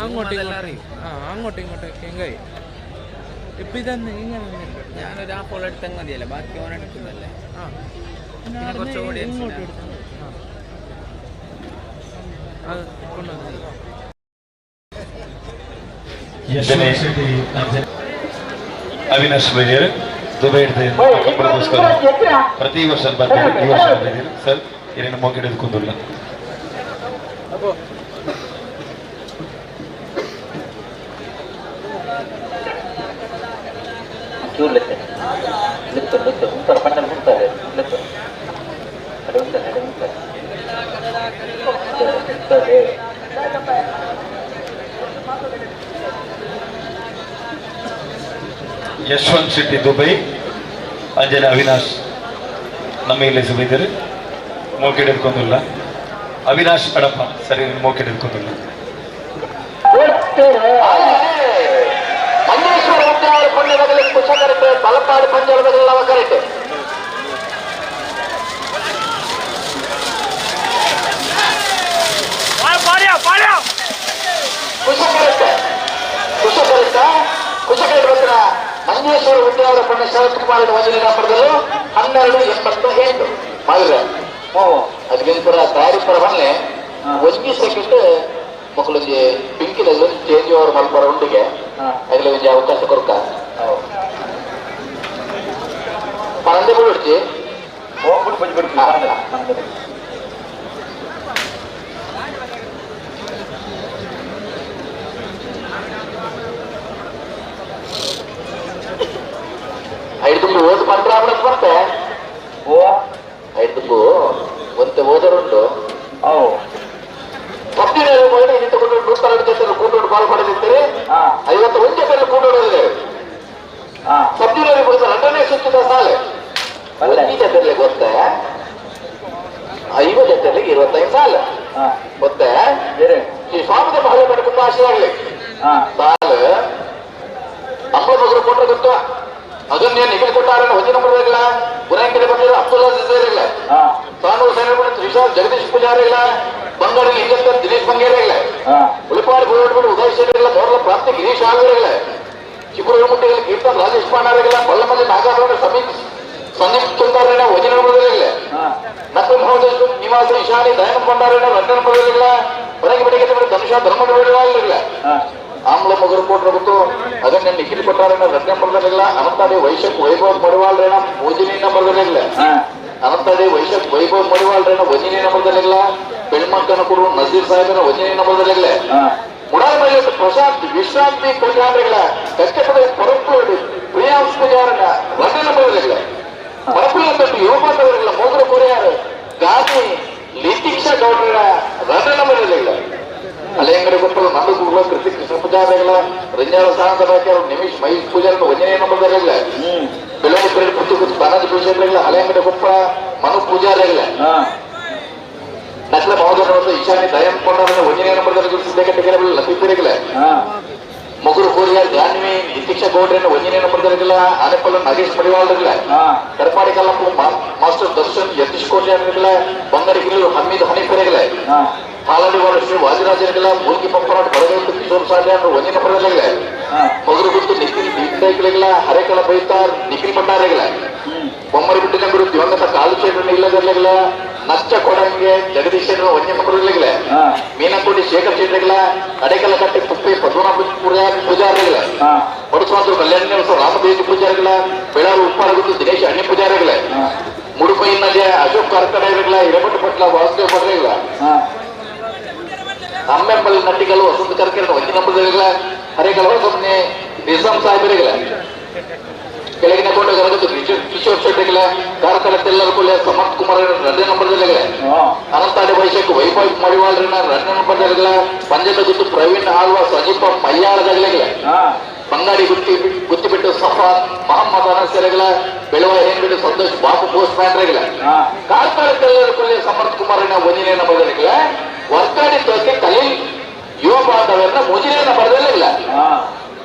അങ്ങോട്ടും അങ്ങോട്ടും ഇങ്ങോട്ടൊക്കെ എങ്കായി ഇപ്പം ഇതന്നെ ഇങ്ങനെ ഞാനൊരു ആ ഫോൺ എടുത്താൽ മതിയല്ലേ, ബാക്കി ഓൺ എടുക്കുന്നല്ലേ. ആ കുറച്ച് ഓഡിയൻസ് ഇങ്ങോട്ട് എടുത്തു അത് കൊണ്ടുവന്നു. ಅವಿನಾಶ್ ಬೈದಿಯರು ದುಬೈ ಕಂಬಳಗೋಸ್ಕರ ಪ್ರತಿ ವರ್ಷ ಬರ್ತಾರೆ, ಈ ವರ್ಷ ಬೈದಿರು ಸರ್ ಏನೇನು ಮೋಕೆ ಹಿಡಿದುಕೊಂಡಿಲ್ಲ. ಚೂರು ಲೆಕ್ಕ ಲೆಕ್ಕ ಲೆಕ್ಕ ಉಂಟಾರೆ ಪಂಡಲ್ ಉಂಟಾರೆ ಲೆಕ್ಕ ಅಡೆ ಉಂಟಾರೆ ಅಡೆ ಉಂಟಾರೆ ಉಂಟಾರೆ. ಯಶವಂತ್ ಶೆಟ್ಟಿ ದುಬೈ, ಅಂಜನ ಅವಿನಾಶ್ ನಮ್ಮ ಇಲ್ಲಿ ಬೈದರು ಮೋಕೆ ಹಿಡಿದುಕೊಂಡಿಲ್ಲ. ಅವಿನಾಶ್ ಅಡಪ್ಪ ಸರಿ ಮೋಕೆ ಹಿಡಿದುಕೊಂಡಿಲ್ಲ. ಮಂಜೇಶ್ವರ ಉದ್ಯಾನ ಪುಣ್ಯದಲ್ಲಿ ಕುಶ ಕರೆಕ್ಟ್, ತಲಪಾಡಿ ಪಂಜಳದಲ್ಲೆಲ್ಲ correct. Kusha correct, Kusha correct, Kusha correct ಬಂದ್ರ ಮಂಜೇಶ್ವರ ಉದ್ಯಾನ ಪುಣ್ಯ ಶರತ್ ಕುಮಾರ್ ವಂದನೆ ಪಡೆದಲು 12:88 ಮಾಡಿದ್ರೆ ಅದಕ್ಕೆ ಪೂರ ತಯಾರಿ ಪರ ಬನ್ನಿ. ಒಂಜಿ ಸೆಕೆಂಡ್ ಮಕ್ಕಳೊಂಜಿ ಪಿಂಕಿದಲ್ಲಿ ಚೇಂಜ್ ಓವರ್ ಮಲ್ಪರ ಉಂಡಿಗೆ ಅಗಲ ಒಂಜಿ ಅವಕಾಶ ಕೊರ್ಕ ಪರಂದೆ ಬಿಡ್ತಿ. ಐದು ತುಂಬ ಓದು ಪಂದ್ರ ಮತ್ತೆ ಐದು ತುಂಬ ಒಂತೆ ಓದರುಂಟು. ಹದಿನೇಳು ಮಹಿಳೆ ನಿಂತುಕೊಂಡು 102 ಜೊತೆ ಕೂಟೋಡು ಬಾಲ್ ಪಡೆದಿದ್ದಾರೆ. 51 ಜೊತೆ ಕೂಟೋಡಲಿದೆ. 17 ಕುರಿತ 2ನೇ ಸುತ್ತಿನ ಸಾಲೆ ಒಂಜಿ ಜೊತೆಲಿ ಗೊತ್ತ 50 ಜೊತೆಲಿ 25 ಸಾಲ ಗೊತ್ತ. ಈ ಸ್ವಾಮಿದ ಮಹಳೆ ಪಡ್ಕೊಂಡು ಆಶೀರ್ವಾಗಲಿ ಸಾಲ ಅಮ್ಮ ಮಗರು ಕೊಟ್ರೆ ಗೊತ್ತ. ಅದನ್ನೇ ನಿಖಿಲ್ ಕೊಟ್ಟಾರನ್ನ ವಚನ ಕೊಡಬೇಕಲ್ಲ. ಗುರಂಗಿನ ಬಂದಿಲ್ಲ ಅಬ್ದುಲ್ಲಾ ಇಲ್ಲ, ಸಾನೂರು ಸೈನ್ಯ ತ್ರಿಶಾಲ್ ಜಗದೀಶ್ ಪೂಜಾರಿ ಇಲ್ಲ, ಬಂಗಾಳಿ ಲಿಂಗಸ್ಕರ್ ದಿನೇಶ್ ಬಂಗೇರ ಇಲ್ಲ, ಉಳಿಪಾಡಿ ಬೋರ್ಡ್ ಉದಯ್ ಶೆಟ್ಟಿ ಇಲ್ಲ, ಮೋರ್ಲ ಪ್ರಾಪ್ತಿ ಗಿರೀಶ್ ಆಳ್ವರ್ ಇಲ್ಲ, ಚಿಕ್ಕೂರು ಮುಟ್ಟಿಗಳ ಕೀರ್ತನ್ ರಾಜೇಶ್ ಪಾಂಡಾರ ಇಲ್ಲ, ಬಳ್ಳಮಲ್ಲಿ ನಾಗಾಭರಣ ಸಮೀಪ್ ಸಂದೀಪ್ ಚಂದಾರಣ್ಣ ವಜನ ಇಲ್ಲ, ನಕ್ಕು ಮಹೋದಯ ನಿವಾಸ ಇಶಾನಿ ದಯಾನಂದ ಭಂಡಾರಣ್ಣ ರಂಜನ ಇಲ್ಲ, ಹೊರಗೆ ಬೆಳಗ್ಗೆ ಧನುಷ ಧರ್ಮದ ಇಲ್ಲ, ಆಮ್ಲ ಮಗರು ಕೊಟ್ರೆ ಗೊತ್ತು. ಅದನ್ನ ನಿಖಿಲ್ ಕೊಟ್ಟಾರಣ್ಣ ರತ್ನ ಬರಲಿಲ್ಲ. ಅನಂತಾಡಿ ವೈಶಕ್ ವೈಭವ್ ಮಡಿವಾಳ್ರೇಣ ಮೋಜಿನಿ ಬರಲಿಲ್ಲ. ಅನಂತಾಡಿ ವೈಶಕ್ ವೈಭವ್ ಮಡಿವಾಳ್ರೇಣ ವಜಿನಿ ಬರಲಿಲ್ಲ. ಬೆಳ್ಮಕ್ಕನ ಕೊಡು ನಜೀರ್ ಸಾಹೇಬನ ವಜಿನಿ ಬರಲಿಲ್ಲ. ಮುಡಾರ ಪ್ರಶಾಂತ್ ವಿಶ್ರಾಂತಿ ಕೊಟ್ಟಾರಗಳ ಕಷ್ಟಪದ ಪರಪ್ಪು ಪ್ರಿಯಾಂಶ್ ಪೂಜಾರನ ರತ್ನ ಬರಲಿಲ್ಲ. ಪರಪ್ಪು ಯುವಕರಲ್ಲ ಮೋಗರ ಕೊರಿಯಾರು ಗಾಂಧಿ ಲಿತೀಕ್ಷಾ ಗೌಡರ ರತ್ನ ಬರಲಿಲ್ಲ. ಅಲೆಯಂಗಡಿ ಗೊತ್ತಲ್ಲ ನಂದು ಕೂಡಲ ಕೃತಿಕ್ ಕೃಷ್ಣ ಪೂಜಾರಿಗಳ ರಂಜಾಲ ಸಾಂತ ಬಾಕಿಯವರು ನಿಮಿಷ್ ಮಹೇಶ್ ಪೂಜಾರಿ ವಜನೆ ಬರಲಿಲ್ಲ. ಬೆಳವಣಿಗೆ ಪುತ್ತು ಬಾನಾಜಿ ಪೂಜಾರಿಗಳ ಹಳೆಯಂಗಡ ಕೊಪ್ಪ ಮನು ಪೂಜಾರಿಗಳ ನಕ್ಲ ಮಹೋದರ ಈಶಾನ್ಯ ದಯಂ ಕೊಂಡ ಒಂಜನೇ ನಂಬರ್ ಸಿದ್ಧಕಟ್ಟೆ ಲಕ್ಷ್ಮೀಪುರಿಗಳ ಮೊಗರು ಕೋರಿಯ ಜಾನ್ವಿ ನಿತೀಕ್ಷ ಗೌಡ್ರನ್ನ ಒಂಜನೇ ನಂಬರ್ ದರಗಿಲ್ಲ ಆನೆಪಲ್ಲ ನಾಗೇಶ್ ಮಡಿವಾಳರಿಲ್ಲ ಕಡಪಾಡಿ ಕಲ್ಲಪ್ಪು ಮಾಸ್ಟರ್ ದರ್ಶನ್ ಯತೀಶ್ ಕೋಟ್ಯಾರಿಲ್ಲ ಬಂಗಾರಿ ಗಿಲ್ಲು ಹಮೀದ್ ಹನೀಫರಿಲ್ಲ ಹಾಲಡಿ ವಾರ ಶ್ರೀ ವಾದಿರಾಜರಿಲ್ಲ ಮೂಲ್ಕಿ ಪಂಪನಾಟ್ ಬಡಗಟ್ಟು ಕಿಶೋರ್ ಸಾಲ್ಯ ಒಂಜನೇ ನಂಬರ್ ದರಗಿಲ್ಲ ಮೊಗರು ಗುತ್ತು ನಿಖಿಲ್ ಬೀಗ್ಲೈಗಳಿಲ್ಲ ಹರೇಕಳ ಬೈತಾರ್ ನಿಖಿಲ್ ಭಂಡಾರಿಗಳ ಬೊಮ್ಮರಿ ಬಿಟ್ಟಿನಂಗರು ದಿವಂಗತ ಕಾಲು ಚೇಂದ್ರ ಇಲ್ಲದಿರಲಿಲ್ಲ ನಷ್ಟ ಕೊಡಂಗೆ ಜಗದೀಶ್ ಶೆಟ್ಟರ್ ಒಂಜನೇ ನಂಬರ್ ಇರಲಿಲ್ಲ ಮೀನಂಕೋಟಿ ಶೇಖರ್ ಶೆಟ್ಟರ್ಗಳ ಅಡೆಕಲ ಕಟ್ಟಿ ಕುಪ್ಪೆ ಪದ್ಮನಾಭ ಪೂಜಾರಿಗಳ ಪಡುಸ್ವಾಂತರು ಕಲ್ಯಾಣ ರಾಮದೇವಿ ಪೂಜಾರಿಗಳ ಬೆಳಾರು ಉಪ್ಪಾರಗುತ್ತು ದಿನೇಶ್ ಅಣ್ಣ ಪೂಜಾರಿಗಳ ಮುಡುಪೈನ ಅಶೋಕ್ ಕಾರ್ಕಡ ಹಿರೇಮಠ ಪಟ್ಲ ವಾಸುದೇವ ಪಟ್ಲ ಅಮ್ಮೆಂಬಲ್ ನಟಿಗಳು ವಸಂತ ಕರ್ಕರ ಒಂಜಿ ನಂಬರ್ಗಳ ಹರೇಕಲ ಹೊಸಮನೆ ನಿಜಾಂ ಸಾಹೇಬರಿಗಳ ಕೆಳಗಿನ ಕೊಂಡ ಗರಗತ್ತು ಕಿಶೋರ್ ಶೆಟ್ಟಿಗಳ ಕಾರ್ಕಳ ತೆಲ್ಲರ ಕೊಲೆ ಸಮರ್ಥ್ ಕುಮಾರ್ ಎರಡನೇ ನಂಬರ್ದಲ್ಲಿಗಳ ಅನಂತಾಡಿ ವೈಶಾಖ್ ವೈಭವ್ ಮಡಿವಾಳ್ರನ್ನ ಎರಡನೇ ನಂಬರ್ದಲ್ಲಿಗಳ ಪಂಜದ ಗುತ್ತು ಪ್ರವೀಣ್ ಆಳ್ವ ಸಜೀಪ ಮಯ್ಯಾಳದಲ್ಲಿಗಳ ಬಂಗಾಡಿ ಗುತ್ತಿ ಗುತ್ತಿಬಿಟ್ಟು ಸಫಾನ್ ಮಹಮ್ಮದ್ ಅನಸೆರೆಗಳ ಬೆಳವ ಏನ್ಬಿಟ್ಟು ಸಂತೋಷ್ ಬಾಪು ಪೋಸ್ಟ್ ಮ್ಯಾನ್ರೆಗಳ ಕಾರ್ಕಳ ತೆಲ್ಲರ ಕೊಲೆ ಸಮರ್ಥ್ ಕುಮಾರ್ ಒಂದನೇ ನಂಬರ್ದಲ್ಲಿಗಳ ವರ್ಕಾಡಿ ತೋಕೆ ಕಲೀಲ್ ಯುವ ಬಾಂಧವರನ್ನ ಮೂಜನೇ ನಂಬರ್ದಲ್ಲಿಲ್ಲ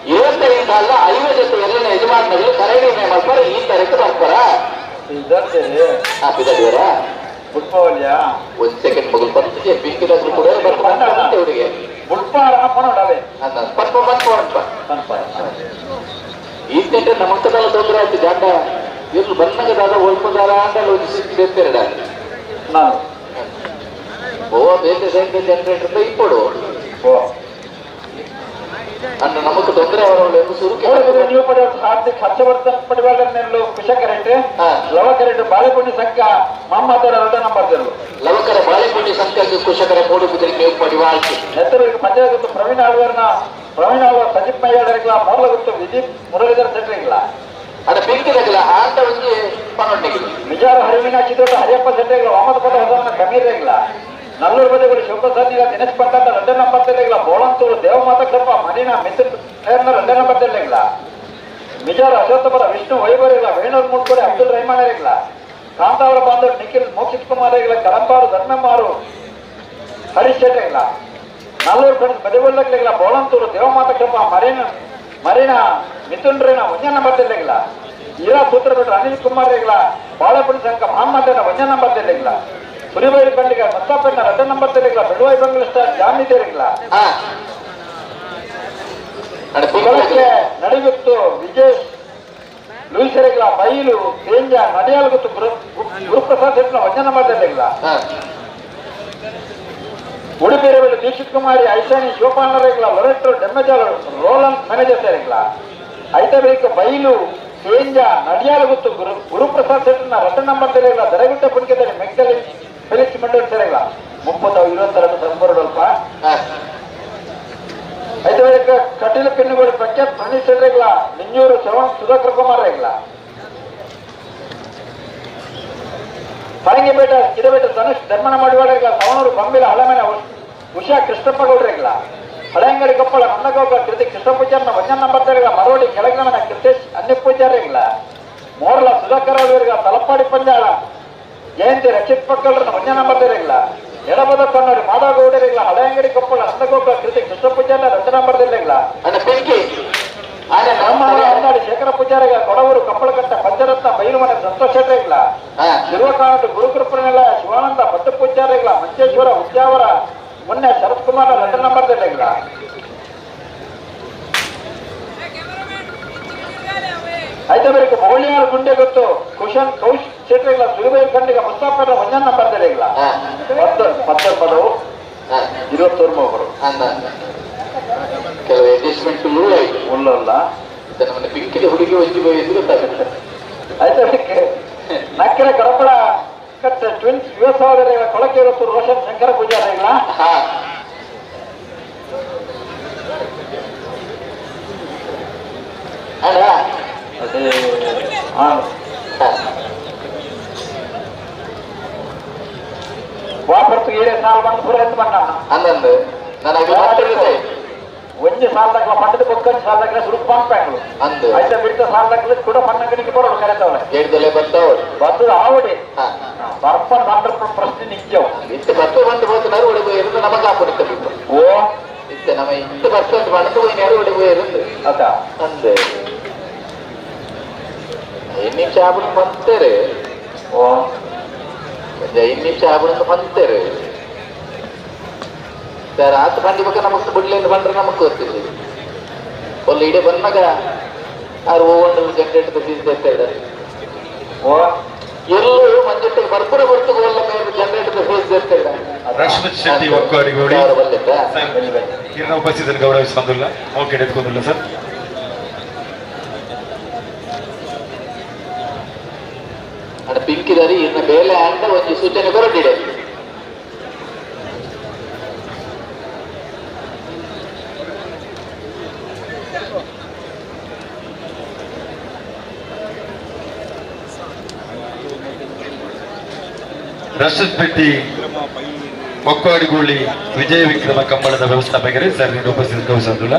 25 50 ಜೊತೆ ಎರಡನೇ ಯಜಮಾನಗಳು ಕರೆಡಿನೇ ಮಾಡ್ತಾರೆ ಈ ತರಕ್ಕೆ ಬರ್ತಾರ ಒಂದ್ ಸೆಕೆಂಡ್ ಮಗಳು ಬರ್ತಿದೆ ಪಿಂಕ್ ಡಾಕ್ಟರ್ ಕೂಡ ಬರ್ತಾರೆ ಅವರಿಗೆ ಈ ಗಂಟೆ ನಮ್ಮಕ್ಕದಲ್ಲ ತೊಂದರೆ ಆಯ್ತು ಜಾಂಡ ಇವ್ರು ಬಂದಾಗ ದಾದ ಒಲ್ಪದಾರ ಅಂತ ಸೇರ್ತಾರೆ ಓ ಬೇತೆ ಸೈಡ್ ಜನರೇಟರ್ ಇಪ್ಪಡು ಅನ್ನ ನಮಕ್ ತೊಂದರೆ ನೀವು ಪಡೆಯುವ ಹಾರ್ದಿಕ್ ಹರ್ಷವರ್ಧನ್ ಪಡಿವಾಳನೆಲ್ಲು ಕುಶಕರೆಟ್ ಲವಕರೆಟ್ ಬಾಳೆಪುಂಡಿ ಸಂಘ ಮಮ್ಮದರ ಎರಡ ನಂಬರ್ ಲವಕರ ಬಾಳೆಪುಂಡಿ ಸಂಘ ಕುಶಕರ ಮೂಡುಬಿದಿರಿ ನೀವು ಪಡಿವಾಳ್ತಿ ನೆತ್ತರಿಗೆ ಪಂಚಾಯತ್ ಪ್ರವೀಣ್ ಆಳ್ವರ್ನ ಪ್ರವೀಣ್ ಆಳ್ವ ಸಜಿತ್ ಮಯ್ಯಾಡರಿಗಳ ಮೋರ್ಲಗುತ್ತು ವಿಜಯ್ ಮುರಳೀಧರ್ ಶೆಟ್ಟರಿಗಳ ಅದ ಪಿಂಕಿದಗಲ ಆಟ ಒಂಜಿ ಪನ್ನೊಂಡಿಗೆ ನಿಜಾರ ಹರಿವಿನ ಚಿತ್ರದ ಹರಿಯಪ್ಪ ಶೆಟ್ಟರಿಗಳ ವಾಮದ ಪದ ಹೊಸವನ ಕಮೀರಿಗಳ ನಲ್ಲೂರು ಬದಿಗಳು ಶಿವಪ್ರಸಾದ್ ದಿನೇಶ್ ಪಂಡ రెండే ನಂಬರ್ ತೆರಲಿಲ್ಲ ಬೋಳಂತೂರು ದೇವಮಾತ ಕೃಪ ಮರೀನಾ ಮಿಥುನ್ రెండే ನಂಬರ್ ತೆರಲಿಲ್ಲ ಮಿಜಾರ ಅಶ್ವತ್ಥಪುರ ವಿಷ್ಣು ವೈಭರಿಲ್ಲ ವೇಣೂರ್ ಮುಟ್ಕೋಡೆ ಅಬ್ದುಲ್ ರೆಹಮಾನ್ ಇರಲಿಲ್ಲ ಕಾಂತಾವರ ಬಾಂಧವ್ ನಿಖಿಲ್ ಮೋಕ್ಷಿತ್ ಕುಮಾರ್ ಇರಲಿಲ್ಲ ಕರಂಬಾರು ಧರ್ಮಮಾರು ಹರೀಶ್ ಶೆಟ್ಟಿ ಇಲ್ಲ ನಲ್ಲೂರು ಫ್ರೆಂಡ್ಸ್ ಬದಿಗೊಳ್ಳಲಿಲ್ಲ ಬೋಳಂತೂರು ದೇವಮಾತ ಕೃಪ ಮರೀನಾ ಮರೀನಾ ಮಿಥುನ್ ರೇನ ಒಂದೇ ನಂಬರ್ ತೆರಲಿಲ್ಲ ಈರಾ ಸೂತ್ರ ಬಿಟ್ಟರು ಅನಿಲ್ ಕುಮಾರ್ ಇರಲಿಲ್ಲ ಬಾಳೆಪುಡಿ ಸಂಘ ಮಹಮ್ಮದ್ ಒಂದೇ ನಂಬರ್ ತೆರಲಿಲ್ಲ ಸುರಿಬೈಲ್ ಪಂಡಿಗ ಮತ್ತಪ್ಪಣ್ಣ ಎರಡನೇ number ತೆರಲಿಲ್ಲ Beluvai bungalow star Jami ತೆರಲಿಲ್ಲ ನಡಿಗುತ್ತು Vijesh ಲೂಸೆರೆಗಳ ಬೈಲು ತೇಂಜ ನಡಿಯಾಲಗುತ್ತು Guruprasad ಶೆಟ್ಟನ ಒಂದೇ ನಂಬರ್ ತೆರಲಿಲ್ಲ ಉಡುಪಿ ರವಿಲು ದೀಕ್ಷಿತ್ ಕುಮಾರಿ ಐಶಾನಿ ಶಿವಪಾಲರೆಗಳ ಲೊರೆಟ್ರು ಡೆಮ್ಮೆಜಾಲ್ ರೋಲನ್ ಮ್ಯಾನೇಜರ್ ತೆರಲಿಲ್ಲ ಐತಬೇಕ ಬೈಲು ತೇಂಜ ನಡಿಯಾಲಗುತ್ತು ಗುರುಪ್ರಸಾದ್ ಶೆಟ್ಟನ ಎರಡನೇ ನಂಬರ್ ತೆರಲಿಲ್ಲ ದರಗುಟ್ಟ ಪುಣ್ಕೆದಲ್ಲಿ ಮೆಗ್ದಲಿ ಫೆಲಿಕ್ಸ್ ಮಂಡಲ್ ಸರಿಲ್ಲ 30 22 ಸಂಬರಡಲ್ಪ ಐದು ಕಟೀಲು ಪಿನ್ನುಗಳು ಪ್ರಖ್ಯಾತ್ ಪ್ರಣೀಶ್ ಶೆಟ್ಟರಿಗಳ ನಿಂಜೂರು ಶ್ರವಣ್ ಸುಧಾಕರ್ ಕುಮಾರ್ ರೇಗ್ಲ ಪರಂಗಿಪೇಟ ಕಿದಬೇಟ ಧನುಷ್ ಧರ್ಮನ ಮಾಡಿವಾಡರಿಗಳ ಸವಣೂರು ಬಂಬಿಲ ಹಳಮನೆ ಉಷಾ ಕೃಷ್ಣಪ್ಪ ಗೌಡ್ರಿಗಳ ಹಳೆಯಂಗಡಿ ಕೊಪ್ಪಳ ನಂದಗೋಪ ಕೃತಿ ಕೃಷ್ಣ ಪೂಜಾರನ ಒಂದನೇ ನಂಬರ್ ತೆರಗಳ ಮರೋಡಿ ಕೆಳಗಿನ ಕೃತೇಶ್ ಅನ್ಯ ಪೂಜಾರಿಗಳ ಮೋರ್ಲ ಸುಧಾಕರ್ ಅವರಿಗಳ ತಲಪಾಡಿ ಪಂಜಾಳ ಜಯಂತಿ ರಕ್ಷಿತ್ ಪಕ್ಕಲ್ರನ್ನ ಒಂದನೇ ನಂಬರ್ ತೆರಗಿಲ್ಲ ಎಡಬದ ಕನ್ನಡಿ ಮಾಧವಗೌಡರಿಗಳ ಹಳೆಯಂಗಡಿ ಕೊಪ್ಪಳ ನಂದಗೋಪ ಕೃತಿ ಕೃಷ್ಣ ಪೂಜಾರನ ಎರಡನೇ ನಂಬರ್ ತೆರಗಿಲ್ಲ ಹನ್ನಾಡಿ ಶೇಖರ ಪೂಜಾರಿಗಳ ಕೊಡವೂರು ಕಪ್ಪಳಕಟ್ಟ ಪಂಚರತ್ನ ಬೈಲುಮನೆ ಸಂತೋಷ್ ಶೆಟ್ಟರಿಗಳ ಶಿರುವಕಾನಟ್ಟು ಗುರುಕೃಪನೆಲ್ಲ ಶಿವಾನಂದ ಭಟ್ಟ ಪೂಜಾರಿಗಳ ಮಂಚೇಶ್ವರ ಉದ್ಯಾವರ ಮೊನ್ನೆ ಶರತ್ ಕುಮಾರ್ ಎರಡನೇ ನಂಬರ್ ತೆರಗಿಲ್ಲ ಐತೆ ಬರೀಕ ಬೋಳಿಯಾರ ಗುಂಡೆ ಗೊತ್ತು ಕುಶನ್ ಕೌಶ್ ಶೆಟ್ಟರಿಗಳ ಸುರಿಬೈಲ್ ಖಂಡಿಗ ಮುಸ್ತಾಫರ ಒಂದೇ ನಂಬರ್ ತೆರಗಿಲ್ಲ 19 21 ಒಬ್ಬರು ಕೆಲವು ಅಡ್ಜಸ್ಟ್ಮೆಂಟ್ ಉಳ್ಳಲ್ಲ ನಮ್ಮನ್ನ ಪಿಂಕಿದ ಹುಡುಗಿ ಒಂಜಿ ಎಂದು ಗೊತ್ತಾಗುತ್ತೆ ಆಯ್ತು ನಕ್ಕರೆ ಕಡಪಳ ಕಟ್ಟ ಟ್ವಿನ್ಸ್ ಯುವ ಸಹೋದರಿಗಳ ಕೊಳಕೆ ಇವತ್ತು ರೋಷನ್ ಶಂಕರ ಪೂಜಾರಿಗಳ ಅದೇ ವಾಪರ್ತು ಏರೇ ಸಾಲ ಬಂದು ಪೂರ ಎತ್ತು ಬಂದ ಅಂದಂದು ನನಗೆ ಒಂಜಿ ಸಾಲದಕ್ಲ ಪಂಡದ ಬೊಕ್ಕಂಜಿ ಸಾಲದಕ್ಲ ಸುರುಕು ಪಂಪ್ಯಾಂಗ್ಲು ಅಂದು ಐತ ಬಿಡ್ತ ಸಾಲದಕ್ಲ ಕೂಡ ಪಣ್ಣಗನಿಗೆ ಬರೋಡು ಕರೆತವಳೆ ಗೇಡ್ದಲ್ಲೇ ಬರ್ತಾವಳು ಬಂದು ಆವಡೆ ಬರ್ಪನ್ ಬಂದ್ರ ಪ್ರಶ್ನೆ ನಿಜವು ಇತ್ತ ಬರ್ತ ಬಂದು ಹೋಗ್తున్నారు ಒಡೆ ಇருந்து ನಮಗ ಆಪುನಿತ್ತ ಬಿಟ್ಟು ಓ ಇತ್ತ ನಮ್ಮ ಇತ್ತ ಬರ್ತ ಬಂದು ಹೋಯಿನಾರು ಒಡೆ ಇருந்து ಅದ ಅಂದೆ ಐದು ನಿಮಿಷ ಆಪುನ ಬಂತೇರೆ ಓ ಒಂದು ಐದು ನಿಮಿಷ ಆಪುನ ಬಂತೇರೆ ಸರ್ ಆತ ಬಂದಿ ಬಕ್ಕ ನಮಗ್ ಬಿಡ್ಲಿಂದ ಬಂದ್ರೆ ನಮಗ್ ಗೊತ್ತಿಲ್ಲ ಒಲ್ಲ ಇಡೀ ಬಂದಾಗ ಆರು ಓವನ್ ಜನರೇಟರ್ ಫೀಸ್ ಬರ್ತಾ ಓ ಎಲ್ಲೂ ಮಂಜೆಟ್ಟಿಗೆ ಬರ್ಪುರ ಬರ್ತದೆ ಒಲ್ಲ ಮೇಲೆ ಜನರೇಟರ್ ಫೀಸ್ ಬರ್ತಾ ರಶ್ಮಿತ್ ಶೆಟ್ಟಿ ಒಕ್ಕಾಡಿಗೋಡಿ ಕಿರಣ ಉಪಸ್ಥಿತರು ಗೌರವಿಸಿಕೊಂಡಿಲ್ಲ ಓಕೆ ಎತ್ಕೊಂಡಿಲ್ಲ ಸರ್. ಅಡ ಪಿಂಕಿದಾರಿ ಇನ್ನ ಬೇಲೆ ಅಂತ ಒಂದು ಸೂಚನೆ ಬರಡಿದೆ. ರಶದ್ ಪೆಟ್ಟಿ ಒಕ್ಕಾಡಿಗೂಳಿ ವಿಜಯ ವಿಕ್ರಮ ಕಂಬಳದ ವ್ಯವಸ್ಥಾಪಕರೇ ಸರ್ ನೀನು ಉಪಸ್ಥಿತ ಗೌರವಿಸಿಕೊಂಡಿಲ್ಲ.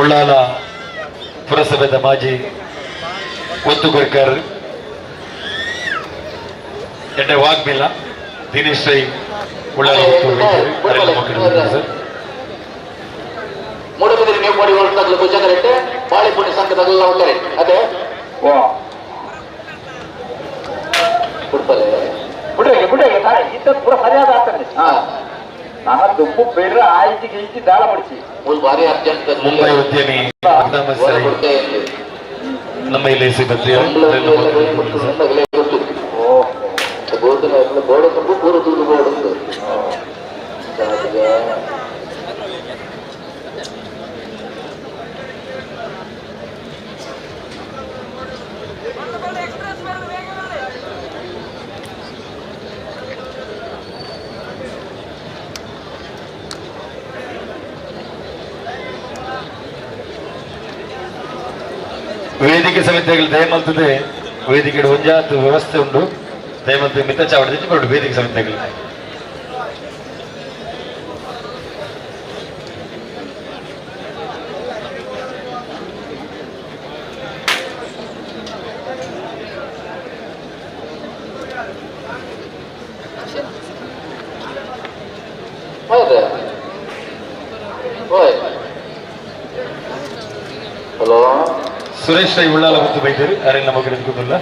ಉಳ್ಳಾಲ ಪುರಸಭೆದ ಮಾಜಿ ಒತ್ತುಗೊರ್ಕರ್ ಎಡ್ಡೆ ವಾಗ್ಮಿಲ್ಲ ದಿನೇಶ್ ರೈ ಉಳ್ಳಾಲ ಸರ್. ಮೂಡಬಿದಿರೆ ನೀವು ಮಾಡಿ ಹೊರಟಾಗಲು ಭುಜಂಗರೆಟ್ಟೆ ಬಾಳೆಪುಣಿ ಸಂಘದಾಗಲ್ಲ ಉಂಟರೆ ಅದೇ ಓ ಉಡ್ಪಲೆ ಬಿಡುಗೆ ಬಿಡುಗೆ ಇತ್ತ ಪೂರ ಸರಿಯಾದ ಆಗ್ತದೆ. ನನ್ನ ದುಂಬು ಬೇಡ್ರ ಆಯ್ತು ಗೀಚಿ ದಾಳ ಬಡಿಸಿ ಮೂಲ ಭಾರಿ ಅರ್ಜೆಂಟ್ ಮುಂಬೈ ಉದ್ಯಮಿ ನಮ್ಮ ಇಲ್ಲಿ ಸಿಬ್ಬಂದಿ ಬೋರ್ಡ್ ಪೂರ ತೂದು ಬೋರ್ಡ್ ವೇದಿಕೆ ಸಮಿತಿಗಳು ದಯಮಲ್ತದೆ ವೇದಿಕೆ ಒಂಜಾತ್ ವ್ಯವಸ್ಥೆ ಉಂಟು ದಯಮಲ್ತ ಮಿತ್ತ ಚಾವಡಿ ಬರಡು ವೇದಿಕೆ ಸಮಿತಿಗಳು. ಹೌದಾ ಓಯ್ ಹಲೋ ಸುರೇಶ್ ರೈ ಉಳ್ಳಾಲ ಮತ್ತು ಬೈದರು ಅರೆಲ್ಲ ಮಗು ಎತ್ಕೊಂಡಿಲ್ಲ.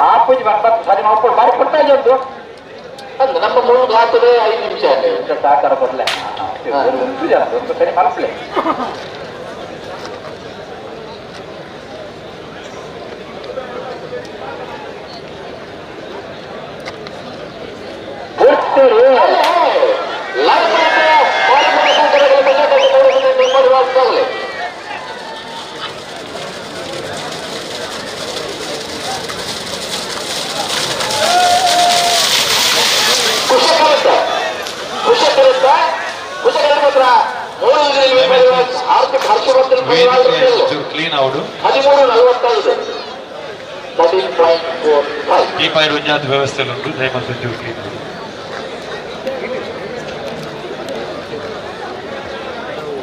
ಆ ಪೂಜೆ ಬಂತ ಸರಿ ಮಾಡ್ಕೊಂಡು ಬಾರಿ ಕೊಡ್ತಾ ಇದ್ದು ಅಂದ್ ನಮ್ಮ ಮೂರು ಹಾಕದೆ 5 ನಿಮಿಷ ಸಹಕಾರ ಕೊಡ್ಲೆ ಒಂದು ಜನ ಒಂದು ಸರಿ ಮನಸ್ಲೆ ಕ್ಲೀನ್ అవుಡು 13:45 13.45 ಈ ಪಾಯಿಂಟ್ ಒಂಜಾತ್ ವ್ಯವಸ್ಥೆ ಉಂಟು ದಯಮಲ್ತ ಚೂರು ಕ್ಲೀನ್ ಆವಡು.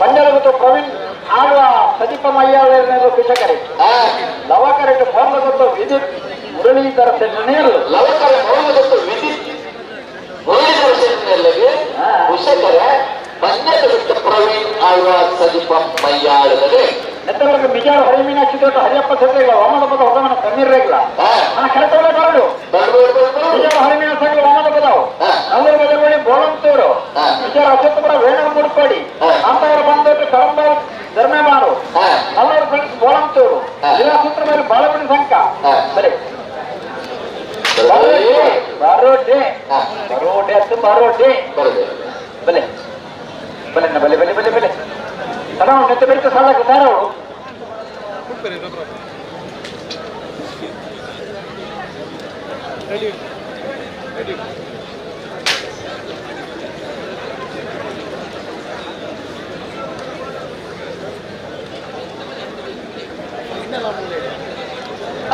ಪಂಜಲಗುತ್ತು ಪ್ರವೀಣ್ ಆಳ್ವ ಸದೀಪ ಮಯ್ಯಾಳ ಕೃಷಕರೇ ಲವಕರೆಟ್ಟು ಫೋರ್ಲಗುತ್ತು ವಿದ್ಯುತ್ ಮುರಳೀಧರ ಸೆಟ್ಟನೇರು ಲವಕರ ಮೌಲ್ಯದತ್ತು ವಿದ್ಯುತ್ ಮುರಳೀಧರ ಶೆಟ್ಟನೆಲ್ಲಗೆ ಕುಶಕರ ಪಂಜಲಗುತ್ತ ಪ್ರವೀಣ್ ಆಳ್ವ ಸದೀಪ ಮಯ್ಯಾಳದರೆ ನೆತ್ತವರ್ಗ ಮಿಜಾರು ಹರಿಮೀನಾಕ್ಷಿ ದೊಡ್ಡ ಹರಿಯಪ್ಪ ಸೆಟ್ರೆಗಳ ವಾಮದ ಪದ ಹೊಸಮನ ಸಮೀರ್ ರೇಗ್ಲ ನನ್ನ ಕೆಲಸವಲ್ಲ ಬರಡು ಮಿಜಾರು ಹರಿಮೀನ ಸಂಘ ವಾಮದ ಪದವು ನಲ್ಲೂರು ಬದಲುವಳಿ ಬೋಳಂತೂರು ಮಿಜಾರು ಅಶ್ವತ್ಥಪುರ ವೇಣು ಮುಡುಪಾಡಿ ಅಂತವರ ಬಂದೊಟ್ಟು ಕಡಂಬಾರು ಧರ್ಮೇಬಾರು ನಲ್ಲೂರು ಫ್ರೆಂಡ್ಸ್ ಬೋಳಂತೂರು ಜಿಲ್ಲಾ ಸೂತ್ರ ಮೇಲೆ ಬಾಳಪುಡಿ ಸಂಘ ಬರೀ ಬರೋಡೆ ಬರೋಡೆ ಅತ್ತು ಬರೋಡೆ ಬಲೆ ಬಲೆ ಬಲೆ ಬಲೆ ಬಲೆ ಬಲೆ ತಡ ನೆತ್ತ ಬೆಳಿತ ಸಾಲಕ್ಕೆ ತಾರವು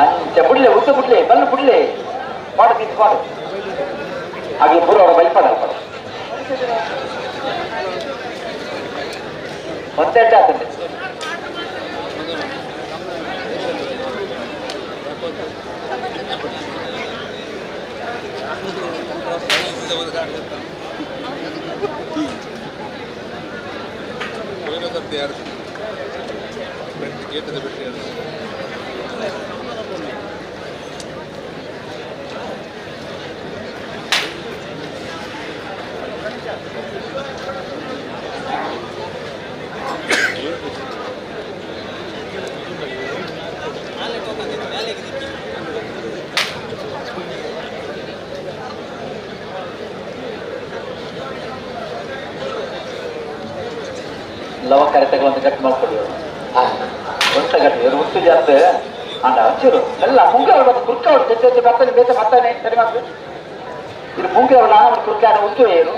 ಅಂಚ ಬುಡ್ಲೆ ಉತ್ತ ಬುಡ್ಲೆ ಬಲ್ಲ ಬುಡ್ಲೆ ಪಾಡು ನಿಂತು ಪಾಡು ಹಾಗೆ ಪೂರ ಅವರ ಬೈಪಾಡ ಒಂದೇ ಆಗ್ತದೆ. ಲವ ಕರೆತಗಳನ್ನು ಕಟ್ ಮಾಡ್ಕೊಳ್ಳಿ ಒಂತ ಕಟ್ಟಿ ಇವರು ಹುಟ್ಟು ಜಾಸ್ತಿ ಅಂಡ ಒಂಚೂರು ಎಲ್ಲ ಮುಂಗೆ ಅವ್ರು ಕುರ್ಕ ಅವ್ರು ತೆತ್ತೆ ಬರ್ತಾನೆ ಬೇತ ಬರ್ತಾನೆ ಸರಿ ಮಾತು ಇದು ಮುಂಗೆ ಅವ್ರು ನಾನು ಕುರ್ಕ ಉತ್ತು ಏನು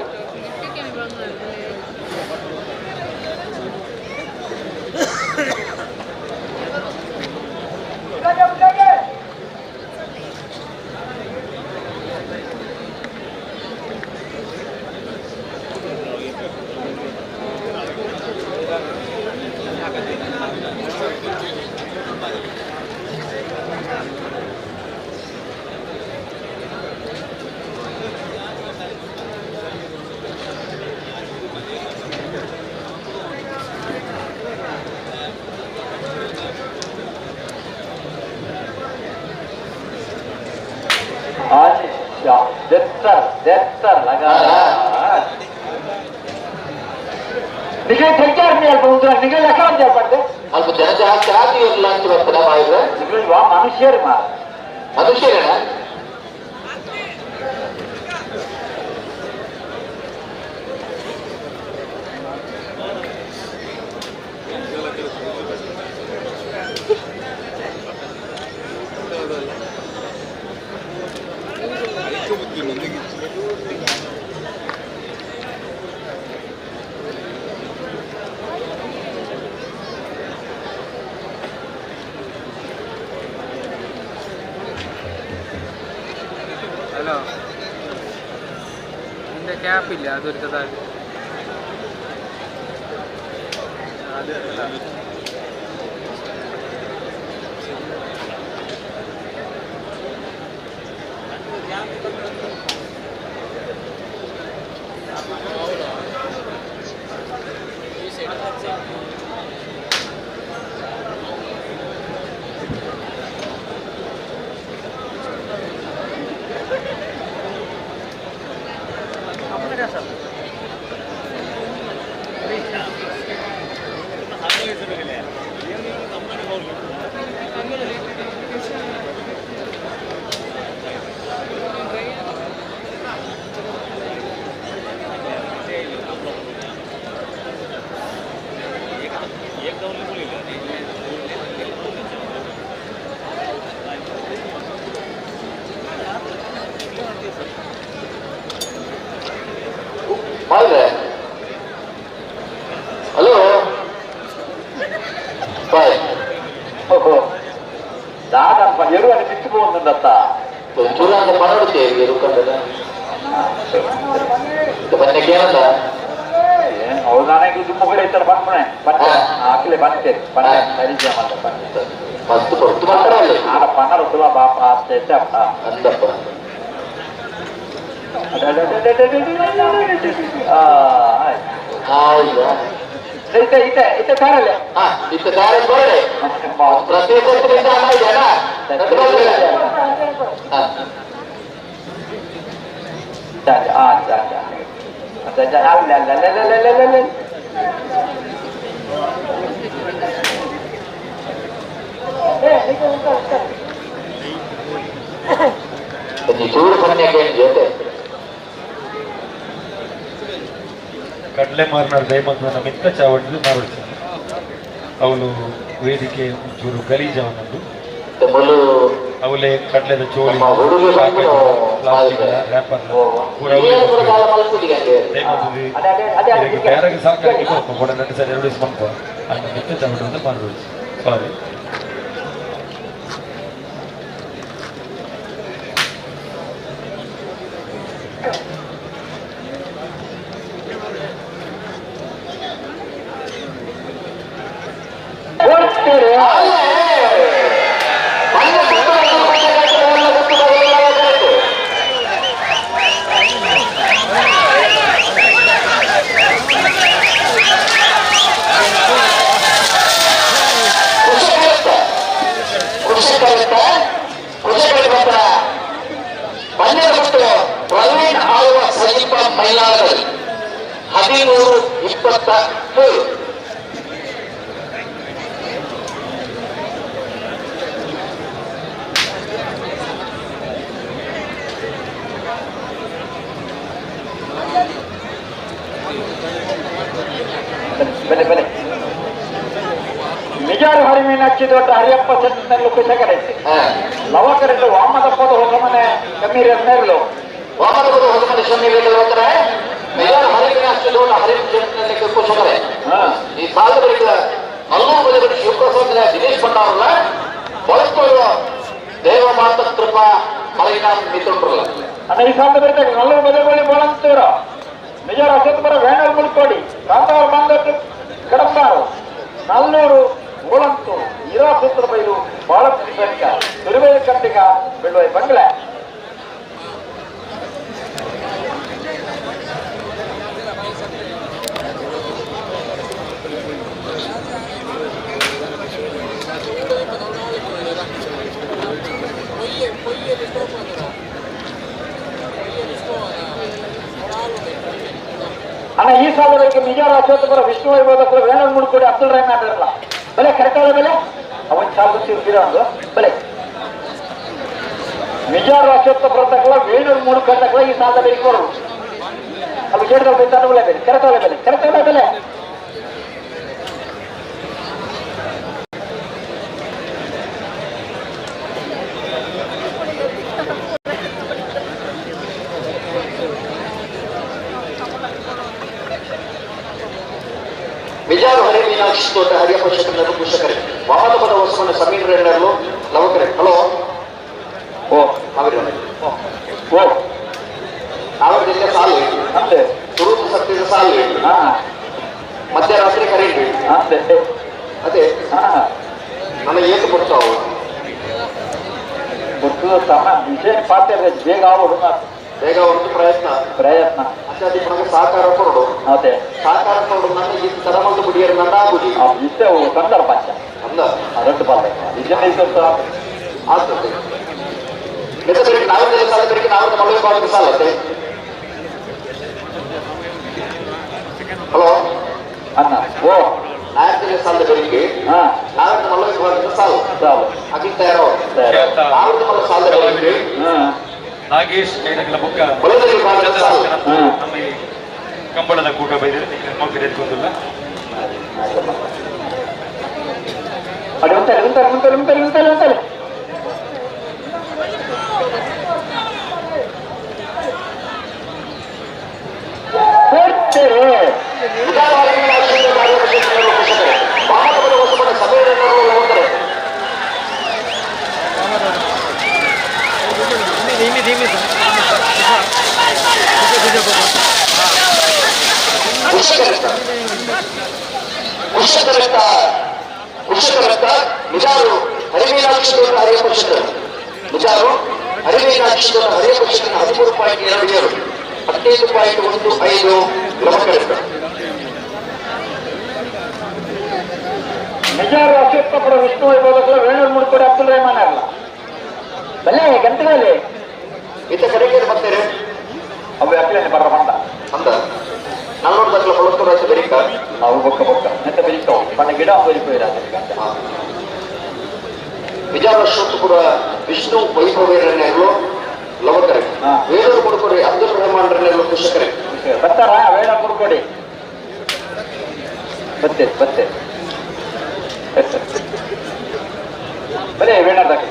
ಅಲ್ಪ ಜನ ಜಾಸ್ತಿ ಆಗಿ ಇರಲ್ಲ ಅಂತ ಬರ್ತದ ಮಾಡಿದ್ರೆ ಮನುಷ್ಯರು ಮನುಷ್ಯರೇನ ಹಲೋ ನಿಂದ ಕ್ಯಾಪ್ ಇಲ್ಲ ಅದು ಮಾಡಿದ್ರೆ ಹಲೋ ಬಾಯ್ ಓಹೋ ದಾದಪ್ಪ ಎರುವಲ್ಲಿ ಬಿತ್ತು ಒಂದತ್ತ ಒಂಚೂರು ಅಂತ ಪಣಡುತ್ತೆ ಎರುಕಂಡದ ಬನ್ನಿ ಕೇಳಲ್ಲ ಹೌದು ನನಗೆ ದುಮ್ಮು ಕೂಡ ಇತ್ತಾರೆ ಬಂದ್ಬಿಣೆ ಬಂದೆ ಹಾಕಲೆ ಬಂದೆ ಬಂದೆ ಸರಿ ಮಂದ ಬಂದೆ ಮಸ್ತ್ ಹೊತ್ತು ಮಾತಾಡಲ್ಲ ಆಡ ಪನ್ನಡ ಸುಲ ಬಾಪ ಅಷ್ಟೇ ಅಪ್ಪ ಅಂದಪ್ಪ ಆಯ್ತು. ಹೌದಾ. ಇತ್ತೆ ಇತ್ತೆ ಇತ್ತೆ ತಯಾರಲ್ಲ. ಹಾ, ಇತ್ತೆ ತಯಾರಿ ಬರಡೆ. ಪ್ರತಿ ಇದೆಯಾ? ಅಲ್ಲ ಅಲ್ಲ ಅಲ್ಲ ಅಲ್ಲ ಅಲ್ಲ. ಚೂರು ಕನ್ಯಕ್ಕೆ ಜೊತೆ ಕಡಲೆ ಮಾರ್ನಾಡ್ ದಯಮಂತನ ಮಿತ್ತ ಚಾವಡಿಲು ಮಾರುಡ್ತಾರೆ. ಅವಳು ವೇದಿಕೆ ಒಂಚೂರು ಗಲೀಜವನದ್ದು. ಅವಲೇ ಕಡಲೆದ ಚೋಳಿ, ಪ್ಲಾಸ್ಟಿಕ್ ರ್ಯಾಪರ್ ಪೂರ ಅವಲೇ. ದಯಮಂತದ ಬೇರೆಗೆ ಸಾಕಾಗಿ ಕೊಡ 2 ಸರಿ 2 ದಿವಸ ಮಲ್ಪ ಅಂಡ ಮಿತ್ತ ಚಾವಡಿ ಅಂತ ಮಾರುಡ್ಸಿ. ಸಾರಿ. ಪ್ರವೀಣ್ ಆಳುವ ಸಮೀಪ ಮೈಲಾರದಲ್ಲಿ 13-23. ಬಲೆ ಬಲೆ ನಿಜಾರು ಹರಿಮೀನಾಕ್ಷಿ ದೊಡ್ಡ ಹರಿಯಪ್ಪ ಸೆಟ್ಟಿನಲ್ಲಿ ಕುಶಕರೆ ಲವಕರೆಲ್ಲ ವಾಮದಪ್ಪದ ಹೊಸಮನೆ ಕಮ್ಮೀರ ಮೇರ್ಲು. ವಾಮದಪ್ಪದ ಹೊಸಮನೆ ಸಮೀರ ಹೋಗ್ತಾರೆ. ನಿಜಾರು ಹರಿಮೀನಾಕ್ಷಿ ದೊಡ್ಡ ಹರಿಮೀನಾಕ್ಷಿ ಕುಶಕರೆ ಈ ಸಾಲದ ಬಳಿಕ ನಲ್ಲೂರು ಬಳಿಕ ಶಿವಪ್ರಸಾದ್ ದಿನೇಶ್ ಭಂಡಾರಲ್ಲ ಬಳಸ್ಕೊಳ್ಳುವ ದೇವ ಮಾತ ಕೃಪಾ ಮಲಗಿನ ಮಿತ್ರರಲ್ಲ. ಅನ್ನ ಈ ಸಾಲದ ಬಳಿಕ ನಲ್ಲೂರು ಬದಲುಗೊಳ್ಳಿ ಬೋಳಂತೂರು ನಿಜಾರು ಅಶೋಕಪುರ ವೇಣೂರು ಮುಳ್ಕೋಡಿ ಕಾಂತಾರ ಬಂದಟ್ಟು ಕಡಂಬಾರು ನಲ್ಲೂರು ಗೋಳಂತೂರು ಇರಾಸೂತ್ರ ಬೈಲು ಬಾಳಪ್ಪ ಸಂಘ ತಿರುವೇಲು ಕಂಡಿಗ ಬೆಳ್ಳುವೈ ಬಂಗ್ಲೆ. ಅಣ್ಣ ಈ ಸಾಲಕ್ಕೆ ನಿಜಾರ ಅಶೋಕಪುರ ವಿಷ್ಣು ವೈಭವದ ವೇಣೂರು ಮುಳ್ಕೋಡಿ ಅಬ್ದುಲ್ ರಹಮಾನ್ ಇರಲ್ಲ. ಬೆಲೆ ಕರೆಕ್ಟ್ ಬೆಲೆ ಅವನ್ ಚಾಲು ಒಂದು ಬೆಲೆ ನಿಜಾರ ಅಶೋಕಪುರ ತಕ್ಕಲ ವೇಣೂರು ಮುಳ್ಕೋಡಿ ತಕ್ಕಲ ಈ ಸಾಲದ ಬೆಲೆ ಬರು ಅಲ್ಲಿ ಗೇಟ್ಗಳು ಬೈತಾನೆ ಬೆಲೆ ಕರೆಕ್ಟ್ ಬೆಲೆ ಕರೆಕ್ಟ್ ಬೆಲೆ. ಬಿಜಾರು ಹರಿ ಮೀನಾಕ್ಷಿ ತೋಟ ಹರಿಯಪ್ಪ ಶೆಟ್ಟರ್ ಪುಷಕರೆ ವಾಮದಪದ ಹೊಸಮನೆ ಸಮೀರ್ ರೆಡ್ಡರ್ಲು ಲವಕರೆ. ಹಲೋ ಓ ಹಾವೇರಿ ಓ ನಾಲ್ಕು ಸಾಲು ಅಂತೆ ತುರುತು ಸತ್ತಿದ ಸಾಲು ಮಧ್ಯರಾತ್ರಿ ಕರೆಂಟ್ ಅಂತೆ ಅದೇ ನನಗೆ ಏತು ಕೊಡ್ತಾವು ಗೊತ್ತು ತಮ್ಮ ವಿಷಯ ಪಾತ್ರ ಬೇಗ ಆಗೋದು ಬೇಗ ಒಂದು ಪ್ರಯತ್ನ ಪ್ರಯತ್ನ ಅತ್ಯಾಧಿಪನಗೆ ಸಹಕಾರ ಕೊರಡು ಅದೇ ಸಹಕಾರ ಕೊರಡು ನನ್ನ ಈ ತರಮಲ್ದು ಬುಡಿಯರು ನನ್ನ ಆಗುದಿ ಇಷ್ಟೇ ತಂದರ ಪಂಚ ಅಂದ ರಟ್ಟು ಪಾಲೆ ಇದನ್ನ ಸ್ವಲ್ಪ ಆಗ್ತದೆ. ಮೆತ್ತ ಬೆಳಿಗ್ಗೆ ನಾಲ್ಕು ಸಾಲ ಬೆಳಿಗ್ಗೆ ನಾಲ್ಕು ಮಳೆ ಬಾಗಿಲು ಸಾಲತ್ತೆ. ಹಲೋ ಅನ್ನ ಓ ನಾಲ್ಕನೇ ಸಾಲದ ಬೆಳಿಗ್ಗೆ ನಾಲ್ಕು ಮಳೆ ಬಾಗಿಲು ಸಾಲು ಸಾಲು ಅಗಿಲ್ ತಯಾರೋ ನಾಲ್ಕು ಮಳೆ ಸಾಲದ ಬೆಳಿಗ್ಗೆ ನಾಗೇಶ್ ಕೈನಕಲ ಬೊಕ್ಕ ನಮ್ಮ ಈ ಕಂಬಳದ ಕೂಟ ಬೈದರೆ ಮಕ್ಕಳು ಎತ್ಕೊಂದಿಲ್ಲ. ಅಡಿ ಉಂಟಲೆ ಉಂಟಲೆ ಉಂಟಲೆ ಉಂಟಲೆ ಉಂಟಲೆ ಉಂಟಲೆ ಕೊಡ್ತೇವೆ. ಕುಶಕರಸ್ತ ನಿಜಾರು ಹರಿಮೀನಾಕ್ಷಿ ತೋಟ ಹರಿಯಪ್ಪ ಶೆಟ್ಟರ್ ನಿಜಾರು ಹರಿಮೀನಾಕ್ಷಿ ತೋಟ ಹರಿಯಪ್ಪ ಶೆಟ್ಟರ್ 13.27 15.15 ಲವಕರಸ್ತ. ನಿಜಾರು ಅಶ್ವತ್ಥಪುರ ವಿಷ್ಣು ವೈಭವದಕ್ಕಲ್ಲ ವೇಣೂರು ಮುಡ್ಕೋಡಿ ಅಬ್ದುಲ್ ರೆಹಮಾನ್ ಅಲ್ಲ ಬಲ್ಲೆ ಗಂಟೆಗಳಲ್ಲಿ ಇತ್ತ ಕಡೆಗೆ ಬರ್ತಾರೆ ಅವು ಅಕ್ಲೇನೆ ಬರ್ರ ಬಂದ ಅಂದ ನಲ್ಲೂರು ದಕ್ಕಲ ಕೊಳತ್ತೂರು ರಾಜ್ಯ ಬೆರಿಕ ಅವು ಬೊಕ್ಕ ಬೊಕ್ಕ ನೆತ್ತ ಬೆರಿಕವು ಪಂಡ ಗಿಡ ಬೆರಿಪೋಯಿರ ಗಂಟೆ ವಿಜಾರ ಅಶ್ವತ್ಥಪುರ ವಿಷ್ಣು ವೈಭವೇರನ್ನೆಲ್ಲೋ ಲವಕರೆ ವೇಣೂರು ಮುಡ್ಕೋಡಿ ಅಬ್ದುಲ್ ರೆಹಮಾನ್ ರನ್ನೆಲ್ಲೋ ಕುಶಕರೆ ಬರ್ತಾರ ವೇಣ ಮುಡ್ಕೋಡಿ ಬತ್ತೆ ಬತ್ತೆ ಬರೇ ವೇಣದಾಗ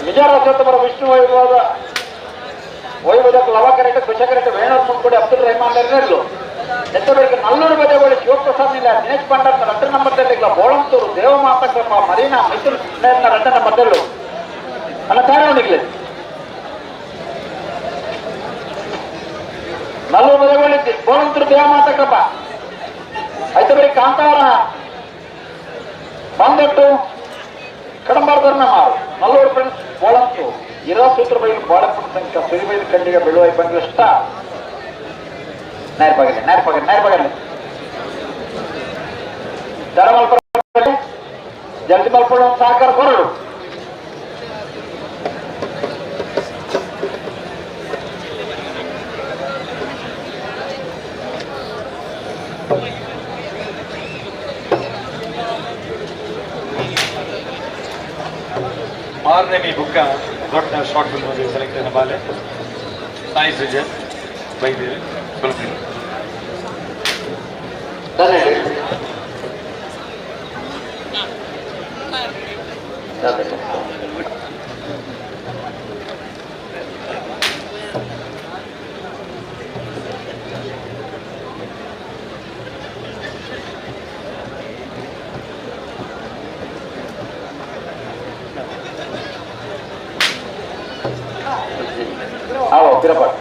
ನಿಜಾರ ಅಶ್ವತ್ಥಪುರ ವಿಷ್ಣು ವೈಭವದ ವೈಭವದ ಲವಕರೆಟ್ ಕುಶಕರೆಟ್ ವೇಣೂರು ಮುಡ್ಕೋಡಿ ಅಬ್ದುಲ್ ರೆಹಮಾನ್ ರನ್ನೆಲ್ಲೋ ನೆತ್ತಬೇಕ ನಲ್ಲೂರು ಬದೆಗಳು ಶಿವಪ್ರಸಾದ್ ನಿಲ್ಲ ದಿನೇಶ್ ಭಂಡಾರ್ ರಡ್ಡ ನಂಬರ್ ದಲ್ಲಿಲ್ಲ ಬೋಳಂತೂರು ದೇವಮಾತ ಕೃಪ ಮರೀನಾ ಮಿಥುನ್ ರಡ್ಡ ನಂಬರ್ ದಲ್ಲು ಅಲ್ಲ ತಾರವನಿಗ್ಲೆ ನಲ್ಲೂರು ಬದೆಗಳು ಬೋಳಂತೂರು ದೇವಮಾತ ಕೃಪ ಆಯ್ತು ಬರೀ ಕಾಂತಾರ ಬಂದಟ್ಟು ಕಡಂಬಾರ್ದರ್ನ ಮಾರು ನಲ್ಲೂರು ಫ್ರೆಂಡ್ಸ್ ಬೋಳಂತೂರು ಇರೋ ಸೂತ್ರ ಬೈಲು ಬಾಳಪ್ಪನ ಸಂಖ್ಯೆ ಸುರಿಬೈಲು ಖಂಡಿಗೆ ಬೆಳುವೈ ಬಂಗ್ಲ ಸ್ಟಾರ್ ನೇರ ಪಗಲೆ ನೇರ ಪಗಲೆ ನೇರ ಪಗಲೆ ದರಮಲ್ಪುರ ಜಲ್ದಿ ಮಲ್ಪುರ ಸಹಕಾರ ಕೊರಡು ಮಾರನೇ ಮೀ ಬುಕ್ಕ ದೊಡ್ಡ ಶಾರ್ಟ್ ಫಿಲ್ಮ್ ಸೆಲೆಕ್ಟ್ అయిన ಬಾಲೆ ಸಾಯಿ ಸುಜನ್ ಬೈದೇವಿ ಸ್ವಲ್ಪ ಆವೋ ಪಿರಪಾಟ್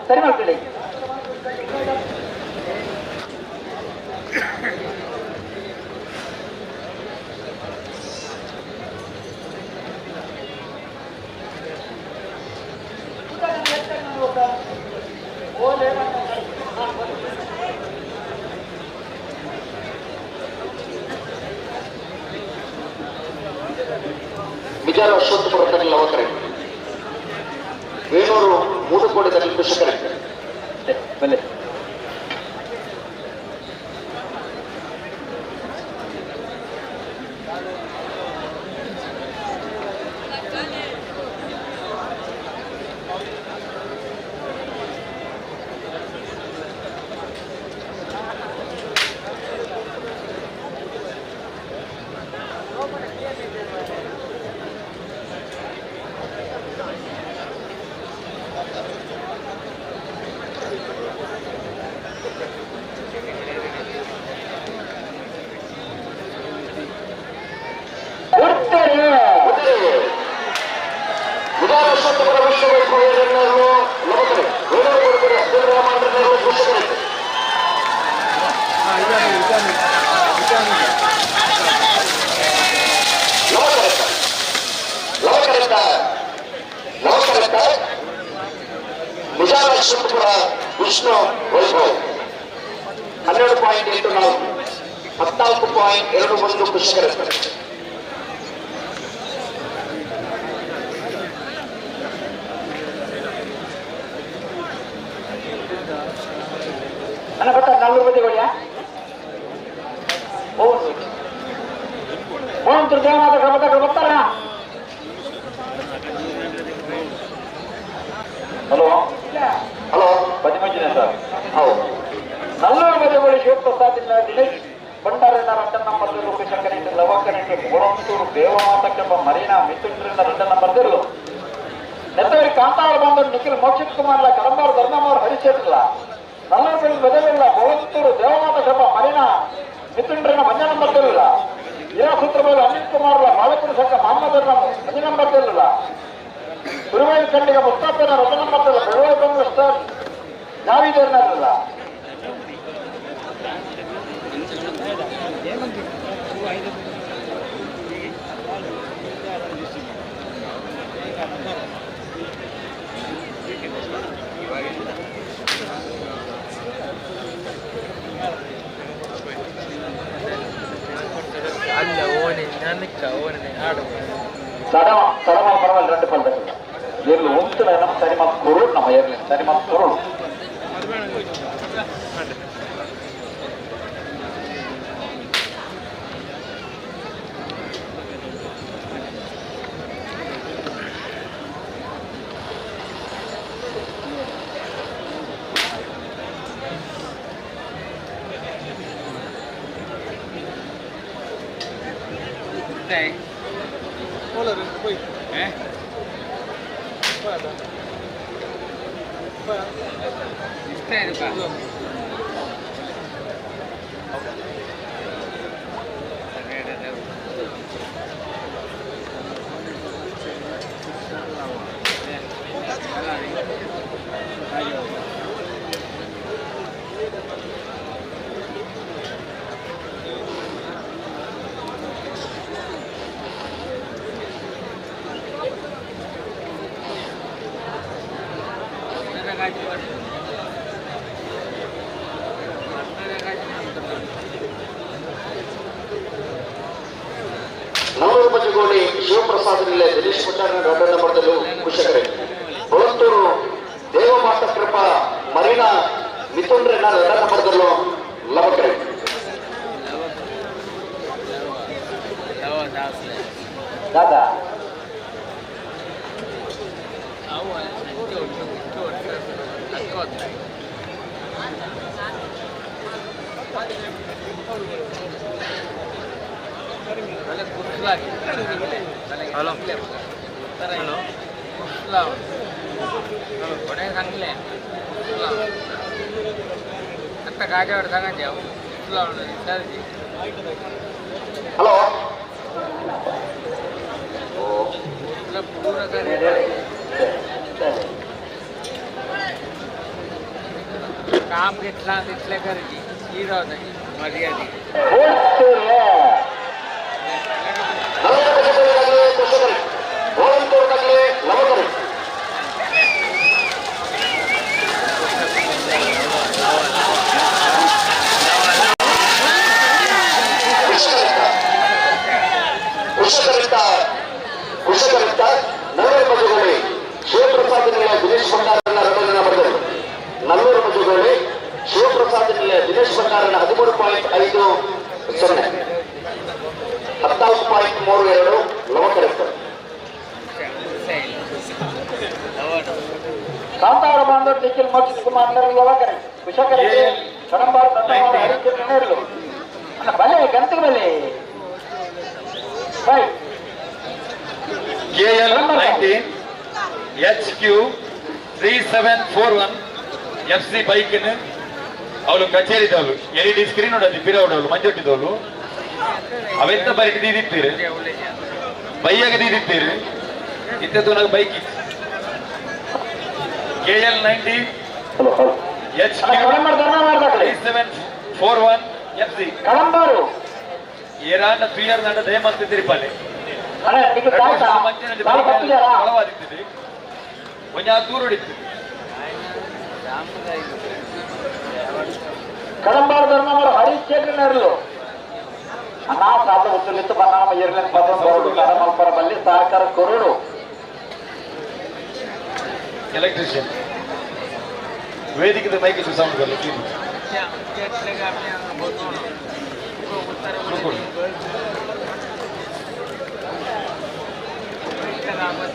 ಸರಿ ಮಾಡ್ಕೊಳ್ಳಿ. ವಿಚಾರ ಅಶ್ವತ್ಥಪುರ ಲವಕರೆ ವೇಣೂರು ಮೂಡುಕೋಡಿ ಕೃಷಿಕರೇ ಬನ್ನಿ. ವಿಷ್ಣು ವೈಭವ್ 12.84 14.21 ಕೃಷಿಕರ. ಅಣ್ಣ ಬರ್ತಾರೆ ನಾಲ್ವರು ಬದಿಗೊಳ್ಳಿಯ ಓಂ ದುರ್ಗಾಮಾತ ಕ್ರಮದ ಬರ್ತಾರ. ಹಲೋ ಹಲೋ ಪದಿಮಂಜಿನ ಸರ್. ಹೌದು. ನಲ್ಲೂರು ಬದಿಗೊಳ್ಳಿ ಶಿವಪ್ರಸಾದ್ ದಿನೇಶ್ ಭಂಡಾರಣ್ಣ ರಂಟನ್ನ ಮತ್ತು ಲೋಕಶಂಕರ ಲವಕರ ಅನಿಲ್ ಕುಮಾರ್ಲ ಕಡಂಬಾರು ಧರ್ಮಮಾರು ಹರಿಶೆಟ್ಲ ನಲ್ಲೂರು ಬದಲಿಲ್ಲ ಬೋಳಂತೂರು ದೇವಮಾತ ಸಭಾ ಮರಿನ ಮಿಥುನ್ರನ ಮಂಜ ನಂಬರ್ ತೆಲ್ಲ ಇರಾಸೂತ್ರ ಅನಿಲ್ ಕುಮಾರ್ಲ ಮಾಲಕುಡು ಸಂಘ ಮಹಮ್ಮದ್ ಮಂಜ ನಂಬರ್ ತೆಲ್ಲ ಗುರುವಾಯೂರು ಖಂಡಿಗ ಮುಸ್ತಾಫನ ರಥ ನಂಬರ್ ತೆಲ್ಲ ಬೆಳವೈ ಬಂಗ್ಲ ಸ್ಟಾರ್ ಜಾವೀದರ್ನಲ್ಲ ಅಲ್ಲ ಓನೆ ನನಕ್ಕ ಓನೆ ಆಡು ತಡಮ ತಡಮ ಪರವಾಗಿಲ್ಲ ரெண்டு பல் தட்டல ஏர்ல ஒத்துல நம்ம சரிமா குருள் நம்ம ஏர்ல சரிமா குருள் ನಲ್ಲೂರು ಬಜಗೋಡಿ ಶಿವಪ್ರಸಾದ್ ನಿಲೆ ದಿನೇಶ್ ಭಂಡಾರನ ರಡ್ಡನ್ನ ಪಡೆದಲು ಕುಶಕರೆ ಕೊಳತ್ತೂರು ದೇವಮಾತ ಕೃಪಾ ಮರೀನಾ ಮಿಥುನ್ರನ್ನ ರಡ್ಡನ್ನ ಪಡೆದಲು ಲವಕರೆ ದಾದಾ हॅलो हॅलो कोणा सांगले आता गाड्यावर सांगायचे हॅलो पूर्ण काम घेतला तिथल्या करायची ही राहत मर्यादित ಕುಶಕರಿತ ನಲ್ಲೂರು ಬಜಗೋಳಿ ಶಿವಪ್ರಸಾದ್ ನಿಲಯ ದಿನೇಶ್ ಭಂಡಾರನ ರಡನ್ನ ಪಡೆದರು. ನಲ್ಲೂರು ಬಜಗೋಳಿ ಶಿವಪ್ರಸಾದ್ ನಿಲಯ ದಿನೇಶ್ ಭಂಡಾರನ 13.50 14.32 ಲವಕರಿತ. ಕಾಂತಾರ ಬಾಂಧವ ನಿಖಿಲ್ ಮೋಕ್ಷಿತ್ ಕುಮಾರ್ ಲವಕರಿ ಕುಶಕರಿ ಕಡಂಬಾರ್ ಹರಿಚಂದ್ರನೇರ್ಲು ಬಲೆ ಗಂತಿಗೆ ಬಲೆ by KL 19 HQ 3741 FC bike ಅವಳು ಕಚೇರಿದವಳು ಎಲ್ಇಡಿ ಸ್ಕ್ರೀನ್ ನೋಡೋದು ಪಿರವಡವಳು ಮಂಜೊಟ್ಟಿದವಳು ಅವೆಂತ ಬರೀ ದೀದಿತ್ತೀರಿ ಬೈಯಾಗ ದೀದಿತ್ತೀರಿ ಇತ್ತದ್ದು నాకు bike KL 19 HQ 3741 FC Kadambar ಏರಾಂಡ ತುಯರ್ ನಾಡ ದಯಮಂತ ತಿರುಪಲ್ಲಿ ಕಡಂಬಾರು ಧರ್ಮವರು ಹರಿಶ್ಚಂದ್ರನರ್ಲು ಅಣ್ಣ ಸಾಲ ಗೊತ್ತಿಲ್ಲ ಬನ್ನಾಮ ಇರ್ಲಿನ ಪದ ಬಲ್ಲಿ ಸಹಕಾರ ಕೊರಡು ಎಲೆಕ್ಟ್ರಿಷಿಯನ್ ವೇದಿಕೆ ಮೈಕ್ ಸೌಂಡ್ ಬರಲಿ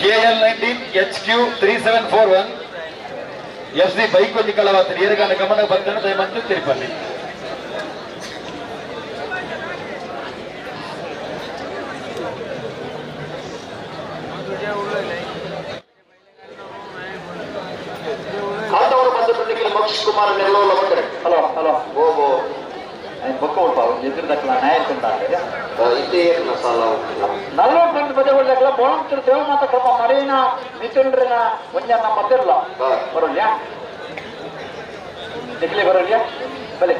KL 19 HQ 3741 FC bike ಒಂಜಿ ಕಳವಾತ ಏರಗಾನ ಗಮನ ಬರ್ತಾನೆ ದಯಮಂತು ತಿರುಪಲ್ಲಿ ಕುಮಾರ್ ನೆಲ್ಲೋ ಲವಕರೆ. ಹಲೋ ಹಲೋ ಓ ಬೊಕ್ಕ ಉಲ್ಪ ಎದುರು ನಾಯಕ ಇದೇ ಸಾಲ 42 ಪದಗಳ ಬೋಳಂತಿರು ದೇವಮಾತ ಕ್ರಮ ಮರೀನ ಮಿಥುನ್ರಿನ ಒಂಜನ್ನ ಮತ್ತಿರಲ್ಲ ಬರೋಲ್ಯಾ ನಿಖಿಲೆ ಬರೋಲ್ಯಾ ಬಲೆ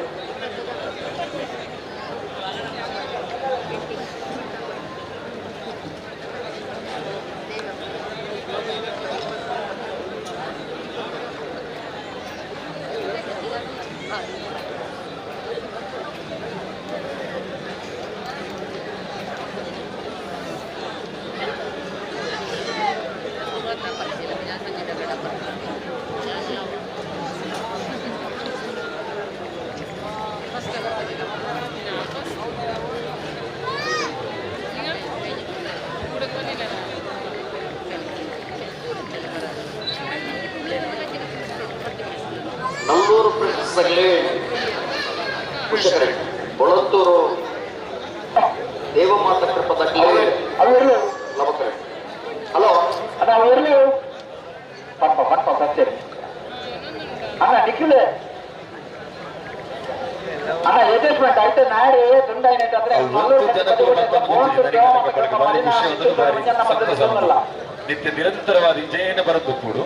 ಕೊಳತ್ತೂರು ದೇವಮಾತ ಕೃಪದ ಲವಕರೆ. ಹಲೋ ಅದ ಪಪ್ಪ ಪಪ್ಪ ಸತ್ಯ ಅಣ್ಣ ನಿಖಿಲ್ ಅಣ್ಣ ಯಜಸ್ಮೆಂಟ್ ಆಯ್ತು ನಾಳೆ ದುಂಡ ಏನಂತಂದ್ರೆ ನಿತ್ಯ ನಿರಂತರವಾದ ವಿಜಯನ ಬರದ್ದು ಕೂಡು.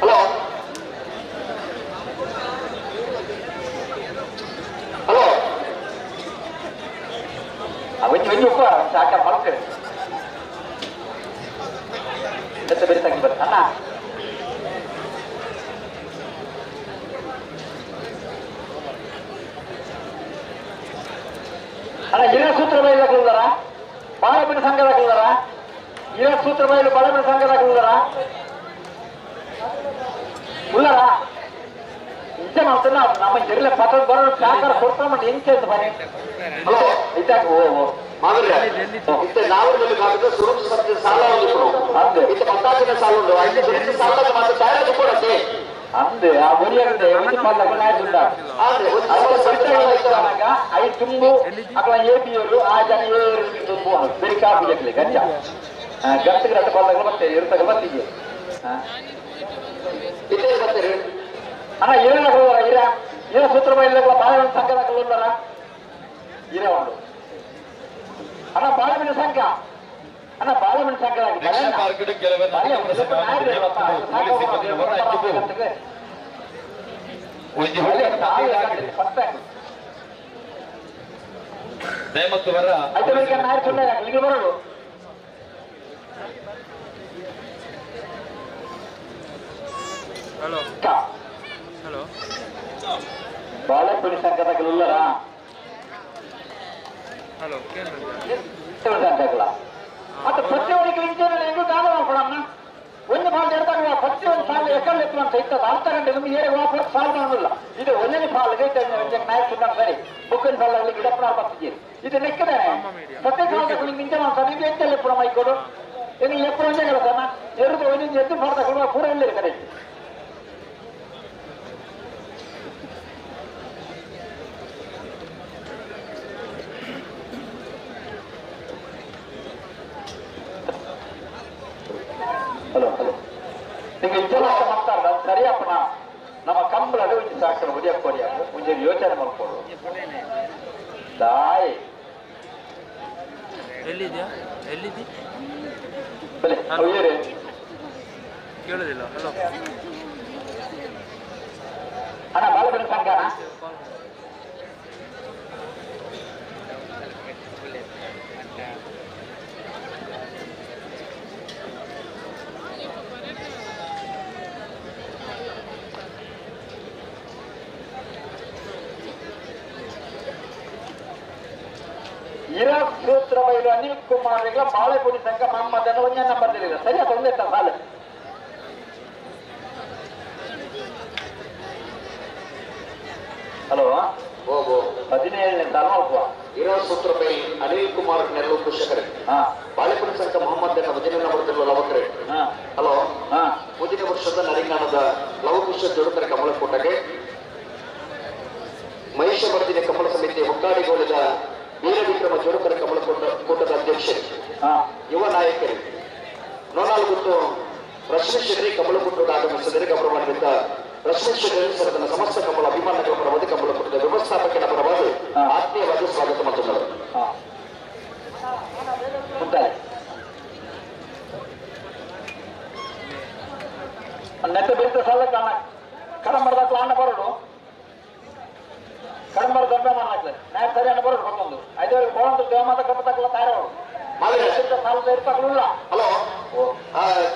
ಹಲೋ ಹಲೋ ಒಂಜಿ ಉಪ್ಪ ಸಾಕಾರ ಮಾಡ್ತೇವೆ ಬೇರೆ ತಂಗಿ ಬರ ಅಣ್ಣ ಅಣ್ಣ ಹಿರಿಯ ಸೂತ್ರ ಬೈಲ ಕುಲ್ದಾರ ಬಾಳಬಿನ ಸಂಘದ ಕುಲ್ದಾರ ಹಿರಿಯ ಸೂತ್ರ ಬೈಲು ಬಾಳಬಿನ ಸಂಘದ ಕುಲ್ದಾರ ಉಳ್ಳಾರ ಇಂಚ ಮಾಡ್ತಾನ ನಮ್ಮ ಜಿಲ್ಲೆ ಪತ್ರ ಬರೋ ಸಾಕಾರ ಕೊಡ್ಕೊಂಡ್ ಹೆಂಗ್ ಕೇಳ್ತ ಬನ್ನಿ. ಹಲೋ ಇದ್ದಾಗ ಓ ಮಾವಿರ ಇತ್ತೆ ನಾವೂರಲ್ಲಿ ಕಾಗದ ಸುರಕ್ಷ ಸತ್ಯ ಸಾಲ ಒಂದು ಇತ್ತೆ ಪತ್ತಾಚಿನ ಸಾಲ ಉಂಟು ಐದು ಸುರಕ್ಷ ಸಾಲ ಮಾತ್ರ ತಯಾರು ಕೊಡತ್ತೆ ಅಂದೆ ಆ ಒರಿಯಂದೆ ಒಂದು ಪಾಲ I ತುಂಬು ಅಕಲ ಎ ಬಿಯವರು ಆ ಜನ ತುಂಬು ಬೇರೆ ಕಾಪಿ ಜಕ್ಲಿ ಗಂಜ ಗಂಟೆಗೆ ರಥ ಪಾಲಗಳು ಮತ್ತೆ ಇರ್ತಗ ಬರ್ತೀವಿ ಅಣ್ಣ ಏನ ಇರ ಇರ ಸೂತ್ರ ಬೈಲ ಬಾಳೆಹಣ್ಣು ಸಂಘದ ಕಲ್ಲುಂಡರ ಇರ ಉಂಡು ಅಣ್ಣ ಬಾಳೆಹಣ್ಣು ಸಂಘ ಅಣ್ಣ ಬಾಳೆಹಣ್ಣು ಸಂಘ ಬರೋದು. ಹಲೋ ಹಲೋ ಬಾಳೆಪುಡಿ ಸಂಘದ ಕಲ್ಲರ ಹಲೋ ಸಂಘಗಳ ಮತ್ತೆ ಪ್ರತಿಯೊಂದಿಗೆ ಇಂಜಿನಿಯರ್ ಹೆಂಗು ದಾದ ಮಾಡ್ಕೊಡಣ್ಣ ಒಂದು ಬಾಲ್ ಎಡ್ದಾಗ ಪ್ರತಿಯೊಂದು ಸಾಲ ಎಕ್ಕಲ್ಲಿ ಎತ್ತುವಂತ ಇತ್ತದ ಅರ್ಧ ಗಂಟೆ ನಿಮ್ಗೆ ಏರೆ ವಾಪಸ್ ಸಾಲ ಅನ್ನಲ್ಲ ಇದು ಒಂದನೇ ಸಾಲಿಗೆ ನಾಯಕ್ ಸುಂದರ ಸರಿ ಬುಕ್ಕಿನ ಸಾಲ ಗಿಡಪ್ಪನ ಬರ್ತಿದ್ದೀರಿ ಇದು ನೆಕ್ಕದಾನೆ ಪ್ರತಿ ಸಾಲ ನಿಂಚೆ ಮಾಡ್ತಾನೆ ನಿಮ್ಗೆ ಎಂತೆಲ್ಲ ಎಪ್ಪುಣ ಮೈಕೊಡು ಎಂಗ್ ಎಪ್ಪು ಒಂದೇ ಕೆಲಸನ ಎರಡು ಒಂದೊಂದು ಎದ್ದು ಮಾಡ್ತಾ ಪೂರ ಇಲ್ಲ ಕಡೆ. ಹಲೋ ಹಲೋ ನಿಮಗೆ ಇಂಜಲ ಮಾಡ್ತಾರಲ್ಲ ಸರಿಯಪ್ಪನ ನಮ್ಮ ಕಂಬಳ ಒಂಜಿ ಸಾಕರ ಉದಯ ಕೊಡಿ ಒಂಜಿ ಯೋಚನೆ ಮಾಡ್ಕೊಡು ತಾಯಿ ಎಲ್ಲಿದ್ಯಾ ಎಲ್ಲಿದ್ದಿ ಬಲೆ ಅವ್ಯರೇ ಕೇಳೋದಿಲ್ಲ. ಹಲೋ ಅಣ್ಣ ಬಾಲಬನ ಸಂಘ ಇರ ಸೂತ್ರ ಸೂತ್ರ ಬೈಲು ಅನಿಲ್ ಕುಮಾರ್ ಬಾಳೆಪುಡಿ ಸಂಘ ಮೊಹಮ್ಮದ್ ಒಂಜೇ ನಂಬರ್ ತಿಳಿದ ಸರಿಯಾ ತೊಂದರೆ ಸಾಲು ಹಲೋ ಓ 17ನೇ ಸಾಲು ಮಲ್ಪುವ ಇರೋ ಸೂತ್ರ ಬೈ ಅನಿಲ್ ಕುಮಾರ್ ನೆಲ್ಲು ಕೃಷಕರೇ ಬಾಳೆಪುಡಿ ಸಂಘ ಮೊಹಮ್ಮದ್ ವಜನ ನಂಬರ್ ಲವಕರೆ ಹಲೋ ಮುಂದಿನ ವರ್ಷದ ನರಿಂಗಾಣದ ಲವಕುಶ ಜೋಡುಕರ ಕಮಲಕೋಟಗೆ ಮಹೇಶ ಬರ್ದಿನ ಕಮಲ ಸಮಿತಿ ಹೊಕ್ಕಾಡಿಗೋಳಿದ ವೀರವಿಕ್ರಮ ಜೋಡುಕರ ಕಮಲಕೋಟ ಕೂಟದ ಅಧ್ಯಕ್ಷರು ಯುವ ನಾಯಕರು ನೋನಾಲ್ಗುತ್ತು ರಶ್ಮಿ ಶೆಟ್ಟಿ ಕಮಲಕೂಟದ ಆಗಮಿಸಿದರೆ ಗೌರವಾನ್ವಿತ ರಶ್ಮಿ ಶೆಟ್ಟಿ ಸರದನ ಸಮಸ್ತ ಕಮಲ ಅಭಿಮಾನಿಗಳ ಪರವಾದ ಕಮಲಕೂಟದ ವ್ಯವಸ್ಥಾಪಕನ ಪರವಾದ ಆತ್ಮೀಯವಾದ ಸ್ವಾಗತ ಮಾಡುತ್ತಾರೆ. ನೆಟ್ಟ ಬೀಳ್ತ ಸಾಲ ಕಾಣ ಕಡಂಬರದಾಕ್ಲ ಅಣ್ಣ ಬರೋಡು ಕಡಂಬರ ದೊಡ್ಡ ಮಾಡ್ಲಾಕ್ಲೆ ನಾಯಕ್ ಸರಿ ಅಣ್ಣ ಬರೋಡು ಬಂದೊಂದು ಐದವರೆಗೆ ಬೋಳಂದು ದೇವಮಾತ ಕಪ್ಪತಕ್ಕಲ್ಲ ತಾರವರು ಸಾಲ ಇರ್ತಾಗಲಿಲ್ಲ. ಹಲೋ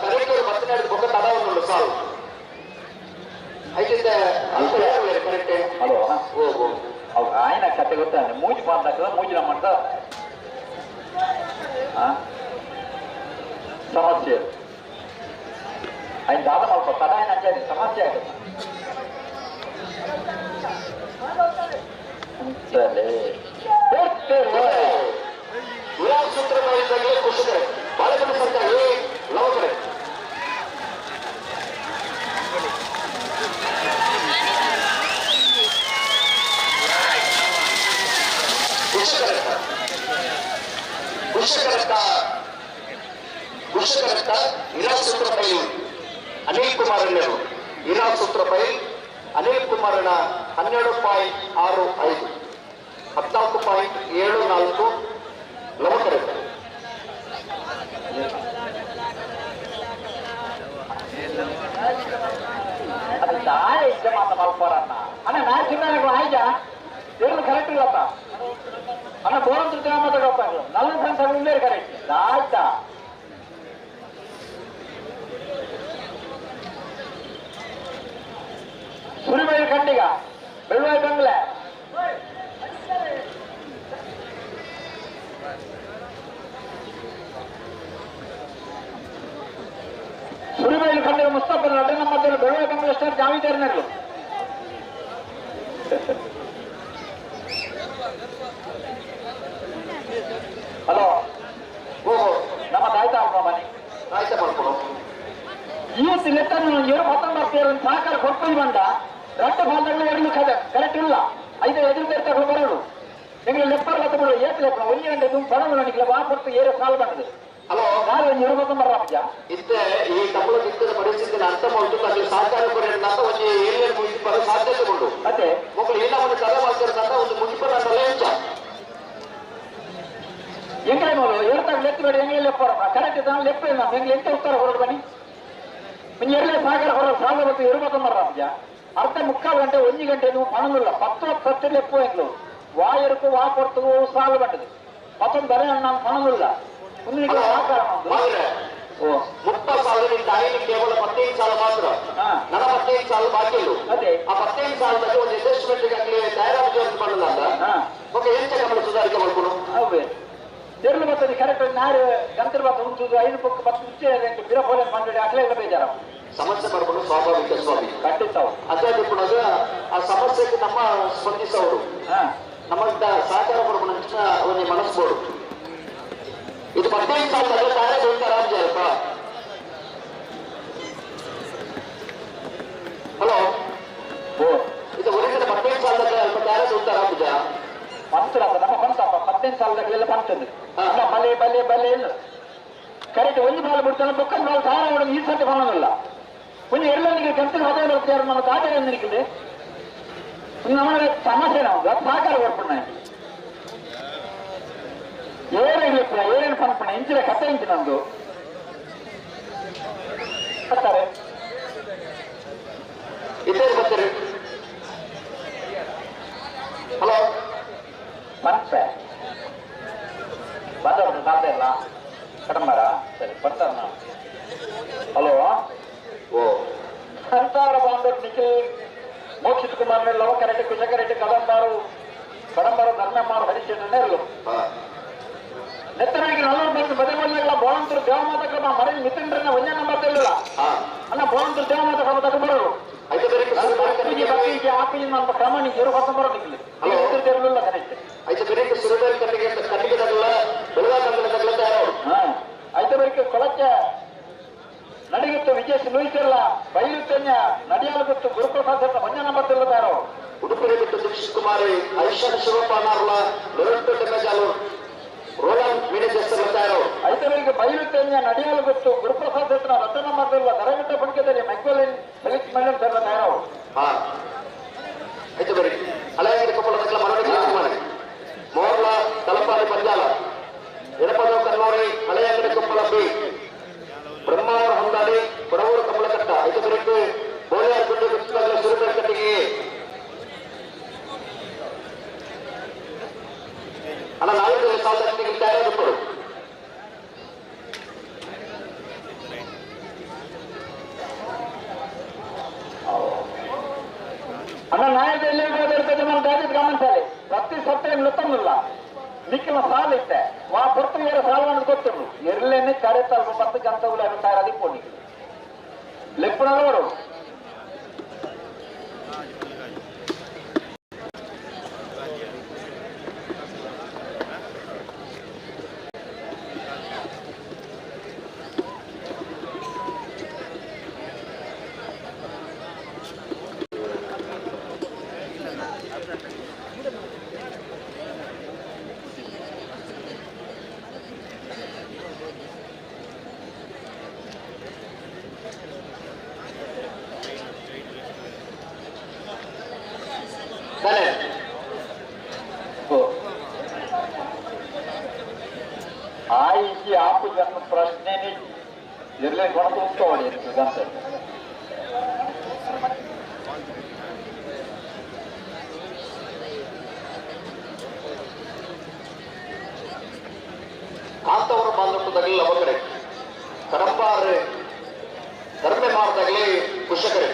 ಕರೆಕ್ಟ್ ಮತ್ತೆ ಬೊಕ್ಕ ತಡವನ್ನು ಸಾಲು ಐತಿದ್ದ ಕರೆಕ್ಟ್. ಹಲೋ ಅವ್ ಆಯ್ನ ಕತೆ ಗೊತ್ತ ಮೂಜಿ ಪಾಂತಾಕದ ಮೂಜಿನ ಮಾಡ್ದ ಸಮಸ್ಯೆ ఆయన దాదా మాకు తడ ఆయన అంటే సమస్య ಆಗುತ್ತೆ. ಕುಶಕರಟ್ಟ ಇರಾಸೂತ್ರ ಅನಿಲ್ ಕುಮಾರ್ ಇರಾಸೂತ್ರ ಪೈ ಅನಿಲ್ ಕುಮಾರನ 12.65 14.74 ಲವಕರಟ್ಟ. ಅದು ದಾಯ ಇದ್ದ ಮಾತ ಮಲ್ಪರನ್ನ ಅಣ್ಣ ನಾ ಚಿನ್ನ ಆಯ್ಜ ಎರಡು ಕರೆಕ್ಟ್ ಇಲ್ಲಪ್ಪ ಅಣ್ಣ ಬೋರಂತ ಮಾತಾಡಪ್ಪ ನಲ್ವತ್ತು ಸಂಖ್ಯೆ ಕರೆಕ್ಟ್ ಆಯ್ತಾ. ಸುರಿಬೈಲು ಖಂಡಿಗ ಬೆಳ್ಳುವಾಯಿ ಬಂಗ್ಲೆ ಸುರಿಬೈಲು ಖಂಡಿಗ ಮುಸ್ತಫ ನಟನ ಮಧ್ಯದಲ್ಲಿ ಬೆಳ್ಳುವಾಯಿ ಬಂಗ್ಲೆ ಸ್ಟಾರ್ ಜಾವಿದಾರನಗಳು. ಹಲೋ ಓಹೋ ನಮ್ಮ ತಾಯ್ತಾ ಮನೆ ತಾಯ್ತಾ ಮಾಡ್ಕೊಡು ಇವತ್ತು ಲೆಕ್ಕ ಏಳು ಹತ್ತೊಂಬತ್ತು ಸಹಕಾರ ಕೊಟ್ಟು ಬಂದ ರಟ್ಟು ಭಾಗಗಳು ಎರಡು ಕದ ಕರೆಕ್ಟ್ ಇಲ್ಲ ಐದು ಎದುರು ತಗೊಂಡು ಬರೋದು ಎಂಗ್ಲ ಲೆಪ್ಪರ್ ಬತ್ತ ಬಿಡು ಏತ್ ಲೆಪ್ಪ ಒಂಜಿ ಗಂಟೆ ತುಂಬ ಪಣ ನಿಕ್ಲ ವಾ ಕೊಟ್ಟು ಏರು ಸಾಲ ಬಂದது. ಹಲೋ ನಾನು ಒಂಜಿ ಇರುಬತ್ತೊಂಬರ ರಾಮಜ ಇತ್ತೆ ಈ ಕಮಲ ಇತ್ತದ ಪರಿಸ್ಥಿತಿನ ಅರ್ಥ ಮಾಡ್ತು ಅಲ್ಲಿ ಸಹಕಾರ ಕೊಡಿ ಅಂತ ಒಂಜಿ ಏರಿಯಾ ಮುಗಿಪರ ಸಾಧ್ಯತೆ ಉಂಟು. ಅದೇ ಮಕ್ಕಳು ಏನ ಒಂದು ಕದ ಮಾಡ್ತಾರೆ ಒಂದು ಮುಗಿಪರ ಅಂತಲೇ ಹೆಚ್ಚ ಎಂಗ್ಲೇ ಮೂಲು ಏರ್ತಾಗ ಲೆಕ್ಕ ಬೇಡ ಎಂಗ್ಲೇ ಲೆಪ್ಪರ ಕರೆಕ್ಟ್ ಇದ್ದಾನೆ ಲೆಪ್ಪ ಇಲ್ಲ ಎಂಗ್ಲ ಎಂತ ಉತ್ತರ ಹೊರಡು ಬನ್ನಿ ಒಂಜಿ ಎರಡನೇ ಸಾಗರ ಹೊರ ಸಾಲ ಬತ್ತು ಇರುಬತ್ತೊಂಬರ ರಾಮಜ ಅರ್ಧ ಮುಕ್ಕಾಲು ಗಂಟೆ ಒಂಜಿ ಗಂಟೆ ನೀವು ಪಣವಿಲ್ಲ ಪತ್ತು ಪತ್ತು ಲೆಪ್ಪು ಎಂಗ್ಲು ವಾ ಎರುಕು ವಾ ಕೊಡ್ತು ಸಾಲ ಬಂದது ಮತ್ತೊಂದು ಬರೆ ನಾನು ಪಣವಿಲ್ಲ ಮುಪ್ಪ ಸಾವಿರದಿಂದ ಐದು ಕೇವಲ 15 ಸಾಲ ಮಾತ್ರ ನನ್ನ 15 ಸಾಲ ಬಾಕಿ ಇಲ್ಲ. ಅದೇ ಆ 15 ಸಾಲದಲ್ಲಿ ಒಂದು ಅಡ್ಜಸ್ಟ್ಮೆಂಟ್ ಆಗಲಿ ತಯಾರಾಗಿ ಮಾಡಲ್ಲ ಓಕೆ ಎಂತ ಗಮನ ಸುಧಾರಿಕೆ ಮಾಡ್ಕೊಂಡು ಹೌದು ತೆರಳು ಬರ್ತದೆ ಕರೆಕ್ಟ್ ನಾರು ಗಂತರ ಬತ್ತ ಉಂಟು ಐದು ಪಕ್ಕ ಬತ್ತು ಉಚ್ಚೆ ಬಿರಫೋಲೆ ಮಾಡಿ ಅಕ್ಲೆ ಇಲ್ಲ ಬೇಜಾರ ಸಮಸ್ಯೆ ಬರ್ಕೊಂಡು ಸ್ವಾಭಾವಿಕ ಸ್ವಾಮಿ ಖಂಡಿತ ಅದೇ ಆ ಸಮಸ್ಯೆಗೆ ನಮ್ಮ ಸ್ಪಂದಿಸೋರು ನಮ್ಮ ಸಹಕಾರ ಕೊಡ್ಕೊಂಡು ಒಂದು ಮನಸ್ಸು ಇದು 15 ಸಾಲದಲ್ಲಿ ತಾರೇ ಹೇಳ್ತಾರ ಅಲ್ಪ. ಹಲೋ ಇದು ಒರಿಜಿನ 15 ಸಾಲದಲ್ಲಿ ಅಲ್ಪ ತಾರೇ ಹೇಳ್ತಾರ ಪೂಜಾ ಮಂತ್ರ ನಮ್ಮ ಬಂತಪ್ಪ 15 ಸಾಲದಾಗಲೆಲ್ಲ ಬಂತದ್ದು ಬಲೆ ಬಲೆ ಬಲೆ ಇಲ್ಲ ಕರೆಕ್ಟ್ ಒಂದು ಬಾಲ್ ಬಿಡ್ತಾನೆ ಬೊಕ್ಕನ್ ಬಾಲ್ ತಾರ ಹೊಡೆದು ಈ ಸರ್ತಿ ಬಾಣಲ್ಲ ಒಂದು ಎರಡನಿಗೆ ಕಂತಿನ ಹದಿನೈದು ಬರ್ತಾರೆ ನಮ್ಮ ತಾತ ನಿಕ್ಕಿದೆ ನಮ್ಮ ಸಮಸ್ಯೆ ನಾವು ಸಹಕಾರ ಕೊಡ್ಪಣ್ಣ ಏನಿಲ್ಲ ಏನೇನು ಪನ್ಪಣ್ಣ ಇಂಚಿನ ಕತೆ ಇಂಚು ನಂದು ಬರ್ತಾರೆ ಇದ್ದೇ ಬರ್ತಾರೆ. ಹಲೋ ಪನ್ಪೆ ಬಂದವ್ರದ್ದು ಸಾಧ್ಯ ಇಲ್ಲ ಕಡಂಬಾರ ಸರಿ ಬರ್ತಾರ ನಾವು. ಹಲೋ ಓ ಸಂಸಾರ ಬಾಂಧವರು ನಿಖಿಲ್ ಮೋಕ್ಷಿತ್ ಕುಮಾರ್ ಲವಕರೆಡ್ಡಿ ಕುಶಕರೆಡ್ಡಿ ಕಡಂಬಾರು ಕಡಂಬಾರು ಧರ್ಮಮಾರು ಹರಿಶೆಟ್ಟನೇ ಇರಲು. ನೆತ್ತನಾಗಿ ನಲ್ಲೂರು ಬಂದು ಬದಲಾವಣೆಗಳ ಬೋಳಂತರು ದೇವಮಾತ ಕ್ರಮ ಮರ ಮಿತ್ರನ ಒಂದೇ ನಂಬರ್ ತಿಳಿಲ್ಲ ಅಣ್ಣ ಬೋಳಂತರು ದೇವಮಾತ ಕ್ರಮ ತಗೊಂಡ್ಬರೋರು ಕ್ರಮ ನೀವು ಹೊಸ ಬರೋದಿಲ್ಲ ಕರೆಕ್ಟ್ ಐತೆ ಬರಿಕೆ ಕೊಳಕ್ಕೆ ನಡಿಗಿತ್ತು ವಿಜಯ್ ಲೂಯಿಸಿಲ್ಲ ಬೈಲುತ್ತೇನೆ ನಡಿಯಾಲ ಗೊತ್ತು ಗುರುಪ್ರಸಾದ್ ಒಂದೇ ನಂಬರ್ ತಿಳಿದಾರೋ ಉಡುಪಿ ಬಿಟ್ಟು ಸುಶೀಲ್ ಕುಮಾರ್ ಐಶ್ವರ್ಯ ಶಿವಪ್ಪ ಅನ್ನಾರ್ಲ ಲೊರೆಂಟೋ ಡೆಮೆಜಾಲು ರೋಲನ್ ಮಿನೇಜಸ್ ತಯಾರು ಐತವರಿಗೆ ಬೈಲುತ್ತೇನೆ ನಡಿಯಾಲ ಗೊತ್ತು ಗುರುಪ್ರಸಾದ್ ರತ್ನ ನಂಬರ್ ತಿಳಿಲ್ಲ ದರಗಟ್ಟ ಪಂಕದಲ್ಲಿ ಮೆಕ್ವಲಿನ್ ಫೆಲಿಕ್ಸ್ ಮೇಡಮ್ ತರಲ ತಯಾರು ಹಾ ಐತೆ ಬರಿ ಹಳೆಯ ಕೊಪ್ಪಳ ಮನೋಜ್ ಕುಮಾರ್ ಮೋರ್ಲ ತಲಪಾಡಿ ಪಂಜಾಲ ಎಡಪದ ಕನ್ನೋರಿ ಹಳೆಯ ಕೊಪ್ಪಳ ಬಿ ಬ್ರಹ್ಮಾವರ ಹೊಂದಾಡಿ ಕೊಡವೂರು ಕಮಲಕಟ್ಟ ಐತೆ ಬರೀ ಬೋಳಿಯಾರ್ ಗುಂಡಿ ಸುರಬೇರ್ ಕಟ್ಟಿಗೆ ಅಣ್ಣ ನಾಲ್ಕು ಸಾವಿರದ ತಯಾರಾಗಿತ್ತು. ಅಣ್ಣ ನಾಯಕ ಎಲ್ಲಿ ಗಮನಿಸಲಿ ಪ್ರತಿ ಸತ್ತ ಲುತ್ತಂದಿಲ್ಲ ನಿಕ್ಕಿನ ಸಾಲ ಇತ್ತೆ ವಾ ಪೊರ್ತು ಏರ ಸಾಲ ಅನ್ನೋದು ಗೊತ್ತಿಲ್ಲ ಎರ್ಲೇನೆ ಕರೆ ತಲ್ಪ ಪತ್ತು ಗಂತಗಳು ತಯಾರಾದಿ ಪೋಣಿ ಲೆಪ್ಪನವರು ಆಯಿಸಿ ಆಪು ಜನ್ಮ ಪ್ರಶ್ನೆ ಇರ್ಲಿ ಕೊಣ ತೂಗ್ತೋಡಿ ಗಂತ ಕಾಂತವರ ಬಾಂಧವದಲ್ಲಿ ಲವಕರೆ ಕಡಂಬಾರ್ ಧರ್ಮೆ ಮಾಡ್ದಾಗಲಿ ಕುಶಕರೆ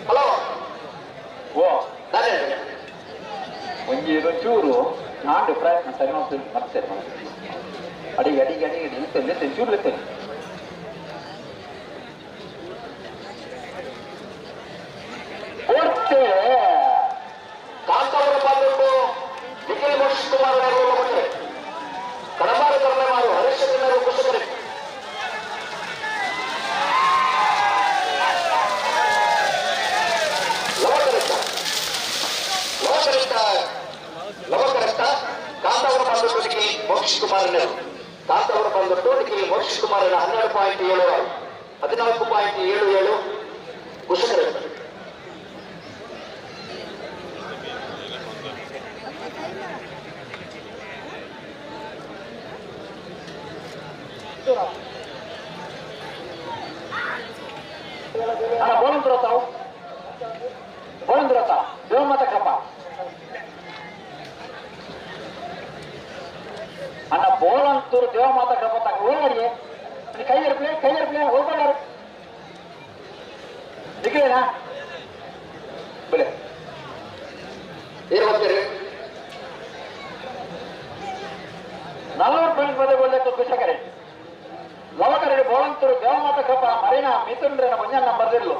ಹಲೋ ಓ ಒಂಜಿ ಚೂರು ನಾಂಡು ಪ್ರಯತ್ನ ಸರಿ ಮಾಡ್ತೇನೆ ಅಡಿಗೆ ಅಡಿಗೆ ಅಡಿಗೆ ನಿಲ್ತೇನೆ ಚೂರು ನಿಲ್ತೇನೆ ಕಾಂತಾವರ ಪಾತ್ರಕ್ಕೂ ನಿಖಿಲ್ ಮೋಕ್ಷ ಕುಮಾರ್ ಅವರು ಕಡಬಾರ ಕರ್ಣಮಾರು ಹರೀಶ್ ಚಂದ್ರ ಕುಶಕರಿ ಲವಕರಿಷ್ಠ ಲವಕರಿಷ್ಠ ಲವಕರಿಷ್ಠ ಕಾಂತಾವರ ಪಾತ್ರಕ್ಕೂ ನಿಖಿಲ್ ಮೋಕ್ಷ ಕುಮಾರ್ ಕಾಂತಾವರ ಬಂದಟ್ಟು ನಿಖಿಲ್ ಮೋಕ್ಷ ಕುಮಾರ್ 12.76 14.77 ಕುಶಕರಿ. ಅಣ್ಣ ಬೋಳಂದ್ರ ತಾವು ಬೋಳಂದ್ರ ತಾ ದೇವಮಾತ ಕಪ್ಪ ಅಣ್ಣ ಬೋಳಂತೂರು ದೇವಮಾತ ಕಪ್ಪ ತಾಕ ಹೋಗಡಿ ಕೈ ಇರ್ಪ್ಲೆ ಕೈ ಇರ್ಪ್ಲೆ ಹೋಗ್ಬಾರ ನಿಖಿಲೇನಾ ಬೆಲೆ. ಏರು ನಲ್ಲೂರು ಪಂಚ್ ಪದಗೊಳ್ಳಕ್ಕೆ ಕುಶಕರೆ ಲವಕರಡಿ ಬೋಳಂತೂರು ದೇವಮಾತ ಕೃಪ ಮರೀನಾ ಮಿಥುನ್ರೇನ ಮುಂಜಾನೆ ನಂಬರ್ ಇರ್ಲು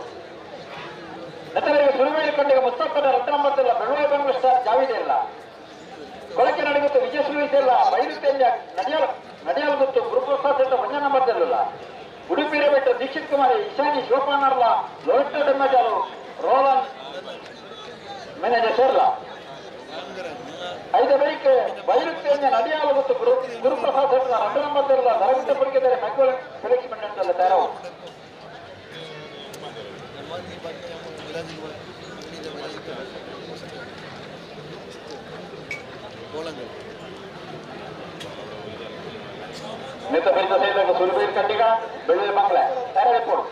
ನೆತ್ತರಿಗೆ ಸುರುವೇಳಿ ಕೊಂಡಿಗೆ ಮುಸ್ತಫನ ರತ್ನ ನಂಬರ್ ಬೆಳ್ಳುವ ಬೆಂಗಳೂರು ಸ್ಟಾರ್ ಜಾವಿದೆ ಇಲ್ಲ ಕೊಳಕೆ ನಡೆಗುತ್ತೆ ವಿಜಯ ಸುರುವಿಸಿಲ್ಲ ಬೈರುತ್ತೆಂಜ ನಡಿಯಲ್ ನಡಿಯಲ್ ಗೊತ್ತು ಗುರುಪ್ರಸಾದ್ ಅಂತ ಮುಂಜಾನೆ ನಂಬರ್ ಇರಲಿಲ್ಲ ಉಡುಪಿ ಬೆಟ್ಟ ದೀಕ್ಷಿತ್ ಕುಮಾರಿ ಇಶಾನಿ ಶಿವಪಾನರ್ಲ ಲೋಟ ಡೆಮ್ಮಜಾಲು ರೋಲನ್ ಮ್ಯಾನೇಜರ್ ಸೇರ್ಲ ಐದು ಬೈಕ್ ಬೈರುತ್ತೆಂಜ ನಡಿಯಾಲ ಗೊತ್ತು ಗುರುಪ್ರಸಾದ್ ಅಂತ రెండు ನಂಬರ್ ಇರಲ್ಲ ನರಗುಟ್ಟ ಪುಡಿಕೆದರೆ ಮೆಗ್ಗೋಳ ಸೆಲೆಕ್ಷನ್ ಅಂತಲ್ಲ ತಯಾರು ನೇತ ಬರಿತ ಸಹಿತ ಸುರುಬೇರು ಕಂಡಿಗ ಬೆಳ್ಳುಳ್ಳಿ ಬಂಗ್ಲೆ ತಯಾರಿ ಕೊಡು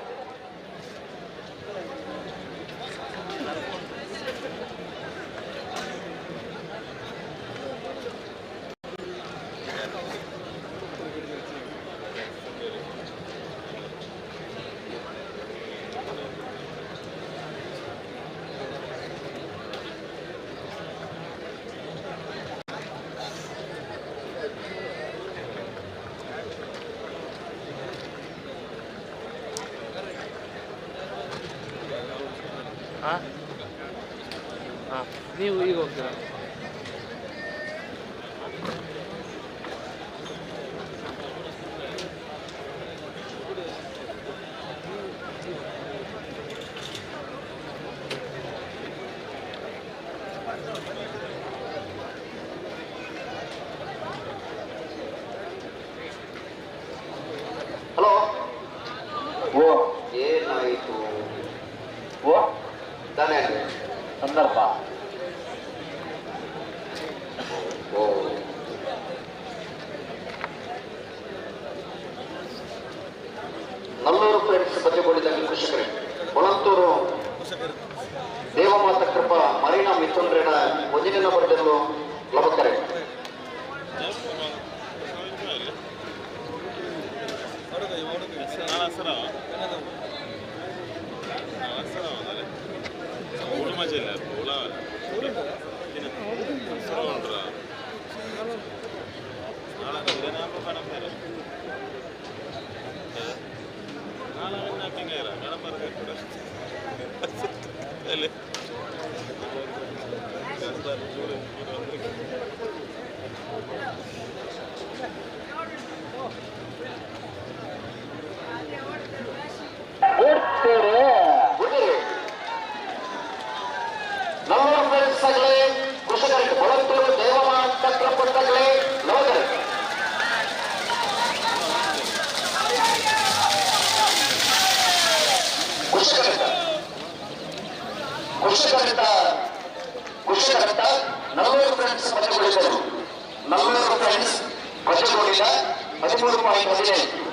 ನೀವು ಈಗ ಹೋಗ್ತೀರಾ? ಹಲೋ ಓ ಏನಾಯಿತು? ಓ ತಾನೇ ಸಂದರ್ಭ ಓ ನಲ್ಲೂರು ಫ್ರೆಂಡ್ಸ್ ಬಜೆಗೊಂಡಿದ್ದ ಕೃಷಿಕರೇ ಹೊಳಂತೂರು ದೇವಮಾತ ಕೃಪಾ ಮರೀನಾ ಮಿಥುನ್ರೇನ ಒಂದಿನ ಬರೆದಲು ಲಭಕರೆ ನಲ್ಲೂರು ಫ್ರೆಂಡ್ಸ್ ಆಗಲೇ ಕೃಷಿಕರಿಗೆ ಹೊಳಂತೂರು ದೇವಮಾತ ಕೃಪತ್ತಾಗಲೇ ಲವಕರೆ ಕೃಷಿಕರಿದ್ದ ಕೃಷಿಕರಿದ್ದ ಕೃಷಿಕರಿದ್ದ ನಲ್ಲೂರು ಫ್ರೆಂಡ್ಸ್ ಬಜೆಗೊಳಿಸಿದರು. ನಲ್ಲೂರು ಫ್ರೆಂಡ್ಸ್ ಬಜೆಗೊಂಡಿದ್ದ 13.15.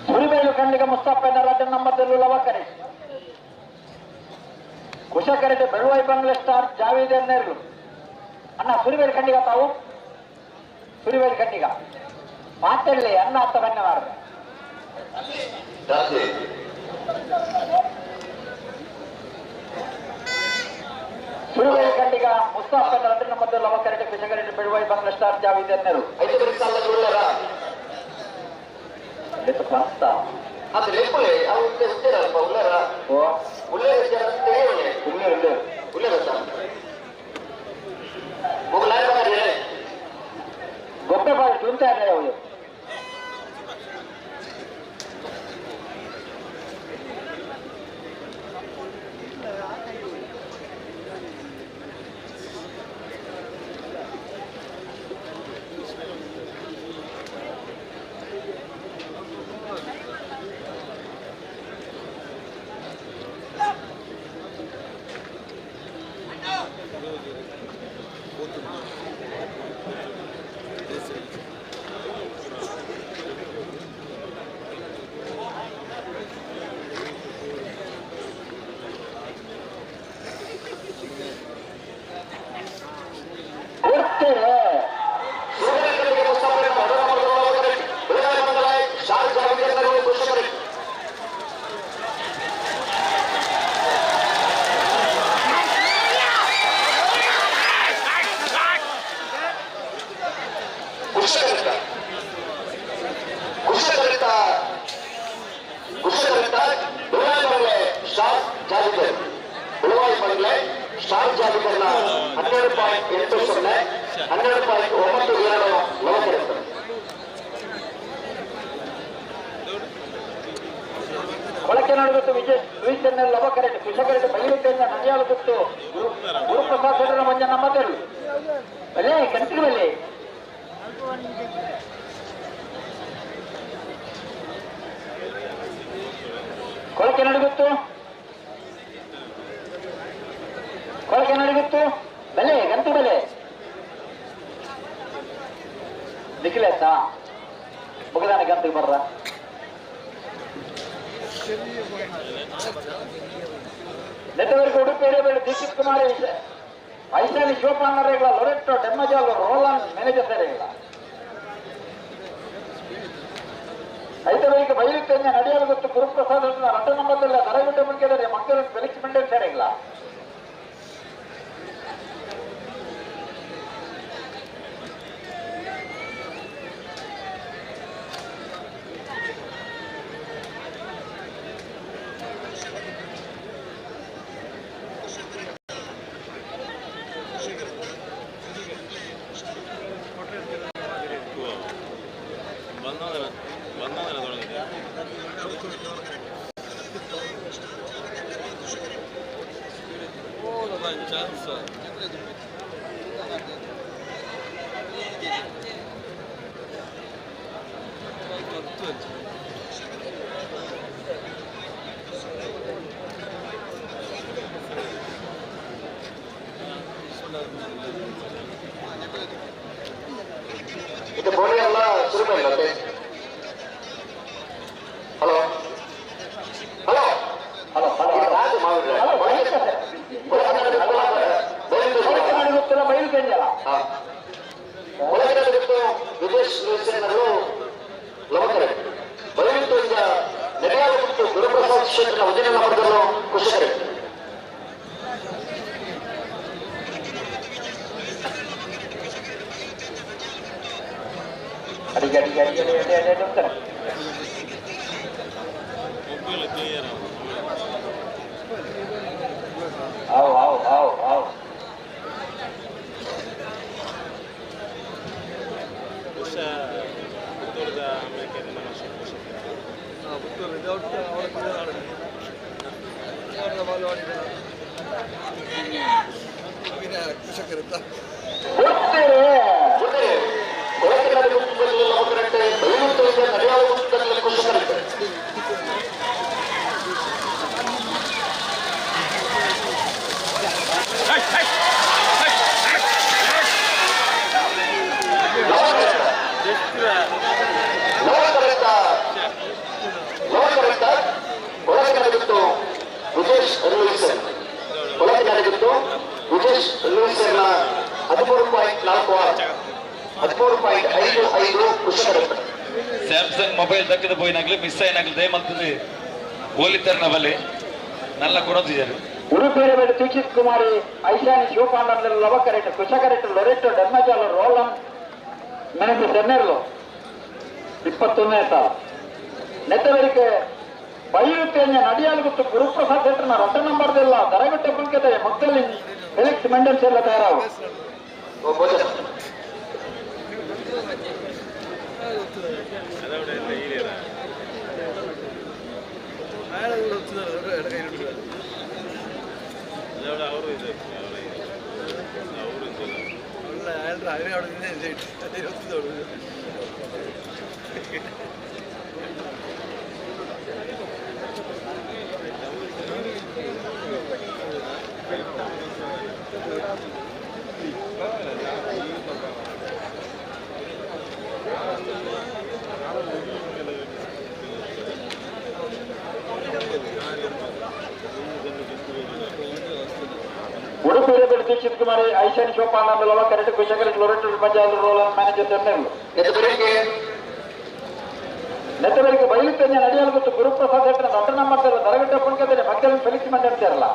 ಸುರಿಬೇಲು ಖಂಡಿಗ ಮುಸ್ತಫನ ರಡ್ಡ ನಂಬರ್ ಲವಕರೆ ಕುಶಕರೆಡ್ಡಿ ಬೆಳುವೈ ಬಂಗ್ಲೆ ಸ್ಟಾರ್ ಜಾವೀದ್ ನೇರ್ಲು ಅಣ್ಣ ಸುರಿಬೇಲು ಖಂಡಿಗ ತಾವು ಸುರಿಬೇಲು ಖಂಡಿಗ ಮಾತಾಡಲಿ ಅನ್ನ ಅತ್ತ ಬನ್ನಿ ಮಾರ್ರೆ ಸುರಿಬೇಲು ಖಂಡಿಗ ಮುಸ್ತಫನ ರಡ್ಡ ನಂಬರ್ ಲವಕರೆಡ್ಡಿ ಕುಶಕರೆಡ್ಡಿ ಬೆಳುವೈ ಬಂಗ್ಲೆ ಸ್ಟಾರ್ ಜಾವೀದ್ ನೇರ್ಲು ಐದು ಬರೀ ಉಳ್ಳಾರ ಅದು ಲೆಪ್ಪುಲೆ ಅವು ಉತ್ತೇರಲ್ಪ ಉಳ್ಳಾರ ಓ ಉಳ್ಳಾರ ತೆಗೆಯುಳ್ಳೆ ಉಳ್ಳೇರು ಉಳ್ಳಾರ ಹೋಗ್ಲಾರ ಬಾರಿ ಗೊಬ್ಬೆ ಬಾರಿ ತುಂತಾ ಇರಲಿ ಅವರು ಸ್ಟಾರ್ ಜಾಲಿಕರ್ನ 12.80, 12.92 ಲವಕರೆಟ್. ಕೊಳಕೆ ನಡುಗುತ್ತು ವಿಜಯ್ ಲೂಯಿಸನ್ನೆಲ್ಲ ಲವಕರೆಟ್ ಕುಶಕರೆಟ್ ಬೈಲುತ್ತೆಂದ ನದಿಯಾಲು ಗುತ್ತು ಗುರುಪ್ರಸಾದ್ ಶೆಟ್ಟರ ಮಂಜನ ಮದ್ದೆರಳು ಬಲ್ಲೆ ಕಂತಿಗೆ ಬಲ್ಲೆ. ಕೊಳಕೆ ನಡುಗುತ್ತು ಕೊಳಕೆ ನಡುಗುತ್ತು ಬೆಲೆ ಗಂತು ಬೆಲೆ ನಿಖಿಲೇತಾ ಮುಗದಾನ ಗಂತಿಗೆ ಬರ್ರ. ನೆಟ್ಟವರೆಗೆ ಉಡುಪಿ ಹಿಡಿಯಬೇಡ ದೀಕ್ಷಿತ್ ಕುಮಾರ್ ಐಶಾಲಿ ಶಿವಪಾನರೇಗಳ ಲೊರೆಟ್ಟೋ ಡೆಮ್ಮಜಾಲ್ ರೋಲನ್ ಮ್ಯಾನೇಜರ್ ಸರಿಗಳ ಐತವರಿಗೆ ಬೈಲುತ್ತೆಂಜ ನಡೆಯಲು ಗೊತ್ತು ಗುರುಪ್ರಸಾದ್ ರಟ್ಟ ನಂಬತ್ತಲ್ಲ ದರಗುಡ್ಡ ಮುಖ್ಯದರೆ ಮಕ್ಕಳು ಫೆಲಿಕ್ಸ್ ಮಂಡಲ್ ಸರಿಗಳ ಇದು ಬೋಳಿ ಎಲ್ಲ ಸುರುಮೆ. ಹಲೋ ಹಲೋ ಹಲೋ ವಿದೇಶ್ ಲವಕರೆ ಬಯಲಿತ್ತು ಈಗ ನಡೆಯಾಗುತ್ತಿತ್ತು ಗುರುಪ್ರಸಾದ್ ಕ್ಷೇತ್ರ ವಜನ ನಂಬರ್ದಲ್ಲೂ ಕುಶಕರೆ. ಅಡಿಗೆ ಅಡಿಗೆ ಅಡಿಗೆ ಅಡಿ ಅಡಿ ಅಡಿ ಹೋಗ್ತಾರೆ. ಆವ್ ಆವ್ ಆವ್ ಆವ್ ವಿಜೇಶ್ ಲೂಯಿಸನ್ನ 13.46, 13.55 ಕುಶಕರೆಟ್. ಸ್ಯಾಮ್ಸಂಗ್ ಮೊಬೈಲ್ ದಕ್ಕದ ಪೋಯಿನಾಗ್ಲಿ ಮಿಸ್ అయినాಗ್ಲಿ ದಯಮಲ್ತದೆ ಹೋಲಿತರ್ನ ಬಲೆ ನಲ್ಲ ಕೊಡೋದಿದ್ದಾರೆ. ಉಡುಪಿ ದೀಕ್ಷಿತ್ ಕುಮಾರಿ ಐಶಾನಿ ಶಿವಪಾಂಡನ್ ಲವಕರೆಟ್ ಕುಶಕರೆಟ್ ಲೊರೆಟ್ಟೋ ಡೆಮ್ಮಜಾಲ್ ರೋಲನ್ ಮೆನಸಿ ಸೆನ್ನೆರ್ಲು 21ನೇ ಸಾಲ. ನೆತ್ತವರಿಗೆ ಬೈರುತ್ತೇನೆ ನಡಿಯಾಲು ಗೊತ್ತು ಗುರುಪ್ರಸಾದ್ ಶೆಟ್ಟರ್ನ ರಟ್ಟ ನಂಬರ್ದೆಲ್ಲ ದರಗುಟ್ಟೆ ಪುಲ್ಕೆದೆ ಮಕ್ಕಳಲ್ಲಿ ಫೆಲಿಕ್ಸ್ ಮೆಂಡನ್ಸ್ ಎಲ್ಲ ತಯಾರಾವು. ಉಡುಪಿ ದೀಕ್ಷಿತ್ ಕುಮಾರಿ ಐಶಾನಿ ಶಿವಪಾಂಡ ಲವಕರೆಟ್ ಕುಶಕರೆಟ್ ಲೊರೆಟ್ ಮಜಾಲ್ ರೋಲನ್ ಮ್ಯಾನೇಜರ್ ಸೆನ್ನೆರ್ಲು. ನೆತ್ತವರಿಗೆ ಬೈಲುತ್ತೇನೆ ನಡೆಯಲು ಗೊತ್ತು ಗುರುಪ್ರಸಾದ್ ಶೆಟ್ಟರ್ ದೊಡ್ಡ ನಂಬರ್ ದರಗಟ್ಟೆ ಪುಣ್ಕದರೆ ಮಕ್ಕಳನ್ನು ಫೆಲಿಕ್ಸ್ ಮಂಡಂತಾರಲ್ಲ.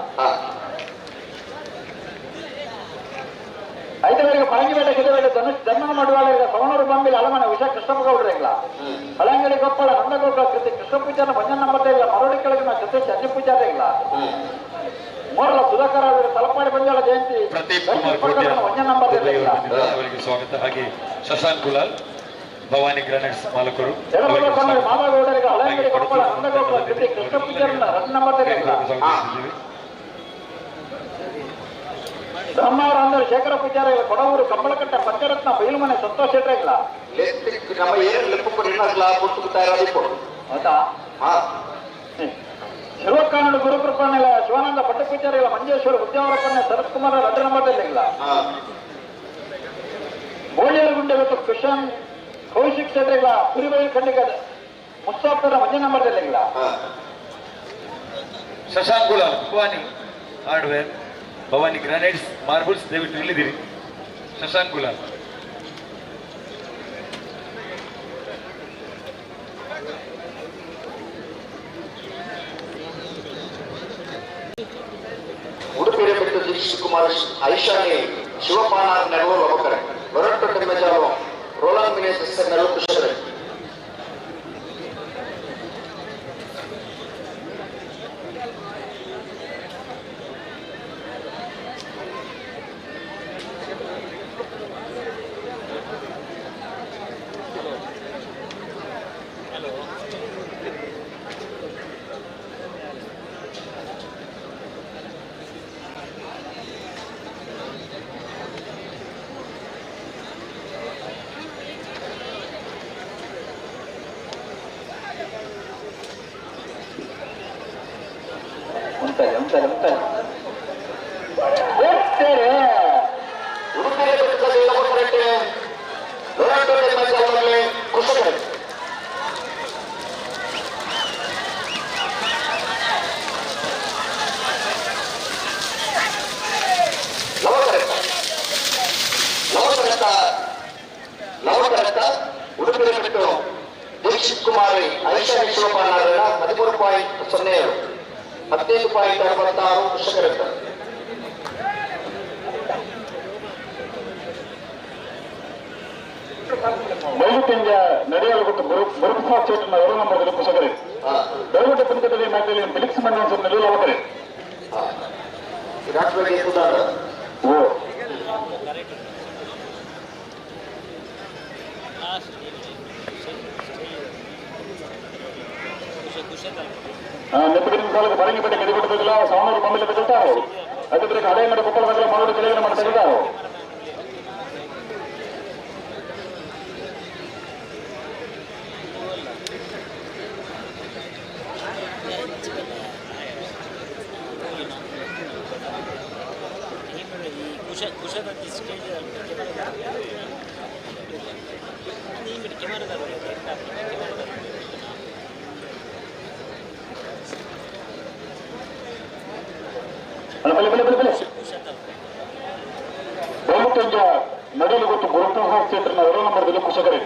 ಐತವರಿಗೆ ಪರಂಗಿಪೇಟೆ ಕಿದಬೇಟೆ ಧನುಷ್ ಧರ್ಮನ ಮಾಡುವಾಳಿಗ ಸವಣೂರು ಬಂಬಿಲ ಅಲಮನೆ ಉಷಾ ಕೃಷ್ಣಪ್ಪ ಗೌಡ್ರಿಗಳ ಹಳಂಗಡಿ ಕೊಪ್ಪಳ ನಂದಗೋಕುಲ ಕೃತಿ ಕೃಷ್ಣ ಪೂಜಾರ ಮಂಜನ ನಂಬರ್ ಇಲ್ಲ ಮರೋಡಿ ಕೆಳಗಿನ ಜೊತೆ ಅಜ್ಜಿ ಪೂಜಾರ ಇಲ್ಲ ಮೋರಲ ಸುಧಾಕರ್ ಅವರು ತಲಪಾಡಿ ಬಂಜಾಳ ಜಯಂತಿ ಪ್ರದೀಪ್ ಕುಮಾರ್ ಕೋಟ್ಯಾನ್ ಅವರಿಗೆ ಸ್ವಾಗತ. ಹಾಗೆ ಶಶಾಂಕ್ ಗುಲಾಲ್ ಭವಾನಿ ಗ್ರಾನೈಟ್ಸ್ ಮಾಲಕರು ಬ್ರಹ್ಮಾವರ ಅಂದ್ರೆ ಶೇಖರ ಪೂಜಾರಿ ಕೊಡವೂರು ಕಂಬಳಕಟ್ಟ ಪಂಚರತ್ನ ಬೈಲುಮನೆ ಸಂತೋಷ್ ಶೆಟ್ಟರೆಗಳ ಹೌದಾ ಶಿವಕಾನಡು ಗುರುಕೃಪಣಿಲ್ಲ ಶಿವಾನಂದ ಪಟ್ಟ ಪೂಜಾರಿಗಳ ಮಂಜೇಶ್ವರ ಉದ್ಯಾವರಪ್ಪಣ್ಣ ಶರತ್ ಕುಮಾರ್ ರಡ್ಡ ನಂಬರ್ದಲ್ಲಿಲ್ಲ ಬೋಳಿಯರಗುಂಡೆ ಮತ್ತು ಕುಶನ್ ಕೌಶಿಕ್ ಶೆಟ್ಟರೆಗಳ ಕುರಿಬೈಲ್ ಖಂಡಿಗ ಮುಸ್ತಾಫರ ಮಂಜ ನಂಬರ್ದಲ್ಲಿಲ್ಲ. Shashank Gulal Bhavani hardware Bhavani granites marbles ದಯವಿಟ್ಟು ಇಲ್ಲಿದ್ದೀರಿ. ಶಶಾಂಕ್ ಗುಲಾಲ್ ಉಡುಪಿಯ ಬಿಟ್ಟು ದೀಕ್ಷಿತ್ ಕುಮಾರ್ ಐಶಾನಿ ಶಿವಪಾನಾರ್ ನೆರವು ಲವಕರೆ ಲೊರೆಟ್ಟೊ ಟೆಮೆಜಾಲೋ ರೋಲಾನ್ ಮಿನೇಸಸ್ ನೆರವು ಕುಶಕರೆ. ದೀಕ್ಷಿತ್ ಕುಮಾರಿ ಐಶಾನಿ ಶಿವಪಾನಾರಾಯಣ 13.07 15.66 ಕೃಷಕರತ್ತ. ಮೈಲುತಿಂಜ ನಡೆಯಲು ಗೊತ್ತು ಗುರುಪ್ರಸಾದ್ ಚೇತನ ಎರಡು ನಂಬರ್ ಕೃಷಕರೇ ದಯವಿಟ್ಟು ಪುನಕದಲ್ಲಿ ಮ್ಯಾಟಲ್ಲಿ ಫಿಲಿಕ್ಸ್ ಮಣ್ಣು ನಡೆಯಲು ಹೋಗ್ತಾರೆ. ಓ ನೆಪ್ಪಗಿನ ಕಾಲಕ್ಕೆ ಬರಂಗಿಪೇಟೆ ಕಡಿಬಿಡಬೇಕಿಲ್ಲ ಸಾವನೂರು ಬೊಮ್ಮೆಲೆ ತಗೊಳ್ತಾರೆ. ಅದಕ್ಕೆ ಹಳೆ ಮನೆ ಕೊಪ್ಪಳ ಮಾಡೋದು ಕೆಳಗಿನ ಮನೆ ತೆಗೆದಾರು. ಬಲೆ ಬಲೆ ಬಲೆ ಬಲೆ ಬೈಲುತಂಜ ನಡೆಯಲು ಗೊತ್ತು ಗುರುಪ್ರಸಾದ್ ಕ್ಷೇತ್ರನ ಎರಡು ನಂಬರ್ದಲ್ಲಿ ಕುಶಕರೆ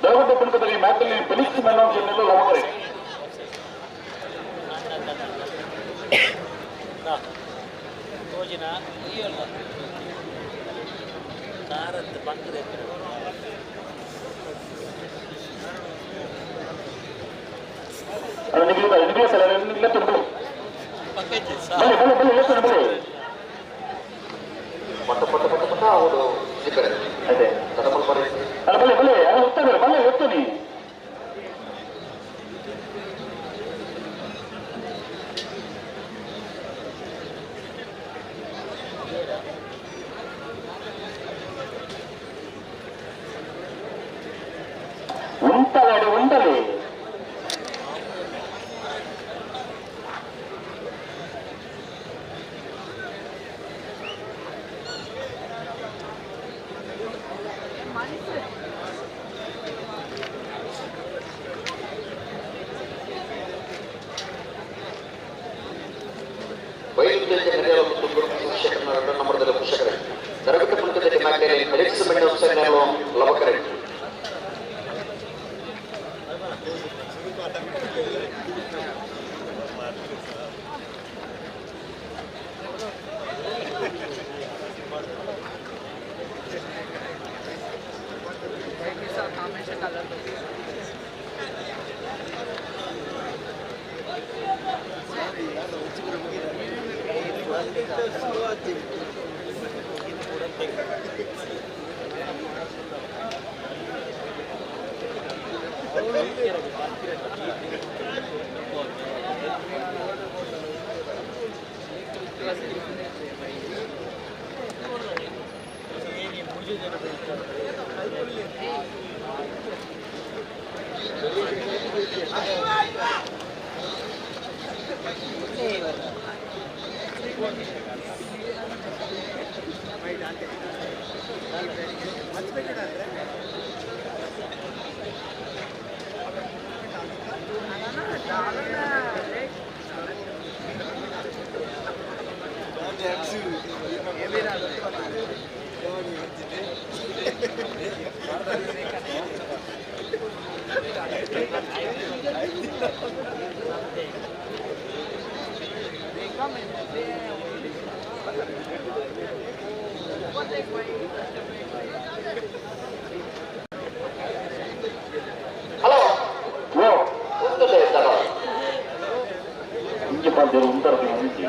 ದಯವಿಟ್ಟು ಪುಣಕದಲ್ಲಿ ಮ್ಯಾಟಲ್ಲಿ ಫೆಲಿಕ್ಸ್ ಮೆಲೋನ್ಸ್ ಲವಕರೆ. ಬಲೆ ಬಲೆ ಬಲೆ ಹೇಳ್ತಾನೆ ಬಲೆ ಪಟ್ಟ ಪಟ್ಟ ಪಟ್ಟ ಪಟ್ಟ ಅವರು ಸಿಕ್ಕರೆ ಅದೇ ಅಲ್ಲ ಬಲೆ ಬಲೆ ಅಲ್ಲ ಹೋಗ್ತಾ ಬಲೆ ಹೋಗ್ತಾನೆ. ಉಂಟಲಾಡಿ ಉಂಟಲಿ ಹಲೋ ಇಂಚಿ ಪಂದೇರು ಉಂಟರು ಇಂಚಿ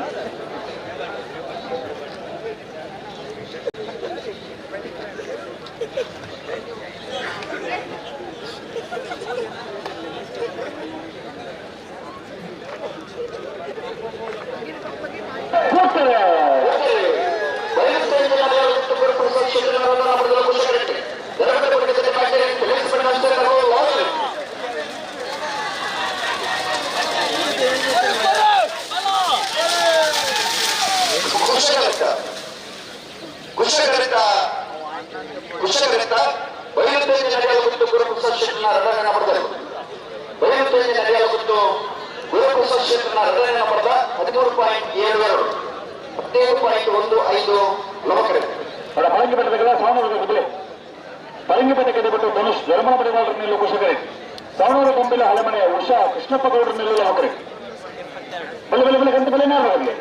ಕೃಷ್ಣಪ್ಪ ಗೌಡರ ನಿಲ್ಲಲು ಹೋಗ್ರಿ ಬಲೆ ಬಲೆ ಬಲೆ ಗಂಟೆ ಬಲೆ ನಾರು ಹೋಗ್ಲಿ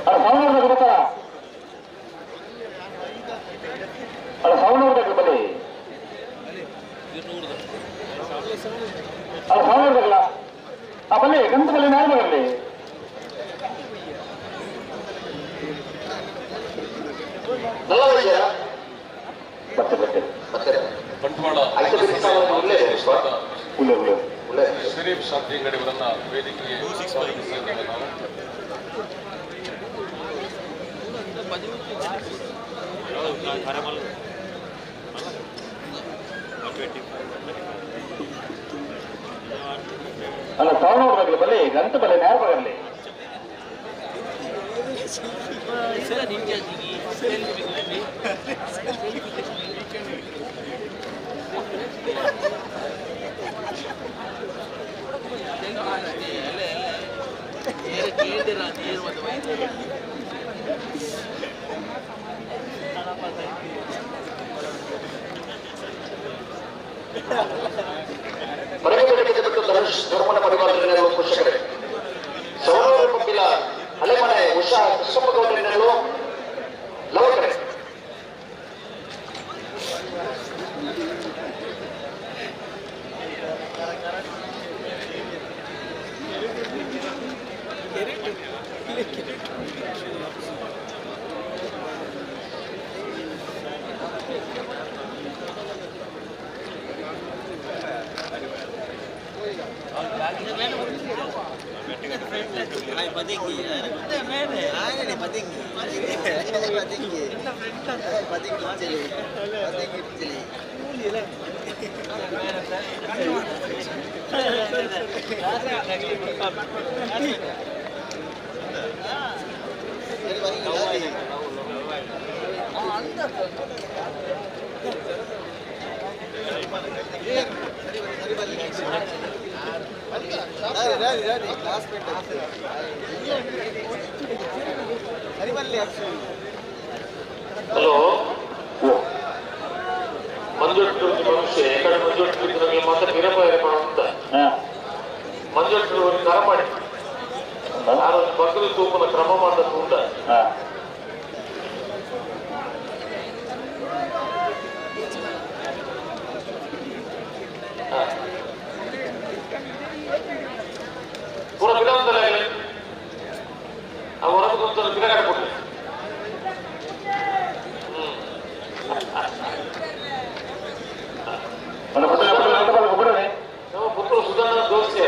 ಅಲ್ಲ ಸಾವನೂರ್ದಾಗ ಗೊತ್ತಾ ಅಲ್ಲ ಸಾವನೂರ್ದಾಗ ಬಲೆ ಅಲ್ಲ ಸಾವನೂರ್ದಾಗಲ್ಲ ಆ ಬಲೆ ಗಂಟೆ ಬಲೆ ನಾರು ಬರಲಿ ಬತ್ತೆ ಬತ್ತೆ ಬಂಟ್ವಾಳ ಶರೀಫ್ ಶಾಂತಿಂಗಡಿಯವರನ್ನ ವೇದಿಕೆಗೆ ಸ್ವಾಗತಿಸಿದ್ದೇವೆ ನಾವು. ಅಲ್ಲ ಸಾವನೂರ್ದಾಗಲಿ ಬಲೆ ಗಂಟೆ ಬಲೆ ನ್ಯಾಯ ಬರಲಿ ಧರ್ಮನ ಪರಿವಾರದಲ್ಲಿರುವ ಪೋಷಕರೇ ಸೌರವ್ ಪಂಪಿಲ ಹಳೆಮನೆ ಉಷಾ ಕೃಷ್ಣಪ್ಪಗೌಡರಿನಲ್ಲೂ ಲವಕರೆ ಹಲೋ ಮಂಜುಟ್ಟು ಮನುಷ್ಯ ಎಕಡೆ ಮಂಜುಟ್ಟು ನಮಗೆ ಮಾತ್ರ ನಿರಪಾಯ ಅಂತ ಮಂಜುಟ್ಟು ಒಂದು ಕರಮಾಡಿ ನಾನು ಬಗ್ಗದ ತೂಪನ ಕ್ರಮ ಮಾಡದ ಉಂಟ ಪೂರ ವಿಳಂಬದಲ್ಲಿ ಆ ಹೊರಗೆ ತಿರಗಾಡ ಕೊಟ್ಟೆ. ನಮ್ಮ ಪುತ್ರ ಸುಧಣ್ಣ ದೋಸ್ತಿ.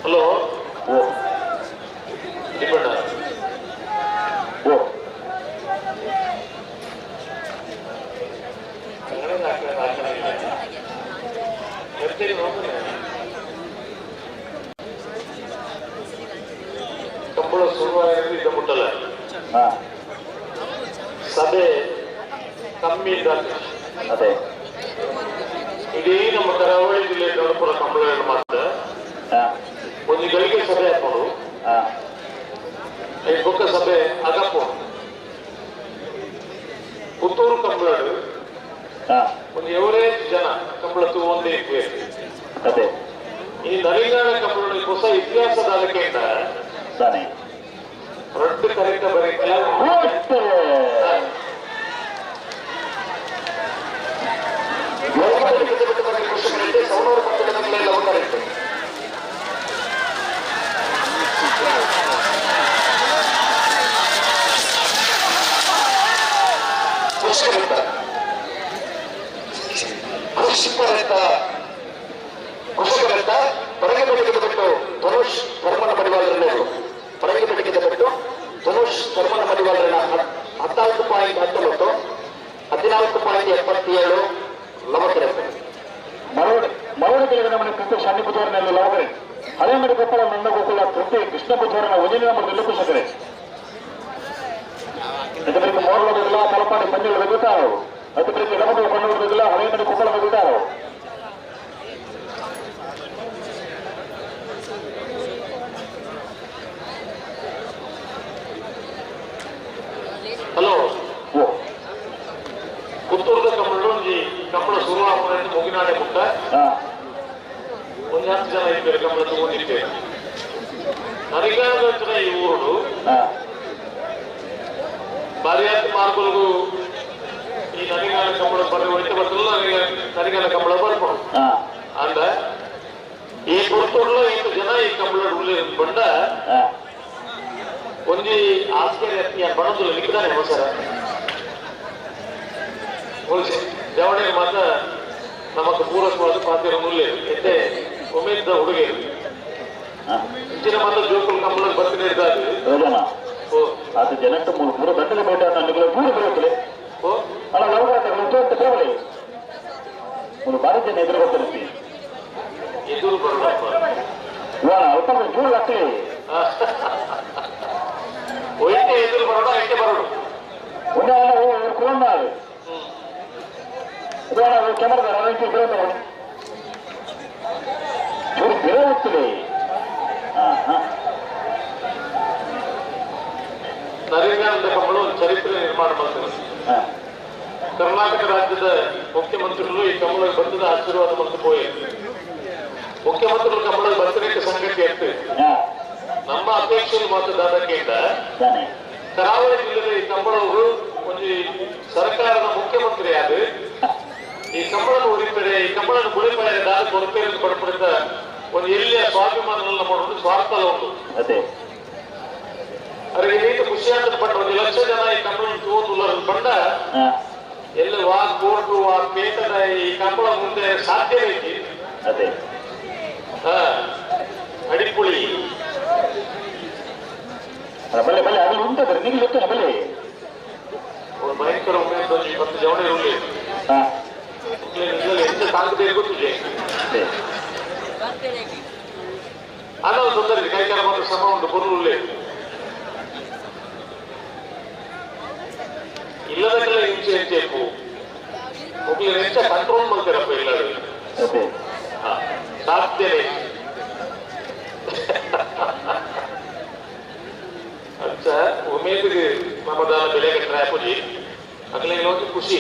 ಹಲೋ ಓ ದೀಪಣ್ಣ. ಓ ಕಂಬಳ ಶುರುವಾಗಿ ಇದ್ದ ಮುಟ್ಟಲ್ಲ ಸಭೆ ಕಮ್ಮಿ ಅದೇ ಇಡೀ ನಮ್ಮ ಕರಾವಳಿ ಜಿಲ್ಲೆ ದೊಡ್ಡಪುರ ಕಂಬಳ ಮಾತ್ರ ಒಂದು ಗಳಿಗೆ ಸಭೆ ಹಾಕೊಂಡು ಬೊಕ್ಕ ಸಭೆ ಅಗಪ್ಪು ಪುತ್ತೂರು ಕಂಬಳಡು ಒಂದು ಎವರೇಜ್ ಜನ ಕಂಬಳ ಒಂದೇ ಅದೇ ಈ ನರಿಗಾನ ಕಂಬಳ ಹೊಸ ಇತಿಹಾಸದ ಅದಕ್ಕೆಂದ ರಡ್ಡು ಕರೆಕ್ಟ್ ಬರೀತಿಲ್ಲ. ಕುಶಕರತ್ತ ಪರಂಗಿಪೇಟೆಗೆ ಬಿಟ್ಟು ಧನುಷ್ ಧರ್ಮನ ಮಡಿವಾಳರನ್ನು ಪರಂಗಿಪೇಟೆಗೆ ಬಿಟ್ಟು ಧನುಷ್ ಧರ್ಮನ ಮಡಿವಾಳರನ್ನ 14.19 14.77 ಲವಕರೆಂಬ ಮರವಡಿ ಕೆಳಗೆ ನಮ್ಮ ಕೃತಿ ಶನಿ ಬುಧವಾರನಲ್ಲಿ ಲವಕರೆ ಹಳೆಯಂಗಡಿ ಕೊಪ್ಪಳ ನಂದಗೋಕುಲ ಕೃತಿ ಕೃಷ್ಣ ಬುಧವಾರನ ಒಂದನೇ ನಂಬರ್ ಕುಶಕರೆ ಇದಕ್ಕೆ ಮೋರಲೋದಿಲ್ಲ ತಲಪಾಡಿ ಮಂಜುಳ ಗೊತ್ತಾವು ಅದಕ್ಕೆ ಎಡಮದು ಕೊಂಡುವುದಿಲ್ಲ ಹಳೆಯಂಗಡಿ ಕೊಪ್ಪಳ ಗೊತ್ತಾವು ಹಲೋ ಪುತ್ತೂರದ ಕಂಬಳ ಒಂಜಿ ಕಂಬಳ ಶುರುವಾಪುರ ಮುಗಿನಾಡೆ ಮುಟ್ಟ ಒಂದು 10 ಜನ ಇದ್ದಾರೆ ಕಂಬಳ ತಗೊಂಡಿದ್ದೇವೆ. ನರಿಗಾದ ಈ ಊರು ಬಾರಿಯಾದ ಮಾರ್ಗಗಳಿಗೂ ಈ ನರಿಗಾಲ ಕಂಬಳ ಬರ ಹೋಯ್ತು ಬರ್ತಲ್ಲ ನರಿಗಾಲ ಕಂಬಳ ಬರ್ಬೋದು ಅಂದ ಈ ಪುತ್ತೂರ್ಲ ಇಂದು ಜನ ಈ ಕಂಬಳ ಬಂಡ ಒಂಜಿ ಆಸ್ಕೆ ಬಣದುಲ್ಲ ನಿಕ್ಕಿದ್ದಾನೆ ಹೊಸರ ದೇವಣಿಗೆ ಮಾತ್ರ ನಮಕ್ ಪೂರಕವಾದ ಪಾತ್ರ ಮುಲ್ಲೆ ಎತ್ತೆ ಉಮೇದ ಹುಡುಗಿ ಇಂಚಿನ ಮಾತ್ರ ಜೋಕುಲ್ ಕಂಬಳ ಬರ್ತೀನಿ ಇರ್ತಾರೆ. ಅದು ಜನಕ್ಕೆ ಮೂರು ಗಂಟೆಗೆ ಬೇಟ ನನಗೆ ಮೂರು ಬರುತ್ತಲೆ ಅಲ್ಲ ಲವಗಾಟ ಮೂರು ಬಾರಿ ಜನ ಎದುರು ಬರ್ತಿರ್ತೀವಿ ಎದುರು ಬರೋಣ ಅಲ್ಪ ಜೋರು ಆಗ್ತದೆ ಒಯ್ತೆ ಎದುರು ಬರೋಣ ಐತೆ ಬರೋಣ ಒಂದೇ ಕುಲಂದಾರು ಕ್ಯಾಮರಾ ಜೋರು ಬೇರೆ ಹೋಗ್ತದೆ. ನರೇಂದ್ರ ಕಂಬಳ ಒಂದು ಚರಿತ್ರೆ ನಿರ್ಮಾಣ ಮಾಡ್ತಾರೆ. ಕರ್ನಾಟಕ ರಾಜ್ಯದ ಮುಖ್ಯಮಂತ್ರಿಗಳು ಈ ಕಂಬಳ ಬಂದದ ಆಶೀರ್ವಾದ ಮತ್ತು ಪೋಯಿ ಮುಖ್ಯಮಂತ್ರಿಗಳು ಕಂಬಳ ಬಂದಕ್ಕೆ ಸಂಗತಿ ಆಗ್ತದೆ. ನಮ್ಮ ಅಪೇಕ್ಷೆ ಮಾತ್ರ ದಾದಕ್ಕಿಂತ ಕರಾವಳಿ ಜಿಲ್ಲೆಯ ಈ ಕಂಬಳವರು ಒಂದು ಸರ್ಕಾರದ ಮುಖ್ಯಮಂತ್ರಿ ಆದ ಈ ಕಂಬಳನ ಉರಿಪೆರೆ ಈ ಕಂಬಳನ ಗುಳಿಪೆರೆ ದಾದ ಕೊರಪೇರೆ ಪಡ್ಪಡಿತ ಒಂದು ಎಲ್ಲಿಯ ಸ್ವಾಭಿಮಾನಗಳನ್ನ ಮಾಡೋದು ಸ್ವಾರ್ಥ ಒಂದು ಅವರಿಗೆ ನೀನು ಖುಷಿಯಾದ ಪಟ್ಟ 1 ಲಕ್ಷ ಜನ ಈ ಕಂಬಳ ತೋದುಲ್ಲ ಬಂಡ ಎಲ್ಲ ವಾ ಕೋರ್ಟು ವಾ ಪೇಟದ ಈ ಕಂಬಳ ಮುಂದೆ ಸಾಧ್ಯ ಐತಿ. ಅದೇ ಅಡಿಪುಳಿ ಬಲೆ ಬಲೆ ಅಲ್ಲಿ ಉಂಟದ್ರೆ ನೀವು ಗೊತ್ತಿಲ್ಲ ಬಲೆ ಭಯಂಕರ ಉಮೇದ 10 ಜವಣಿ ಇರಲಿ ಹೆಚ್ಚು ತಾಂಗದೆ ಗೊತ್ತಿದೆ. ಅನ್ನೋ ತೊಂದರೆ ಕೈಕಾರ ಮಾತ್ರ ಶ್ರಮ ಉಂಟು ಬರುವುದೇ ಇಲ್ಲದಕ್ಕೆಲ್ಲ ಹಿಂಸೆ ಹೆಚ್ಚು ಒಬ್ಬರು ಹೆಚ್ಚ ಕಂಟ್ರೋಲ್ ಮಾಡ್ತಾರಪ್ಪ ಇಲ್ಲ ಸಾಧ್ಯನೇ. ಅಚ್ಚ ಉಮೇದಿಗೆ ನಮ್ಮ ದಾನ ಬೆಲೆ ಕಟ್ಟರೆ ಹಾಕುಜಿ. ಒಂದು ಖುಷಿ.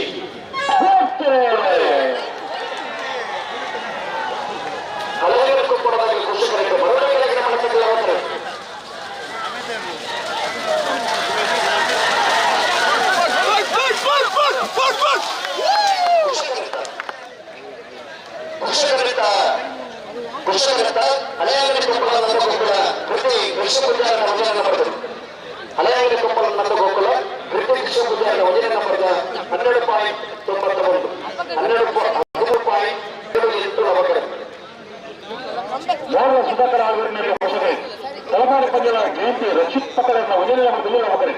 ಹಳೆಯಂಗಡಿ ಕೊಪ್ಪಳ ನಂದಗೋಕುಲ ಕೃತಿ ಕೃಷ್ಣ ಪೂಜಾರಿ ಒಂದನೇ ನಂಬರ್ದ 12.91 13.78 ಲವಕರೆ. ಮೋರ್ಲ ಸುಧಾಕರ ಆಳ್ವರಿನಲ್ಲಿ ಹೊಸಗೈ ತಲಪಾಡಿ ಪಂಜಲ ಜಯಂತಿ ರಕ್ಷಿತ್ ಪಕ್ಕದ ಒಂದನೇ ನಂಬರ್ದಲ್ಲಿ ಲವಕರೆ.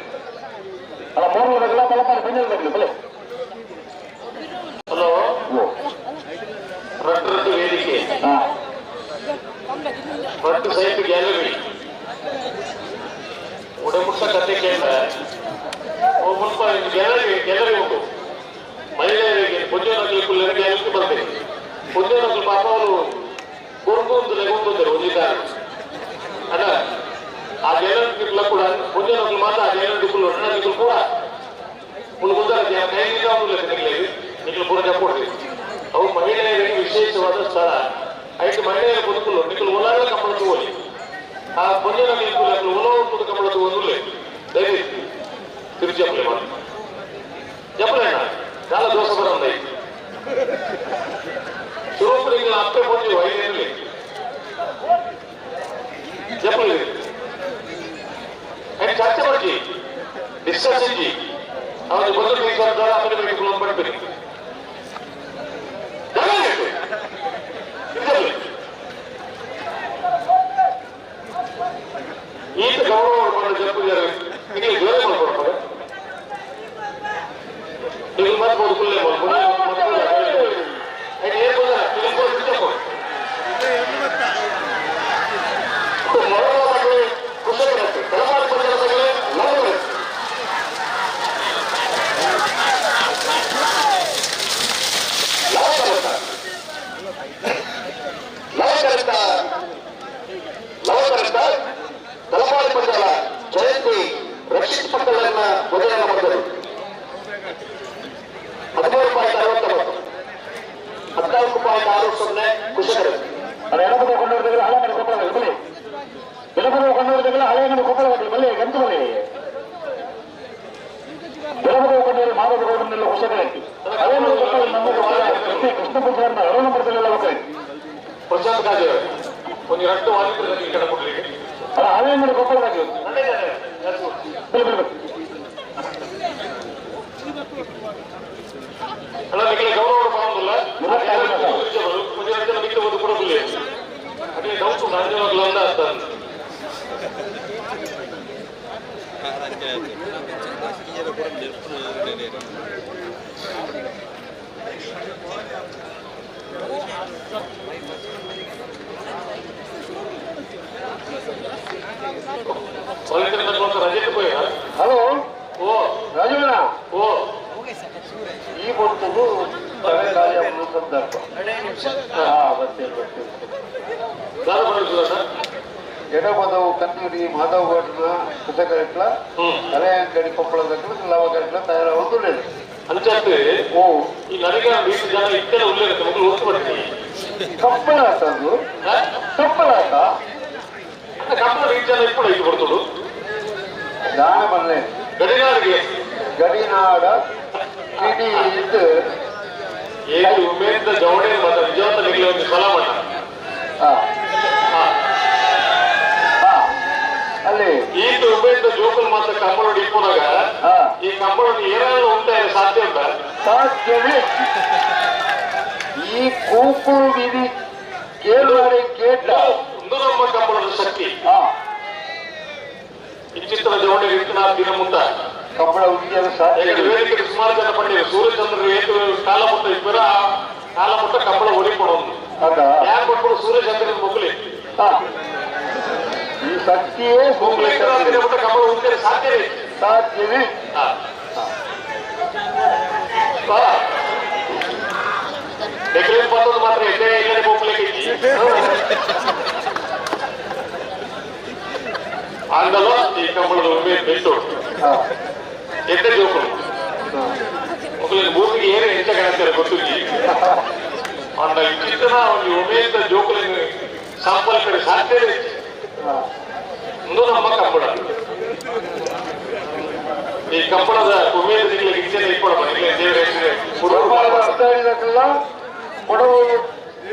ಅಲ್ಲ ಮೋರ್ಲದಾಗಲ ತಲಪಾಡಿ ಪಂಜಲದಾಗಲಿ ಬಲೆ. ಹಲೋ ರಟ್ಟು ರಟ್ಟು ವೇದಿಕೆ ರಟ್ಟು ಸೈಟ್ ಗ್ಯಾಲರಿ ಉಡಮುಟ್ಟ ಕತೆ ಕೇಂದ್ರ ಮುಲ್ಪ ಗ್ಯಾಲರಿ ಗ್ಯಾಲರಿ ಉಂಟು. ಮಹಿಳೆಯರಿಗೆ ಪೊಂಜೋನಕಲು ಕುಲ್ಲರ ಗ್ಯಾಲರಿ ಬರ್ತೇನೆ. ಪೊಂಜೋನಕಲು ಪಾಪ ಅವರು ಕೊರ್ಗೊಂದು ಲೆಗೊಂದು ಒಂದಿದ್ದಾರೆ ಅಲ್ಲ. ಆ ಗ್ಯಾಲರಿ ಕೂಡ ಪೊಂಜೋನಕಲು ಮಾತ್ರ ಆ ಗ್ಯಾಲರಿ ಕುಲ್ಲು ಅಣ್ಣನಿಗೂ ಕೂಡ ಮುಳ್ಗುಂದಾರ ನಿಖಲು ಪೂರ ಜಪ್ಪೊಡ್ರಿ. ಅವು ಮಹಿಳೆಯರಿಗೆ ವಿಶೇಷವಾದ ಸ್ಥಳ. ಐದು ಮಹಿಳೆಯರ ಬದುಕುಲು ನಿಖಲು ಒಲಾಗ ಕಂಬಳ ತಗೋಲಿ. ಆ ಪೊಂಜನ ನಿಖಲು ಒಲ ಉಂಟು ಕಂಬಳ ತಗೊಂಡು ದಯವಿಟ್ಟು ತಿರುಚಿ ಜಪ್ಪಲೆ ಮಾಡಿ ಜಪ್ಪಲೆ ಅಣ್ಣ చాలా ದೋಷ ಬರಂದ ಸುರೂಪರಿಗೆ ಅಪ್ಪೆ ಪೊಂಜು ಐದೇನಲ್ಲಿ ಜಪ್ಪಲೆ ಚರ್ಚೆ ಮಾಡಿ ಡಿಸ್ಕಸ್ ಇಜ್ಜಿ ಅವನು ಬಂದು ಟೀಚರ್ ಆಮೇಲೆ ಪಡ್ತೀನಿ. ಈತ ಗೌರವ ಜಪ್ಪುಜಾರ ನಿಮಗೆ ಜೋರೆ ಮಾಡ್ಕೊಡ್ತಾರೆ. ನೀವು ಮಾಡ್ಬೋದು ಕುಲ್ಲೆ ಮಾಡ್ಬೋದು. ತಲಪಾಡಿ ಪಂಜಲ ಜಯಂತಿ ರಕ್ಷಿತ್ ಪಕ್ಕಲನ್ನ ಉದಯನ ಮಾಡಿದರು. 13.69 14.60 ಕುಶಕರು. ಎಡಬದ ಕೊಂಡೋರ್ದಾಗಲ ಹಳೆ ಅಂಗಡಿ ಕೊಪ್ಪಳದಲ್ಲಿ ಬಲಿ. ಎಡಬದ ಕೊಂಡೋರ್ದಾಗಲ ಹಳೆ ಅಂಗಡಿ ಕೊಪ್ಪಳದಲ್ಲಿ ಬಲಿ ಗಂಟು ಬಲಿ. ಎಡಬದ ಕೊಂಡೋರು ಮಾಧವ ಗೌಡನೆಲ್ಲ ಕುಶಕರೆ. ಹಳೆ ಅಂಗಡಿ ಕೊಪ್ಪಳ ನಮ್ಮ ಕೃಷ್ಣ ಪೂಜಾರನ್ನ ಎರಡು ನಂಬರ್ದಲ್ಲೆಲ್ಲ ಹೋಗ್ತಾರೆ. ಪ್ರಶಾಂತ್ ಕಾಜೆ ಒಂದು ಎರಡು ವಾಲಿಕರು ಈ ಕಡೆ ಕೊಡ್ಲಿಕ್ಕೆ. ಅಲ್ಲ ಹಳೆ ಅಂಗಡಿ ಕೊಪ್ಪಳದಾಗಿ ಬಲಿ ಬಲಿ ಬಲಿ. ಅಲ್ಲ ನಿಮಗೆ ಗೌರವ ಪಾಂಬುಲ್ಲ ಒಂದು ಕೂಡ ಬುಲ್ಲೆ ಅದೇ ಡೌಟ್ ನಾಂಜವಾಗ್ಲ ಅಂದ ಅಂತ. ಹಲೋ ಓ ರಾಜವಣ್ಣ ಓ ಈ ಬರ್ತದು ಸಂದರ್ಭ. ಬರ್ತೀರಿ ಬರ್ತೀರಿ. ಎಡಬದವು ಕನ್ನಡಿ ಮಾಧವ ಗೌಡನ ಕುಸಕರೆಟ್ಲ ಹಳೆಯಂಗಡಿ ಕೊಪ್ಪಳದಕ್ಕಲು ಲವಕರೆಟ್ಲ ತಯಾರಾಗುವುದು. ಅಂಚಾತ್ ಓ ಈ ನನಗೆ ಜನ ಇಟ್ಟರೆ ಉಲ್ಲೇಖ ಮಕ್ಕಳು ಒತ್ತು ಬರ್ತೀವಿ. ಕಪ್ಪಳ ಆತ ಅದು ಕಪ್ಪಳ ಆತ ಕಪ್ಪಳ ಜನ ಇಪ್ಪಳ ಇದು ಬರ್ತದು ದಾನ ಬಲ್ಲೆ ಗಡಿನಾಡಿಗೆ ಗಡಿನಾಡ ಇಡೀ ಇದು ಏಳು ಉಮೇದ ಜವಣೆ ಮಾತ್ರ ನಿಜವಾದ ನಿಗಲಿ ಒಂದು ಸಲ ಮಣ್ಣ. ಅಲ್ಲಿ ಈತ ಉಮೇದ ಜೋಕಲ್ ಮಾತ್ರ ಕಂಬಳ ಇಪ್ಪುನಾಗ ಈ ಕಂಬಳ ಏನಾದ್ರು ಉಂಟಾಯ ಸಾಧ್ಯ ಉಂಟ ಸಾಧ್ಯವೇ. ಈ ಕೂಕು ವಿಧಿ ಕೇಳುವರೆ ಕೇಟ ಒಂದು ನಮ್ಮ ಕಂಬಳದ ಶಕ್ತಿ. ಇಂಚಿತ್ರ ಜವಣೆ ಇಟ್ಟು ನಾ ದಿನ ಮುಂದ ಕಂಬಳ ಉಂಡಿಯಲು ಸಾಧ್ಯ. ವೇದಿಕೆ ಸುಮಾರು ಜನ ಪಂಡಿರು ಸೂರ್ಯಚಂದ್ರರು ಏತು ಕಾಲ ಮುಟ್ಟ ಇಬ್ಬರ ಕಾಲ ಮುಟ್ಟ ಕಂಬಳ ಹೊಡಿಕೊಡೋದು ಯಾಕೆ ಕೊಟ್ಬಿಡು ಸೂರ್ಯಚಂದ್ರನ ಮುಗುಲಿ. ಈ ಶಕ್ತಿಯೇ ಕಂಬಳ ಉಂಟೆ ಸಾಧ್ಯವೇ ಸಾಧ್ಯವೇ. ನೆಕ್ಲೇಸ್ ಬಂದದ್ದು ಮಾತ್ರ ಎಷ್ಟೇ ಇಲ್ಲದೆ ಹೋಗ್ಲಿಕ್ಕೆ ಅಂದಲೋ ಈ ಕಂಬಳದ ಉಮೇದ್ ಬೆಟ್ಟು ಎದ್ದೆ ಜೋಕುಲು ಅಂತಾರೆ ಗೊತ್ತಿಲ್ಲ ಅಂಡ ಇಂಚಿನ ಒಂದು ಉಮೇದ ಜೋಕುಲಿನ ಸಂಪರ್ಕ ಸಾಧ್ಯ ಇಂದು ನಮ್ಮ ಕಂಬಳ ಈ ಕಂಬಳದ ಉಮೇದ ಇಂಚಿನ ಇಟ್ಕೊಳ ದೇವರ ಕೊಡವು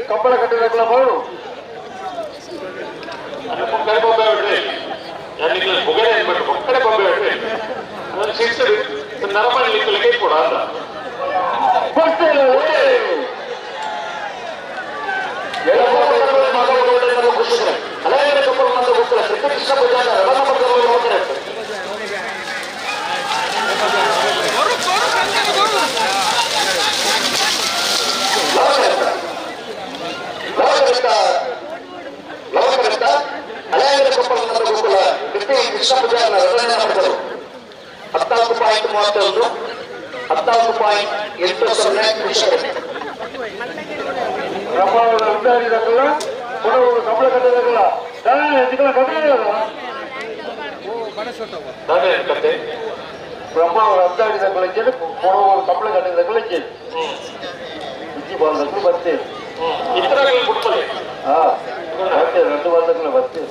ಕಂಬಳ ಕಟ್ಟಿದಕ್ಕಲ್ಲ ಬರು ಕಡೆ ಬೊಬ್ಬೆ ಬಿಡ್ರಿ ಬೊಗಡೆ ಅನ್ಬಿಟ್ಟು ಕಡೆ ಬೊಬ್ಬೆ ಬಿಡ್ರಿ ಅದನ್ನು ಶಿಸ್ತು ನರಮಣಿ ಕೈ ಕೊಡ ಅಂತ ಹದಿನಾಲ್ಕು ಪಾಯಿಂಟ್ ಮೂವತ್ತೊಂದು ಹದಿನಾಲ್ಕು ಪಾಯಿಂಟ್ ಎಂಟು ಸೊನ್ನೆ ಸಂಬಳ ಕಟ್ಟದಕ್ಕಲ್ಲ ಕತೆ ಬ್ರಹ್ಮ ಅರ್ಧಾಡಿದಕ್ಕಲ್ಲ ಕೊಡವರು ಸಂಬಳ ಕಟ್ಟಿದಕ್ಕಲ್ಲ ಇಜ್ಜಿ ಬಾಲ್ದಕ್ಕೂ ಬರ್ತೇವೆ ಹಾ ಬರ್ತೇವೆ రెండు వందలు ಬರ್ತೇವೆ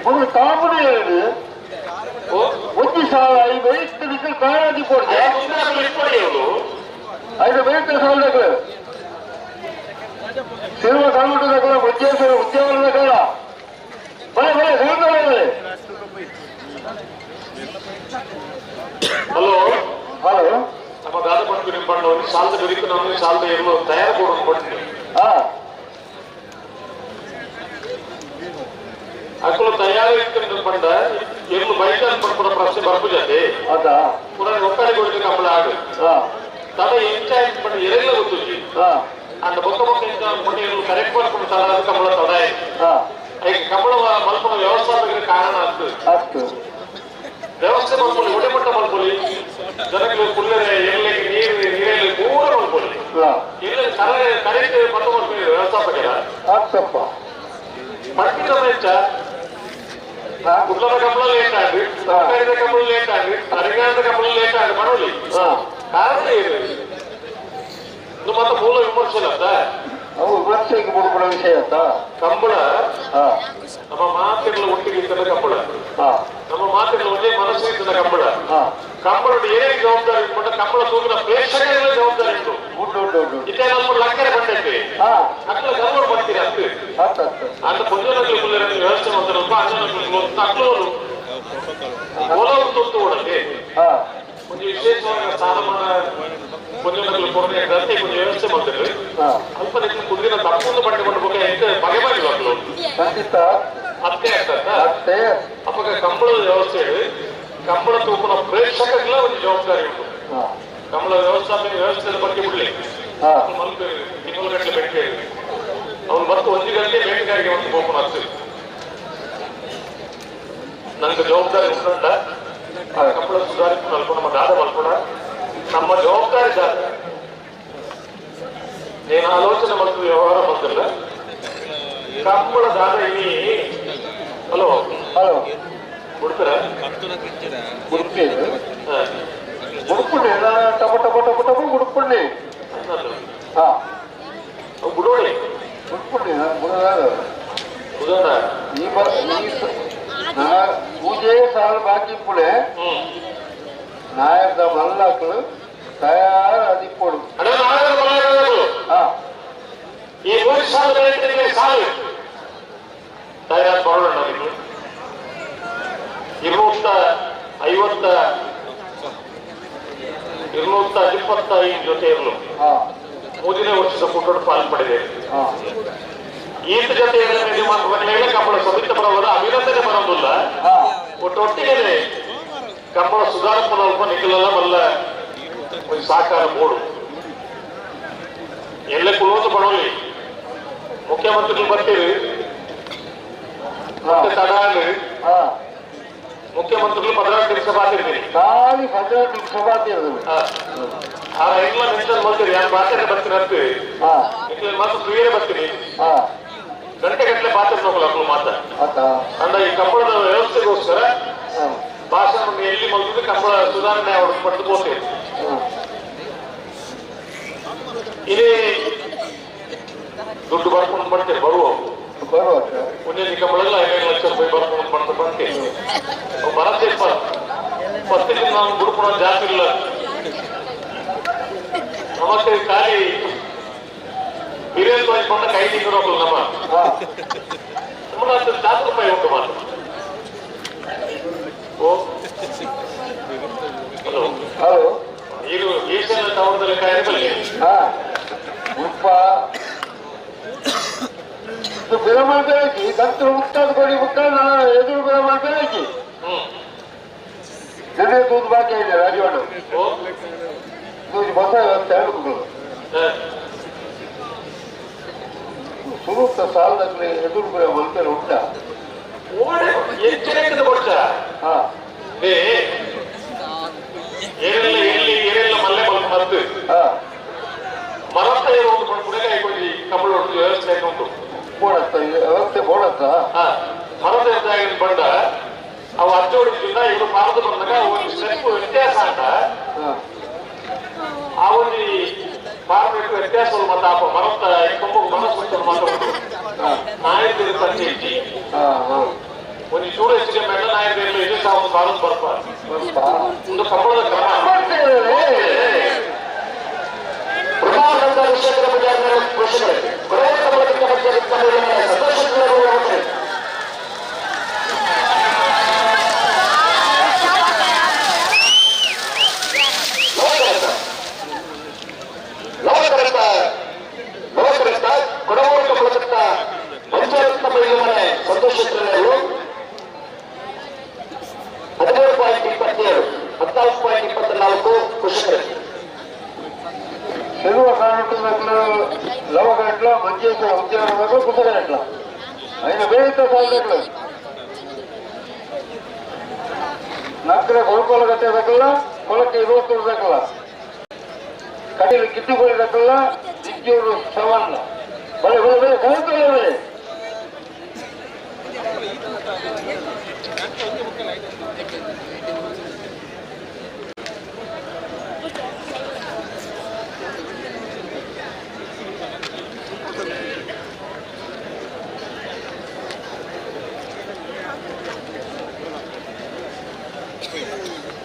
ಒಂದು ಕಾಮುಡಿ ಹೇಳಿ ಒಂದು ಸಾವಿರ ಐದು ವಯಸ್ಸು ಕಾಳಜಿ ಕೊಡ್ದೆ ಐದು ವಯಸ್ಸು ಸಾವಿರಗಳು ಸಿನಿಮಾ ಸಾಲ್ಬಿಟ್ಟು ಉದ್ಯೋಗ ಉದ್ಯೋಗಗಳ ಬಲೆ ಬಲೆ ಬಲೆ. ಹಲೋ ಹಲೋ ನಮ್ಮ ದಾದ ಪಟ್ಟು ನಿಮ್ಮ ಬಣ್ಣ ಒಂದು ಸಾಲದ ಬಿರಿಕು ನಾನು ಸಾಲದ ಎಲ್ಲೋ ತಯಾರು ಕೊಡೋದು ಕೊಡ್ತೀನಿ. ಅಕ್ಕಲು ತಯಾರು ಇತ್ತು ಬಂಡ ಎಲ್ಲೂ ಬೈಕ್ ಪಡ್ಕೊಡ ಪ್ರಶ್ನೆ ಬರ್ಪು ಜಾತಿ ಪುನಃ ಒಕ್ಕಡೆ ಕೊಡ್ತೀನಿ ಕಂಬಳ ಆಡು ತಡ ಎಂಚ ಬಣ್ಣ ಎರೆಲ್ಲ ಗೊತ್ತುಜಿ ಅಂಡ ಬೊಕ್ಕ ಬೊಕ್ಕ ಎಂಚ ಅನ್ಕೊಂಡು ಎಲ್ಲೂ ಕರೆಕ್ಟ್ ಮಾಡ್ಕೊಂಡು ತಡ ಅದು ಕಂಬಳ ತಡ ಈಗ ಕಂಬಳ ಮಲ್ಪನ ವ್ಯವಸ್ಥಾಪಕರ ಕಾರಣ ಆಗ್ತದೆ. ವ್ಯವಸ್ಥೆ ಮಲ್ಪೊಲಿ ಒಡೆಮಟ್ಟ ಮಲ್ಪೊಲಿ ಜನಗಳು ಕುಲ್ಲರೆ ಎಲ್ಲಿ ನೀರು ನೀರಲ್ಲಿ ಪೂರ ಮಲ್ಪೊಲಿ ಎಲ್ಲ ಕರೆಕ್ಟ್ ಮಟ್ಟ ಮಲ್ಪೊಲಿ ವ್ಯವಸ್ಥಾಪಕರ ಪಟ್ಟಿದ ವೆಚ್ಚ ಕುಡ್ಲದ ಕಂಬಳ ಲೇಟ್ ಆಗಿ ತರಕಾರಿದ ಕಂಬಳ ಲೇಟ್ ಆಗಿ ತರಕಾರಿದ ಕಂಬಳ ಲೇಟ್ ಆಗಿ ಮಾಡೋಲಿ ಕಾರಣ ಏನು? ಇದು ಮತ್ತೆ ಮೂಲ ವಿಮರ್ಶೆ ಅಲ್ಲ. ವಿಮರ್ಶೆಗೆ ಬಿಡುಗಡೆ ವಿಷಯ ಅಂತ ಕಂಬಳ ನಮ್ಮ ಮಾತಿನ ಒಟ್ಟಿಗೆ ಇದ್ದದ ಕಂಬಳ, ನಮ್ಮ ಮಾತಿನ ಒಂದೇ ಮನಸ್ಸು ಇದ್ದದ ಕಂಬಳ. ಕಂಬಳ ಏನೇ ಜವಾಬ್ದಾರಿ ಇಟ್ಕೊಂಡ ಕಂಬಳ ತೂಗಿನ ಪ್ರೇಕ್ಷಕರ ಜವಾಬ್ದಾರಿ ಇತ್ತು. ಇದೇ ನಮ್ಮ ಲಕ್ಕರೆ ಬಂದೈತಿ ಅಕ್ಕಲ ಗೌರವ ಬರ್ತೀರಿ ಅಷ್ಟು ಅಂತ ಕೊಂಜನಗಳು ವ್ಯವಸ್ಥೆ ಮಾಡ್ತಾರಲ್ಪ ಅಕ್ಕಲವರು ಒಲವು ತೊತ್ತು ಓಡಲ್ಲಿ ಒಂದು ವಿಶೇಷವಾದ ಸ್ಥಾನಮಾನ ಕೊಂಜನಗಳು ಕೊಡದೆ ಕೊಂಚ ವ್ಯವಸ್ಥೆ ಮಾಡ್ತಾರೆ. ಅಲ್ಪ ನಿಮ್ಗೆ ಕುಂದಿನ ತಪ್ಪೊಂದು ಬಟ್ಟೆ ಕೊಂಡು ಬಗೆ ಬಗೆ ಮಕ್ಕಳು ಅತ್ತೆ ಆಗ್ತದ. ಅಪ್ಪ ಕಂಬಳದ ವ್ಯವಸ್ಥೆ ಕಂಬಳ ತೂಕನ ಪ್ರೇಕ್ಷಕರಿಗೆಲ್ಲ ಒಂದು ಜವಾಬ್ದಾರಿ ಉಂಟು. ಕಂಬಳ ವ್ಯವಸ್ಥಾಪನೆ ವ್ಯವಸ್ಥೆಯ ಬಗ್ಗೆ ಬಿಡ್ಲಿ ಮಲ್ಪೆ ತಿಂಗಳು ಗಂಟೆ ಬೆಟ್ಟೆ ಅವ್ನು ಮತ್ತು ಒಂದು ಗಂಟೆ ಬೇಟೆಗಾರಿಗೆ ಒಂದು ಗೋಪನ ಆಗ್ತದೆ. ನನಗೆ ಜವಾಬ್ದಾರಿ ಉಂಟ ಕಂಬಳ ಸುಧಾರಿತ ಮಲ್ಪಣ ನಮ್ಮ ದಾದ ಮಲ್ಪಣ ನಮ್ಮ ಜವಾಬ್ದಾರಿ ದಾದ. నేను ಆಲೋಚನೆ ಮತ್ತು ವ್ಯವಹಾರ ಬಂದಿಲ್ಲ ಕಂಬಳ ದಾದ ಇನಿ. ಹಲೋ ಹಲೋ ಬಿಡ್ತಾರ ಉಡುಪಿ ಉಡುಪುಂಡಿ ಟಪ ಟಪ ಟಪ ಟಪ ಉಡುಪುಂಡಿ ಬಿಡೋಳಿ ಉಡುಪುಂಡಿ ಬುಡೋಣ ಈ ಪೂಜೆ ಸಾಲು ಬಾಕಿ ಇಪ್ಪುಳೆ ನಾಯಕದ ಮಲ್ಲಾಕ್ಳು ತಯಾರು ಅದಿಪ್ಪೋಡು. ಈ ಮೂರು ಸಾಲು ಸಾಲು ತಯಾರು ಬರೋಣ. ನನಗೆ 250 225 ಜೊತೆ ಇರಲು ಮೂರನೇ ವರ್ಷದ ಕೂಟೋಡು ಪಾಲ್ ಪಡೆದೆ. ಈತ ಜೊತೆ ಕಂಬಳ ಸಮಿತ ಬರೋದ ಅಭಿನಂದನೆ ಬರೋದಿಲ್ಲ. ಒಟ್ಟೊಟ್ಟಿಗೆ ಕಂಬಳ ಸುಧಾರಪ್ಪನ ನಿಖಲಲ್ಲ ಮಲ್ಲ ಒಂದು ಸಾಕಾರ ಬೋರ್ಡು ಎಲ್ಲ ಕುಲೋದು ಬರೋಲಿ. ಮುಖ್ಯಮಂತ್ರಿಗಳು ಬರ್ತೀವಿ ಮತ್ತೆ ತಡ ಮುಖ್ಯಮಂತ್ರಿಗಳು 14 ನಿಮಿಷ ಬಾತಿರ್ತೀನಿ ಖಾಲಿ 14 ನಿಮಿಷ ಬಾತಿರ್ತೀವಿ. ಆ ಐದು ನಿಮಿಷ ಬರ್ತೀರಿ ಯಾರು ಬಾತಾರೆ ಬರ್ತೀನಿ ಅಂತೀವಿ ಮಾತ್ರ ತುಯರೇ ಬರ್ತೀನಿ ಗಂಟೆ ಗಂಟೆ ಬಾತಿರ್ ನೋಕಲ್ಲ ಮಾತ ಅಂದ್ರೆ ಈ ಕಂಬಳದ ವ್ಯವಸ್ಥೆಗೋಸ್ಕರ ಭಾಷಣ ಎಲ್ಲಿ ಮಲ್ತಿದ್ರೆ ಕಂಬಳ ಸುಧಾರಣೆ ಅವ್ರು ಪಟ್ಟು ಹೋಗ್ತೀವಿ. ದುಡ್ಡು ಬರ್ಕೊಂಡು ಬರ್ತೇವೆ ಬರುವ ಒಂದೇ ಕಂಬಳಲ್ಲ 5 ಲಕ್ಷ ರೂಪಾಯಿ ಬರ್ಕೊಂಡು ಬಂತ ಬರ್ತೇವೆ ಬರತ್ತೆ ಫಸ್ಟ್ ನಾವು ಗುರುಪುಣ ಜಾಸ್ತಿ ಇಲ್ಲ ನಮಸ್ತೆ ಖಾಲಿ ಹಿರಿಯ ಬಂದ ಕೈ ತಿಂಗಳು ನಮ್ಮ ನಮ್ಮ ಜಾಸ್ತಿ ರೂಪಾಯಿ ಉಂಟು ಮಾತ್ರ. ಓ ಹಲೋ ಹಲೋ ಇದು ಏಷ್ಯನ್ ಟವರ್ದಲ್ಲಿ ಕಾಯಿಲೆ ಹಾ ಉಪ್ಪ ಇದು ಬಿರಮಾಲ್ ಬೆಳಕಿ ಗಂತರು ಮುಕ್ತಾದ ಕೊಡಿ ಮುಕ್ಕ ನಾನು ಎದುರು ಬಿರಮಾಲ್ ಬೆಳಕಿ ನೆನೆ ತೂದು ಬಾಕಿ ಇದೆ ರಾಜೀವಣ್ಣ ಇದು ಹೊಸ ವ್ಯವಸ್ಥೆ ಹೇಳ್ಬೇಕು ಸುರೂಪ ಸಾಲದಲ್ಲಿ ಎದುರು ಬಿರ ಮಲ್ಪೆರೆ ಉಂಟ ಎಚ್ಚರಿಕೆ ಕೊಡ್ತ ಹಾ ಏನೆಲ್ಲ ಎಲ್ಲಿ ಏನೆಲ್ಲ ಮಲ್ಲೆ ಮಲ್ಕು ಹಾ ಮರತ್ತ ಇರುವುದು ಪುಣಕಾಯಿ ಕೊಂಚಿ ಕಂಬಳ ಉಂಟು ವ್ಯವಸ್ಥೆ ಉಂಟು ಬೋಡತ್ತ ವ್ಯವಸ್ಥೆ ಬೋಡತ್ತ ಮರದ ಬಂಡ ಅವು ಅಚ್ಚೋಡಿದ್ರಿಂದ ಇವರು ಭಾರತ ಬಂದಾಗ ಒಂದು ಸ್ಟೆಪ್ ವ್ಯತ್ಯಾಸ ಅಂತ ಆ ಒಂದು ಭಾರತ ವ್ಯತ್ಯಾಸ ಮತ್ತೆ ಆ ಮರತ್ತ ಕಂಬ ಮನಸ್ಸು ಮಾತಾಡೋದು ನಾಯಕರು ಪರಿಚಯ ಒಂದು ಚೂರು ಹೆಚ್ಚಿಗೆ ಮೇಲೆ ನಾಯಕರು ಇದು ಸಹ ಒಂದು ಭಾರತ ಬರ್ಪ ಒಂದು ಕಂಬಳದ ಕ್ರಮ తెలుగు కానుంటున్నట్లు లవగట్ల మంచేశ్వర ఉద్యానవనం కుసగనట్ల ఆయన వేడితో సాగినట్లు ನಕ್ಕರೆ ಕೊಳಕೋಲ ಕಟ್ಟೆ ಕೊಳಕ್ಕೆ ಇರುವತ್ತು ದಕ್ಕಲ್ಲ ಕಟೀಲು ಕಿತ್ತುಕೊಳ್ಳಿ ದಕ್ಕಲ್ಲ ನಿತ್ಯೂರು ಸವನ್ನ ಬಲೆ ಬಲೆ ಬಲೆ ಕಲಿತಲೆ ಬಲೆ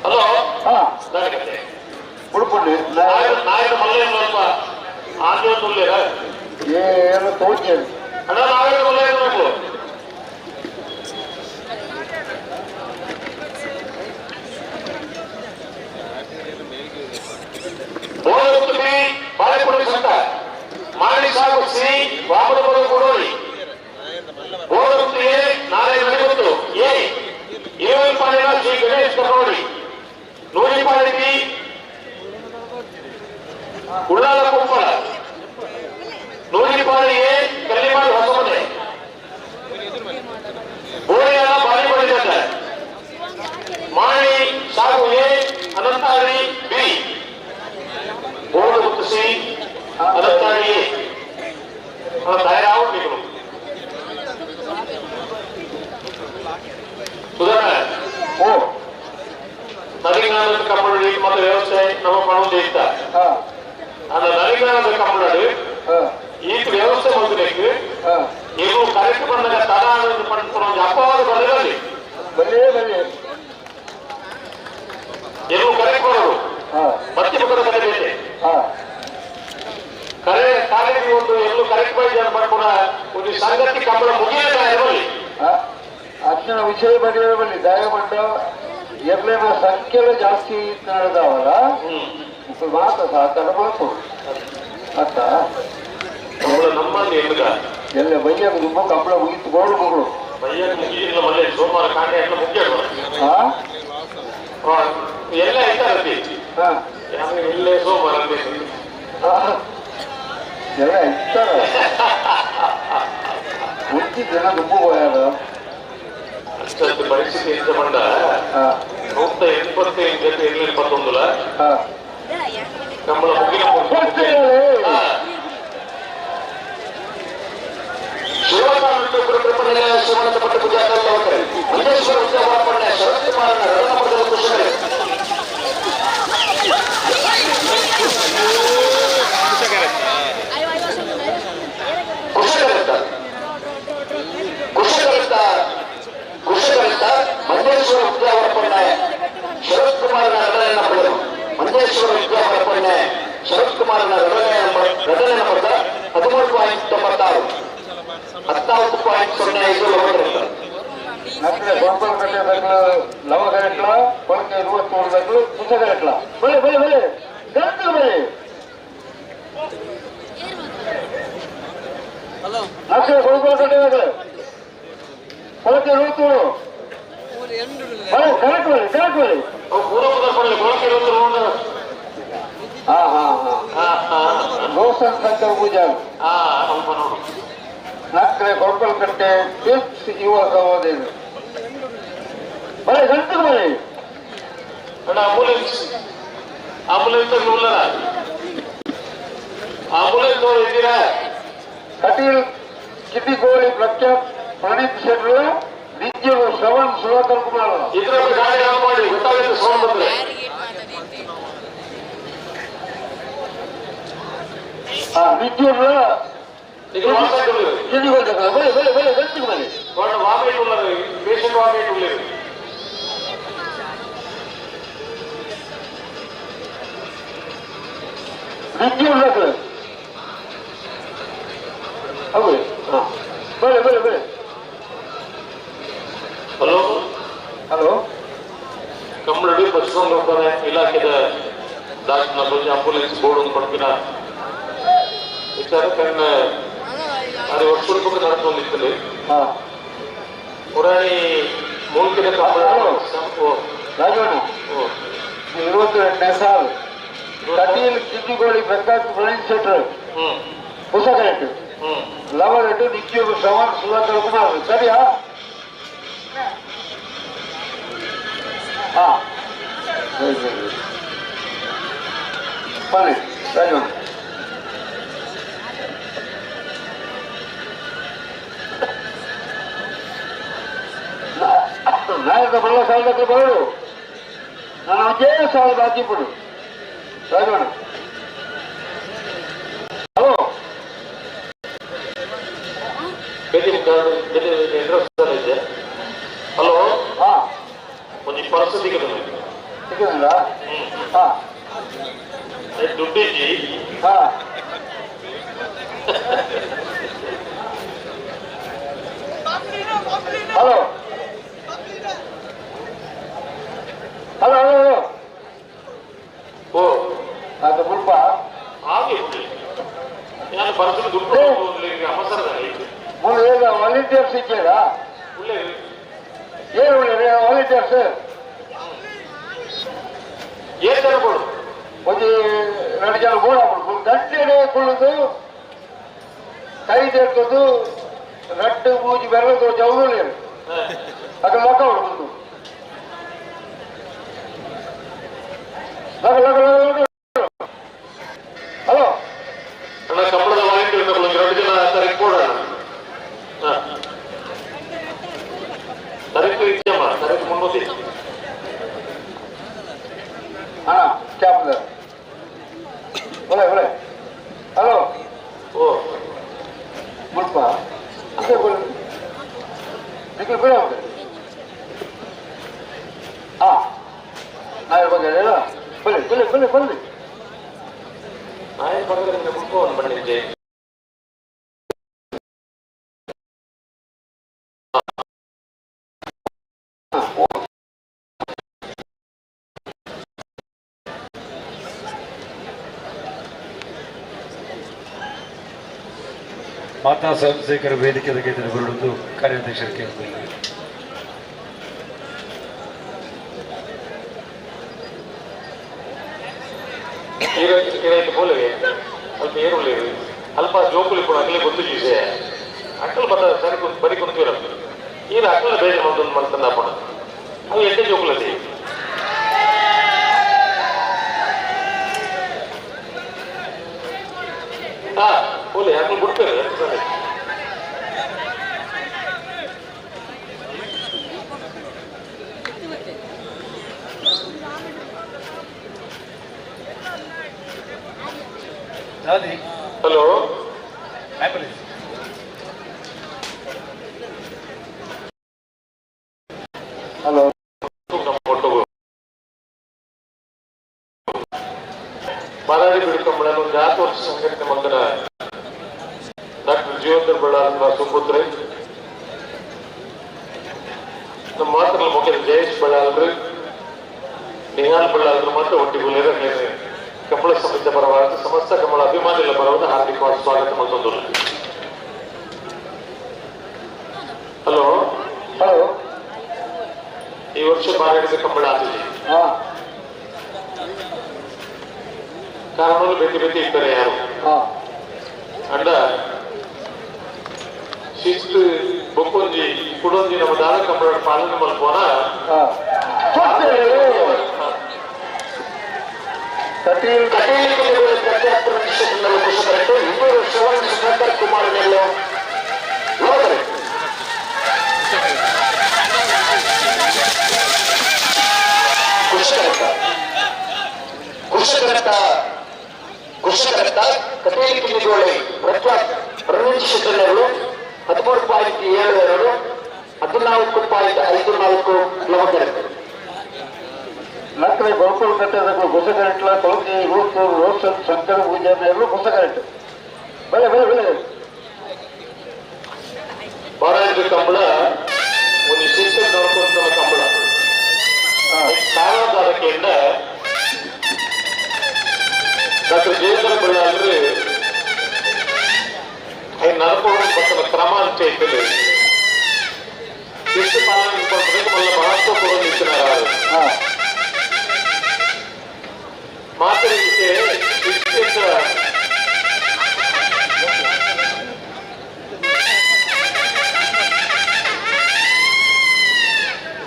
ಹಲೋ ಹಾ ಉಡುಪುಂಡಿ ನಾಯಕ ಮಲ್ಲಯ್ಯ ಆದ್ಯ ತುಲ್ಲೇರ ಏನು ತೋಚೇನು ಅಣ್ಣ ನಾಯಕ ಮಲ್ಲಯ್ಯ ಮಕ್ಕಳು ಬೋಧಗುತ್ತಿ ಬಾಳೆಪುಡಿ ಸಂತ ಮಾಣಿ ಸಾಗು ಸಿ ವಾಮನಪುರ ಕೊಡೋಳಿ ಬೋಧಗುತ್ತಿ ಎ ನಾರಾಯಣ ನಡಿಗುತ್ತು ಎ ಏವಲ್ಪಾಡಿನ ಶ್ರೀ ಗಣೇಶ್ ಕರ್ನೋಡಿ ನೂರಿಪಾಡಿ ಬಿ ಉಳ್ಳಾಲ ಕೊಪ್ಪಳ ನೂರಿಪಾಡಿ ಎ ಕಲ್ಲಿಮಾಡಿ ಹೊಸಮನೆ ಬೋರಿಯಾಲ ಬಾಳೆಪುಡಿ ಸಂತ ಮಾಣಿ ಸಾಗು ಎ ಅನಂತಾಡಿ ಬಿ ಬೋಧಗುತ್ತು ಸಿ ಅನಂತಾಡಿ ಎ ತಯಾರಾವು ನೀವು ಸುಧಾರಣ ಓ ನರಿಗಾನದ ಕಂಬಳಿ ಮತ್ತು ವ್ಯವಸ್ಥೆ ನಮ್ಮ ಪಣೊಂದು ಇತ್ತ அந்த ನರಿಗಾನದ ಕಂಬಳಿ ಈ ವ್ಯವಸ್ಥೆ ಮಾಡಬೇಕು ನೀವು ಕರೆಕ್ಟ್ ಬಂದಾಗ ತಡ ಅನ್ನೋದು ಪಡ್ಕೊಂಡು ಅಪವಾದ ಬರಲಿ ಬಲ್ಲೇ ಬಲ್ಲೆ ನೀವು ಕರೆಕ್ಟ್ ಬರೋದು ಮತ್ತೆ ಮುಖದ ಕರೆ ಬೇರೆ ಕರೆ ಕಾಲೇಜ್ ಒಂದು ಎಲ್ಲೂ ಕರೆಕ್ಟ್ ಬೈ ಮಾಡ್ಕೊಡ ಒಂದು ಸಂಗತಿ ಕಂಬಳ ಮುಗಿಯದ ಇರಲಿ ಅರ್ಜುನ ವಿಷಯ ಬರೆಯ ಬಲ್ಲಿ ದಯಮಂಡ ಎರ್ಲೇನ ಸಂಖ್ಯೆಲ್ಲ ಜಾಸ್ತಿ ನಡೆದವಲ್ಲ ಮಾತ ಸಹಕಾರ ಮಾಡ್ಕೊಡು ಅತ್ತ ನಮ್ಮಲ್ಲಿ ಎಲ್ಲಿಗ ಎಲ್ಲ ಬಯ್ಯకు ತುಂಬ ಕಂಬಳ ಮುಗಿತು ಗೋಡು ಮಗಳು ಬಯ್ಯಕ್ಕೆ ಮುಗಿಯಿಲ್ಲ ಮಲ್ಲೆ ಸೋಮವಾರ ಕಾಂಡೆ ಎಲ್ಲ ಮುಗಿಯೋದು ಎಲ್ಲ ಇದ್ದಾರೆ ಎಲ್ಲೇ ಸೋಮವಾರ ಎಲ್ಲ ಇರ್ತಾರೆ ಮುಂಚೆ ದಿನ ದುಂಬು ಹೋಯಾರ ಅಷ್ಟೊಂದು ಪರಿಸ್ಥಿತಿ ಎಂತ ಬಂಡ 185 ಜೊತೆ 221 ಕಂಬಳ ಮುಗಿನ 0. ಶರತ್ ಕುಮಾರನ ಎರಡನೇ ನಂಬರ್ದ 13.96 14.05 ಲವಕರೆಟ್ಲ. ಲವಕರೆಟ್ಲ ಕೊಳಕೆ 23 ಕುಸಗರೆಟ್ಲ. ಬಳೆ ಬಳೆ ಬಳೆ ಗಂಟು ಬಳೆ. ನಕ್ರೆ ಕೊಳಕಟ್ಟೆ ಕೊಳಕೆ 23 ಬಳೆ ಕರೆಕ್ಟ್ ಬಳೆ ಕರೆಕ್ಟ್ ಬಳೆ. ಹಾ ಹಾ ಹಾ ರೋಷನ್ ಶಂಕರ್ ಪೂಜಾರಿ ನಕ್ರೆ ಕೊಳಕಲ್ಕಟ್ಟೆ ಟಿಪ್ಸ್ ಯುವ ಸಹೋದರಿ ಬಳೆ ಗಂಟು ಬಳೆ. ಆಂಬುಲೆನ್ಸ್ ಆಂಬುಲೆನ್ಸ್ ಉಳ್ಳರ ಆಂಬುಲೆನ್ಸ್ ಅವರು ಇದ್ದೀರಾ? ಕಟೀಲ್ ಕಿದ್ದಿಗೋಳಿ ಪ್ರಖ್ಯಾತ್ ಪ್ರಣೀತ್ ಶೆಟ್ರು ನಿತ್ಯರು ಶ್ರವಣ್ ಸುಧಾಕರ್ ಕುಮಾರ್. ಇದ್ರ ಗಾಡಿ ಆನ್ ಮಾಡಿ ಗೊತ್ತಾಗುತ್ತೆ ಸೌಂಡ್ ಬಂದ್ರೆ. ನಿತ್ಯರು ಕಿದ್ದಿಗೋಳಿ ಬಳೆ ಬಳೆ ಬಳೆ ಗಂಟು ಬಳೆ. ವಾಮಿಟ್ ಉಳ್ಳರು ಪೇಷಂಟ್ ವಾಮಿಟ್ ಉಳ್ಳರು. ನಿತ್ಯರು ಹೌದು ಬಳೆ ಬಳೆ ಬಳೆ. ಹಲೋ ಹಲೋ ಕಂಬಳಡಿ ಪಶುಸಂಗೋಪನೆ ಇಲಾಖೆದ ದಾಖಲ ಆಂಬುಲೆನ್ಸ್ ಬೋರ್ಡ್ ಒಂದು ಕೊಡ್ತೀನ ವಿಚಾರ ಕಣ್ಣ ಅದು ವರ್ಷ ನಡ್ಕೊಂಡಿತ್ತು. ಪುರಾಣಿ ಮೂಲ್ಕಿನ ಕಂಬಳ ರಾಜವಣ್ಣ 22ನೇ ಸಾಲು ಕಟೀಲ್ ಕಿದ್ದಿಗೋಳಿ ಪ್ರಕಾಶ್ ಪ್ರಣೀತ್ ಶೆಟ್ರು ಹೊಸಗರೆಟ್ಟು ಲವರೆಡ್ಡು ನಿತ್ಯೂರು ಶ್ರವಣ್ ಸುಧಾಕರ್ ಕುಮಾರ್. ಸರಿಯಾ? ಹಾ ಸರಿ ಸರಿ ಬನ್ನಿ ರಾಜವಣ್ಣ. ನಾಯಕ ಬಲ್ಲ ಸಾಲಕ್ಕೆ ಬರೋಡು ನಾನು ಅದೇ ಸಾಲ ಬಾಕಿ ಬಿಡು ರಾಜವಣ್ಣ. ಹಲೋ ಹಲೋ ಹಾ ಒಂದು ಪರ್ಸ್ ಸಿಗದ ಸಿಗದಿಲ್ಲ. ಹಾ ದುಡ್ಡಿಜ್ಜಿ. ಹಾ ಹಲೋ ಹಲೋ ಹಲೋ ಹಲೋ ಓ ಅದು ಮುಲ್ಪ ಹಾಗೆ ನಾನು ಪರ್ಸ್ ದುಡ್ಡು ಅವಸರದ ಮೂರು ವಾಲಂಟಿಯರ್ಸ್ ಇದ್ದೀರಾ? ಏನು ವಾಲಂಟಿಯರ್ಸ್ ಏನ್ ಜನ ಕೊಡು ಒಂದು 2 ಜನ ಬೋಡ ಗಂಟೆಡೆ ಕುಳ್ಳುದು ಕೈ ತೆಗೆದು ರಟ್ಟು ಮೂಜಿ ಬೆರಳು ಜೌದು ಅದು ಲಕ ಹೊಡ್ಕೊಂಡು ಲಕ ಲಕ ಲಕ. ಹಲೋ ಅಣ್ಣ ಕಂಬಳದ ವಾಲಂಟಿಯರ್ 2 ಜನ ತರಕ್ಕೆ ಕೊಡೋಣ. ತರಕು ಇದ್ದಮ್ಮ ತರಕು ಮುನ್ನೋದಿ. ಅಣ್ಣ ಕ್ಯಾಪ್ ಒಳ್ಳೆ ಒಳ್ಳೆ. ಹಲೋ ಓ ಮುಲ್ಪ ಅದೇ ನಿಖಿಲ್ ಬಿಡ. ಹಾ ನಾಯರ್ ಬಗ್ಗೆ ಹೇಳ ಬನ್ನಿ ಬನ್ನಿ ಬನ್ನಿ ಬನ್ನಿ. ನಾಯರ್ ಬಗ್ಗೆ ನಿಮಗೆ ಮುಲ್ಪ ಒಂದು ಬನ್ನಿ. ಮಾತಾ ಸ್ವಯಂಸೇವಕರ ವೇದಿಕೆ ಬರುವುದು ಕಾರ್ಯಾಧ್ಯಕ್ಷರು ಕೇಳಿದ್ದಾರೆ. ಅಲ್ಪ ಏರುಳ್ಳಿ ಅಲ್ಪ ಜೋಕುಲಿ ಕೂಡ ಅಗಲೇ ಗೊತ್ತು ಚೀಸೆ ಅಕ್ಕಲ್ ಬತ್ತ ಸರಿ ಬರಿ ಕುಂತೀರ ಈಗ ಅಕ್ಕಲ ಬೇಜ ಮಂದೊಂದು ಮಂತಂದ ಅಪ್ಪಣ ಅವು ಎಟ್ಟೆ ಜೋಕುಲಲ್ಲಿ. ಹಾ ಓಲೆ ಅಕ್ಕಲ್ ಬಿಡ್ತಾರೆ ಸರಿ. ಹಲೋ ಹಲೋ ಫೋಟೋ ಮಾರಾಡಿ ಬಿಡುಕಂಬಳನ್ನು ಒಂದು 4 ವರ್ಷ ಸಂಘಟನೆ ಮಂದಿರ ಡಾಕ್ಟರ್ ಜೀವಂತರ ಬಳ್ಳಾರ ಸುಪುತ್ರಿ ನಮ್ಮ ಮಾತ್ರ ಮುಖ್ಯ ಜಯೇಶ್ ಬಳ್ಳಾಲ್ರು ನಿಹಾಲ್ ಬಳ್ಳಾಲ್ರು ಮತ್ತು ಒಟ್ಟಿಗೆ ಕಂಬಳ ಸಮಿತಿ ಪರವಾಗಿ ಸಮಸ್ತ ಕಂಬಳ ಅಭಿಮಾನಿಗಳ ಪರವಾಗಿ ಹಾರ್ದಿಕವಾದ ಸ್ವಾಗತ ಮತ್ತೊಂದು. ಹಲೋ ಹಲೋ, ಈ ವರ್ಷ ಬಾರಾಡಿದ ಕಂಬಳ ಆಗಿದೆ. ಕಾರಣಗಳು ಬೇತಿ ಬೇತಿ ಇರ್ತಾರೆ ಯಾರು ಅಂಡ ಶಿಸ್ತು ಬೊಕ್ಕೊಂಜಿ ಕುಡೊಂಜಿ ನಮ್ಮ ದಾರ ಕಂಬಳ ಪಾಲನೆ ಮಲ್ಪೋಣ. ಶಂಕರ್ ಕುಮಾರ್ ಕುಶಕರಟ್ಟ ಕಟೇಲಿ ಕಿನ್ನಿಗೋಳಿ ಪ್ರಖ್ಯಾತ್ ರಣಜಿ ಶೆಟ್ಟರ್ನವರು 13.72 14.54 ಕಿಲೋಮೀಟರ್. ನಕ್ಕಲೆ ಗೋಕುಲ್ ಕಟ್ಟೆದಕ್ಕೂ ಕುಶಕರೆಟ್ಲ ಕೊಳಕೆ ರೂಪೂರು ರೋಷನ್ ಶಂಕರ ಪೂಜೆ ಎಲ್ಲೂ ಕುಶಕರೆಟ್ ಬೆಳೆ ಬೆಳೆ ಬೆಳೆ ಬಾರಾಜು ಕಂಬಳ ಒಂದು ಶಿಕ್ಷಣ ನೋಡ್ಕೊಂತ ಕಂಬಳ ಕಾರಣದಾರಕೆಯಿಂದ ಡಾಕ್ಟರ್ ಜಯೇಂದ್ರ ಬಳ್ಳಾರಿ ನಡ್ಕೊಂಡು ಬರ್ತನ ಕ್ರಮ ಅಂತ ಇತ್ತು. ಶಿಸ್ತು ಪಾಲನೆ ಮಲ್ಲ ಮಹತ್ವ ಕೊಡೋ ನಿಂತಿದ್ದಾರೆ ಮಾತರಿಗೆ ಶಿಸ್ತಿಂದ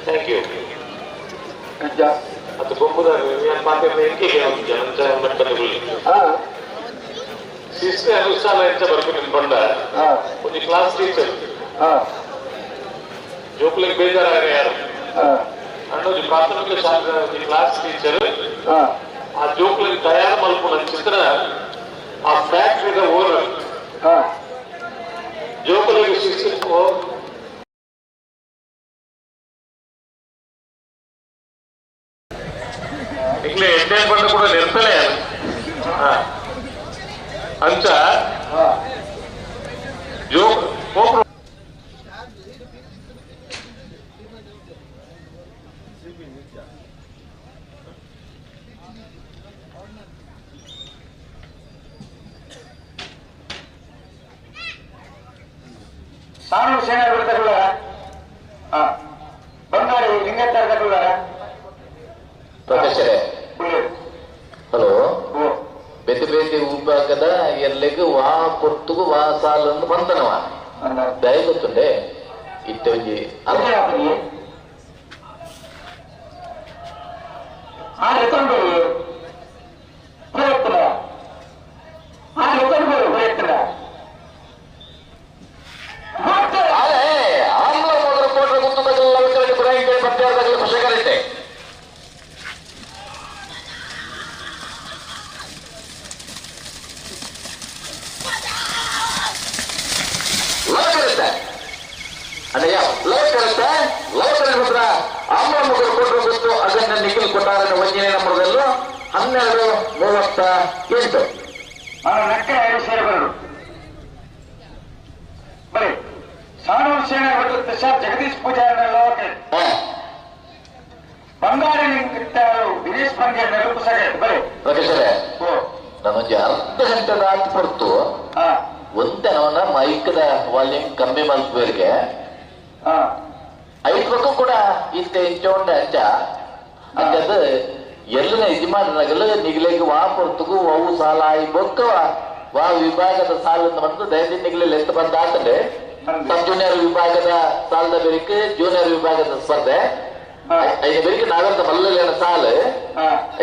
thank you. ಅದು ಬೊಂಬುದ ಪಾತ್ರ ಶಿಸ್ತು ಅನುಷ್ಠಾನ ಎಂತ ಬರ್ಬೇಕು ನಿನ್ಕೊಂಡ ಒಂದು ಕ್ಲಾಸ್ ಟೀಚರ್ ಜೋಕುಲಿಗೆ ಬೇಜಾರಾಗ ಯಾರು ಅನ್ನೋದು ಪ್ರಾಥಮಿಕ ಶಾಲೆ ಕ್ಲಾಸ್ ಟೀಚರ್ ಆ ಜೋಕುಲಿಗೆ ತಯಾರು ಮಲ್ಪುನ ಚಿತ್ರ ಆ ಫ್ಯಾಕ್ಟ್ರಿದ ಓನರ್ ಜೋಕುಲಿಗೆ ಶಿಸ್ತು ಇಲ್ಲೇ ಎಣ್ಣೆ ಬಣ್ಣ ಕೂಡ ನಿರ್ತಲೇ ಅಂತ ಜೋ ಸಾನು ಸೇನಾ ಬಿಡ್ತಕ್ಕಲ್ಲ ಬಂಗಾರಿ ಲಿಂಗತ್ತಾರ ಪ್ರಕಾಶರೇ. ಹಲೋ, ಬೇತೆ ಬೇತೆ ವಿಭಾಗದ ಎಲ್ಲೆಗೂ ವಾ ಪೊರ್ತುಗು ವಾ ಸಾಲನ್ನು ಬಂದನವ ದಯ ಗೊತ್ತುಂಡೆ ಇತ್ತೆ ಒಂಜಿ ಆಮ್ಲ ಮೊದಲ ಕೋಟ್ರ ಗುತ್ತದ ಪತ್ತೆಯಾದಾಗಲೇ ಖುಷಿಕರಿಟ್ಟೆ. ಅದನ್ನ ನಿಖಿಲ್ ಕೊಟ್ಟಾರನ ವಂಜನೆ ನಂಬರದಲ್ಲೂ 12:38. ನಕ್ಕ ಎರಡು ಸೇರಬರಡು ಬರೀ ಸಾನೂರು ಸೇನೆ ಜಗದೀಶ್ ಪೂಜಾರಿ ಬಂಗಾರಿ ದಿನೇಶ್ ಬಂಗೇರ್ ಬರೀ ಪ್ರಕಾಶರೇ, ನಾನೊಂದು ಅರ್ಧ ಗಂಟೆ ರಾತ್ರಿ ಕೊಡ್ತು ಒಂದೇ ಅವನ ಮೈಕ್ದ ವಾಲ್ಯೂಮ್ ಕಮ್ಮಿ ಮಲ್ಪುವರಿಗೆ ಐದು ಕೂಡ ಇತ್ತೆ ಇಂಚೋಂಡ ಅಂಚ ಅಂಚದ ಎಲ್ಲನ ಯಜಮಾನಗಲು ನಿಗಲಿಗೆ ವಾ ಪೊರ್ತುಗು ಅವು ಸಾಲ ಆಯಿ ಬೊಕ್ಕವ ವಾ ವಿಭಾಗದ ಸಾಲನ್ನು ಬಂದು ದಯದಿ ನಿಗಲಿ ಲೆತ್ತ ಬಂದಾತಂಡೆ ಸಬ್ ಜೂನಿಯರ್ ವಿಭಾಗದ ಸಾಲದ ಬೆರಿಕೆ ಜೂನಿಯರ್ ವಿಭಾಗದ ಸ್ಪರ್ಧೆ ಐದು ಬೆರಿಕೆ ನಾಗರದ ಮಲ್ಲಲೇನ ಸಾಲು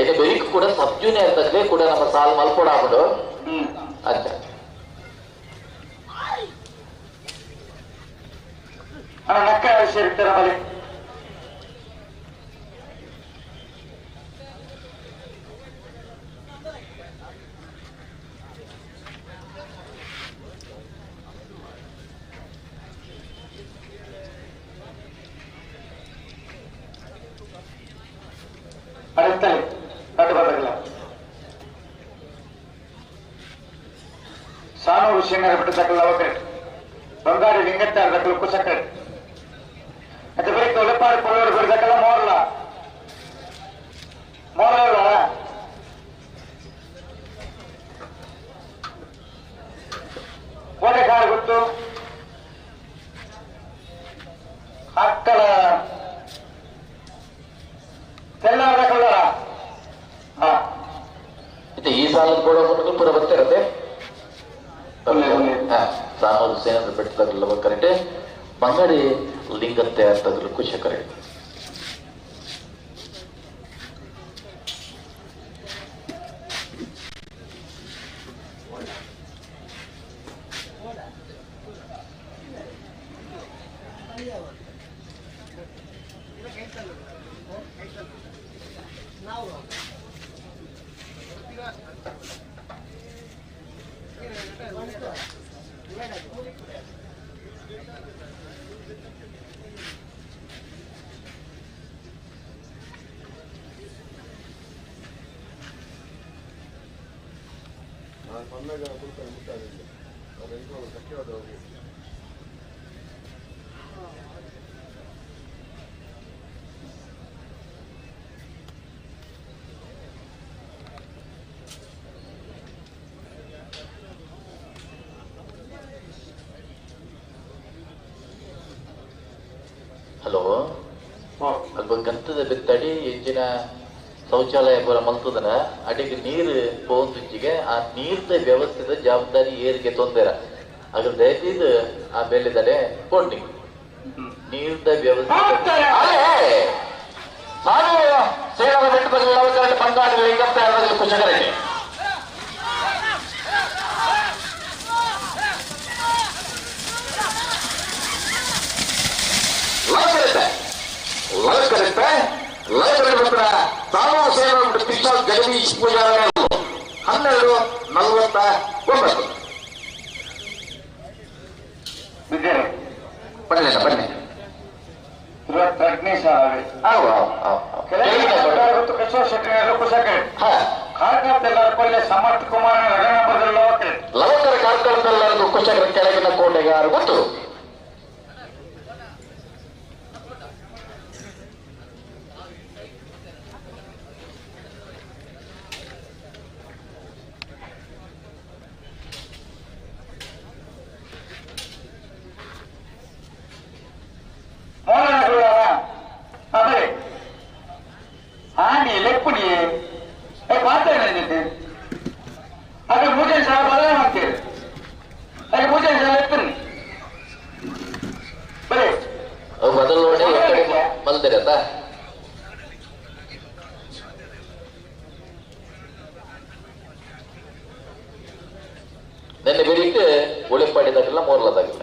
ಐದು ಬೆರಿಕೆ ಕೂಡ ಸಬ್ ಜೂನಿಯರ್ ತಗ್ರೆ ಕೂಡ ನಮ್ಮ ಸಾಲು ಮಲ್ಕೊಡಾಬಿಡು ಅಂಚ. ನಕ್ಕ ಸೇರಿರ್ತಾರ ಬಲಿ ಅಡುತ್ತಲೆ ಕಟ್ಟು ಬರಲ್ಲ. ಸಾನೂರು ಶೇನರ ಬಿಟ್ಟದಕ್ಕಲ್ಲ ಲವಕರೆ ಬಂಗಾರಿ ಲಿಂಗತ್ತಾರ ದಕ್ಕಲು ಕುಸಕರೆ ಮತ್ತೆ ಬರೀ ಒಲೆಪಾಡಿ ಪೊಳ್ಳೋರು ಬಿಡದಕ್ಕಲ್ಲ ಮೋರ್ಲ ಮೋರಲ್ಲ ಕೋಟೆಕಾರು ಗೊತ್ತು ಅಕ್ಕಳ ತೆಲ್ಲಾರ ಇದು ಈ ಸಾಲದ ಕೂಡ ಪೂರ ಬರ್ತಿರತ್ತೆ ಸಾನೂರು ಸೇನರ ಬೆಟ್ಟದಾಗಲ್ಲ ಕರೆಕ್ಟ್ ಬಂಗಾಡಿ ಲಿಂಗತ್ತೆ ಅಂತಂದ್ರೆ ಕುಶಕರೆ ಹಲೋ ಅಲ್ಪ ಗಂತದ ಬೆತ್ತಡಿ ಎಂಜಿನ ಶೌಚಾಲಯ ಪೂರ ಮಲ್ತದನ ಅಡಿಗೆ ನೀರು ಪೋಂದುಂಚಿಗೆ ಆ ನೀರ್ದ ವ್ಯವಸ್ಥೆದ ಜವಾಬ್ದಾರಿ ಏರಿಗೆ ತೊಂದರೆ ಅದ್ರ ದಯದೀದು ಆ ಬೆಲೆದಡೆ ಕೊಂಡಿ ನೀರ್ದ ವ್ಯವಸ್ಥೆ ಕುಶಕರಿಗೆ ಜಗದೀಶ್ ಪೂಜಾರಿ 12:49. ಬನ್ನಿ ಬನ್ನಿ. ಸಮರ್ಥ ಕುಮಾರ್ ಲವಕರ ಕಾರ್ಕಳದೆಲ್ಲರಿಗೂ ಕುಶಕರ ಕೆಳಗಿನ ಕೋಟೆಗಾರ ಗೊತ್ತು. ನೆನ್ನೆ ಬೆಳಿಗ್ಗೆ ಒಳೆಪಾಡಿದಾಗೆಲ್ಲ ಮೋರ್ಲದಾಗಿಲ್ಲ.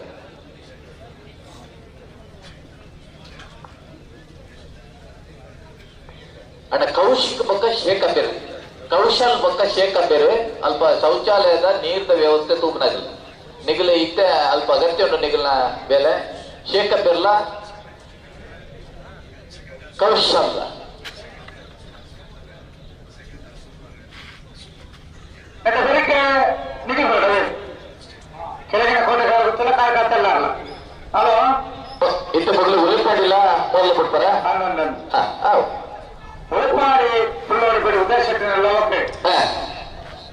ಅಣ್ಣ ಕೌಶಿಕ್ ಪಕ್ಕ ಶೇಖ ಬೇರೆ, ಕೌಶಲ್ ಪಕ್ಕ ಶೇಖ ಬೇರೆ. ಅಲ್ಪ ಶೌಚಾಲಯದ ನೀರ್ದ ವ್ಯವಸ್ಥೆ ತೂಕನಾಗಿಲ್ಲ ನಿಗಲ ಇತ್ತೆ ಅಲ್ಪ ಅಗತ್ಯ ಉಂಟು ನಿಗಲ್ನ ಬೆಲೆ ಶೇಖ ಬಿರ್ಲ ಕೌಶಲ್. ಕೆಳಗಿನ ಕೋಟೆಗಾರ ಗೊತ್ತಿಲ್ಲ ಕಾರ್ಕತ್ತಲ್ಲ ಹಲೋ ಇತ್ತ ಮೊದಲು ಉಳಿಪಾಡಿಲ್ಲ ಮೊದಲು ಬಿಡ್ತಾರ ಉಳಿಪಾಡಿ ಪುಳ್ಳೋಡಿ ಬಿಡಿ ಉದ್ದೇಶಕ್ಕೆ ಲೋಕೆ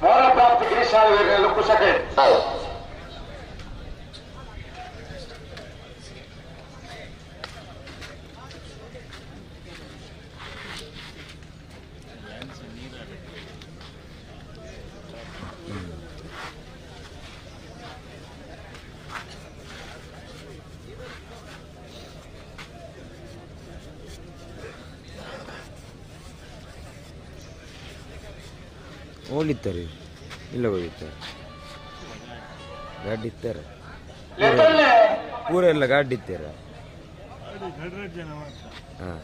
ಮೋರ ಪ್ರಾಪ್ತಿ ಗಿರೀಶ್ ಕುಶಕೆ ಹೋಗಿತ್ತಾರೆ ಇಲ್ಲ ಹೋಗಿತ್ತಾರೆ ಗಾಡಿ ಇತ್ತಾರೆ ಪೂರ ಎಲ್ಲ ಗಾಡಿ ಇತ್ತೀರ. ಹಾಂ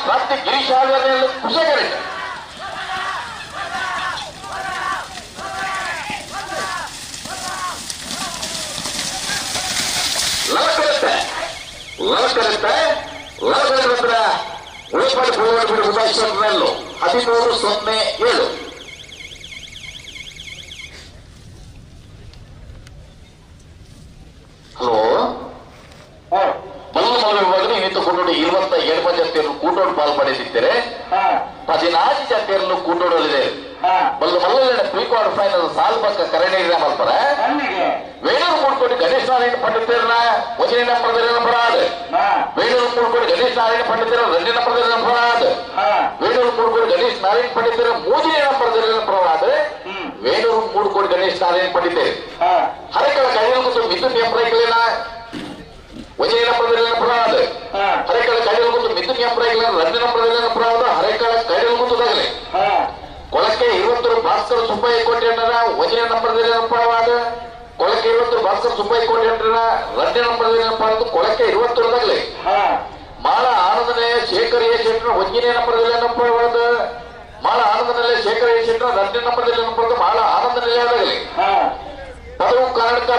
ಪ್ರಾಪ್ತಿ ಗಿರೀಶ್ ಆಳ್ವ ಕುಶಕರೆ ಲವಕರತ್ತೆ ಲವಕರತ್ತೆ ಲವಕರ ಉಳಿಪಾಡಿ ಪೂರ್ವ 13-07. ಹಲೋ ಬಲ್ಲ ಮಲವಿ ವಿಭಾಗದ ನಿಂತುಕೊಂಡು 27 ಜತೆಯನ್ನು ಕೂಟೋಡು ಪಾಲ್ ಪಡೆದಿದ್ದಾರೆ. 14 ಜತೆಯನ್ನು ಕೂಟೋಡಲಿದೆ. ಬಲ್ಲ ಮಲ್ಲ ಪ್ರೀ ಕ್ವಾರ್ಟರ್ ಫೈನಲ್ ಸಾಲ್ ಪಕ್ಕ ಕರಣೀರ ಮಲ್ಪರ ವೇಣೂರು ಮೂಡ್ಕೋಟಿ ಗಣೇಶ್ ನಾರಾಯಣ ಪಂಡಿತರನ್ನ ಒಂದನೇ ನಂಬರ್ ನಂಬರಾದ ವೇಣೂರು ಮೂಡ್ಕೋಟಿ ಗಣೇಶ್ ನಾರಾಯಣ ಪಂಡಿತರ 2ನೇ ನಂಬರ್ ನಂಬರಾದ ವೇಣೂರು ಮೂಡ್ಕೋಟಿ ಗಣೇಶ್ ನಾರಾಯಣ ಪಂಡಿತರ 3ನೇ ನಂಬರ್ ನಂಬರಾದ ವೇಣೂರು ಮೂಡ್ಕೋಟಿ ಗಣೇಶ್ ನಾರಾಯಣ ಪಂಡಿತರು ಹರಕಳ ಕೈಯಲ್ಲಿ ಮಿಥುನ್ ಎಂಬ್ರೈಕ್ಲೇನ ಒಂದನೇ ನಂಬರ್ ನಂಬರಾದ ಹರಕಳ ಕೈಯಲ್ಲಿ ಮಿಥುನ್ ಎಂಬ್ರೈಕ್ಲೇನ 2ನೇ ನಂಬರ್ ನಂಬರಾದ ಹರಕಳ ಕೈಯಲ್ಲಿ ಗುತ್ತದಾಗಲೇ ಕೊಳಕ್ಕೆ 20 ಭಾಸ್ಕರ್ ಸುಬ್ಬಯ್ಯ ಕೋಟೆಯಣ್ಣನ 1ನೇ ನಂಬರ್ ನಂಬರಾದ ಕೊಳಕ್ಕೆ 20 ಭಾಸ್ಕರ್ ಸುಬ್ಬಯ್ಯ ಕೋಟೆಯಣ್ಣನ 2ನೇ ನಂಬರ್ ನಂಬರಾದ ಕೊಳಕ್ಕೆ 20 ಮಾಳ ಆನಂದನೇ ಶೇಖರ್ ಎ ಶೆಟ್ಟರ್ 1ನೇ ನಂಬರ್ ನಂಬರಾದ ಮಾಳ ಆನಂದನಲ್ಲೇ ಶೇಖರ್ ಎ ಶೆಟ್ಟರ್ 2ನೇ ನಂಬರ್ ನಂಬರಾದ ಮಾಳ ಆನಂದನಲ್ಲೇ ಆದಾಗಲಿ ಪದವು ಕರ್ನಾಟಕ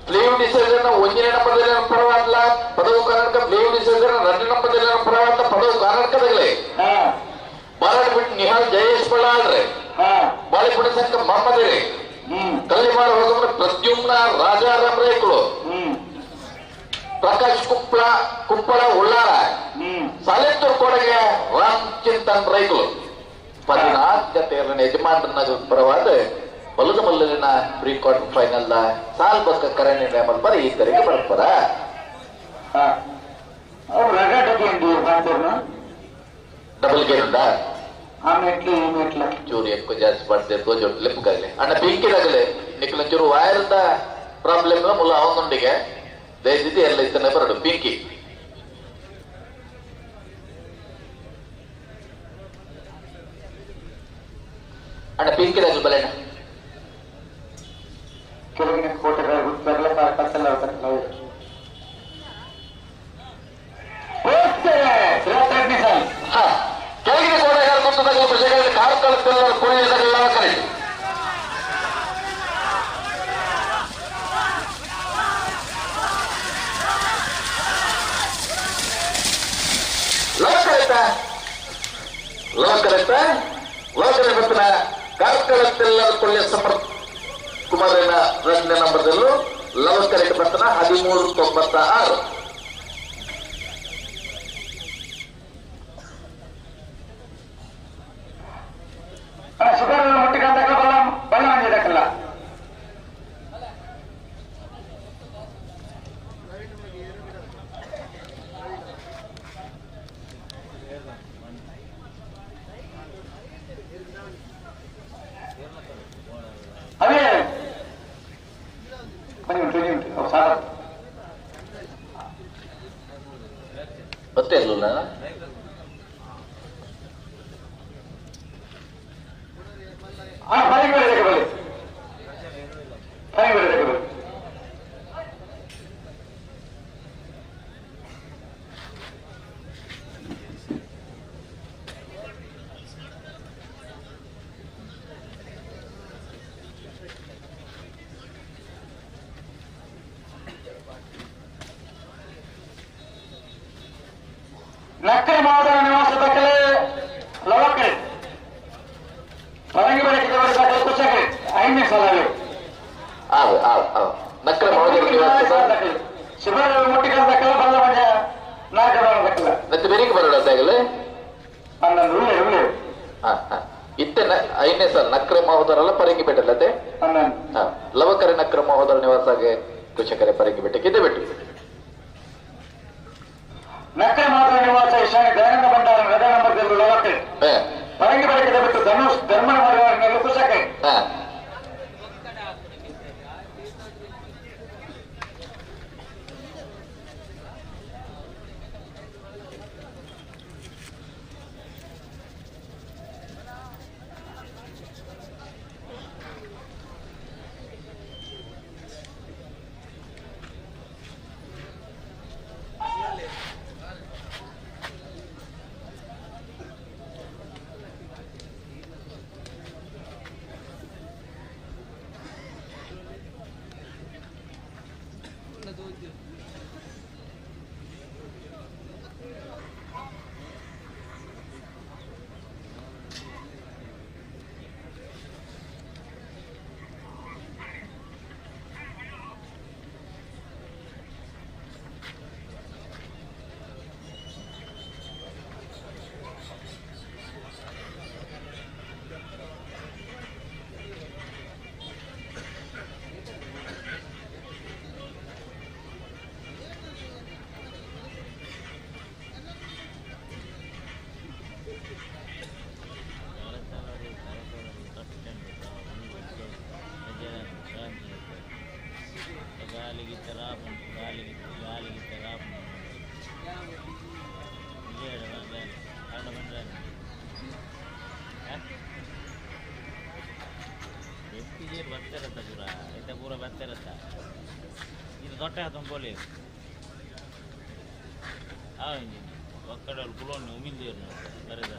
ಪ್ಲೇವ್ ಡಿಸೈಸರ್ 1ನೇ ನಂಬರ್ ನಂಬರಾದ ಪದವು ಕರ್ನಾಟಕ ಪ್ಲೇವ್ ಡಿಸೈಸರ್ 2ನೇ ನಂಬರ್ ನಂಬರಾದ ಪದವು ಕರ್ನಾಟಕದಾಗಲಿ ಬಾರಾಡ್ ಬಿಟ್ಟು ನಿಹಾಲ್ ಜಯೇಶ್ ಬಳ್ಳಾಳ್ರೆ ಬಾಳಿಪುಣ ಸಂಘ ಮೊಹಮ್ಮದಿರಿ ಕಲ್ಲಿಮಾರ ಹೋಗಂದ್ರೆ ಪ್ರದ್ಯುಮ್ನ ರಾಜಾರಾಮ್ ರೇಕುಳು ಪ್ರಕಾಶ್ ಕುಪ್ಪಳ ಕುಪ್ಪಳ ಉಳ್ಳಾರ ಸಾಲೆತ್ತೂರು ಕೊಡಗೆ ರಾಮ್ ಚಿಂತನ್ ರೈಕುಳು 14 ಜತೆಯರನ್ನ ಯಜಮಾನರನ್ನ ಪರವಾದ ಬಲದ ಮಲ್ಲಲಿನ ಪ್ರೀ ಕ್ವಾರ್ಟರ್ ಫೈನಲ್ ಸಾಲ್ ಬಕ್ಕ ಕರಣಿ ಬರ ಈ ತರಿಗೆ ಬರ್ತಾರ. ಡಬಲ್ ಗೇರ್ ಉಂಟಾ ಚೂರು ఎక్కువ ಜಾಸ್ತಿ ಪಡ್ತೇವೆ ತೋಜೊಟ್ಟು ಲೆಪ್ಪುಗಾಗಲಿ ಅಣ್ಣ ಪಿಂಕಿದಾಗಲಿ ನಿಕ್ಲ ಚೂರು ವೈರ್ದ ಪ್ರಾಬ್ಲಮ್ ಮುಲ್ಲ ಅವನೊಂದಿಗೆ ದಯವಿಟ್ಟು ಎಲ್ಲ ಇತ್ತನೆ ಬರಡು ಪಿಂಕಿ ಅಣ್ಣ ಪಿಂಕಿದಾಗಲಿ ಬಲೆ ಅಣ್ಣ ಕೆಳಗಿನ ಕೋಟೆಗಳ ಗುರುತುಗಳ ಕತ್ತಲ ಕೆಳಗಿನ ಕೋಟೆಗಳ ಗುರುತುಗಳ ಪ್ರಜೆಗಳ ಕಾರ್ಕಳಕ್ಕೆಲ್ಲ ಕುಣಿಯದಲ್ಲ ಕರೆ ಲೋಕರತ್ತ ಲೋಕರತ್ತ ಲೋಕರ ಬತ್ತಿನ ಕಾರ್ಕಳಕ್ಕೆಲ್ಲ ಕೊಳ್ಳೆ ಸಮರ್ಥ ಕುಮಾರನ 2ನೇ ನಂಬರ್ದಲ್ಲೂ ಲವಕರಕ್ಕೆ ಬರ್ತನ 13-96. ಗೊತ್ತೇ ಇರಲಿಲ್ಲ. ನಕ್ಕರೆ ಮಾದರ ನಿವಾಸ ದಾಖಲೆ ಲವಕರೆ ಪರಂಗಿ ಬೆಳಕಿಗೆ ದಾಖಲೆ ಕುಚಕರೆ ಐದನೇ ಸಾಲ ಆವು ಆವು ಆವು ನಕ್ಕರೆ ಮಾದರ ನಿವಾಸ ದಾಖಲೆ ಶಿವರ ಮುಟ್ಟಿಗಳ ದಾಖಲೆ ಬಲ್ಲ ಮಂಜ ನಾಲ್ಕು ದಾಖಲೆ ಮತ್ತೆ ಬೇರೆ ಬರೋಣ ದಾಖಲೆ ಅನ್ನೊಂದು ಉಳ್ಳೆ ಉಳ್ಳೆ ಹಾ ಹಾ ಇತ್ತೆ ಐದನೇ ಸಾಲ ನಕ್ಕರೆ ಮಹೋದರಲ್ಲ ಪರಂಗಿ ಬೆಟ್ಟಲ್ಲದೆ ಲವಕರೆ ನಕ್ಕರೆ ಮಹೋದರ ನಿವಾಸಗೆ ಕುಚಕರೆ ಪರಂಗಿ ಬೆಟ್ಟಕ್ಕೆ ಇದೆ ಬಿಟ್ಟು ನಕ್ಕರೆ ಮಾತ್ರ ನಿವಾಸ ಈಶಾನ್ಯ ದಯಾನಂದ ಭಂಡಾರ ರಜಾ ನಂಬರ್ ಲವಕರೆ ಪರಂಗಿ ಬೆಳಕಿಗೆ ಬಿಟ್ಟು ಧನುಷ್ ಧರ್ಮನ ಮಾಡುವ ಕುಶಕರೆ ತೊಟ್ಟೆ ಹಾತಂಬೋಲೆ ಒಕ್ಕಡ ಕುಲೋನ್ ಉಮಿಲ್ದೇರು ಬರೆದ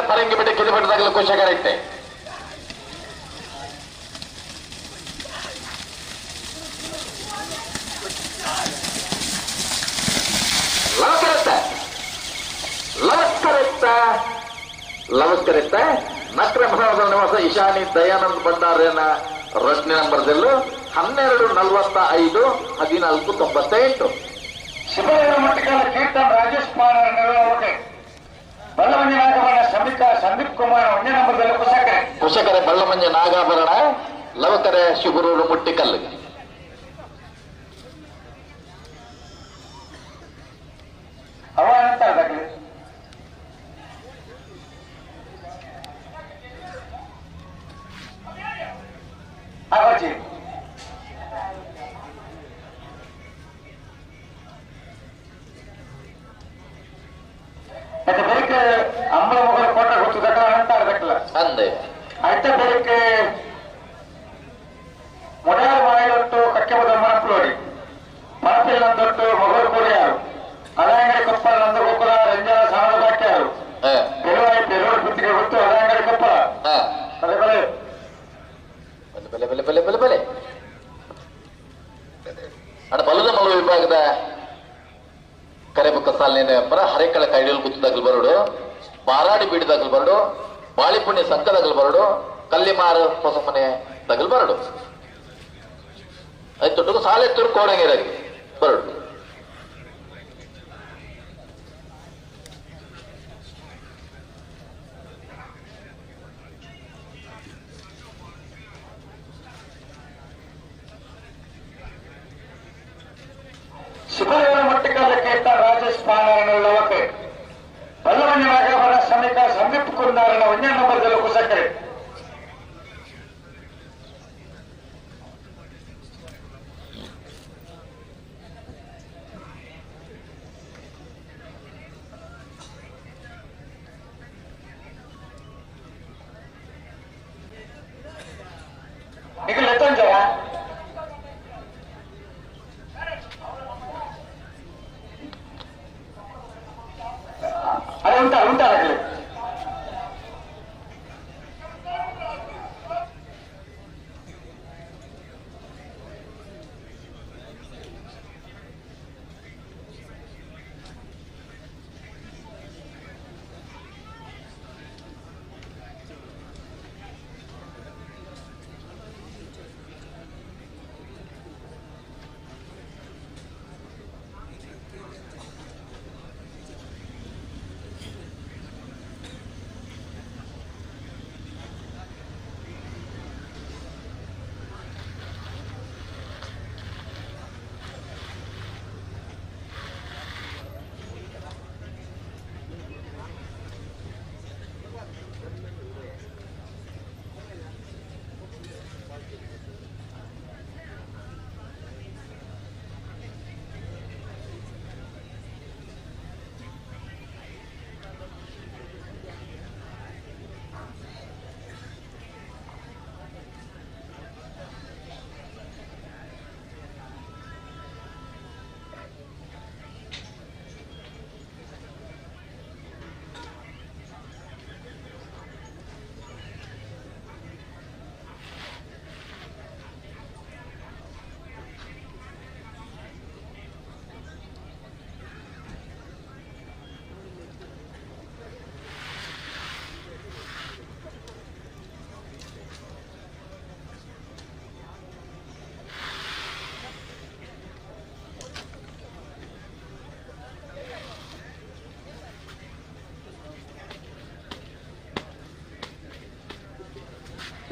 ಪರಂಗಿ ಬಿಟ್ಟು ಕಿಲುಬಿಟ್ಟದಾಗಲೂ ಖುಷಿಯಾಗೈತೆ. ಲವಸ್ಕರತ್ತ ಲವಸ್ಕರತ್ತ ನಕ್ರ ಮಹಾದ ನಿವಾಸ ಇಶಾನಿ ದಯಾನಂದ್ ಭಂಡಾರೇನ ರಶ್ಮಿ ನಂಬರ್ದಲ್ಲೂ 12 45 14 98. ಶಿವರ ಮಟ್ಟಕಲ್ಲ ಕೀರ್ತನ್ ರಾಜೇಶ್ ಕುಮಾರ್ ಬಳ್ಳಮಂಜೆ ನಾಗಾಭರಣ ಸಮಿತ ಸಂದೀಪ್ ಕುಮಾರ್ ಒಂದೇ ನಂಬರ್ದಲ್ಲಿ ಕುಶಕರೆ ಕುಶಕರೆ ಬಳ್ಳಮಂಜೆ ನಾಗಾಭರಣ ಲವಕರೆ ಶಿಬರೂರು ಮುಟ್ಟಿಕಲ್ಲು. ಅವ ಅಂತಾರೆ ದಾಖಲೆ ಆಗೋಜಿ ಮತ್ತೆ ಬೆಳಿಗ್ಗೆ ಅಂಬಲ ಮೊಗಲ ಕೋಟ ಗೊತ್ತು ದಕ್ಕಲ ಅಂತ ದಕ್ಕಲ ಅಂದೆ ಆಯ್ತಾ. ಬೆಳಿಗ್ಗೆ ಮೊದಲ ಬಾಯಿಲೊಟ್ಟು ಕಕ್ಕೆಬದ ಮನಪುಲೋಡಿ ಮನಪಿಲ್ ನಂದೊಟ್ಟು ಮೊಗಲು ಕೋರಿಯಾರು ಅಲಾಂಗಡಿ ಕೊಪ್ಪಳ ನಂದಗೋಕುಲ ರಂಜನ ಸಾಣದ ಬಾಕ್ಯಾರು ಬೆಳುವಾಯಿ ಬೆರೋಡ್ ಗುತ್ತಿಗೆ ಗೊತ್ತು ಅಲಾಂಗಡಿ ಕೊಪ್ಪಳ ಬಲೆ ಬಲೆ ಬಲೆ ಬಲೆ ಬಲೆ ಬಲೆ ಬಲೆ ಅಡ ಬಲದ ಮಲು ವಿಭಾಗದ ಕರೆಬುಕ್ಕ ಸಾಲಿನ ಪರ ಹರೇಕಳ ಕೈಡಿಯಲ್ಲಿ ಗುತ್ತದಾಗಲು ಬರೋಡು, ಬಾರಾಡಿ ಬೀಡದಾಗಲು ಬರಡು, ಬಾಳಿಪುಣ್ಯ ಸಂಕದಾಗಲು ಬರಡು, ಕಲ್ಲಿಮಾರು ಹೊಸ ಮನೆ ತಗಲು ಬರಡು, ಆಯ್ತು ಸಾಲೆತ್ತೂರು ಕೋಡಂಗಿರಾಗಿ ಬರಡು. ಶಿವರ ಮಟ್ಟಕಲ್ಲ ಕೇಳ್ತಾ ರಾಜೇಶ್ ಪಾನವಕ್ಕೆ ಬಲ್ಲವಣ್ಣ ನಾಗವರ ಸಮಿತ ಸಂದೀಪ್ ಕುಂದಾರನ ಒಂದೇ ನಂಬರ್ದಲ್ಲಿ ಕುಸಕರೆ. ಈಗ ಲೆತ್ತಂಜಯ ಅದೇ ಉಂಟಾ ಉಂಟಾಗಲಿ.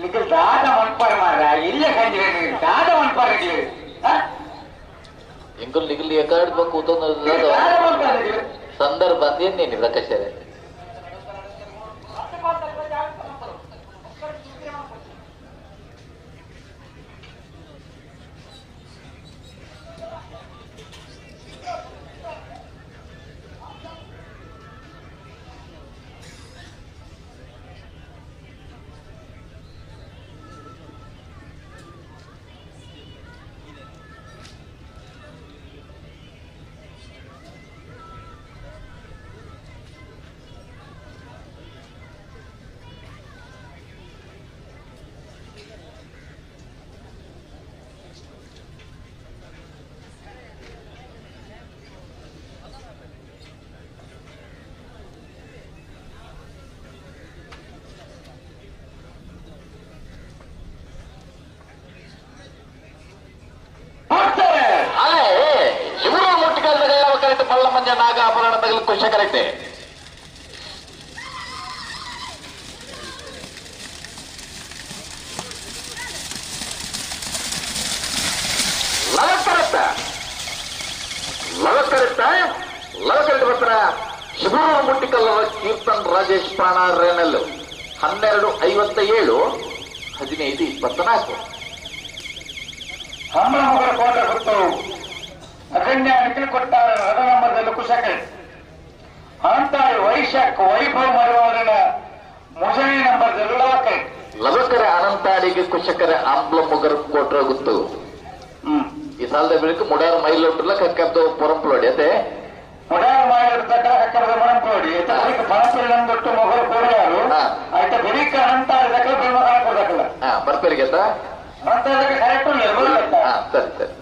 ನಿಖಿಲ್ ದಾದ ಮನ್ಪಾರ್ ಮಾರ ಇಲ್ಲ ಕಂಜಿ ದಾದ ಮನ್ಪಾರ್ ನಿಖಿಲ್ ಎಂಕುಲ್ ನಿಖಿಲ್ ಎಕಾಡ್ ಬಕ್ ಕೂತೊಂದು ಸಂದರ್ಭ ಅಂದೇನು ಪ್ರಕಾಶರೇ. ನಾಗಾಭರಣ ತಗಲು ಖುಷಿ ಕರೆಕ್ಟೆ. ಲವಕರತ್ತ ಲವಕರಟ್ಟ ಬರ್ತಾರ ಶಿಬೂರು ಮುಟ್ಟಿಕಲ್ಲರ ಕೀರ್ತನ್ ರಾಜೇಶ್ ಪ್ರಾಣ ರೇನಲ್ಲು 12:57 15:24. ಹಮ್ಮಳ ಕೋಟ ಗೊತ್ತು ಅಗಣ್ಯ ನಿಖಿಲ್ ಕೊಟ್ಟಾರ ರಥ ನಂಬರ್ದಲ್ಲಿ ಕುಶಕಲ್ ಅಂತಾಳಿ ವೈಶಾಖ್ ವೈಭವ್ ಮರುವಾರನ ಮೊದಲನೇ ನಂಬರ್ದಲ್ಲಿ ಲವಕರ್ ಲವಕರ ಅನಂತಾಳಿಗೆ ಕುಶಕರ ಆಂಬ್ಲ ಮುಗರ ಕೋಟ್ರ ಗೊತ್ತು. ಈ ಸಾಲದ ಬೆಳಕು ಮುಡಾರ ಮೈಲೊಟ್ಟಲ್ಲ ಕಕ್ಕಬ್ದ ಪೊರಂಪುಲೋಡಿ ಅದೇ ಮುಡಾರ ಮೈಲೊಟ್ಟಕ್ಕ ಕಕ್ಕಬ್ದ ಪೊರಂಪುಲೋಡಿ ಪರಂಪರೆ ಮೊಗರು ಕೋರಿಯಾರು ಆಯ್ತಾ ಬೆಳಿಕ ಅನಂತಾಳಿ ದಕ್ಕಲ ಬೆಳ್ಮಗನ ಕೊಡದಕ್ಕಲ್ಲ ಬರ್ಪೇರಿಗೆ ಅನಂತಾಳಿ ಕರೆಕ್ಟ್ ಸರಿ ಸರಿ.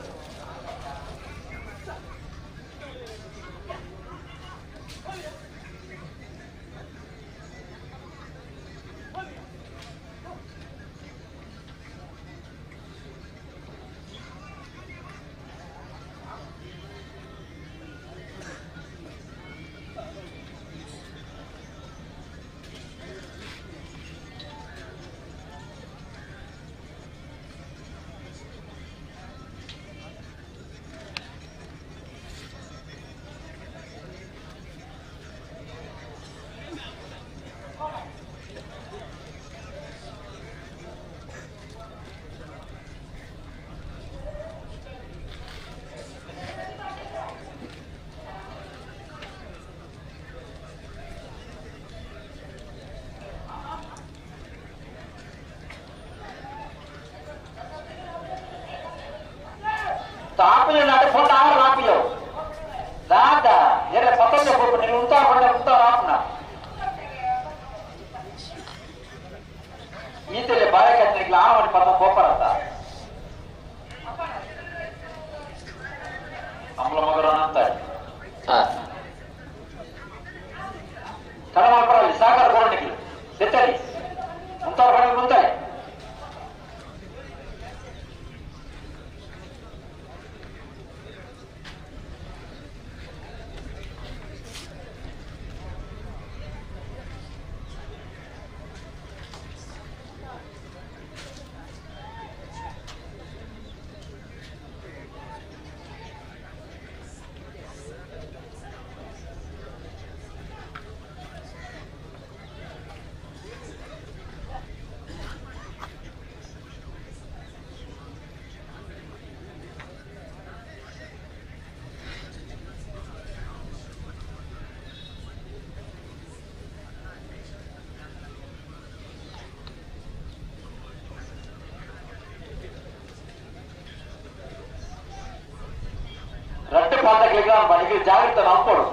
ಪಾಂಡಗಳಿಗೆ ಜಾಗೃತ ನಂಬೋದು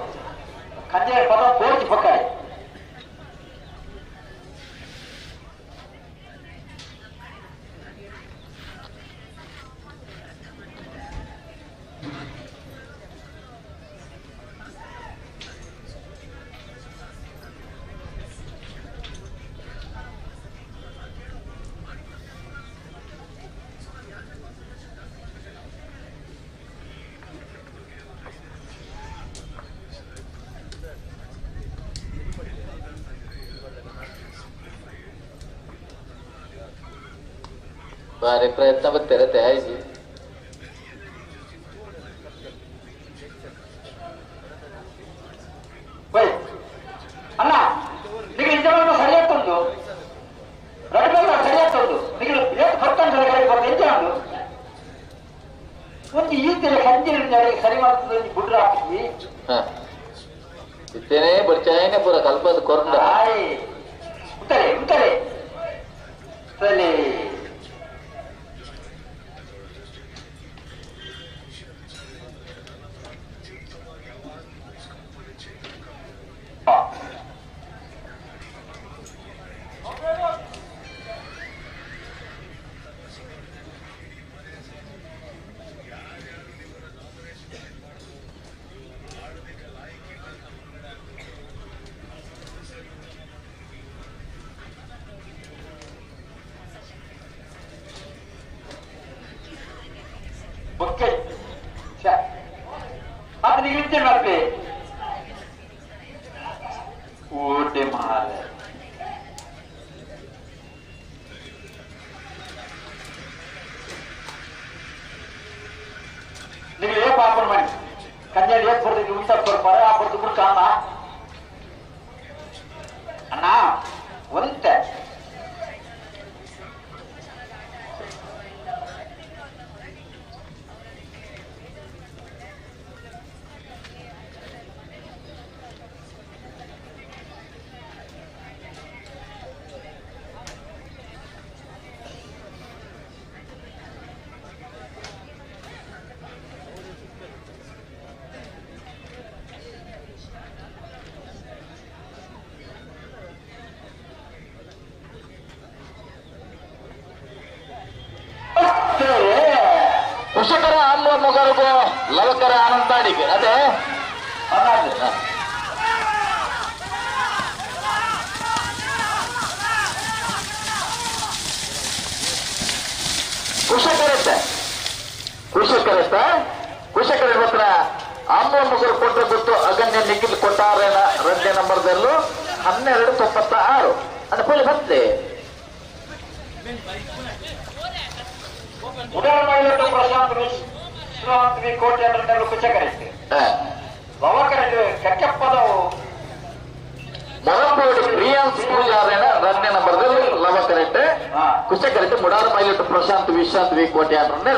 ಕಂಜೆ ಪದ ಪೋರ್ಚಿ ಪಕ್ಕಾಯಿ ಬಾರಿ ಪ್ರಯತ್ನ ಬರ್ತಾರೆ ಆಯ್ತು. ಅಣ್ಣ ನೀವು ಇಂಜವನ್ನು ಸರಿಯಾಗ್ತುಂಟು, ರಡ್ಬೆಲ್ಲ ಸರಿಯಾಗ್ತುಂಟು. ನೀವು ಏತ್ ಬರ್ತಾನೆ ಸರಿ ಬರ್ತದೆ ಎಂಜ ಒಂದು ಈ ತರ ಸಂಜೆ ಸರಿ ಮಾಡ್ತದೆ ಗುಡ್ರ ಹಾಕ್ತೀವಿ. ಇತ್ತೇನೆ ಬರ್ಚಾಯನೆ ಪೂರ ಕಲ್ಪದ ಕೊರಂಡ. ಉತ್ತರೆ ಉತ್ತರೆ ಸರಿ. ಅಣ್ಣ ಒಂತೆ ಕುಶಕರ ಅಮ್ಮ ಮೊಗರುಗು ಲವಕರ ಆನಂದಾಡಿಗೆ ಅದೇ ಕುಶಕರತ್ತೆ ಕುಶಕರತ್ತ ಕುಶಕರ ಹತ್ರ ಅಮ್ಮ ಮೊಗರು ಕೊಟ್ಟ ಗೊತ್ತು ಅಗನ್ಯ ನಿಖಿಲ್ ಕೊಟ್ಟಾರೇನ ರಡ್ಡೆ ನಂಬರ್ದಲ್ಲೂ 1296 ಅಂದ್ರೆ ಪೋಲಿ ಬರ್ತದೆ. ಉಡಾರ ಪ್ರಶಾಂತ್ ವಿಶ್ರಾಂತ್ ವಿ ಕೋಟೆ ಅಂದ್ರೆ ಕುಚಕರಿಸಿ ಲವಕರಿಗೆ ಕಕ್ಕೆಪ್ಪದವು ಮೊರಂಬೋಡಿ ಪ್ರಿಯಾಂಶ್ ಪೂಜಾರೇನ ರನ್ನೆ ನಂಬರ್ದಲ್ಲಿ ಲವಕರೆಟ್ಟೆ ಕುಶಕರೆಟ್ಟೆ ಮುಡಾರ ಮೈಲಿಟ್ಟು ಪ್ರಶಾಂತ್ ವಿಶ್ರಾಂತ್ ವಿ ಕೋಟೆ ಅಂದ್ರೆ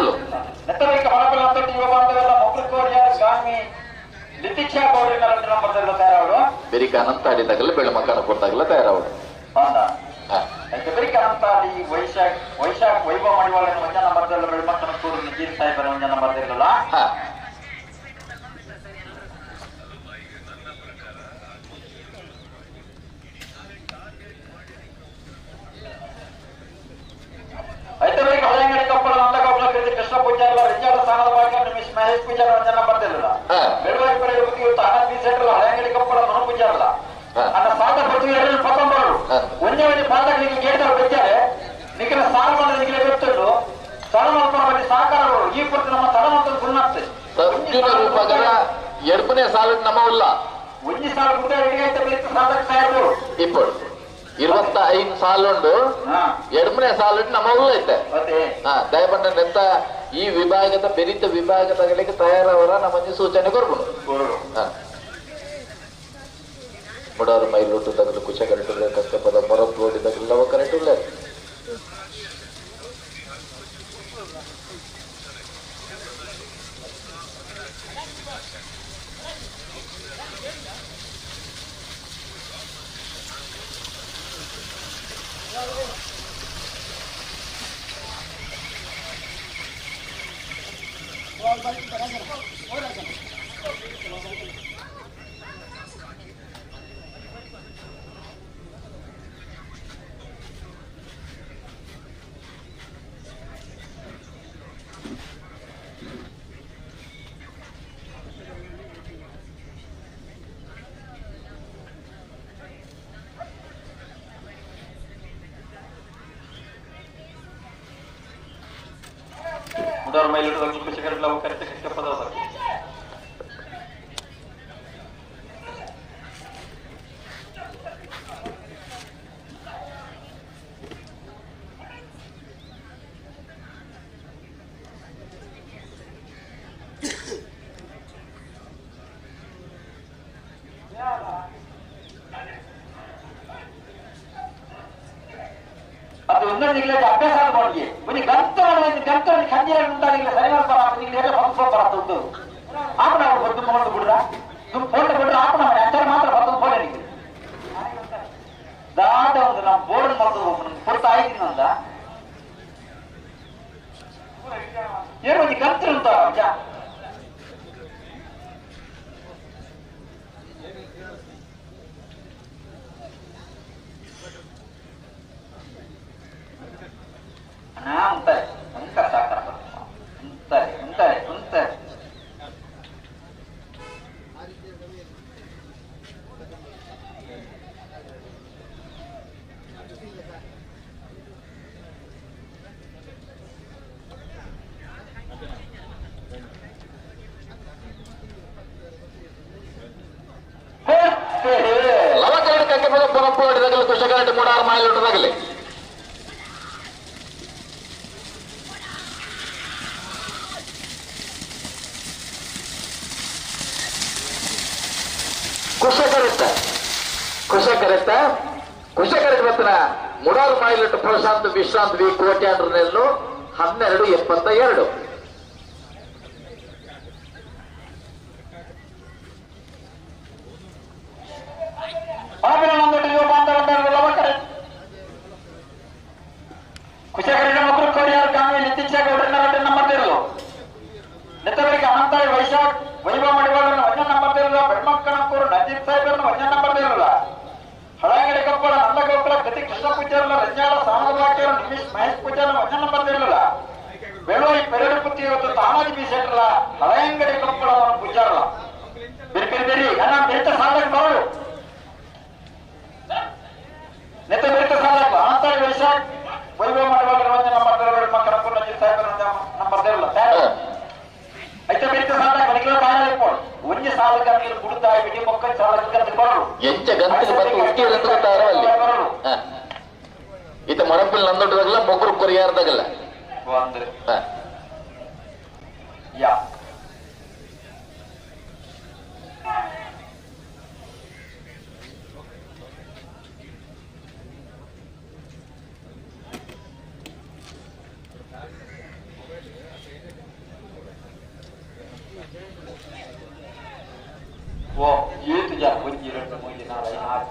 ನೆತ್ತಬೇಕ ಮನಪಿಲ್ಲ ಯುವ ಬಾಂಧವೆಲ್ಲ ಮೊಗ್ರು ಕೋಡಿಯಾರ್ ಗಾಮಿ ಲಿತಿಕ್ಷಾ ಗೌರಿನ 2 ನಂಬರ್ದಲ್ಲಿ ತಯಾರಾವಡು ಬೆರಿಕ ಅನಂತಾಡಿದಾಗಲ್ಲ ಬೆಳಮಕ್ಕನ ಕೊಟ್ಟಾಗಲ್ಲ ತಯಾರಾವಡು. ಬೆರಿಕ ಅನಂತಾಡಿ ವೈಶಾಖ್ ವೈಶಾಖ್ ವೈಭವ ಮಡಿವಾಳ ಒಂಜ ನಂಬರ್ದಲ್ಲಿ ಬೆಳಮಕ್ಕನ ಕೂರು ನಿಜೀರ್ ಸಾಹೇಬರ ಒಂಜ ನಂಬರ್ದಿರಲ್ಲ. ಐತಬೇಕ ಹಳೆಯಂಗಡಿ ಕಪ್ಪಳ ನಂದಗೋಪಾಲ ಕೃತಿ ಕೃಷ್ಣ ಪೂಜಾರಲ್ಲ ರಿಚಾರ್ಡ್ ಸ್ಥಾನದ ಭಾಗ್ಯ ನಿಮಿಷ್ ಮಹೇಶ್ ಪೂಜಾರ ಒಂಜ ನಂಬರ್ದಿರಲ್ಲ. ಬೆಳವಾಗಿ ಪಡೆಯುವ ಇವತ್ತು ಆನಂದ್ ಬಿ ಸೆಟ್ರಲ್ಲ ಹಳೆಯಂಗಡಿ ಕಪ್ಪಳ ಮನು ಪೂಜಾರಲ್ಲ ಅನ್ನ ಸಾಧ ಪೃಥ್ವಿ ಎರಡು ಪತ್ತೊಂಬರು ಒಂದೇ ಒಂದೇ ಪಾದಗಳಿಗೆ ಗೇಟರು ಬೆಚ್ಚಾರೆ ನಿಖಿಲ ಸಾಲ ಮಾಡಿದ ನಿಖಿಲ ಗೊತ್ತುಂಟು ಸಣ್ಣ ಮಲ್ಪನ ಸಹಕಾರಗಳು ಈ ಪೂರ್ತಿ ನಮ್ಮ ತಡ ಮತ್ತು ಗುಣಾಗ್ತದೆ. ರೂಪಗಳ ಎರಡನೇ ಸಾಲ ನಮ್ಮ ಉಲ್ಲ ಒಂಜಿ ಸಾಲ ಕೂಡ ಸಾಲ ಇಪ್ಪಡು 25 ಸಾಲುಂಡು ಎರಡನೇ ಸಾಲು ನಮ್ಮ ಉಲ್ಲ ಐತೆ. ದಯಪಂಡ ನೆತ್ತ ಈ ವಿಭಾಗದ ಬೆರಿತ ವಿಭಾಗದಗಳಿಗೆ ತಯಾರವರ ನಮ್ಮ ಸೂಚನೆ ಕೊರ್ಬುನು. ಮುಡಾರು ಮೈಲುಟ್ಟು ತಗಲು ಕುಚ ಕರೆಟುಲ್ಲ ಕಕ್ಕಪದ ಮೊರಪ್ಪೋಡಿ ತಗಲು ಲವ ಕರೆಟುಲ್ಲ. ನಿಗಲ ಅಭ್ಯಾಸ ಆದ ಒಂಜಿ ಗಂತ ಗಂತ ಖಂಜಿರ ಉಂಟಾಗಿಲ್ಲ ಸರಿ ಮಾಡ್ತಾರ ನಿಗಲ ಹೊಂದ್ಕೊ ಬರತ್ತುಂಟು ಆಪಣ ಅವರು ದುಮ್ಮ ಹೊಡೆದು ಬಿಡ್ರ ದುಮ್ಮ ಫೋಟೋ ಬಿಡ್ರ ಆಪಣ ಮಾಡಿ ಅಂತಾರೆ ಮಾತ್ರ ಬರ್ತದೆ ಫೋಟೋ ನಿಗಲ ದಾದ ಒಂದು ನಮ್ಮ ಬೋರ್ಡ್ ಮಾಡ್ತದೆ ಕೊಡ್ತಾ ಆಯ್ತು ಅಂದ ಏನು ಒಂಜಿ ಗಂತ ಉಂಟ ಉಂತಾರೆ ಉಂತಾರೆ ಸಾಕಾರ ಉಂತಾರೆ ಉಂತಾರೆ ಉಂತಾರೆ ಲವಕರಡು ಕಕ್ಕೆ ಮೇಲೆ ಪೊನಪ್ಪು ಹೊಡೆದಾಗಲಿ ಕುಶಕರಡು ಮೂಡಾರು ಮಾಯಿಲ್ ಹೊಡೆದಾಗಲಿ ಕುಶಕರೆತ್ತ ಕುಶಕರೆಟ್ ಬತ್ತನ ಮುಡಾರು ಮಾಯಿಲಟ್ಟು ಪ್ರಶಾಂತ್ ವಿಶ್ರಾಂತ್ ವಿ ಕೋಟ್ಯಾಂಡ್ರನೆಲ್ಲು 12:72. ಕುಶಕರಿನ ಮಕ್ಕಳು ಕೋರಿಯಾರು ಕಾಮಿ ನಿತ್ಯ ಗೌಡ್ರನ್ನ ನಂಬರ್ತಿರಲು ನೆತ್ತವರಿಗೆ ಅನಂತಾಯಿ ವೈಶಾಖ್ ವೈಭವ ಮಡಿವಾಳರನ್ನು ವಚನ ನಂಬರ್ತಿರಲ್ಲ ಬೆಣ್ಮಕ್ಕಣಕ್ಕೂರು ನಜೀಬ್ ಸಾಹೇಬರನ್ನು ವಚನ ನಂಬರ್ತಿರಲ್ಲ ಹಳಂಗಡಿ ಕೊಪ್ಪಳ ನಂದಗೋಕುಲ ಗತಿ ಕೃಷ್ಣ ಪೂಜಾರಲ್ಲ ರಂಜಾಳ ಸಾಮಲಾಖ್ಯರು ನಿಮಿಷ್ ಮಹೇಶ್ ಪೂಜಾರ ವಚನ ನಂಬರ್ತಿರಲಿಲ್ಲ ಬೆಳವೈ ಪೆರಡು ಪುತ್ತಿ ಇವತ್ತು ತಾನಾಜಿ ಬೀಸೆಟ್ರಲ್ಲ ಹಳಂಗಡಿ ಕೊಪ್ಪಳ ಅವನು ಪೂಜಾರಲ್ಲ ಬೇರೆ ಬೇರೆ ಬೇರೆ ಅಣ್ಣ ಬೆರಿತ ಸಾಲಕ್ಕೆ ಬರೋದು ನೆತ್ತ ಬೆರಿತ ಸಾಲಕ್ಕೆ ಅನಂತಾಯಿ ವೈಶಾಖ್ ವೈಭವ ಮಡಿವಾಳರ ವಚನ ನಂಬರ್ತಿರಲ್ಲ ಬೆಣ್ಮಕ್ಕಣಕ್ಕೂರು ನಜೀಬ್ ಸಾಹೇಬರನ್ನು ನಂಬರ್ತಿರಲ್ಲ అయితే పెద్ద సాಲ కనికల కాయలేకపోడు ಒಂಜಿ ಸಾಲಕ್ಕೆ ನೀರು ಕುಡಿತಾ ಬಿಡಿ ಮೊಕ್ಕ ಸಾಲಕ್ಕೆ ಅಂತ ಬರಲು ಎಂಚ ಗಂತಿಗೆ ಬಂದು ಉಕ್ಕಿ ಅಲ್ಲಿ ಈತ ಮೊರಪಿಲ್ ನಂದೊಡ್ಡದಾಗಲ್ಲ ಮೊಗ್ರು ಕೊರಿಯಾರ್ದಾಗಲ್ಲ ಒಂದು ಯಾ ಓ ಏತು ಜನ ಒಂಜಿ ಎರಡು ಮೂಜಿ ನಾಲ್ಕು ಐದು ಆರು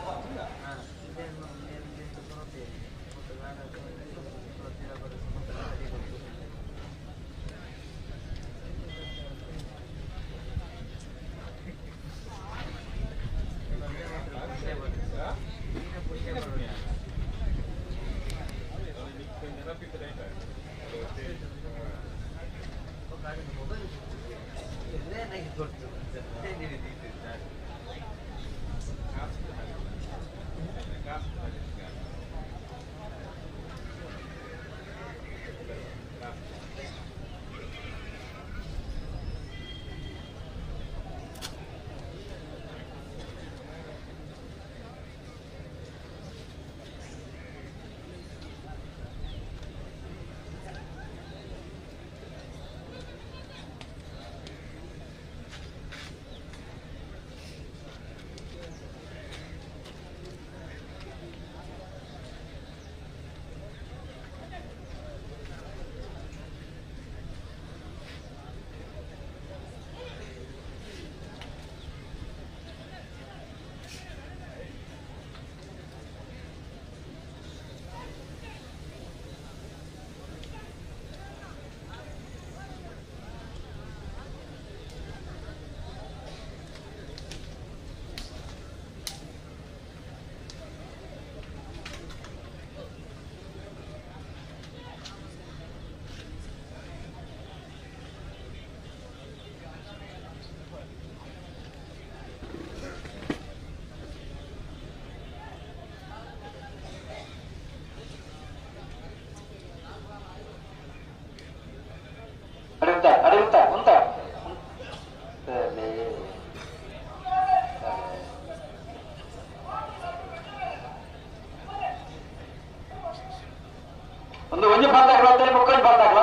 ಒಂದು ಒಂಜಿ ಬಂದಾಗ ಮುಕ್ಕೊಂದು ಬಂದಾಗ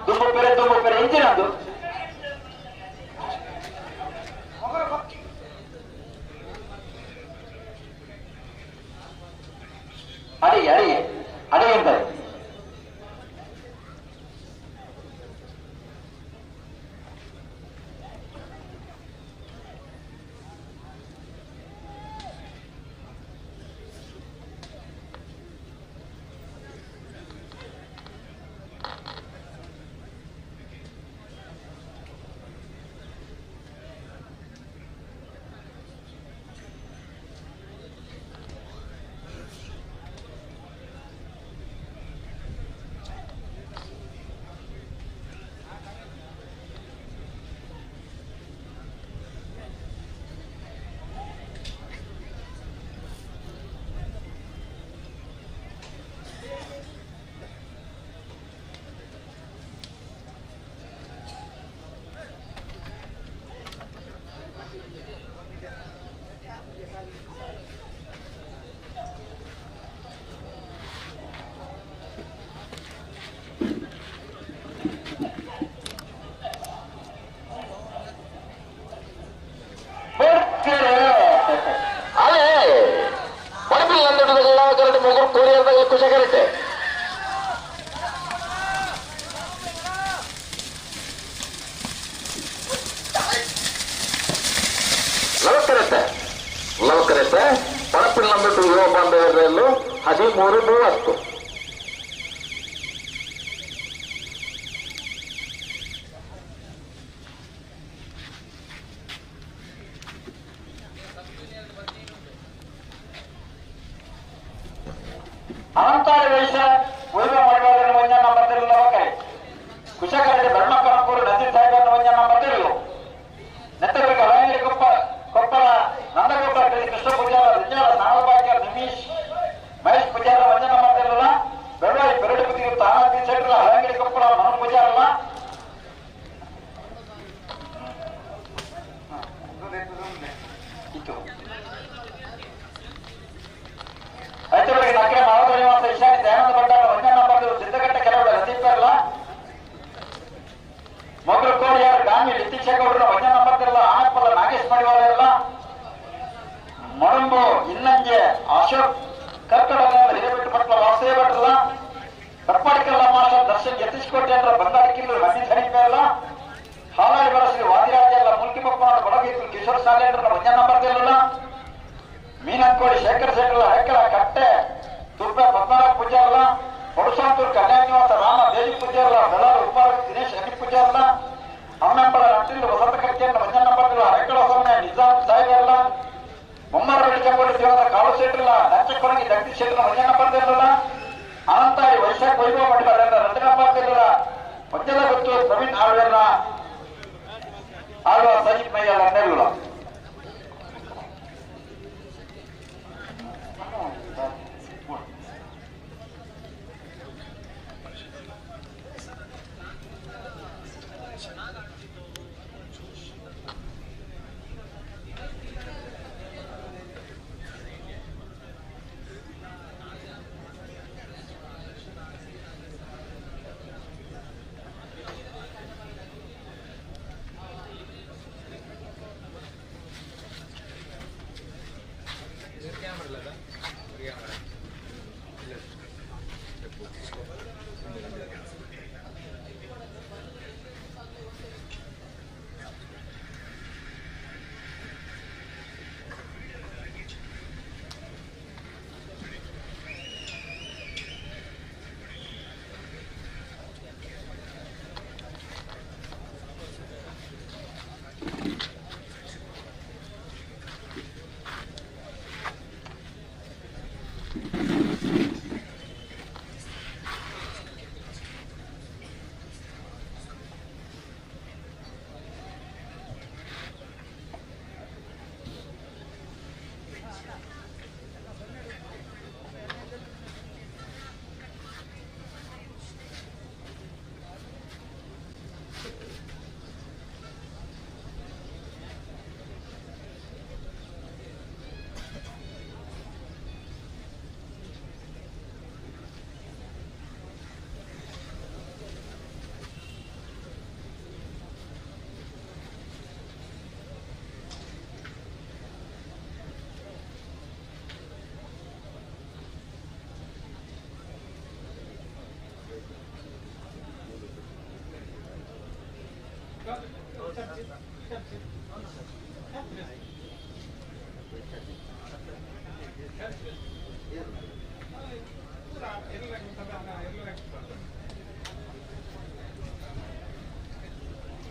ದುಂಬು ಪೆರೆ ದುಂಬು ಪೆರೆ ಇಂಚಿನಂದು ಅಡಿಗೆ ಅಡಿಗೆ ಅಡಿಗೆ ಎಂತಾರೆ. ಬಾಂಧವರಲ್ಲಿ 13:30. ಅನಂತಾರಿ ವೈಶ್ಯ ಉಳಿದ ಮಡಿವಾಳನ ಒಂಜ ನಂಬರ್ ತಿರುವು ಕುಶಕರಡಿ ಬ್ರಹ್ಮಕರಂಪೂರು ನಜೀರ್ ಸಾಹೇಬರನ್ನು ಒಂಜ ನಂಬರ್ ತಿರುವು ನೆತ್ತಗರಿಗೆ ಹೊಳಂಗಡಿ ಕೊಪ್ಪ ಕೊಪ್ಪಳ ನಂದಗೋಪಾಲ ಕೃಷ್ಣ ಪೂಜಾರ ರಿಂಜಾಳ ನಾಗಭಾಗ್ಯ ನಿಮೀಶ್ ಮಹೇಶ್ ಪೂಜಾರ ಒಂಜ ನಂಬರ್ ತಿರುವಲ್ಲ ಬೆಳ್ಳಾರಿ ಬೆರಡು ಬುದ್ಧಿಗೆ ತಾನಾಗಿ ಶೆಟ್ಟರ ಹೊಳಂಗಡಿ ಕೊಪ್ಪಳ ಮನು ಪೂಜಾರಲ್ಲ ಇತ್ತು. ರೈತರಿಗೆ ನಕರೆ ಮಾವದ ನಿವಾಸ ಈಶಾನಿ ದಯಾನಂದ ಭಂಡಾರ ಒಂದೇ ನಂಬರ್ ಸಿದ್ದಘಟ್ಟ ಕೆಲವು ರಸೀಪರ್ಲ ಮೊಗಲು ಕೋಡಿಯಾರ್ ಗಾಮಿ ಲಿತೀಶೇಗೌಡರ ಒಂದೇ ನಂಬರ್ ಇರಲ್ಲ ಆನಪ್ಪಲ ನಾಗೇಶ್ ಮಡಿವಾಳ ಇರಲ್ಲ ಮಡಂಬು ಇನ್ನಂಜೆ ಅಶೋಕ್ ಕರ್ಕಡದ ಹಿರೇಬೆಟ್ಟು ಪಟ್ಲ ವಾಸುದೇವ ಭಟ್ರಲ್ಲ ಕಪ್ಪಾಡಿಕಲ್ಲ ಮಾಸ್ಟರ್ ದರ್ಶನ್ ಯತೀಶ್ ಕೋಟೆ ಅಂದ್ರೆ ಬಂದಾಡಿ ಕಿಲ್ಲು ರಮೇಶ್ ಹರಿಪೇರಲ್ಲ ಹಾಲಾಡಿ ಬರಶ್ರೀ ವಾದಿರಾಜ ಎಲ್ಲ ಮುಲ್ಕಿ ಬಪ್ಪನ ಬಡಗೀತು ಕಿಶೋರ್ ಸಾಲೇಂದ್ರ ಒಂದೇ ನಂಬರ್ ಇರಲ್ಲ ಮೀನಂಕೋಡಿ ಶೇಖರ್ ಶೇಖರ್ಲ ಹೆಕ್ಕಲ ಕಟ್ಟೆ ತುರ್ಬ ಪದ್ಮನಾಭ ಪೂಜಾರಲ್ಲ ಕೊಡಸಾಂತೂರು ಕಲ್ಯಾಣ ನಿವಾಸ ರಾಮ ದೇವಿ ಪೂಜಾರಲ್ಲ ಬೆಳ್ಳಾರು ಉಪ್ಪಾರ ದಿನೇಶ್ ಹನಿ ಪೂಜಾರಲ್ಲ ಅಮ್ಮೆಂಬಳ ನಟ್ಟಿಲು ವಸಂತ ಕಟ್ಟಿಯನ್ನು ಮಂಜ ನಂಬರ್ ಹರಕಳ ಸೊನ್ನೆ ನಿಜಾಮ್ ಸಾಹೇಬರಲ್ಲ ಬೊಮ್ಮರಳ್ಳಿ ಚಂಗೋಡಿ ದೇವರ ಕಾಳು ಶೆಟ್ಟರ್ಲ ನಚ್ಚಕೊಡಗಿ ಜಗದೀಶ್ ಶೆಟ್ಟರ್ ಮಂಜ ನಂಬರ್ ಇರಲ್ಲ ಅನಂತಾರಿ ವೈಶಾಖ ವೈಭವ ಮಠ 2 ನಂಬರ್ ಇರಲ್ಲ ಮಂಜಲ ಗೊತ್ತು ಪ್ರವೀಣ್ ಆಳ್ವೆರ್ನ ಆಳ್ವ ಸಜಿತ್ ಮಯ್ಯಲ್ಲ ನೆಲ್ಲ.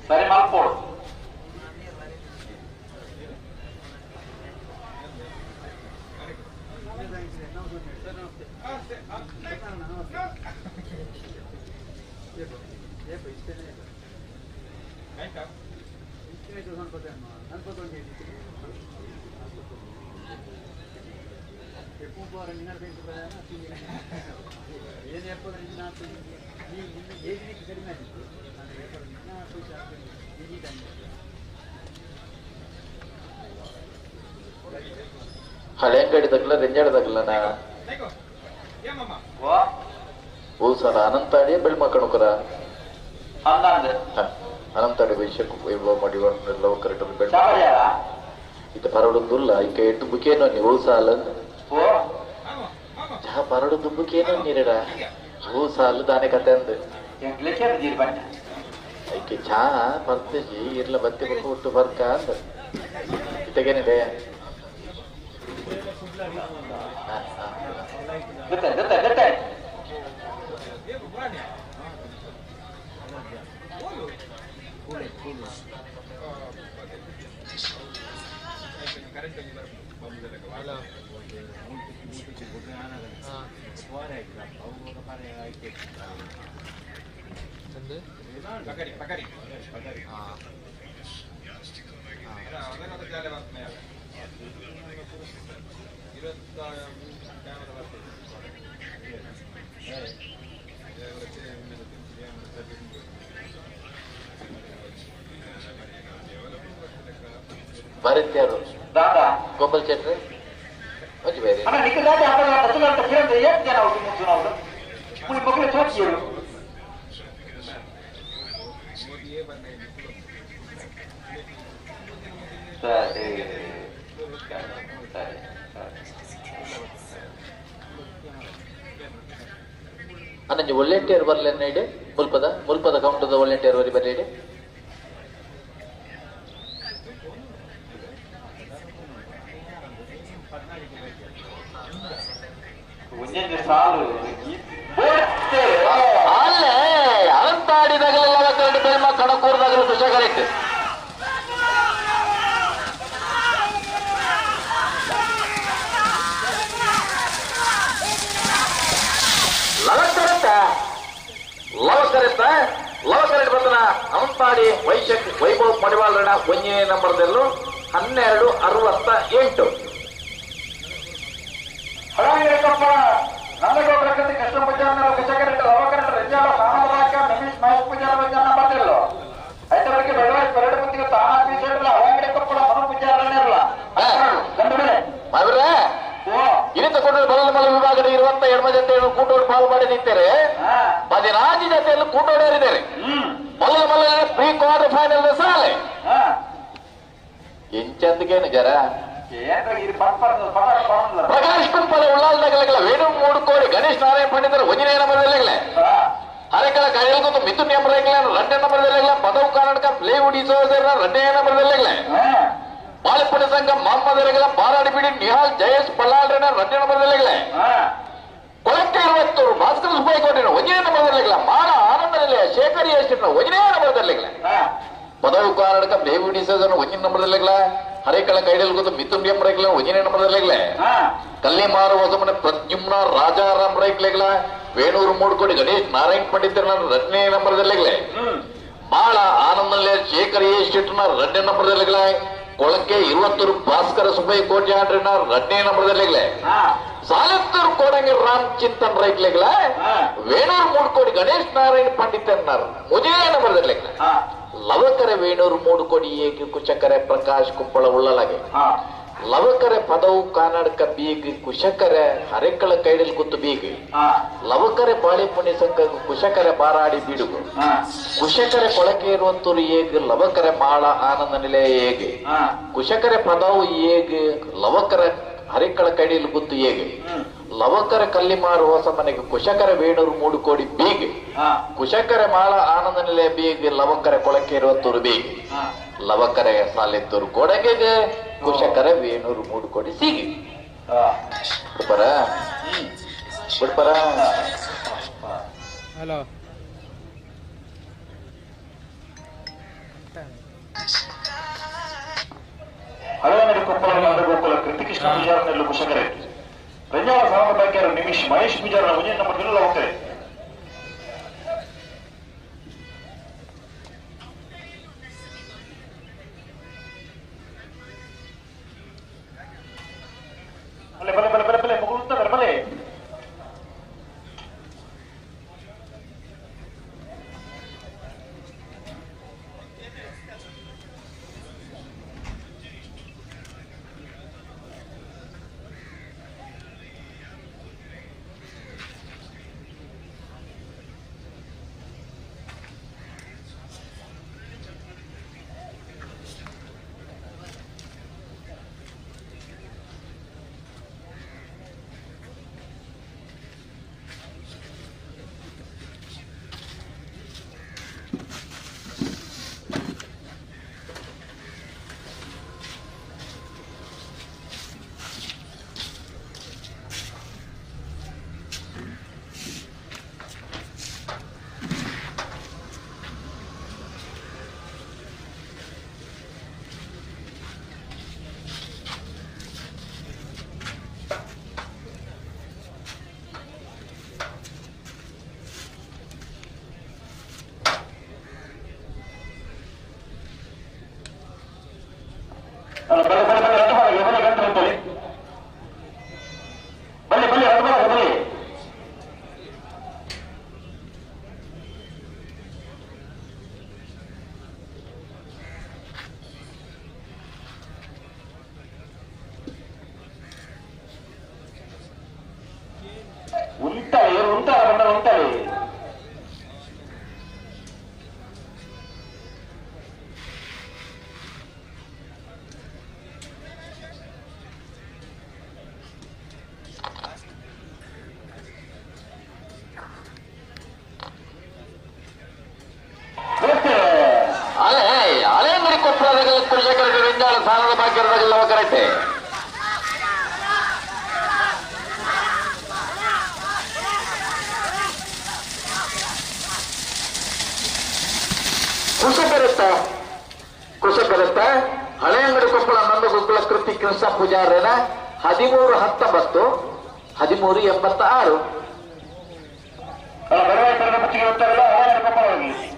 ಸರಿ ಮಲ್ಪೋಡು. ಹಳೆಂಗಡಿ ತಗಲ ರೆಂಜಾಡ ತಗಲನ ಓ ಸರ್ ಅನಂತಾಡಿ ಬೆಳ್ಮಕ್ಕಣಕರ ಅನಂತಾಡಿ ವೈಶ್ಯಕ್ಕೆ ವೈಭವ ಮಾಡಿ ಕರೆಕ್ಟ್ ಬೆಳ್ಮ ಇತ್ತ ಪರಡೊಂದುಲ್ಲ ಇಕ್ಕ ಎಟ್ಟು ಬುಕೇನೋ ನೀ ಓ ಸಾಲ ಚಾ ಪರಡು ದುಂಬುಕೇನೋ ನೀರಡ ಓ ಸಾಲು ದಾನೆ ಕತೆ ಅಂದು ಐಕೆ ಚಾ ಪರ್ತಜಿ ಇರ್ಲ ಬತ್ತಿ ಬಕ್ಕ ಹುಟ್ಟು ಬರ್ಕ ಅಂದ ಇತ್ತಗೇನಿದೆ. ಜೊತೆ ಜೊತೆ ಜೊತೆ ಭಾರತೀಯರು ದಾದಾ ಗೋಪಾಲ್ ಶೆಟ್ಟಿ ಒಂಜಿ ಬೇರೆ ಅಣ್ಣ ನಿಕ್ಕ ದಾದ ಅಪ್ಪನ ಪತ್ತುಗಂಟ ಕಿರಂದ ಏತ್ ಜನ ಉಂಟು ಮುಂಚು ನಾವು ಮುಳಿ ಮಕ್ಕಳು ಚೋಚಿಯರು ಸರಿ ಸರಿ ಅನ್ನಂಜಿ ವಾಲಂಟಿಯರ್ ಬರಲೇನ ಇಡೆ ಮುಲ್ಪದ ಮುಲ್ಪದ ಕೌಂಟದ ವಾಲಂಟಿಯರ್ ಬರಿ ಬರಲಿ ಒಂದೊಂದು ಸಾಲು ಅಲ್ಲೇ ಅನಂತಾಡಿದಾಗಲೆಲ್ಲ ಕರಡು ಬೆಲ್ಮ ಕಣಕೂರ್ದಾಗಲೂ ಖುಷಿಯಾಗಲಿತ್ತು. ಲವಕರತ್ತ ಲವಕರತ್ತ ಲವಕರಟ್ ಬಂದನ ಅನಂತಾಡಿ ವೈಶಕ್ ವೈಭವ್ ಮಡಿವಾಳರಣ ಒಂದನೇ ನಂಬರ್ದಲ್ಲೂ 12:68. ಹಳಂಗಿರಕಪ್ಪ ನಂದಗೌಡರ ಕೃತಿ ಕೃಷ್ಣ ಪೂಜಾರ ಕುಶಕರಟ್ಟ ಲವಕರಟ್ಟ ರಂಜಾಲ ಸಾಮರಾಕ ನಮೀಶ್ ಮಹೇಶ್ ಪೂಜಾರ ಬಜಾರ ಬರ್ತಿಲ್ಲ ಐತವರೆಗೆ ಬೆಳವಣಿಗೆ ಪರಡು ಬುದ್ಧಿಗೆ ತಾನ ಪೀಸಲ್ಲ ಹಳಂಗಿರಕಪ್ಪಳ ಮನು ಪೂಜಾರನೇ ಇರಲ್ಲ ಗಂಡು ಮೇಲೆ ಮಾವ್ರೆ ಇನಿತ ಕೊಂಡ ಬಲದ ಮಲ ವಿಭಾಗದ ಇರುವಂತ ಎಡಮ ಜೊತೆಯನ್ನು ಕೂಟೋಡು ಪಾಲು ಮಾಡಿ ನಿಂತಾರೆ. 14 ಜೊತೆಯನ್ನು ಕೂಟೋಡರಿದ್ದಾರೆ. ಮೊದಲ ಮಲ್ಲ ಪ್ರೀ ಕ್ವಾರ್ಟರ್ ಫೈನಲ್ ಸಾಲೆ ಎಂಚಂದಕೇನು ಜರ ಪ್ರಕಾಶ್ ಕುಂಪಲ ಉಳ್ಳಾಲ್ದಾಗಲಗಳ ವೇಣು ಮೂಡುಕೋಡಿ ಗಣೇಶ್ ನಾರಾಯಣ ಪಂಡಿತರ ಒಂಜನೇ ನಂಬರ್ದಲ್ಲಿಗಳೇ ಅರೆಕಳ ಕೈಯಲ್ಗೊಂದು ಮಿಥುನ್ ಎಂಬ రెండನೇ ನಂಬರ್ದಲ್ಲಿಗಳ ಪದವು ಕರ್ನಾಟಕ ಪ್ಲೇವುಡ್ రెండನೇ ನಂಬರ್ದಲ್ಲಿಗಳೇ ಬಾಳೆಪುಣ ಸಂಘ ಮೊಹಮ್ಮದರಗಳ ಬಾರಾಡಿಬಿಡಿ ನಿಹಾಲ್ ಜಯೇಶ್ ಬಲ್ಲಾಳ್ರನ రెండನೇ ನಂಬರ್ದಲ್ಲಿಗಳೇ ಕೊಳಕ್ಕೆ ಇರುವತ್ತೂರು ಭಾಸ್ಕರ ಸುಬ್ಬಯ್ಯಕೋಟಿನ ಒಂದನೇ ನಂಬರ್ದಲ್ಲಿಗಳ ಮಾನ ಆನಂದ ನಿಲಯ ಶೇಖರ್ ಎಸ್ಟೇಟ್ನ ಒಂದನೇ ನಂಬರ್ದಲ್ಲಿಗಳೇ ಪದವು ಕರ್ನಾಟಕ ಪ್ಲೇವುಡ್ ಒಂದನೇ ನಂಬರ್ದಲ್ಲಿಗಳ ಹರೇಕಳ ಕೈಡಲ್ಗೊಂದು ಮಿಥುನ್ ಎಂ ರೈಕ್ಲ ಒಂದನೇ ನಂಬರ್ದಲ್ಲಿಗಳೇ ಕಲ್ಲಿಮಾರು ಹೊಸಮನೆ ಪ್ರದ್ಯುಮ್ನ ರಾಜಾರಾಮ್ ರೈಕ್ಲೆಗಳ ವೇಣೂರು ಮೂಡ್ಕೋಡಿ ಗಣೇಶ್ ನಾರಾಯಣ್ ಪಂಡಿತರನ ಎರಡನೇ ನಂಬರ್ದಲ್ಲಿಗಳೇ ಮಾಳ ಆನಂದನಿಲಯ ಶೇಖರ್ ಎಸ್ಟೇಟ್ನ ಎರಡನೇ ನಂಬರ್ದಲ್ಲಿಗಳೇ ಕೊಳಕ್ಕೆ ಇರುವತ್ತೂರು ಭಾಸ್ಕರ ಸುಬ್ಬಯ್ಯ ಕೋಟ್ಯಾಡ್ರನ ಎರಡನೇ ನಂಬರ್ದಲ್ಲಿಗಳೇ ಸಾಲತ್ತೂರು ಕೋಡಂಗಿ ರಾಮ್ ಚಿಂತನ್ ರೈಕ್ಲೆಗಳ ವೇಣೂರು ಮೂಡ್ಕೋಡಿ ಗಣೇಶ್ ನಾರಾಯಣ್ ಪಂಡಿತನ್ನಾರು ಮೊದಲನೇ ನಂಬರ್ದಲ್ಲಿಗಳೇ ಲವಕರೆ ವೇಣೂರು ಮೂಡುಕೋಡಿ ಏಗಿ ಕುಶಕರೆ ಪ್ರಕಾಶ್ ಕುಂಪಳ ಉಳ್ಳಲಾಗೆ ಲವಕರೆ ಪದವು ಕರ್ನಾಟಕ ಬೀಗ್ ಕುಶಕರೆ ಹರೆಕಳ ಕೈಡಲ್ ಗುತ್ತು ಬೀಗ್ ಲವಕರೆ ಬಾಳೆಪುಣಿ ಸಂಘ ಕುಶಕರೆ ಬಾರಾಡಿ ಬೀಡುಗು ಕುಶಕರೆ ಕೊಳಕೆ ಇರುವಂತೂರು ಏಗ್ ಲವಕರೆ ಮಾಳ ಆನಂದ ನಿಲಯ ಏಗ್ ಕುಶಕರೆ ಪದವು ಏಗ್ ಲವಕರ ಹರಿಕಳ ಕೈಡಿಲ್ ಗುತ್ತು ಏಗ್ ಲವಕರ ಕಲ್ಲಿಮಾರು ಹೊಸ ಮನೆಗೆ ಕುಶಕರ ವೇಣೂರು ಮೂಡುಕೋಡಿ ಬೀಗ್ ಕುಶಕರೆ ಮಾಳ ಆನಂದ ನಿಲಯ ಬೀಗ್ ಲವಕರೆ ಕೊಳಕೆ ಇರುವಂತೂರು ಬೀಗ್ ಲವಕರೆ ಸಾಲೆತ್ತೂರು ಕೊಡಗೆಗೆ ಕುಶಕರೆ ವೇಣೂರು ಮೂಡುಕೋಡಿ ಸಿಗಿ ಬಿಡ್ಪರ ಬಿಡ್ಪರ. ಹಲೋ ಹಳವನಡಿ ಕೊಪ್ಪಳ ನಂದಗೋಕುಲ ಕೃತಿಕೃಷ್ಣ ಪೂಜಾರನೆಲ್ಲು ಕುಶಕರೆ ರಂಜಾಳ ಸಾಮ ಬಾಕ್ಯರು ನಿಮಿಷ್ ಮಹೇಶ್ ಪೂಜಾರನ ಒಂದೇ ನಂಬರ್ ಹೋಗ್ತಾರೆ. ಬಲೆ ಬಲೆ ಬಲೆ ಬಲೆ ಬಲೆ ಮಗು ಬಲೆ ಕೊಪ್ಪಳದ ಕೃಷಿಕರಿಗೆ ವೆಂಜಾಳ ಸಾಲದ ಬಾಕಿರದಾಗಲ್ಲ ಕರೆಕ್ಟೆ. ಕುಶಕರತ್ತ ಹಳೆಯಂಗಡಿ ಕೊಪ್ಪಳ ನಂದ ಗೋಕುಲ ಕೃತಿ ಕೃಷ್ಣ ಪೂಜಾರನ 13-19 13-86.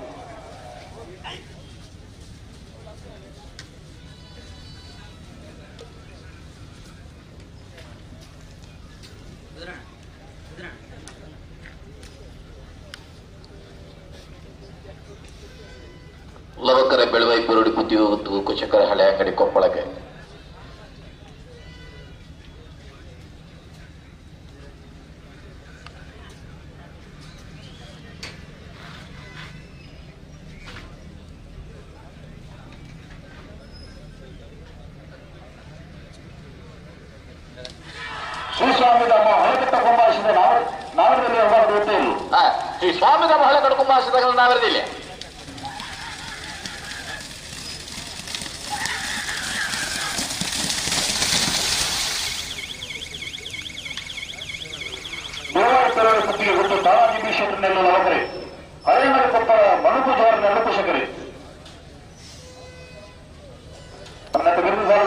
ಲವಕರ ಬೆಳವೈ ಪುರುಡಿ ಬುದ್ಧಿ ಹೋಗುತ್ತು ಕುಶಕರ ಹಳೆ ಅಂಗಡಿ ಕೊಪ್ಪಳಕ್ಕೆ. ಶ್ರೀ ಸ್ವಾಮಿದಮ್ಮ ಹೊಳಕಟ್ಟ ಕುಂಬಾಯಿಸಿದ ನಾವರದಲ್ಲಿ ಶ್ರೀ ಸ್ವಾಮಿದಮ್ಮ ಹೊಳಕಟ್ಟ ಕುಂಬಾಯಿಸಿದ ನಾವರದಿಲ್ಲ.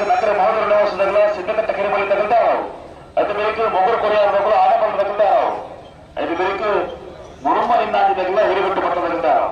ನಗರ ಮಹೋದರ ನಿವಾಸದಾಗಲ ಸಿದ್ದಕಟ್ಟ ಕೆರೆಮಲೆ ತಗಲ್ತಾವು. ಅದು ಬೇಕು ಮೊಗರು ಕೊರಿಯಾರದಾಗಲು ಆನಬಲ್ ತಗಲ್ತಾವು. ಅದು ಬೇಕು ಮುರುಮ್ಮ ನಿನ್ನಾಗಿದಾಗಲ ಹಿರಿಬೆಟ್ಟು ಮಟ್ಟ ತಗಲ್ತಾವು.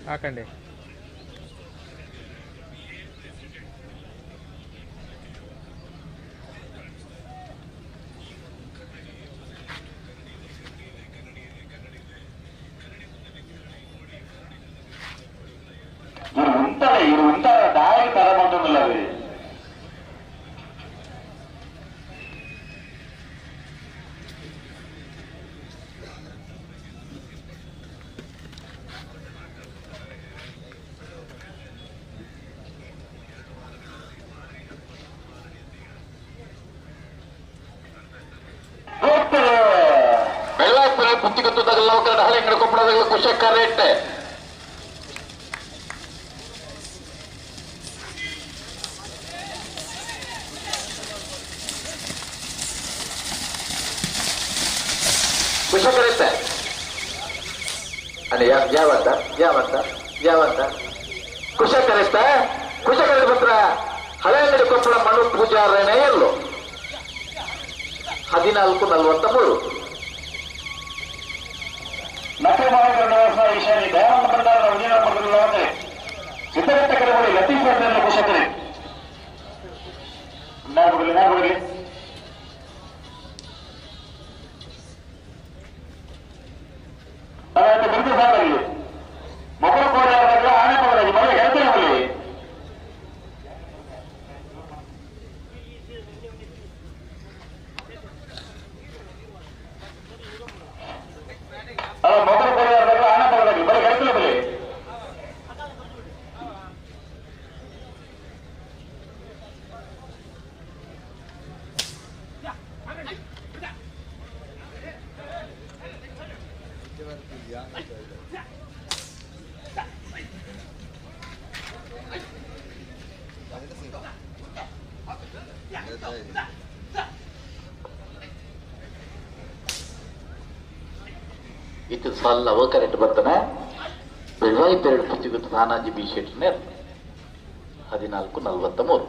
ಹಾಕಂಡಿ ಇವರು ಉಂಟಾರೆ ದಾರಿ ತರ ಬಂದಿಲ್ಲ. ಕುಶಕರೇಟೆ ಕುಶಕರೇಟೆ ಅದೇ ಯಾವಂತ ಯಾವಂತ ಯಾವಂತ ಕುಶಕರೇಟ ಕುಶಕರೇಟ ಪತ್ರ ಹಳೆ ಅಂಗಡಿ ಕೊಪ್ಪಳ ಮನು ಪೂಜಾರನೇ ಎಲ್ಲೋ 14:43. ನಕಲಿ ಮಹೇಂದ್ರ ನಿವಾಸ ಈಶಾನ್ಯ ದಯಾನಂದ ಭಂಡಾರ ವಿಜಯನಗರ ಸಿದ್ದಗಟ್ಟ ಕರೆಮಡಿ ಲತೀಫ್ ಪೋಷಕರೇ ನಾಲ್ಕು ಬಿರುದು ಸಾಕಲ್ಲಿ ಮೊಬೈಲ್ ಕೋರಿಯಾದಾಗ ಆನೆ ಪದರಾಗಿ ಮೊದಲು ಹೇಳ್ತೇನೆ ಅಲ್ಲಿ. ಮೊದಲು ಕೋರಿಯಾದಾಗ ಆನೆ ಪದರಾಗಿ ಬರೀ ಹೇಳ್ತಿಲ್ಲ ಬಲಿ. ಇತ್ತು ಸಾಲ ಕರೆಂಟ್ ಬರ್ತಾನೆ Belvai ಪೆರಡು ಪುತ್ತಿಗುತ್ತು Tanaji B ಶೆಟ್ಟಿನೇ 14:43.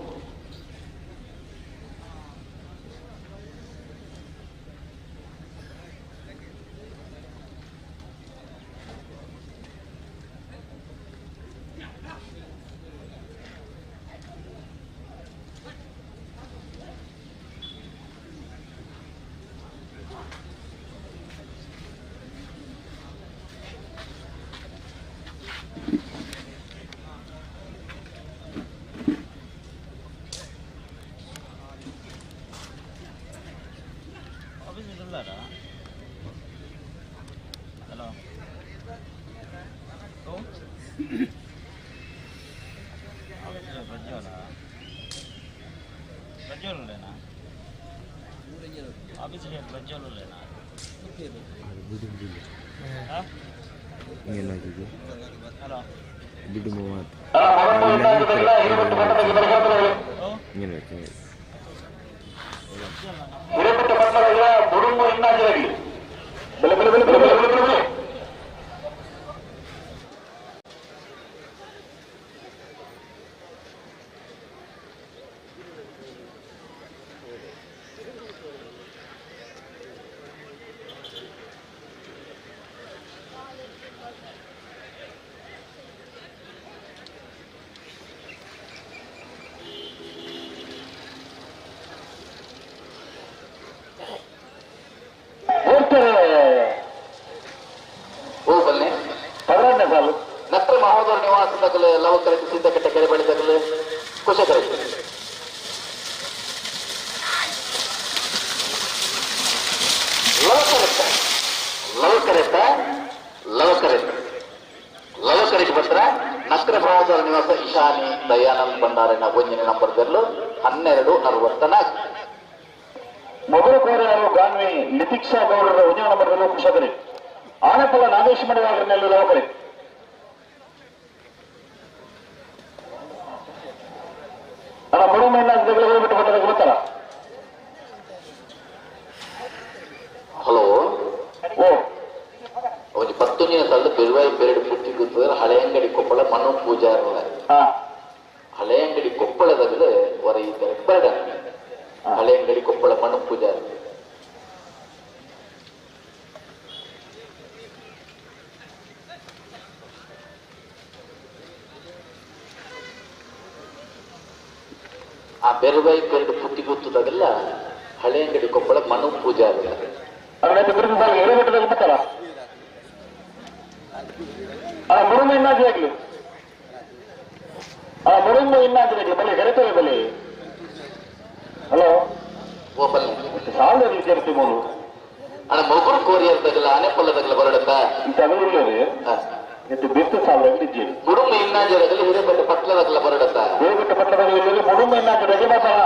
ಬಜ್ಜೋಲುಲೇನಾ office ಬಜ್ಜೋಲುಲೇನಾ hello ಬೆಲೆ ಬೆಲೆ ಬೆಲೆ ಬೆಲೆ ಬೆಲೆ ಬೆಲೆ ಬೆಲೆ ನತ್ರ ಮಹೋದರ ನಿವಾಸ ತಗಲು ಲವಕರಕ್ಕೆ ಸಿದ್ಧಕಟ್ಟೆ ಕೆರೆಬಳಿ ತಗಲು ಕುಶಕರಕ್ಕೆ ಲವಕರೆತ್ತ ಲವಕರೆತ್ತ ಲವಕರೆತ್ತ ಲವಕರಿಗೆ ಪತ್ರ ನತ್ರ ಮಹೋದರ ನಿವಾಸ ಇಶಾನಿ ದಯಾನಂದ್ ಭಂಡಾರಿನ ಒಂದನೇ ನಂಬರ್ ಬೆರಳು 1264. ಮೊದಲ ಕೋರರು ಗಾನ್ವಿ ಲಿತಿಕ್ಷಾ ಗೌಡರ ಒಂದನೇ ನಂಬರ್ ಬೆರಳು ಕುಶಕರಿ ಆನೆಪಲ್ಲ ನಾಗೇಶ್ ಮಡಿವಾಳರನ್ನೆಲ್ಲ ಲವಕರಿ. ಅಣ್ಣ ಮೂರು ಮೈನ ಬಿಟ್ಟು ಬಂದಾಗ ಗೊತ್ತಲ್ಲ. ಹಲೋ ಓ ಒಂದು 10ನೇ ಸಾಲದ ಬೆರುವಾಯಿ ಪೆರಡು ಪುಟ್ಟಿ ಗುತ್ತದ ಹಳೆಯಂಗಡಿ ಕೊಪ್ಪಳ ಮನು ಪೂಜಾರಲ್ಲ ಹಳೆಯಂಗಡಿ ಕೊಪ್ಪಳದಾಗಲೇ ಹೊರ ಇದ್ದಾರೆ ಬೇಡ ಹಳೆಯಂಗಡಿ ಕೊಪ್ಪಳ ಮನು ಪೂಜಾರ ಆ ಬೆರುವಾಯಿ ಪೆರಡು ಪುಟ್ಟಿ ಗುತ್ತದಾಗೆಲ್ಲ ಹಳೆಯಂಗಡಿ ಕೊಪ್ಪಳ ಮನು ಪೂಜಾರಲ್ಲ ಹಲೋ ಅಣ್ಣ ಮೊಗುರು ಕೋರಿಯರ್ ತಗಲ ಆನೆಪಲ್ಲ ತಗಲ ಬರಡತ್ತ ಮುಡುಂಬ ಇನ್ನಾಜರಗಲಿ ಹಿರೇಬೆಟ್ಟ ಪಟ್ಲದಗಲ ಬರಡತ್ತ ಹಿರೇಬೆಟ್ಟ ಪಟ್ಲದಗಲಿ ಮುಡುಂಬ ಇನ್ನಾಜರಗಲಿ ಮಾತಾಡ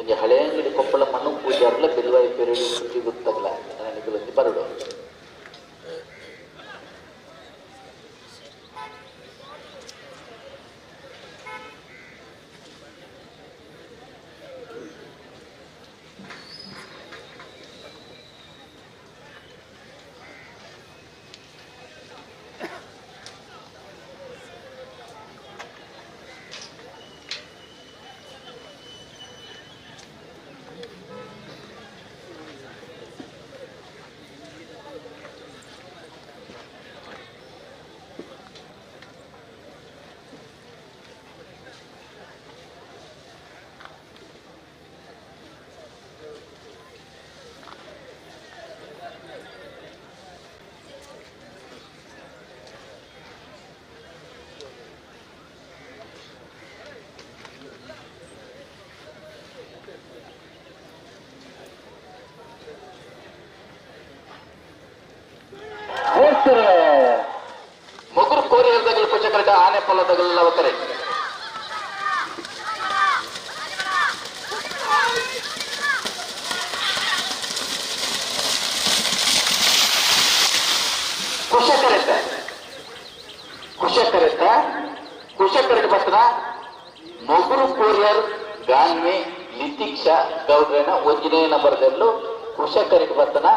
ಒಂಜಿ ಹಳೆಯಂಗಡಿ ಕೊಪ್ಪಳ ಮಣ್ಣು ಪೂಜಾರ್ಲ ಬೆಲ್ವಾಯಿ ಪೆರಡು ಸುದ್ದಿ ಗೊತ್ತಾಗಲ ನನಗೆ ಒಂಜಿ ಬರಡು ಮೊಗುರು ಕೋರಿ ತಗಲು ಪುಚಕರಟ ಆನೆ ಪೊಲ ತಗಲ ಅವಕರೆ ಒಂಜನೇ ನಂಬರ್ ದೆರ್ಲು ಕೃಷಕರಿಗೆ ಬರ್ತನ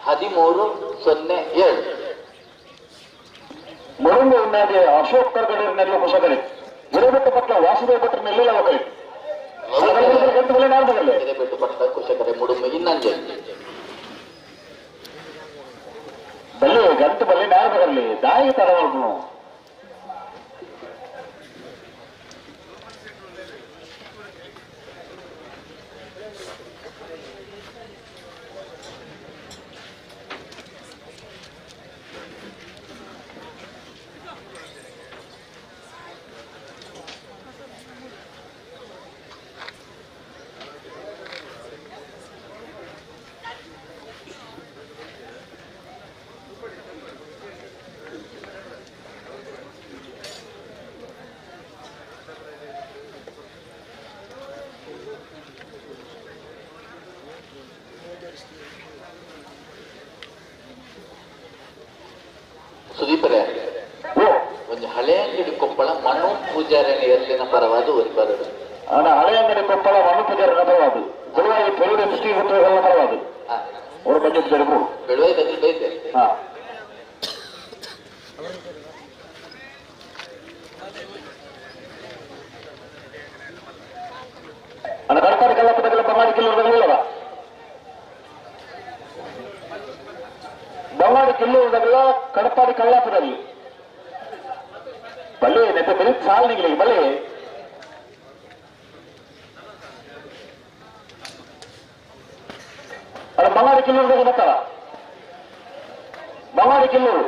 13-07. ಮುರುಂಗು ಇನ್ನಂಜೆ ಅಶೋಕ್ ಕರ್ಗಡೆ ನೆಲ್ಲು ಕುಶಕರಿ ಹಿರೇಬೆಟ್ಟು ಪಟ್ಲ ವಾಸುದೇವ ಭಟ್ರ ನೆಲ್ಲು ಲವಕರಿ ಹಿರೇಬೆಟ್ಟು ಪಟ್ಲ ಕುಶಕರೆ ಮುಡುಂಬು ಇನ್ನಂಜೆ ಬಲ್ಲಿ ಗಂಟು ಬಲ್ಲಿ ನಾರ್ಬಗಲ್ಲಿ ದಾಯಿ ತರವಲ್ಪನು ಸುದೀಪರೇ ಒಂದು ಹಳೆ ಅಂಗಡಿ ಕೊಪ್ಪಳ ಮನು ಪೂಜಾರಿನ ಎಲ್ಲಿನ ಪರವಾದ ಒರಿಬಾರದು. ಹಳೆ ಅಂಗಡಿ ಕೊಪ್ಪಳ ಮನು ಪೂಜಾರಿನ ಪರವಾದ ಗುರುವಾಗಿ ಪೆರುಡೆ ದೃಷ್ಟಿ ಹುಟ್ಟುಗಳ ಪರವಾದ ಅವರ ಬಗ್ಗೆ ಬೆಳುವಾಯಿ ಬದಲು ಬೈದೆ. ಕರ್ನಾಟಕ ಕಲ್ಲಪ್ಪದಲ್ಲ ಬಂಗಾಡಿ ಕಿಲ್ಲುವುದಲ್ಲ ಬಂಗಾಡಿ ಕಿಲ್ಲುವುದಲ್ಲ ಕಡಪಾಡಿ ಕಳ್ಳಾಪುರಲ್ಲಿ ಬಲ್ಲೆ ನೆತ್ತ ಬೆಲೆ ಸಾಲಿಗೆ ಬಲ್ಲೆ ಅದು ಬಂಗಾಡಿ ಕಿಲ್ಲೂರು ಬರ್ತಾರ Bangadi Killur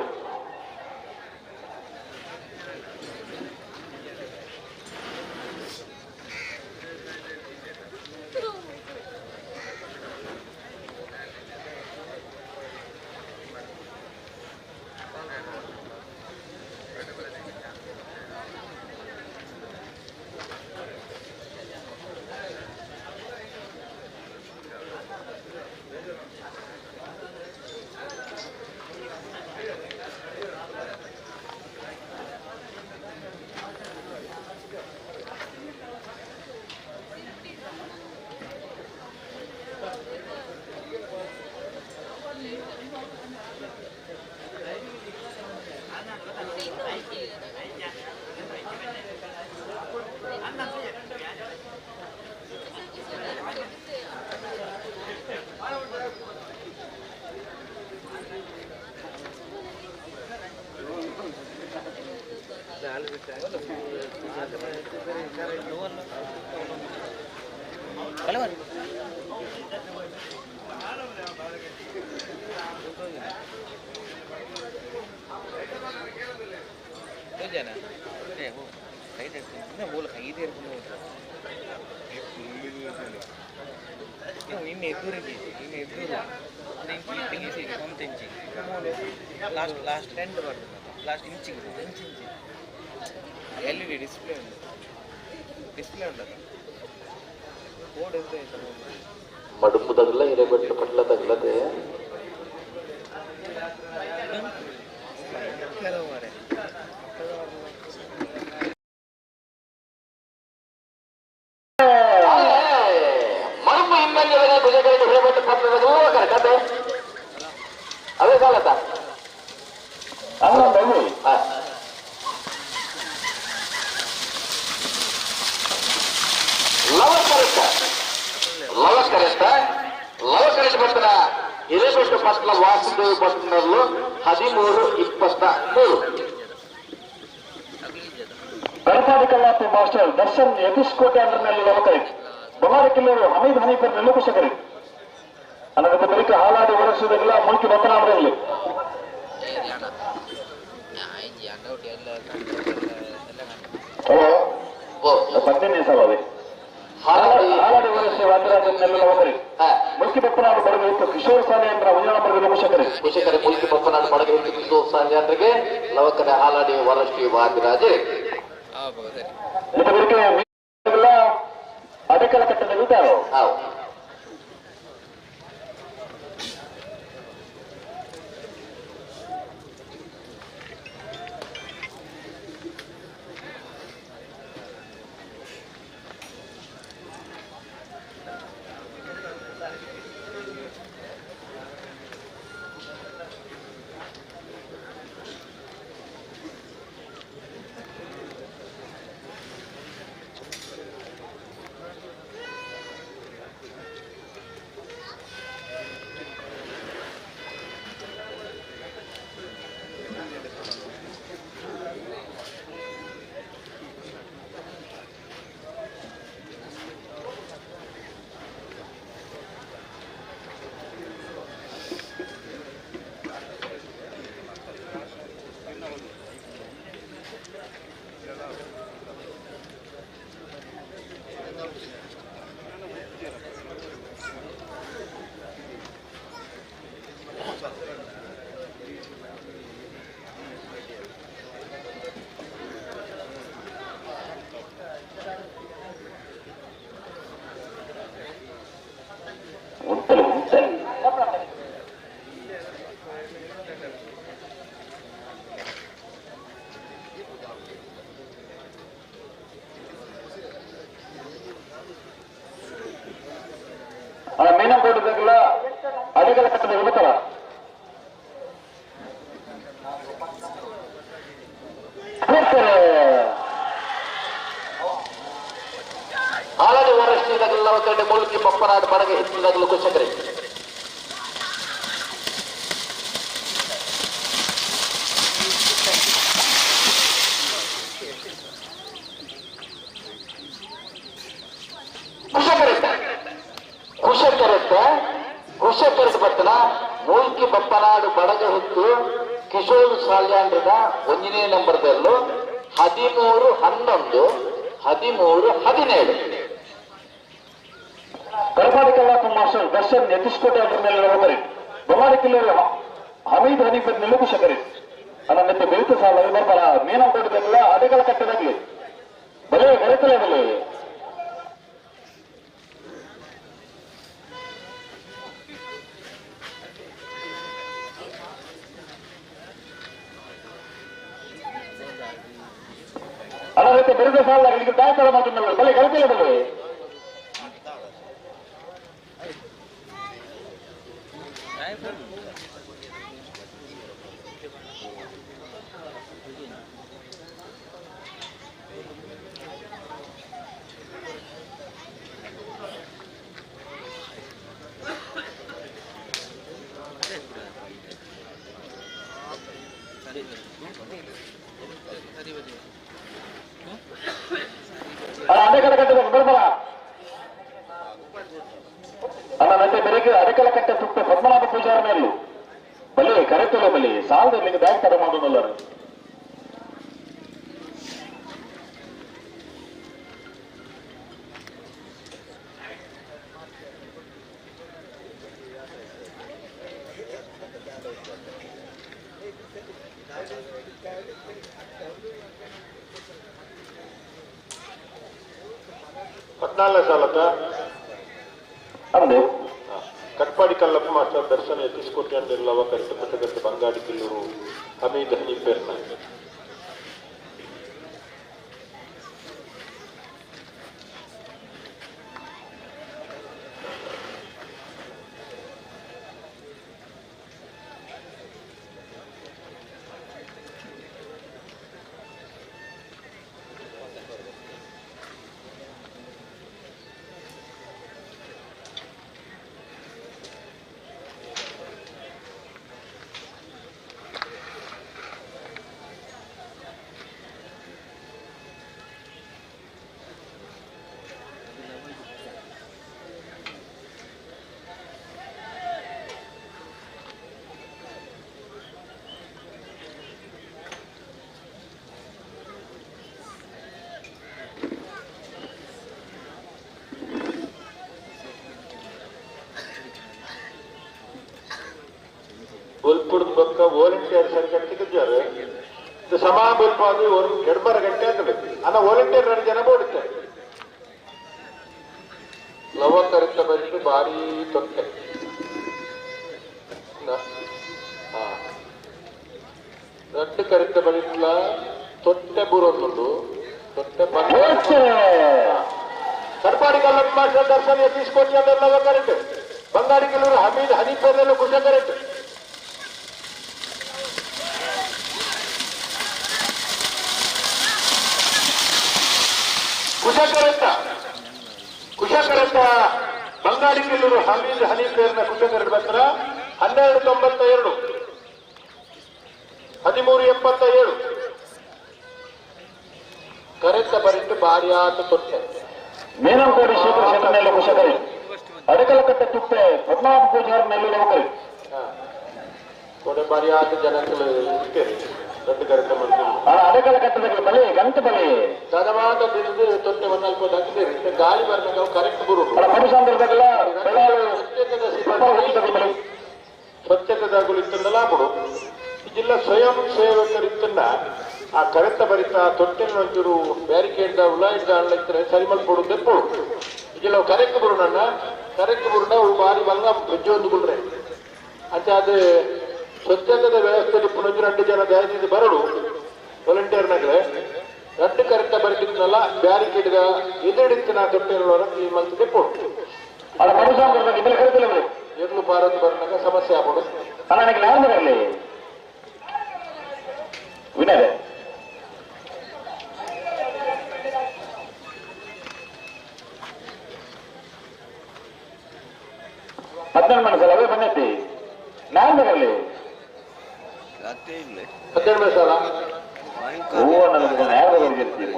last last end last inching inch inch LED display ಉಂಟು ಡಿಸ್ಪ್ಲೇ ಉಂಟಲ್ಲ ಬೋರ್ಡ್ ಎಂತ ಮಡುಪು ತಗಲ ಹಿರೇಬೆಟ್ಟು ಪಟ್ಲ ತಗಲದೆ ಮಡುಪು ಹಿಮ್ಮಂಜಲನೆ ಭುಜಗಳಿಗೆ ಹಿರೇಬೆಟ್ಟು ಪಟ್ಲ ತಗಲ ಕತೆ ಅದೇ ಕಾಲದ ಲವಕರಿತ ಪಟ್ಟಣ ಹಿರೇಬೆಟ್ಟು ಪಟ್ಲ ವಾಸುದೇವ ಪಟ್ಟಣದಲ್ಲೂ 13-23. ಗಣಪಾದಿ ಕಲ್ಲಾಪು ಮಾಸ್ಟರ್ ದರ್ಶನ್ ಯತೀಶ್ ಕೋಟೆ ಅಂಡರ್ನಲ್ಲಿ ಲವಕರಿತ್ ಬೊಮ್ಮಾರಿ ಕಿಲ್ಲೂರು ಹಮೀದ್ ಹನೀಫರ್ ನೆಲ್ಲು ಕುಶಕರಿ ಅನ್ನೋದಕ್ಕೆ ಬಳಿಕ ಹಾಲಾಡಿ ಹೊರಸುವುದಿಲ್ಲ ಮುಲ್ಕಿ ಬತ್ತನಾಮರಲ್ಲಿ ಹಲೋ ಪದ್ದಿನ ಸಲವೇ ಹಾಲಾಡಿ ವರಸಿ ವಾದಿರಾಜನ್ನೆಲ್ಲ ಲವಕರಿ ಮುಲ್ಕಿ ಬಪ್ಪನಾಡು ಬಡಗ ಇತ್ತು ಕಿಶೋರ್ ಸಾಲೆ ಅಂದ್ರ ಒಂಜನ ಬಡಗ ಕುಶಕರಿ ಕುಶಕರಿ ಮುಲ್ಕಿ ಬಪ್ಪನಾಡು ಬಡಗ ಇತ್ತು ಕಿಶೋರ್ ಸಾಲೆ ಅಂದ್ರಿಗೆ ಲವಕರೆ ಹಾಲಾಡಿ ವರಶ್ರೀ ವಾದಿರಾಜ ಅದಕ್ಕೆಲ್ಲ ಕಟ್ಟದ ಮೂಲ್ಕಿ ಬಪ್ಪನಾಡು ಬಡಗ ಹೊತ್ತು ಕಿಶೋರ್ ಸಾಲ್ಯಾಂಡ್ರದ ಒಂದನೇ ನಂಬರ್ ಬೆಲ್ಲು 13 11 13 17. ಕರ್ನಾಟಕ ಮಾಸ್ಟರ್ ದರ್ಶನ್ ಯತೀಶ್ ಕೋಟೆ ಅವರ ಮೇಲೆ ಹೋಗರಿ ಬೊಮ್ಮಾಡಿ ಕಿಲ್ಲೂರು ಹಮೀದ್ ಹನೀಫ್ ನಿಲುಕುಶಕರಿ ಅನ್ನ ಮತ್ತೆ ಬೆಳಿತ ಸಾಲ ಬರ್ಬಾರ ಮೀನ ಕೊಡಬೇಕಲ್ಲ ಅಡೆಗಳ ಕಟ್ಟದಾಗ್ಲಿ ಬಲೆ ಬರತಲೇ ಬಲೆ ಅನ್ನ ಮತ್ತೆ ಬೆಳೆದ ಸಾಲ ದಾಖಲೆ ಮಾತ್ರ ಬಲೆ ಕಳತಲೇ ಬಲೆ ಅರೆಕಲ ಕಟ್ಟೆ ಸುತ್ತ ಪದ್ಮನಾಭ ಪೂಜಾರ ಮೇಲೂ ಬಲೆ ಕರೆತಲೆ ಬಲೆ ಸಾಲದಲ್ಲಿ ಬ್ಯಾಂಕ್ ತಡ ಮಾಡೋದಲ್ಲ. ಪದ್ನಾಲ್ಕನೇ ಸಾಲಕ್ಕ ಅಂದೆ ಕಟ್ಪಾಡಿ ಕಲ್ಲಪ್ಪ ಮಾಸ್ಟರ್ ದರ್ಶನ ಯತೀಶ್ ಕೋಟೆ ಅಂದಿರಲವ ಕರಿತಪಟ್ಟಗಟ್ಟು ಬಂಗಾಡಿ ಕಿಲ್ಲೂರು ಹಮೀದ್ ಹನೀಫೆರ್ನ. ಬೊಲ್ಪುಡ್ದು ಬೊಕ್ಕ ವಾಲಂಟಿಯರ್ ಸಂಘ ತಿಕ್ಕಿದ್ದಾರೆ. ಇದು ಸಮ ಬೊಲ್ಪ ಅದು ಒಂದು 2.5 ಗಂಟೆ ಆಗ್ತದೆ. ಅನ್ನ ವಾಲಂಟಿಯರ್ 2 ಜನ ಬೋಡುತ್ತೆ. ಲವ ಕರಿತ ಬರಿತು ಭಾರಿ ತೊಟ್ಟೆ. ರಟ್ಟು ಕರಿತ ಬರಿತ್ಲ ತೊಟ್ಟೆ ಬೂರೊಂದುಂಡು ತೊಟ್ಟೆ ಕಡ್ಪಾಡಿ ಕಲ್ಲಪ್ಪ ಮಾಸ್ಟರ್ ದರ್ಶನ ಯತೀಶ್ ಕೋಟಿ ಲವ ಕರೆಕ್ಟ್ ಬಂಗಾಡಿ ಕೆಲವರು ಹಮೀದ್ ಹನೀಫ್ ಕುಶ ಕರೆಕ್ಟ್. ಕುಶಕರತ್ತ ಕುಶಕರತ್ತ ಬಂಗಾಡಿ ಕಿಲ್ಲೂರು ಹಮೀದ್ ಹನೀಫೇರ್ನ ಕುಶಕರಡ್ ಬಂದ್ರ 12.92 13.77. ಕರೆತ ಬರಿಟ್ಟು ಭಾರಿ ಆತ ತೊಟ್ಟೆ. ಮೇನಂಕೋಡಿ ಶೇಖರ ಶೆಟ್ಟನಲ್ಲಿ ಕುಶಕರಿ ಅಡಕಲಕಟ್ಟೆ ತುಪ್ಪೆ ಪದ್ಮನಾಭ ಪೂಜಾರ ಮೇಲೆ ನೌಕರಿ ಕೊಡೆ ಭಾರಿ ಆತ ಜನಕ್ಕೆ ದೊಡ್ಡ ಕಾರ್ಯಕ್ರಮ ಅಡಕಲಕಟ್ಟದ ಬಲೆ ಗಂಟೆ ಬಲೆ ದನವಾದ ತಿಳಿದು ತೊಟ್ಟೆ ಒಂದಲ್ಪ ಹಾಕಿದ್ದೇವೆ. ಗಾಳಿ ಬರ್ಬೇಕು ಕರೆಕ್ಟ್ ಬರು ಸ್ವಚ್ಛತೆದಾಗುಲು ಇತ್ತಂದಲ್ಲ ಬಿಡು. ಜಿಲ್ಲಾ ಸ್ವಯಂ ಸೇವಕರಿತ್ತನ್ನ ಆ ಕರೆತ ಬರಿತ ತೊಟ್ಟೆನ ಒಂಚೂರು ಬ್ಯಾರಿಕೇಡ್ ಉಲಾಯಿಡ್ದ ಇತ್ತರೆ ಸರಿ ಮಲ್ಪೊಡು ದೆಪ್ಪೊಡು. ಜಿಲ್ಲ ಕರೆಕ್ಟ್ ಬರು ನನ್ನ ಕರೆಕ್ಟ್ ಬರುನ ಅವು ಬಾರಿ ಬಂಗ ಒಂದು ಗುಳ್ರೆ ಅಂಚೆ ಅದು ಸ್ವಚ್ಛತೆದ ವ್ಯವಸ್ಥೆ ಪುನಂಜು 2 ಜನ ದಯದಿಂದ ಬರಡು ವಾಲಂಟಿಯರ್ ನಗರೆ ರಡ್ಡು ಕರೆತ ಬರಿತಿದ್ನಲ್ಲ ಬ್ಯಾರಿಕೇಡ್ ಎದುರಿಡಿತ್ತಿನ ತೊಟ್ಟೆನ ಕ್ಲೀನ್ ಮಲ್ತು ದೆಪ್ಪೊಡು. ಎರ್ಲು ಭಾರತ್ ಬರ್ನಾಗ ಸಮಸ್ಯೆ ಆಗ್ಬೋದು. ವಿನಯ್ 18 ಮನಸಲ್ಲ ಅವೇ ಬಂದೈತಿ ನಾನು ಬರಲಿ 18 ಮನಸಲ್ಲ ಹೂವ ನನಗೆ ಯಾರು ಬರ್ತೀವಿ.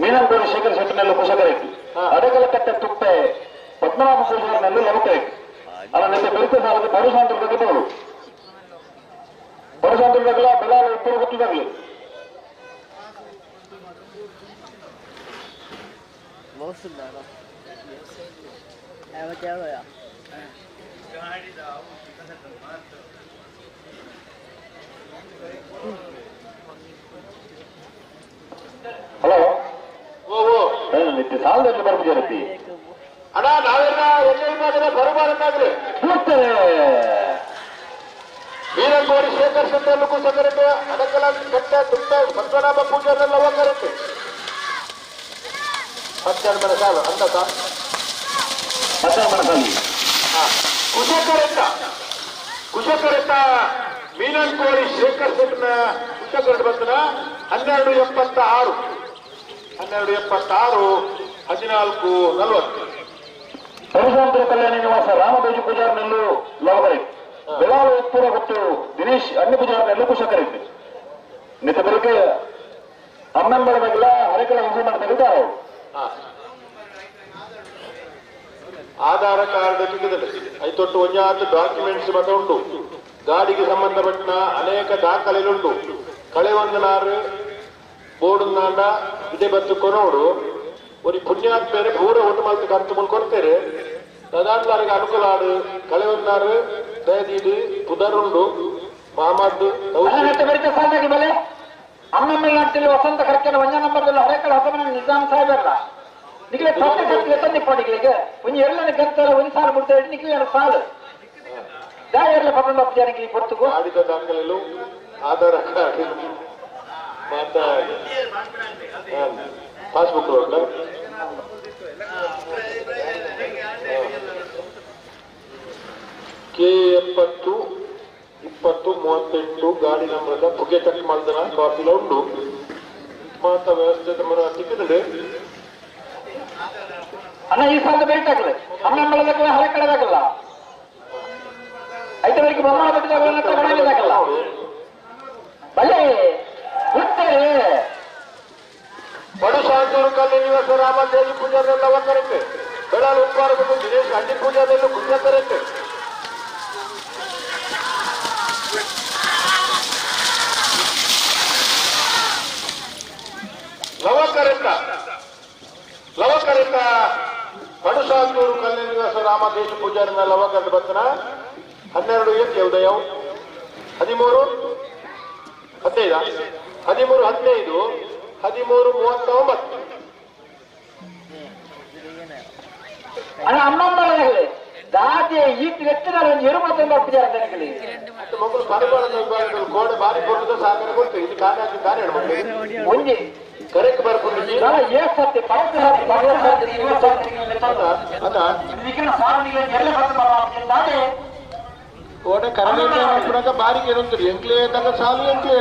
ಮೀನಂಕೋಡಿ ಶೇಖರ್ ಶೆಟ್ಟಿನಲ್ಲಿ ಕುಶಕರಿ ಅಡಕಲಕಟ್ಟೆ ತುಪ್ಪೆ ಪದ್ಮನಾಭ ಪೂಜಾರಿನಲ್ಲಿ ಲವಕರೆ ಅಲ್ಲ ನಿನ್ನೆ ಬೆಳಿಗ್ಗೆ ಸಾಲದ ಪರುಶಾಂತರದಲ್ಲಿ ಬರಲು ಪರುಶಾಂತರದಾಗಲ ಬೆಲಾಲ ಉತ್ತರ ಗೊತ್ತಿದಾಗಲಿ ಹಲೋ ಸಾಲದಲ್ಲಿ ಬರ್ಬಿದ್ದೀರತ್ತಿ ಅಣ್ಣ ನಾವೆಲ್ಲ ಎಲ್ಲ ವಿಭಾಗದ ಬರಬಾರದಾಗ್ಲಿ ವೀರಂಗೋಡಿ ಶೇಖರ್ ಶೆಟ್ಟಲ್ಲೂ ಕುಸಕರಕ್ಕೆ ಅಡಕಲ ಕಟ್ಟ ತುಂಬ ಪದ್ಮನಾಭ ಪೂಜಾರಲ್ಲ ಹೋಗರಕ್ಕೆ 12 ಮನ ಸಾಲು ಅಂದತ 12 ಮನ ಸಾಲು ಕುಶಕರೆತ್ತ ಕುಶಕರೆತ್ತ ಮೀನಂಕೋಡಿ ಶೇಖರ್ ಶೆಟ್ಟನ ಕುಶಕರ ಬಂದನ 12:76 12:76 14:40. ಪರಶುರಾಮಪುರ ಕಲ್ಯಾಣ ನಿವಾಸ ರಾಮದೇಜು ಪೂಜಾರಿನಲ್ಲೂ ಲವಕರೆ ಬೆಲಾಲ ಉಪ್ಪುರ ಗೊತ್ತು ದಿನೇಶ್ ಅన్ని ಪೂಜಾರಿನಲ್ಲೂ ಕುಶಕರಿದ್ದೆ ನಿತ ಬಳಿಕ ಅಮ್ಮೆಂಬಳದಾಗಿಲ್ಲ ಹರಕಳ ಹಿಂಸೆ ಮಾಡ್ತಾ ಆಧಾರ ಕಾರ್ಡ್ ಸಿಗದಲ್ಲ ಐತೊಟ್ಟು ಒಂಜಾತು ಡಾಕ್ಯುಮೆಂಟ್ಸ್ ಮತ್ತೆ ಉಂಟು. ಗಾಡಿಗೆ ಸಂಬಂಧಪಟ್ಟ ಅನೇಕ ದಾಖಲೆಗಳುಂಟು. ಕಳೆ ಒಂದನಾರು ಬೋರ್ಡ್ ಇದೇ ಬತ್ತು ಕೊನೋಡು ಒಂದು ಪುಣ್ಯಾತ್ಮೇರೆ ಪೂರ ಒಟ್ಟು ಮಾಲ್ತು ಕರ್ತು ಮುಂದೆ ಕೊಡ್ತೇರೆ ದದಾಂಡ್ಲಾರಿಗೆ ಅನುಕೂಲ ಆಡು ಕಳೆ ಒಂದಾರು ದಯದೀದು ಪುದರುಂಡು ಮಾಮದ್ದು ಅಮ್ಮಮ್ಮಲ್ಲಿ ವಸಂತ ಕರ್ಕೆನ ಒಂಜ ನಂಬರ್ದಲ್ಲಿ ಹರೇಕಳ ಹೊಸಮನ ನಿಜಾಮ್ ಸಾಹೇಬರ್ಲ ನಿಖಿಲ ಸತ್ಯ ಸತ್ಯ ತಂದಿ ಪೋಡಿಗಳಿಗೆ ಒಂಜಿ ಎರಡನೇ ಗಂಟೆ ಒಂದು ಸಾಲು ಬಿಡ್ತಾ ನಿಖಿಲ ಸಾಲು ದಾಯ ಪಟ್ಟಣ ಜನಕ್ಕೆ ಪೊರ್ತುಗು ಆಡಿದ ದಾಖಲೆಗಳು ಆಧಾರ ಕಾರ್ಡ್ ಮಾತಾ ಪಾಸ್ಬುಕ್ ಉಂಟು. ಕೆ 70 20 38 ಗಾಡಿ ನಂಬರದ ಪುಗೆ ಚೆಕ್ ಮಾಡಿದ ಕಾಪಿಲ ಉಂಟು. ಮಾತ ವ್ಯವಸ್ಥೆ ಮರ ತಿಕ್ಕಿದ್ರೆ ಅಣ್ಣ ಈ ಸಾಲದ ಬೇಟಾಗಲಿ ಅಣ್ಣ ಬೆಳೆದಾಗಲ್ಲ ಹಳೆ ಕಳೆದಾಗಲ್ಲ ಐತವರಿಗೆ ಬೊಮ್ಮನ ಬಿಟ್ಟಿದಾಗಲ್ಲ ಬಲೆ ಉತ್ತರೆ ಬಡುಸಾಂತೂರು ಕಲ್ಲು ನಿವಾಸ ರಾಮದೇವಿ ಪೂಜಾರಲ್ಲ ಒಂದರಂತೆ ಬೆಳಾಲು ಉಪ್ಪಾರಬೇಕು ದಿನೇಶ್ ಹಳ್ಳಿ ಪೂಜಾರಲ್ಲೂ ಕುಂಜತ್ತರಂತೆ. ಲವಕರೆತ್ತ ಲವಕರೆತ್ತ ಬಡುಸಾಂತೂರು ಕಲ್ಲು ನಿವಾಸ ರಾಮದೇಶ ಪೂಜಾರಿನ ಲವಕರೆತ್ತ ಬರ್ತನ 12 ಏಕೆ ಉದಯ 13 15 13 15 13 39. ಅಣ್ಣ ಅಮ್ಮಮ್ಮಳಾಗಲಿ ದಾದಿ ಈಟ್ ಎತ್ತಿನ ಒಂದು ಎರುಮತ ಬರ್ತಿದ್ದಾರೆ ಮಕ್ಕಳು ಪರಬಾರದ ವಿಭಾಗದಲ್ಲಿ ಕೋಡೆ ಬಾರಿ ಕೊಟ್ಟದ ಸಾಗರ ಗೊತ್ತು ಇದು ಕಾಣಿ ಕಾಣಿ ಒಂಜಿ ಕರೆಕ್ಟ್ ಬರ್ಕೊಂಡು ಏ ಸತ್ಯ ಕೋಡೆ ಕರಡಿ ಬಾರಿಗೆ ಏನುಂತೀರಿ ಎಂಕ್ಲೇ ತಗ ಸಾಲು ಎಂಕ್ಲೇ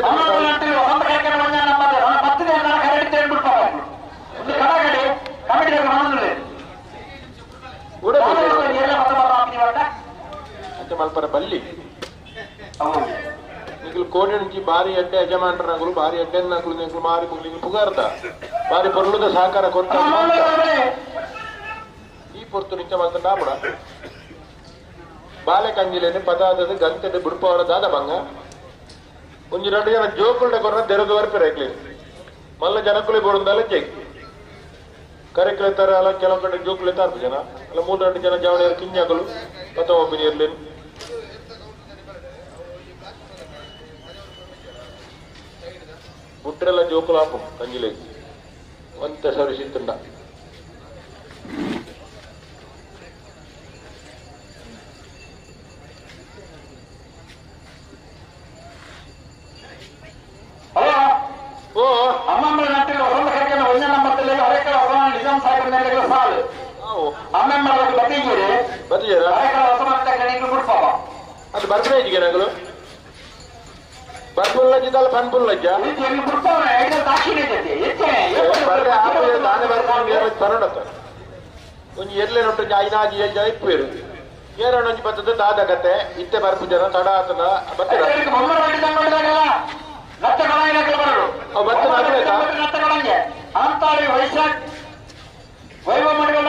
ಮಲ್ಪರ ಬಲ್ಲಿ ನಿಗುಲು ಕೋಡೆ నుంచి ಬಾರಿ ಅಡ್ಡೆ ಯಜಮಾನರ ನಗುಲು ಬಾರಿ ಅಡ್ಡೆ ನಗುಲು ನಿಗುಲು ಮಾರಿ ಮುಗ್ಲಿಗೆ ಪುಗಾರ್ದ ಬಾರಿ ಪೊರ್ಲುದ ಸಹಕಾರ ಕೊರ್ತ ಈ ಪೊರ್ತು ನಿಂಚ ಮಲ್ತ ನಾಪುಡ ಬಾಲೆ ಕಂಜಿಲೇನೆ ಪದಾದದ ಗಂಟೆದ ಬುಡ್ಪವರ ದಾದ ಬಂಗ ಒಂಜಿ ಎರಡು ಜನ ಜೋಕುಲ್ಡೆ ಕೊರ್ನ ದೆರದು ಬರ್ಪಿರ ಐಕ್ಲಿ ಮಲ್ಲ ಜನಕುಲಿ ಬೋಡುಂದಲ್ಲ ಚೇಕ್ ಕರೆಕ್ಲೆ ತರ ಅಲ್ಲ ಕೆಲವು ಕಡೆ ಜೋಕುಲೆ ತಾರ್ಪು ಜನ ಅಲ್ಲ ಮೂರು ಎರಡು ಜನ ಜಾವಣಿಯರು ಕಿಂಜಾಕಲು ಪತ ಒಪ್ಪಿನ ಇರ್ಲೇನು ಬುಟ್ರೆಲ್ಲ ಜೋಕುಲು ಆಪು ಕಂಜಿಲೆ ಒಂತ ಸರ್ವಿಸ್ ಇತ್ತುಂಡ. ಓ ಅಮ್ಮಮ್ಮಳ ನಂಟಿಲ್ಲ ಹೊಸ ಕರೆಕೆನ ಒಂದೇ ನಂಬರ್ ಹರೇಕಳ ಹೊಸ ನಿಜಾಮ್ ಸಾಹೇಬ್ ಸಾಲು ಅಮ್ಮಮ್ಮಳ ಬತ್ತಿದ್ದೀರಿ ಬತ್ತಿದ್ದೀರಾ ಹರೇಕಳ ಹೊಸ ಮಂದಿ ಬಿಡ್ಪಾವ ಅದು ಬರ್ಪೇ ಇದೆಯಾ ನಗಲು ಬರ್ಪುಲ್ಲಜ್ಜಿದಲ್ಲ ಪನ್ಪುಲ್ಲಜ್ಜ ತಾನೇ ಬರ್ಕೊಂಡು ಬರೋಣತ್ತ ಒಂಜಿ ಎರ್ಲೆ ನೊಟ್ಟು ಐನಾಜಿ ಏಳು ಜನ ಇಪ್ಪೇರು ಏರೊಂಜಿ ಬತ್ತದ ದಾದ ಕತೆ ಇತ್ತೆ ಬರ್ಪು ಜನ ತಡ ಆತನ ಬತ್ತದ ಅಂತಾಳಿ ವೈಶಾಖ್ ವೈಭವ ಮಂಡಲ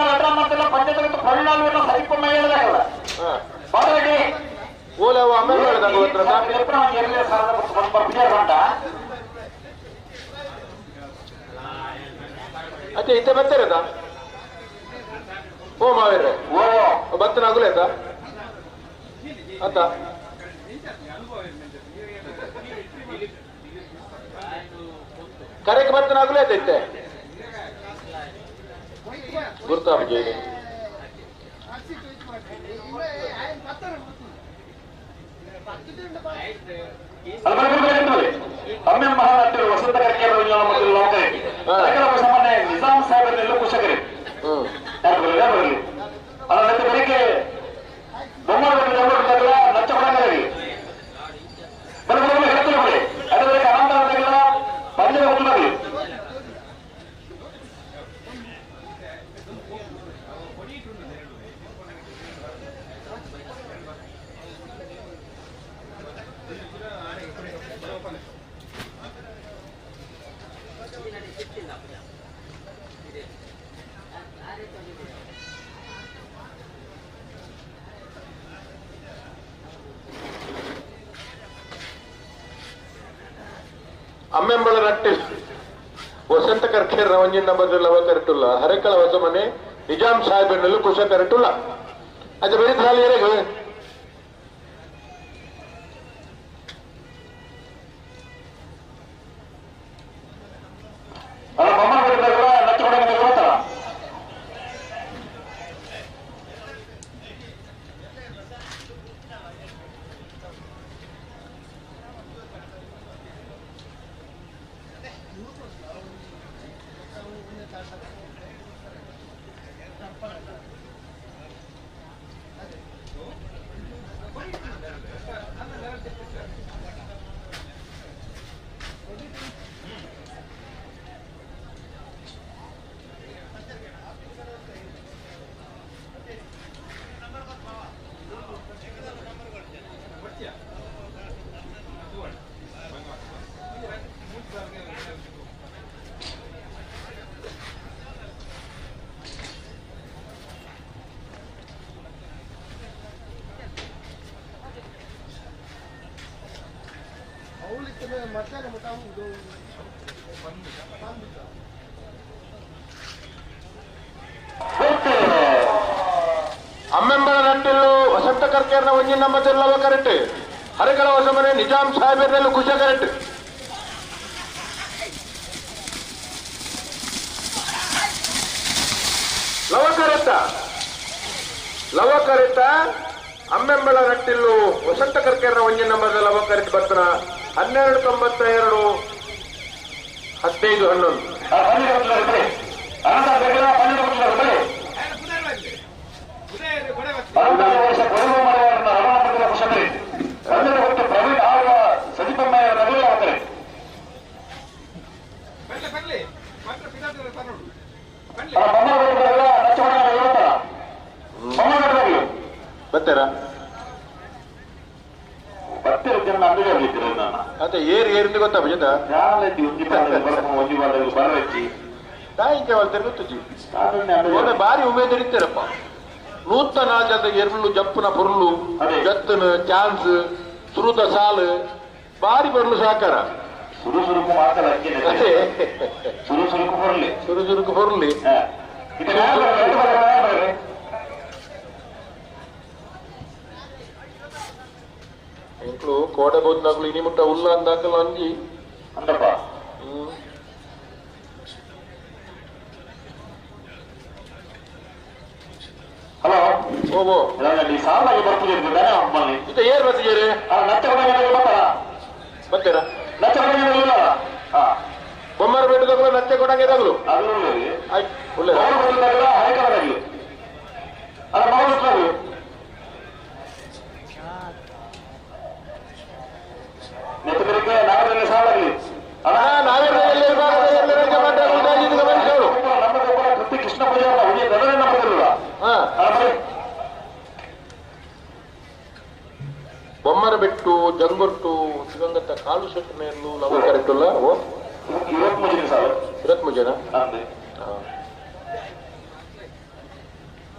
ಓಲೆ ಅವ ಆಮೇಲೆ ಹೇಳ್ದಂಗ ಹತ್ರ ಅಚ್ಚೆ ಇತ್ತೆ ಬರ್ತಾರದ ಓ ಮಾವೇರೆ ಓ ಬತ್ತನ ಆಗುಲೇತ ಅತ್ತ ಕರೆಕ್ ಬತ್ತನ ಆಗುಲೇತ ಇತ್ತೆ ಗುರ್ತಾಪಜಿ ಅಮ್ಮೆಂ ಮಹಾರಾಷ್ಟ್ರ ವಸಂತ ಕರ್ಕೇರ ಮತ್ತು ಲೋಕರೆ ಸಾಮಾನ್ಯ ನಿಜಾಮ್ ಸಾಹೇಬರನ್ನೆಲ್ಲ ಕುಶಕರಿ ಬರಲಿ ಅದರ ಬೆಳಿಗ್ಗೆ ಬೊಮ್ಮನ ನಚ್ಚ ಕೊಡಂಗಲಿ ಬರಲಿ ಹೇಳ್ತಾರೆ ಬಿಡಿ ಅದರ ಬಳಿಕ ಅನಂತರ ಪಂದ್ಯದ ಗೊತ್ತಿರಲಿ ಅಮ್ಮೆಂಬಳ ನಟ್ಟಿ ವಸಂತ ಕರ್ಖೇರ್ ರವಂಜಿನ ಬದಲ ಕರೆಟುಲ್ಲ ಹರೆಕಳ ಹೊಸ ಮನೆ ನಿಜಾಮ್ ಸಾಹೇಬನಲ್ಲೂ ಕುಶ ಕರೆಟುಲ್ಲ ಅದು ಬೇರೆ ಸಾಲಿ ಏರಾಗ ಅಮ್ಮೆಂಬಳ ನಟ್ಟಿಲ್ಲು ವಸಂತ ಕರ್ಕೇರ್ನ ಒಂಜಿನ ಮದ್ದೆಲ್ಲವ ಕರೆಕ್ಟ್ ಹರಿಗಳ ಹೊಸ ಮನೆ ನಿಜಾಮ್ ಸಾಹೇಬರ್ನಲ್ಲೂ Kusha correct Lava correct Lava correct Ammembala ನಟ್ಟಿಲ್ಲು ವಸಂತ ಕರ್ಕೇರ್ನ ಒಂಜಿನ ಮದ್ದೆಲ್ಲವ ಲವ ಕರೆಕ್ಟ್ ಬರ್ತನ 12.92 15 11 ಬರ್ತಾರಾ ಅದೇ ಏರ್ ಏರಿಂದ ಗೊತ್ತಾ ಭಜದ ತಾಯಿ ಬಾರಿ ಉಮೇದ್ ಇರ್ತೀರಪ್ಪ ನೂತನ ಜದ ಎರ್ಲು ಜಪ್ಪನ ಪೊರ್ಲು ಜತ್ತನ ಚಾನ್ಸ್ ಸುರುತ ಸಾಲು ಬಾರಿ ಬರ್ಲು ಸಾಕಾರ ಸುರು ಸುರುಕು ಮಾತ್ರ ಸುರು ಸುರುಕು ಹೊರಲಿ ಸುರು ಸುರುಕು ಹೊರಲಿ ಎಂಕ್ಲು ಕೋಡೆ ಬೋದ್ನಾಗ್ಲು ಇನಿ ಮುಟ್ಟ ಉಲ್ಲ ಅಂದಾಕಲ್ಲ ಅಂಜಿ ಅಂದಪ್ಪ ಹಲೋ ಓ ಸಾಲಾಗಿ ಬರ್ತಿದ್ದೀರಿ ಇದು ಏರ್ ಬರ್ತಿದ್ದೀರಿ ಬರ್ತೀರಾ ಬೊಮ್ಮರ ಬೆಟ್ಟದಾಗಲೂ ನತ್ತೆ ಕೊಡಂಗೆ ತಗಲು ಒಳ್ಳೆ ಕೃಷ್ಣ ಬೊಮ್ಮರ ಬೆಟ್ಟು ಜಂಗೊಟ್ಟು ದಿವಂಗತ ಕಾಲು ಶೆಟ್ ಮೇಲೂ ಲವ ಕರೆಕ್ಟಲ್ಲ ಓ 23 ಜನ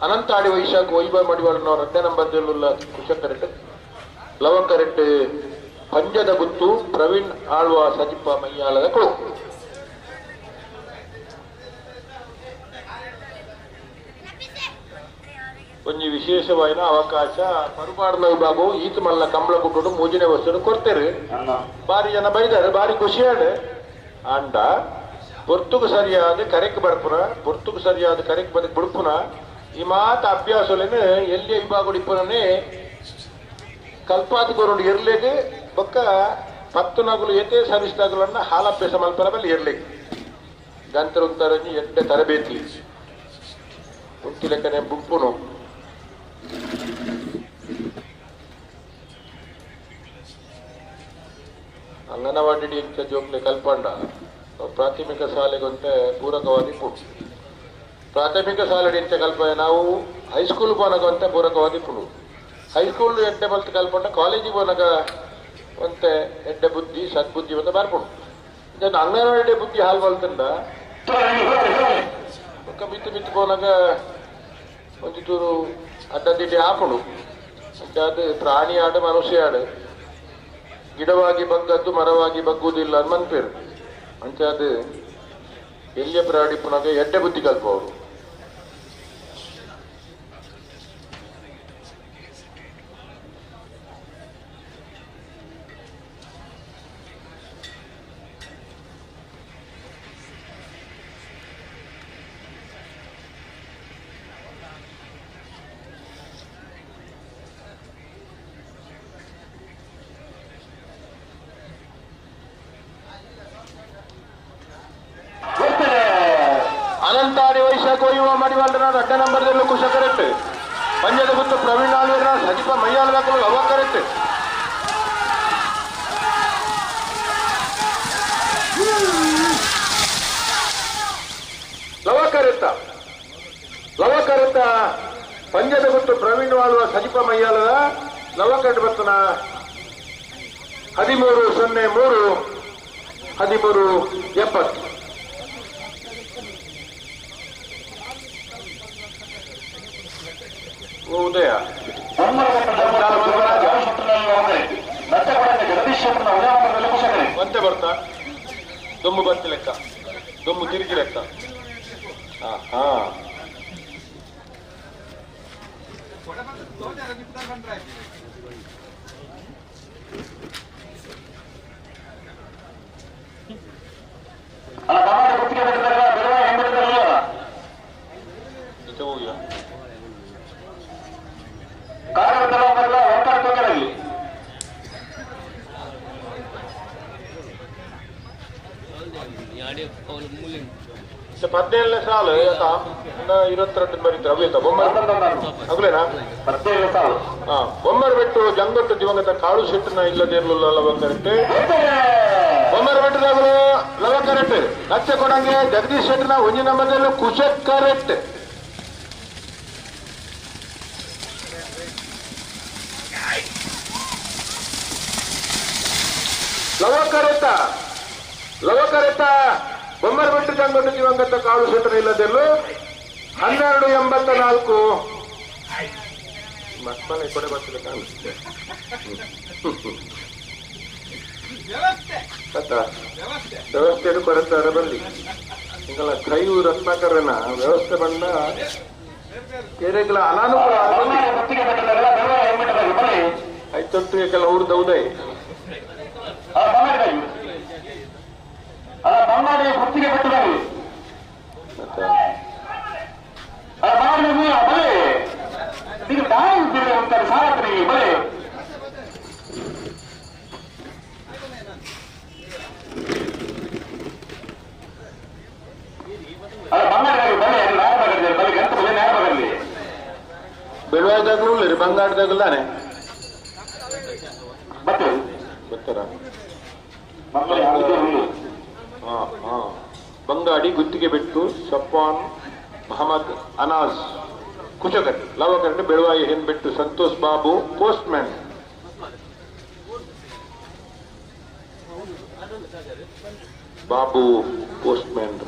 ಅನಂತ ಆಡಿ ವೈಶಾಖ ವೈಭವ ಮಡಿವಾಳನವರ 2ನೇ ನಂಬರ್ ಕುಶ ಕರೆಕ್ಟ್. ಲವಂಕರೆಟ್ ಪಂಜದ ಗುತ್ತು ಪ್ರವೀಣ್ ಆಳ್ವ ಸಜಿಪ ಮಯ್ಯಾಳದ ಕೊಡು. ಒಂಜಿ ವಿಶೇಷವಾಯಿನ ಅವಕಾಶ ಪರುಪಾಡನ ವಿಭಾಗ ಈತ ಮಲ್ಲ ಕಂಬಳ ಕುಟ್ಟುಡು ಮೂಜಿನ ವಸ್ತುನು ಕೊಡ್ತೇವೆ. ಬಾರಿ ಜನ ಬೈದಾರೆ, ಬಾರಿ ಖುಷಿಯಾಡ. ಅಂಡ ಪೊರ್ತುಗು ಸರಿಯಾದ ಕರೆಕ್ ಬರ್ಪುನ, ಪೊರ್ತುಗು ಸರಿಯಾದ ಕರೆಕ್ ಬದಕ್ ಬಿಡ್ಪುನ ಈ ಮಾತ ಅಭ್ಯಾಸಲೇನೆ ಎಲ್ಲಿ ವಿಭಾಗ ಇಪ್ಪನೇ ಕಲ್ಪಾತಿ ಕೊರೊಂಡು ಇರ್ಲೇಗೆ ಬೊಕ್ಕ ಪತ್ತು ನಗುಲು ಏತೇ ಸರ್ವಿಸ್ ನಗುಲನ್ನ ಹಾಲಭ್ಯಾಸ ಮಲ್ಪರ ಮೇಲೆ ಇರ್ಲೇಗೆ ಗಂತರ ಉತ್ತರಂಜಿ ಎಡ್ಡೆ ತರಬೇತಿ ಉಂಟಿ ಲೆಕ್ಕನೆ ಬುಪ್ಪುನು. ಅಂಗನವಾಡಿ ಇಂಚ ಜೋಕ್ಲೆ ಕಲ್ಪಂಡ ಪ್ರಾಥಮಿಕ ಶಾಲೆಗೊಂತೆ ಪೂರಕವಾಗಿ ಪುಡು. ಪ್ರಾಥಮಿಕ ಶಾಲೆ ಇಂಚ ಕಲ್ಪ ನಾವು ಹೈಸ್ಕೂಲ್ ಪೋನಗಂತೆ ಪೂರಕವಾಗಿ ಪುಡು. ಹೈಸ್ಕೂಲ್ ಎಡ್ಡೆ ಬಲ್ತ್ ಕಲ್ಪಂಡ ಕಾಲೇಜಿಗೆ ಪೋನಾಗ ಒಂತೆ ಎಡ್ಡೆ ಬುದ್ಧಿ ಸದ್ಬುದ್ಧಿ ಅಂತ ಬರ್ಪುಡು. ಇದನ್ನು ಅಂಗನವಾಡಿ ಬುದ್ಧಿ ಹಾಲು ಬಲ್ತಂಡ ಬೊಕ್ಕ ಮಿತ್ತು ಮಿತ್ತು ಪೋನಾಗ ಒಂಜಿ ಚೂರು ಅಡ್ಡದಿಡ್ಡಿ ಆಪುಡು. ಅದು ಪ್ರಾಣಿ ಆಡು ಮನುಷ್ಯ ಆಡು ಗಿಡವಾಗಿ ಬಗ್ಗದ್ದು ಮರವಾಗಿ ಬಗ್ಗುವುದಿಲ್ಲ ಅಂತ ಮನ್ಪೇರು. ಅಂಚ ಅದು ಎಲ್ಲಿಯ ಪ್ರಾಣಿ ಪುನಗ ಎಡ್ಡೆ ಬುದ್ಧಿ ಕಲ್ಪವರು. ಅನಂತಾಡಿ ವೈಶಾಖ ಯುವ ಮಡಿವಾಳನ ಅಡ್ಡ ನಂಬರ್ದಲ್ಲೂ ಕುಶ ಕರೆಕ್ಟ್. ಪಂಜದ ಗುತ್ತು ಪ್ರವೀಣ್ ಆಳ್ವೇರ್ನ ಸಜಿಪ ಮಯ್ಯಾಳದಾಕಲು ಲವ ಕರೆಕ್ಟ್. ಲವ ಕರೆತ್ತ ಲವ ಕರೆತ್ತ ಪಂಜದ ಗುತ್ತು ಪ್ರವೀಣ್ ಆಳ್ವ ಸಜಿಪ ಮಯ್ಯಾಳದ ಲವ ಕರೆಕ್ಟ್ ಬರ್ತನ 13:03 13:70. ಉದಯ ಮತ್ತೆ ಬರ್ತಾ ದೊಮ್ಮು ಬರ್ತಿ ಲೆಕ್ಕ ದೊಮ್ಮು ತಿರುಗಿ ಲೆಕ್ಕ. ಹಾ ಪದ್ನೇಳನೇ ಸಾಲು ಇರುವತ್ತೆರಡು ಬರೀತಾರೆ ಅವೇತ ಬೊಮ್ಮರ ಅಗ್ಲೇನಾ ಸಾಲು. ಬೊಮ್ಮರ ಬೆಟ್ಟು ಜಂಗೊಟ್ಟು ದಿವಂಗತ ಕಾಳು ಸೆಟ್ಟನ ಇಲ್ಲದೆ ಲವ ಕರೆಕ್ಟ್. ಬೊಮ್ಮರ ಬೆಟ್ಟದಾಗಲು ಲವ ಕರೆಕ್ಟ್. ಲಕ್ಷ ಕೊಡಂಗೆ ಜಗದೀಶ್ ಶೆಟ್ಟನ ಒಂಜಿ ನಂಬರ್ದಲ್ಲೂ Kusha correct. Lava correct Lava correct ಬೊಮ್ಮರ ಬೆಟ್ಟು ಜಂಗೊಟ್ಟು ದಿವಂಗತ ಕಾಳು ಶೆಟ್ಟನ ಇಲ್ಲದೆಲ್ಲೂ 12:84. ಮಕ್ಕಳ ಕೊಡೆ ಬರ್ತದೆ ಕಾಣಿಸುತ್ತೆ. ವ್ಯವಸ್ಥೆಯನ್ನು ಕೊರತಾರೆ ಬಲ್ಲಿ ಹಿಂಗಲ್ಲ ಕೈಯು ರತ್ನಾಕರನ ವ್ಯವಸ್ಥೆ ಬಂದ ಕೆರೆಗಳ ಅನಾನುಕೂಲ ಐತೊಟ್ಟು ಏಕೆಲ್ಲ ಊರ್ದ ಉದಯ ಮತ್ತೆ ಬೆಳವಾಯಿದಾಗಲೂ ಇಲ್ಲ ಬಂಗಾರದಾಗಲ್ಲಾನೆ ಬರ್ತಾರ. ಬಂಗಾಡಿ ಗುತ್ತಿಗೆ ಬೆಟ್ಟು ಸಫಾನ್ ಮಹಮ್ಮದ್ ಅನಾಜ್ ಕುಚಕಟ್ ಲವಕರ್ಣ ಬೆಳವಾಯಿ ಹೆನ್ಬೆಟ್ಟು Santosh Babu postman. Babu postman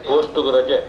post ರಜೆ.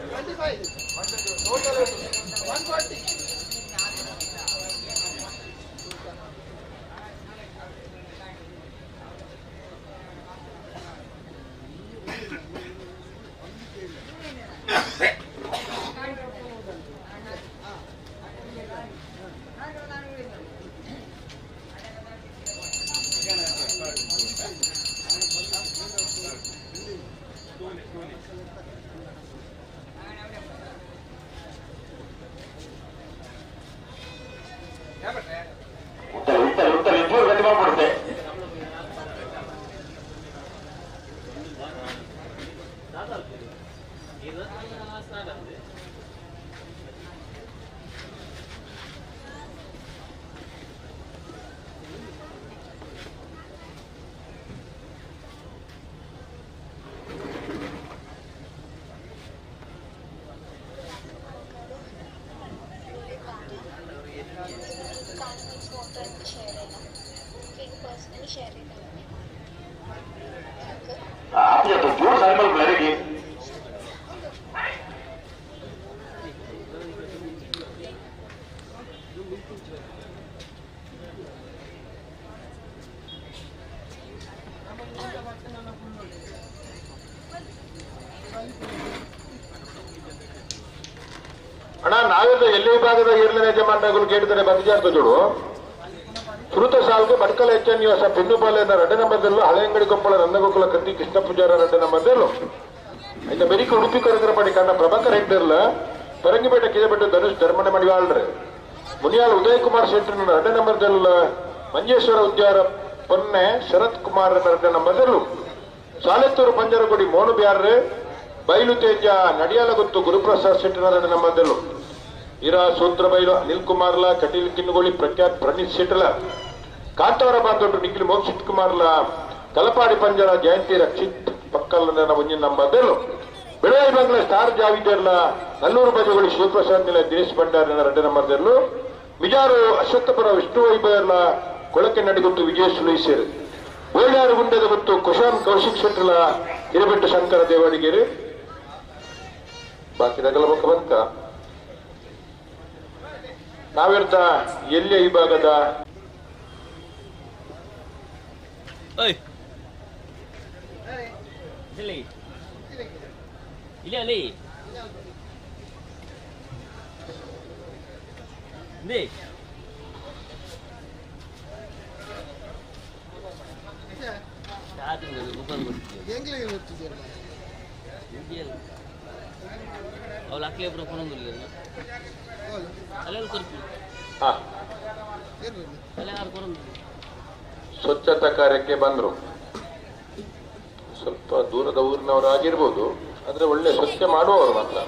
ಅಣ್ಣ ನಾವೆಲ್ಲ ಎಲ್ಲಿ ವಿಭಾಗದ ಇರ್ಲಿನ ಯಜಮಾನಗಳು ಕೇಳಿದರೆ ಬಂದಿಜಾರ್ದು ಜೋಡು ಸುರುತ ಸಾಲ್ಗೆ ಭಟ್ಕಲ ಎಚ್ ಎನ್ ನಿವಾಸ ಬೆನ್ನುಪಾಲೆಯ ಎರಡನೇ ನಂಬರ್ದಲ್ಲೂ ಹಳೆಯಂಗಡಿ ಕೊಪ್ಪಳ ನಂದಗೋಕುಲ ಕತ್ತಿ ಕೃಷ್ಣ ಪೂಜಾರ ಎರಡನೇ ನಂಬರ್ದಲ್ಲೂ ಆಯ್ತಾ ಬೆರಿಕೆ ಉಡುಪಿ ಕರಕರಪಾಡಿ ಕಣ್ಣ ಪ್ರಭಾಕರ್ ಹೆಗ್ಡೆರ್ಲ ಪರಂಗಿಪೇಟೆ ಕಿಜಬೆಟ್ಟು ಧನುಷ್ ಧರ್ಮನೆ ಮಡಿವಾಳ್ರೆ ಮುನಿಯಾಲ್ ಉದಯ್ ಕುಮಾರ್ ಶೆಟ್ಟರ್ ಎರಡನೇ ನಂಬರ್ದಲ್ಲ ಮಂಜೇಶ್ವರ ಉದ್ಯಾರ ಪೊನ್ನೆ ಶರತ್ ಕುಮಾರ್ ಎರಡನೇ ನಂಬರ್ದಲ್ಲೂ ಸಾಲೆತ್ತೂರು ಪಂಜರಗುಡಿ ಮೋನು ಬ್ಯಾರ್ರೆ ಬೈಲು ತೇಜ ನಡಿಯಾಲಗುತ್ತು ಗುರುಪ್ರಸಾದ್ ಶೆಟ್ಟರ್ ಎರಡನೇ ನಂಬರ್ದಲ್ಲೂ ಇರಾ ಸೂತ್ರಬೈಲು ಅನಿಲ್ ಕುಮಾರ್ಲ ಕಟೀಲ್ ಕಿನ್ನುಗೋಳಿ ಪ್ರಖ್ಯಾತ್ ಪ್ರಣೀತ್ ಶೆಟ್ಟಲ ಕಾಂತಾವರ ಬಾಂಧವರು ನಿಖಿಲ್ ಮೋಕ್ಷಿತ್ ಕುಮಾರ್ಲ ತಲಪಾಡಿ ಪಂಜರ ಜಯಂತಿ ರಕ್ಷಿತ್ ಪಕ್ಕಲ್ಲ ಒಂಜಿನ ನಂಬರ್ದಲ್ಲೂ ಬೆಳಗಾವಿ ಬಂಗ್ಲ ಸ್ಟಾರ್ ಜಾವಿದರ್ಲ ನಲ್ಲೂರು ಬಜೆಗಳು ಶಿವಪ್ರಸಾದ್ ನಿಲ ದಿನೇಶ್ ಭಂಡಾರ್ ಎರಡನೇ ನಂಬರ್ದಲ್ಲೂ ಮಿಜಾರು ಅಶ್ವತ್ಥಪುರ ವಿಷ್ಣು ವೈಭವರ್ಲ ಕೊಳಕೆ ನಡಿಗುತ್ತು ವಿಜಯ ಸುಲೀಸೇರು ಗೋಳ್ಯಾರು ಗುಂಡದ ಗೊತ್ತು ಕುಶಾನ್ ಕೌಶಿಕ್ ಶೆಟ್ಟಲ ಹಿರಬೆಟ್ಟು ಶಂಕರ ದೇವಡಿಗೆರೆ ಬಾಕಿ ರಗಲ ಮುಖ ಬಂತ ನಾವಿರ್ತ ಎಲ್ಲಿಯ ವಿಭಾಗದ ಸ್ವಚ್ಛತಾ ಕಾರ್ಯಕ್ಕೆ ಬಂದರು. ಸ್ವಲ್ಪ ದೂರದ ಊರಿನವರು ಆಗಿರ್ಬೋದು, ಆದ್ರೆ ಒಳ್ಳೆ ಸ್ವಚ್ಛ ಮಾಡುವವರು ಮಾತ್ರ.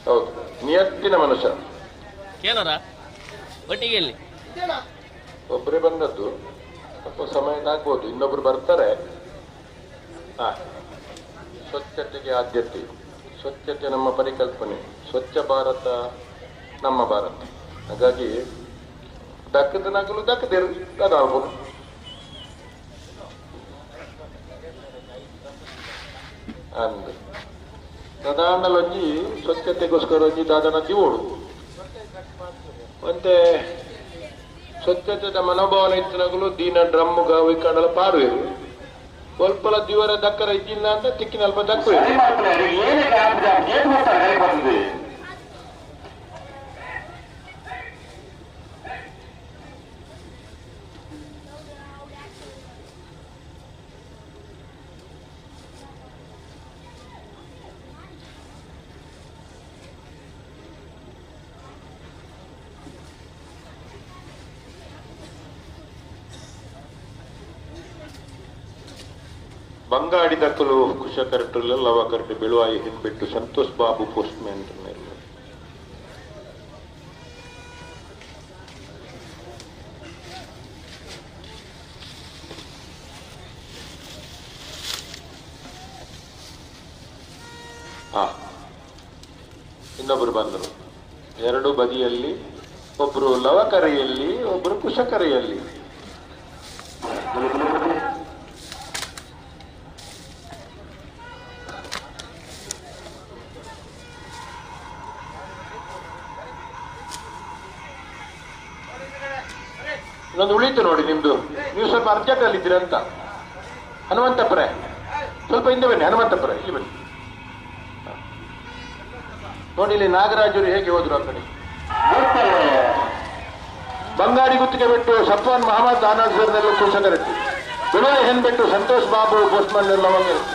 ಹೌದು, ನಿಯತ್ತಿನ ಮನುಷ್ಯ. ಒಬ್ಬರೇ ಬಂದದ್ದು, ಸ್ವಲ್ಪ ಸಮಯ ಆಗ್ಬೋದು, ಇನ್ನೊಬ್ರು ಬರ್ತಾರೆ. ಸ್ವಚ್ಛತೆಗೆ ಆದ್ಯತೆ, ಸ್ವಚ್ಛತೆ ನಮ್ಮ ಪರಿಕಲ್ಪನೆ, ಸ್ವಚ್ಛ ಭಾರತ ನಮ್ಮ ಭಾರತ. ಹಾಗಾಗಿ ದಕ್ಕದ ನಗಲು ದಕ್ಕದಿರು ಅದಾಗ್ಬೋದು. ಅಂದ್ ದಾದಾಂಡಲೊಂಜಿ ಸ್ವಚ್ಛತೆಗೋಸ್ಕರ ಒಂಜಿ ದಾದನ ದಿವೋಡು ಮತ್ತೆ ಸ್ವಚ್ಛತೆದ ಮನೋಭಾವನೆ ಇತ್ತಿನಗಲು ದೀನ ಡ್ರಮ್ಮು ಗಾವಿ ಕಂಡಲ ಪಾಡುವೆರು. ಒಲ್ಪಲ ದಿವರ ದಕ್ಕರ ಇದ್ದಿಲ್ಲ ಅಂತ ತಿಕ್ಕಿನ ಅಲ್ಪ ದಕ್ಕುವೆ. ಬಂಗಾಡಿ ದಕ್ಕಲು ಕುಶ ಕರಟು ಲವ ಕರಟು ಬೆಳುವಾಯಿ ಹಿಂಬಿಟ್ಟು ಸಂತೋಷ್ ಬಾಬು ಪೋಸ್ಟ್ ಮ್ಯಾನ್. ಇನ್ನೊಬ್ರು ಬಂದರು. ಎರಡು ಬದಿಯಲ್ಲಿ ಒಬ್ರು ಲವಕರೆಯಲ್ಲಿ, ಒಬ್ರು ಕುಶಕರೆಯಲ್ಲಿ. ಇನ್ನೊಂದು ಉಳಿತು ನೋಡಿ ನಿಮ್ದು. ನೀವು ಸ್ವಲ್ಪ ಅರ್ಜೆಂಟ್ ಅಲ್ಲಿ ಇದ್ದೀರಾ ಅಂತ. ಹನುಮಂತಪ್ಪರೇ ಸ್ವಲ್ಪ ಹಿಂದೆ ಬನ್ನಿ. ಹನುಮಂತಪ್ಪರೇ ಇಲ್ಲಿ ಬನ್ನಿ. ನೋಡಿ ಇಲ್ಲಿ ನಾಗರಾಜರು ಹೇಗೆ ಹೋದ್ರು ಆ ಕಡೆ. ಬಂಗಾಡಿ ಗುತ್ತಿಗೆ ಬಿಟ್ಟು ಸಫ್ವಾನ್ ಮಹಮ್ಮದ್ ಆನಂದ್ ಕುಶಕರೆಟ್ಟಿ, ವಿನಯ್ ಹೆನ್ಬೆಟ್ಟು ಸಂತೋಷ್ ಬಾಬು ಪೋಸ್ಟ್ಮನ್ ಲವಂಗರೆಟ್ಟಿ.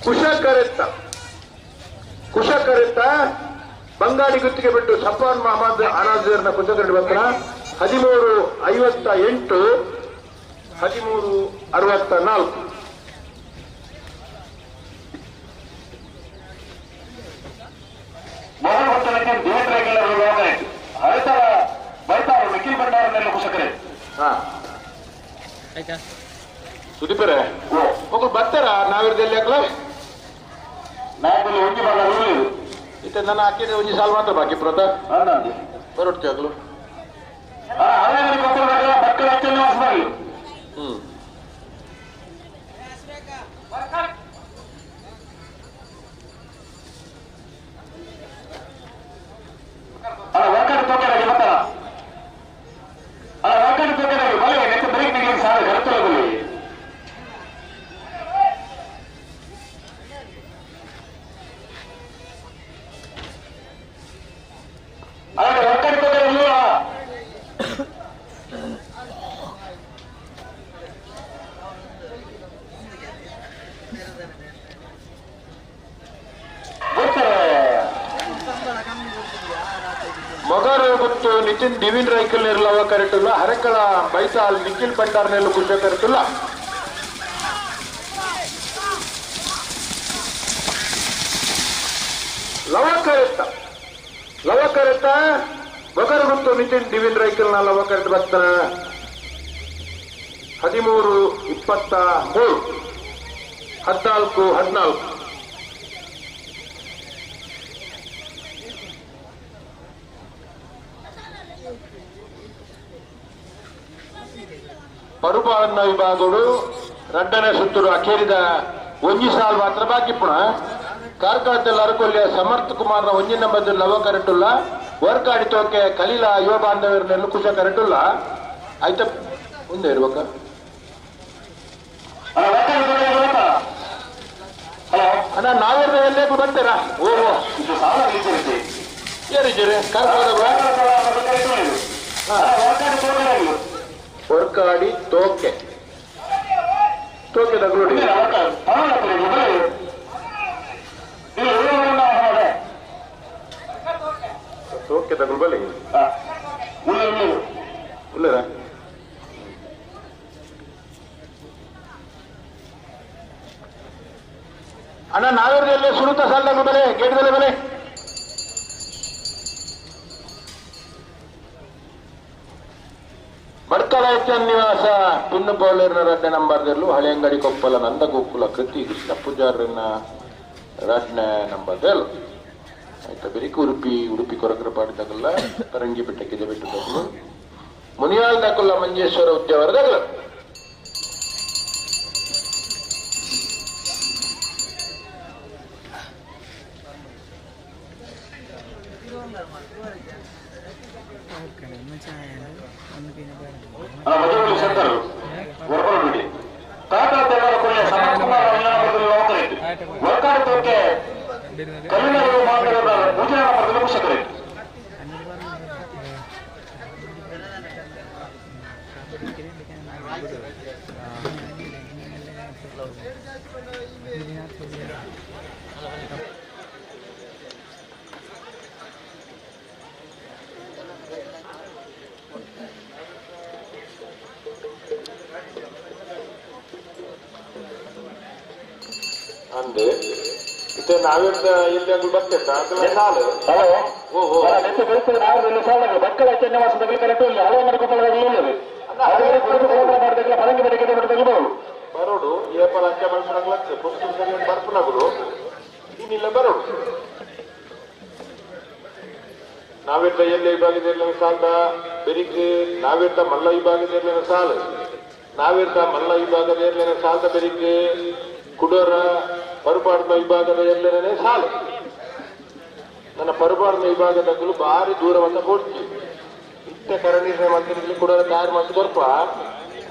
ಕುಶಕರೆತ್ತ ಕುಶಕರೆತ್ತ ಬಂಗಾಡಿ ಗುತ್ತಿಗೆ ಬಿಟ್ಟು ಸಫ್ವಾನ್ ಮಹಮ್ಮದ್ ಅನಾಜರ್ನ ಕುಶಕರೆಟ್ಟಿ ಬಂಧನ 13:58 13:64. ಸುದೀಪರೇ ಮಕ್ಕಳು ಬರ್ತಾರ ನಾವಿರ್ದಲ್ಲಿ ಯಾಕಲ ನಾಯಕಲ್ಲಿ ಒಂಜಿ ಬಲ್ಲ ಇತ್ತೆ ನನ್ನ ಹಾಕಿದ್ರೆ ಒಂಜಿ ಸಾಲು ಮಾತ್ರ ಬಾಕಿ ಪ್ರತ ಬರೋಡ್ತಿ ಆಗಲು. ಹ್ಮ್ ಮೊಗರು ಗೊತ್ತು ನಿತಿನ್ ದಿವಿನ್ ರೈಕಲ್ ನಿರ್ಲವ ಕರೆಟುಲ್ಲ, ಹರಕಳ ಬೈತಾಲ್ ನಿಖಿಲ್ ಭಂಡಾರ್ ನೆಲ್ಲು ಕುಶ ಕರೆಟುಲ್ಲ. ಲವ ಕರೆತ್ತ ಲವ ಕರೆತ್ತ ಮೊಗರು ಗೊತ್ತು ನಿತಿನ್ ದಿವಿನ್ ರೈಕಲ್ ನ ಲವ ಕರೆಟ್ ಬರ್ತಾನ 13:23 14:14. ಪರುಪಾಳನ್ನ ವಿಭಾಗಗಳು ರಡ್ಡನೆ ಸುತ್ತೂರು ಅಖೇರಿದ ಒಂಜಿ ಸಾಲ್ ಮಾತ್ರ ಬಾಕಿ ಪುಣ. ಕಾರ್ಕಳದಲ್ಲಿ ಅರಕೊಲ್ಲಿಯ ಸಮರ್ಥ ಕುಮಾರ್ನ ಒಂಜಿ ನಂಬರ್ ಲವ ಕರೆಟುಲ್ಲ, ವರ್ಕಾಡಿ ತೋಕೆ ಕಲೀಲ ಯುವ ಬಾಂಧವ್ಯರನ್ನೆಲ್ಲ ಕುಶ ಕರೆಟುಲ್ಲ. ಆಯ್ತ ಮುಂದೆ ಇರ್ಬೇಕ. ಅಣ್ಣ ನಾವೇರ್ದ ಎಲ್ಲೇ ಬರ್ತೀರಾ? ಓಹೋ ಏರಿದ್ದೀರಿ ಕಾರ್ಕಳದ ವರ್ಕಾಡಿ ತೋಕೆ ತೋಕೆ ತಗೊಳ್ಳಿ. ತೋಕೆ ತಗೊಳ್ಬಲ್ಲಿ ಉಳ್ಳರ ಅಣ್ಣ ನಾವೇರ್ದಲ್ಲಿ ಸುರುತ ಸಾಲ ಬೆಲೆ ಗೇಟ್ದಲ್ಲೇ ಬೆಲೆ. ಬಡ್ಕಲ ಎಚ್ ನಿವಾಸ ಪಿನ್ನು ಬೌಲರ್ನ ರಡ್ಡೆ ನಂಬರ್ದಲ್ಲೂ ಹಳೆಯಂಗಡಿ ಕೊಪ್ಪಲ ನಂದಗೋಕುಲ ಕೃತಿ ಕೃಷ್ಣ ಪೂಜಾರನ ರಡ್ನೆ ನಂಬರ್ದಲ್ಲೂ ಆಯ್ತಾ. ಬೆರಿಕು ಉಡುಪಿ ಉಡುಪಿ ಕೊರಕರ ಪಾಡಿದಾಗಲ್ಲ ಪರಂಗಿ ಬೆಟ್ಟಕ್ಕೆ ಬೆಟ್ಟದಾಗಲು ಮುನಿಯಾಲ್ ದಾಕುಲ್ಲ ಮಂಜೇಶ್ವರ ಉದ್ಯಾವರದಾಗಲ. ಅಂದೆ ಇತ್ತೆ ನಾವೇಂತ ಎಲ್ಲಿ ಅಂಗಡಿ ಬರ್ತೇತ ಬರೋಡು ಏಪಲ್ ಅಂಚೆ ಮಲ್ಪನಾಗ್ಲತ್ತೆ ಬರ್ಪುನಗುಲು ಇನ್ನಿಲ್ಲ ಬರೋಡು. ನಾವಿರ್ತ ಎಲ್ಲಿ ವಿಭಾಗದ ಸಾಲದ ಬೆರಿಗ್ ನಾವಿರ್ತ ಮಲ್ಲ ವಿಭಾಗದ ಸಾಲ ನಾವಿರ್ತ ಮಲ್ಲ ವಿಭಾಗದ ಸಾಲದ ಬೆರಿಗ್ ಕುಡೋರ ಪರುಪಾಡಿನ ವಿಭಾಗದ ಎಲ್ಲರನೇ ಸಾಲು. ನನ್ನ ಪರುಪಾಡಿನ ವಿಭಾಗದಾಗಲೂ ಭಾರಿ ದೂರವನ್ನ ಕೊಡ್ತೀವಿ. ಇತ್ತ ಕರಣೀರ್ನ ಮಂತ್ರಿಗಳು ಕೂಡ ತಯಾರು ಮಾಡಿ ಕೊರ್ಪ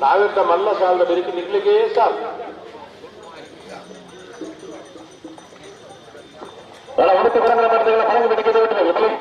ನಾವಿರ್ತ ಮಲ್ಲ ಸಾಲದ ಬೆರಿಕೆ ನಿಗ್ಲಿಕ್ಕೆ ಸಾಲು. ಉಡುಪಿ ಕೊಡಂಗಲ ಪಡೆದ ಪರಂಗಿ ಬೆಟ್ಟಿಗೆ ಬಿಟ್ಟರೆ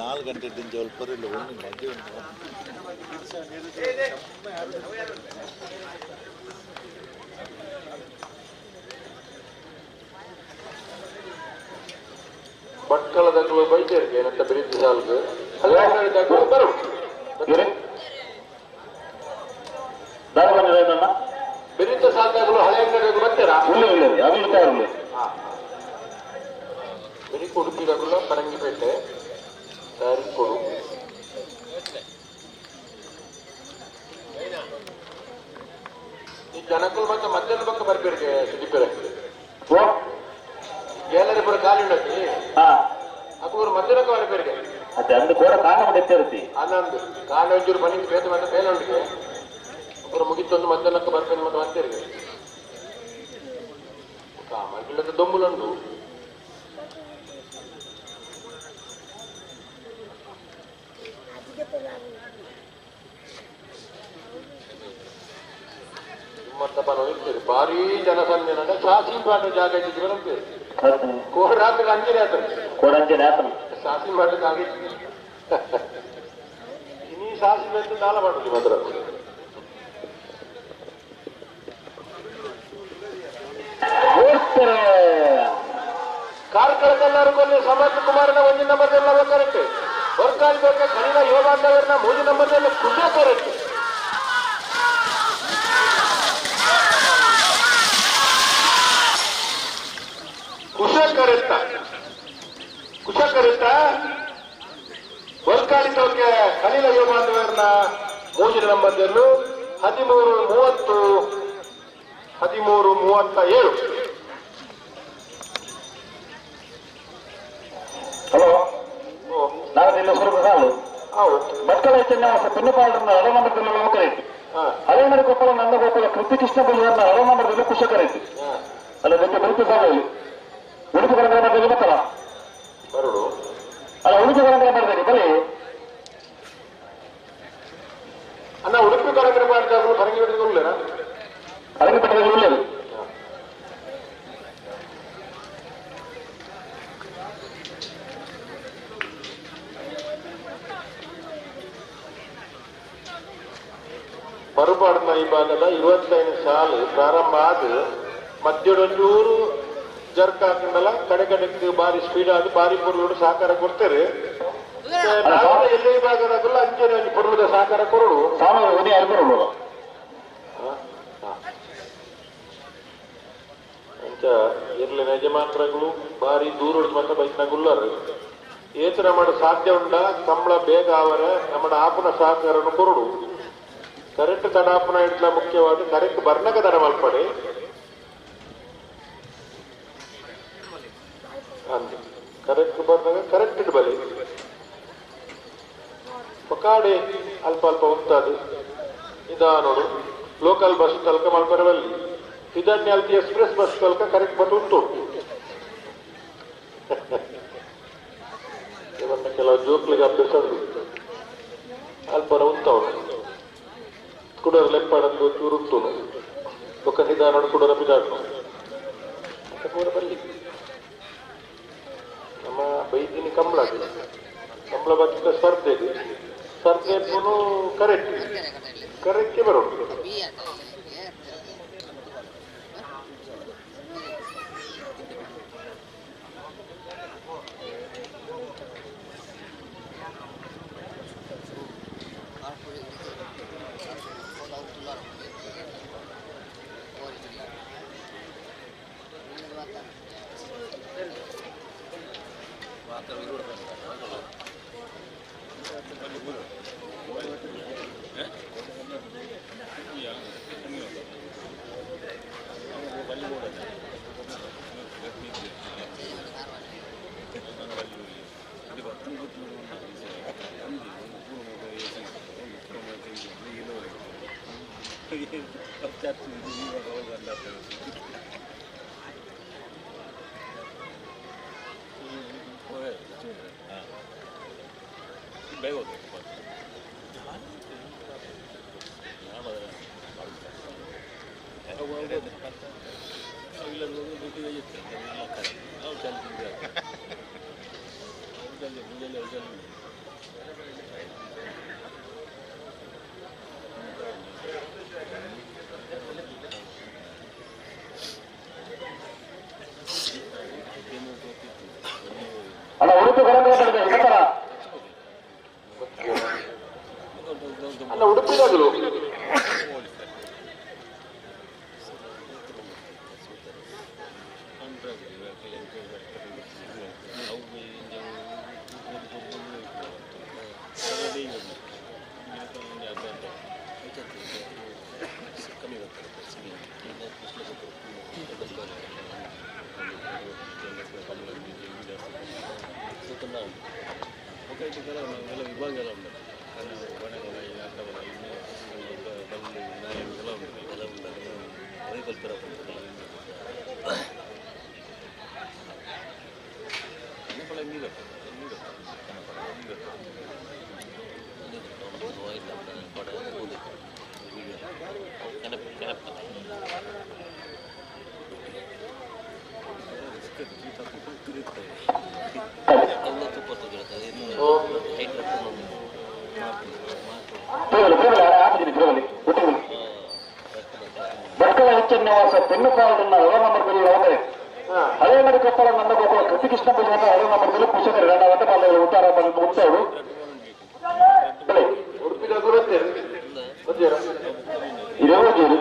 ನಾಲ್ಕು ಗಂಟೆ ಇಲ್ಲ ಒಂದು ಮಧ್ಯೆ ಉಂಟು. ಭಟ್ಕಳದಾಗಲೂ ಬೈತೇರಿಗೆ ಏನಂತ ಬೆರೀತಿ ಸಾಲ್ಗೆ ಅಲ್ಲ ಬರು ಬೆರೀತ ಸಾಲ್ದಾಗಲೂ ಹಳೆ ಅಂಗಡಿಗೂ ಬರ್ತೀರಾ? ಇಲ್ಲ ಇಲ್ಲ ಅದು ತಯಾರಿಲ್ಲ. ಬೆರೀಕು ಉಡುಪಿದಾಗಲ್ಲ ಪರಂಗಿಪೇಟೆ ತಯಾರಿ ಕೊಡು. ಈ ಜನಕ್ಕೂ ಮತ್ತೆ ಮಧ್ಯಾಹ್ನ ಪಕ್ಕ ಬರ್ಬೇರಿಗೆ ಸುದೀಪರ ಏಳರೆ ಪುರ ಖಾಲಿ ಉಂಡತಿ ಅಕ್ಬರು ಮಧ್ಯಾಹ್ನಕ್ಕೆ ಬರ್ಬೇರಿಗೆ. ಅದೇ ಅಂದು ಕೂಡ ಕಾಣ ಎತ್ತಿರ್ತಿ ಆನಂದ್ ಕಾಣ ಒಂಚೂರು ಮನೆಗೆ ಬೇತ ಮತ್ತೆ ಬೇಲೆ ಉಂಡಿಗೆ ಅப்புறம் ಮುಗಿತೊಂದು ಮಧ್ಯಾಹ್ನಕ್ಕೆ ಬರ್ಪೇನೆ ಮತ್ತೆ ಬರ್ತೀರಿಗೆ ಕಾಮರ್ಗಿಲ್ಲದ ದೊಂಬುಲುಂಡು. ಇರ್ತೀರಿ ಭಾರೀ ಜನಸಂಖ್ಯೆ ನಡ ಸಾಸಿ ಪಾಠ ಜಾಗ ಇದ್ದಿದ್ದು ಅಂತೀರಿ. ಕೋರಾತ್ರಿ ಅಂಜನೆ ಆತ ಕೋಡಂಜನೆ ಆತನ ಸಾಸಿ ಪಾಠ ಜಾಗ ಇನಿ ಸಾಸಿ ಅಂತ ದಾನ ಮಾಡುದು ಮಾತ್ರ. ಕಾರ್ಕಳದಲ್ಲಾರು ಕೊಲ್ಲಿ ಸಮರ್ಥ ಕುಮಾರನ ಒಂದು ನಂಬರ್ದಲ್ಲ ಕರೆಕ್ಟ್. ಹೊರಕಾಲಿ ಬೇಕಾ ಖನಿಲ ಯೋಗಾಂಧವರನ್ನ ಮೂರು ನಂಬರ್ದಲ್ಲಿ ಕುಶ ಕರೆಕ್ಟ್. ಕುಶಕರಿತ ಕುಶಕರಿತ ಹೊರಕಾಲಿ ತೋಕೆ ಖನಿಲ ಯೋಗಾಂಧವರನ್ನ ಮೂರು ನಂಬರ್ದಲ್ಲೂ 13:30 13:37. ಹಲೋ, ನಾನು ನಿನ್ನ ಸ್ವರೂಪ ಸಾಲು ಭಟ್ಕಳ ಚೆನ್ನವಾಸ ಪುಣ್ಯಪಾಲರನ್ನ ಹಳೆ ನಂಬರ್ದಲ್ಲಿ ಲೋಕರೈತಿ. ಹಳೆ ಗೋಪಾಲ ನಂದಗೋಪಾಲ ಕೃತಿಕೃಷ್ಣ ಬಲಿಯನ್ನ ಹಳೆ ನಂಬರ್ದಲ್ಲಿ ಕುಶಕರೈತಿ. ಅಲ್ಲ ಬೆಕ್ಕೆ ಬರುತ್ತ ಸಾಲಲ್ಲಿ ಉಡುಪಿ ಕರಂಗಲ ಮಾಡ್ಬೇಕು ಗೊತ್ತಲ್ಲ ಅಲ್ಲ ಉಡುಪಿ ಕರಂಗಲ ಮಾಡ್ಬೇಕು ಬರೀ ಅಣ್ಣ. ಉಡುಪಿ ಕರಂಗಲ ಮಾಡ್ತಾರೆ ಪರಂಗಿ ಬೆಟ್ಟದಲ್ಲಿ ಪರಂಗಿ ಬೆಟ್ಟದಲ್ಲಿ ಇಲ್ಲ. ಮರುಪಾಡಿನ ವಿಭಾಗದ 25 ಸಾಲು ಪ್ರಾರಂಭ ಆದ ಮಧ್ಯದೊಂದೂರು ಜರ್ಕ್ ಹಾಕೊಂಡಲ್ಲ ಕಡೆ ಕಡೆಗೆ ಬಾರಿ ಸ್ಪೀಡ್ ಆದ ಬಾರಿ ಪೊರ್ಲುಡು ಸಹಕಾರ ಕೊಡ್ತಾರೆ. ಎಲ್ಲಿ ವಿಭಾಗದಾಗಲ್ಲ ಅಂಚನೆ ಒಂದು ಪೊರ್ಲುದ ಸಹಕಾರ ಕೊರಡು ಅಂಚ ಇರ್ಲಿನ ಯಜಮಾನ್ರಗಳು ಬಾರಿ ದೂರ ಮತ್ತೆ ಬೈಕ್ನಾಗುಲ್ಲಾರು ಏತರ ಮಾಡ ಸಾಧ್ಯ ಉಂಡ ಕಂಬಳ ಬೇಗ ಅವರ ನಮ್ಮ ಆಪನ ಸಹಕಾರನು ಕೊರಡು. ಕರೆಕ್ಟ್ ತಡಾಪನ ಇಡ್ಲ ಮುಖ್ಯವಾದ ಕರೆಕ್ಟ್ ಬರ್ನಕ ತಡ ಮಲ್ಪಡೆ ಅಂದ ಕರೆಕ್ಟ್ ಬರ್ನಾಗ ಕರೆಕ್ಟ್ ಇಡಬಲಿ ಪಕಾಡೆ ಅಲ್ಪ ಅಲ್ಪ ಉಂತಾದು ನಿಧಾನೋಡು ಲೋಕಲ್ ಬಸ್ ತಲಕ ಮಲ್ಪರವಲ್ಲಿ ಇದನ್ನೇ ಅಲ್ತಿ ಎಕ್ಸ್ಪ್ರೆಸ್ ಬಸ್ ತಲಕ ಕರೆಕ್ಟ್ ಬಟ್ ಉಂಟು. ಇವನ್ನ ಕೆಲವು ಜೋಕ್ಲಿಗೆ ಅಭ್ಯಾಸ ಅಲ್ಪರ ಉಂತವನು ಕುಡರ್ ಲೆಪ್ಪಾಡಂದು ಚೂರುಂಟು ಬೊಕ್ಕ ನಿಧಾನ ಕುಡರ ಬಿದಾಡ್ನು ಪೂರ ಬಲ್ಲಿ ನಮ್ಮ ಬೈದಿನಿ ಕಂಬಳ ಕಂಬಳ ಬತ್ತಿದ ಸ್ಪರ್ಧೆ ಸ್ಪರ್ಧೆ ಕರೆಕ್ಟ್ ಕರೆಕ್ಟೇ ಬರೋಣ. ಅಲ್ಲ ಉಡುಪಿ ಕೊರಂಗಲ ಅಲ್ಲ ಉಡುಪಿದಾಗಲು ನಿವಾಸ ಬೆನ್ನುಕಾಲದನ್ನ ಹಳೆ ನಂಬರ್ದಲ್ಲಿ ಹೋದರೆ ಹಳೆ ಮಡಿ ಕೊಪ್ಪಳ ನನ್ನ ಗೋಕುಲ ಕೃತಿಕೃಷ್ಣ ಪೂಜೆ ಹಳೆ ನಂಬರ್ದಲ್ಲಿ ಪುಷಕರು ಗಂಡ ಒಟ್ಟಪಾಲೆಗಳು ಉತ್ತಾರ ಉತ್ತವರು ಇದೇ ಜೇರು 225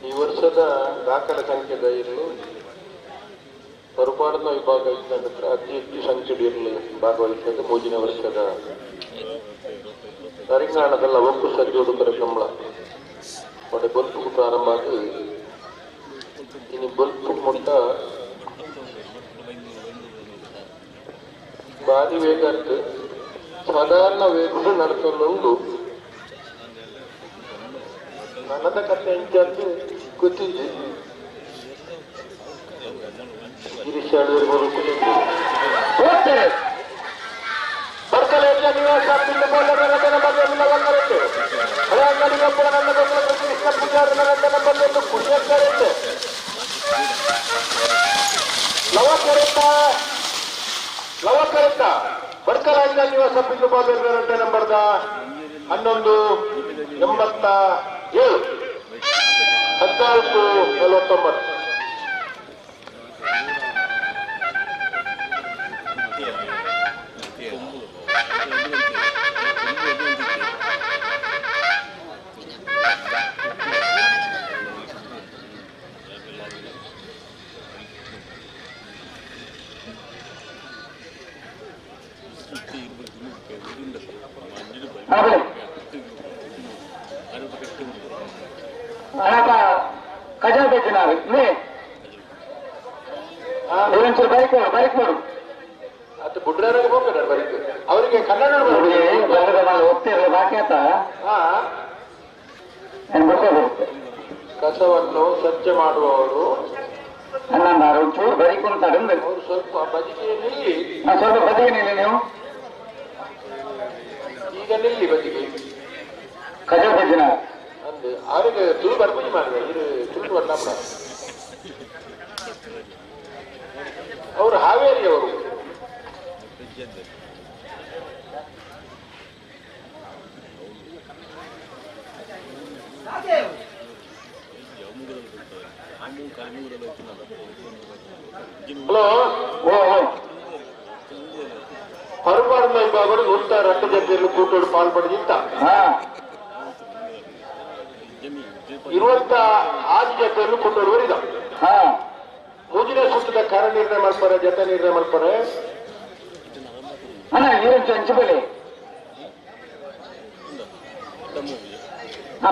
ಈ ವರ್ಷದ ದಾಖಲೆ ಸಂಖ್ಯೆದ ಇರಲು ಪರುಪಾಡನ ವಿಭಾಗ ಇದ್ದ ಅತಿ ಹೆಚ್ಚು ಸಂಖ್ಯೆ ಇರಲು ಭಾಗವಹಿಸಿದ ಮೂಜಿನ ವರ್ಷದ ತೆಲಂಗಾಣದಲ್ಲಿ ಅವಕ್ಕೂ ಸಜ್ಜೋಡು ಕಾರ್ಯಕ್ರಮ ಒಡೆ ಬೊಲ್ಪು ಪ್ರಾರಂಭ ಆಗಿ ಇನ್ನು ಬೊಲ್ಪು ಮುಟ್ಟ ಭಾರಿ ವೇಗ ಸಾಧಾರಣ ವೇಗ ನಡ್ಕೊಂಡು ನನದ ಕಥೆ ಅಂಚದ್ದು ಗೊತ್ತಿದ್ದೆ ಗಿರೀಶ್ ಲವಕರತ್ತ ಬಡ್ಕಲಾಂಗ ನಿವಾಸ ಪಿಲ್ಲು ಬಾಬೆರಡ್ಡ ನಂಬರ್ದ 11 87 14 49. ಬೈಕ್ ಮಾಡು ಅದು ಬುಡ್ರಾರಿಗೆ ಹೋಗ್ಬೇಡ ಬೈಕ್ ಅವರಿಗೆ ಕನ್ನಡ ಹೋಗ್ತಿರಲ್ಲ ಬಾಕಿ ಆತ ಕಸವನ್ನು ಸ್ವಚ್ಛ ಮಾಡುವವರು ಅಣ್ಣ ಒಂಚೂರು ಬೈಕ್ ಅಂತಾರೆ ಅವರು ಸ್ವಲ್ಪ ಬದಿಗೆ ನಿಲ್ಲಿ, ಸ್ವಲ್ಪ ಬದಿಗೆ ನಿಲ್ಲಿ ನೀವು ಈಗ ನಿಲ್ಲಿ ಬದಿಗೆ. ಕಜ ಅಂದ್ ಆರಿಗೆ ತುಳು ಬರ್ಪುಜಿ ಮಾಡಿದೆ ಇರು ತುಳು ಬರ್ಲಾಪುರ ಅವರು ಹಾವೇರಿಯವರು. ಹಲೋ ಹೊರಬಾರ್ದ ವಿಭಾಗಗಳು ನೂತ ರಟ್ಟು ಜೊತೆಯಲ್ಲಿ ಕೂಟೋಡು ಪಾಲ್ಪಡೆದಿತ್ತ 26 ಜೊತೆಯನ್ನು ಕೂಟೋಡು ಬರಿದ ಮೂಜಿನ ಸುತ್ತದ ಕರ ನಿರ್ಣಯ ಮಾಡ್ತಾರೆ ಜೊತೆ ನಿರ್ಣಯ ಮಾಡ್ತಾರೆ. ಅಣ್ಣ ನೀರಂಚು ಹಂಚಬಲಿ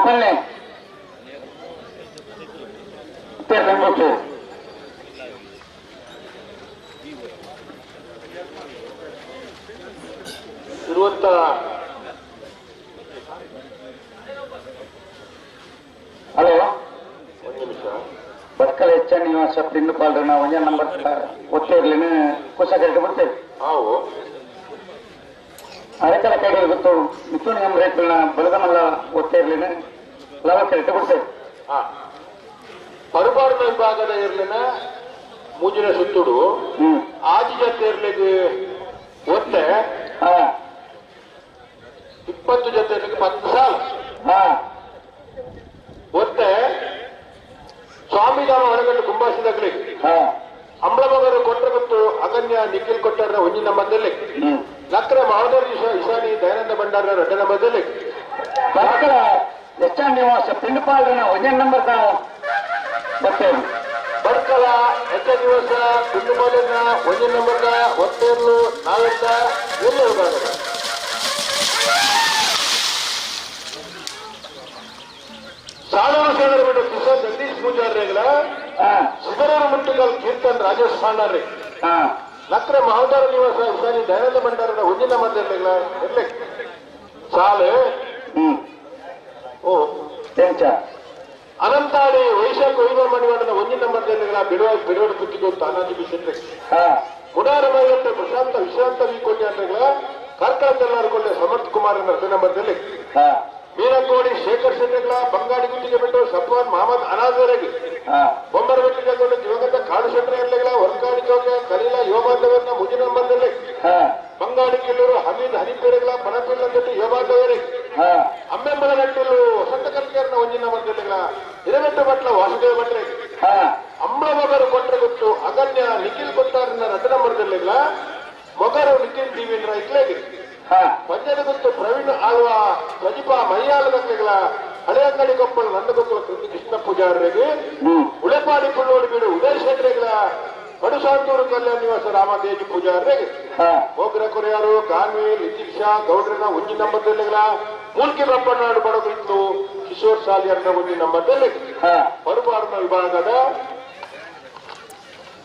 ಪಲ್ಲೆ ಇರುವಂತ ಹಲೋ ಒಂದು ನಿಮಿಷ ಬಟ್ಕಲ್ ಹೆಚ್ಚ ನಿವಾಸ ಪಿಂಡು ನಾವು ಒಂದೇ ನಂಬರ್ ಒತ್ತೇರ್ಲಿನ ಕುಸಕರಿಗೆ ಬರ್ತೇವೆ. ಹಾವು ಅರೆಕಲ ಕೈಗಳು ಗೊತ್ತು ಮಿಥುನ ರೇಟ್ಗಳನ್ನ ಬಲಗಮಲ್ಲ ಒತ್ತೇರ್ಲಿನ ಲವ ಕರೆಕ್ಟ್ ಬಿಡ್ತೇವೆ. ಪರುಬಾರ್ದ ವಿಭಾಗದ ಇರ್ಲಿನ ಮೂಜಿನ ಸುತ್ತುಡು ಆದಿ ಜೊತೆ ಇರ್ಲಿಗೆ ಒತ್ತೆ 20 ಜೊತೆ 10 ಸಾಲ ಒತ್ತೆ ಸ್ವಾಮಿಧಾಮ ಹೊರಗಟ್ಟು ಕುಂಬಾಸಿದಾಗಲಿ ಅಂಬಳಮಗರು ಕೊಟ್ಟರೆ ಗೊತ್ತು ಅಗನ್ಯ ನಿಖಿಲ್ ಕೊಟ್ಟರ ಒಂಜಿನ ನಂಬರ್ದಲ್ಲಿ ಲಕ್ರ ಮಹೋದರ ಇಶಾನಿ ದಯಾನಂದ ಭಂಡಾರ ಎರಡನೇ ನಂಬರ್ದಲ್ಲಿ ಎಸ್ ನಿವಾಸ ಪಿಂಡಪಾಲ್ರನ ಒಂದೇ ನಂಬರ್ ಬರ್ತೇವೆ. ಬಡ್ಕಲ ಎಚ್ ನಿವಾಸ ಪಿಂಡಪಾಲಿನ ಒಂದೇ ನಂಬರ್ನ ಒತ್ತೇರ್ಲು ನಾವೆಂತ ಎಲ್ಲ ವಿಭಾಗದ ಸಾಲೂರು ಸೇನರ ಬಿಟ್ಟು ಕಿಶೋರ್ ಜಗದೀಶ್ ಪೂಜಾರ್ರೆಗಳ ಸಿದರೂರು ಮುಟ್ಟುಗಲ್ ಕೀರ್ತನ್ ರಾಜೇಶ್ ಸಾಂಡಾರ್ರಿ ಲಕ್ರ ಮಹೋದರ ನಿವಾಸ ಇಶಾನಿ ದಯಾನಂದ ಭಂಡಾರದ ಒಂದಿನ ಮಂದಿರ ಇರ್ಲಿ ಸಾಲು ಓ ಅನಂತಾಡಿ ವೈಶಾಖ ವೈಭವ ಮಣಿವಾಡನ ಒಂದಿನ ಮಂದಿರಗಳ ಬಿಡುವ ಬಿಡುವಡು ಕುತ್ತಿಗೆ ತಾನಾಜಿ ಬಿಸಿಟ್ರಿ ಮುಡಾರ ಮೇಲತ್ತೆ ಪ್ರಶಾಂತ ವಿಶ್ರಾಂತ ವೀಕೋಟಿ ಅಂದ್ರೆಗಳ ಕಾರ್ಕಳ ತೆಲ್ಲಾರಕೊಳ್ಳೆ ಸಮರ್ಥ್ ಕುಮಾರ್ ಎರಡನೇ ನಂಬರ್ದಲ್ಲಿ ಮೀನಕೋಡಿ ಶೇಖರ್ ಶೆಟ್ಟಿಗಳ ಬಂಗಾಡಿ ಗುತ್ತಿಗೆ ಬಿಟ್ಟು ಸಫ್ವಾನ್ ಮಹಮ್ಮದ್ ಅನಾಜರೆಗೆ ಬೊಂಬರಬೆಟ್ಟಿ ಜಗೊಂಡು ದಿವಂಗತ ಕಾಡು ಶೆಟ್ಟರೆಗಳ ಹೊರಕಾಡಿ ಚೌಕ ಕಲೀಲ ಯುವ ಬಾಂಧವರನ್ನ ಮುಂದಿನ ನಂಬರ್ದಲ್ಲಿ ಬಂಗಾಡಿ ಕಿಲ್ಲೂರು ಹಮೀದ್ ಹನಿಪೇರೆಗಳ ಪನಪಿಲ್ಲ ಜೊತೆ ಯುವ ಬಾಂಧವರಿಗೆ ಅಮ್ಮೆಂಬಲ ನಟ್ಟಿಲು ವಸಂತ ಕಲ್ಕೇರ್ನ ಒಂಜಿನ ನಂಬರ್ದಲ್ಲಿಗಳ ಹಿರಮೆಟ್ಟ ಭಟ್ಲ ವಾಸುದೇವ ಭಟ್ರೆ ಅಂಬಳ ಮಗರು ಕೊಟ್ಟರೆ ಗೊತ್ತು ಅಗನ್ಯ ನಿಖಿಲ್ ಕೊಟ್ಟಾರನ್ನ ಎರಡು ನಂಬರ್ದಲ್ಲಿಗಳ ಮೊಗರು ನಿಖಿಲ್ ದಿವೇಂದ್ರ ಇಕ್ಲೇಗಿ ಪಂಜದ ಗೊತ್ತು ಪ್ರವೀಣ್ ಆಳ್ವ ಪ್ರದೀಪ ಮೈಯಾಲದಕ್ಲೆಗಳ ಹಳೆ ಅಂಗಡಿ ಕೊಪ್ಪಳ ನಂದಗೊಪ್ಪಳ ಕೃತಿ ಕೃಷ್ಣ ಪೂಜಾರರಿಗೆ ಉಳೆಪಾಡಿ ಪುಳ್ಳೋಡಿ ಬೀಡು ಉದಯ ಶೆಟ್ಟರೆಗಳ ಕಡುಸಾಂತೂರು ಕಲ್ಯಾಣ ನಿವಾಸ ರಾಮತೇಜಿ ಪೂಜಾರರಿಗೆ ಹೋಗ್ರ ಕೊರಿಯಾರು ಗಾನ್ವಿ ಲಿತಿಕ್ ಶಾ ಗೌಡ್ರನ ಒಂಜಿ ನಂಬರ್ದಲ್ಲಿಗಳ ಮೂಲ್ಕಿ ಬ್ರಹ್ಮನಾಡು ಬಡಗಿತ್ತು ಕಿಶೋರ್ ಸಾಲಿಯರ್ನ ಒಂಜಿ ನಂಬರ್ದಲ್ಲಿ ಹೊರಬಾರನ ವಿಭಾಗದ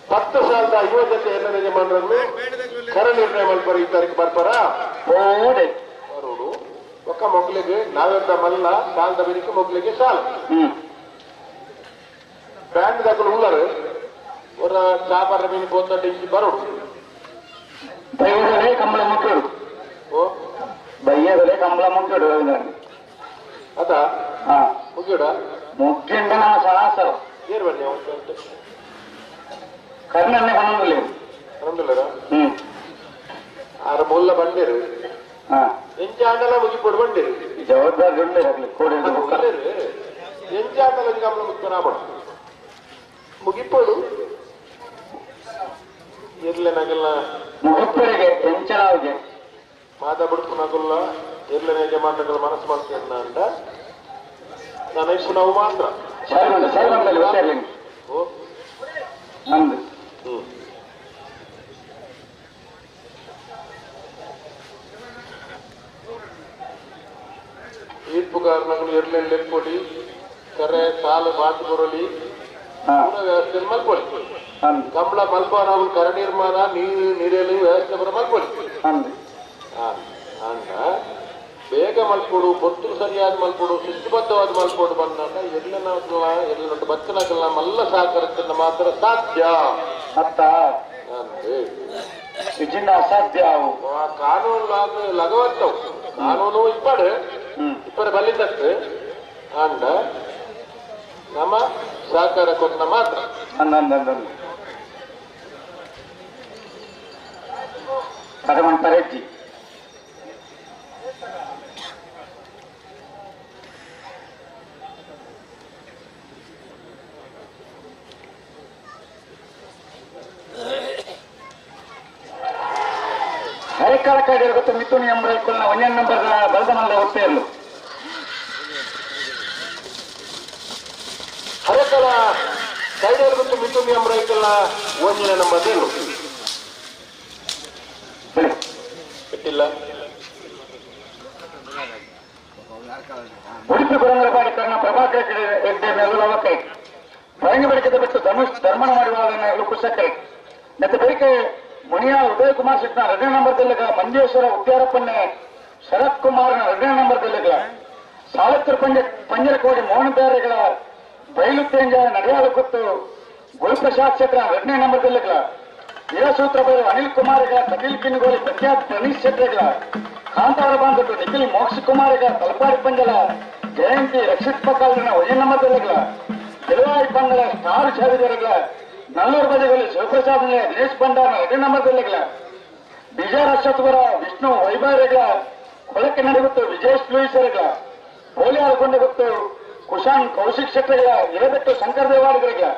10 ಸಾವಿರದ 50 ಜೊತೆ ಎಲ್ಲ ಯಜಮಾನರನ್ನು ಕರ ನಿರ್ಣಯ ಮಲ್ಪರ ಈ ತಾರೀಕು ಬರ್ತಾರ ಬರೋಡು ಒಕ್ಕ ಮೊಗ್ಲಿಗೆ ನಾವೆಂದ ಮಲ್ಲ ಸಾಲದ ಬೆನಿಕೆ ಮೊಗ್ಲಿಗೆ ಸಾಲ ಬ್ಯಾಂಡ್ ದಾಖಲು ಉಳ್ಳರು ಅವರ ಚಾಪರ ಮೀನು ಬೋತ ಇಂಚಿ ಬರೋಡು ಬೈಯದಲೇ ಕಂಬಳ ಮುಟ್ಟೋಡು ಓ ಬೈಯದಲೇ ಕಂಬಳ ಮುಟ್ಟೋಡು ಅದ ಮುಗಿಯೋಡ ಮುಗ್ಗಿಂಡ ನಮ್ಮ ಸರಾಸರ ಏರ್ ಬನ್ನಿ ಕರ್ಣನ್ನೇ ಬಂದಿಲ್ಲ ಬಂದಿಲ್ಲರ ಆರ ಮುಲ್ಲ ಬಂದಿರು ಎಂಚಾಂಡಲ ಮುಗಿಪೊಡು ಬಂದಿರು ಜವಾಬ್ದಾರಿ ಉಳ್ಳೇರು ಕೋಡಿ ಎಂಚಾಂಡಲ ಗಮನ ಮುಕ್ತನಾಬಡು ಮುಗಿಪೊಡು ಇರ್ಲೆ ನಗಲ್ಲ ಮುಗಿಪೊರಿಗೆ ಎಂಚನಾವಿಗೆ ಮಾದ ಬುಡ್ಪು ನಗುಲ್ಲ ಇರ್ಲೆ ಯಜಮಾನಗಳ ಮನಸ್ಸು ಮಾಡ್ತೇನೆ ಅಂಡ ನಾನು ಇಪ್ಪು ನಾವು ಮಾತ್ರ ಸರಿ ಓ ನಂದು ತೀರ್ಪುಗಾರನಗಳು ಎರ್ಲೆಲ್ಲೆಪ್ಪೊಲಿ ಕರೆ ಸಾಲು ಬಾತು ಬರಲಿ ಪೂರ ವ್ಯವಸ್ಥೆ ಮಲ್ಪೊಲಿ ಕಂಬಳ ಮಲ್ಪನವು ಕರ ನಿರ್ಮಾಣ ನೀರು ನೀರಲ್ಲಿ ವ್ಯವಸ್ಥೆ ಬರ ಮಲ್ಪೊಲಿ ಅಂಡ ಬೇಗ ಮಲ್ಪೊಡು ಪೊತ್ತು ಸರಿಯಾದ ಮಲ್ಪೊಡು ಶಿಸ್ತುಬದ್ಧವಾದ ಮಲ್ಪೊಡು ಬಂದಾಗ ಎಲ್ಲನಲ್ಲ ಎಲ್ಲ ಬತ್ತನಗಲ್ಲ ಮಲ್ಲ ಸಹಕರದಿಂದ ಮಾತ್ರ ಸಾಧ್ಯ ಅತ್ತ ಇಜಿನ ಅಸಾಧ್ಯ ಕಾನೂನು ಲಗವತ್ತವು ಕಾನೂನು ಇಪ್ಪಡು ಇಪ್ಪರ ಬಲ್ಲಿದ್ದಕ್ಕೆ ಅಂಡ ನಮ್ಮ ಸಹಕಾರ ಕೊಟ್ಟ ಮಾತ್ರ ಪರಮಂತರೆಜ್ಜಿ ಹರಿಕಾಲ ಕಾಡಿರಗೊತ್ತು ಮಿಥುನಿ ಎಂಬ ಒಂದೇ ನಂಬರ್ ಬಲದಮಲ್ಲ ಒತ್ತೆಯಲ್ಲು ಹರಕಲ ಕೈಡೇರ್ಗೊತ್ತು ಮಿಥುನಿ ಎಂಬ ಒಂದಿನ ನಂಬರ್ ಬಿಟ್ಟಿಲ್ಲ. ಉಡುಪಿ ಗುರಂಗರಪಾಡಿ ಕರ್ಣ ಪ್ರಭಾಕರ ಹೆಗ್ಡೆ ಮೇಲವಕೈ ಪರಂಗಿ ಬೆಳಕಿದ ಬಿಟ್ಟು ಧನುಷ್ ಧರ್ಮನ ಮಾಡುವ ಕುಶಕೈ ಮತ್ತೆ ಬೆಳಿಗ್ಗೆ ಮುನಿಯಾ ಉದಯ ಕುಮಾರ್ ಶೆಟ್ನ ಎರಡನೇ ನಂಬರ್ ದಲ್ಲಿಗ ಮಂಜೇಶ್ವರ ಉದ್ಯಾರಪ್ಪನ್ನೇ ಶರತ್ ಕುಮಾರ್ನ ಎರಡನೇ ನಂಬರ್ ದಲ್ಲಿಗ ಸಾಲತ್ತೂರು ಪಂಜರಕೋಡಿ ಮೋಹನ ಬೇರೆಗಳ ಬಯಲು ತೇಂಜ ನಡೆಯಾಳ ಗೊತ್ತು ಗುರುಪ್ರಸಾದ್ ಶೆಟ್ರ ಎರಡನೇ ನಂಬರ್ ದಲ್ಲಿಗ ವೀರಸೂತ್ರ ಬೈರು ಅನಿಲ್ ಕುಮಾರ್ಗಳ ಕಟೀಲ್ ಕಿನ್ಗೋಲಿ ಪ್ರಖ್ಯಾತ್ ಪ್ರಣೀಶ್ ಶೆಟ್ಟರ್ಗಳ ಕಾಂತಾರ ಬಾಂಧವರು ನಿಖಿಲ್ ಮೋಕ್ಷ ಕುಮಾರ್ಗಳ ತಲಪಾಡಿ ಪಂಜಲ ಜಯಂತಿ ರಕ್ಷಿತ್ ಪಕಾಲ್ನ ಒಂದೇ ನಂಬರ್ ದಲ್ಲಿಗಳ ಗೆಲುವಾಯಿ ಪಂಗಲ ಸ್ಟಾರ್ ಶಾವಿದರಗಳ ನಲ್ಲೂರು ಬದಿಗಳಲ್ಲಿ ಶಿವಪ್ರಸಾದ್ ದಿನೇಶ್ ಭಂಡಾರ್ನ ಎರಡನೇ ನಂಬರ್ ದಲ್ಲಿಗಳ ಬಿಜಾರ ಅಶ್ವತ್ವರ ವಿಷ್ಣು ವೈಭಾರಗಳ ಕೊಳಕ್ಕೆ ನಡೆಗುತ್ತು ವಿಜೇಶ್ ಲೂಯಿಸರ್ಗಳ ಬೋಲಿಯಾರಗೊಂಡ ಗೊತ್ತು ಕುಶಾನ್ ಕೌಶಿಕ್ ಶೆಟ್ಟರ್ಗಳ ಇರಬೆಟ್ಟು ಶಂಕರ್ ದೇವಾಡಿಗರಿಗಳ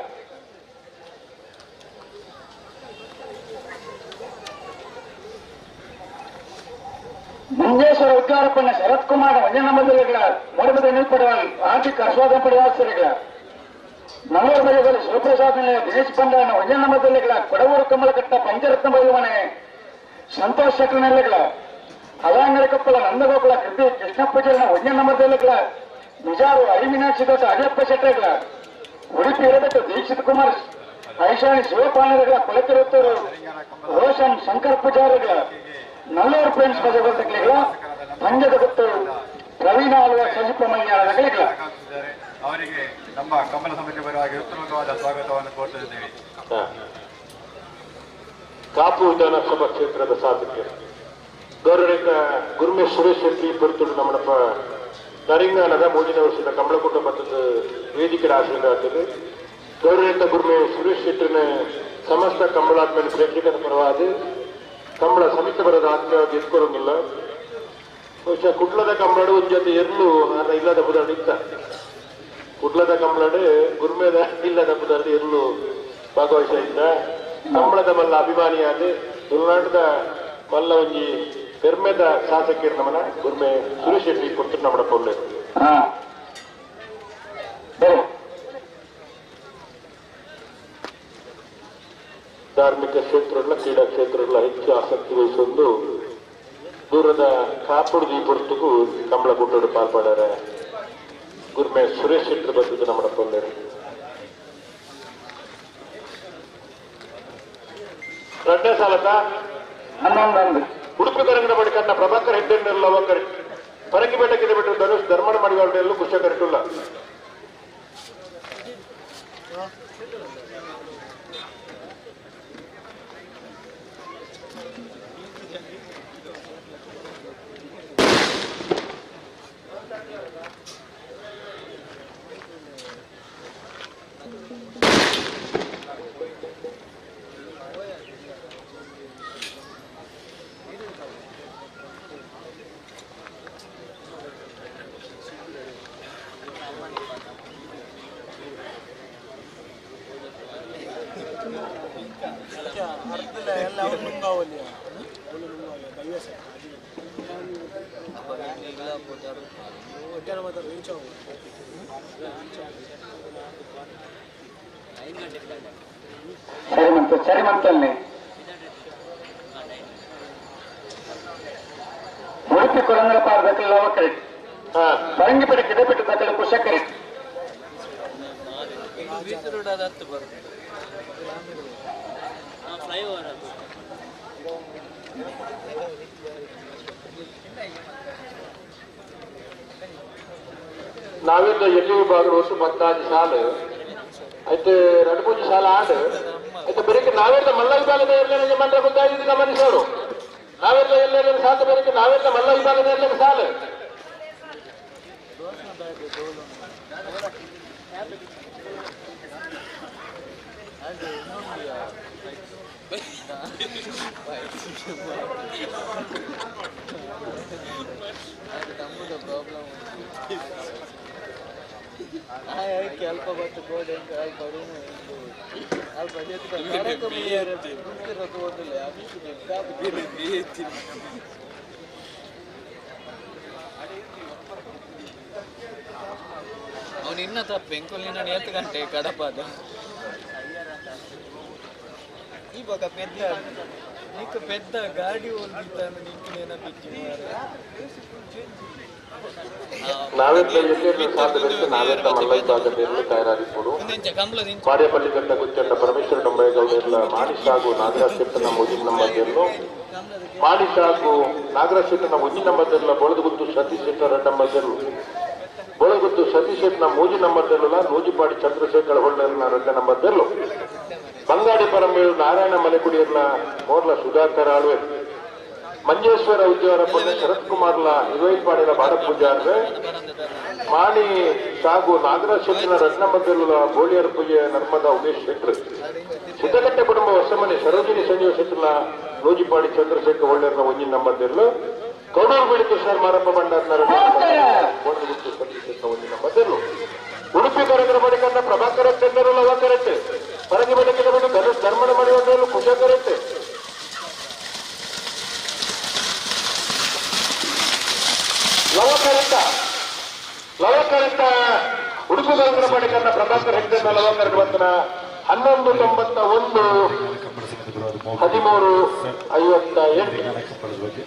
ಮಂಜೇಶ್ವರ ಉದ್ಗಾರಪ್ಪನ ಶರತ್ ಕುಮಾರ್ ಒಂದೇ ನಂಬರ್ಗಳ ಮೊಡಮದ ನಿಲ್ಪಡುವ ಆರ್ಥಿಕ ಆಸ್ವಾದನ ಪಡೆಯುವ ನಲ್ಲೂರು ಬದಿಗಳಲ್ಲಿ ಶಿವಪ್ರಸಾದ್ ದಿನೇಶ್ ಭಂಡಾರನ ಒಂದೇ ನಂಬರ್ಗಳ ಕೊಡವೂರು ಕಮಲಕಟ್ಟ ಪಂಚರತ್ನ ಬೈಲವನೆ ಸಂತೋಷ್ ಶೆಟ್ಟರ್ನೆಲ್ಲಗಳ ಅಲಾಂಗರ ಕಪ್ಪಲ ನಂದಗೋಕುಲ ಕೃತಿ ಕೃಷ್ಣಪ್ಪ ಒಂದೇ ನಂಬರ್ಗಳ ನಿಜಾರು ಅರಿಮೀನಾಕ್ಷಿ ದೊಡ್ಡ ಅಡಿಯಪ್ಪ ಶೆಟ್ಟರ್ಗಳ ಉಡುಪಿ ಇರಬೆಟ್ಟು ದೀಕ್ಷಿತ್ ಕುಮಾರ್ ಐಶಾಣಿ ಶಿವಪಾಲನಗಳ ಕೊಳಕಿರುತ್ತೂರು ರೋಷನ್ ಶಂಕರ್ ಪೂಜಾರಿಗಳ ನಲ್ಲೂರು ಫ್ರೆಂಡ್ಸ್ ಬಜೆಗಳ ಪಂಜದ ಗೊತ್ತು ಪ್ರವೀಣ ಆಳುವ ಸಜಿಪ ಮಯ್ಯಾಳಗಳ ಅವರಿಗೆ ನಮ್ಮ ಕಮಲ ಸಮಿತಿ ಪರವಾಗಿ ಉತ್ತಮವಾದ ಸ್ವಾಗತವನ್ನು ಕೋರುತ್ತಿದ್ದೇವೆ. ಕಾಪು ವಿಧಾನಸಭಾ ಕ್ಷೇತ್ರದ ಶಾಸಕರು ಗೌರವಿತ ಗುರುಮೆ ಸುರೇಶ್ ಶೆಟ್ಟಿ ಪುರ್ತುಡು ನಮ್ಮಪ್ಪ ನರಿಂಗಾನದ ಮೂಜಿನ ವರ್ಷದ ಕಮಲಕೂಟ ಭತ್ತದ ವೇದಿಕೆ ಆಶೀರ್ವಾದ ಗೌರವಿತ ಗುರುಮೆ ಸುರೇಶ್ ಶೆಟ್ಟಿನ ಸಮಸ್ತ ಕಂಬಳಾತ್ಮನ ಪ್ರೇಕ್ಷಕರ ಪರವಾದ ಕಂಬಳ ಸಮಿತಿ ಬರೋದ ಆತ್ಮೀಯವಾಗಿ ಎತ್ಕೊರಂಗಿಲ್ಲ. ಬಹುಶಃ ಕುಟ್ಲದ ಕಂಬಳಡು ಒಂದು ಜೊತೆ ಎರ್ಲು ಇಲ್ಲದ ಬುದಾಡು ಇತ್ತ ಕುಟ್ಲದ ಕಂಬಳಡು ಗುರ್ಮೇದ ಇಲ್ಲದ ಬುದಾಡು ಎರ್ಲು ಭಾಗವಹಿಸ ಇದ್ದ ಕಂಬಳದ ಮಲ್ಲ ಅಭಿಮಾನಿಯಾದ ತುಳುನಾಟದ ಮಲ್ಲ ಒಂಜಿ ಪೆರ್ಮೆದ ಶಾಸಕರು ನಮನ ಗುರ್ಮೆ ಸುರೇಶ್ ಶೆಟ್ಟಿ ಕೊಡ್ತಿರು ನಮ್ಮ ಪೊಲ್ಲೆ. ಧಾರ್ಮಿಕ ಕ್ಷೇತ್ರಗಳ ಕ್ರೀಡಾ ಕ್ಷೇತ್ರಗಳ ಹೆಚ್ಚು ಆಸಕ್ತಿ ವಹಿಸೊಂದು ದೂರದ ಕಾಪುಡು ದೀಪುರ್ತಕ್ಕೂ ಕಂಬಳ ಗುಡ್ಡೋಡು ಪಾಲ್ಪಡಾರ ಗುರ್ಮೆ ಸುರೇಶ್ ಶೆಟ್ಟರ್ ಬಂದಿದ್ದು ನಮ್ಮ ಪೊಲ್ಲೇರು. ಎರಡನೇ ಸಾಲದ ಉಡುಪಿ ಕರಂಗಡ ಬಳಿ ಕಣ್ಣ ಪ್ರಭಾಕರ್ ಹೆಡ್ಡೆಲ್ಲ ಪರಂಗಿ ಬೆಟ್ಟಕ್ಕೆ ಬಿಟ್ಟು ಧನುಷ್ ಧರ್ಮಣ ಮಾಡಿವಾಡಲ್ಲೂ ಕುಶ ಕರೆಟುಲ್ಲ. ಸರಿಮಂತಲ್ಲಿ ಉಡುಪಿ ಕೊರಂಗರ ಪಾರ್ದಕ್ಕಲ್ಲ ಕರೆಕ್ಟ್ ಪರಂಗಿಪೇಟೆ ಕಿದಪೆಟ್ಟು ದಕ್ಕಲ ಕುಶ ಕರೆಕ್ಟ್ ನಾವಿಂದ ಎಲ್ಲಿ ವಿಭಾಗ ಒಟ್ಟು ಪತ್ತಾಜಿ ಸಾಲು అయితే రెండు ಮೂರು ಸಾಲ ಆಡು అయితే ಬೆರಕೆ ನಾವೆಲ್ಲ ಮಲ್ಲ ವಿಭಾಗದ ಎಲ್ಲರಿಗೆ ಮಂತ್ರ ಗೊತ್ತಾಗಿದೆ ಗಮನಿಸೋರು ನಾವೆಲ್ಲ ಎಲ್ಲೆಲ್ಲ ಸಾಲ ಬೆರಕೆ ನಾವೆಲ್ಲ ಮಲ್ಲ ವಿಭಾಗದ ಎಲ್ಲರಿಗೆ ಸಾಲು ಅವನು ಇನ್ನ ತಪ್ಪು ಎಂಕೊಲಿನ 8 ಗಂಟೆ ಕಡಪಾದ ಇವಾಗ ಪೆದ್ದ ನಿಕ್ಕ ಪೆದ್ದ ಗಾಡಿ ಹೋಗಿದ್ದಾನೆ ನಿಕ್ಕ ನೆನಪಿಚ್ಚು. ಕಾರ್ಯಪಲ್ಲಿ ಗಂಡ ಗುಚ್ಚಂಡ ಪರಮೇಶ್ವರ ಡೊಂಬೈಗೌಡರ್ಲ ಮಾಣಿಶಾಗು ನಾಗರಾಜ್ ಶೆಟ್ಟನ ಮುಗಿನ ನಂಬರ್ಲು ಮಾಣಿಶಾಗು ನಾಗರಾಜ್ ಶೆಟ್ಟನ ಒಂಜಿ ನಂಬರ್ಲ ಬೊಳದುಗುತ್ತು ಸತೀಶ್ ಶೆಟ್ಟರ ನಂಬರ್ಲು ಬೊಳಗುತ್ತು ಸತೀಶ್ ಶೆಟ್ಟನ ಮೂಜಿ ನಂಬರ್ಲ ನೂಜಿಪಾಡಿ ಚಂದ್ರಶೇಖರ್ ಹೊಳ್ಳರ್ನ 2 ನಂಬರ್ಲು ಬಂಗಾಡಿ ಪರಮೇಳು ನಾರಾಯಣ ಮಲೆಕುಡಿಯರ್ಲ ಮೋರ್ಲ ಸುಧಾಕರ್ ಆಳ್ವೆ ಮಂಜೇಶ್ವರ ಉದ್ಯಾವರ ಪೊನ್ನೆ ಶರತ್ ಕುಮಾರ್ಲ ಇರುವೈಪಾಡಿನ ಬಾಡಪೂಜಾರ್ರೆ ಮಾಣಿ ಸಾಗು ನಾಗರಾಜ್ ಶೆಟ್ಟಿನ ರತ್ನಮದ್ದಲ್ಲ ಬೋಳಿಯರ ಪೂಜೆ ನರ್ಮದಾ ಉಮೇಶ್ ಶೆಟ್ರು ಸಿದ್ದಗಟ್ಟೆ ಕುಟುಂಬ ಹೊಸಮನೆ ಸರೋಜಿನಿ ಸಂಜೀವ ಶೆಟ್ಟಿನ ನೂಜಿಪಾಡಿ ಚಂದ್ರಶೇಖರ್ ಒಳ್ಳೆಯರ್ನ ಒಂಜಿನ ನಂಬರ್ದಿರ್ಲು ಕೌಡೂರು ಬಿಳಿ ಕೃಷ್ಣ ಮಾರಪ್ಪ ಭಂಡಾರ್ನ ಒಂಜಿನ ನಂಬರ್ದಿರ್ಲು ಉಡುಪಿ ಕರಗರ ಬಳಿಕನ್ನ ಪ್ರಭಾಕರ ಚಂದರು ಲವ ಕರೆಕ್ಟ್ ಪರಂಗಿ ಬಳಿಕದ ಬಿಟ್ಟು ಧರ್ಮಣ ಮಾಡಿವಂದರಲ್ಲೂ ಕುಶ ಕರೆಕ್ಟ್ ಲವಕರಿತ ಉಡುಪಿ ಕರಗರ ಬಳಿಕನ್ನ ಪ್ರಭಾಕರ್ ಹೆಗ್ಡೆನ ಲವಕರ ಬಂಧನ 11:91 13:58.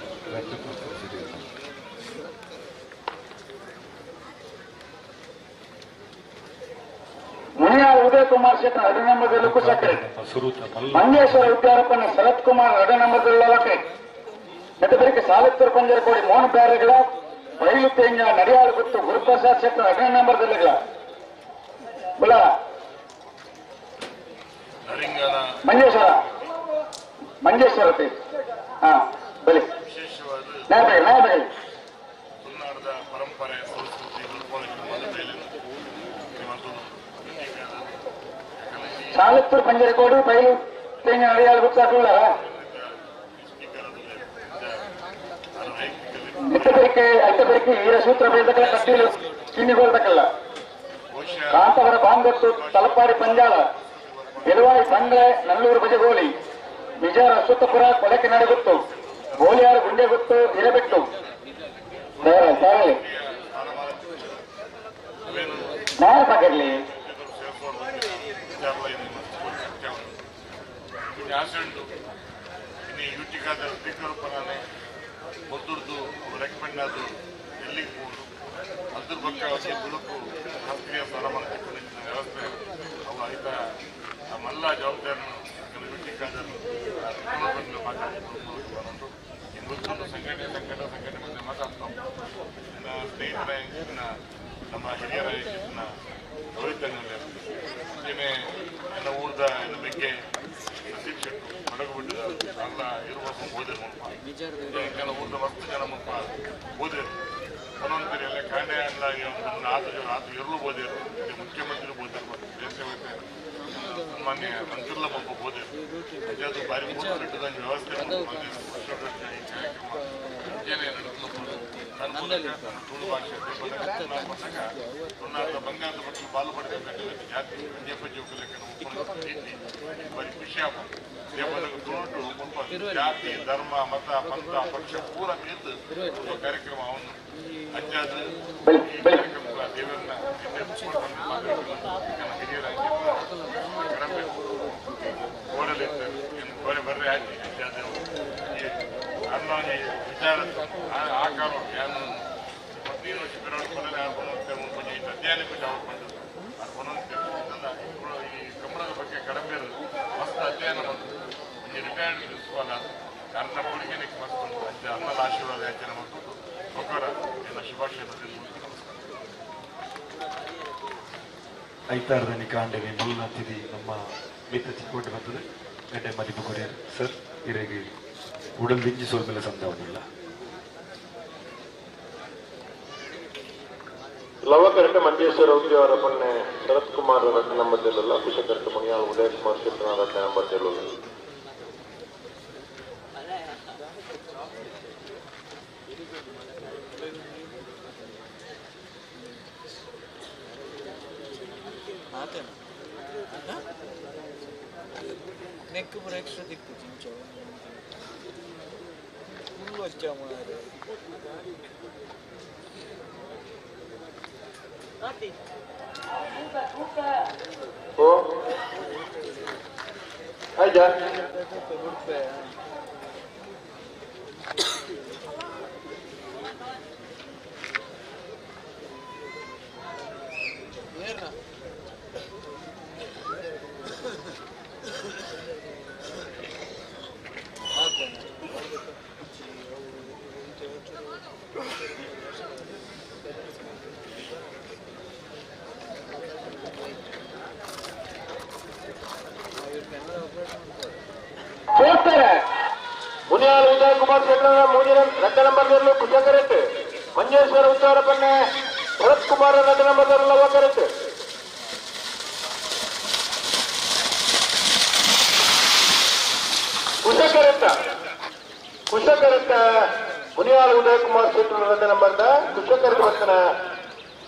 ಮುನಿಯಾಳ ಉದಯ ಕುಮಾರ್ ಶೆಟ್ಟರ್ 2 ನಂಬರ್ದಲ್ಲಿ ಕುಶಕರೆ ಮಂಜೇಶ್ವರ ಉದ್ಯಾರಪ್ಪನ ಶರತ್ ಕುಮಾರ್ 2 ನಂಬರ್ದಲ್ಲಿ ಲವಕರೆ ನೆಟಬರಿಕೆ ಸಾಲತ್ತೂರು ಪಂಜರಕೋಡಿ ಮೋಹನ್ ಬ್ಯಾರೆಗಳ ಬೈಲು ತೇಂಜ ನಡಿಯಾಳು ಗುತ್ತು ಗುರುಪ್ರಸಾದ್ ಶೆಟ್ಟರ್ 2 ನಂಬರ್ದಲ್ಲಿಗಳ ಬುಲ ಮಂಜೇಶ್ವರ ಮಂಜೇಶ್ವರ ಹಾ ಬಲಿ ನಾಯಬಗಲಿ ತುಳುನಾಡದ ಪರಂಪರೆ ಸಂಸ್ಕೃತಿ ಸಾಲತ್ತೂರು ಪಂಜರಕೋಡು ಬೈಲು ತೇಂಜ ನಡಿಯಾಳು ಗುತ್ತಾಕುಳ್ಳಾರ ನಿತ್ಯಬರಿಕೆ ಐತಬರಿಕೆ ಈರ ಸೂತ್ರ ಬೇದಕಲ ಕಟ್ಟೀಲು ಕಿನ್ನಿಗೋಲ್ದಕಲ್ಲ ಕಾಂತವರ ಬಾಂಗೊತ್ತು ತಲಪಾಡಿ ಪಂಜಾಳ ಬೆಲವಾಯಿ ಬಂಗ್ಲೆ ನಲ್ಲೂರು ಬಜಗೋಲಿ ನಿಜಾರ ಅಶ್ವತ್ಥಪುರ ಕೊಳಕೆ ನಡಗುತ್ತು ಗೋಲಿಯಾರು ಗುಂಡೆಗುತ್ತು ಹಿರಬೆಟ್ಟು ನಾಯ ಪಗರ್ಲಿ ಒದ್ದುರ್ದು ರೆಕಮೆಂಡ್ ಅದು ಎಲ್ಲಿಗೆ ಹೋಗುದು ಅದ್ರ ಬಗ್ಗೆ ಅವರಿಗೆ ತುಳುಕು ಶಾಸ್ತ್ರೀಯ ಸ್ಥಾನಮಾನ ವ್ಯವಸ್ಥೆ ಅವು ಐತ ನಮ್ಮೆಲ್ಲ ಜವಾಬ್ದಾರಿಯನ್ನು ಯುಟಿಕಾದರು ಮಾತಾಡ್ಕೊಂಡು ಇನ್ನು ಸಂಘಟನೆ ಸಂಘಟನೆ ಸಂಘಟನೆ ಬಗ್ಗೆ ಮಾತಾಡ್ತಾವೆ. ನನ್ನ ಸ್ನೇಹಿತರ ನಮ್ಮ ಹಿರಿಯರ ರೋಹಿತ್ ಅಂಗನೇ ಎಲ್ಲ ಊರ್ದ ಎಲ್ಲ ಬಗ್ಗೆ ಸತೀಶ್ ಶೆಟ್ರು ಕೊಡಗು ಬಿಟ್ಟಿದ ಅಲ್ಲ ಇರುವ ಹೋದರು ಮುಲ್ಪ ಕೆಲ ಊರ್ದ ಮಸ್ತ್ ಜನ ಮುಲ್ಪ ಹೋದರು ಒಂದೊಂದ್ಸರಿ ಎಲ್ಲ ಕಾಂಡೆ ಎಲ್ಲ ಆತ ಆತ ಇರಲು ಬೋದಿರು ಮುಖ್ಯಮಂತ್ರಿ ಬೋದಿರು ದೇಶ ಸನ್ಮಾನ್ಯ ಮಂತ್ರಿಲ ಮುಲ್ಪ ಬೋದಿರು ಅದು ಭಾರಿ ಬಿಟ್ಟದಂಗೆ ವ್ಯವಸ್ಥೆ ಕಾರ್ಯಕ್ರಮ ತುಳು ಭಾಷೆ ತುಳುನಾಡದ ಬಂಗಾರದ ಪಟ್ಟು ಬಾಲು ಪಡೆದ ಜಾತಿ ದೇಪ ಜೋಕುಲೆಕ್ಕ ಬರೀ ಖುಷಿ ಆಪ ದೇಪದಾಗ ತುಳುಟು ಮುಲ್ಪ ಜಾತಿ ಧರ್ಮ ಮತ ಪಂಥ ಪಕ್ಷ ಪೂರ ಮೀರ್ದು ಕಾರ್ಯಕ್ರಮ ಅವನು ಅಜ್ಜಾದ ಈ ಕಾರ್ಯಕ್ರಮ ದೇವರನ್ನ ಹಿರಿಯರಾಗಿ ಕಡಮೆ ಓಡಲಿ ಕೋರೆ ಬರ್ರೆ ಆಯ್ತು ಅಜ್ಜಾದ ಅನ್ನೋ ವಿಚಾರ ಆಕಾರ ಏನು 15 ವರ್ಷ ಅಧ್ಯಯನ ಈ ಕಂಬಳದ ಬಗ್ಗೆ ಕಡಿಮೆ ಮಸ್ತ್ ಅಧ್ಯಯನ ಬಂತು. ರಿಟೈರ್ಡ್ ಪ್ರಿನ್ಸಿಪಾಲ್ ಅರ್ಧ ಕೊಡುಗೆ ಮಸ್ತ್ ಉಂಟು. ಅಜ್ಜ ಅನ್ನದ ಆಶೀರ್ವಾದ ಯಾಚನೆ ಮತ್ತು ಒಕ್ಕರ ಎಲ್ಲ ಶುಭಾಶಯ. ನಮಸ್ಕಾರ. ಐತಾರದಲ್ಲಿ ಕಾಂಡವೆ ಮಲ್ಲ ತಿಥಿ ನಮ್ಮ ಮಿತ್ರ ಚಿಕ್ಕೋಟೆ ಬರ್ತದೆ ಗಡ್ಡೆ ಮದಿಪು ಕೊರಿಯರ್ ಸರ್ ಇರೆಗೆ ಉಡಲ್ ದಿಂಜಿ ಸೋಲ್ಮೇಲೆ ಸಂದಾವನಿಲ್ಲ. ಲವ ಮಂಜೇಶ್ವರ ಉದ್ಯವರ ಪೊನ್ನೆ ಶರತ್ ಕುಮಾರ್ ರಡ್ಡ ನಂಬರ್ ತೆಲ್ಲಲ್ಲ ಕುಶಕರ್ತ ಮುನಿಯಾಲ್ ಉದಯ ಕುಮಾರ್ ಶೆಟ್ಟನ ರಡ್ಡ ನಂಬರ್ ತೆಲ್ಲಲ್ಲ. ನೆಕ್ ಪೂರ ಎಕ್ಸ್ಟ್ರಾ ದಿಕ್ಕು ಚಿಂಚೋ ಫುಲ್ వచ్చా ಮಾರೆ. ಓ ಆಯ್ತಾ ಮುನಿಯಾಲ್ ಉದಯ ಕುಮಾರ್ ಶೆಟ್ಟರ ಮೂಜಿನ ರಡ್ಡ ನಂಬರ್ ಕುಶಕರೆಟ್ ಮಂಜೇಶ್ವರ ಉತ್ತರ ಪನ್ನೆ ಭರತ್ ಕುಮಾರ್ ರಡ್ಡ ನಂಬರ್ ಲವಕರೆಟ್. ಕುಶಕರೆಟ್ಟ ಕುಶಕರೆಟ್ಟ ಮುನಿಯಾಲ್ ಉದಯ ಕುಮಾರ್ ಶೆಟ್ಟರ ರಡ್ಡ ನಂಬರ್ ಕುಶಕರೆಟ್ ಬರ್ತನ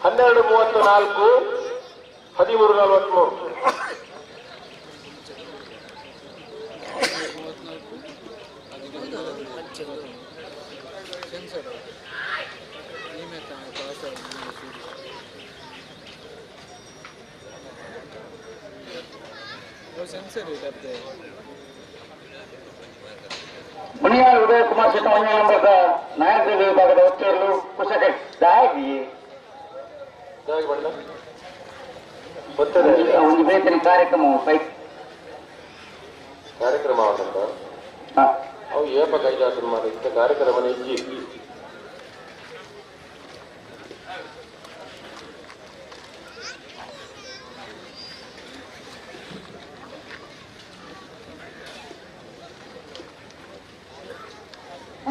12:34 13:43. ಮುನಿಯಾಲ್ ಉದಯ ಕುಮಾರ್ ಶೆಟ್ಟ ಒಂದನೇ ನಂಬರ್ ನಾಯಕರ ವಿಭಾಗದ ಒತ್ತೇರ್ಲು ಕುಶಕಟ್ಟಾಗಿ ಒಂದು ಬೇತನ ಕಾರ್ಯಕ್ರಮ ಕಾರ್ಯಕ್ರಮ ಅವು ಏಪ ಕೈಲಾಸ ಮಾಡಿ ಇಂಥ ಕಾರ್ಯಕ್ರಮ ಇಜ್ಜಿ.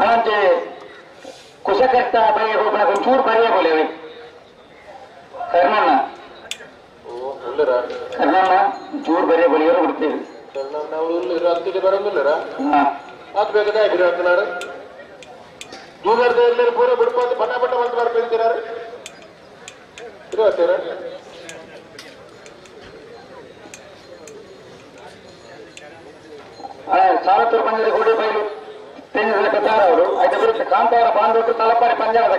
ಅನಂತೆ ಕುಶಕರ್ತ ಬರೆಯ ಹೋಗೋಣ ಒಂಚೂರು ಬರೆಯ ಬೋಲೆ ಕರ್ಣಣ್ಣ ಕರ್ಣಣ್ಣ ಚೂರು ಬರೆಯ ಬೋಲಿಯವರು ಬಿಡ್ತೇವೆ. ಕರ್ಣಣ್ಣ ಬರೋದಿಲ್ಲರ ಅದು ಬೇಕಾದ ಹಾಕ್ನಾರು ದೂರದ ಪೂರ ಬಿಡ್ಬೋದು ಬಣ್ಣ ಬಣ್ಣ ಬಂದು ಬರ್ಬೇಕಿರಾರು ಇರುತ್ತೀರ. ಸಾಲತ್ತೂರು ಪಂಜರ ಕೋಟೆ ಬೈಲು ತೆಂಗಿನ ಅವರು ಐದು ಬರುತ್ತೆ ಕಾಂತಾರ ಬಾಂಧವರು ತಲಪಾರಿ ಪಂಜಾಬ್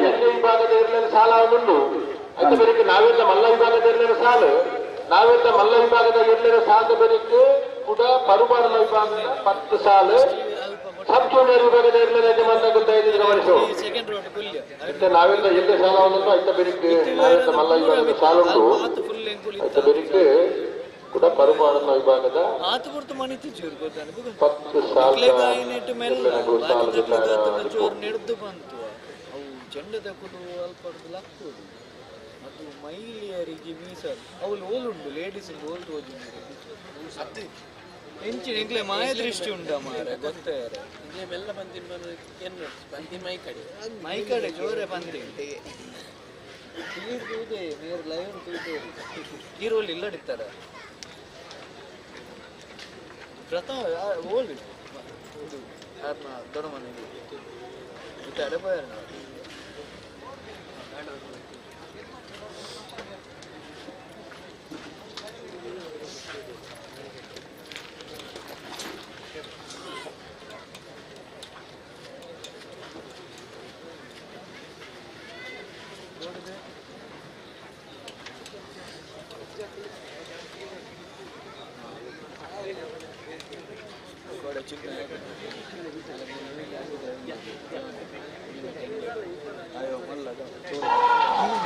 ಎಲ್ಲಿ ವಿಭಾಗದ ಇರಲಿಲ್ಲ ಸಾಲ ಉಂಟು ಅಂತ ಬೇರೆ ನಾವೆಲ್ಲ ಮಲ್ಲ ವಿಭಾಗದ ಇರಲಿಲ್ಲ ಸಾಲು ನಾವೆಲ್ಲ ಮಲ್ಲ ವಿಭಾಗದ ಇರಲಿಲ್ಲ ಸಾಲದ ಬೇರೆ ಕೂಡ ಪರುಬಾರಲ ವಿಭಾಗದ 10 ಸಾಲು ಸಬ್ ಜೂನಿಯರ್ ವಿಭಾಗದ ಇರಲಿಲ್ಲ ಯಜಮಾನ ಗೊತ್ತಾಯ್ತು ಗಮನಿಸು. ನಾವೆಲ್ಲ ಎಲ್ಲಿ ಸಾಲ ಉಂಟು ಐತ ಬೇರೆ ನಾವೆಲ್ಲ ಮಲ್ಲ ವಿಭಾಗದ ಸಾಲ ಉಂಟು ಐತ ಬೇರೆ ಕೂಡ ಪರುಬಾರಲ ವಿಭಾಗದ 10 ಸಾಲ ಚೆಂಡದ ಅಲ್ಪ ಲಕ್ಕೋದು ಅದು ಮಹಿಳೆಯರಿಗೆ ಮೀಸಲು ಅವಳು ಓಲುಂಡು ಲೇಡೀಸ್ ಓಲ್ ತೋಜುಂಡು ಎಂಚಿನ ಇಂಗ್ಲೆ ಮಾಯ ದೃಷ್ಟಿ ಉಂಡ ಮಾರೆ ಗೊತ್ತಾರೆ ಮೆಲ್ಲ ಬಂದಿನ ಬಂದಿ ಮೈ ಕಡೆ ಮೈ ಕಡೆ ಜೋರೆ ಬಂದಿ ನೀರು ತೂದೆ ನೀರು ಲೈವ್ ತೂದೆ ಈರೋಲ್ ಇಲ್ಲಡಿತ್ತಾರೆ ಪ್ರಥಮ ಓಲ್ ಇದು ಯಾರನ್ನ ದೊಡ್ಡ ಮನೆಗೆ ಮತ್ತೆ ಅಡಪಾಯ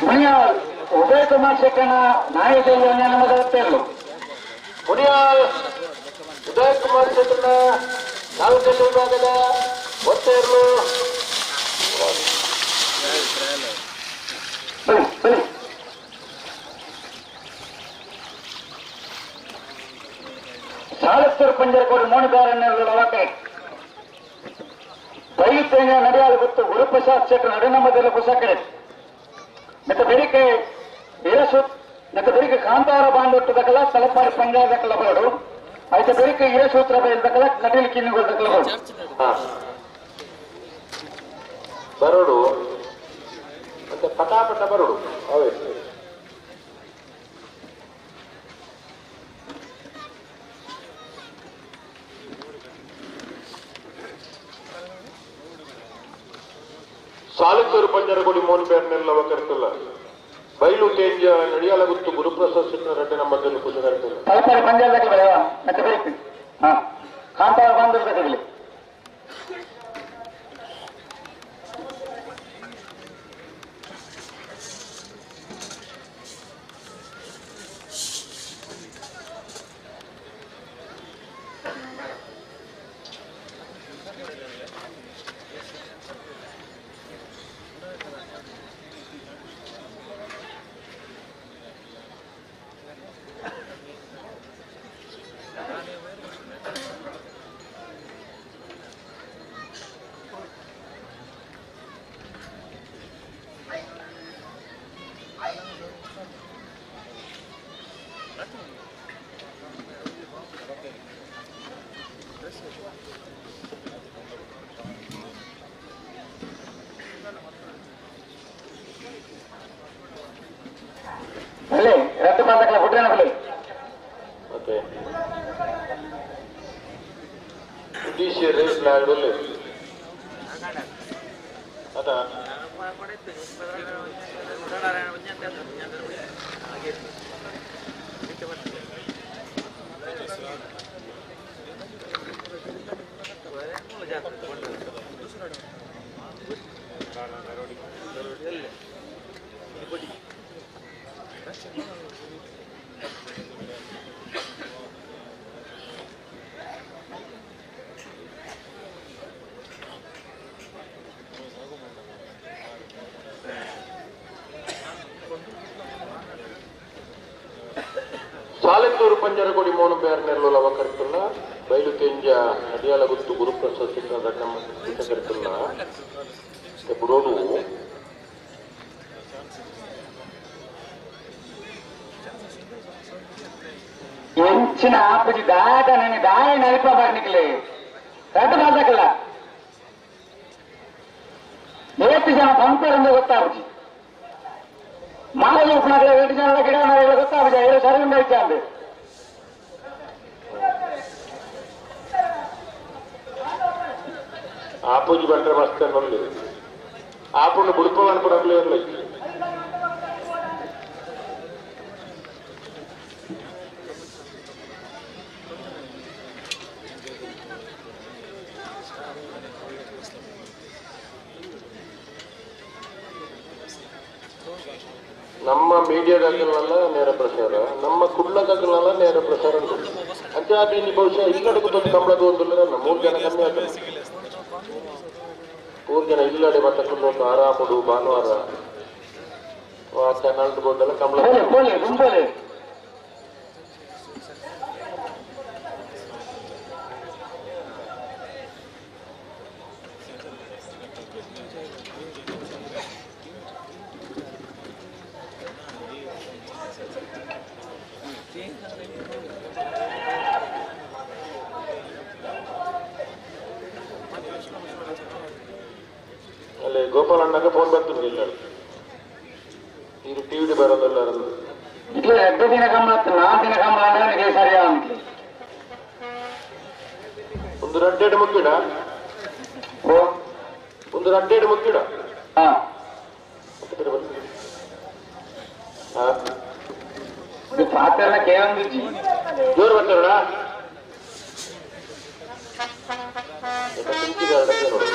ಮುನಿಯಾಲ್ ಉದಯ ಕುಮಾರ್ ಶೆಟ್ಟನ ನಾಯಕ ನಮಗತ್ತೇಳು. ಮುನಿಯಾಲ್ ಉದಯ ಕುಮಾರ್ ಶೆಟ್ಟನ ನಾಲ್ಕನೇ ವಿಭಾಗದ ಒತ್ತೇರ್ಲು. ಸಾಲತ್ತೂರು ಪಂಜರಕೋಡು ಮೂಣುಗಾರನ್ನೆಲ್ಲ ಬೈಲು ನಡೆಯಾಲು ಗೊತ್ತು ಗುರುಪ್ರಸಾದ್ ಶೆಟ್ಟರ್ ನಡುನಮ್ಮದೆಲ್ಲ ಕುಶಕರೆ ಮತ್ತೆ ಬೆಳಿಗ್ಗೆ ಇರಸು ಮತ್ತೆ ಬೆಳಿಗ್ಗೆ ಕಾಂತಾರ ಬಾಂಡೊಟ್ಟು ದಕ್ಕಲ ತಲಪಾಡಿ ಪಂಜಾಬ್ ದಕ್ಕಲ ಬರಡು అయితే ಬೆಳಿಗ್ಗೆ ಇರಸೂತ್ರ ಬಯಲ್ದಕ್ಕಲ ಕಟೀಲ್ ಕಿನ್ನುಗಳು ದಕ್ಕಲ ಬರಡು ಬರಡು ಮತ್ತೆ ಪಟಾಪಟ ಬರಡು ಅವೇ ಸಾಲತ್ತೂರು ಪಂಜರಗುಡಿ ಮೋನ್ ಬೇರ್ನೆಲ್ಲ ಕರ್ತಲ್ಲ ಬೈಲು ತೇಜ ನಡಿಯಾಲ ಗೊತ್ತು ಗುರುಪ್ರಸಾದ್ ಸಿಟ್ನ ರೆಡ್ಡಿ ನಮ್ಮ ಕುಶಕರ್ತಲ್ಲ ತಲಪಾಡಿ ಪಂಜಾಬ್ ದಕ್ಕಲ ಬರವ ಮತ್ತೆ ಬೆಳಿಗ್ಗೆ ಹಾ ಕಾಂತಾರ ಬಾಂಡೊಟ್ಟು ದಕ್ಕಲಿ ಅಲ್ಲೇ ರದ್ದು ಬಂದಕ್ಕಲ್ಲ ಹುಡ್ರನ ಬಲ್ಲಿ ಮತ್ತೆ ಡಿಸಿ ರೇಸ್ ಲಾಗಡಲ್ಲಿ ಅದ ಸಾಲೆತ್ತೂರು ಪಂಜರಗುಡಿ ಮೋನು ಬೇರ್ನೆಲ್ಲು ಲವ ಕರ್ತುಲ್ಲ ಬೈಲು ತೇಂಜ ನಡಿಯಾಲ ಗುತ್ತು ಗುರುಪ್ರಸಾದ್ ಸಿಂಗ್ ದಡ್ಡಮ್ಮ ಕರ್ತುಲ್ಲ ಬುಡೋಡು ಎಂಚಿನ ಆಪುಜಿ ದಾದ ನನ್ನ ದಾಯ ನಲಿಪ ಬರ್ನಿಕ್ಲೆ ರದ್ದು ಬಂದಕ್ಕಲ್ಲ ಏತು ಜನ ಬಂಪರಿಂದ ಗೊತ್ತಾಪುಜಿ ಮಾರಲು ಉಪನಗರ ಎಂಟು ಜನ ಗಿಡ ಮರಗಳು ಗೊತ್ತಾಪುಜಿ ಏಳು ಸರಿ ಉಂಡಾಯ್ತು ಆಪೂಜಿ ಬಂದ್ರೆ ಮಸ್ತ್ ಅನ್ನೊಂದು ಆಪುಂಡು ಬುಡುಪ ಅನ್ಕೊಡಕ್ಲೇ ಇರಲಿ ನಮ್ಮ ಮೀಡಿಯಾದಾಗಲೆಲ್ಲ ನೇರ ಪ್ರಸಾರ, ನಮ್ಮ ಕುಡ್ಲದಾಗಲೆಲ್ಲ ನೇರ ಪ್ರಸಾರ ಉಂಟು. ಅಂತ ಅದು ಇಲ್ಲಿ ಬಹುಶಃ ಇಲ್ಲಡೆ ಕೂತೊಂದು ಕಂಬಳದ ಒಂದು ಮೂರು ಜನ ಕಮ್ಮಿ ಆಗ್ತದೆ. ಮೂರು ಜನ ಇಲ್ಲಡೆ ಮತ್ತೆ ಕುಲ್ಲೊಂದು ಆರಾಮುಡು ಭಾನುವಾರ ಚಾನಲ್ ಬೋದೆಲ್ಲ ಕಂಬಳ. ಅಲ್ಲಿ ಗೋಪಾಲ್ ಅಣ್ಣಗೆ ಫೋನ್ ಬರ್ತೀನಿ ಇಲ್ಲ ಈಗ ಟಿವಿ ಬರೋದಲ್ಲ. ಇట్లా ಎರಡು ದಿನ ಕಂಬಳ ನಾಲ್ಕು ದಿನ ಕಂಬಳ ಅಂದ್ರೆ ಸರಿ ಆಗುತ್ತೆ. ಒಂದು ರಡ್ಡೆಡ್ ಮುಕ್ಕಿಡ, ಒಂದು ರಡ್ಡೆಡ್ ಮುಕ್ಕಿಡ. ಪಾತ್ರ ಕೇವಲ ಜೋರು ಬರ್ತಾರಣ ನೋಡಿ.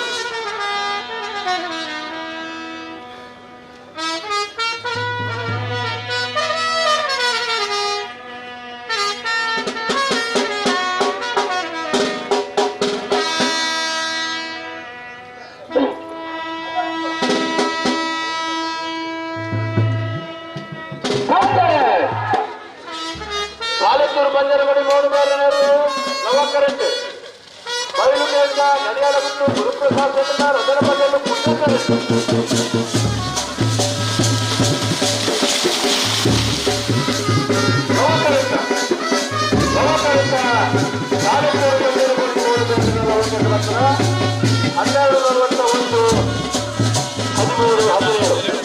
ಸಾಲೆತ್ತೂರು ಬಂಜರಗಡಿ ಮೂರು ಬೇರೆ ನವ ಕರೆಂಟ್ ಬಯಲು ಪಂಜ ನಡಿಯಾಲಗುತ್ತು ಗುರುಪ್ರಸಾದ್ ಶೆಟ್ಟನ ರಜನ ಪಂಜಲು ಕುಶಕರೆ. 12 41 13 17.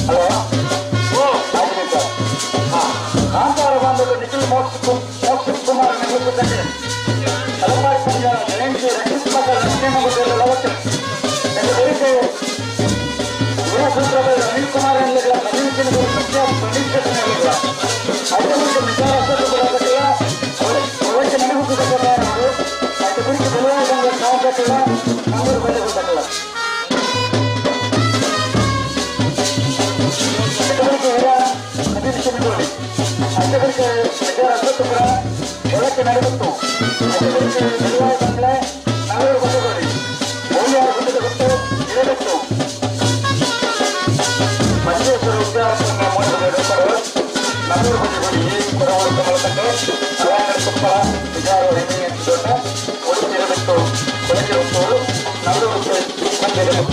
ಹಲೋ, ಓ ಆಯ್ತು ಸರ್. ಕಾಂತಾರ ಬಾಂಧವರು ನಿಖಿಲ್ ಮೋಕ್ಷ ಕುಮಾರ್ ನಿಲ್ಲುತ್ತಿದ್ದಾರೆ. ತಲಪಾಡಿ ಪಂಜ ಜಯಂತಿ ರಕ್ಷಿತ್ ಮಕ್ಕಳ ವೀರಸೂತ್ರದ ಅನಿಲ್ ಕುಮಾರ್ ಎನ್ನುವ ನವೀನ್ ಸಿಂಗ್ ಪ್ರಖ್ಯಾತ ಪ್ರಣೀತ್ ಶೆಟ್ಟಿ ಐದು ವಿಚಾರ ಅವಕ್ಕೆ ನನಗೂ ಐದು ಕುರಿತು ಬೆಳೆಯುವ ಸಾಧ್ಯತೆಲ್ಲ ಮಂಗಳೂರು ಬೆಳೆಯುವುದಲ್ಲ. ನವೀನ್ ಸಿಂಗ್ ಐದಕ್ಕೆ ವಿಚಾರ ಅಶ್ವತ್ಥಪುರ ಒಳಕ್ಕೆ ನಡೆದಿತ್ತು. ಐದಕ್ಕೆ ಬೆಳೆಯುವ ಬಂಗ್ಲೆ ಮಂಗಳೂರು ಬಂಧುಗಳು ಗೋಲಿಯಾರ ಗುಡ್ಡದ ಗೊತ್ತು ಇರಬೇಕು. ಮಂಜೇಶ್ವರ ಉದ್ಯಾನವನ ಮೂಡಬೆಲೆ ನಲ್ಲೂರು ಬದಿಗಳು ಈ ಕೊರವರು ಕಮಲತಂಡೆ ಅಲಾಂಗರ ಕೊಪ್ಪಳ ವಿಚಾರ ಹೆಮ್ಮೆ ದೊಡ್ಡ ಒಳಗಿರಬೇಕು. ಒಳಗೆ ಹೋಗ್ತವರು ನಲ್ಲೂರು ಬಂದಿರಬೇಕು.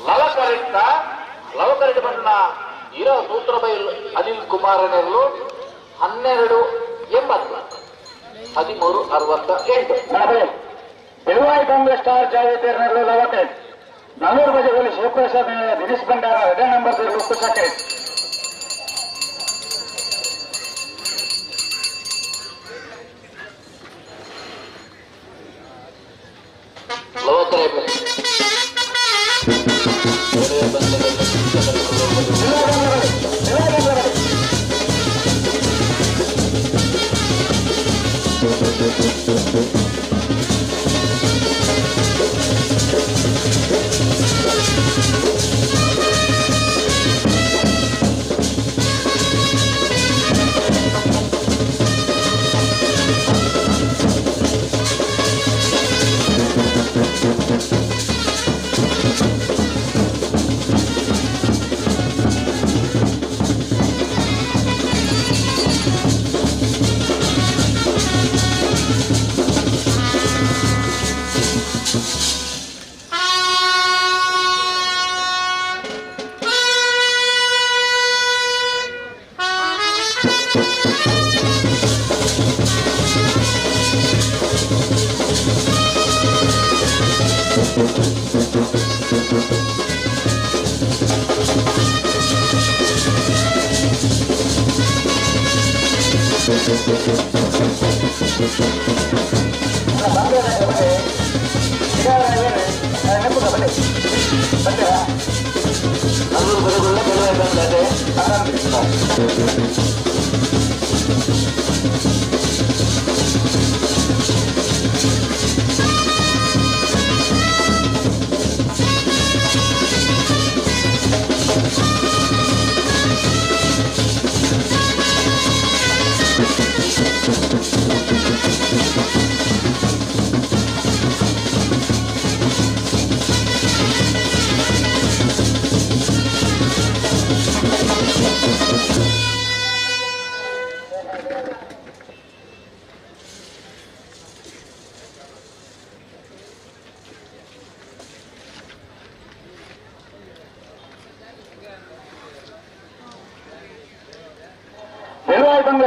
ಲವಕರಿಟ್ಟ ಲವಕರಿಟ ಬಣ್ಣ ಇರೋ ಸೂತ್ರಬೈಲ್ ಅನಿಲ್ ಕುಮಾರ್ ನೆರಳು 12 80 13 68. ಬೆಳುವಾಯಿ ಕಾಂಗ್ರೆಸ್ ಸ್ಟಾರ್ ಜಾವೇದ್ ನೆರಳು ಲವಕರಿಟ್ ನಲ್ಲೂರು ಬಜೆಗಳಲ್ಲಿ ಶಿವಪ್ರಸಾದ್ ದಿನೇಶ್ ಭಂಡಾರ ಎರಡನೇ ನಂಬರ್ ಕುಶಕರಿಟ್.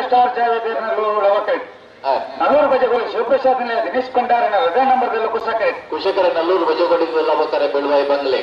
ಸ್ಟಾರ್ ಜಾವೇದ್ ನಲ್ಲೂರು ಬಜೆಗಳು ಶಿವಪ್ರಸಾದ್ ದಿನೇಶ್ ಭಂಡಾರ ಹೃದಯ ನಂಬರ್ದಲ್ಲಿ ಕುಶಕರೆ ಕುಶಕರ ನಲ್ಲೂರು ಬಜೆಗಳಿಗೆ ಲವಕರೆ ಬೆಳುವಾಯಿ ಬಂಗ್ಲೆ.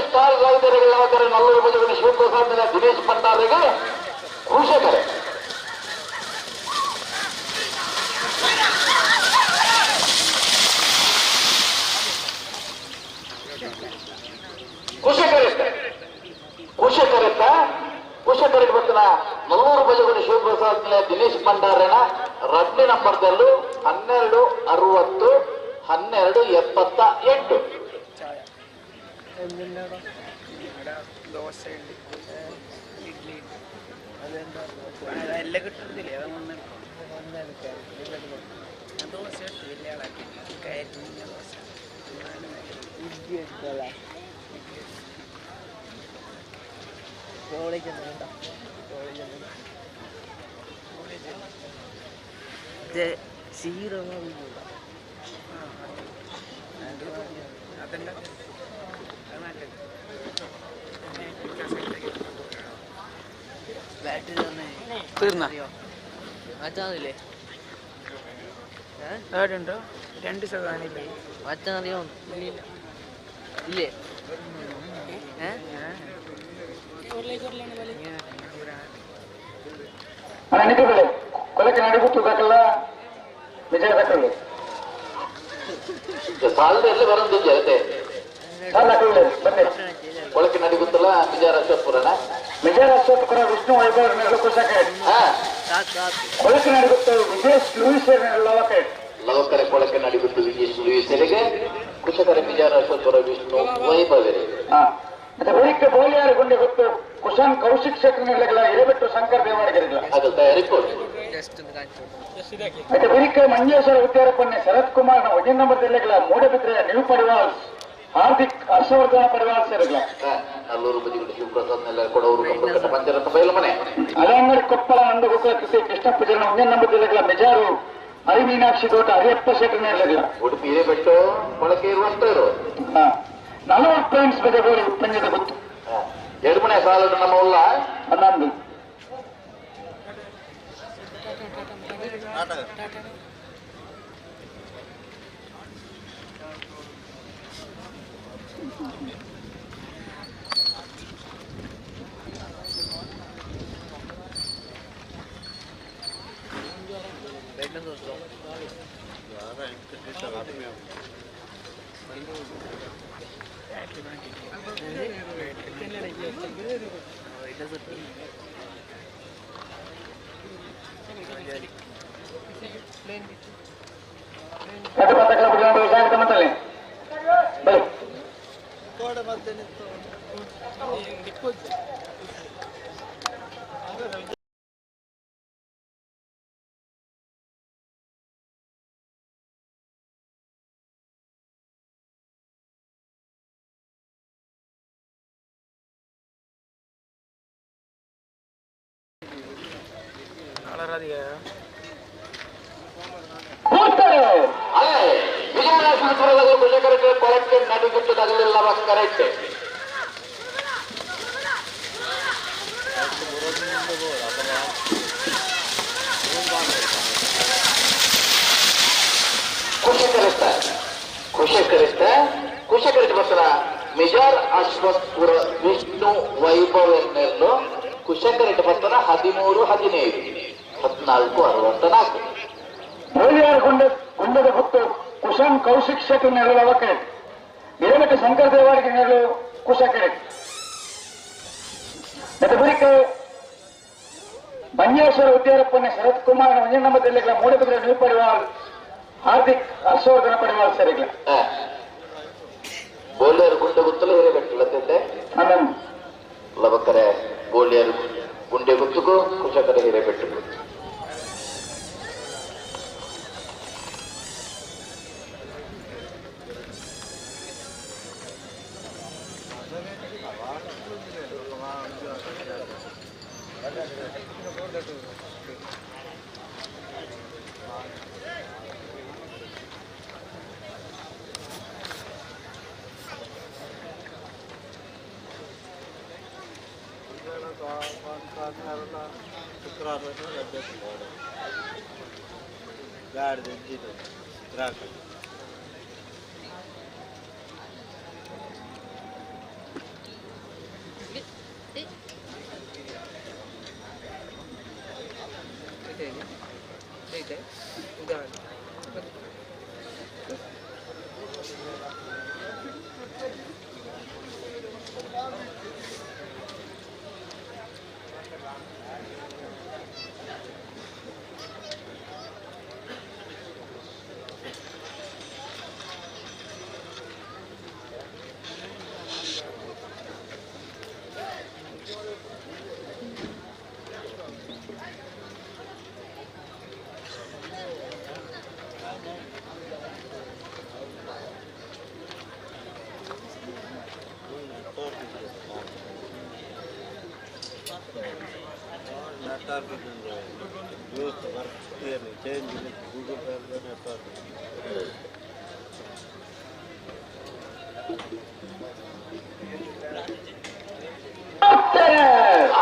ಸ್ಟಾರ್ ರೈತರುಗಳ ನಲ್ಲೂರು ಬಜಗಡೆ ಶಿವಪ್ರಸಾದ್ ದಿನೇಶ್ ಭಂಡಾರಿಗೆ ಕೃಷಿಕರೇ ಕುಶಕರಿತ ಕುಶಕರಿತ ಬರ್ತನ ನಲ್ಲೂರು ಬಜಗಡೆ ಶಿವಪ್ರಸಾದ್ ದಿನೇಶ್ ಭಂಡಾರನ ರಡ್ನೇ ನಂಬರ್ದಲ್ಲೂ 12 60 12 78. ദോശ ഉണ്ട്, ഇഡ്ഡലി ഉണ്ട്, അതെന്താ എല്ലാം കിട്ടുന്നില്ലേ? ഒന്നെടുക്കാം. ഞാൻ ദോശ എടുത്തു, വലിയ ആളാക്കി കരിഞ്ഞ ദോശ. ഇഡ്ഡലി എടുത്തോളാം. കോളേജ് ഒന്നും വേണ്ട, കോളേജ് ഒന്നും സീറോ അതല്ല, മാറ്റാന്നില്ലേ? ഉണ്ടോ? 2% ഇല്ലേ? മാറ്റാന്നറിയോ? ഇല്ലേ? ಕೊಲಕ್ಕೆ ನಡಿಗುತ್ತು ದಕ್ಕಲ್ಲ ವಿಜಯ ದಕ್ಕಲ್ಲ ಸಾಲದ ಎಲ್ಲ ಬರಂದಿದ್ದೆ ಕೊಳಕೆ ನಡಿಗುತ್ತಲ್ಲ ಮಿಜಾರ ಅಶ್ವತ್ಪುರನ ಮಿಜಾರ ಅಶ್ವತ್ಪುರ ವಿಷ್ಣು ವೈಭವ ಕುಶಕೆ ಕೊಳಕೆ ನಡಿಗುತ್ತ ವಿಜೇಶ್ ಲೂಯಿಸ್ ಲವಕೆ ಲವಕರೆ ಕೊಳಕೆ ನಡಿಗುತ್ತು ವಿಜೇಶ್ ಲೂಯಿಸರಿಗೆ ಕುಶಕರ ಮಿಜಾರ ಅಶ್ವತ್ಪುರ ವಿಷ್ಣು ವೈಭವರಿಗೆ. ಮತ್ತೆ ಬಳಿಕ ಬೋಲಿಯಾರ ಗುಂಡೆ ಗೊತ್ತು ಕುಶಾನ್ ಕೌಶಿಕ್ ಶೆಟ್ಟರ್ಗಳ ಹಿರೇಬೆಟ್ಟು ಶಂಕರ್ ದೇವಾಡಿಗರಿಗಳ ಮತ್ತೆ ಬಳಿಕ ಮಂಜೇಶ್ವರ ಉದ್ಯಾರಪ್ಪನ್ನೇ ಶರತ್ ಕುಮಾರ್ ವಜನ್ ನಂಬರ್ ಜಿಲ್ಲೆಗಳ ಮೂಡಬಿದ್ರೆಯ ನೀವು ಪಡಿವಾಲ್ಸ್ ಹಾರ್ದಿಕ್ ಹರ್ಷವರ್ಧನ ಪಡಿವಾಲ್ಸ್ ಇರಗಳ ನಲ್ಲೂರು ಬದಿಗುಡಿ ಶಿವಪ್ರಸಾದ್ ನೆಲ್ಲ ಕೊಡವರು ಕಂಬಕಟ್ಟ ಪಂಚರತ್ನ ಬೈಲಮನೆ ಅಲಂಗಡಿ ಕೊಪ್ಪಳ ನಂದಗೋಕುಲ ಕೃಷಿ ಕೃಷ್ಣಪ್ಪ ಜನ ಒಂದೇ ನಂಬರ್ ಜಿಲ್ಲೆಗಳ ಮೆಜಾರು ಹರಿಮೀನಾಕ್ಷಿ ತೋಟ ಹರಿಯಪ್ಪ ಶೆಟ್ಟರ್ ಇರಲಿಲ್ಲ ಉಡುಪಿ ಹಿರೇಬೆಟ್ಟು ಕೊಳಕೆ ಇರುವಂತವರು 40 ಪಾಯಿಂಟ್ಸ್ ಬಜಗೋರಿ ಪಂಜದ ಗೊತ್ತು ಎರಡು ಮನೆ ಸಾಲ ನಮ್ಮ ಉಲ್ಲ 11. ಕೊಳಕ್ಕೆ ನಡಿಗುತ್ತು ತಗಲಿಲ್ಲ ಕರೆಕ್ಟ್. ಕುಶಕರಿತ ಕುಶಕರಿತ ಕುಶಕರಿತ ಬರ್ತಾರ ಮಿಜಾರ್ ಅಶ್ವತ್ಪುರ ವಿಷ್ಣು ವೈಭವ್ ಎನ್ನೆಲ್ಲು ಕುಶಕರಿತ ಬರ್ತಾರ 13 15 14 64. ಬೋಲಿಯಾರ್ ಗುಂಡದ ಗೊತ್ತು ಕುಶನ್ ಕೌಶಿಕ್ ಶೆಟ್ಟಿ ನೆರಳು ಅವಕ್ಕೆ ಹಿರೇಮಠ ಶಂಕರ ದೇವಾಡಿಗೆ ನೆರಳು ಕುಶಕೆರೆ ಮತ್ತೆ ಬಳಿಕ ಮಂಜೇಶ್ವರ ಉದ್ಯಾರಪ್ಪನ ಶರತ್ ಕುಮಾರ್ ನಮ್ಮ ಜಿಲ್ಲೆಗಳ ಮೂಡಬಿದ್ರೆ ನೀವು ಪಡಿವಾಲ್ ಹಾರ್ದಿಕ್ ಹರ್ಷವರ್ಧನ ಪಡಿವಾಲ್ ಸರಿಗಳ ಬೋಲಿಯಾರ್ ಗುಂಡೆ ಗುತ್ತಲು ಹಿರೇಬೆಟ್ಟಲತ್ತೆ ಲವಕರೆ ಬೋಲಿಯಾರ್ ಗುಂಡೆ ಗುತ್ತುಗೂ ಕುಶಕರೆ ಹಿರೇಬೆಟ್ಟು.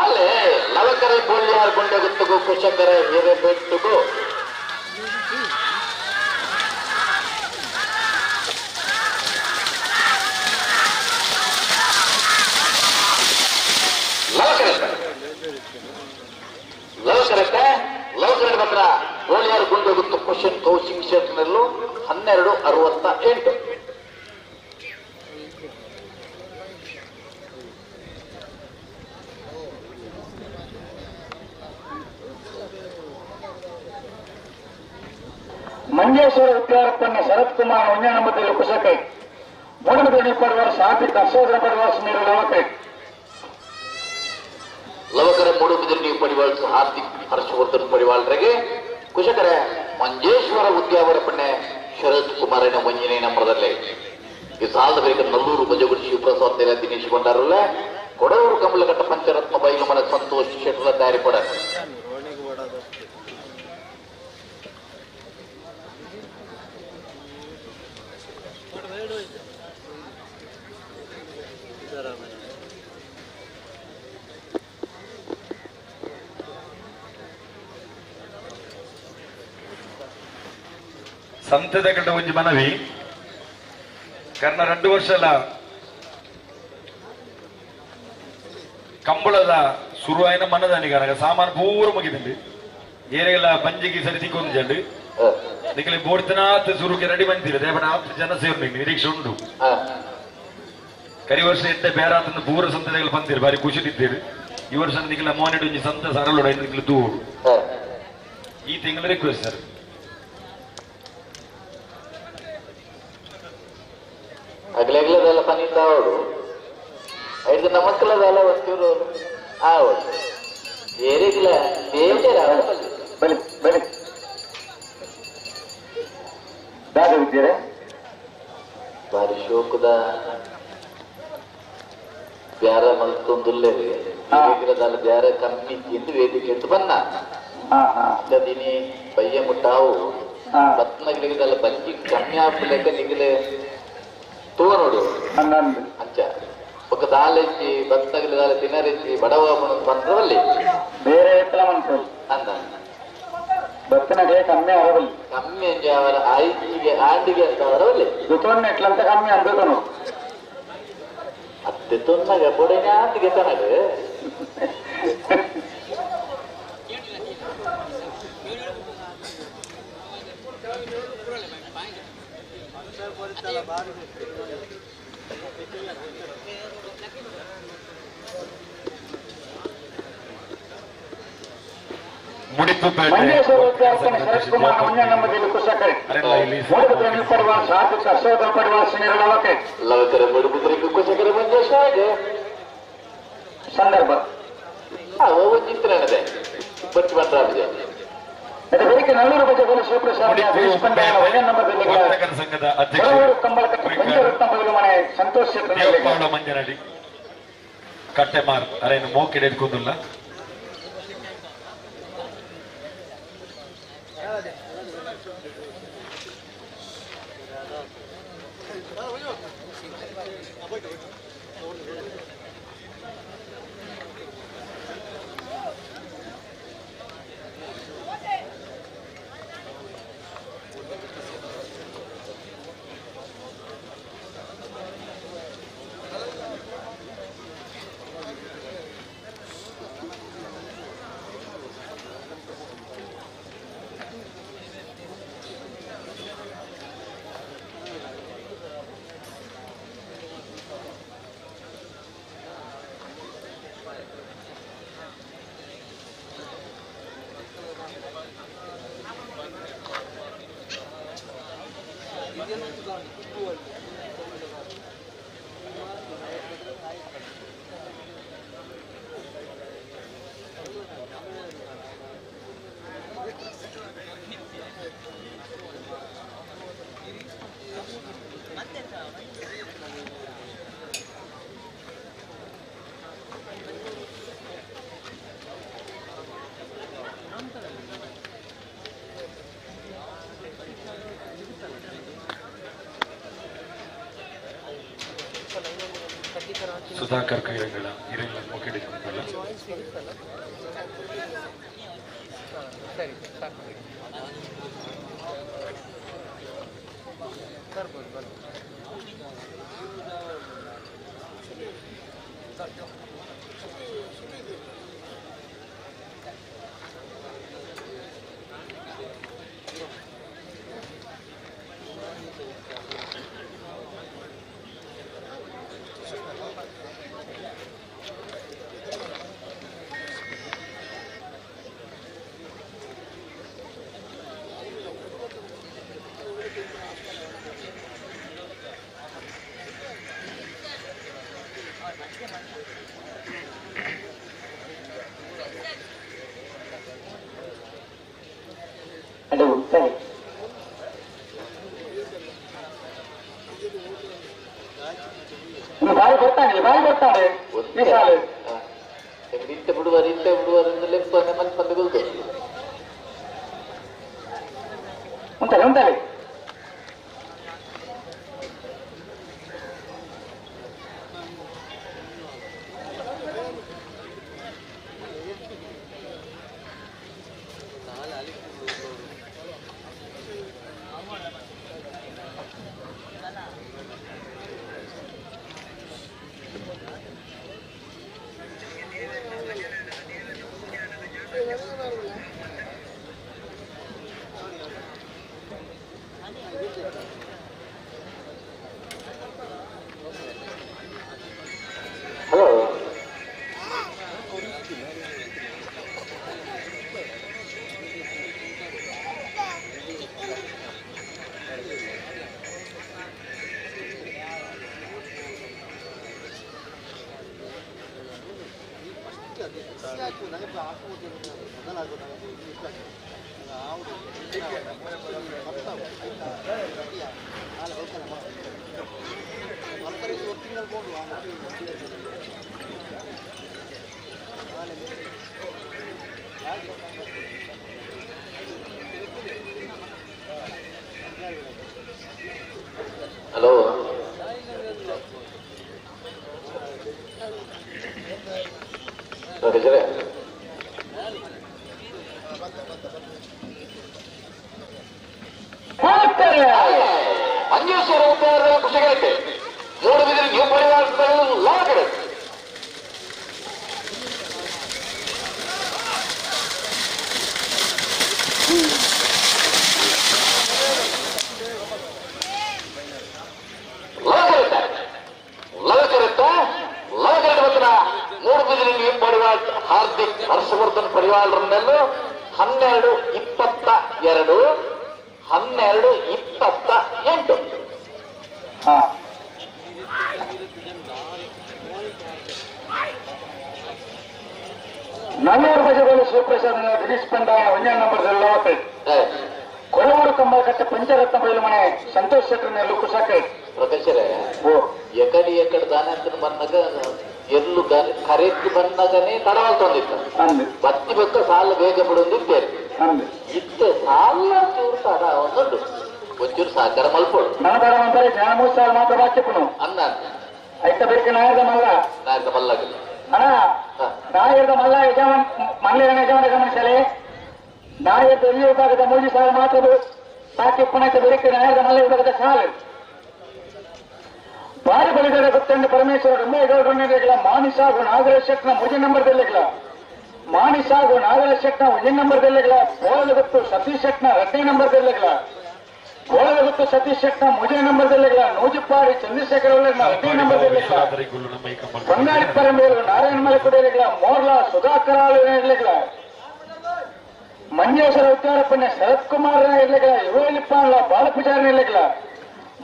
ಅಲ್ಲೇ ಲವಕರೆ ಗೋಳ್ಯಾರ್ ಗುಂಡಗುತ್ತಗು ಕುಶಕರ ಹಿರೇಬೆಟ್ಟುಗು ಲವಕರೆ ಮಾತ್ರ ಗೋಳಿಯಾರ್ ಗುಂಡಗುತ್ತು ಕ್ವಶನ್ ಕೌಶಿಂಗ್ ಶೆಟ್ನಲ್ಲೂ 12:68. ಮಂಜೇಶ್ವರ ಉದ್ಯಾರಪ್ಪಣ್ಣ ಶರತ್ ಕುಮಾರ್ ಒಂಜಾನಂಬದಲ್ಲಿ ಕುಶಕೈ ಮೂಡಬದಣಿ ಪಡುವ ಸಾತ್ವಿಕ ಹರ್ಷೋದರ ಪಡುವ ಸುನೀರ ಲವಕೈ ಲವಕರ ಮೂಡುಬಿದಿರಿ ಪಡಿವಾಳ್ ಹಾರ್ದಿಕ್ ಹರ್ಷವರ್ಧನ್ ಪಡಿವಾಳ್ರಿಗೆ ಕುಶಕರ ಮಂಜೇಶ್ವರ ಉದ್ಯಾವರಪ್ಪಣ್ಣೆ ಶರತ್ ಕುಮಾರನ ಮಂಜನೇ ನಂಬರದಲ್ಲಿ ಈ ಸಾಲದ ಬಳಿಕ ನಲ್ಲೂರು ಬಜಗುಡಿ ಶಿವಪ್ರಸಾದ್ ತೆರೆ ದಿನೇಶ್ ಕೊಂಡಾರಲ್ಲ ಕೊಡವೂರು ಕಮಲಘಟ್ಟ ಪಂಚರತ್ನ ಬೈಲುಮನ ಸಂತೋಷ್ ಶೆಟ್ಟರ ತಯಾರಿಪಡ ಸಂತದ ಕಂಡ ಒಂಜಿ ಮನವಿ ಕರ್ನ 2 ವರ್ಷಲ ಕಂಬಳದ ಸುರುವಾಯಿನ ಮನದಾನಿಗಾನಗ ಸಾಮಾನು ಪೂರ ಮುಗಿದಂడి ಏರೆಲ್ಲ ಬಂಜಿಗೆ ಸರಿ ತಿಕ್ಕೊಂದು ಜಂಡು ನಿಕಲಿ ಬೋಡ್ತನಾತ್ ಸುರುಕೆ ರೆಡಿ ಬಂದಿಲ್ಲ ದೇವನ ಆತ್ ಜನ ಸೇರ್ನಿ ನಿರೀಕ್ಷೆ ಉಂಡು ಕರಿ ವರ್ಷ ಎತ್ತ ಬೇರಾತಂದು ಪೂರ ಸಂತದಗಳು ಬಂದಿರು ಬಾರಿ ಖುಷಿ ಇದ್ದೀರಿ ಈ ವರ್ಷ ನಿಕಲ ಮೋನೆಡ್ ಒಂಜಿ ಸಂತ ಸರಳೋಡ ನಿಕಲ ದೂರು ಈ ತಿಂಗಳ ರಿಕ್ವೆಸ್ಟ್ ಸರ್. ಅಗಲೆಗ್ಲದೆಲ್ಲ ಪನಿಂದಾವಡು ಐದು ನಮಕ್ಕಲದೆಲ್ಲ ಒಂಚೂರು ಆವಡು ಏರಿಗಿಲ್ಲ ಬೇಜಾರ ಬಲಿ ಬಲಿ ದಾದ ವಿದ್ಯರೆ ಬಾರಿ ಶೋಕದ ಬ್ಯಾರ ಮಲ್ತೊಂದುಲ್ಲೇರಿ ಏರಿಗಿಲದಲ್ಲ ಬ್ಯಾರ ಕಮ್ಮಿ ತಿಂದು ವೇದಿಕೆ ಎತ್ತು ಬನ್ನ ದಿನಿ ಬಯ್ಯ ಮುಟ್ಟಾವು ಬತ್ನಗಿಲಿಗದಲ್ಲ ಬಂಜಿ ಕಮ್ಮಿ ಆಪುಲೆಕ್ಕ ನಿಗಲೆ ತೂವ ನೋಡು ಅಂಚ ఒక ದಾಲೆಚ್ಚಿ ಬತ್ತಗಲಿ ದಾಲೆ ತಿನರೆಚ್ಚಿ ಬಡವ ಬಂದ್ರಲ್ಲಿ ಬೇರೆ ಎತ್ತಲ ಮನ್ಸು ಅಂದ ಬತ್ತನಗೆ ಕಮ್ಮಿ ಅರವಲ್ಲಿ ಕಮ್ಮಿ ಅಂಜ ಅವರ ಆಯ್ತಿಗೆ ಆಂಡಿಗೆ ಅಂತ ಅವರವಲ್ಲಿ ದುತೊನ್ನ ಎಟ್ಲಂತ ಕಮ್ಮಿ ಅಂದುತನು ಅತ್ತೆ ತೊನ್ನಾಗ ಬೊಡೆನ ಆಂಟಿಗೆ ತನಗ ಮಂಜೇಶ್ವರ ಉದ್ಯಾರಪ್ಪಣ್ಣ ಶರತ್ ಕುಮಾರ್ ಒಂಜಾನಂಬದಲ್ಲಿ ಕುಶಕೈ ಮೂಡುಬಿದಿರೆ ಪಡುವ ಸಾತ್ವಿಕ ಹರ್ಷವರ್ಧನ್ ಪಡುವ ಸುನೀರ ಲವಕೈ ಲವಕರ ಮೂಡುಬಿದಿರೆ ಕುಶಕರ ಮಂಜೇಶ್ವರ ಸಂದರ್ಭ ಚಿತ್ರಣದೆ ಬಟ್ಟಿ ಬಂದ್ರಾಗಿದೆ ಬೆಳಿಗ್ಗೆ ನಲ್ಲೂರು ಬಜೆಗಳು ಶಿವಪ್ರಸಾದ್ ಸಂಘದ ಅಧ್ಯಕ್ಷ ಕಂಬಳಕಟ್ಟ ಪಂಚರತ್ನ ಬಯಲು ಮನೆ ಸಂತೋಷ್ ದೇವಪಾಳ ಮಂಜನಡಿ ಕಟ್ಟೆಮಾರ್ ಅರೇನು ಮೋಕೆಡೆ ಎದ್ಕೊಂದುಲ್ಲ ಸುಧಾಕರ್ ಕೈರಂಗಳ ಇರೆಲ್ಲ ಮೊಕೆಡಿಕೊಂಡಲ್ಲ. ಸರಿ ಸಾಕು ಬರ್ಬೋದು ಬರ್ಬೋದು. ಹಲೋ ಸರಿ ನೀವು ಬಾಯಿ ಬರ್ತಾನೆ ಬಾಯಿ ಬರ್ತಾನೆ ಈ ಸಾಲು ಇಂತೆ ಬಿಡುವರು ಇಂತೆ ಬಿಡುವರು ಲೆಪ್ಪನೆ ಮನ್ಪಂದು ಗೊತ್ತು ಉಂಟಲ್ಲ ಉಂಟಲ್ಲಿ ಹಲೋ ಹಲೋ ಟೀಚರೇ ಮಂಜೇಶ್ವರ ಉಪಹಾರ ಖುಷಿಗೈತೆ ಮೂಡುಬಿದಿರೆ ನ್ಯೂ ಪರಿವಾರ ಲಾಗಡೆ ಮೂಡುಬಿದಿರೆ ನ್ಯೂ ಪರಿವಾರ ಹಾರ್ದಿಕ್ ಹರ್ಷವರ್ಧನ್ ಪರಿವಾರರನ್ನೆಲ್ಲ 12 22 12 28. ನಲ್ಲೂರು ಬಜಗೋಲು ಶಿವಪ್ರಸಾದ್ ದಿನೇಶ್ ಪಂಡಾಯ ಒಂದೇ ನಂಬರ್ ಕೊಡವೂರು ಕಂಬಳಕಟ್ಟೆ ಪಂಚರತ್ನ ಬಯಲು ಮನೆ ಸಂತೋಷ್ ಶೆಟ್ಟರ್ನ ಕುಶಾಕೈ ಪ್ರೊಫೆಸರೇ ಎಕಡಿ ಎಕಡೆ ದಾನೆ ಅಂತ ಬಂದಾಗ ಎಲ್ಲು ಕರೆಕ್ಟ್ ಬಂದಾಗನೇ ತಡವಾಗ್ತೊಂದಿತ್ತು ಬತ್ತಿ ಬಕ್ಕ ಸಾಲ ಬೇಗ ಬಿಡೊಂದಿದ್ದೇನೆ ಇತ್ತೆ ಸಾಲ ಚೂರು ತಡ ಒಂದುಂಟು ಒಂಚೂರು ಸಹಕಾರ ಮಲ್ಪೋಡು ನನ್ನ ಜನ ಮೂರು ಸಾಲ ಮಾತ್ರ ಬಾಕಿ ಅನ್ನ ಐತ ಬೇಕ ನಾಯರ್ದ ಮಲ್ಲ ನಾಯರ್ದ ಮಲ್ಲಾಗಿಲ್ಲ ಅಣ್ಣ ನಾಯರ್ದ ಮಲ್ಲ ಯಜಮಾನ್ ಮಲ್ಲ ಯಜಮಾನ ಗಮನಿಸಲಿ ನಾಯರ್ದ ಎಲ್ಲಿ ವಿಭಾಗದ ಮೂರು ಸಾಲ ಮಾತ್ರ ಬಾಕಿ ಪುಣಕ್ಕೆ ಬೇಕ ನಾಯರ್ದ ಮಲ್ಲ ವಿಭಾಗದ ಸಾಲ ಬಾರಿ ಬಲಿದಾರ ಗೊತ್ತಂಡ ಪರಮೇಶ್ವರ ರಮ್ಮೇಗೌಡರ ಮಾನಿಸ ಹಾಗೂ ನಾಗರಾಜ್ ಶೆಟ್ನ ಮೂಜೆ ನಂಬರ್ ದೆಲ್ಲೆಗಳ ಮಾನಿಸ ಹಾಗೂ ನಾಗರಾಜ್ ಶೆಟ್ನ ಒಂದೇ ನಂಬರ್ ದೆಲ್ಲೆಗಳ ಬೋಳದ ಗೊತ್ತು ಸತೀಶ್ ಶೆಟ್ನ 2ನೇ ನಂಬರ್ ದೆಲ್ಲೆಗಳ ಬೋಳದ ಗೊತ್ತು ಸತೀಶ್ ಶೆಟ್ನ ಮೂಜೆ ನಂಬರ್ ದೆಲ್ಲೆಗಳ ನೂಜುಪಾಡಿ ಚಂದ್ರಶೇಖರ್ 2ನೇ ನಂಬರ್ ದೆಲ್ಲೆಗಳ ಬಂಗಾಳಿ ಪರಮೇಲು ನಾರಾಯಣ ಮಲಕುಡೇರಿಗಳ ಮೋರ್ಲಾ ಸುಧಾಕರ ಇರ್ಲೆಗಳ ಮಂಜೇಶ್ವರ ಉತ್ತಾರಪ್ಪಣ್ಣ ಶರತ್ ಕುಮಾರ್ ಇರ್ಲೆಗಳ ಯುವಲಿಪ್ಪಾಂಡ್ಲ ಬಾಲಪೂಜಾರಿ ಇರ್ಲೆಗಳ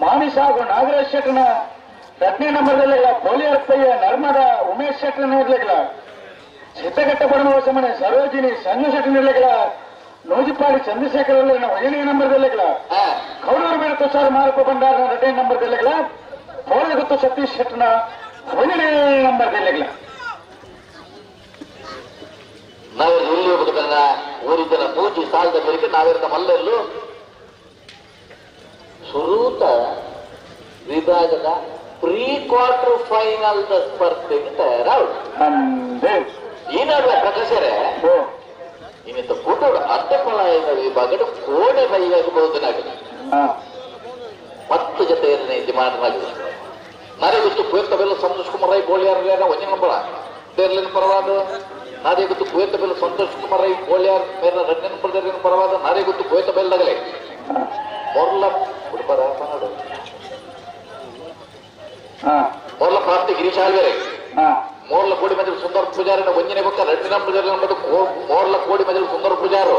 ಮಾನಿಸಾಗು ನಾಗರಾಜ್ ಶೆಟ್ಟನ 2ನೇ ನಂಬರ್ದಲ್ಲಿಲ್ಲ ಪೋಲಿಯರ್ಪಯ್ಯ ನರ್ಮದ ಉಮೇಶ್ ಶೆಟ್ಟನ ಇರ್ಲಿಲ್ಲ ಸಿದ್ದಘಟ್ಟ ಪರಮವಸಮನೆ ಸರೋಜಿನಿ ಸಂಜು ಶೆಟ್ಟನ ಇರ್ಲಿಲ್ಲ ನೂಜಿಪಾಡಿ ಚಂದ್ರಶೇಖರ್ 1ನೇ ನಂಬರ್ದಲ್ಲಿಲ್ಲ ಕೌಡೂರು ಮೇಲೆ ತುಷಾರ್ ಮಾರಪ್ಪ ಭಂಡಾರನ 2ನೇ ನಂಬರ್ದಲ್ಲಿಲ್ಲ ಪೋಳಗುತ್ತು ಸತೀಶ್ ಶೆಟ್ಟನ 1ನೇ ನಂಬರ್ದಲ್ಲಿಲ್ಲ. ನಾವು ಇಲ್ಲಿ ಹೋಗಬೇಕನ್ನ ಊರಿದ್ದನ ಪೂಜೆ ಸಾಲದ ಮೇರೆಗೆ ನಾವಿರ್ತ ಮಲ್ಲೆಲ್ಲೂ ಸುರೂತ ವಿಭಾಗದ ಪ್ರೀ ಕ್ವಾರ್ಟರ್ ಫೈನಲ್ ಸ್ಪರ್ಧೆಗೆ ತಯಾರಾವು. ಈ ನಡುವೆ ಪ್ರಕಾಶರೇ ಇನ್ನಿತ ಕೂಟೋಡು ಅರ್ಧಫಲಾಯದ ವಿಭಾಗದ ಕೋಡೆ ಬೈಯಾಗಬಹುದು ನಾಗಿದೆ 10 ಜೊತೆ ಯಜಮಾನನಾಗಿದೆ. ನಾನೇ ಗೊತ್ತು ಕುವೆಂತ ಸಂತೋಷ್ ಕುಮಾರ್ ರೈ ಗೋಳಿಯಾರ್ 1 ನಂಬರ ದೇರ್ಲಿನ ಪರವಾದ, ನಾನೇ ಗೊತ್ತು ಕುವೆಂತ ಬೆಲ್ಲ ಸಂತೋಷ್ ಕುಮಾರ್ ರೈ ಗೋಳಿಯಾರ್ ಮೇರೆ 2ನೇ ನಂಬರ್ ದೇರ್ಲಿನ ಪರವಾದ, ನಾನೇ ಗೊತ್ತು ಕುವೆಂತ ಬೆಲ್ಲಗಲೇ ಮೊರ್ಲ ಬಿಡ್ಬಾರ ನೋಡು ಮೊರ್ಲ ಪ್ರಾಪ್ತಿ ಗಿರೀಶ್ ಆಲ್ವೇರೆ ಮೋರ್ಲ ಕೋಡಿ ಮಜಲು ಸುಂದರ ಪೂಜಾರಿನ 1ನೇ ಬೊಕ್ಕ 2ನೇ ನಂಬರ್ ಮೋರ್ಲ ಕೋಡಿ ಮಜಲು ಸುಂದರ ಪೂಜಾರು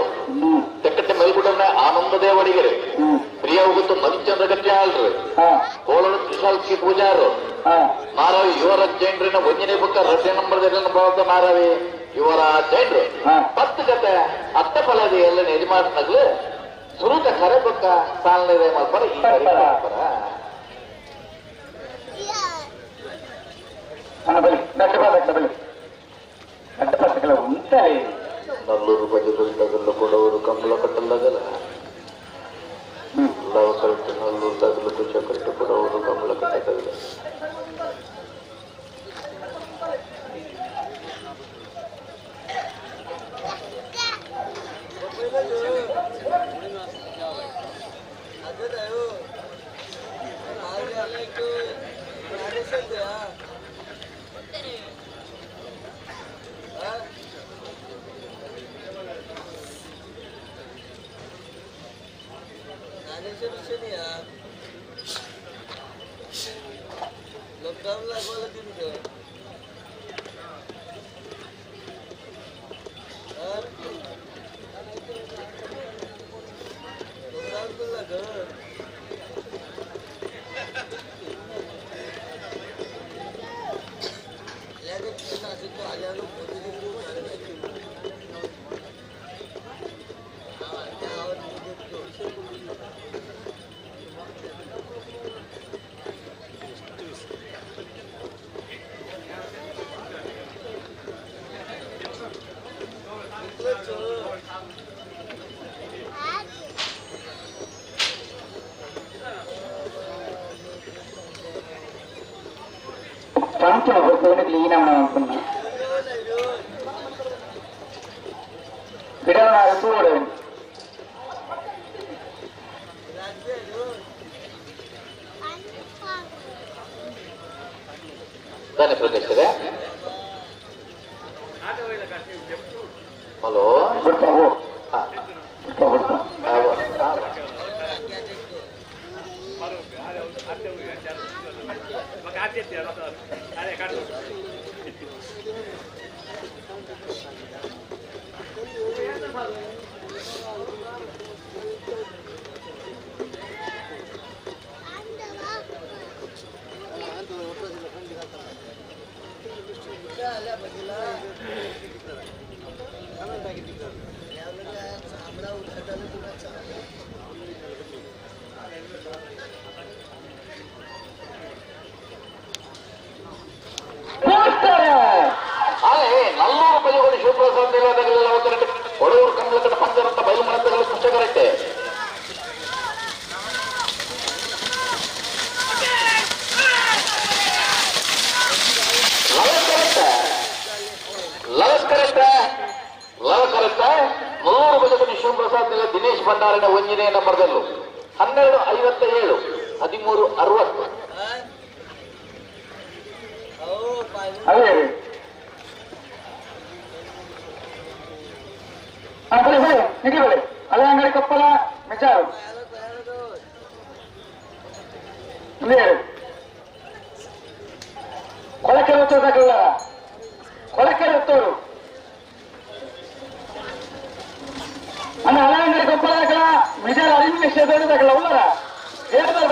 ತೆಕ್ಕಟ್ಟೆ ಮೇಲ್ಗುಡನ ಆನಂದ ದೇವಡಿಗೆರೆ ಪ್ರಿಯ ಗೊತ್ತು ಮಧುಚಂದ್ರ ಗಟ್ಟಿ ಆಳ್ರಿ ಕೋಳನ ತ್ರಿಶಾಲ್ಕಿ ಪೂಜಾರು ನಾರಾವಿ ಯುವರಾಜ್ ಜೈನ್ರಿನ 1ನೇ ಬೊಕ್ಕ 2ನೇ ನಂಬರ್ ನಾರಾವಿ ಯುವರಾಜ್ ಜೈನ್ರು 10 ಜೊತೆ ಅತ್ತ ಫಲದ ಎಲ್ಲ ಯಜಮಾನನಾಗ್ಲು ಸುರೂತ ಕರೆ ಬೊಕ್ಕ ಸಾಲನೆ ಮಾಡ್ಬಾರ ಈ ಮಾಡ್ಬಾರ. ನಲ್ಲೂರು ಬಜೆಗಳು ಕೊಡವರು ಕಂಬಳ ಕಟ್ಟಲಾಗಲ್ಲ ಕರೆಕ್ಟ್ ನಲ್ಲೂರು ತಗಲು ಕುಚ ಕರೆಕ್ಟ್ ಕೊಡವರು ಕಂಬಳ ಕಟ್ಟಲಾಗಲ್ಲ. ಕ್ಲೀನ್ ಅನ್కున్నా ಗಿಡವನ್ನು ತೂಡು. ಹಲೋ ನಲ್ಲೂರು ಬಲಿಗಳು ಶಿವಪ್ರಸಾದ್ ಒಡೂರು ಕಮಲಕಟ್ಟ ಪಂಜರಂತ ಬಯಲು ಮನತಗಳ ಕೃಷಿಕರೈತೆ. ಲವಕರತ್ತ 100 ಬಲಿಗಳು ಶಿವಪ್ರಸಾದ್ ದಿನೇಶ್ ಭಂಡಾರಿನ ಒಂದನೇ ನಂಬರ್ದಲ್ಲೂ 12:57 13:60. ಅದೇ ಬಳಿ ಬಳಿ ನಿಗಿ ಬಳಿ ಅದೇ ಅಂಗಡಿ ಕೊಪ್ಪಲ ಮಿಜಾರು ಕೊಳಕೆರೆ ಹೊತ್ತೋದಾಗಲ್ಲ ಕೊಳಕೆರೆ ಹೊತ್ತೋರು ಅಣ್ಣ ಹಳೆ ಅಂಗಡಿ ಕೊಪ್ಪಲ ಮಿಜಾರು ಅರಿವಿನ ಕ್ಷೇತ್ರದಾಗಲ್ಲ ಉಳ್ಳಾರ ಹೇಳ್ತಾರ.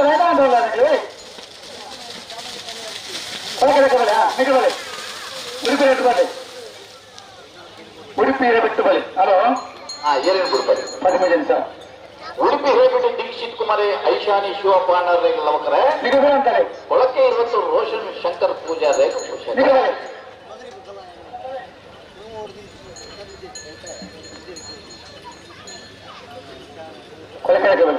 Udupi ಬಿಟ್ಟು ಬಳಿ ಹಲೋ ಏನೇನು ಬಿಡ್ತಾರೆ ಪದ್ಮಜನ್ ಸರ್ ಉಡುಪಿ ಹಿರೇಬಿಟ್ಟು ದೀಕ್ಷಿತ್ ಕುಮಾರಿ ಐಶಾನಿ ಶಿವಪ್ಪ ಲವಕರೆ ಅಂತಾರೆ ಕೊಳಕೆ ಇವತ್ತು ರೋಷನ್ ಶಂಕರ್ ಪೂಜಾರಿ ಕೊಳಕೆ ಬಳಿ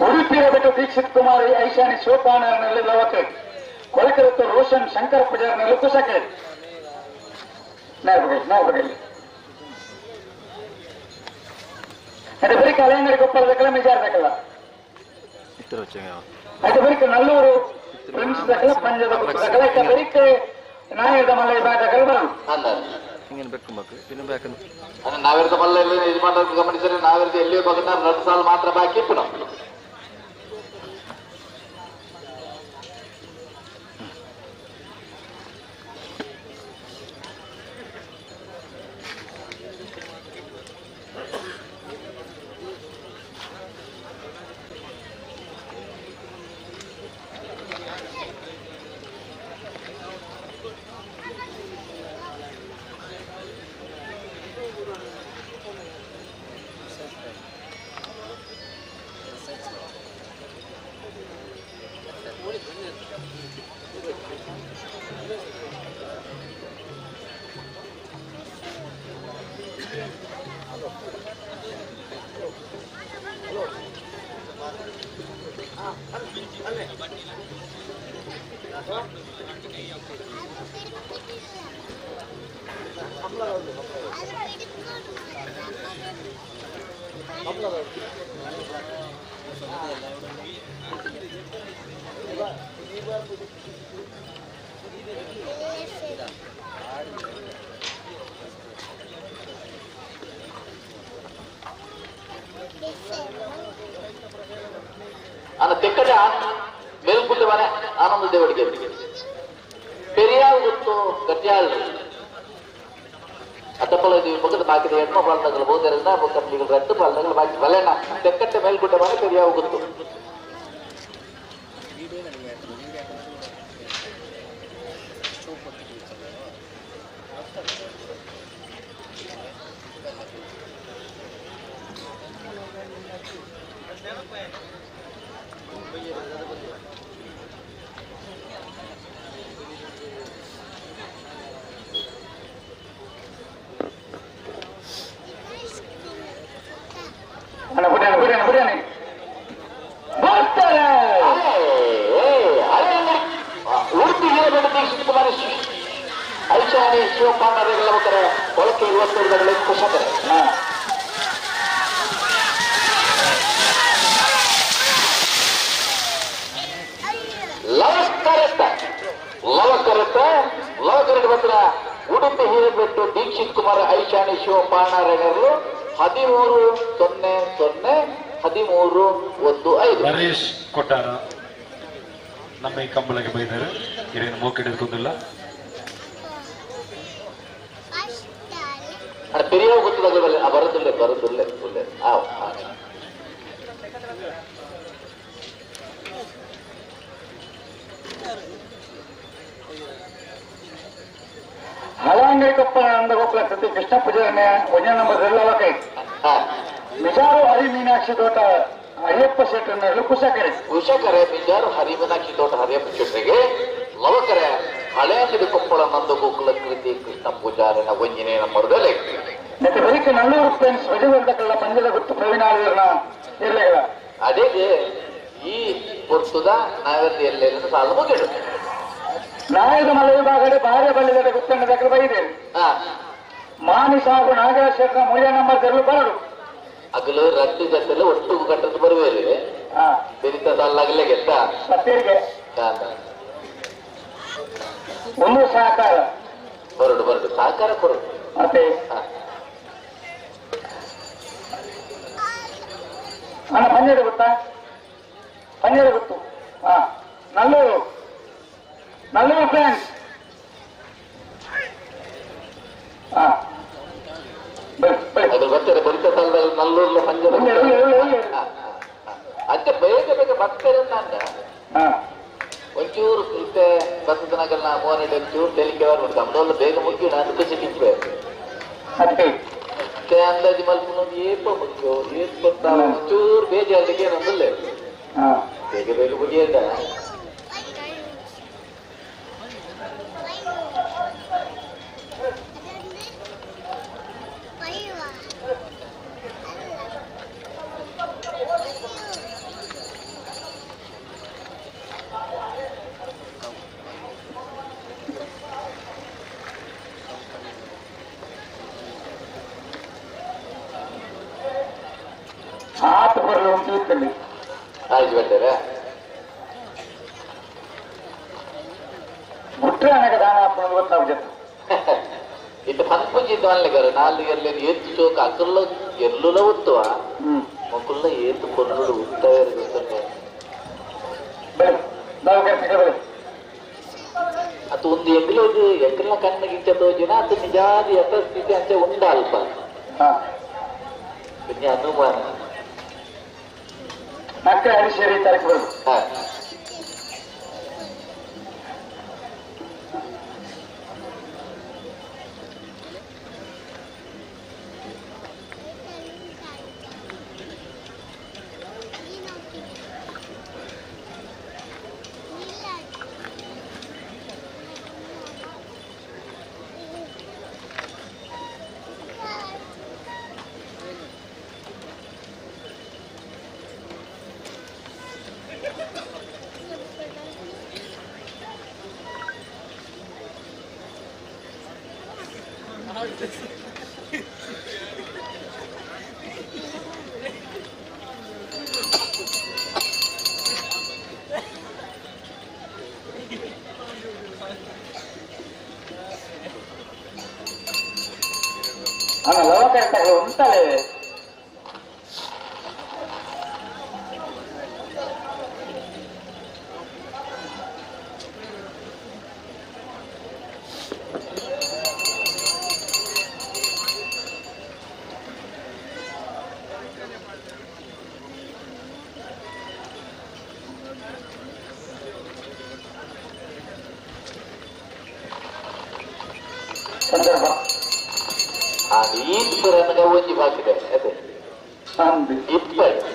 ಉಡುಪಿಯ ಬಿಟ್ಟು ದೀಕ್ಷಿತ್ ಕುಮಾರಿ ಐಶಾನಿ ಶಿವಪಾಣನಲ್ಲಿ ಲವಕರೆ ಕೊಳಕರತ್ತು ರೋಷನ್ ಶಂಕರ್ ಪೂಜಾರ್ನಲ್ಲಿ ಕುಶಕರೆ ನಾರ್ಬಗಲ್ಲಿ ಅದು ಬರೀಕ ಅಲೆಂಗಡಿ ಕೊಪ್ಪಳದಕ್ಕಲ್ಲ ಮಿಜಾರ್ದಕ್ಕಲ್ಲ ಅದು ಬರೀಕ ನಲ್ಲೂರು ಪ್ರಿನ್ಸ್ ದಕ್ಕಲ್ಲ ಪಂಜದ ಗುತ್ತದಕ್ಕಲ್ಲ ಇತ್ತ ಬರೀಕ ನಾಯರ್ದ ಮಲ್ಲ ಬಾಗಲ್ಲ ಬರು ನಾವಿರದ ಮಲ್ಲ ಯಜಮಾನರು ಗಮನಿಸಿದ್ರೆ ನಾವಿರದ ಎಲ್ಲಿಯೋ ಬಗ್ನ 2 ಸಾಲ ಮಾತ್ರ ಬಾಕಿ ಇತ್ತು ನಾವು. ತೆಕ್ಕಡೆ ಮೇಲ್ಗುಡ್ಡ ಮನೆ ಆನಂದ ದೇವಡಿಗೆ ಪೆರಿಯಾಲ್ ಗೊತ್ತು ಗಟ್ಟಿಯಾಲ್ ಅತ್ತಪ್ಪಲ ಇದು ಮುಖದ ಬಾಕಿದ ಹೆಣ್ಮ ಪಾಲ್ತಗಳು ಬೋದರಿಂದ ಮುಖಂಡಿಗಳು ರಟ್ಟು ಪಾಲ್ತಗಳು ಬಾಕಿ ಬಲೆಣ್ಣ ತೆಕ್ಕಟ್ಟೆ ಮೇಲ್ಗುಡ್ಡ ಮನೆ ಪೆರಿಯಾವ್ ಗೊತ್ತು. ಉಡುಪಿ ಹಿರೇಬೇಡ ದೀಕ್ಷಿತ್ ಕುಮಾರಿ ಐಶಾನಿ ಶಿವಪ್ಪ ಕೊಳಕೆ 21 ಕುಶಕರೆ. ಲವಕರೆಟ್ ಬಂದ್ರ ಉಡುಪಿ ಹಿರೇಬೆಟ್ಟು ದೀಕ್ಷಿತ್ ಕುಮಾರ್ ಐಶಾನಿ ಶಿವಪ್ಪ ನಾರಾಯಣರು 13 0 0 13 1 5. ನರೇಶ್ ಕೊಟ್ಟಾರ ನಮ್ಮ ಈ ಕಂಬಳಕ್ಕೆ ಬೈದಾರೆ ಹಿರಿಯನ ಮೂಕೆ ಹಿಡಿದುಕೊಂಡಿಲ್ಲ. ಪೆರಿಯ ಗೊತ್ತದಾಗಲೇ ಬರೋದಿಲ್ಲ ಬರೋದಿಲ್ಲ ಹಳಂಗಡಿ ಕೊಪ್ಪ ನಂದಗೋಕುಲ ಕೃತಿ ಕೃಷ್ಣ ಪೂಜಾರಣ್ಯ ಒಂದೇ ನಂಬರ್ ಲವಕೈ ಮಿಜಾರು ಹರಿ ಮೀನಾಕ್ಷಿ ತೋಟ ಅಯ್ಯಪ್ಪ ಶೆಟ್ಟರ್ನಲ್ಲಿ ಕುಶಕರೆ ಕುಶಕರೆ ಮಿಜಾರು ಹರಿ ಮೀನಾಕ್ಷಿ ತೋಟ ಹರಿಯಪ್ಪ ಶೆಟ್ಟರಿಗೆ ಲವಕರೆ ಹಳೆ ಅಂಗಡಿ ಕೊಪ್ಪಳ ನಂದಗೋಕುಲ ಕೃತಿ ಕೃಷ್ಣ ಪೂಜಾರನ ಒಂಜನೇ ನಂಬರ್ದಲ್ಲಿ. ಮತ್ತೆ ಬರೀಕ ನಲ್ಲೂರು ಫ್ರೆಂಡ್ಸ್ ವಜವರ್ಧಕಲ್ಲ ಪಂಜದ ಗುತ್ತು ಪ್ರವೀಣಾಳಿಯರ್ನ ಇರ್ಲೆಗಳ ಅದೇ ಈ ಪೊರ್ತುದ ನಾವೆಲ್ಲ ಎಲ್ಲೆಲ್ಲ ಸಾಲ ಮುಗಿಡು ನಾಯಕ ಮಲ್ಲ ವಿಭಾಗಡೆ ಭಾರ್ಯ ಬಳ್ಳಿದ ಗುತ್ತಣ್ಣ ದಕ್ಕಲು ಬೈದೆ ಮಾನಿ ಸಾಗು ನಾಗರಾಜ್ ಶೆಟ್ಟರ ಮೂರನೇ ನಂಬರ್ ತೆರಳು ಬರಡು ಅಗಲು ರದ್ದು ಜೊತೆಲ್ಲ ಒಟ್ಟು ಕಟ್ಟದ್ದು ಬರುವೇರಿ. ಬೆರಿತ ಸಾಲಾಗಲೇ ಗೆದ್ದ ಒಂದು ಸಹಕಾರ ಬರಡು ಬರಡು ಸಹಕಾರ ಕೊರಡು ಮತ್ತೆ ಅಣ್ಣ ಪಂಜಾಡ ಗೊತ್ತಾ? ಪಂಜಾಡ ಗೊತ್ತು. ಹಾ, ನಲ್ಲೂರು ನಲ್ಲೂರು ಫ್ರೆಂಡ್ಸ್. ಹಾ, ಅದು ಬರ್ತಾರೆ ಬರಿತ ಸಾಲದಲ್ಲಿ ನಲ್ಲೂರ್ಲ ಪಂಜಾಡ ಅತ್ತೆ ಬೇಗ ಬೇಗ ಬರ್ತಾರೆ ಅಂತ ಒಂಚೂರು ಇತ್ತೆ ಬಸದನಗಲ್ನ ಮೋನೆಡ್ ಒಂಚೂರು ತೆಲಿಕೆ ಬರ್ಬಿಡ್ತು ಅಮ್ಮನಲ್ಲ ಬೇಗ ಮುಗಿಯೋಣ ಅದು ಖುಷಿ ತಿನ್ಬೇಕು. ಮತ್ತೆ ಅಂದಾಜು ಮಲ್ಪುನೊಂದು ಏಪ ಮುಗಿಯೋ ಏತ್ ಗೊತ್ತಾ ಒಂಚೂರು ಬೇಜಾರಿಗೆ ಏನೊಂದಿಲ್ಲ, ಬೇಗ ಬೇಗ ಮುಗಿಯಲ್ಲ. ಆತ ಬರಲು ಅಂತ ಇತ್ತಲ್ಲಿ ಆಯ್ತು ಬರ್ತಾರೆ ಬಿಟ್ಟರೆ ನನಗೆ ದಾನ ಹಾಕೊಂಡು ಗೊತ್ತಾಗುತ್ತೆ. ಇದು ಪನ್ಪುಂಜಿದ್ದು ಅನ್ಲಿಗಾರ ನಾಲ್ ಎಲ್ಲಿ ಏತು ಚೋಕ ಅಕಲ್ಲ ಎಲ್ಲುಲ ಉತ್ತುವ ಮಕ್ಕಳ ಏತು ಕೊಲ್ಲುಡು ಉತ್ತವೆ ಗೊತ್ತುಂಟು. ಅದು ಒಂದು ಎಗ್ಲದು ಎಗ್ಲ ಕಣ್ಣಿಗೆ ತೋಜಿನ ಅದು ನಿಜಾದ ಯಥಾಸ್ಥಿತಿ ಅಂತ ಉಂಡ ಅಲ್ಪ ಅನುಮಾನ. ಮಕ್ಕಳ ಹರಿಶೇರಿ ತಾರೀಕು ಬರೋದು. ಅಣ್ಣ ಲೋಕರ್ತಗಳು ಉಂಟಲೇ ಸಂದರ್ಭ ಈಶ್ವರನಿಗೆ ಒಂಜಿ ಬಾಕಿದೆ ಅದೇ ಇಪ್ಪತ್ತು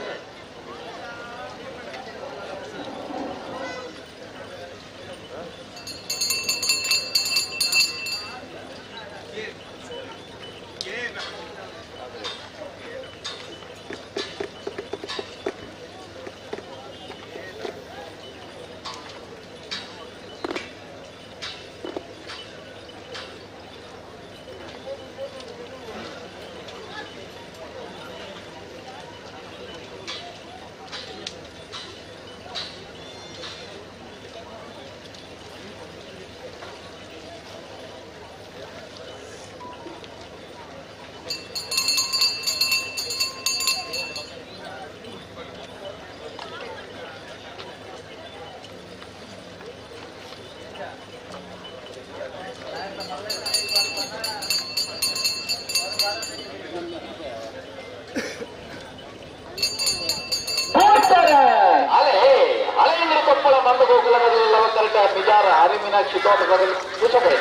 ಮಿಜಾರ ಹರಿಮೀನಾಕ್ಷಿ ತೋಟದಲ್ಲಿ ಕುಶಕರೆ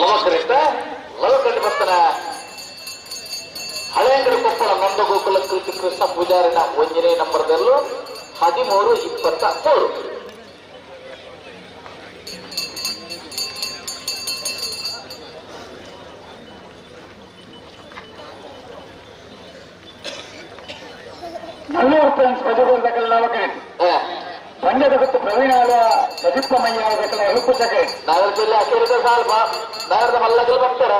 ಲವಕರಿಷ್ಟ ಲವಕಂಡು ಬರ್ತಾನ ಹಳೆಯಂಗಡಿ ಕೊಪ್ಪಳ ನಂದಗೋಕುಲ ಕೃತಿ ಕೃಷ್ಣ ಪೂಜಾರಿನ ಒಂದನೇ ನಂಬರ್ದಲ್ಲೂ 13 23. ನಲ್ಲೂರು ಫ್ರೆಂಡ್ಸ್ ಬಜಗೋಲ್ದಕ್ಕೆಲ್ಲ ಲವಕರಿಟ್ ಪಂಜದ ಗೊತ್ತು ಪ್ರವೀಣ ಆಳ್ವ ಪ್ರದೀಪ ಮಯ್ಯ ದಕ್ಕಲ ಎರುಪು ಶೆಟ್ರೆ ನಗರ ಜಿಲ್ಲೆ ಅಖೀರದ ಸಾಲ್ಪ ನಗರದ ಮಲ್ಲಗಲ್ ಬರ್ತಾರ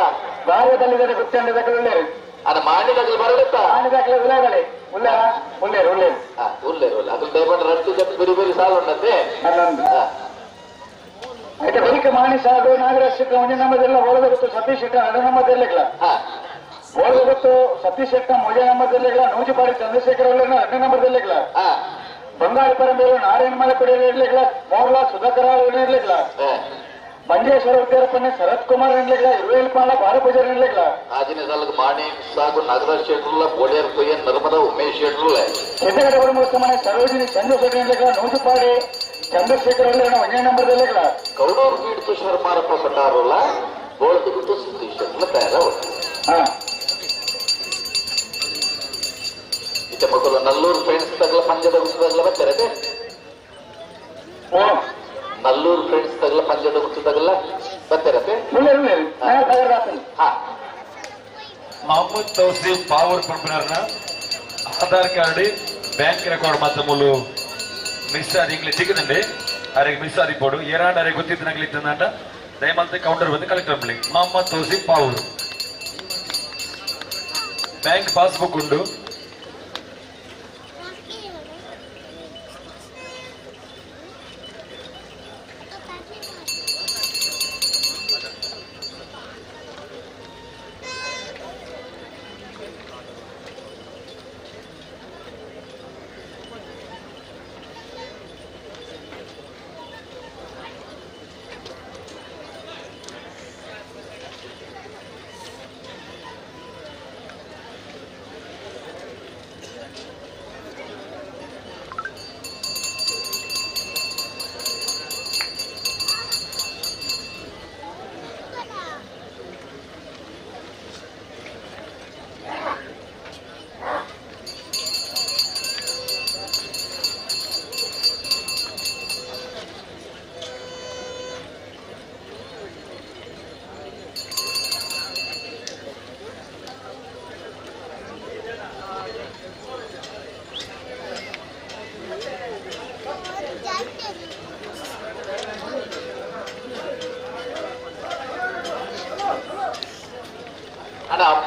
ಬಾರ್ಯದಲ್ಲಿದ್ದಾರೆ ಗೊತ್ತಂಡ ದಕ್ಕಲ ಉಳ್ಳೇರು ಅದ ಮಾಣಿದಾಗಲಿ ಬರಲಿತ್ತ ಮಾಣಿದಾಗಲಿ ಉಳ್ಳೇರಳೆ ಉಳ್ಳೇರ ಉಳ್ಳೇರು ಉಳ್ಳೇರು ಉಳ್ಳೇರು ಉಳ್ಳೆ ಅದ್ರ ದಯಮಾಡಿ ರಟ್ಟು ಜೊತೆ ಬೇರೆ ಬೇರೆ ಸಾಲ ಉಂಟಂತೆ అయితే ಬಳಿಕ ಮಾಣಿ ಸಾಗು ನಾಗರಾಜ್ ಶೆಟ್ಟ ಒಂಜಿ ನಮ್ಮದೆಲ್ಲ ಓಳದ ಗೊತ್ತು ಸತೀಶ್ ಶೆಟ್ಟ ಎರಡು ನಮ್ಮದೆಲ್ಲ ಓಳದ ಗೊತ್ತು ಸತೀಶ್ ಶೆಟ್ಟ ಮೊಜೆ ನಮ್ಮದೆಲ್ಲ ನೂಜಿಪಾಡಿ ಚಂದ್ರಶೇಖರ್ ಅವ್ರ ಎರಡು ನಂಬರ್ದೆಲ್ಲ ಬಂಗಾಳಿ ಪರಂಬೇರು ನಾರಾಯಣ ಮಲಕುಡಿ ಇರ್ಲಿಲ್ಲ ಮೋರ್ಲಾ ಸುಧಾಕರ್ ಇರ್ಲಿಲ್ಲ ಮಂಜೇಶ್ವರ ಉದ್ಯಾರಪ್ಪನ ಶರತ್ ಕುಮಾರ್ ಇರ್ಲಿಲ್ಲ ಇರುವೇಲ್ಪಾಳ ಬಾರಪೂಜಾರಿ ಇರ್ಲಿಲ್ಲ ಆಜಿನ ಸಾಲಕ್ಕೆ ಮಾಣಿ ಸಾಗು ನಾಗರಾಜ್ ಶೆಟ್ರುಲ್ಲ ಬೋಳಿಯರ್ ಕೊಯ್ಯ ನರ್ಮದಾ ಉಮೇಶ್ ಶೆಟ್ರುಲ್ಲ ಸಿದ್ದಗಡ ಮುಖ್ಯಮನೆ ಸರೋಜಿನಿ ಚಂದ್ರಶೇಖರ್ ಇರ್ಲಿಲ್ಲ ನೂಜುಪಾಡಿ ಚಂದ್ರಶೇಖರ್ ಅವ್ರ ಒಂದೇ ನಂಬರ್ದೆಲ್ಲ ಕೌಡೂರು ಬೀಡ್ ತುಷಾರ್ ಮಾರಪ್ಪ ಭಂಡಾರಲ್ಲ ಬೋಳದ ಗುಟ್ಟು ಸತೀಶ್ ಶೆಟ್ರುಲ್ಲ ತಯಾರ ಇತ್ತೆ ಮಕ್ಕಳು ನಲ್ಲೂರು ಫ್ರೆಂಡ್ಸ್ ತಗಲ ಪಂಜದ ಗುಟ್ಟು ತಗಲ ಬರ್ತಾರೆ ನಲ್ಲೂರು ಫ್ರೆಂಡ್ಸ್ ತಗಲ ಪಂಜದ ಗುಟ್ಟು ತಗಲ ಬರ್ತಾರೆ ಮೊಹಮ್ಮದ್ ತೌಸೀಫ್ ಪಾವರ್ ಪಂಪಿನರ್ನ ಆಧಾರ್ ಕಾರ್ಡ್ ಬ್ಯಾಂಕ್ ರೆಕಾರ್ಡ್ ಮಾತ್ರ ಮೂಲು ಮಿಸ್ ಆದಿ ಇಂಗ್ಲಿ ತಿಕ್ಕದಂడి ಅರೆಗೆ ಮಿಸ್ ಆದಿ ಪೋಡು ಏರಾಂಡ ಅರೆ ಗೊತ್ತಿದ್ದನಾಗ್ಲಿತ್ತಂದ ದಯಮಾಲ್ತೆ ಕೌಂಟರ್ ಬಂದು ಕಲೆಕ್ಟ್ ಮಾಡ್ಲಿ ಮೊಹಮ್ಮದ್ ತೌಸೀಫ್ ಪಾವೂರ್ ಬ್ಯಾಂಕ್ ಪಾಸ್ಬುಕ್ ಉಂಡು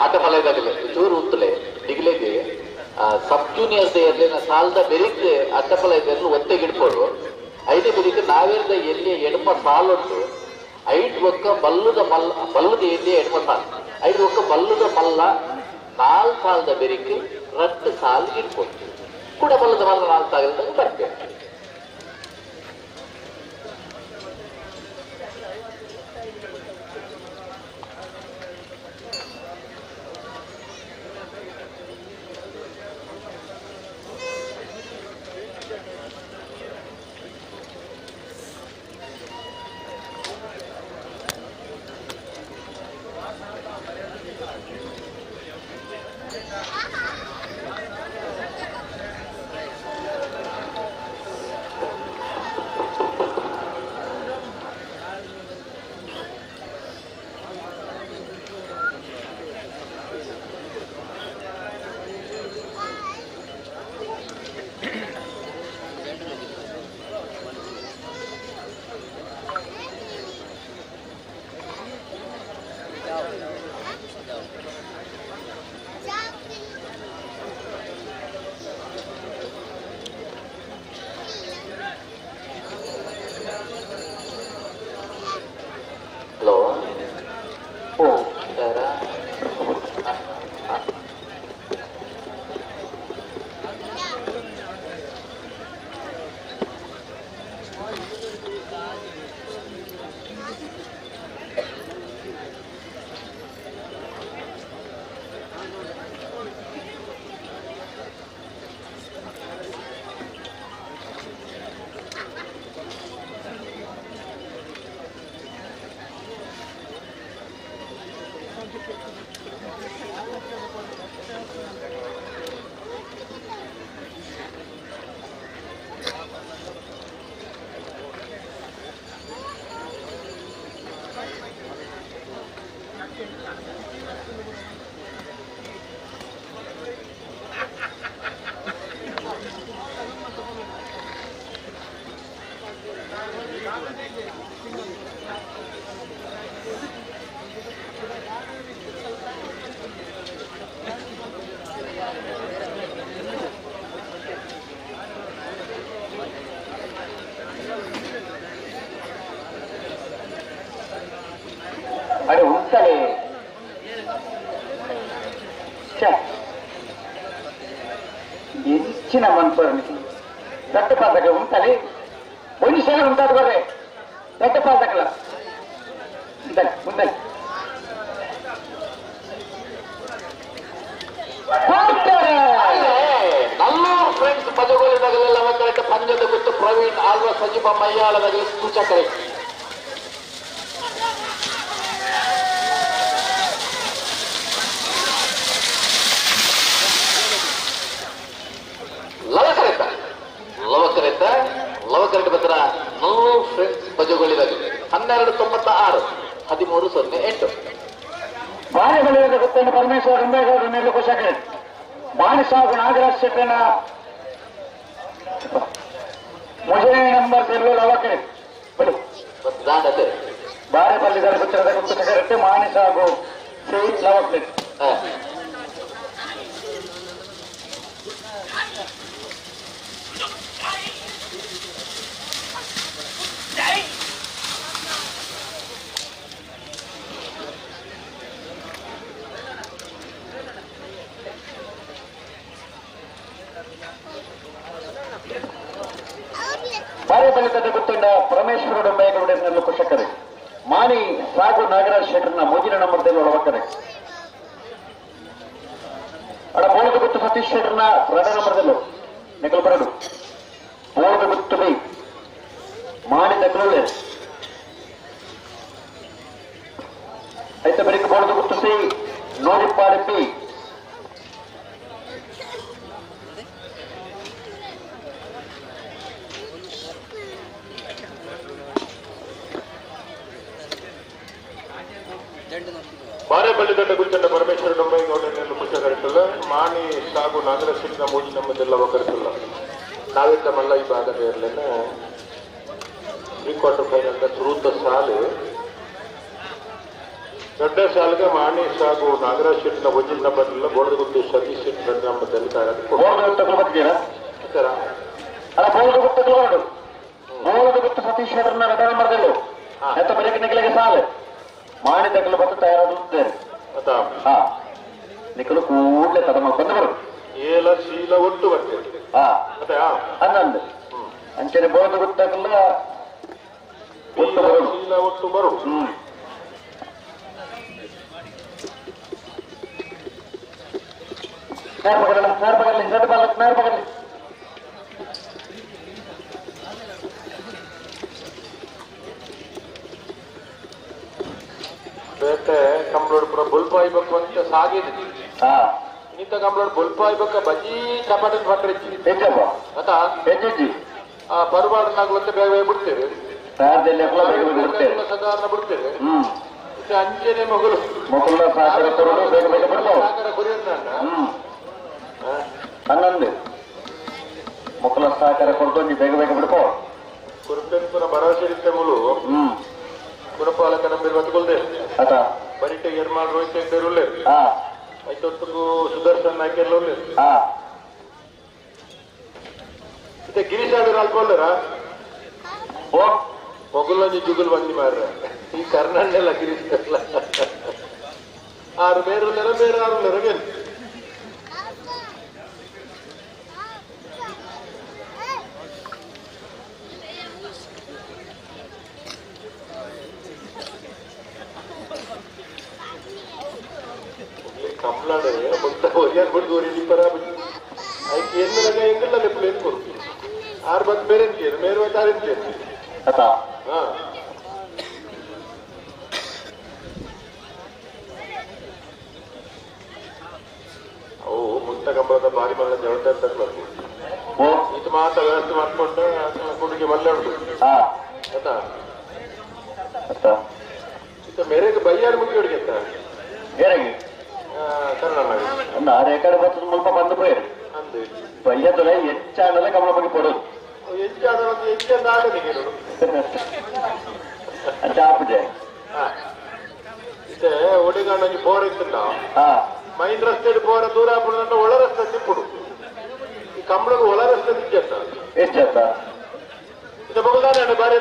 ಆಟ ಮಲಯದಾಗಲೇ ಚೂರು ಉತ್ತಲೆ ನಿಗಲೆಗೆ ಸಬ್ ಜೂನಿಯರ್ಸ್ ಎಲ್ಲಿನ ಸಾಲದ ಬೆರಿಕ್ ಅಟ್ಟಪಲ ಇದೆಲ್ಲ ಒತ್ತೆ ಗಿಡ್ಪೋಡು ಐದು ಬೆರಿಕ್ ನಾವೇರ್ದ ಎಲ್ಲಿ ಎಡಮ ಸಾಲುಂಟು ಐದು ಒಕ್ಕ ಬಲ್ಲುದ ಮಲ್ಲ ಬಲ್ಲುದ ಎಲ್ಲಿ ಎಡಮ ಸಾಲು ಐದು ಒಕ್ಕ ಬಲ್ಲುದ ಮಲ್ಲ ನಾಲ್ ಸಾಲದ ಬೆರಿಕ್ ರಟ್ಟು ಸಾಲು ಗಿಡ್ಪೋಡು ಕೂಡ ಬಲ್ಲದ ಮಲ್ಲ ನಾಲ್ ಸಾಲದಾಗ ಬರ್ತೇವೆ. ಉಂಟಲೆ ಹೆಚ್ಚಿನ ಮನ್ಪರ್ನಿ ದಟ್ಟ ಪಾದಕ ಉಂಟಲೆ ಒಂದು ಸಲ ಉಂಟಾದ ಬರ್ರೆ ದಟ್ಟ ಪಾದಕಲ ಉಂಟಲೆ ಉಂಟಲೆ ನಲ್ಲೂರು ಫ್ರೆಂಡ್ಸ್ ಪದಗಳಿದಾಗಲೆಲ್ಲ ಕರೆಕ್ಟ್ ಪಂಜದ ಗುತ್ತು ಪ್ರವೀಣ್ ಆಲ್ವ ಸಜೀವ ಮಯ್ಯಾಳದಾಗಲಿ ಸೂಚಕರೇ ಲವಕರೆತ ಲವಕರೆತ ಲವಕರೆಟ ಪತ್ರ ನಲ್ಲೂರು ಫ್ರೆಂಡ್ಸ್ ಪಜಗಳಿದಾಗಲಿ 1296 1308 ಬಾಳೆಬಳಿಯಾದ ಗೊತ್ತನ್ನು ಪರಮೇಶ್ವರ ರಂಬೇಗೌಡರ ಮೇಲೆ ಕುಶಕರೆ ಬಾಣಸಾಗು ನಾಗರಾಜ್ ಶೆಟ್ಟನ ಮೊದಲನೇ ನಂಬರ್ ಸೆಲ್ಲು ಲವಕರೆ ಬಳಿ ಬಾರೆಪಲ್ಲಿದರ ಗೊತ್ತಿರದ ಕುಶಕರಟ್ಟೆ ಮಾಣಿಸಾಗು ಸಿ ಲವಕರೆ ಬಾರೆಬಲಿತದ ಗೊತ್ತುಂಡ ಪರಮೇಶ್ವರ ಡೊಂಬೈಗೌಡರನ್ನು ಕುಶಕರೆ ಮಾನಿ ಸಾಗು ನಾಗರಾಜ್ ಶೆಟ್ಟರ್ನ ಮೊದಲ ನಂಬರ್ದಲ್ಲಿ ಒಳವಕ್ಕರೆ ಅಡ ಬೋಳದ ಗುತ್ತು ಸತೀಶ್ ಶೆಟ್ಟರ್ನ ಎರಡ ನಂಬರ್ದಲ್ಲೂ ನೆಕಲ್ ಬರಡು ಬೋಳದ ಗುತ್ತು ಬೈ ಮಾನಿ ತಕಲುಳ್ಳೆ ಐತ ಬರಿಕ ಬೋಳದ ಗುತ್ತು ಸಿ ನೋಡಿಪ್ಪಾಡಿ ಪಿ ಬಾರೆಬಳ್ಳಿದೊಡ್ಡ ಗುರುತಂಡ ಪರಮೇಶ್ವರ ಡೊಂಬೈಗೌಡರನ್ನು ಕುಶಕರಿಸಲ್ಲ ಮಾಣಿ ಸಾಗು ನಾಗರಸಿಂಹ ಮೂಜಿ ನಮ್ಮದೆಲ್ಲ ಒಕ್ಕರಿಸಲ್ಲ ನಾವೆಲ್ಲ ಮಲ್ಲ ಈ ಭಾಗದ ಇರಲಿಲ್ಲ ಪ್ರೀ ಕ್ವಾರ್ಟರ್ ಫೈನಲ್ ಸುರೂತ ಸಾಲು ದೊಡ್ಡ ಸಾಲಿಗೆ ಮಾಣಿ ಸಾಗು ನಾಗರಾಜ್ ಶೆಟ್ಟಿನ ಒಂಜಿನ ನಂಬರ್ಲ್ಲ ಬೋಡದಗುತ್ತು ಸತೀಶ್ ಶೆಟ್ಟಿ ನಂಬರ್ದಲ್ಲಿ ಬೋಳದಗುತ್ತು ಸತೀಶ್ ಶೆಟ್ಟರ್ನ ಎರಡ ನಂಬರ್ದಲ್ಲೂ ಎತ್ತ ಬೆಳಗ್ಗೆ ನಿಗಲಿಗೆ ಸಾಲು ಮಾಣಿ ತಗಲು ಬಂದು ತಯಾರಾಗುತ್ತೇನೆ ಹಾ ನಿಕಲು ಕೂಡಲೇ ತಡ ಬಂದು ಬರು ಏಲ ಶೀಲ ಒಟ್ಟು ಬರ್ತೇವೆ ಹಾ ಹನ್ನೊಂದು ಅಂಚನೆ ಬೋಳದ ಗೊತ್ತಾಗಲ್ಲ ಒಟ್ಟು ಬರು ಶೀಲ ಒಟ್ಟು ಬರು ನೇರ ಪಕಡಲ್ಲ ನೇರ ಪಕಡಲಿ ಎರಡು ಬಾಲ ನೇರ ಪಕಡಲಿ ಬೇಟೆ ಕಂಪ್ಲೋಡ್ ಪೂರ ಬೊಲ್ಪಾಯ್ಬೇಕು ಅಂತ ಸಾಗಿದೆ ಇನ್ನಿತ ಕಂಪ್ಲೋಡ್ ಬೊಲ್ಪಾಯ್ಬೇಕ ಬಜ್ಜಿ ಚಪಾಟಿನ ಭಟ್ರಿಜ್ಜಿ ಆತಾ ಹೆಚ್ಚಿ ಆ ಬರಬಾರ್ದನಾಗ್ಲಂತ ಬೇಗ ಬೇಗ ಬಿಡ್ತೇವೆ ಬೇಗ ಸಾಧಾರಣ ಬಿಡ್ತೇವೆ ಮತ್ತೆ ಅಂಚೆನೆ ಮಗಳು ಮಗುಲ ಸಹಕಾರ ಕೊರಡು ಬೇಗ ಬೇಗ ಬಿಡ್ತಾವೆ ಸಹಕಾರ ಕೊರಿಯನ್ನ ಹನ್ನೊಂದು ಮಕ್ಕಳ ಸಹಕಾರ ಕೊಡ್ತು ನೀ ಬೇಗ ಬೇಗ ಬಿಡ್ಕೋ ಕುರುಪೆನ್ ಪುರ ಭರವಸೆ ಇತ್ತೆ ಮುಲು ಕುರಪಾಲಕ ನಂಬಿರ್ ಬದುಕೊಲ್ದೆ ಆತ ಬರಿಟೆ ಎರ್ಮಾಲ್ ರೋಹಿತ್ ಹೆಗ್ಡೆರುಲ್ಲೆ ಐತೊಟ್ಟಿಗೂ ಸುದರ್ಶನ್ ನಾಯ್ಕೆಲ್ಲ ಉಲ್ಲೆ ಮತ್ತೆ ಗಿರೀಶ್ ಆಡೋರು ಅಲ್ಕೊಲ್ದಾರ ಓ ಮೊಗುಲಂಜಿ ಜುಗುಲ್ ಬಂದಿ ಮಾರ್ರ ಈ ಕರ್ನಾಟಕ ಗಿರೀಶ್ ಆರು ಬೇರೆ ಉಲ್ಲೆರ ಬೇರೆ ಆರು ಉಲ್ಲೆರ ಬೇರೆ ಕಂಪ್ಲಾಡೆ ಮೊತ್ತ ಒರಿಯನ್ ಬಿಡ್ದು ಒರಿ ಪರ ಐಕ್ ಎನ್ನಗ ಎಂಗಲ್ಲ ಲೆಪ್ಪು ಎನ್ಕೊರು ಆರು ಬಂದು ಬೇರೆ ಕೇರು ಮೇರು ಬಂದು ಆರು ಕೇರು ಆತ ಹಾ ಅವು ಮುತ್ತ ಕಂಬಳದ ಬಾರಿ ಮಲ್ಲ ಜವಳ ತಕ್ಲಕ್ಕು ಇದು ಮಾತ ವ್ಯವಸ್ಥೆ ಮಾಡ್ಕೊಂಡು ಕೊಡುಗೆ ಮಲ್ಲ ಉಂಟು ಆತಾ ಇತ್ತ ಮೇರೆಗೆ ಬೈಯಾರು ಮುಗಿ ಹುಡುಗಿ ಅಂತ ಏರಾಗಿ ಕರ್ನಾಟಕ ಆರು ಬರ್ತದ ಮುಲ್ಪ ಬಂದು ಪೋಯರು ಅಂದು ಬಯ್ಯದೊಲೆ ಹೆಚ್ಚಾಂಡಲೆ ಕಮಲ ಬಗ್ಗೆ ಕೊಡೋದು ಹೆಚ್ಚಾದ ಒಂದು ಹೆಚ್ಚಾದ ಆಡಲಿಕ್ಕೆ ಅಂಚ ಆಪುಜೆ ಇತ್ತೆ ಒಡಿಗಾಂಡ ಒಂಜಿ ಬೋರ್ ಇತ್ತಲ್ಲ ಮೈನ್ ರಸ್ತೆ ಬೋರ ದೂರ ಆಪುಡು ಒಳ ರಸ್ತೆ ತಿಪ್ಪುಡು ಈ ಕಂಬಳಗ್ ಒಳ ರಸ್ತೆ ತಿಚ್ಚತ್ತ ಎಷ್ಟತ್ತ ಇತ್ತೆ ಬಗಲ್ದಾನೆ ಬಾರಿ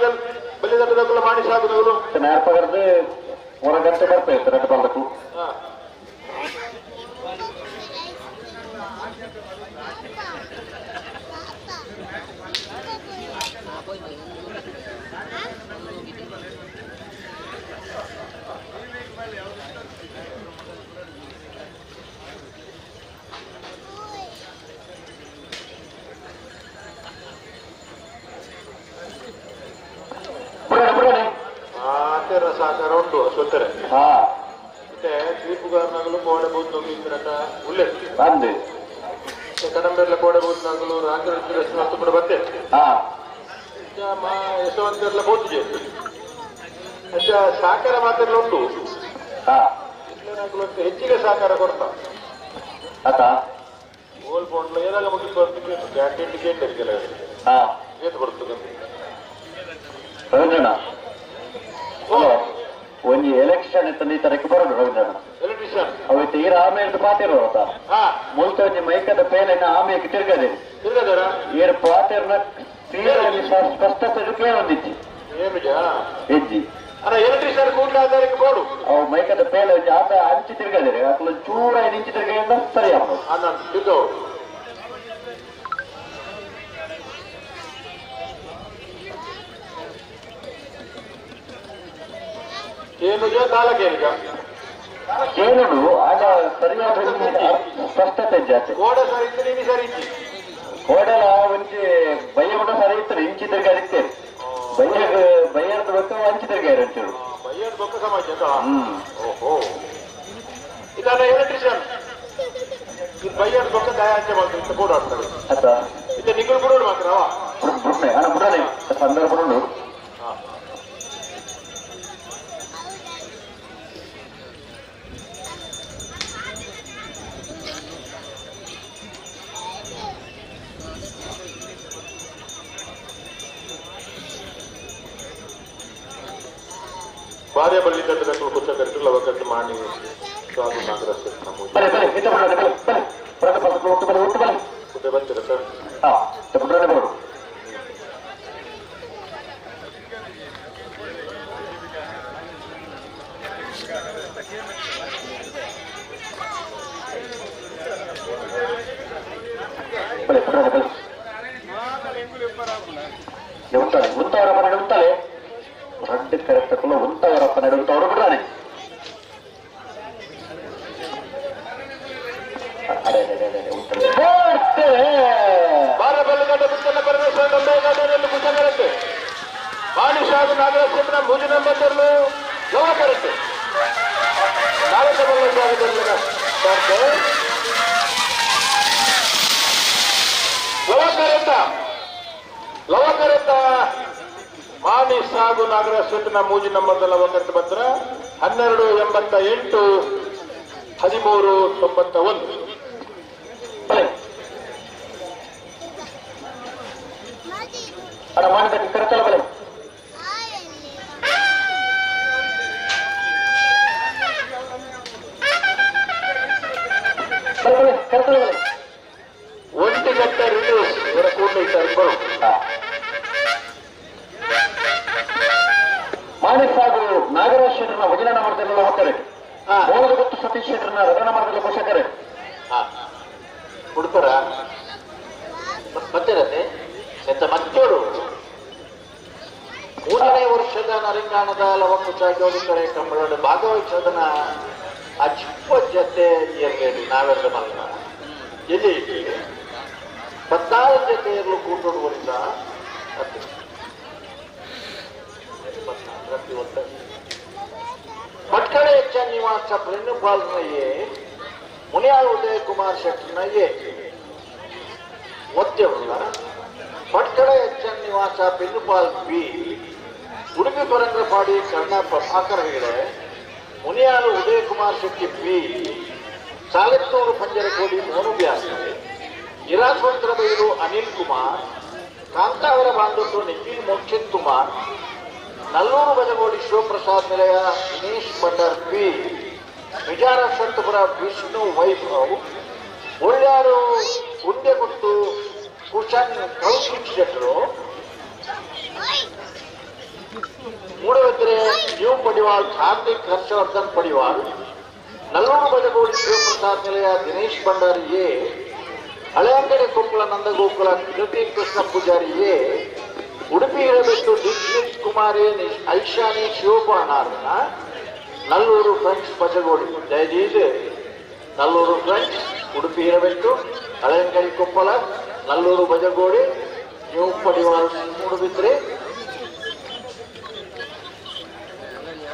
ಬಲಿ ದಟ್ಟದಕ್ಕಲ್ಲ ಮಾಡಿ ಸಾಕುದವರು ನೇರ್ಪಗರ್ದು ಹೊರಗಂಟೆ ಬರ್ತಾ ಇತ್ತು 2 ಬಾಲಕು. ಸಹಕಾರ ಉಂಟು ಸೊತ್ತರೆ. ಮತ್ತೆ ತೀರ್ಪುಗಾರನಾಗಲು ಕೋಡೆ ಬೂತ್ನಗಲು ಇಂದಿರಟ ಉಲ್ಲೆ ಬಂದೆ ಕಡಂಬೆರ್ಲ ಕೋಡೆ ಬೂತ್ನಗಲು ರಾಂಗರ ಕೂಡ ಬತ್ತೆ ಯಶವಂತೆರ್ಲ ಬೂತಿಗೆ ಅಂಚ ಸಹಕಾರ ಮಾತ್ರ ಉಂಟು. ಹೆಚ್ಚಿಗೆ ಸಹಕಾರ ಕೊಡ್ತಾ ಆತ ಓಲ್ ಫೋನ್ ಏನಾಗ ಮುಗಿದು ಬರ್ತಿಕ್ಕೆ ಕ್ಯಾಂಟೀನ್ ಟಿಕೆಟ್ ಕೆಲವರಿಗೆ ಏತು ಬರ್ತದೆ ರವೀಂದ್ರಣ್ಣ. ಒಂಜಿ ಎಲೆಕ್ಷನ್ ಇತ್ತು ಈ ತರಕ್ಕೆ ಬರೋದು ರವೀಂದ್ರಣ್ಣ. ಎಲೆಕ್ಟ್ರಿಷಿಯನ್ ಅವತ್ತು ಈರ ಆಮೇಲೆ ಪಾತಿರೋ ಮುಲ್ತ ಒಂಜಿ ಮೈಕದ ಪೇಲೆನ ಆಮೇಲೆ ತಿರ್ಗದೆ ತಿರ್ಗದಾರ ಏರ್ ಪಾತಿರ್ನ ತೀರಲ್ಲಿ ಸ್ಪಷ್ಟತೆ ಕೇಳೊಂದಿಜ್ಜಿ ಹೆಜ್ಜಿ ಎಲೆಕ್ಟ್ರಿಷಿಯನ್ ಕೂಡಲೇ ಬೋಡು ಅವು ಮೈಕದ ಪೇಲೆ ಒಂಜಿ ಆತ ಅಂಚಿ ತಿರ್ಗದಿರಿ ಅಕ್ಲು ಚೂರ ಇಂಚಿ ತಿರ್ಗ ಸರಿ ಆಗ್ಬೋದು ತಿರ್ಗೋ. ಏನು ತಾಲಕೇನಿಗ ಕೇಳಲು ಆಗ ಸರಿಯಾದ ಸ್ಪಷ್ಟತೆ ಜಾಸ್ತಿ. ಕೋಡೆ ಸರಿ ಇತ್ತು ನೀನು ಸರಿ ಇತ್ತು ಕೋಡೆಲ ಒಂಜಿ ಬಯ್ಯ ಕೂಡ ಸರಿ ಇತ್ತು ಇಂಚಿ ತಿರ್ಗ ಅದಿತ್ತೆ ಬಯ್ಯ ಬಯ್ಯರ್ದ ಬೊಕ್ಕ ಅಂಚಿ ತಿರ್ಗ ಒಂಚೂರು ಬಯ್ಯರ್ದ ಬೊಕ್ಕ ಸಮಾಜ. ಓಹೋ ಇದನ್ನ ಎಲೆಕ್ಟ್ರಿಷಿಯನ್ ಇದು ಬಯ್ಯರ್ದ ಬೊಕ್ಕ ದಯ ಅಂಚೆ ಮಾಡ್ತಾರೆ ಇತ್ತು ಬೋರ್ಡ್ ಆಡ್ತಾರೆ ಅತ್ತ ಇದು ನಿಗುಲು ಬಿಡೋಡು ಮಾತ್ರವಾ ಬುಡ್ನೆ ಅಣ್ಣ ಬುಡನೆ ಸಂದರ್ಭ ಉಂಡು. ಬಾರ್ಯ ಬಳ್ಳಿ ತಟ್ಟದಕ್ಕೂ ಕುಚ್ಚ ಕರೆಟು ಲವಕಟ್ಟು ಮಾಡಿ ಸ್ವಾಮಿ ನಾಗರಾಜ್ ಬಲೆ ಬಲೆ ಹಿತ ಬಲೆ ಬಲೆ ಬಲೆ ಬಲೆ ಒಟ್ಟು ಬಲೆ ಒಟ್ಟು ಬಲೆ ಕುತ್ತೆ ಬರ್ತೀರಾ ಸರ್? ಹಾ ಬುಡ್ರನೆ ಬರೋದು. ಬಲೆ ಬುಡ್ರನೆ ಬಲೆ ಉಂತಾಳೆ ಉಂತಾವರ ಮನೆ ಉಂತಾಳೆ ರಡ್ಡು ಕರೆಕ್ಟ್ ಉಂತಾವರಪ್ಪ ನಡೆ ಉಂತಾವರು ಬಿಡ್ರಾನೆ. ಅರೆ ಅರೆ ಅರೆ ಬಾರಬಲ್ಲಗಡ್ಡೆ ಪುತ್ತನ ಪರಮೇಶ್ವರ ನಂಬೇಗೌಡರಲ್ಲಿ ಕುಶಕರತ್ತೆ ಮಾಣಿಶಾಗು ನಾಗರಾಜ್ ಮೂಜು ನಂಬತ್ತರ್ಲು ಲವಕರತ್ತೆ ನಾಗರಬಲ್ಲ ಲವಕರೆತ್ತ ಲವಕರೆತ್ತ ಮಾಣಿ ಸಾಗು ನಾಗರಾಜ್ ಶೆಟ್ಟಿನ ಮೂಜಿ ನಂಬರ್ದ ಲವಕರೆತ್ತ ಪತ್ರ 12 88 13 91. ಅಡ ಮಾಡಿದ ಕರೆತಲ ಬಲೆ ಬಲೆ ಕರೆತಲ ಬಲೆ ಒಂಟಿಗಟ್ಟ ರಿಲೀಸ್ ಇವರ ಕೂಡಲೇ ಇದ್ದಾರೆ ಬರು. ಮಾಣಿಕ್ ಸಾಗು ನಾಗರಾಜ್ ಶೆಟ್ಟರ್ನ ವಜನ ನಂಬರ್ದಲ್ಲೆಲ್ಲ ಹೋಗ್ತಾರೆ. ಬೋಳದ ಗೊತ್ತು ಸತೀಶ್ ಶೆಟ್ಟರ್ನ ರಥ ನಂಬರ್ದಲ್ಲ ಪೋಷಕರೇ ಹುಡುಕರ ಮತ್ತಿರತ್ತೆ ಎಂತ ಮತ್ತೋಡು 3ನೇ ವರ್ಷದ ನರಿಂಗಾಣದ ಲವಕುಶ ಜೋಡಿ ಕಡೆ ಕಂಬಳನ್ನು ಭಾಗವಹಿಸೋದನ್ನ ಆ ಚಿಕ್ಕ ಜೊತೆ ಇರಬೇಡಿ ನಾವೆಲ್ಲ ಮಲ್ಲ ಎಲ್ಲಿ 14 ಜೊತೆ ಇರಲು ಕೂಟೋಡುವರಿಂದ ಭಟ್ಕಳ ಎಚ್ ನಿವಾಸ ಪ್ರೇಣುಪಾಲ್ನ ಎ ಮುನಿಯಾಳ್ ಉದಯ ಕುಮಾರ್ ಶೆಟ್ಟಿನ ಎ ಮಧ್ಯವಲ್ಲ ಭಟ್ಕಳ ಎಚ್ ಎನ್ ನಿವಾಸ ಪೆನ್ನುಪಾಲ್ ಬಿ ಉಡುಪಿ ಪರಂದ್ರಪಾಡಿ ಕರ್ಣ ಪ್ರಭಾಕರ್ ಹೆಗಡೆ ಮುನಿಯಾಳು ಉದಯಕುಮಾರ್ ಶೆಟ್ಟಿ ಪಿ ಸಾಲೆತ್ತೂರು ಪಂಜರಕೋಡಿ ಮೋನು ವ್ಯಾಸ ಇರಾಸ್ವಂತ್ರಬೈರು ಅನಿಲ್ ಕುಮಾರ್ ಕಾಂತಾವರ ಬಾಂಧವರು ನಿಖಿಲ್ ಮೋಕ್ಷಿತ್ ಕುಮಾರ್ ನಲ್ಲೂರು ಬಜಗೋಡಿ ಶಿವಪ್ರಸಾದ್ ನಿಲಯ ದಿನೇಶ್ ಭಂಡಾರ್ ಪಿ ವಿಜಾರ ಶೆಟ್ಟಪುರ ವಿಷ್ಣು ವೈಭವ್ ಒಳ್ಳ್ಯಾರು ಉಂಡೆಗುತ್ತು ಕುಶನ್ ಕೌಶಿಕ್ ಶೆಟ್ಟರು Moodbidri New Padiwal Hardik Harshvardhan Padiwal, Nallur Bajagodi Shivaprasad Nilaya Dinesh Bhandari A, Haleyangadi Koppal Nandagokula Kriti Krishna Pujari A, Udupi Hirebettu Dikshit Kumari Aishani Shivapanarna, Nallur friends Bajagodi. ದಯದೀಸ್ Nallur friends Udupi Hirebettu, Haleyangadi Koppal, Nallur Bajagodi, new Padiwal Moodbidri,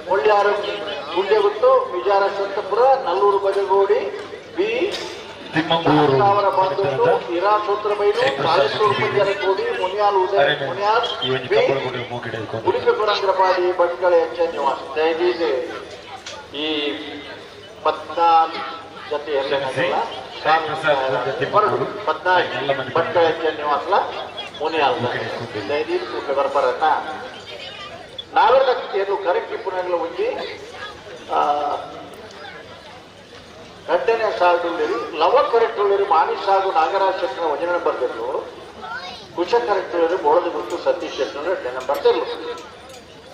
Mulyaru Gundeguttu, Mijara Santapura, Nallur Bajagodi B, Timmangur Bandhuttu, Ira Sutrabailu, Kaleshwara Panjarakodi, Muniyal Udaya Muniyal B, Udupi Korangrapadi Bhatkal H N Nivas. ದಯದೀಸ್ ಈ 14 ಜೊತೆ 14 Bhatkal H ಎನ್ ನಿವಾಸಲ ಮುನಿಯಾಲ್. ದಯದೀಸ್ ಬರ್ಬರನ್ನ ನಾವೆಲ್ಲ ಏನು correct ಇಪ್ಪುನಗಲ ಒಂಜಿ ರಡ್ಡನೇ ಸಾಲ್ಡುಳ್ಳೇರಿ Lava correct ಉಳ್ಳೇರಿ Manish ಹಾಗೂ ನಾಗರಾಜ್ ಶೆಟ್ಟನ ಒಂಜನೇ number ತೆರಲು, Kusha correct ಉಳ್ಳೇರಿ ಬೋಳದ ಗುತ್ತು ಸತೀಶ್ ಶೆಟ್ಟನ ಎರಡನೇ ನಂಬರ್ ತೆರಲು.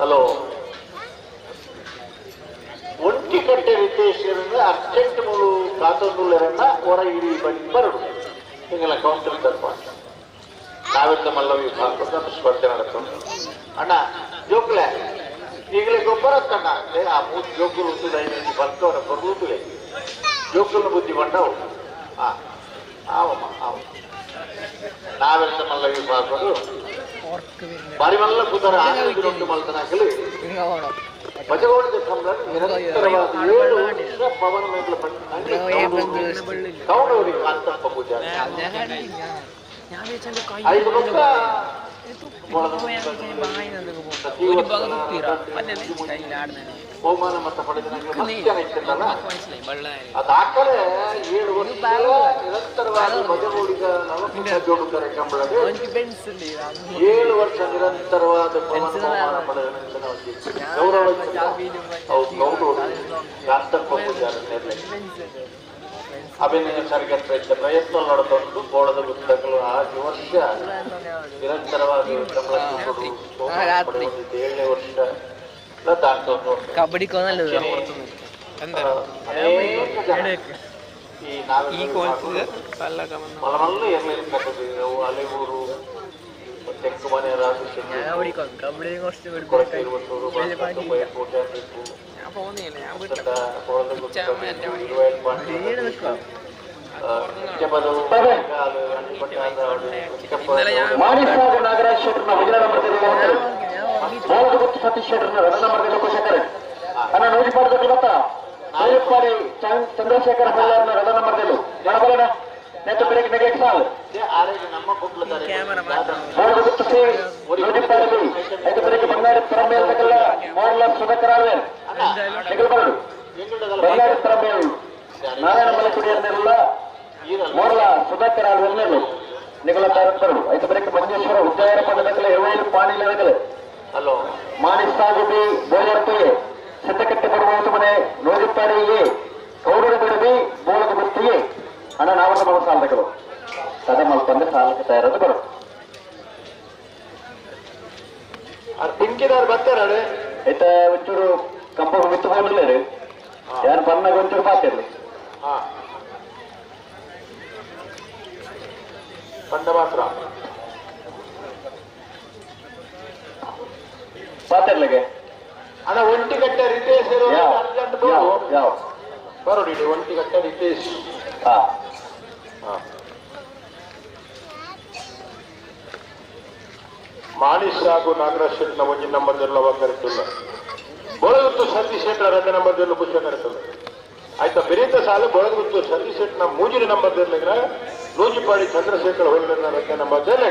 ಹಲೋ, ಒಂಟಿಕಟ್ಟೆ ರಿತೇಶ್ ಅರ್ಜೆಂಟ್ ಮೂಲು ಕಾತೊಂದುಳ್ಳೇರನ್ನ ಹೊರ ಇಡೀ ಬನ್ನಿ ಬರಡು ಹಿಂಗೆಲ್ಲ ಕೌಂಟರ್ ತರ್ಪ. ನಾವೆಲ್ಲ ಮಲ್ಲ ವಿಭಾಗದ ಸ್ಪರ್ಧೆ നടത്തുന്നു. ಅಣ್ಣ ಜೋಕ್ಲೆ ಈಗಲೇ ಗೊಬ್ಬರ ತಣ್ಣ ಆ ಮೂರು ಜೋಕುಲು ಉತ್ತದ ಬಂತವರ ಬರುವುದಿಲ್ಲ ಜೋಕುಲ ಬುದ್ಧಿ ಬಂಡವು. ಆವಮ್ಮ ಆವ ನಾವೆಲ್ಲ ಮಲ್ಲ ವಿಭಾಗಗಳು ಬಾರಿ ಮಲ್ಲ ಕುದರ ಆನಂದ ಮಲ್ತನಾಗಲಿ ಬಜಗೋಡಿದ ಕಂಬಳ ನಿರಂತರವಾದ 7 ವರ್ಷ ಪವನ ಮೇಘಲ ಕೌಡವರಿಗೆ ಕಾಂತಪ್ಪ ಪೂಜಾರಿ 5 ಲಕ್ಷ ಬಹುಮಾನ ಮತ ಪಡೆದ ಅದಾಕಲೆ 7 ವರ್ಷ ನಿರಂತರವಾಗಿ ಬಜಗೋಡಿದ ನವಕುಟ ಜೋಡುತ್ತಾರೆ ಕಂಬಳಗೆ 7 ವರ್ಷ ನಿರಂತರವಾದ ಬಹುಮಾನ ಪಡೆದ ಗೌರವ ಕಾಂತಪ್ಪ ಪೂಜಾರಿ ಅಭಿನಯ ಸರಿಗಟ್ಟ ಪ್ರಯತ್ನ ನಡೆದೊಂದು ಗೋಳದ ಪುಸ್ತಕಗಳು 6 ವರ್ಷ ನಿರಂತರವಾಗಿ 7ನೇ ವರ್ಷ ಕಬಡ್ಡಿ ಈ ಮಲಮಲ್ಲ ಅಲೆಗೂರು ತೆಕ್ಕುಮನೆ ರಾಜು ನಾಗರಾಜ್ ಶೆಟ್ಟರ್ನ ವಜನ ಬೋಳಗುತ್ತು ಸತೀಶ್ ಶೆಟ್ಟರ್ನ ರನ್ನ ಮಾಡಿದ ಕುಶಕರ್ ಅಣ್ಣ ನೂಜಿಪಾಡದಲ್ಲಿ ಗೊತ್ತಾ ನೂಜಿಪಾಡಿ ಚಂದ್ರಶೇಖರ ಬಳ್ಳಾರ್ನ ರಥ ನಂಬರ್ದಲ್ಲೂ ಗಣಬಲನ ನೇತು ಬೆಳಗ್ಗೆ ನೆಗೆ ಸಾಲು ಬೋಳಗುತ್ತು ಸಿ ನೂಜಿಪಾಡಿ ಐದು ಬೆಳಗ್ಗೆ ಬಂಗಾರಿ ಪರಮೇಲ್ದಕಲ್ಲ ಮೋರ್ಲ ಸುಧಾಕರ್ ಆಳ್ವೇರ್ ನೆಗಲ್ಬರಡು ಬಂಗಾರಿ ಪರಮೇಲ್ ನಾರಾಯಣ ಮಲಕುಡಿಯರ್ನೆಲ್ಲ ಮೋರ್ಲ ಸುಧಾಕರ್ ಆಳ್ವೇರ್ನೆಲ್ಲು ನಿಗಲ ತಾರಕ್ಕರು ಐದು ಬೆಳಗ್ಗೆ ಮಂಜೇಶ್ವರ ಉಜ್ಜಾಯರ ಪದಕಲ ಇರುವೈಲು ಪಾಣಿಲದಕಲೆ ಹಲೋ ಮಾಣಿಸಾಗುಬಿ ಬೋಲರ್ತಿಗೆ ಸಿದ್ಧಕಟ್ಟೆ ಬರುವ ಮನೆ ನೋಡುತ್ತಾರೆಯೇ ಕೌಡರ ಬಿಡಬಿ ಬೋಳದ ಗುತ್ತಿಗೆ ಹಣ ನಾವನ್ನ ಬರುವ ಸಾಲದಗಳು ಸದ ಮಲ್ಪಂದ್ರೆ ಸಾಲಕ್ಕೆ ತಯಾರಾದ ಬರು ಪಿಂಕಿದಾರ್ ಬರ್ತಾರ ಆಯ್ತಾ ಒಂಚೂರು ಕಂಪ ಬಿತ್ತು ಹೋಗಲಿಲ್ಲ ರೀ ಯಾರು ಬಂದಾಗ ಒಂಚೂರು ಪಾತಿರ್ಲಿ ಬಂದ ಮಾತ್ರ ಪಾತಿರ್ಲಿಗೆ ಅಣ್ಣ ಒಂಟಿಗಟ್ಟೆ ರಿತೇಶ್ ಯಾವ ಬರೋಡಿ ಒಂಟಿಗಟ್ಟೆ ರಿತೇಶ್. ಹಾ ಮಾಣಿಷ್ ಹಾಗೂ ನಾಗರಾಜ್ ಶೆಟ್ನ ಒಂಜಿ ನಂಬರ್ದೆಲ್ಲ ಕರೆಕ್ಟಿಲ್ಲ ಬೋಳಗುತ್ತು ಸತೀಶ್ ಶೆಟ್ಟರ ರಜೆ ನಂಬರ್ದೆಲ್ಲ ಖುಷಿ ಕರೆಕ್ಟಿಲ್ಲ ಆಯ್ತಾ ಬೆರೀತ ಸಾಲು ಬೋಳಗುತ್ತು ಸತೀಶ್ ಶೆಟ್ನ ಮೂಜಿನ ನಂಬರ್ದೆಲ್ಲ ನೂಜಿಪಾಡಿ ಚಂದ್ರಶೇಖರ್ ಹೊಳ್ಳ ರಜೆ ನಂಬರ್ದೆಲ್ಲ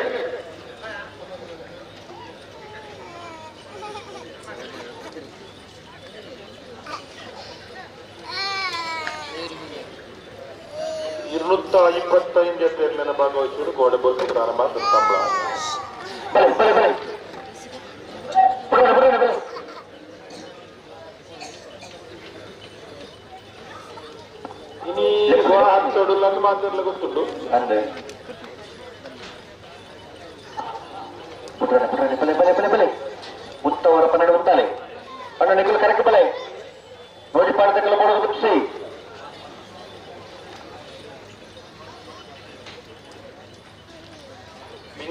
225 ತೇರ್ಲಿನ ಭಾಗವಹಿಸಿದರು ಗೋಡೆ ಬೋಲ್ತು ಪ್ರಾರಂಭ ಸಂಬಳ ಬಲೆ ಬಲೆ ಬಲೆ ಬಲೆ ಬಲೆ ಇನಿ ಗೋವಾ ಹತ್ತೋಡುಲ್ಲ ಅಂತ ಮಾತಾಡಲು ಗೊತ್ತುಂಟು ಅಂದ್ರೆ ಬಲೆ ಬಲೆ ಬಲೆ ಬಲೆ ಬಲೆ ಉತ್ತವರ ಪನ್ನಡ ಉಂಟಾಲೆ ಅಣ್ಣ ನಿಖಿಲ್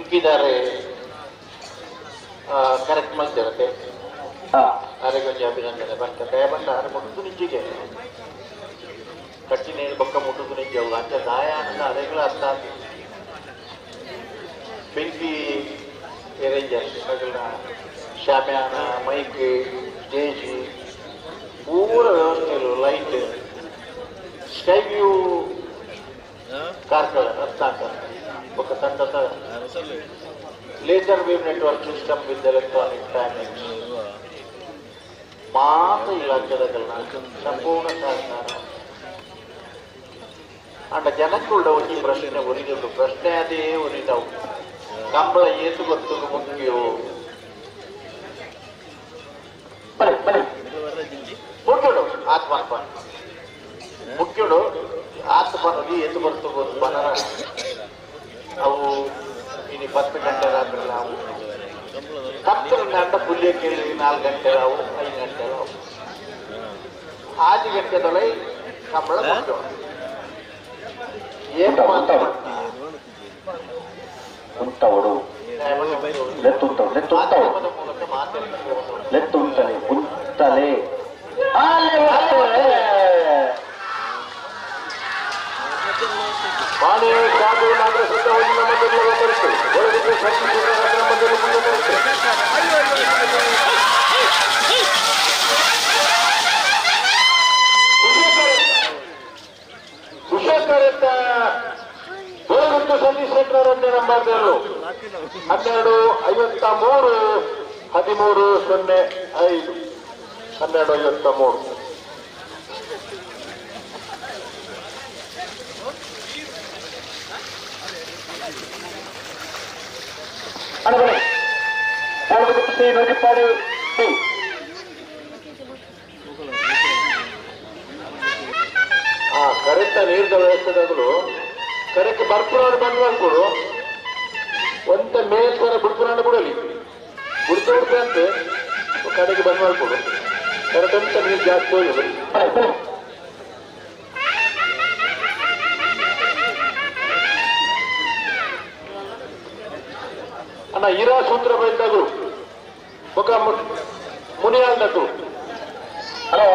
ಪಿಂಕಿದಾರೆ ಕರೆಕ್ಟ್ ಮಾಡ್ತಿರತ್ತೆ ಆರೋಗ್ಯ ಅಭಿನಂದನೆ ಬರ್ತದೆ ದಯಬಂಡ ಆರು ಮುಟ್ಟುದು ನಿಜ್ಜಿಗೆ ಕಟ್ಟಿನ ಬೊಕ್ಕ ಮುಟ್ಟುದು ನಿಜ್ಜೆ ಅವು ಅಂಚ ದಾಯ ಅನ್ನೋ ಅರೆಗಳ ಅರ್ಥ ಬೆಂಕಿ ಅರೇಂಜರ್ ಅಗಲ ಶಾಮ್ಯಾನ ಮೈಕ್ ಸ್ಟೇಜ್ ಪೂರ ವ್ಯವಸ್ಥೆಗಳು light sky view Karkala Ratnakar ఒక ತಂಡದ laser beam network system with electronic timings ಮಾತ ಇಲಾಖೆದ ಸಂಪೂರ್ಣ ಸಹಕಾರ. ಅಂಡ ಜನಕ್ಕುಳ್ಳ ಒಂಜಿ ಪ್ರಶ್ನೆ ಒರಿದುಂಡು ಪ್ರಶ್ನೆ ಅದೇ ಒರಿದವು ಕಂಬಳ ಏತು ಗೊತ್ತು ಮುಖ್ಯೋ ಬಲೆ ಬಲೆ ಮುಖ್ಯುಡು ಆತ್ಮ ಮುಖ್ಯುಡು ಆತ್ಮನಲ್ಲಿ ಏತು ಬರ್ತು ಗೊತ್ತು ಬನರ ಅವು ಇನ್ನು 10 ಗಂಟೆ ರಾತ್ರಿ ನಾವು ಕತ್ತಲ ಅಂಡ ಪುಲ್ಯ ಕೇಳಿ 4 ಗಂಟೆ ರಾವು 5 ಗಂಟೆ ರಾವು 6 ಗಂಟೆದೊಳಗೆ ಕಂಬಳ ಮುಖ್ಯ ಏನು ಉಂಟವಡು ಲೆತ್ತುಂಟವು ಲೆತ್ತುಂಟವು ಲೆತ್ತುಂಟಲೆ ಉಂಟಲೆ ನಂಬರ್ 12:53 13:05 12:53. ಕರೆಕ್ಟ್ ನೀರ್ದ ವ್ಯವಸ್ಥೆದಾಗಲು ಕರೆಕ್ಟ್ ಬರ್ಪುರಾಣ ಬಂದ್ ಮಾಡ್ಕೊಡು ಒಂತ ಮೇಲ್ಕರ ಬಿಡ್ಪುರಾಣ ಬಿಡಲಿ ಬಿಡ್ತಾ ಬಿಡ್ತಾ ಅಂತ ಕಡೆಗೆ ಬಂದ್ ಮಾಡ್ಕೊಡು ಕರೆಕ್ಟ್ ಅಂತ ನೀರು ಜಾಸ್ತಿ ಹೋಗಿ ಬರಿ. ಅಣ್ಣ ಇರಾ ಸೂತ್ರ ಬೈದಾಗಲು ಬೊಕ ಮುನಿಯಾಲ್ದಕ್ಕೂ ಹಲೋ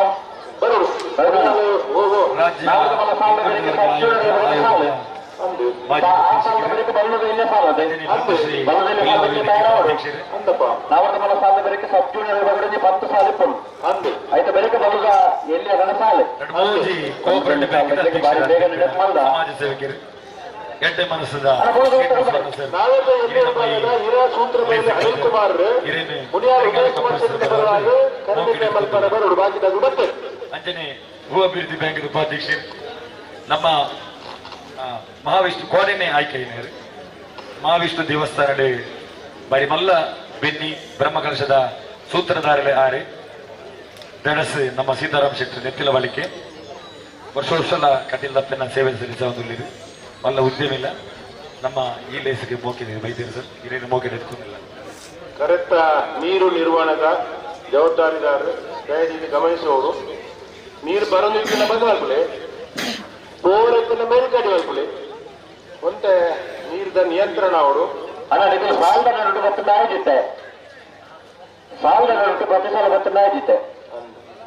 ಬರೋಡು ಹೋಗೋ ಸಮಾಜ ಸೇವಕರು ಎಡ್ಡೆ ಮನಸ್ಸದ ಅನಿಲ್ ಕುಮಾರ್ ಅಂಜನೆ ಭೂ ಅಭಿವೃದ್ಧಿ ಬ್ಯಾಂಕ್ ಉಪಾಧ್ಯಕ್ಷರು ನಮ್ಮ ಮಹಾವಿಷ್ಣು ಕೋಡೆನೆ ಆಯ್ಕೆ ಮಹಾವಿಷ್ಣು ದೇವಸ್ಥಾನಡೆ ಬರಿ ಮಲ್ಲ ಬೆನ್ನಿ ಬ್ರಹ್ಮಕಲಶದ ಸೂತ್ರಧಾರಳೆ ಆರೆ ದಣಸ್ ನಮ್ಮ ಸೀತಾರಾಮ್ ಶೆಟ್ಟಿ ನೆತ್ತಿಲ ಬಳಿಕೆ ವರ್ಷ ವರ್ಷಲ ಕಟೀಲ್ ದಪ್ಪನ ಸೇವೆ ಸಲ್ಲಿಸ ಮಲ್ಲ ಉದ್ಯಮ ಇಲ್ಲ ನಮ್ಮ ಈ ಲೇಸಿಗೆ ಮೋಕಿದೆ ಬೈದೇರು ಸರ್ ಹಿರಿಯರು ಮೋಕಿದೆ ಎತ್ಕೊಂಡಿಲ್ಲ. ಕರೆಕ್ಟ ನೀರು ನಿರ್ವಹಣೆದ ಜವಾಬ್ದಾರಿದಾರರು ದಯವಿಟ್ಟು ಗಮನಿಸುವವರು ನೀರು ಬರೋದಕ್ಕಿಂತ ಬದಲಾಗಲಿ ಬೋರಕ್ಕಿಂತ ಮೇಲ್ಗಡೆ ಮಲ್ಪುಲಿ ಒಂತೆ ನೀರ್ದ ನಿಯಂತ್ರಣ ಅವರು ಅಣ್ಣ ನಿಮಗೆ ಸಾಲದ ನಡುವೆ ಬತ್ತು ಮ್ಯಾಜಿತ್ತೆ ಸಾಲದ ನಡುವೆ ಪ್ರತಿ ಸಲ ಬತ್ತು ಮ್ಯಾಜಿತ್ತೆ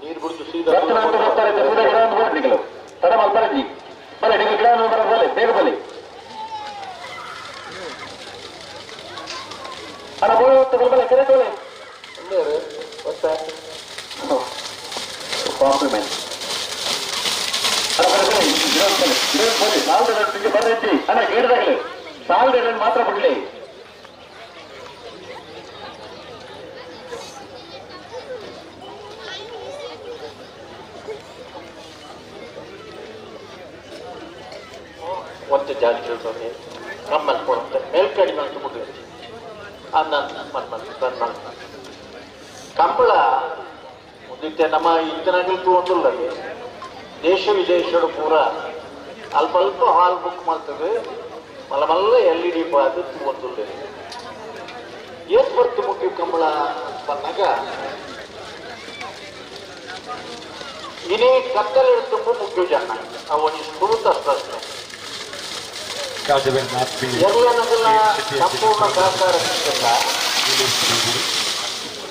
ನೀರು ಬಿಡ್ತು ಸೀದಾ ಬತ್ತು ಬರ್ತಾರೆ ಸೀದಾ ಗಿಡ ಒಂದು ಬೋರ್ಡ್ ನಿಗಲು ತಡ ಮಲ್ಪರಜಿ ಬಲೆ ನಿಮಗೆ ಗಿಡ ಬರ ಬಲೆ ಬೇಗ ಬಲೆ ಅಣ್ಣ ಬೋರ್ಡ್ ಹೊತ್ತು ಬಲೆ ಕರೆ ತೋಲೆ ಕಾಂಪ್ಲಿಮೆಂಟ್ ಅಣ್ಣ ಕೇಳಿದಾಗಲೇ ಸಾಲದ ಮಾತ್ರ ಬಿಡ್ಲಿ. ಒಂದು ಜಾಸ್ತಿ ಇರ್ತದೆ ಕಮ್ಮಲ್ಲಿ ಕೊಡುತ್ತೆ ಮೇಲ್ಕಡಿ ಮಂತು ಮುಗಿದು ಅನ್ನ ಕಂಬಳ ಮುಂದಿತ್ತೆ ನಮ್ಮ ಇಂತನಾಗಲಿಕ್ಕೂ ಒಂದಿಲ್ಲ ದೇಶ ವಿದೇಶಗಳು ಪೂರ ಅಲ್ಪ ಅಲ್ಪ ಹಾಲ್ ಬುಕ್ ಮಾಡ್ತದೆ ಮಲ್ಲ ಮಲ್ಲ ಎಲ್ ಇ ಡಿ ಪಾದು ಒಂದಿಲ್ಲ ಏನ್ ಬರ್ತು ಮುಖ್ಯ ಕಂಬಳ ಬಂದಾಗ ಇನೇ ಕತ್ತಲೆ ತುಂಬ ಮುಖ್ಯ ಜನ ಅವನಿಗೆ ಸುರುತ ಪ್ರಶ್ನೆ. ಸಂಪೂರ್ಣ ಸಹಕಾರ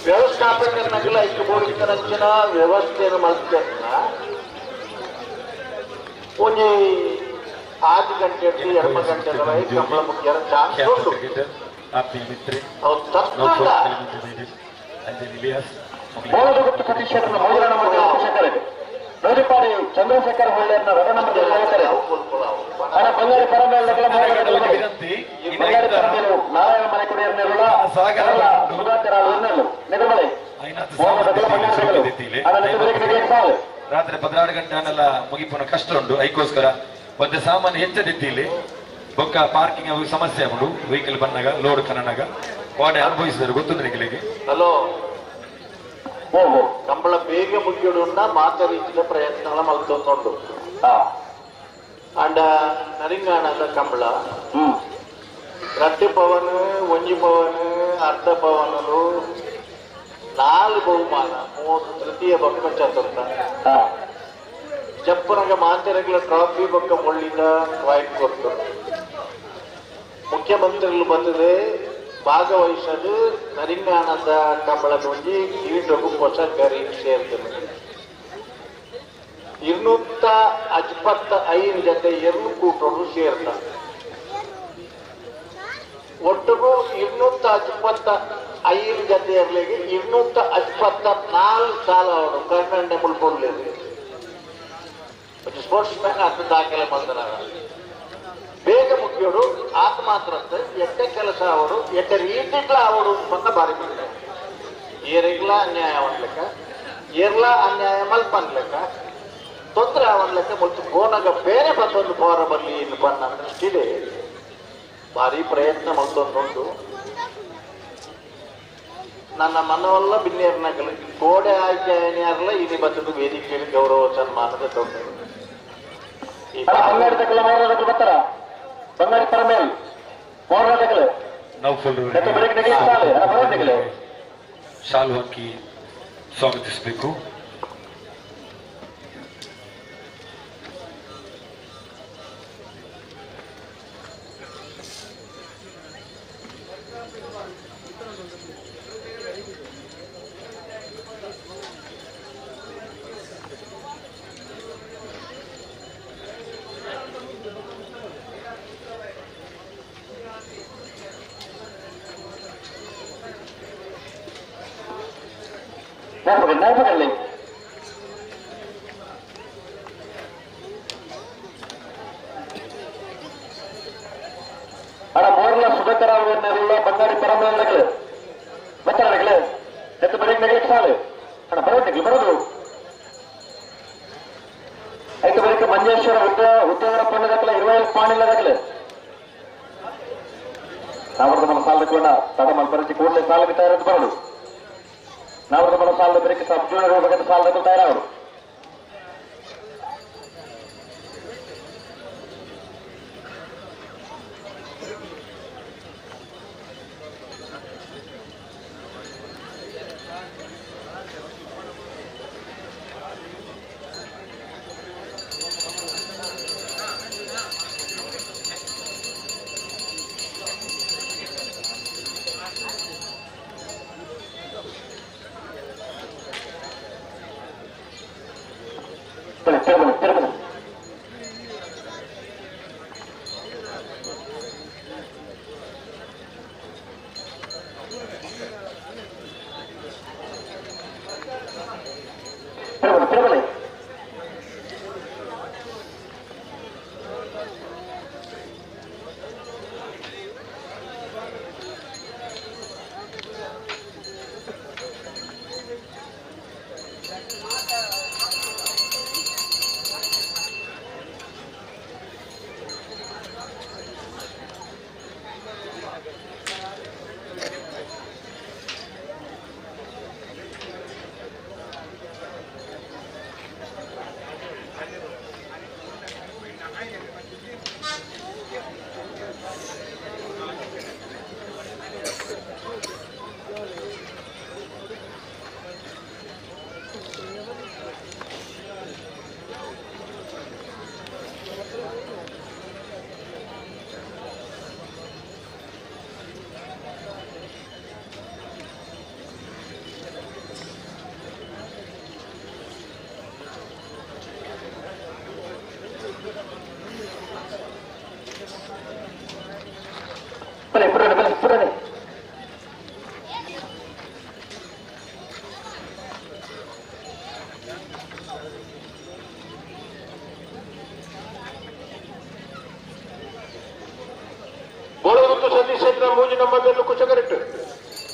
ವ್ಯವಸ್ಥಾಪಕರನ್ನಾಗಲ್ಲ ಐಕ್ಯ ವ್ಯವಸ್ಥೆಯನ್ನು ಮಲ್ತಿರ್ನ ಒಂಜಿ 6 ಗಂಟೆ 2 ಗಂಟೆ ಕಂಬಳ ಮುಖ್ಯರ ಚಾನ್ಸ್ ಉಂಟು. ನೂರಿಪಾಡಿ ಚಂದ್ರಶೇಖರ್ ಹೊಳ್ಳೆಯನ್ನ ರಥ ನಂಬರ್ ಬಂಗಾರಿ ಪರಮೇಲೆ ನಾರಾಯಣ ಮನೆಕುಡಿಯರ್ನೆಲ್ಲ ಸುಧಾಕರ ನಿರ್ಮಲೆ ರಾತ್ರಿ 16 ಗಂಟೆ ಅನ್ನೆಲ್ಲ ಮುಗಿಪುನ ಕಷ್ಟ ಉಂಟು. ಐಕೋಸ್ಕರ ಒಂದು ಸಾಮಾನ್ಯ ಹೆಚ್ಚದಿತ್ತಿ ಇಲ್ಲಿ ಬೊಕ್ಕ ಪಾರ್ಕಿಂಗ್ ಅವು ಸಮಸ್ಯೆ ಉಂಟು. ವೆಹಿಕಲ್ ಬಂದಾಗ ಲೋಡ್ ಕನ್ನಡಾಗ ವಾಡೆ ಅನುಭವಿಸಿದರು ಗೊತ್ತುಂಟು ನಿಗಳಿಗೆ. ಹಲೋ ಕಂಬಳ ಬೇಗ ಮುಗಿಯೋಣ ಮಾತ ರೀತಿಯ ಪ್ರಯತ್ನ ಮಲ್ತೊಂದು ಅಂಡ ನರಿಂಗಾಣದ ಕಂಬಳ ರಡ್ಡು ಪವನ್ ಒಂಜಿ ಪವನ್ ಅರ್ಧ ಪವನಲು 4 ಬಹುಮಾನ 3 ತೃತೀಯ ಬೊಕ್ಕ ಚತುರ್ಥ ಜಪ್ಪನಗ ಮಾತೆರಗಳ ಟ್ರಾಫಿ ಬೊಕ್ಕ ಮೊಳ್ಳಿದ ಕಾಯಿನ್ ಕೊಟ್ಟು ಮುಖ್ಯಮಂತ್ರಿಗಳು ಬಂದಿದೆ ಭಾಗವಹಿಸಲು ನರಿಂಗಾನಂದ ಕಂಬಳದ ಒಂಜಿ ಕೀಟಗೂ ಹೊಸ ಗರಿ ಸೇರ್ತದೆ. 225 ಜೊತೆ 2 ಕೂಟರು ಸೇರ್ತ ಒಟ್ಟಿಗೂ 225 ಜೊತೆ ಇರಲಿಕ್ಕೆ 224 ಸಾಲ ಅವರು ಕರ್ನಾಟಕ ಮುಳ್ಕೊಳ್ಳಿ ಸ್ಪೋರ್ಟ್ಸ್ ಮ್ಯಾನ್ ಅರ್ಥ ದಾಖಲೆ ಬಂದನ ಬೇಗ ಮುಖ್ಯರು ಆತ ಮಾತ್ರ ಎಟ್ಟ ಕೆಲಸ ಅವರು ಎಟ್ಟ ರೀತಿಗಳ ಅವರು ಬಂದ ಬಾರಿ ಬಂದ ಏರಿಗ್ಲ ಅನ್ಯಾಯ ಅನ್ಲಿಕ್ಕ ಏರ್ಲ ಅನ್ಯಾಯ ಮಲ್ಪನ್ಲಿಕ್ಕ ತೊಂದರೆ ಅವನ್ಲಿಕ್ಕ ಮತ್ತು ಗೋನಗ ಬೇರೆ ಬತ್ತೊಂದು ಪೋರ ಬರಲಿ ಇನ್ನು ಬಣ್ಣ ದೃಷ್ಟಿದೆ ಭಾರಿ ಪ್ರಯತ್ನ ಮಲ್ತೊಂದುಂಟು. ನನ್ನ ಮನವಲ್ಲ ಬಿನ್ನೇರ್ನಗಲು ಕೋಡೆ ಆಯ್ಕೆ ಏನಾರಲ್ಲ ಇನಿ ಬತ್ತದು ವೇದಿಕೆಯಲ್ಲಿ ಗೌರವ ಸನ್ಮಾನದ ತೊಂದರೆ. ಬಂಗಾರಿ ಪರಮೇಲ್ ಶಾಲು ಹಾಕಿ ಸ್ವಾಗತಿಸಬೇಕು. ಅಣ್ಣ ಮೋರ್ಲ ಸುಧಾಕರ ಬಂಗಾರಿ ಪರಮೇಲ್ ಬತ್ತಾರೆ ಎತ್ತು ಬರೀ ನೆಗ್ಲಿಕ್ಕೆ ಸಾಲು ಅಣ್ಣ ಬರೋದು ಬರೋದು ಐದು ಬರೀಕ ಮಂಜೇಶ್ವರ ಉದ್ಯೋಗರ ಪುಣ್ಯದಕ್ಕಲ 27 ಪಾಣಿಲ್ಲದಕ್ಕಲೆ ನಾವರ್ದ మన ಸಾಲದ ತಡ ಮಲ್ಪರಿಚಿ ಕೂಡಲೇ ಸಾಲಕ್ಕೆ ತಯಾರದ್ದು ಬರೋದು. ನಾವರ್ದ మన ಸಾಲದ ಬರೀಕ ಸಬ್ ಜೂನಿಯರ್ ವಿಭಾಗದ ಸಾಲದ ತಯಾರಾವರು.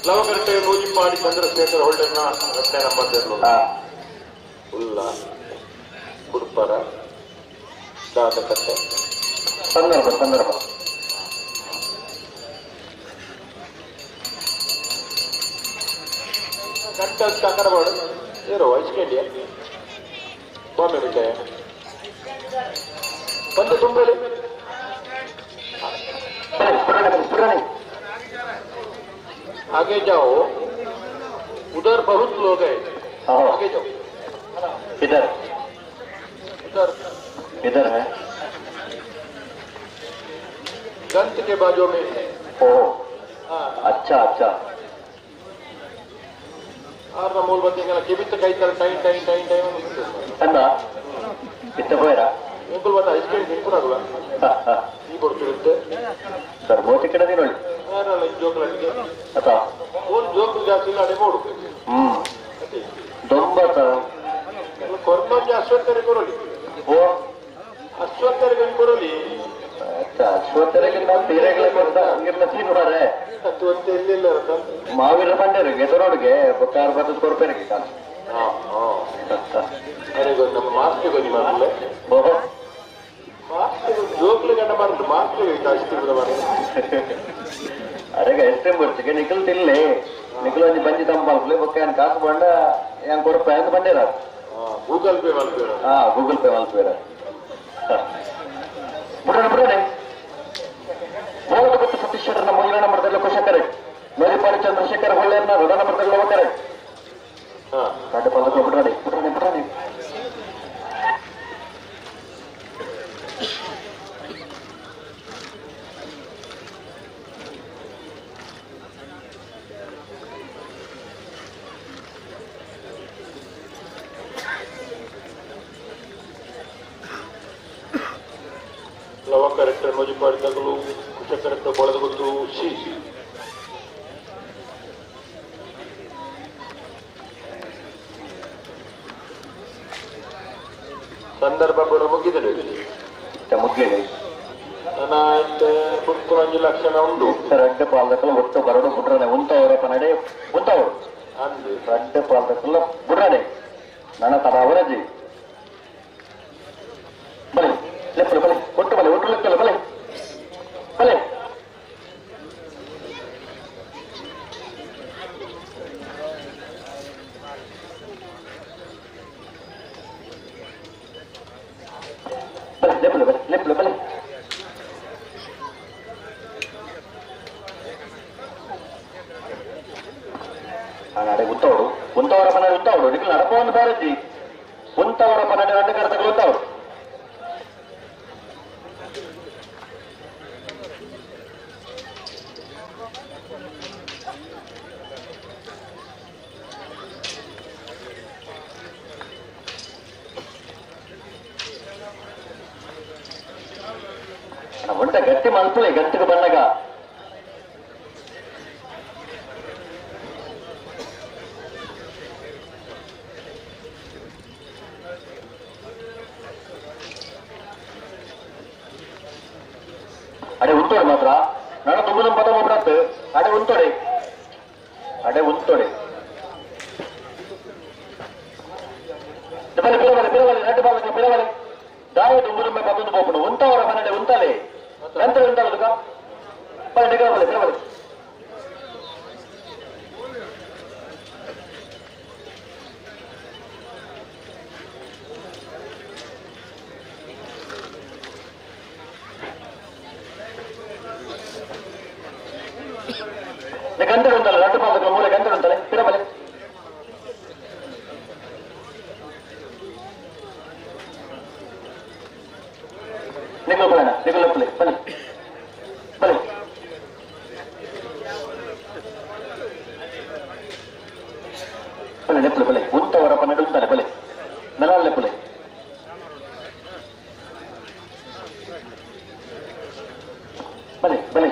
ಲವಕರ್ಟೆ ನೂಜಿಪಾಡಿ ಚಂದ್ರಶೇಖರ್ ಹೋಲ್ಡರ್ನ ರಸ್ತೆ ನಂಬರ್ ತೆರಲು ಉಲ್ಲ ಕುಡ್ಪರ ದಾತಕಟ್ಟೆ ಸಂದರ್ಭ ಸಂದರ್ಭ ಗಂಟೆ ಕನ್ನಡವಾಡು ಏರೋ ಐಸ್ಕೇಂಡಿಯ ಬಾಂಬೆ ಬಿಟ್ಟೆ ಬಂದು ತುಂಬಲಿ आगे जाओ उधर बहुत लोग हैं आगे जाओ इधर उधर इधर है गंत के बाजू में है। ओ हाँ अच्छा अच्छा ಆರ್ನ ಮೂಲ ಬತ್ತಿಂಗಲ್ಲ ಕಿಬಿತ್ತ ಕೈತಲ್ಲ ಟೈಮ್ ಟೈಮ್ ಟೈಮ್ ಟೈಮ್ ಅಲ್ಲ ಇತ್ತ ಹೋಯ್ರಾ ಎಂಕುಲ್ ಬತ್ತ ಐಸ್ ಕ್ರೀಮ್ ತಿನ್ಕುನಾಗಲ್ಲ ಈ ಕೊಡ್ತಿರುತ್ತೆ ಸರ್ ಮೋತಿ ಕಡೆ ನೋಡಿ ಯಾರಲ್ಲ ಜೋಕುಲ ಅಥವಾ ಓನ್ ಜೋಕು ಜಾಸ್ತಿ ಇಲ್ಲ ಅಡೆ ಬೋಡು ದೊಂಬತ್ತ ಕೊರ್ನೊಂಜಿ ಅಶ್ವತ್ಥರಿಗೆ ಕೊರಲಿ ಓ ಅಶ್ವತ್ಥರಿಗೆ ಕೊರಲಿ ಅಚ್ಚಾ ಅಶ್ವತ್ಥರಿಗೆ ನಾವು ತೀರೆಗಳ ಕೊಡ್ತಾ ಹಂಗಿರ್ಲ ತಿನ್ನುವಾರೆ ಎಲ್ಲಿಲ್ಲ ಮಾವಿನ ಬಂಡೇರಿಗೆ ಎದುರೋಡಿಗೆ ಬೊಕ್ಕಾರ್ ಬರ್ತದ ಕೊರ್ಪೇರಿಗೆ ಕಾಲ ನಮ್ಮ ಮಾಸ್ಕ್ ಗೊಂಜಿ ಮಾಡಲ್ಲ ಮಾಸ್ಕ್ ಜೋಕ್ಲು ಗಂಡ ಮಾರ್ದು ಮಾಸ್ಕ್ ಜಾಸ್ತಿ ಅರೆಗ ಐಸ್ ಕ್ರೀಮ್ ಬರ್ತಿಗೆ ನಿಖಲ್ ತಿನ್ಲಿ ನಿಖಲ್ ಒಂಜಿ ಬಂಜಿ ತಂಪಾಲ್ಪಲೆ ಬೊಕ್ಕ ಏನ್ ಕಾಸು ಬಂಡ ಏನ್ ಕೊರಪೆ ಅಂತ ಬಂಡೇರ ಗೂಗಲ್ ಪೇ ಮಲ್ಪೇರ ಹಾ ಗೂಗಲ್ ಪೇ ಮಲ್ಪೇರ ಬುಡಣ ಬುಡಣೆ ಬೋಳದ ಸತೀಶ್ ಶೆಟ್ಟರ್ನ ಮೊದಲ ನಂಬರ್ದಲ್ಲಿ ಕುಶಕರೆ ಮರಿಪಾಡಿ ಚಂದ್ರಶೇಖರ್ ಹೊಳ್ಳೆಯನ್ನ ರೊಡ ನಂಬರ್ದಲ್ಲಿ ಹೋಗ್ತಾರೆ ಕಡ್ಡ ಪದಕ ಬುಡಣೆ ಬುಡಣೆ ಬುಡಣೆ ಲವ ಕರೆಕ್ಟರ್ ಮೋಜಿಪಾಡಿ ತಗಲು ಕುಶ ಕರೆಕ್ಟರ್ ಬಳದ ಗೊತ್ತು ಸಿ ಸಂದರ್ಭ ಕೂಡ ಮುಗಿದರೆ ಮುಗಿದೆ ನನ್ನ ಪುತ್ತೊಂಜಿ ಲಕ್ಷಣ ಉಂಟು ರಡ್ಡ ಪಾಲ್ದಕ್ಕಲ್ಲ ಒಟ್ಟು ಬರಡು ಬುಡ್ರನೆ ಉಂತವರ ಪನಡೆ ಉಂತವರು ರಡ್ಡ ಪಾಲ್ದಕ್ಕಲ್ಲ ಬುಡ್ರನೆ ನನ್ನ ತಡ ಅವರಜಿ ಬಲೆ ಲೆಪ್ಪಲು ಬಲೆ ಒಟ್ಟು ಬಲೆ ಒಟ್ಟು ಲೆಕ್ಕಲ್ಲ ಬಲೆ ಬಲೆ ಬಲೆ ಲೆಪ್ಪಲು ಬಲೆ ಲೆಪ್ಪಲು ಬಲೆ ಅಡೆ ಉತ್ತವರು ಉಂತವರ ಪನ ಉತ್ತವರು ನಿಖಲ್ ನಡಪವನ್ನು ಬಾರಜ್ಜಿ ಉಂತವರ ಪನಡೆ ರಡ್ಡ ಕರ್ತಗಳು ಉತ್ತವರು ಒಂಟ ಗಟ್ಟಿ ಮಲ್ಪಲೆ ಗಂಟೆಗೆ ಬಂದಾಗ ಅಡೆ ಉಂಟೋಡೆ ಮಾತ್ರ ನಾನು ತುಂಬ ನಮ್ಮ ಪದ ಒಬ್ಬರತ್ತು ಅಡೆ ಉಂಟೋಡೆ ಅಡೆ ಉಂಟೋಡೆ ಬಲೆ ಬಿರವಲೆ ಬಿರವಲೆ ரெண்டு ಬಾಲಕ ಬಿರವಲೆ ದಾಯ ದುಂಬುದುಂಬೆ ಪತ್ತೊಂದು ಪೋಪುಂಡು ಉಂತವರ ಮನೆಡೆ ಉಂತಲೆ ಎಂತ ಉಂತಲ ತುಕ ಬಲೆ ನಿಗರವಲೆ ಬಿರವಲೆ ಗಂಟೆ ಉಂಟಲ್ಲ రెండు ಬಾಲಕ ಮೂಲೆ ಗಂಟೆ ಉಂಟಲೆ ಬಿರವಲೆ निकलो बले ना निकलो बले बले बले बले लेपले बले उंतवರ ಪನ್ನಡು ಉಂತಾನೆ ಬಲೆ ನಲಾಲ್ ಲೆಪ್ಪಲೆ ಬಲೆ ಬಲೆ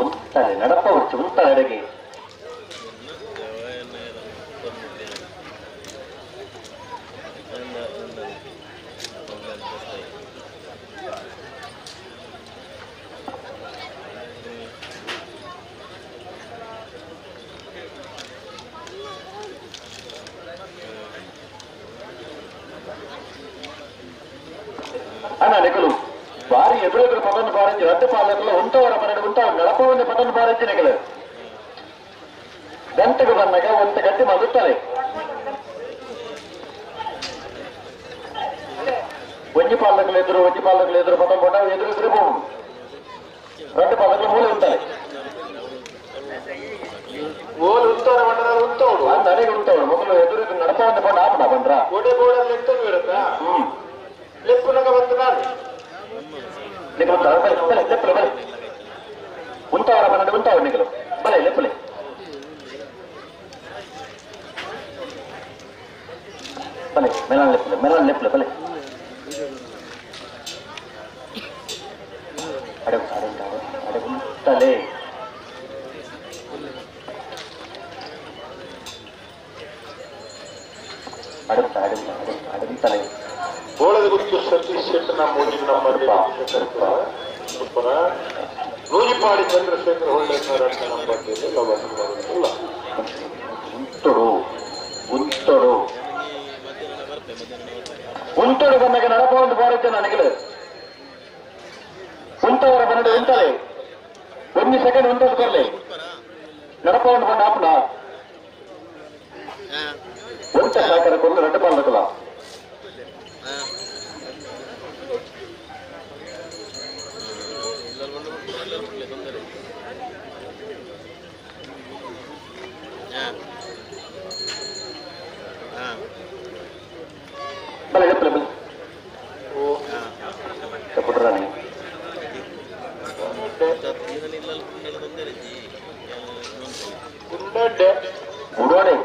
ಉಂತಾಳೆ ನಡಪ ಹೊಚ್ಚು ಉಂತಾಳೆ ಅಡಗೆ ಅಣ್ಣ ನಿಕಲು ಬಾರಿ ಎದುರೆದುರು ಪದನ್ನು ಬಾರಂಜಿ ರಡ್ಡು ಪಾಲಕಲು ಉಂಟವರ ಮನೆಗೆ ಉಂಟವ ನಡಪವನ್ನು ಪದನ್ನು ಬಾರಂಜಿ ನಿಕಲು ಗಂಟೆಗೆ ಬಂದಾಗ ಒಂತ ಗಟ್ಟಿ ಮಗುತ್ತಾರೆ ಒಂಜಿ ಪಾಲಕಲು ಎದುರು ಒಂಜಿ ಪಾಲಕಲು ಎದುರು ಪದಂ ಕೊಂಡ ಎದುರು ಎದುರು ಹೋಗು రెండు ಪಾಲಕಲು ಮೂಲೆ ఉంటాయి ಓಲ್ ಉಂಟವರ ಮಂಡಲ ಉಂಟವಳು ನನಗೆ ಉಂಟವಳು ಮೊದಲು ಎದುರು ನಡಪವನ್ನು ಕೊಂಡು ಆಪಣ ಬಂದ್ರ ಕೋಟೆ ಬೋರ್ಡಲ್ಲಿ ಎಂತನು ಇರುತ್ತಾ ಲೆಪ್ಪುನಗ ಬಂದು ನಾನು ನಿಕಲು ಬಲೆ ಬಲೆ ಲೆಪ್ಪಲೆ ಬಲೆ ಉಂಟವರ ಮನೆ ಉಂಟವರು ನಿಕಲು ಬಲೆ ಲೆಪ್ಪಲೆ ಬಲೆ ಮೆಲನ್ ಲೆಪ್ಪಲೆ ಮೆಲನ್ ಲೆಪ್ಪಲೆ ಬಲೆ ಅಡೆ ಅಡೆ ಅಡೆ ಅಡೆ ಉಂಟಲೆ ಅಡೆ ಅಡೆ ಅಡೆ ಅಡೆ ಉಂಟಲೆ ಬೋಳದ ಗುತ್ತು ಸತೀಶ್ ಶೆಟ್ಟನ ಮೂಜಿನ ನಂಬರ್ ನೂಜಿಪಾಡಿ ಚಂದ್ರಶೇಖರ್ ಹೊಳ್ಳೆ ನಂಬರ್ ಉಂಟೊಡು ಉಂಟೊಡು ಉಂಟೊಡು ಬಂದಾಗ ನಡಪ ಒಂದು ಬಾರತ್ತೆ ನನಗೆ ಉಂಟವರ ಬನ್ನಡ ಉಂಟಲೆ ಒಂದು ಸೆಕೆಂಡ್ ಉಂಟು ಕೊರ್ಲೆ ನಡಪ ಒಂದು ಬಂದ ಆಪಣ ಉಂಟ ಸಾಕರ ಕೊಂಡು రెండు ಪಾಲಕಲ ಬಲೆ ಬಲೆ ಬಲೆ ಪುಟ್ರಾಣಿ ಉಡೋಡೆ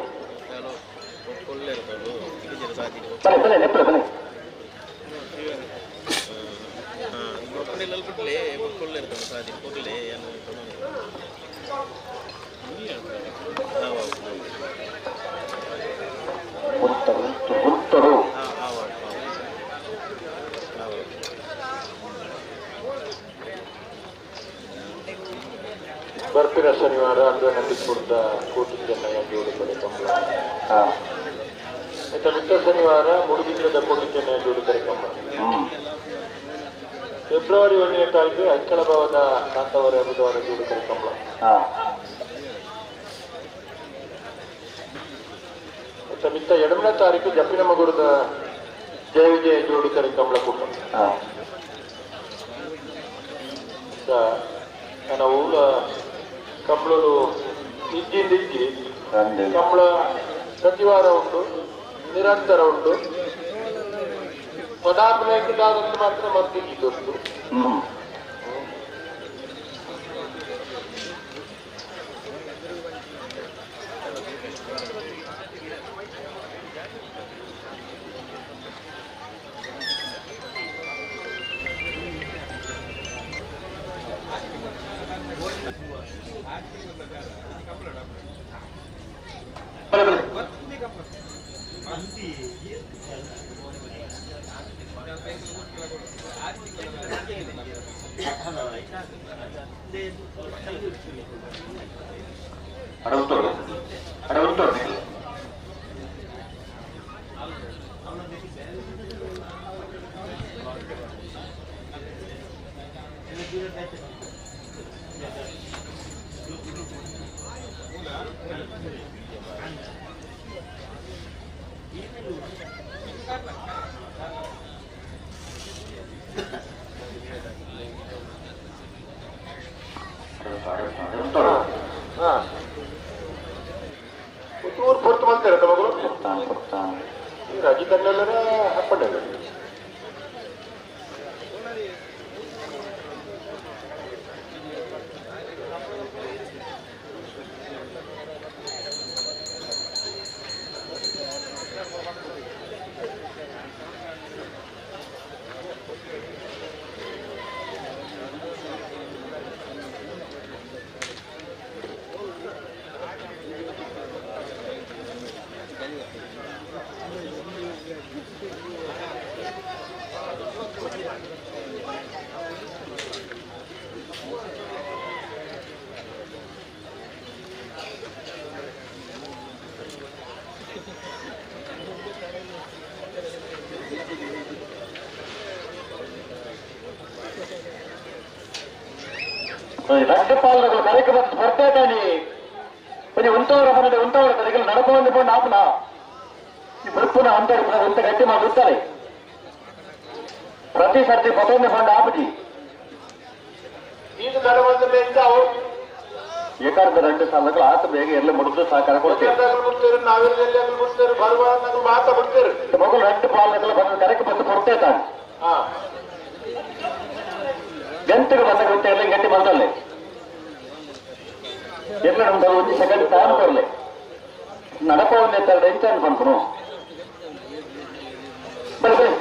ಬಲೆ ಬಲೆ ಲೆಪ್ಪಲೆ ಬಲೆ ಉಂಟರು ಬರ್ಪಿನ ಶನಿವಾರ ಅಂದ್ರೆ ನಂದಿಪುರದ ಕೋಟಿ ಚೆನ್ನಯ್ಯ ಜೋಡುಕರೆ ಕಂಬಳ. ಆಯ್ತಾ, ಮಿಕ್ಕ ಶನಿವಾರ ಮುಡುಬಿದ್ರದ ಕೋಟಿ ಚೆನ್ನಯ್ಯ ಜೋಡುಕರೆ ಕಂಬಳ. ಫೆಬ್ರವರಿ 1ನೇ ತಾರೀಕು ಐಕಳಭಾವದ ಕಾಂತಾವರ ಬುಧವಾರ ಜೋಡುಕರೆ ಕಂಬಳ. ಆಯ್ತಾ, ಮಿತ್ತ 2ನೇ ತಾರೀಕು ಜಪ್ಪಿನಮಗುರದ ಜಯ ವಿಜಯ ಜೋಡುಕರೆ ಕಂಬಳ ಕೂಟ. ನಾವು ಕಂಬಳಲು ಇಜ್ಜಿಂದ ಇಜ್ಜಿ ಕಂಬಳ ಪ್ರತಿ ವಾರ ಉಂಟು, ನಿರಂತರ ಉಂಟು. ಪದಾಪನಾದಂತ ಮಾತ್ರ ಮತ್ತೆ ಇಜ್ಜಿದೊಂದು. ಪುತ್ತೂರು ಪೊರ್ತು ಮಾಡ್ತಾರೆ ಮಗಳು ರಾಜಿ ಕಣ್ಣಲ್ಲರ ಹಪ್ಪಂಡ. ರಡ್ಡು ಪಾಲುಗಳು ಕರೆಗೆ ಬಂದು ಬರ್ತಾನೆ ಒಂಜಿ ಉಂತವರ ಮನೆದ ಉಂತವರ ಕರೆಗೆ ನಡಪೊಂದು ಪಂಡ ಆಪುನ ಈ ಬುರ್ಪುನ ಅಂತ ಉಂತ ಗಟ್ಟಿ ಮಾಡಿ ಉತ್ತಾರೆ ಪ್ರತಿ ಸರ್ತಿ ಪತೊಂದು ಪಂಡ ಆಪುಜಿ ಇದು ನಡವಂತ ಬೆಂಚಾವು ಏಕಾರದ 2 ಸಾಲಗಳು ಆತ ಬೇಗ ಎಲ್ಲ ಮುಡಿದು ಸಹಕಾರ ಕೊಡ್ತೇವೆ ಮಗಳು 2 ಪಾಲುಗಳು ಬಂದು ಕರೆಗೆ ಬಂದು ಕೊಡ್ತೇ ತಾನೆ ಗಂಟೆಗೆ ಬಂದ ಗೊತ್ತೆ ಎಲ್ಲ ಗಟ್ಟಿ ಬಂದಲ್ಲೇ ಎಲ್ಲ ನಮ್ದು ಒಂದು ಸೆಕೆಂಡ್ ತಾನು ಕೊರ್ಲೆ ನಡಪ ಒಂದು ಎತ್ತರ ಎಂಚ ಅನ್ಕೊಂಡ್ರು ಬರೀ ಬರೀ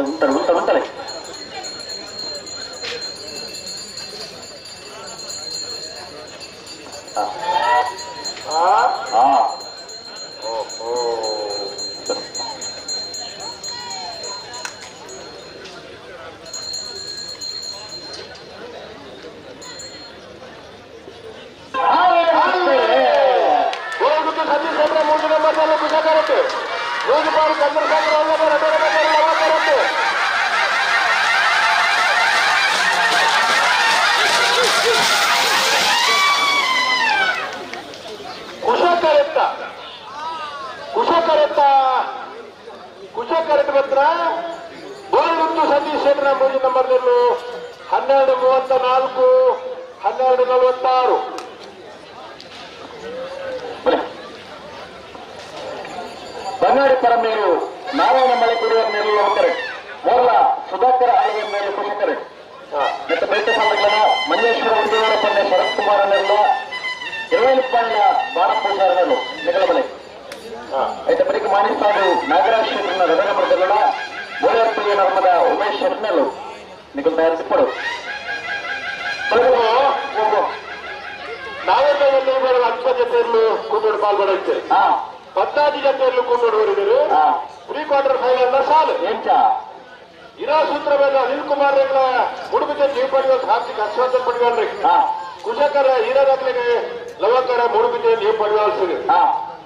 ಉಂಟು ಉಂಟು ಉಂಟಲೆ ಕುಶಕರೆಟ್ ಪತ್ರ ಗೋಲ್ಗುತ್ತು ಸತೀಶ್ ಶೆಟ್ಟರ 3 ನಂಬರ್ನಲ್ಲಿ 12:34 12:46. ಬಂಗಾಡಿ ಪರಮೇರು ನಾರಾಯಣ ಮಳೆ ಕುಡಿಯುವ ಮೇಲೂ ಹೋಗ್ತಾರೆ ಮೊದಲ ಸುಧಾಕರ್ ಆಳುವ ಮೇಲೆ ಕುಶಕರೆ ಮತ್ತು ಬೈತ ಸಂಘಗಳ ಮಂಜೇಶ್ವರ ಉದ್ಯೋಗರ ಪಂಡೆ ಶರತ್ ಕುಮಾರ್ ಅನ್ನೆಲ್ಲ ಇರವೈಲಪ್ಪಾಳಿನ ಬಾಣಪೂಜಾರನರು ನಿಗಲಮಲೆ అయితే ಬಳಿಕ ಮಾಣಿಸ್ತಾಡು ನಾಗರಾಜ್ ಶೆಟ್ಟರ್ನ ರಡನ ಬರ್ದಲ್ಲ ಗೋಳರ್ಪಳ್ಳಿಯ ನರ್ಮದ ಉಮೇಶ್ ಶೆಟ್ಟನಲ್ಲು ನಿಗಲ್ ತಯಾರಿಸಿಕೊಡು ನಾವೆಲ್ಲ ಬರುವ 10 ಜೊತೆಯಲ್ಲೂ ಕೂಟೋಡು ಪಾಲ್ಗೊಳ್ಳುತ್ತೇವೆ. 15 ಜೊತೆಯಲ್ಲೂ ಕೂಟೋಡು ಬರಿದರು. ಪ್ರೀ ಕ್ವಾರ್ಟರ್ ಫೈನಲ್ ನ ಸಾಲು ಇರಾ ಸೂತ್ರ ಮೇಲೆ ಅನಿಲ್ ಕುಮಾರ್ ಉಡುಪಿಗೆ ನೀವು ಪಡೆಯುವ ಹಾರ್ದಿಕ ಹರ್ಷವರ್ಧನ್ ಪಡೆಯುವಲ್ರಿ. ಕುಶಕರ ಹೀರಾದಾಗ್ಲಿಗೆ ಲವಕರ ಮೂಡುಬಿದ್ದೆ ನೀವು ಪಡೆಯುವಲ್ಸಿರಿ.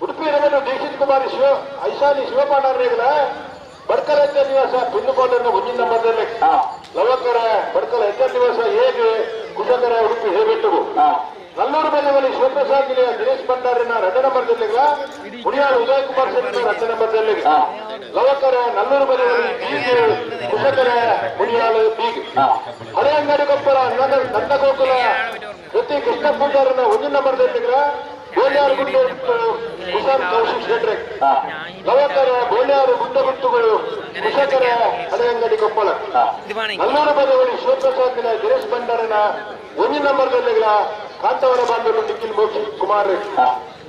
ಉಡುಪಿ ರವನು ದೀಕ್ಷಿತ್ ಕುಮಾರ್ ಶಿವ ಐಶಾನಿ ಶಿವಪಾಂಡರ್ಗಳ ಬಡ್ಕಲ ಎಚ್ಚ ನಿವಾಸ ಪಿನ್ನುಕೋಟನ್ನು ಮುಂದಿನ ನಂಬರ್ದಲ್ಲಿ ಲವಕರ ಬಡ್ಕಲ ಎಚ್ಚ ನಿವಾಸ ಹೇಗೆ ಕುಶಕರ ಉಡುಪಿ ಹೇಬೆಟ್ಟುಗು. ನಲ್ಲೂರು ಬೆಲ್ಲವಲ್ಲಿ ಶಿವಪ್ರಸಾದ್ ಜಿಲ್ಲೆಯ ದಿನೇಶ್ ಭಂಡಾರಿನ 2 ನಂಬರ್ ಜಿಲ್ಲೆಗಳ ಮುಡಿಯಾಳು ಉದಯ್ ಕುಮಾರ್ ಶೆಟ್ಟಿನ 2 ನಂಬರ್ ಜಿಲ್ಲೆಗೆ ಲವಕರ ನಲ್ಲೂರು ಬೆಲ್ಲವಲ್ಲಿ ಬೀಗ್ ಕುಶಕರ ಮುಡಿಯಾಳು ಬೀಗ್. ಹಳೆಯಂಗಡಿ ಕೊಪ್ಪಳ ನಂದಗೋಕುಲ ಕೃತಿ ಕೃಷ್ಣ ಪೂಜಾರನ 1 ನಂಬರ್ ಜಿಲ್ಲೆಗಳ ಗೋಲ್ಯಾರು ಗುಂಡು ಕುಶಾಲ್ ಕೌಶಿಕ್ ಶೆಟ್ರೆ ಲವಕರ ಗೋಲ್ಯಾರು ಗುಂಡಗುತ್ತುಗಳು ಕುಶಕರ ಹಳೆಯಂಗಡಿ ಕೊಪ್ಪಳ. ನಲ್ಲೂರು ಬದವಳಿ ಶಿವಪ್ರಸಾದ್ ಜಿಲ್ಲೆಯ ದಿನೇಶ್ ಭಂಡಾರಿನ 1 ನಂಬರ್ ಜಿಲ್ಲೆಗಳ ಕಾಂತವರ ಬಾಂಧವರು ನಿಖಿಲ್ ಮೋಕ್ಷಿ ಕುಮಾರ್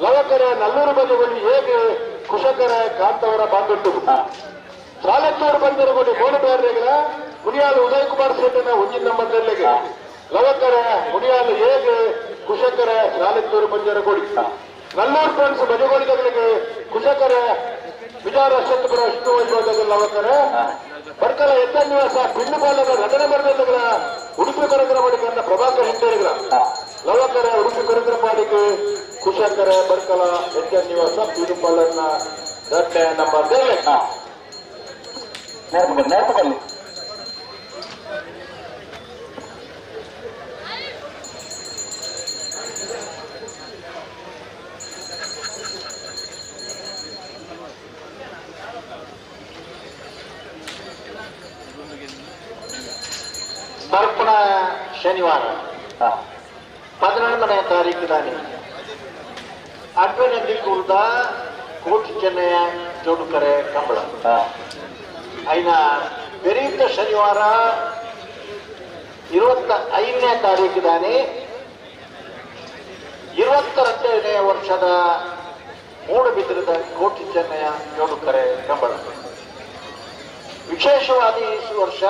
ಲವಕರ ನಲ್ಲೂರು ಬದವಳಿ ಹೇಗೆ ಕುಶಕರ ಕಾಂತವರ ಬಾಂಧವರು. ಸಾಲತ್ತೂರು ಬಂದರಗೋಡಿ ಮೋನಬೇರ್ರೆಗಳ ಮುನಿಯಾಲು ಉದಯ್ ಕುಮಾರ್ ಶೆಟ್ಟನ 1 ನಂಬರ್ ಜಿಲ್ಲೆಗೆ ಲವಕರ ಮುನಿಯಾಲು ಹೇಗೆ ಕುಶಕರ ಸಾಲತ್ತೂರು ಬಂಜರಗೋಡಿ. ನಲ್ಲೂರು ಫ್ರೆಂಡ್ಸ್ ಬಜಗೋಳಿಗಳಿಗೆ ಕುಶಕರ ವಿಚಾರ ಶತಪುರ ವಿಷ್ಣು ವೈಭವದ ಲವಕರ ಬಡ್ಕಲ ಎತ್ತ ನಿವಾಸ ಪಿಣ್ಣುಪಾಲದ 2 ನಂಬರ್ ಜಿಲ್ಲೆಗಳ ಉಡುಪಿ ಕೊರಕರ ಪಾಡಿಗೆ ಪ್ರಭಾಕರ್ ಹೆಂಟೇರಿಗಳ ಲವಕರ ಉಡುಪಿ ಕೊರಕರ ಪಾಡಿಗೆ ಕುಶಕರ ಬಡ್ಕಲ ಎತ್ತ ನಿವಾಸ ಪಿಣ್ಣುಪಾಲನ 2 ನಂಬರ್ ಜಿಲ್ಲೆ. ನೇರ್ಪಕಲ್ಲಿ ಬರ್ಪಣ ಶನಿವಾರ 11ನೇ ತಾರೀಕು ದಾನಿ ಅಡ್ವನದಿ ಕುರ್ದ ಕೋಟಿ ಚೆನ್ನಯ ಜೋಡುಕರೆ ಕಂಬಳ ಐನ ಬೆರೀತ ಶನಿವಾರ 25ನೇ ತಾರೀಕು ದಾನಿ 22ನೇ ವರ್ಷದ ಮೂಡುಬಿದಿರದ ಕೋಟಿ ಚೆನ್ನಯ ಜೋಡುಕರೆ ಕಂಬಳ. ವಿಶೇಷವಾಗಿ ಈ ವರ್ಷ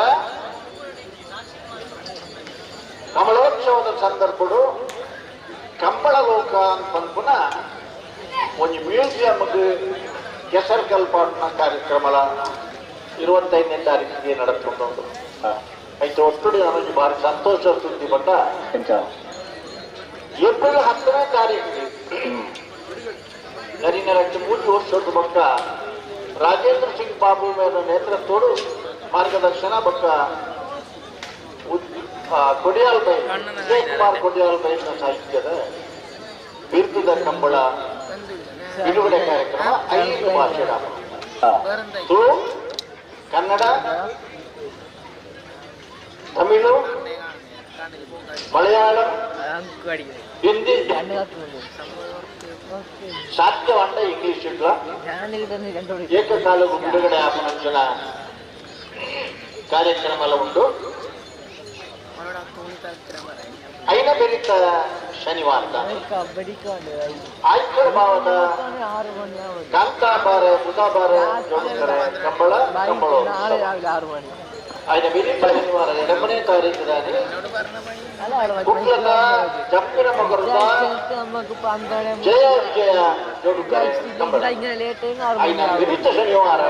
ಕಮಲೋತ್ಸವದ ಸಂದರ್ಭಡು ಕಂಬಳ ಲೋಕ ಪನ್ಪುನ ಒಂದು ಮ್ಯೂಸಿಯಂಗೆ ಕೆಸರು ಕಲ್ಪಾಡಿನ ಕಾರ್ಯಕ್ರಮ 25ನೇ ತಾರೀಕಿಗೆ ನಡೆದುಕೊಂಡು. అయితే ఒట్టుడు ನನಗೆ ಭಾರಿ ಸಂತೋಷ ಸುದ್ದಿ ಬಂದ ಏಪ್ರಿಲ್ 10ನೇ ತಾರೀಕು ಕರಿನ ಲಕ್ಷ 3 ವರ್ಷದ ಬಕ್ಕ ರಾಜೇಂದ್ರ ಸಿಂಗ್ ಬಾಬು ಮೇರ ನೇತೃತ್ವಡು ಮಾರ್ಗದರ್ಶನ ಬಕ್ಕ ಕೊಡಿಯಾಲ್ ಬೈ ವಿಜಯ್ ಕುಮಾರ್ ಕೊಡಿಯಾಲ್ ಬೈನ ಸಾಹಿತ್ಯದ ಬಿರುದುದ ಕಂಬಳ ಬಿಡುಗಡೆ ಕಾರ್ಯಕ್ರಮ 5 ಭಾಷೆ ತುಳು, ಕನ್ನಡ, ತಮಿಳು, ಮಲಯಾಳಂ, ಹಿಂದಿ, ಸಾಧ್ಯವಾದ ಇಂಗ್ಲಿಷ್ ಏಕಕಾಲವು ಬಿಡುಗಡೆ ಆಪನಂಚಿನ ಕಾರ್ಯಕ್ರಮ ಉಂಟು. ಐನ ಬೆರಿತ ಶನಿವಾರ ಆಯ್ಕಳ ಭಾವದ ಕಾಂತಾಬಾರ ಬುಧಾಬಾರ ಜೋಡುಕರೆ ಕಂಬಳ ಕಂಬಳೋತ್ಸವ. ಐನ ಬೆರಿತ ಶನಿವಾರ 2ನೇ ತಾರೀಕು ಕುಕ್ಲದ ಜಪ್ಪಿನ ಮಗರದ ಜಯ ವಿಜಯ ಜೋಡುಕರೆ ಕಂಬಳ. ಐನ ಬೆರಿತ ಶನಿವಾರ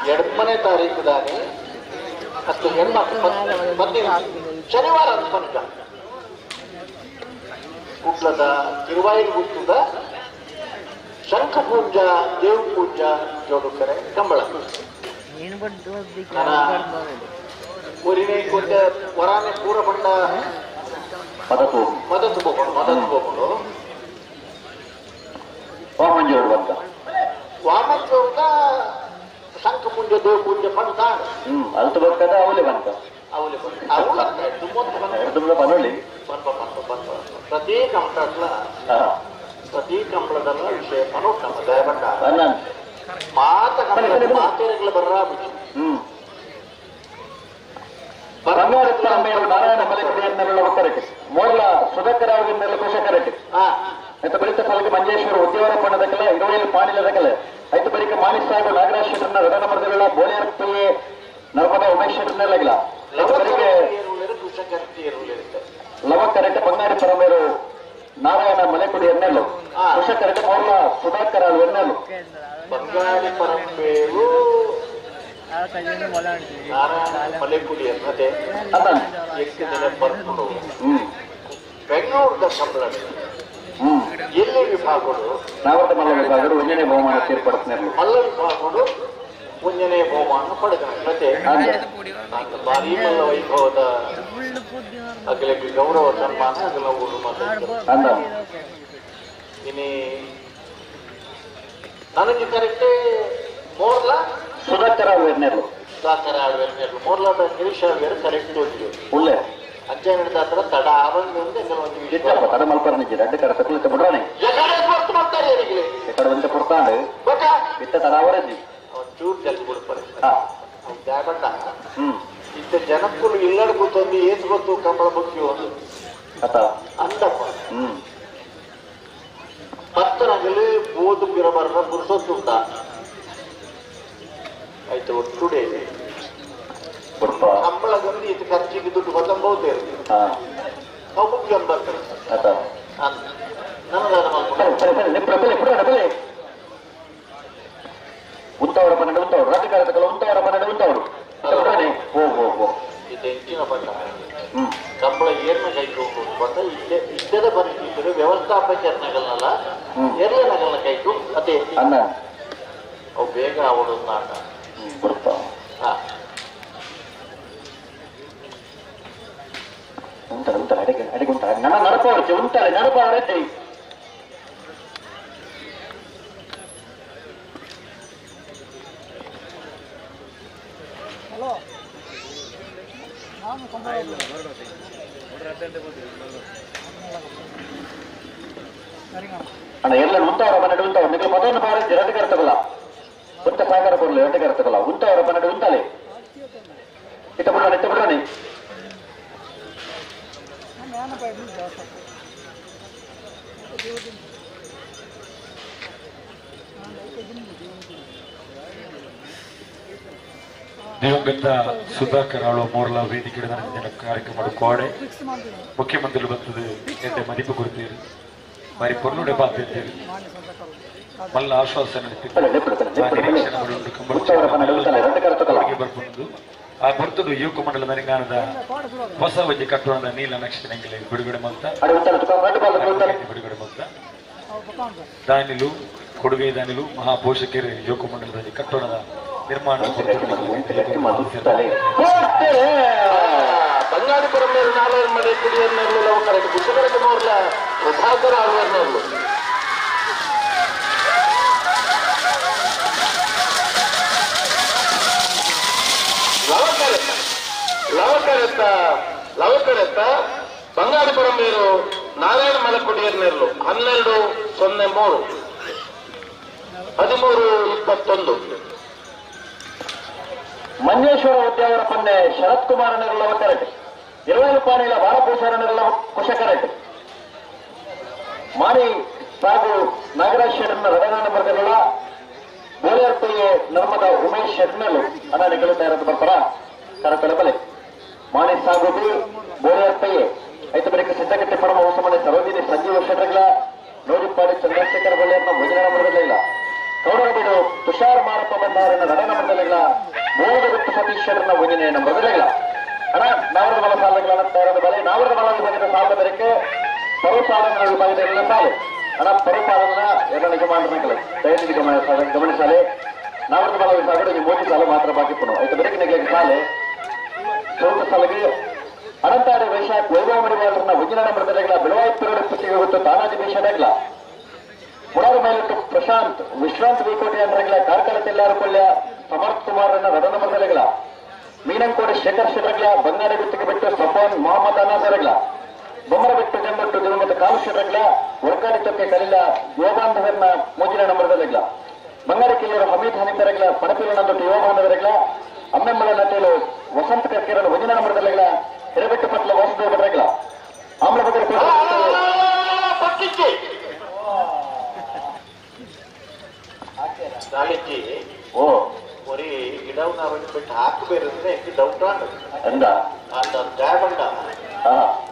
2ನೇ ತಾರೀಕು 10 ಶನಿವಾರ ತನಕ ಕುಕ್ಲದ ತಿರುವಾಯಿರು ಗುತ್ತದ ಶಂಖ ಪೂಜಾ ದೇವ್ ಪೂಜಾ ಜೋಡುಕರೆ ಕಂಬಳ. ಊರಿನ ಕೊಂಡ ವರಾನೆ ಪೂರ ಬಂಡ ಮದತು ಮದತು ಬೋಕೊಂಡು ವಾಮಂಜೋಡು ಬಂತ ವಾಮಂಜೋಡ ಶಂಖ ಪೂಜೆ ದೇವ್ ಪೂಜೆ ಪಂಡ ಅಲ್ತು ಬರ್ತದ ಅವಲೇ ಬಂತ ಅವಲೇ ಬಂತ ಅವಳ ತುಂಬ ಪನೊಳ್ಳಿ ಪನ್ಪ ಪನ್ಪ ಪನ್ಪ ಪ್ರತಿ ಕಂಪ್ಲ ಪ್ರತಿ ಕಂಬಳದಲ್ಲ ವಿಷಯ ಪನೋಟ್ ನಮ್ಮ ದಯಬಂಡ ಮಾತ ಕಂಬಳ ಮಾತೇರಗಳ ಬರ್ರಾ ನಾರಾಯಣ ಮಲೆಕುಡಿಯನ್ನೆಲ್ಲ ಒಕ್ಕರಕ್ಕೆ ಮೋರ್ಲ ಸುಧಾಕರ್ ಅವರನ್ನೆಲ್ಲ ಕುಶಕರಕ್ಕೆ ಆಯ್ತು ಬರಿತ ಸಾಲಿಗೆ ಮಂಜೇಶ್ವರ ಉದ್ಯವರ ಪಣ್ಣದಕ್ಕಲ್ಲ ಇರುವಲ್ಲಿ ಪಾಣಿಲದಕ್ಕಲ್ಲ ಆಯ್ತು ಬರಿಕ ಮಾಣಿಕ್ ಸಾಹೇಬ್ ನಾಗರಾಜ್ ಶೆಟ್ಟರ್ನ ರಡನ ಮರದಲ್ಲ ಬೋಳಿಯರ್ ಪಿಎ ನರ್ಮದಾ ಉಮೇಶ್ ಶೆಟ್ಟರ್ನೆಲ್ಲ ಲವಕರೆಟ್ಟ ಬಂಗಾರಿ ಪರಮೇರು ನಾರಾಯಣ ಮಲೆಕುಡಿ ಎನ್ನೆಲ್ಲು ಕುಶಕರೆಟ್ಟ ಮೋರ್ಲ ಸುಧಾಕರ್ ಅವರು ಎನ್ನೆಲ್ಲು ಬಂಗಾರಿ ಪರಂಬೇರು ನಾರಾಯಣ ಮಲೆಕುಡಿ ಅನ್ನದೆ ಎಷ್ಟು ಬರ್ಕೊಂಡು ಬೆಂಗಳೂರದ ಸಂಬಳ ಎಲ್ಲಿ ವಿಭಾಗಗಳು ನಾವರ್ತ ಮಲ್ಲ ವಿಭಾಗಗಳು ಒಂದನೇ ಬಹುಮಾನ ತೀರ್ಪಡಿಸ್ತಾರೆ ಮಲ್ಲ ವಿಭಾಗಗಳು ಒಂದನೇ ಬಹುಮಾನ ಪಡೆದ ಮತ್ತೆ ಭಾರಿ ಮಲ್ಲ ವೈಭವದ ಅಗಲಕ್ಕೆ ಗೌರವ ಸನ್ಮಾನ ಅಗಲ ಊರು ಮಾತಾಡ್ತಾರೆ. ಇನಿ ನನಗೆ ಕರೆಕ್ಟೇ ಮೋರ್ಲ ಸುಧಾಕರ್ ಆಳ್ವೇರ್ನೆರ್ಲು ಸುಧಾಕರ್ ಆಳ್ವೇರ್ನೆರ್ಲು ಮೋರ್ಲಾದ ಗಿರೀಶ್ ಆಳ್ವೇರ್ ಕರೆಕ್ಟ್ ಹೋಗಿದ್ರು ಉಳ್ಳೆ ಅಜ್ಜ ಹತ್ರ ತಡ ಆವಂದು ಇತ್ತಪ್ಪ ತಡ ಮಲ್ಪರ್ನಿಜಿ ರಡ್ಡು ಕಡೆ ತಕಲಿತ ಬಿಡ್ರಾಣಿ ಹೊರ್ತು ಮಾಡ್ತಾರೆ ಯಾರಿಗೆ ಎಕಡೆ ಒಂದ ಪುರ್ತಾಂಡು ಇತ್ತ ತಡ ಅವರಜ್ಜಿ ಅವನ್ ಚೂರು ಜಲ್ದಿ ಬಿಡ್ತಾರೆ ಅವ್ನು ಜಾಬಂಡ ಇತ್ತ ಜನಕ್ಕೂ ಇಲ್ಲಡ ಕೂತೊಂದು ಏಸು ಗೊತ್ತು ಕಂಬಳ ಮುಖ್ಯ ಒಂದು ಅತ ಅಂದಪ್ಪ ಪತ್ತನಗಲಿ ಬೋದು ಬಿರಬರ್ನ ಪುರುಷೊತ್ತುಂಟ ಆಯ್ತು ಒಟ್ಟುಡೆ ಕಂಬಳಗೊಂದು ಇದು ಖರ್ಚಿಗೆ ದುಡ್ಡು ಗೊತ್ತಂಬಹುದು ಅವು ಮುಖ್ಯ ಬರ್ತಾರೆ ಉಂತವರ ಪನ್ನಡ ಉಂತವರು ರಾಜಕಾರಕಲ್ಲ ಉಂತವರ ಪನ್ನಡ ಉಂತವರು ಓ ಓ ಓ ಇದು ಎಂಚಿನ ಬಣ್ಣ ಕಂಬಳ ಏರ್ನ ಕೈಗೆ ಬಂದ ಇದ್ದದ ಪರಿಸ್ಥಿತಿ ವ್ಯವಸ್ಥಾಪಕರ್ನಗಲ್ನಲ್ಲ ಏರ್ಲೆ ನಗಲ್ನ ಕೈಗೂ ಅದೇ ಅನ್ನ ಅವು ಬೇಗ ಅವಳು ನಾಟ ಹಾ ಉಂಟಲ್ಲ ಉಂಟಲ್ಲ ಅಡಿಗೆ ಅಡಿಗೆ ಉಂಟಲ್ಲ ನನ್ನ ನಡಪವರಕ್ಕೆ ಉಂಟಲ್ಲ ನಡಪವರತ್ತೆ ಹಲೋ ನಾನು ಅಣ್ಣ ಎಲ್ಲ ಉಂಟವರ ಮನೆಡು ಉಂಟವರು ನಿಮಗೆ ಮೊದಲು ಬಾರಿ ಎರಡು ಕರ್ತಗಲ್ಲ ಉಂಟ ಸಾಗರ ಕೊಡಲಿ ಎರಡು ಕರ್ತಗಲ್ಲ ಉಂಟವರ ಮನೆಡು ಉಂಟಲೆ ಇತ್ತ ಬಿಡೋಣ ಇತ್ತ ಬಿಡೋಣ ದಿವಂಗತ ಸುಧಾಕರ್ ಆಳುವ ಮೋರ್ಲ ವೇದಿಕೆ ಕಾರ್ಯಕ್ರಮ ಕೋಡೆ ಮುಖ್ಯಮಂತ್ರಿಗಳು ಬಂತದ್ದು ಎಂಟೆ ಮದಿಪು ಕೊಡ್ತೀರಿ ಬಾರಿ ಪೊರ್ಲುಡೆ ಪಾತಿದ್ದೀರಿ ಮಲ್ಲ ಆಶ್ವಾಸನೆ ಬರ್ಪುಂಡು. ಆ ಪೊರ್ತುಡು ಯುವಕ ಮಂಡಲ ಮೆರಂಗಾನದ ಹೊಸ ಒಂಜಿ ಕಟ್ಟೋಣದ ನೀಲ ನಕ್ಷತ್ರ ಬಿಡುಗಡೆ ಮಲ್ತ ಬಿಡುಗಡೆ ಮಲ್ತ ದಾನಿಲು ಕೊಡುಗೆ ದಾನಿಲು ಮಹಾಪೋಷಕರು ಯುವಕ ಮಂಡಲದ ಕಟ್ಟೋಣದ ನಿರ್ಮಾಣ ಬಂಗಾಡಿಪುರಂ ನಾಲ್ವರು ಮನೆ ಕುಡಿಯರ್ನರ್ಲು ಲವಕರಕ್ಕೆ ಕುಶಕರಕ್ಕೆ ಮೋರ್ಲ ಪ್ರಭಾಕರ ಆಳ್ವರ್ನರ್ಲು ಲವಕರೆತ್ತ ಲವಕರೆತ್ತ ಬಂಗಾಡಿಪುರಂ ಮೇರು ನಾರಾಯಣ ಮಲಕುಡಿಯರ್ನೆರ್ಲು 12 0 3 13 21. ಮಂಜೇಶ್ವರ ಉದ್ಯಾವರ ಪಂದೆ ಶರತ್ ಕುಮಾರ್ ಲವಕರೆಟ್ 20 ಪಾಣಿಲ ಬಾಲಪೂಷಣ ಕುಶಕರೆಟ್ ಮಾಣಿ ಸಾಗು ನಾಗರಾಜ್ ಶೆಟ್ಟರ್ನ ರಡನ ನಂಬರ್ಗಲ್ಲ ಬೋಳಿಯರ್ಪಯ್ಯ ನರ್ಮದ ಉಮೇಶ್ ಶೆಟ್ನಲ್ಲು ಅಣ್ಣ ನಿಗಲು ತಯಾರದ್ದು ಬರ್ತಾರ ಕರಕಲ ಬಲೆ ಮಾಣಿ ಸಾಗು ಬಿ ಬೋಳಿಯರ್ಪಯ್ಯ ಐತ ಬಳಿಕ ಸಿದ್ದಗಟ್ಟೆ ಪರಮ ಹೊಸಮನೆ ಸರೋಜಿನಿ ಸಂಜೀವ ಶೆಟ್ಟರ್ಗಳ ನೋಡಿಪಾಡಿ ಚಂದ್ರಶೇಖರ ಬಳ್ಳಿಯರ್ನ ಭೋಜನ ನಂಬರ್ಗಲ್ಲ ಕೌರವಬೀಡು ತುಷಾರ್ ಮಾರಪ್ಪ ಬಂದಾರನ ರಡನ ನಂಬರ್ಗಲ್ಲ ಮೂರು ಸತೀಶ್ ಶೆಟ್ಟರ್ನ ಒಂದನೇ ನಂಬರ್ಗಲ್ಲ ಅಣ್ಣ ನಾವರದ ಬಲ ಸಾಲಗಳ ತಯಾರದ ಬಲೆ ನಾವರದ ಬಲ ವಿಭಾಗದ ಸಾಲದ ಬೆರಕೆ ಪರುಪಾಲನ ವಿಭಾಗದ ಸಾಲು ಅಣ್ಣ ಪರುಪಾಲನ ಎಲ್ಲ ನಿಗಮಾಂಡನಗಳು ದಯವಿಟ್ಟು ಗಮನಿಸಾಲೆ ನಾವರದ ಬಲ ವಿಭಾಗದ ಮೋದಿ ಸಾಲು ಮಾತ್ರ ಬಾಕಿ ಪುನಃ ಆಯ್ತು ಬೆರಕೆ ನಿಗಲಿಗೆ ಸಾಲೆ ಚೌಕ ಸಾಲಿಗೆ ಅನಂತಾರಿ ವೈಶಾಖ್ ವೈಭವ ಮಡಿವಾಳರನ್ನ ಒಂದಿನ ನಂಬರ್ಗಳ ಬಿಳವಾಯಿ ಪುತ್ತಿಗೆ ಗೊತ್ತು ತಾನಾಜಿ ಬೀಶಡಗ್ಲ ಮುಡಾರು ಮೇಲಿಟ್ಟು ಪ್ರಶಾಂತ್ ವಿಶ್ರಾಂತ್ ವಿಕೋಟೆ ಅಂದ್ರಗಳ ಕಾರ್ಕಳ ತೆಲ್ಲಾರು ಕೊಲ್ಯ ಸಮರ್ಥ್ ಕುಮಾರನ್ನ ರಡ ನಂಬರ್ಗಳ ಮೀನಂಕೋಡೆ ಶೇಖರ್ ಶೆಟ್ಟರ್ಗಳ ಬಂಗಾರ ಗುತ್ತಿಗೆ ಬಿಟ್ಟು ಸಫಾನ್ ಮೊಹಮ್ಮದ್ ಅನಾಸರಗಳ ಬೊಮ್ಮರ ಬಿಟ್ಟು ಜಂಬಟ್ಟು ದಿವಂಗತ ಕಾಲು ಶೆಟ್ಟರ್ಗಳ ಒರ್ಕಾಡಿ ತೊಕ್ಕೆ ಕಲಿಲ ಯುವಬಾಂಧವರನ್ನ ಮೋಜಿನ ನಂಬರ್ಗಳ ಬಂಗಾರ ಕಿಲ್ಲರು ಹಮೀದ್ ಹನೀಫರಗಳ ಪಣಪಿಲ ನಂದೊಟ್ಟು ಯುವಬಾಂಧವರಗಳ ಅಮ್ಮೆಮ್ಮಳ ನಟೇಲು ವಸಂತ ಕರ್ಕೇರನ ಒಂದಿನ ನಂಬರ್ಗಳ ಹಿರಬೆಟ್ಟು ಪಟ್ಲ ವಾಸುದೇವ ಭಟ್ರಗಳ ಆಮ್ಲಬಗರ ಓ ಒರಿ ಗಿಡವನ್ನ ಬಿಟ್ಟು ಹಾಕಬೇರಂದ್ರೆ ಹೆಚ್ಚು ಡೌಟ್ ಅಂದ ಅಂತ ಗಾಯಬಂಡ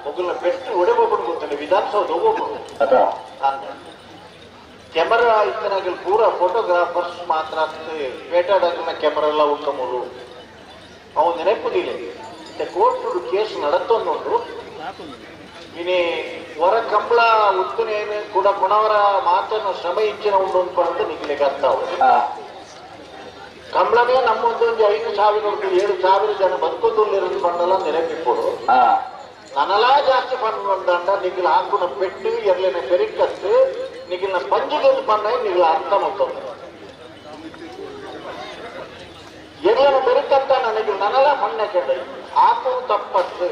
ಮೊಗಲ್ನ ಬೆಟ್ಟು ಒಡೆಬೋಗ್ಬಿಟ್ಟು ಗೊತ್ತಿಲ್ಲ ವಿಧಾನಸೌಧ ಹೋಗ್ಬೋದು ಅಂತ ಕ್ಯಾಮರಾ ಇತ್ತನಾಗಲಿ ಪೂರ ಫೋಟೋಗ್ರಾಫರ್ಸ್ ಮಾತ್ರ ಪೇಟಾಡಾಗಲಿನ ಕ್ಯಾಮರಾ ಎಲ್ಲ ಉಂಟಮೂಲು ಅವು ನೆನಪುದಿಲ್ಲ ಕೋರ್ಟ್ ಕೇಸ್ ನಡತ್ತೊಂದುಂಟು ಇನಿ ಹೊರ ಕಂಬಳ ಉತ್ತನೇನು ಕೂಡ ಕೊಣವರ ಮಾತನ್ನು ಶ್ರಮ ಇಚ್ಚಿನ ಉಂಟು ಅಂತ ನಿಗ್ಲಿಕ್ಕೆ ಅರ್ಥ ಕಂಬಳನೇ ನಮ್ಮೊಂದೊಂದು 5,000 7,000 ಜನ ಬದುಕೊಂದುಳ್ಳಿರೋದು ಬಂಡಲ ನೆನಪಿಪ್ಪಡು ನನಲಾ ಜಾಸ್ತಿ ಫಂಡ್ ಬಂದಂಡ ನಿಗಿಲ ಹಾಕುನ ಪೆಟ್ಟು ಎರ್ಲೆನ ಪೆರಿಕತ್ತು ನಿಗಿಲ್ನ ಪಂಜಿಗೆದ್ದು ಬಂಡ ನಿಗಿಲ ಅರ್ಥ ಮಾಡ್ತದೆ ಎರ್ಲೆನ ಬೆರಿಕತ್ತ ನನಗೆ ನನಲಾ ಫಂಡ್ ಕೇಳ ಹಾಕು ತಪ್ಪತ್ತು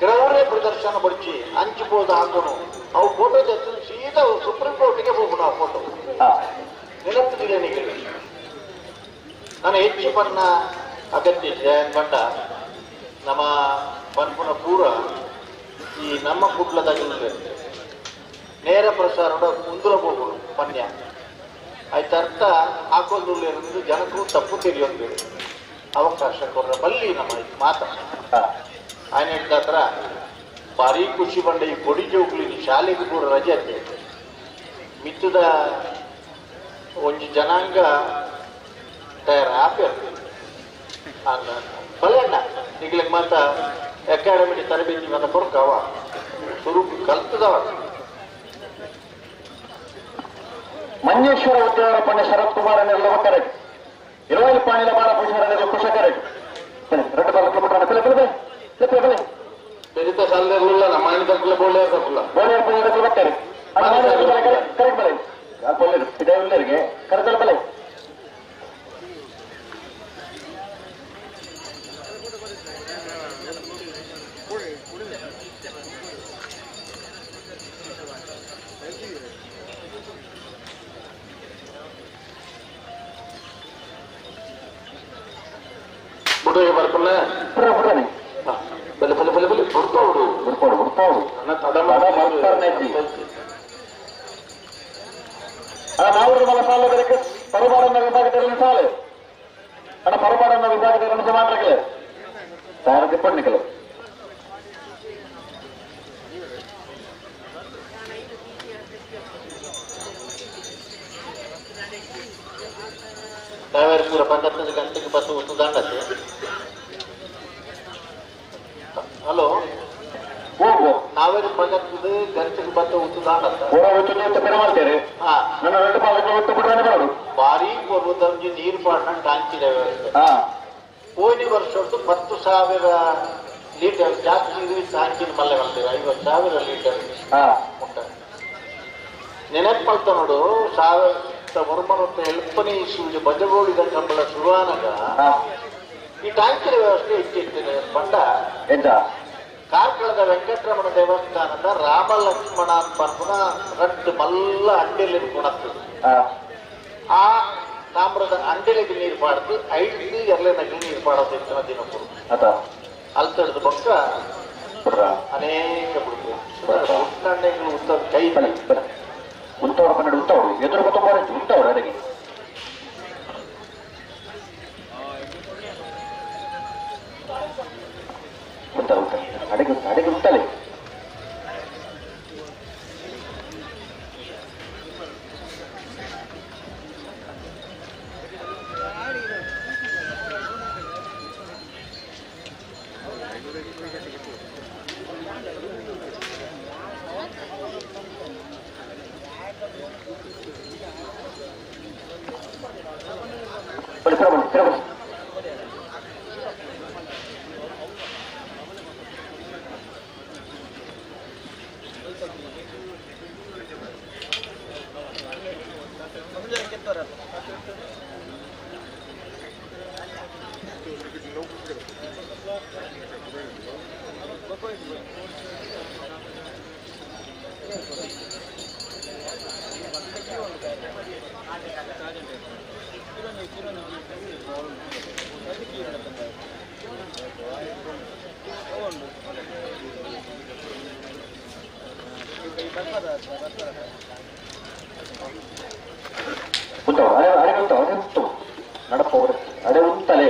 ಕ್ರೌರ್ಯ ಪ್ರದರ್ಶನ ಬಡಿಚಿ ಹಂಚಿಬೋದು ಹಾಕೋನು ಅವು ಫೋಟೋ ತೆಗೆದು ಸೀದಾ ಸುಪ್ರೀಂ ಕೋರ್ಟ್ಗೆ ಹೋಗೋಣ ಆ ಫೋಟೋ ನೆನಪಿಲ್ಲ ನಿಗಿಲ್ಲ ನಾನು ಹೆಚ್ಚು ಬಣ್ಣ ಅಗತ್ಯ ಜಯನ್ ಬಂಡ ನಮ್ಮ ಪನ್ಪುನ ಪೂರ ಈ ನಮ್ಮ ಕುಡ್ಲದಾಗಿಲ್ಲ ನೇರ ಪ್ರಸಾರದ ಮುಂದುಲ ಹೋಗೋಣ ಪನ್ಯ ಆಯ್ತರ್ಥ ಹಾಕೋದು ಜನಕ್ಕೂ ತಪ್ಪು ತಿಳಿಯೋದು ಅವಕಾಶ ಕೊಡ್ರ ಬಲ್ಲಿ ನಮ್ಮ ಮಾತ ఆయన ಹೇಳ್ತಾತ್ರ ಭಾರಿ ಖುಷಿ ಬಂಡ ಈ ಕೊಡಿ ಜೋಕ್ಲಿ ಶಾಲೆಗೆ ಪೂರ ರಜೆ ಅಂತ ಮಿತ್ತದ ಒಂಜಿ ಜನಾಂಗ ತಯಾರ ಆಪೇರ್ ಅಂದ ಬಲೆ ಅಣ್ಣ ನಿಗ್ಲಿಗೆ ಮಾತ ಅಕಾಡೆಮಿ ತರಬೇತಿ ಮಾತ ಕೊಡ್ಕವ ಸುರು ಕಲ್ತದವ. ಮಂಜೇಶ್ವರ ಉದ್ಯಾವರ ಪಂಡ ಶರತ್ ಕುಮಾರ್ ಅನ್ನೆಲ್ಲ ಕರೆಕ್ಟ್ ಇರುವಲ್ಲಿ ಪಾಣಿಲ ಬಾಲ ಪುಷಾರ ಕುಶ ಕರೆಕ್ಟ್ రెండు ಬಾಲ ಕಿಲೋಮೀಟರ್ పిల్ల పిల్ల పిల్ల పిల్ల పెరిత సాలెర్లుಲ್ಲ ನಮ್ಮ ತಕ್ಕಲ್ಲ ಬೋಳೆ ತಕ್ಕಲ್ಲ ಬೋಳೆ ತಕ್ಕಲ್ಲ ಬರ್ತಾರೆ ಕರೆಕ್ಟ್ ಬಲೆ ಪಿದಾಯುಲ್ಲರಿಗೆ ಕರೆದಲ್ಲ ಬಲೆ ಬುಡುಗೆ ಬರ್ಪಲ್ಲ ಪುರ ಪುರನೆ ಬಲೆ ಬಲೆ ಬಲೆ ಬಲೆ ಬುಡ್ತೋಡು ಬುಡ್ತೋಡು ಬುಡ್ತೋಡು ನನ್ನ ತಡ ಮಾಡ್ತಾರನೈತಿ ಅಣ್ಣ ನಾವೂರು ಮಲ ಸಾಲ ಬೆರಕೆ ಪರುಬಾಡನ್ನ ವಿಭಾಗದಲ್ಲಿ ಸಾಲು ಅಣ್ಣ ಪರುಬಾಡನ್ನ ವಿಭಾಗದಲ್ಲಿ ಮಾಡ್ರಕ್ಕೆ ತಯಾರ ತಿಪ್ಪಣ್ಣಿಕಲು ಸಾವಿರ ಪೂರ 19 ಗಂಟೆಗೆ ಬಸ್ ಒತ್ತು ದಾಂಡತ್ತೆ. ಹಲೋ ನಾವೇನು ಬಗತ್ತದ ಗಂಟೆಗೆ ಬತ್ತ ಉತ್ತದಾನ ಮಾಡ್ತೇವೆ ನನ್ನ ಎರಡು ಪಾಲಕ್ಕೆ ಒತ್ತು ಬಿಟ್ಟು ಬರೋದು ಭಾರಿ ಪರ್ವತಂಜಿ ನೀರು ಪಾಡ್ನ ಟಾಂಕಿದ ವ್ಯವಸ್ಥೆ ಹೋಗಿ ವರ್ಷದ್ದು 10,000 ಲೀಟರ್ ಜಾಸ್ತಿ ಇದು ಟಾಂಕಿನ ಮಲ್ಲೆ ಬರ್ತೀರ 50,000 ಲೀಟರ್ ಮುಟ್ಟ ನೆನಪಲ್ತ ನೋಡು 1970ನೇ ಇಸ್ವಿ ಬಜಗೋಳಿದ ಕಂಬಳ ಶುರುವಾನಾಗ ಈ ಟ್ಯಾಂಕಿನ ವ್ಯವಸ್ಥೆ ಇಟ್ಟಿರ್ತೇನೆ ಬಂಡ ಎಂತ ಕಾರ್ಕಳದ ವೆಂಕಟರಮಣ ದೇವಸ್ಥಾನದ ರಾಮ ಲಕ್ಷ್ಮಣ ಪರ್ಪುನ ರಟ್ಟು ಮಲ್ಲ ಅಂಡೆಲಿ ಕೊಡತ್ತದೆ ಆ ತಾಮ್ರದ ಅಂಡೆಲಿಗೆ ನೀರು ಪಾಡ್ದು ಐದು ಎರಲೆನಗೆ ನೀರು ಪಾಡೋದು ಇತ್ತಿನ ದಿನಕ್ಕೂ ಅಲ್ತಡ್ದು ಬೊಕ್ಕ ಅನೇಕ ಬಿಡ್ತು ಉತ್ತಣ್ಣೆಗಳು ಉತ್ತರ ಕೈ ಉಂಟವರು ಕನ್ನಡ ಉಂಟವರು ಎದುರು ತುಂಬ ಉಂಟವರು ಅದಕ್ಕೆ ಉಂಟ ಉಂಟ ಅಡಿಗೆ ಅಡಿಗೆ ಉಂಟಲೇ ಉಂಟವರು ಅರೆ ಅರೆ ಉಂಟು ಅರೆ ಉಂಟು ನಡಪ ಅಡೆ ಉಂಟಲೇ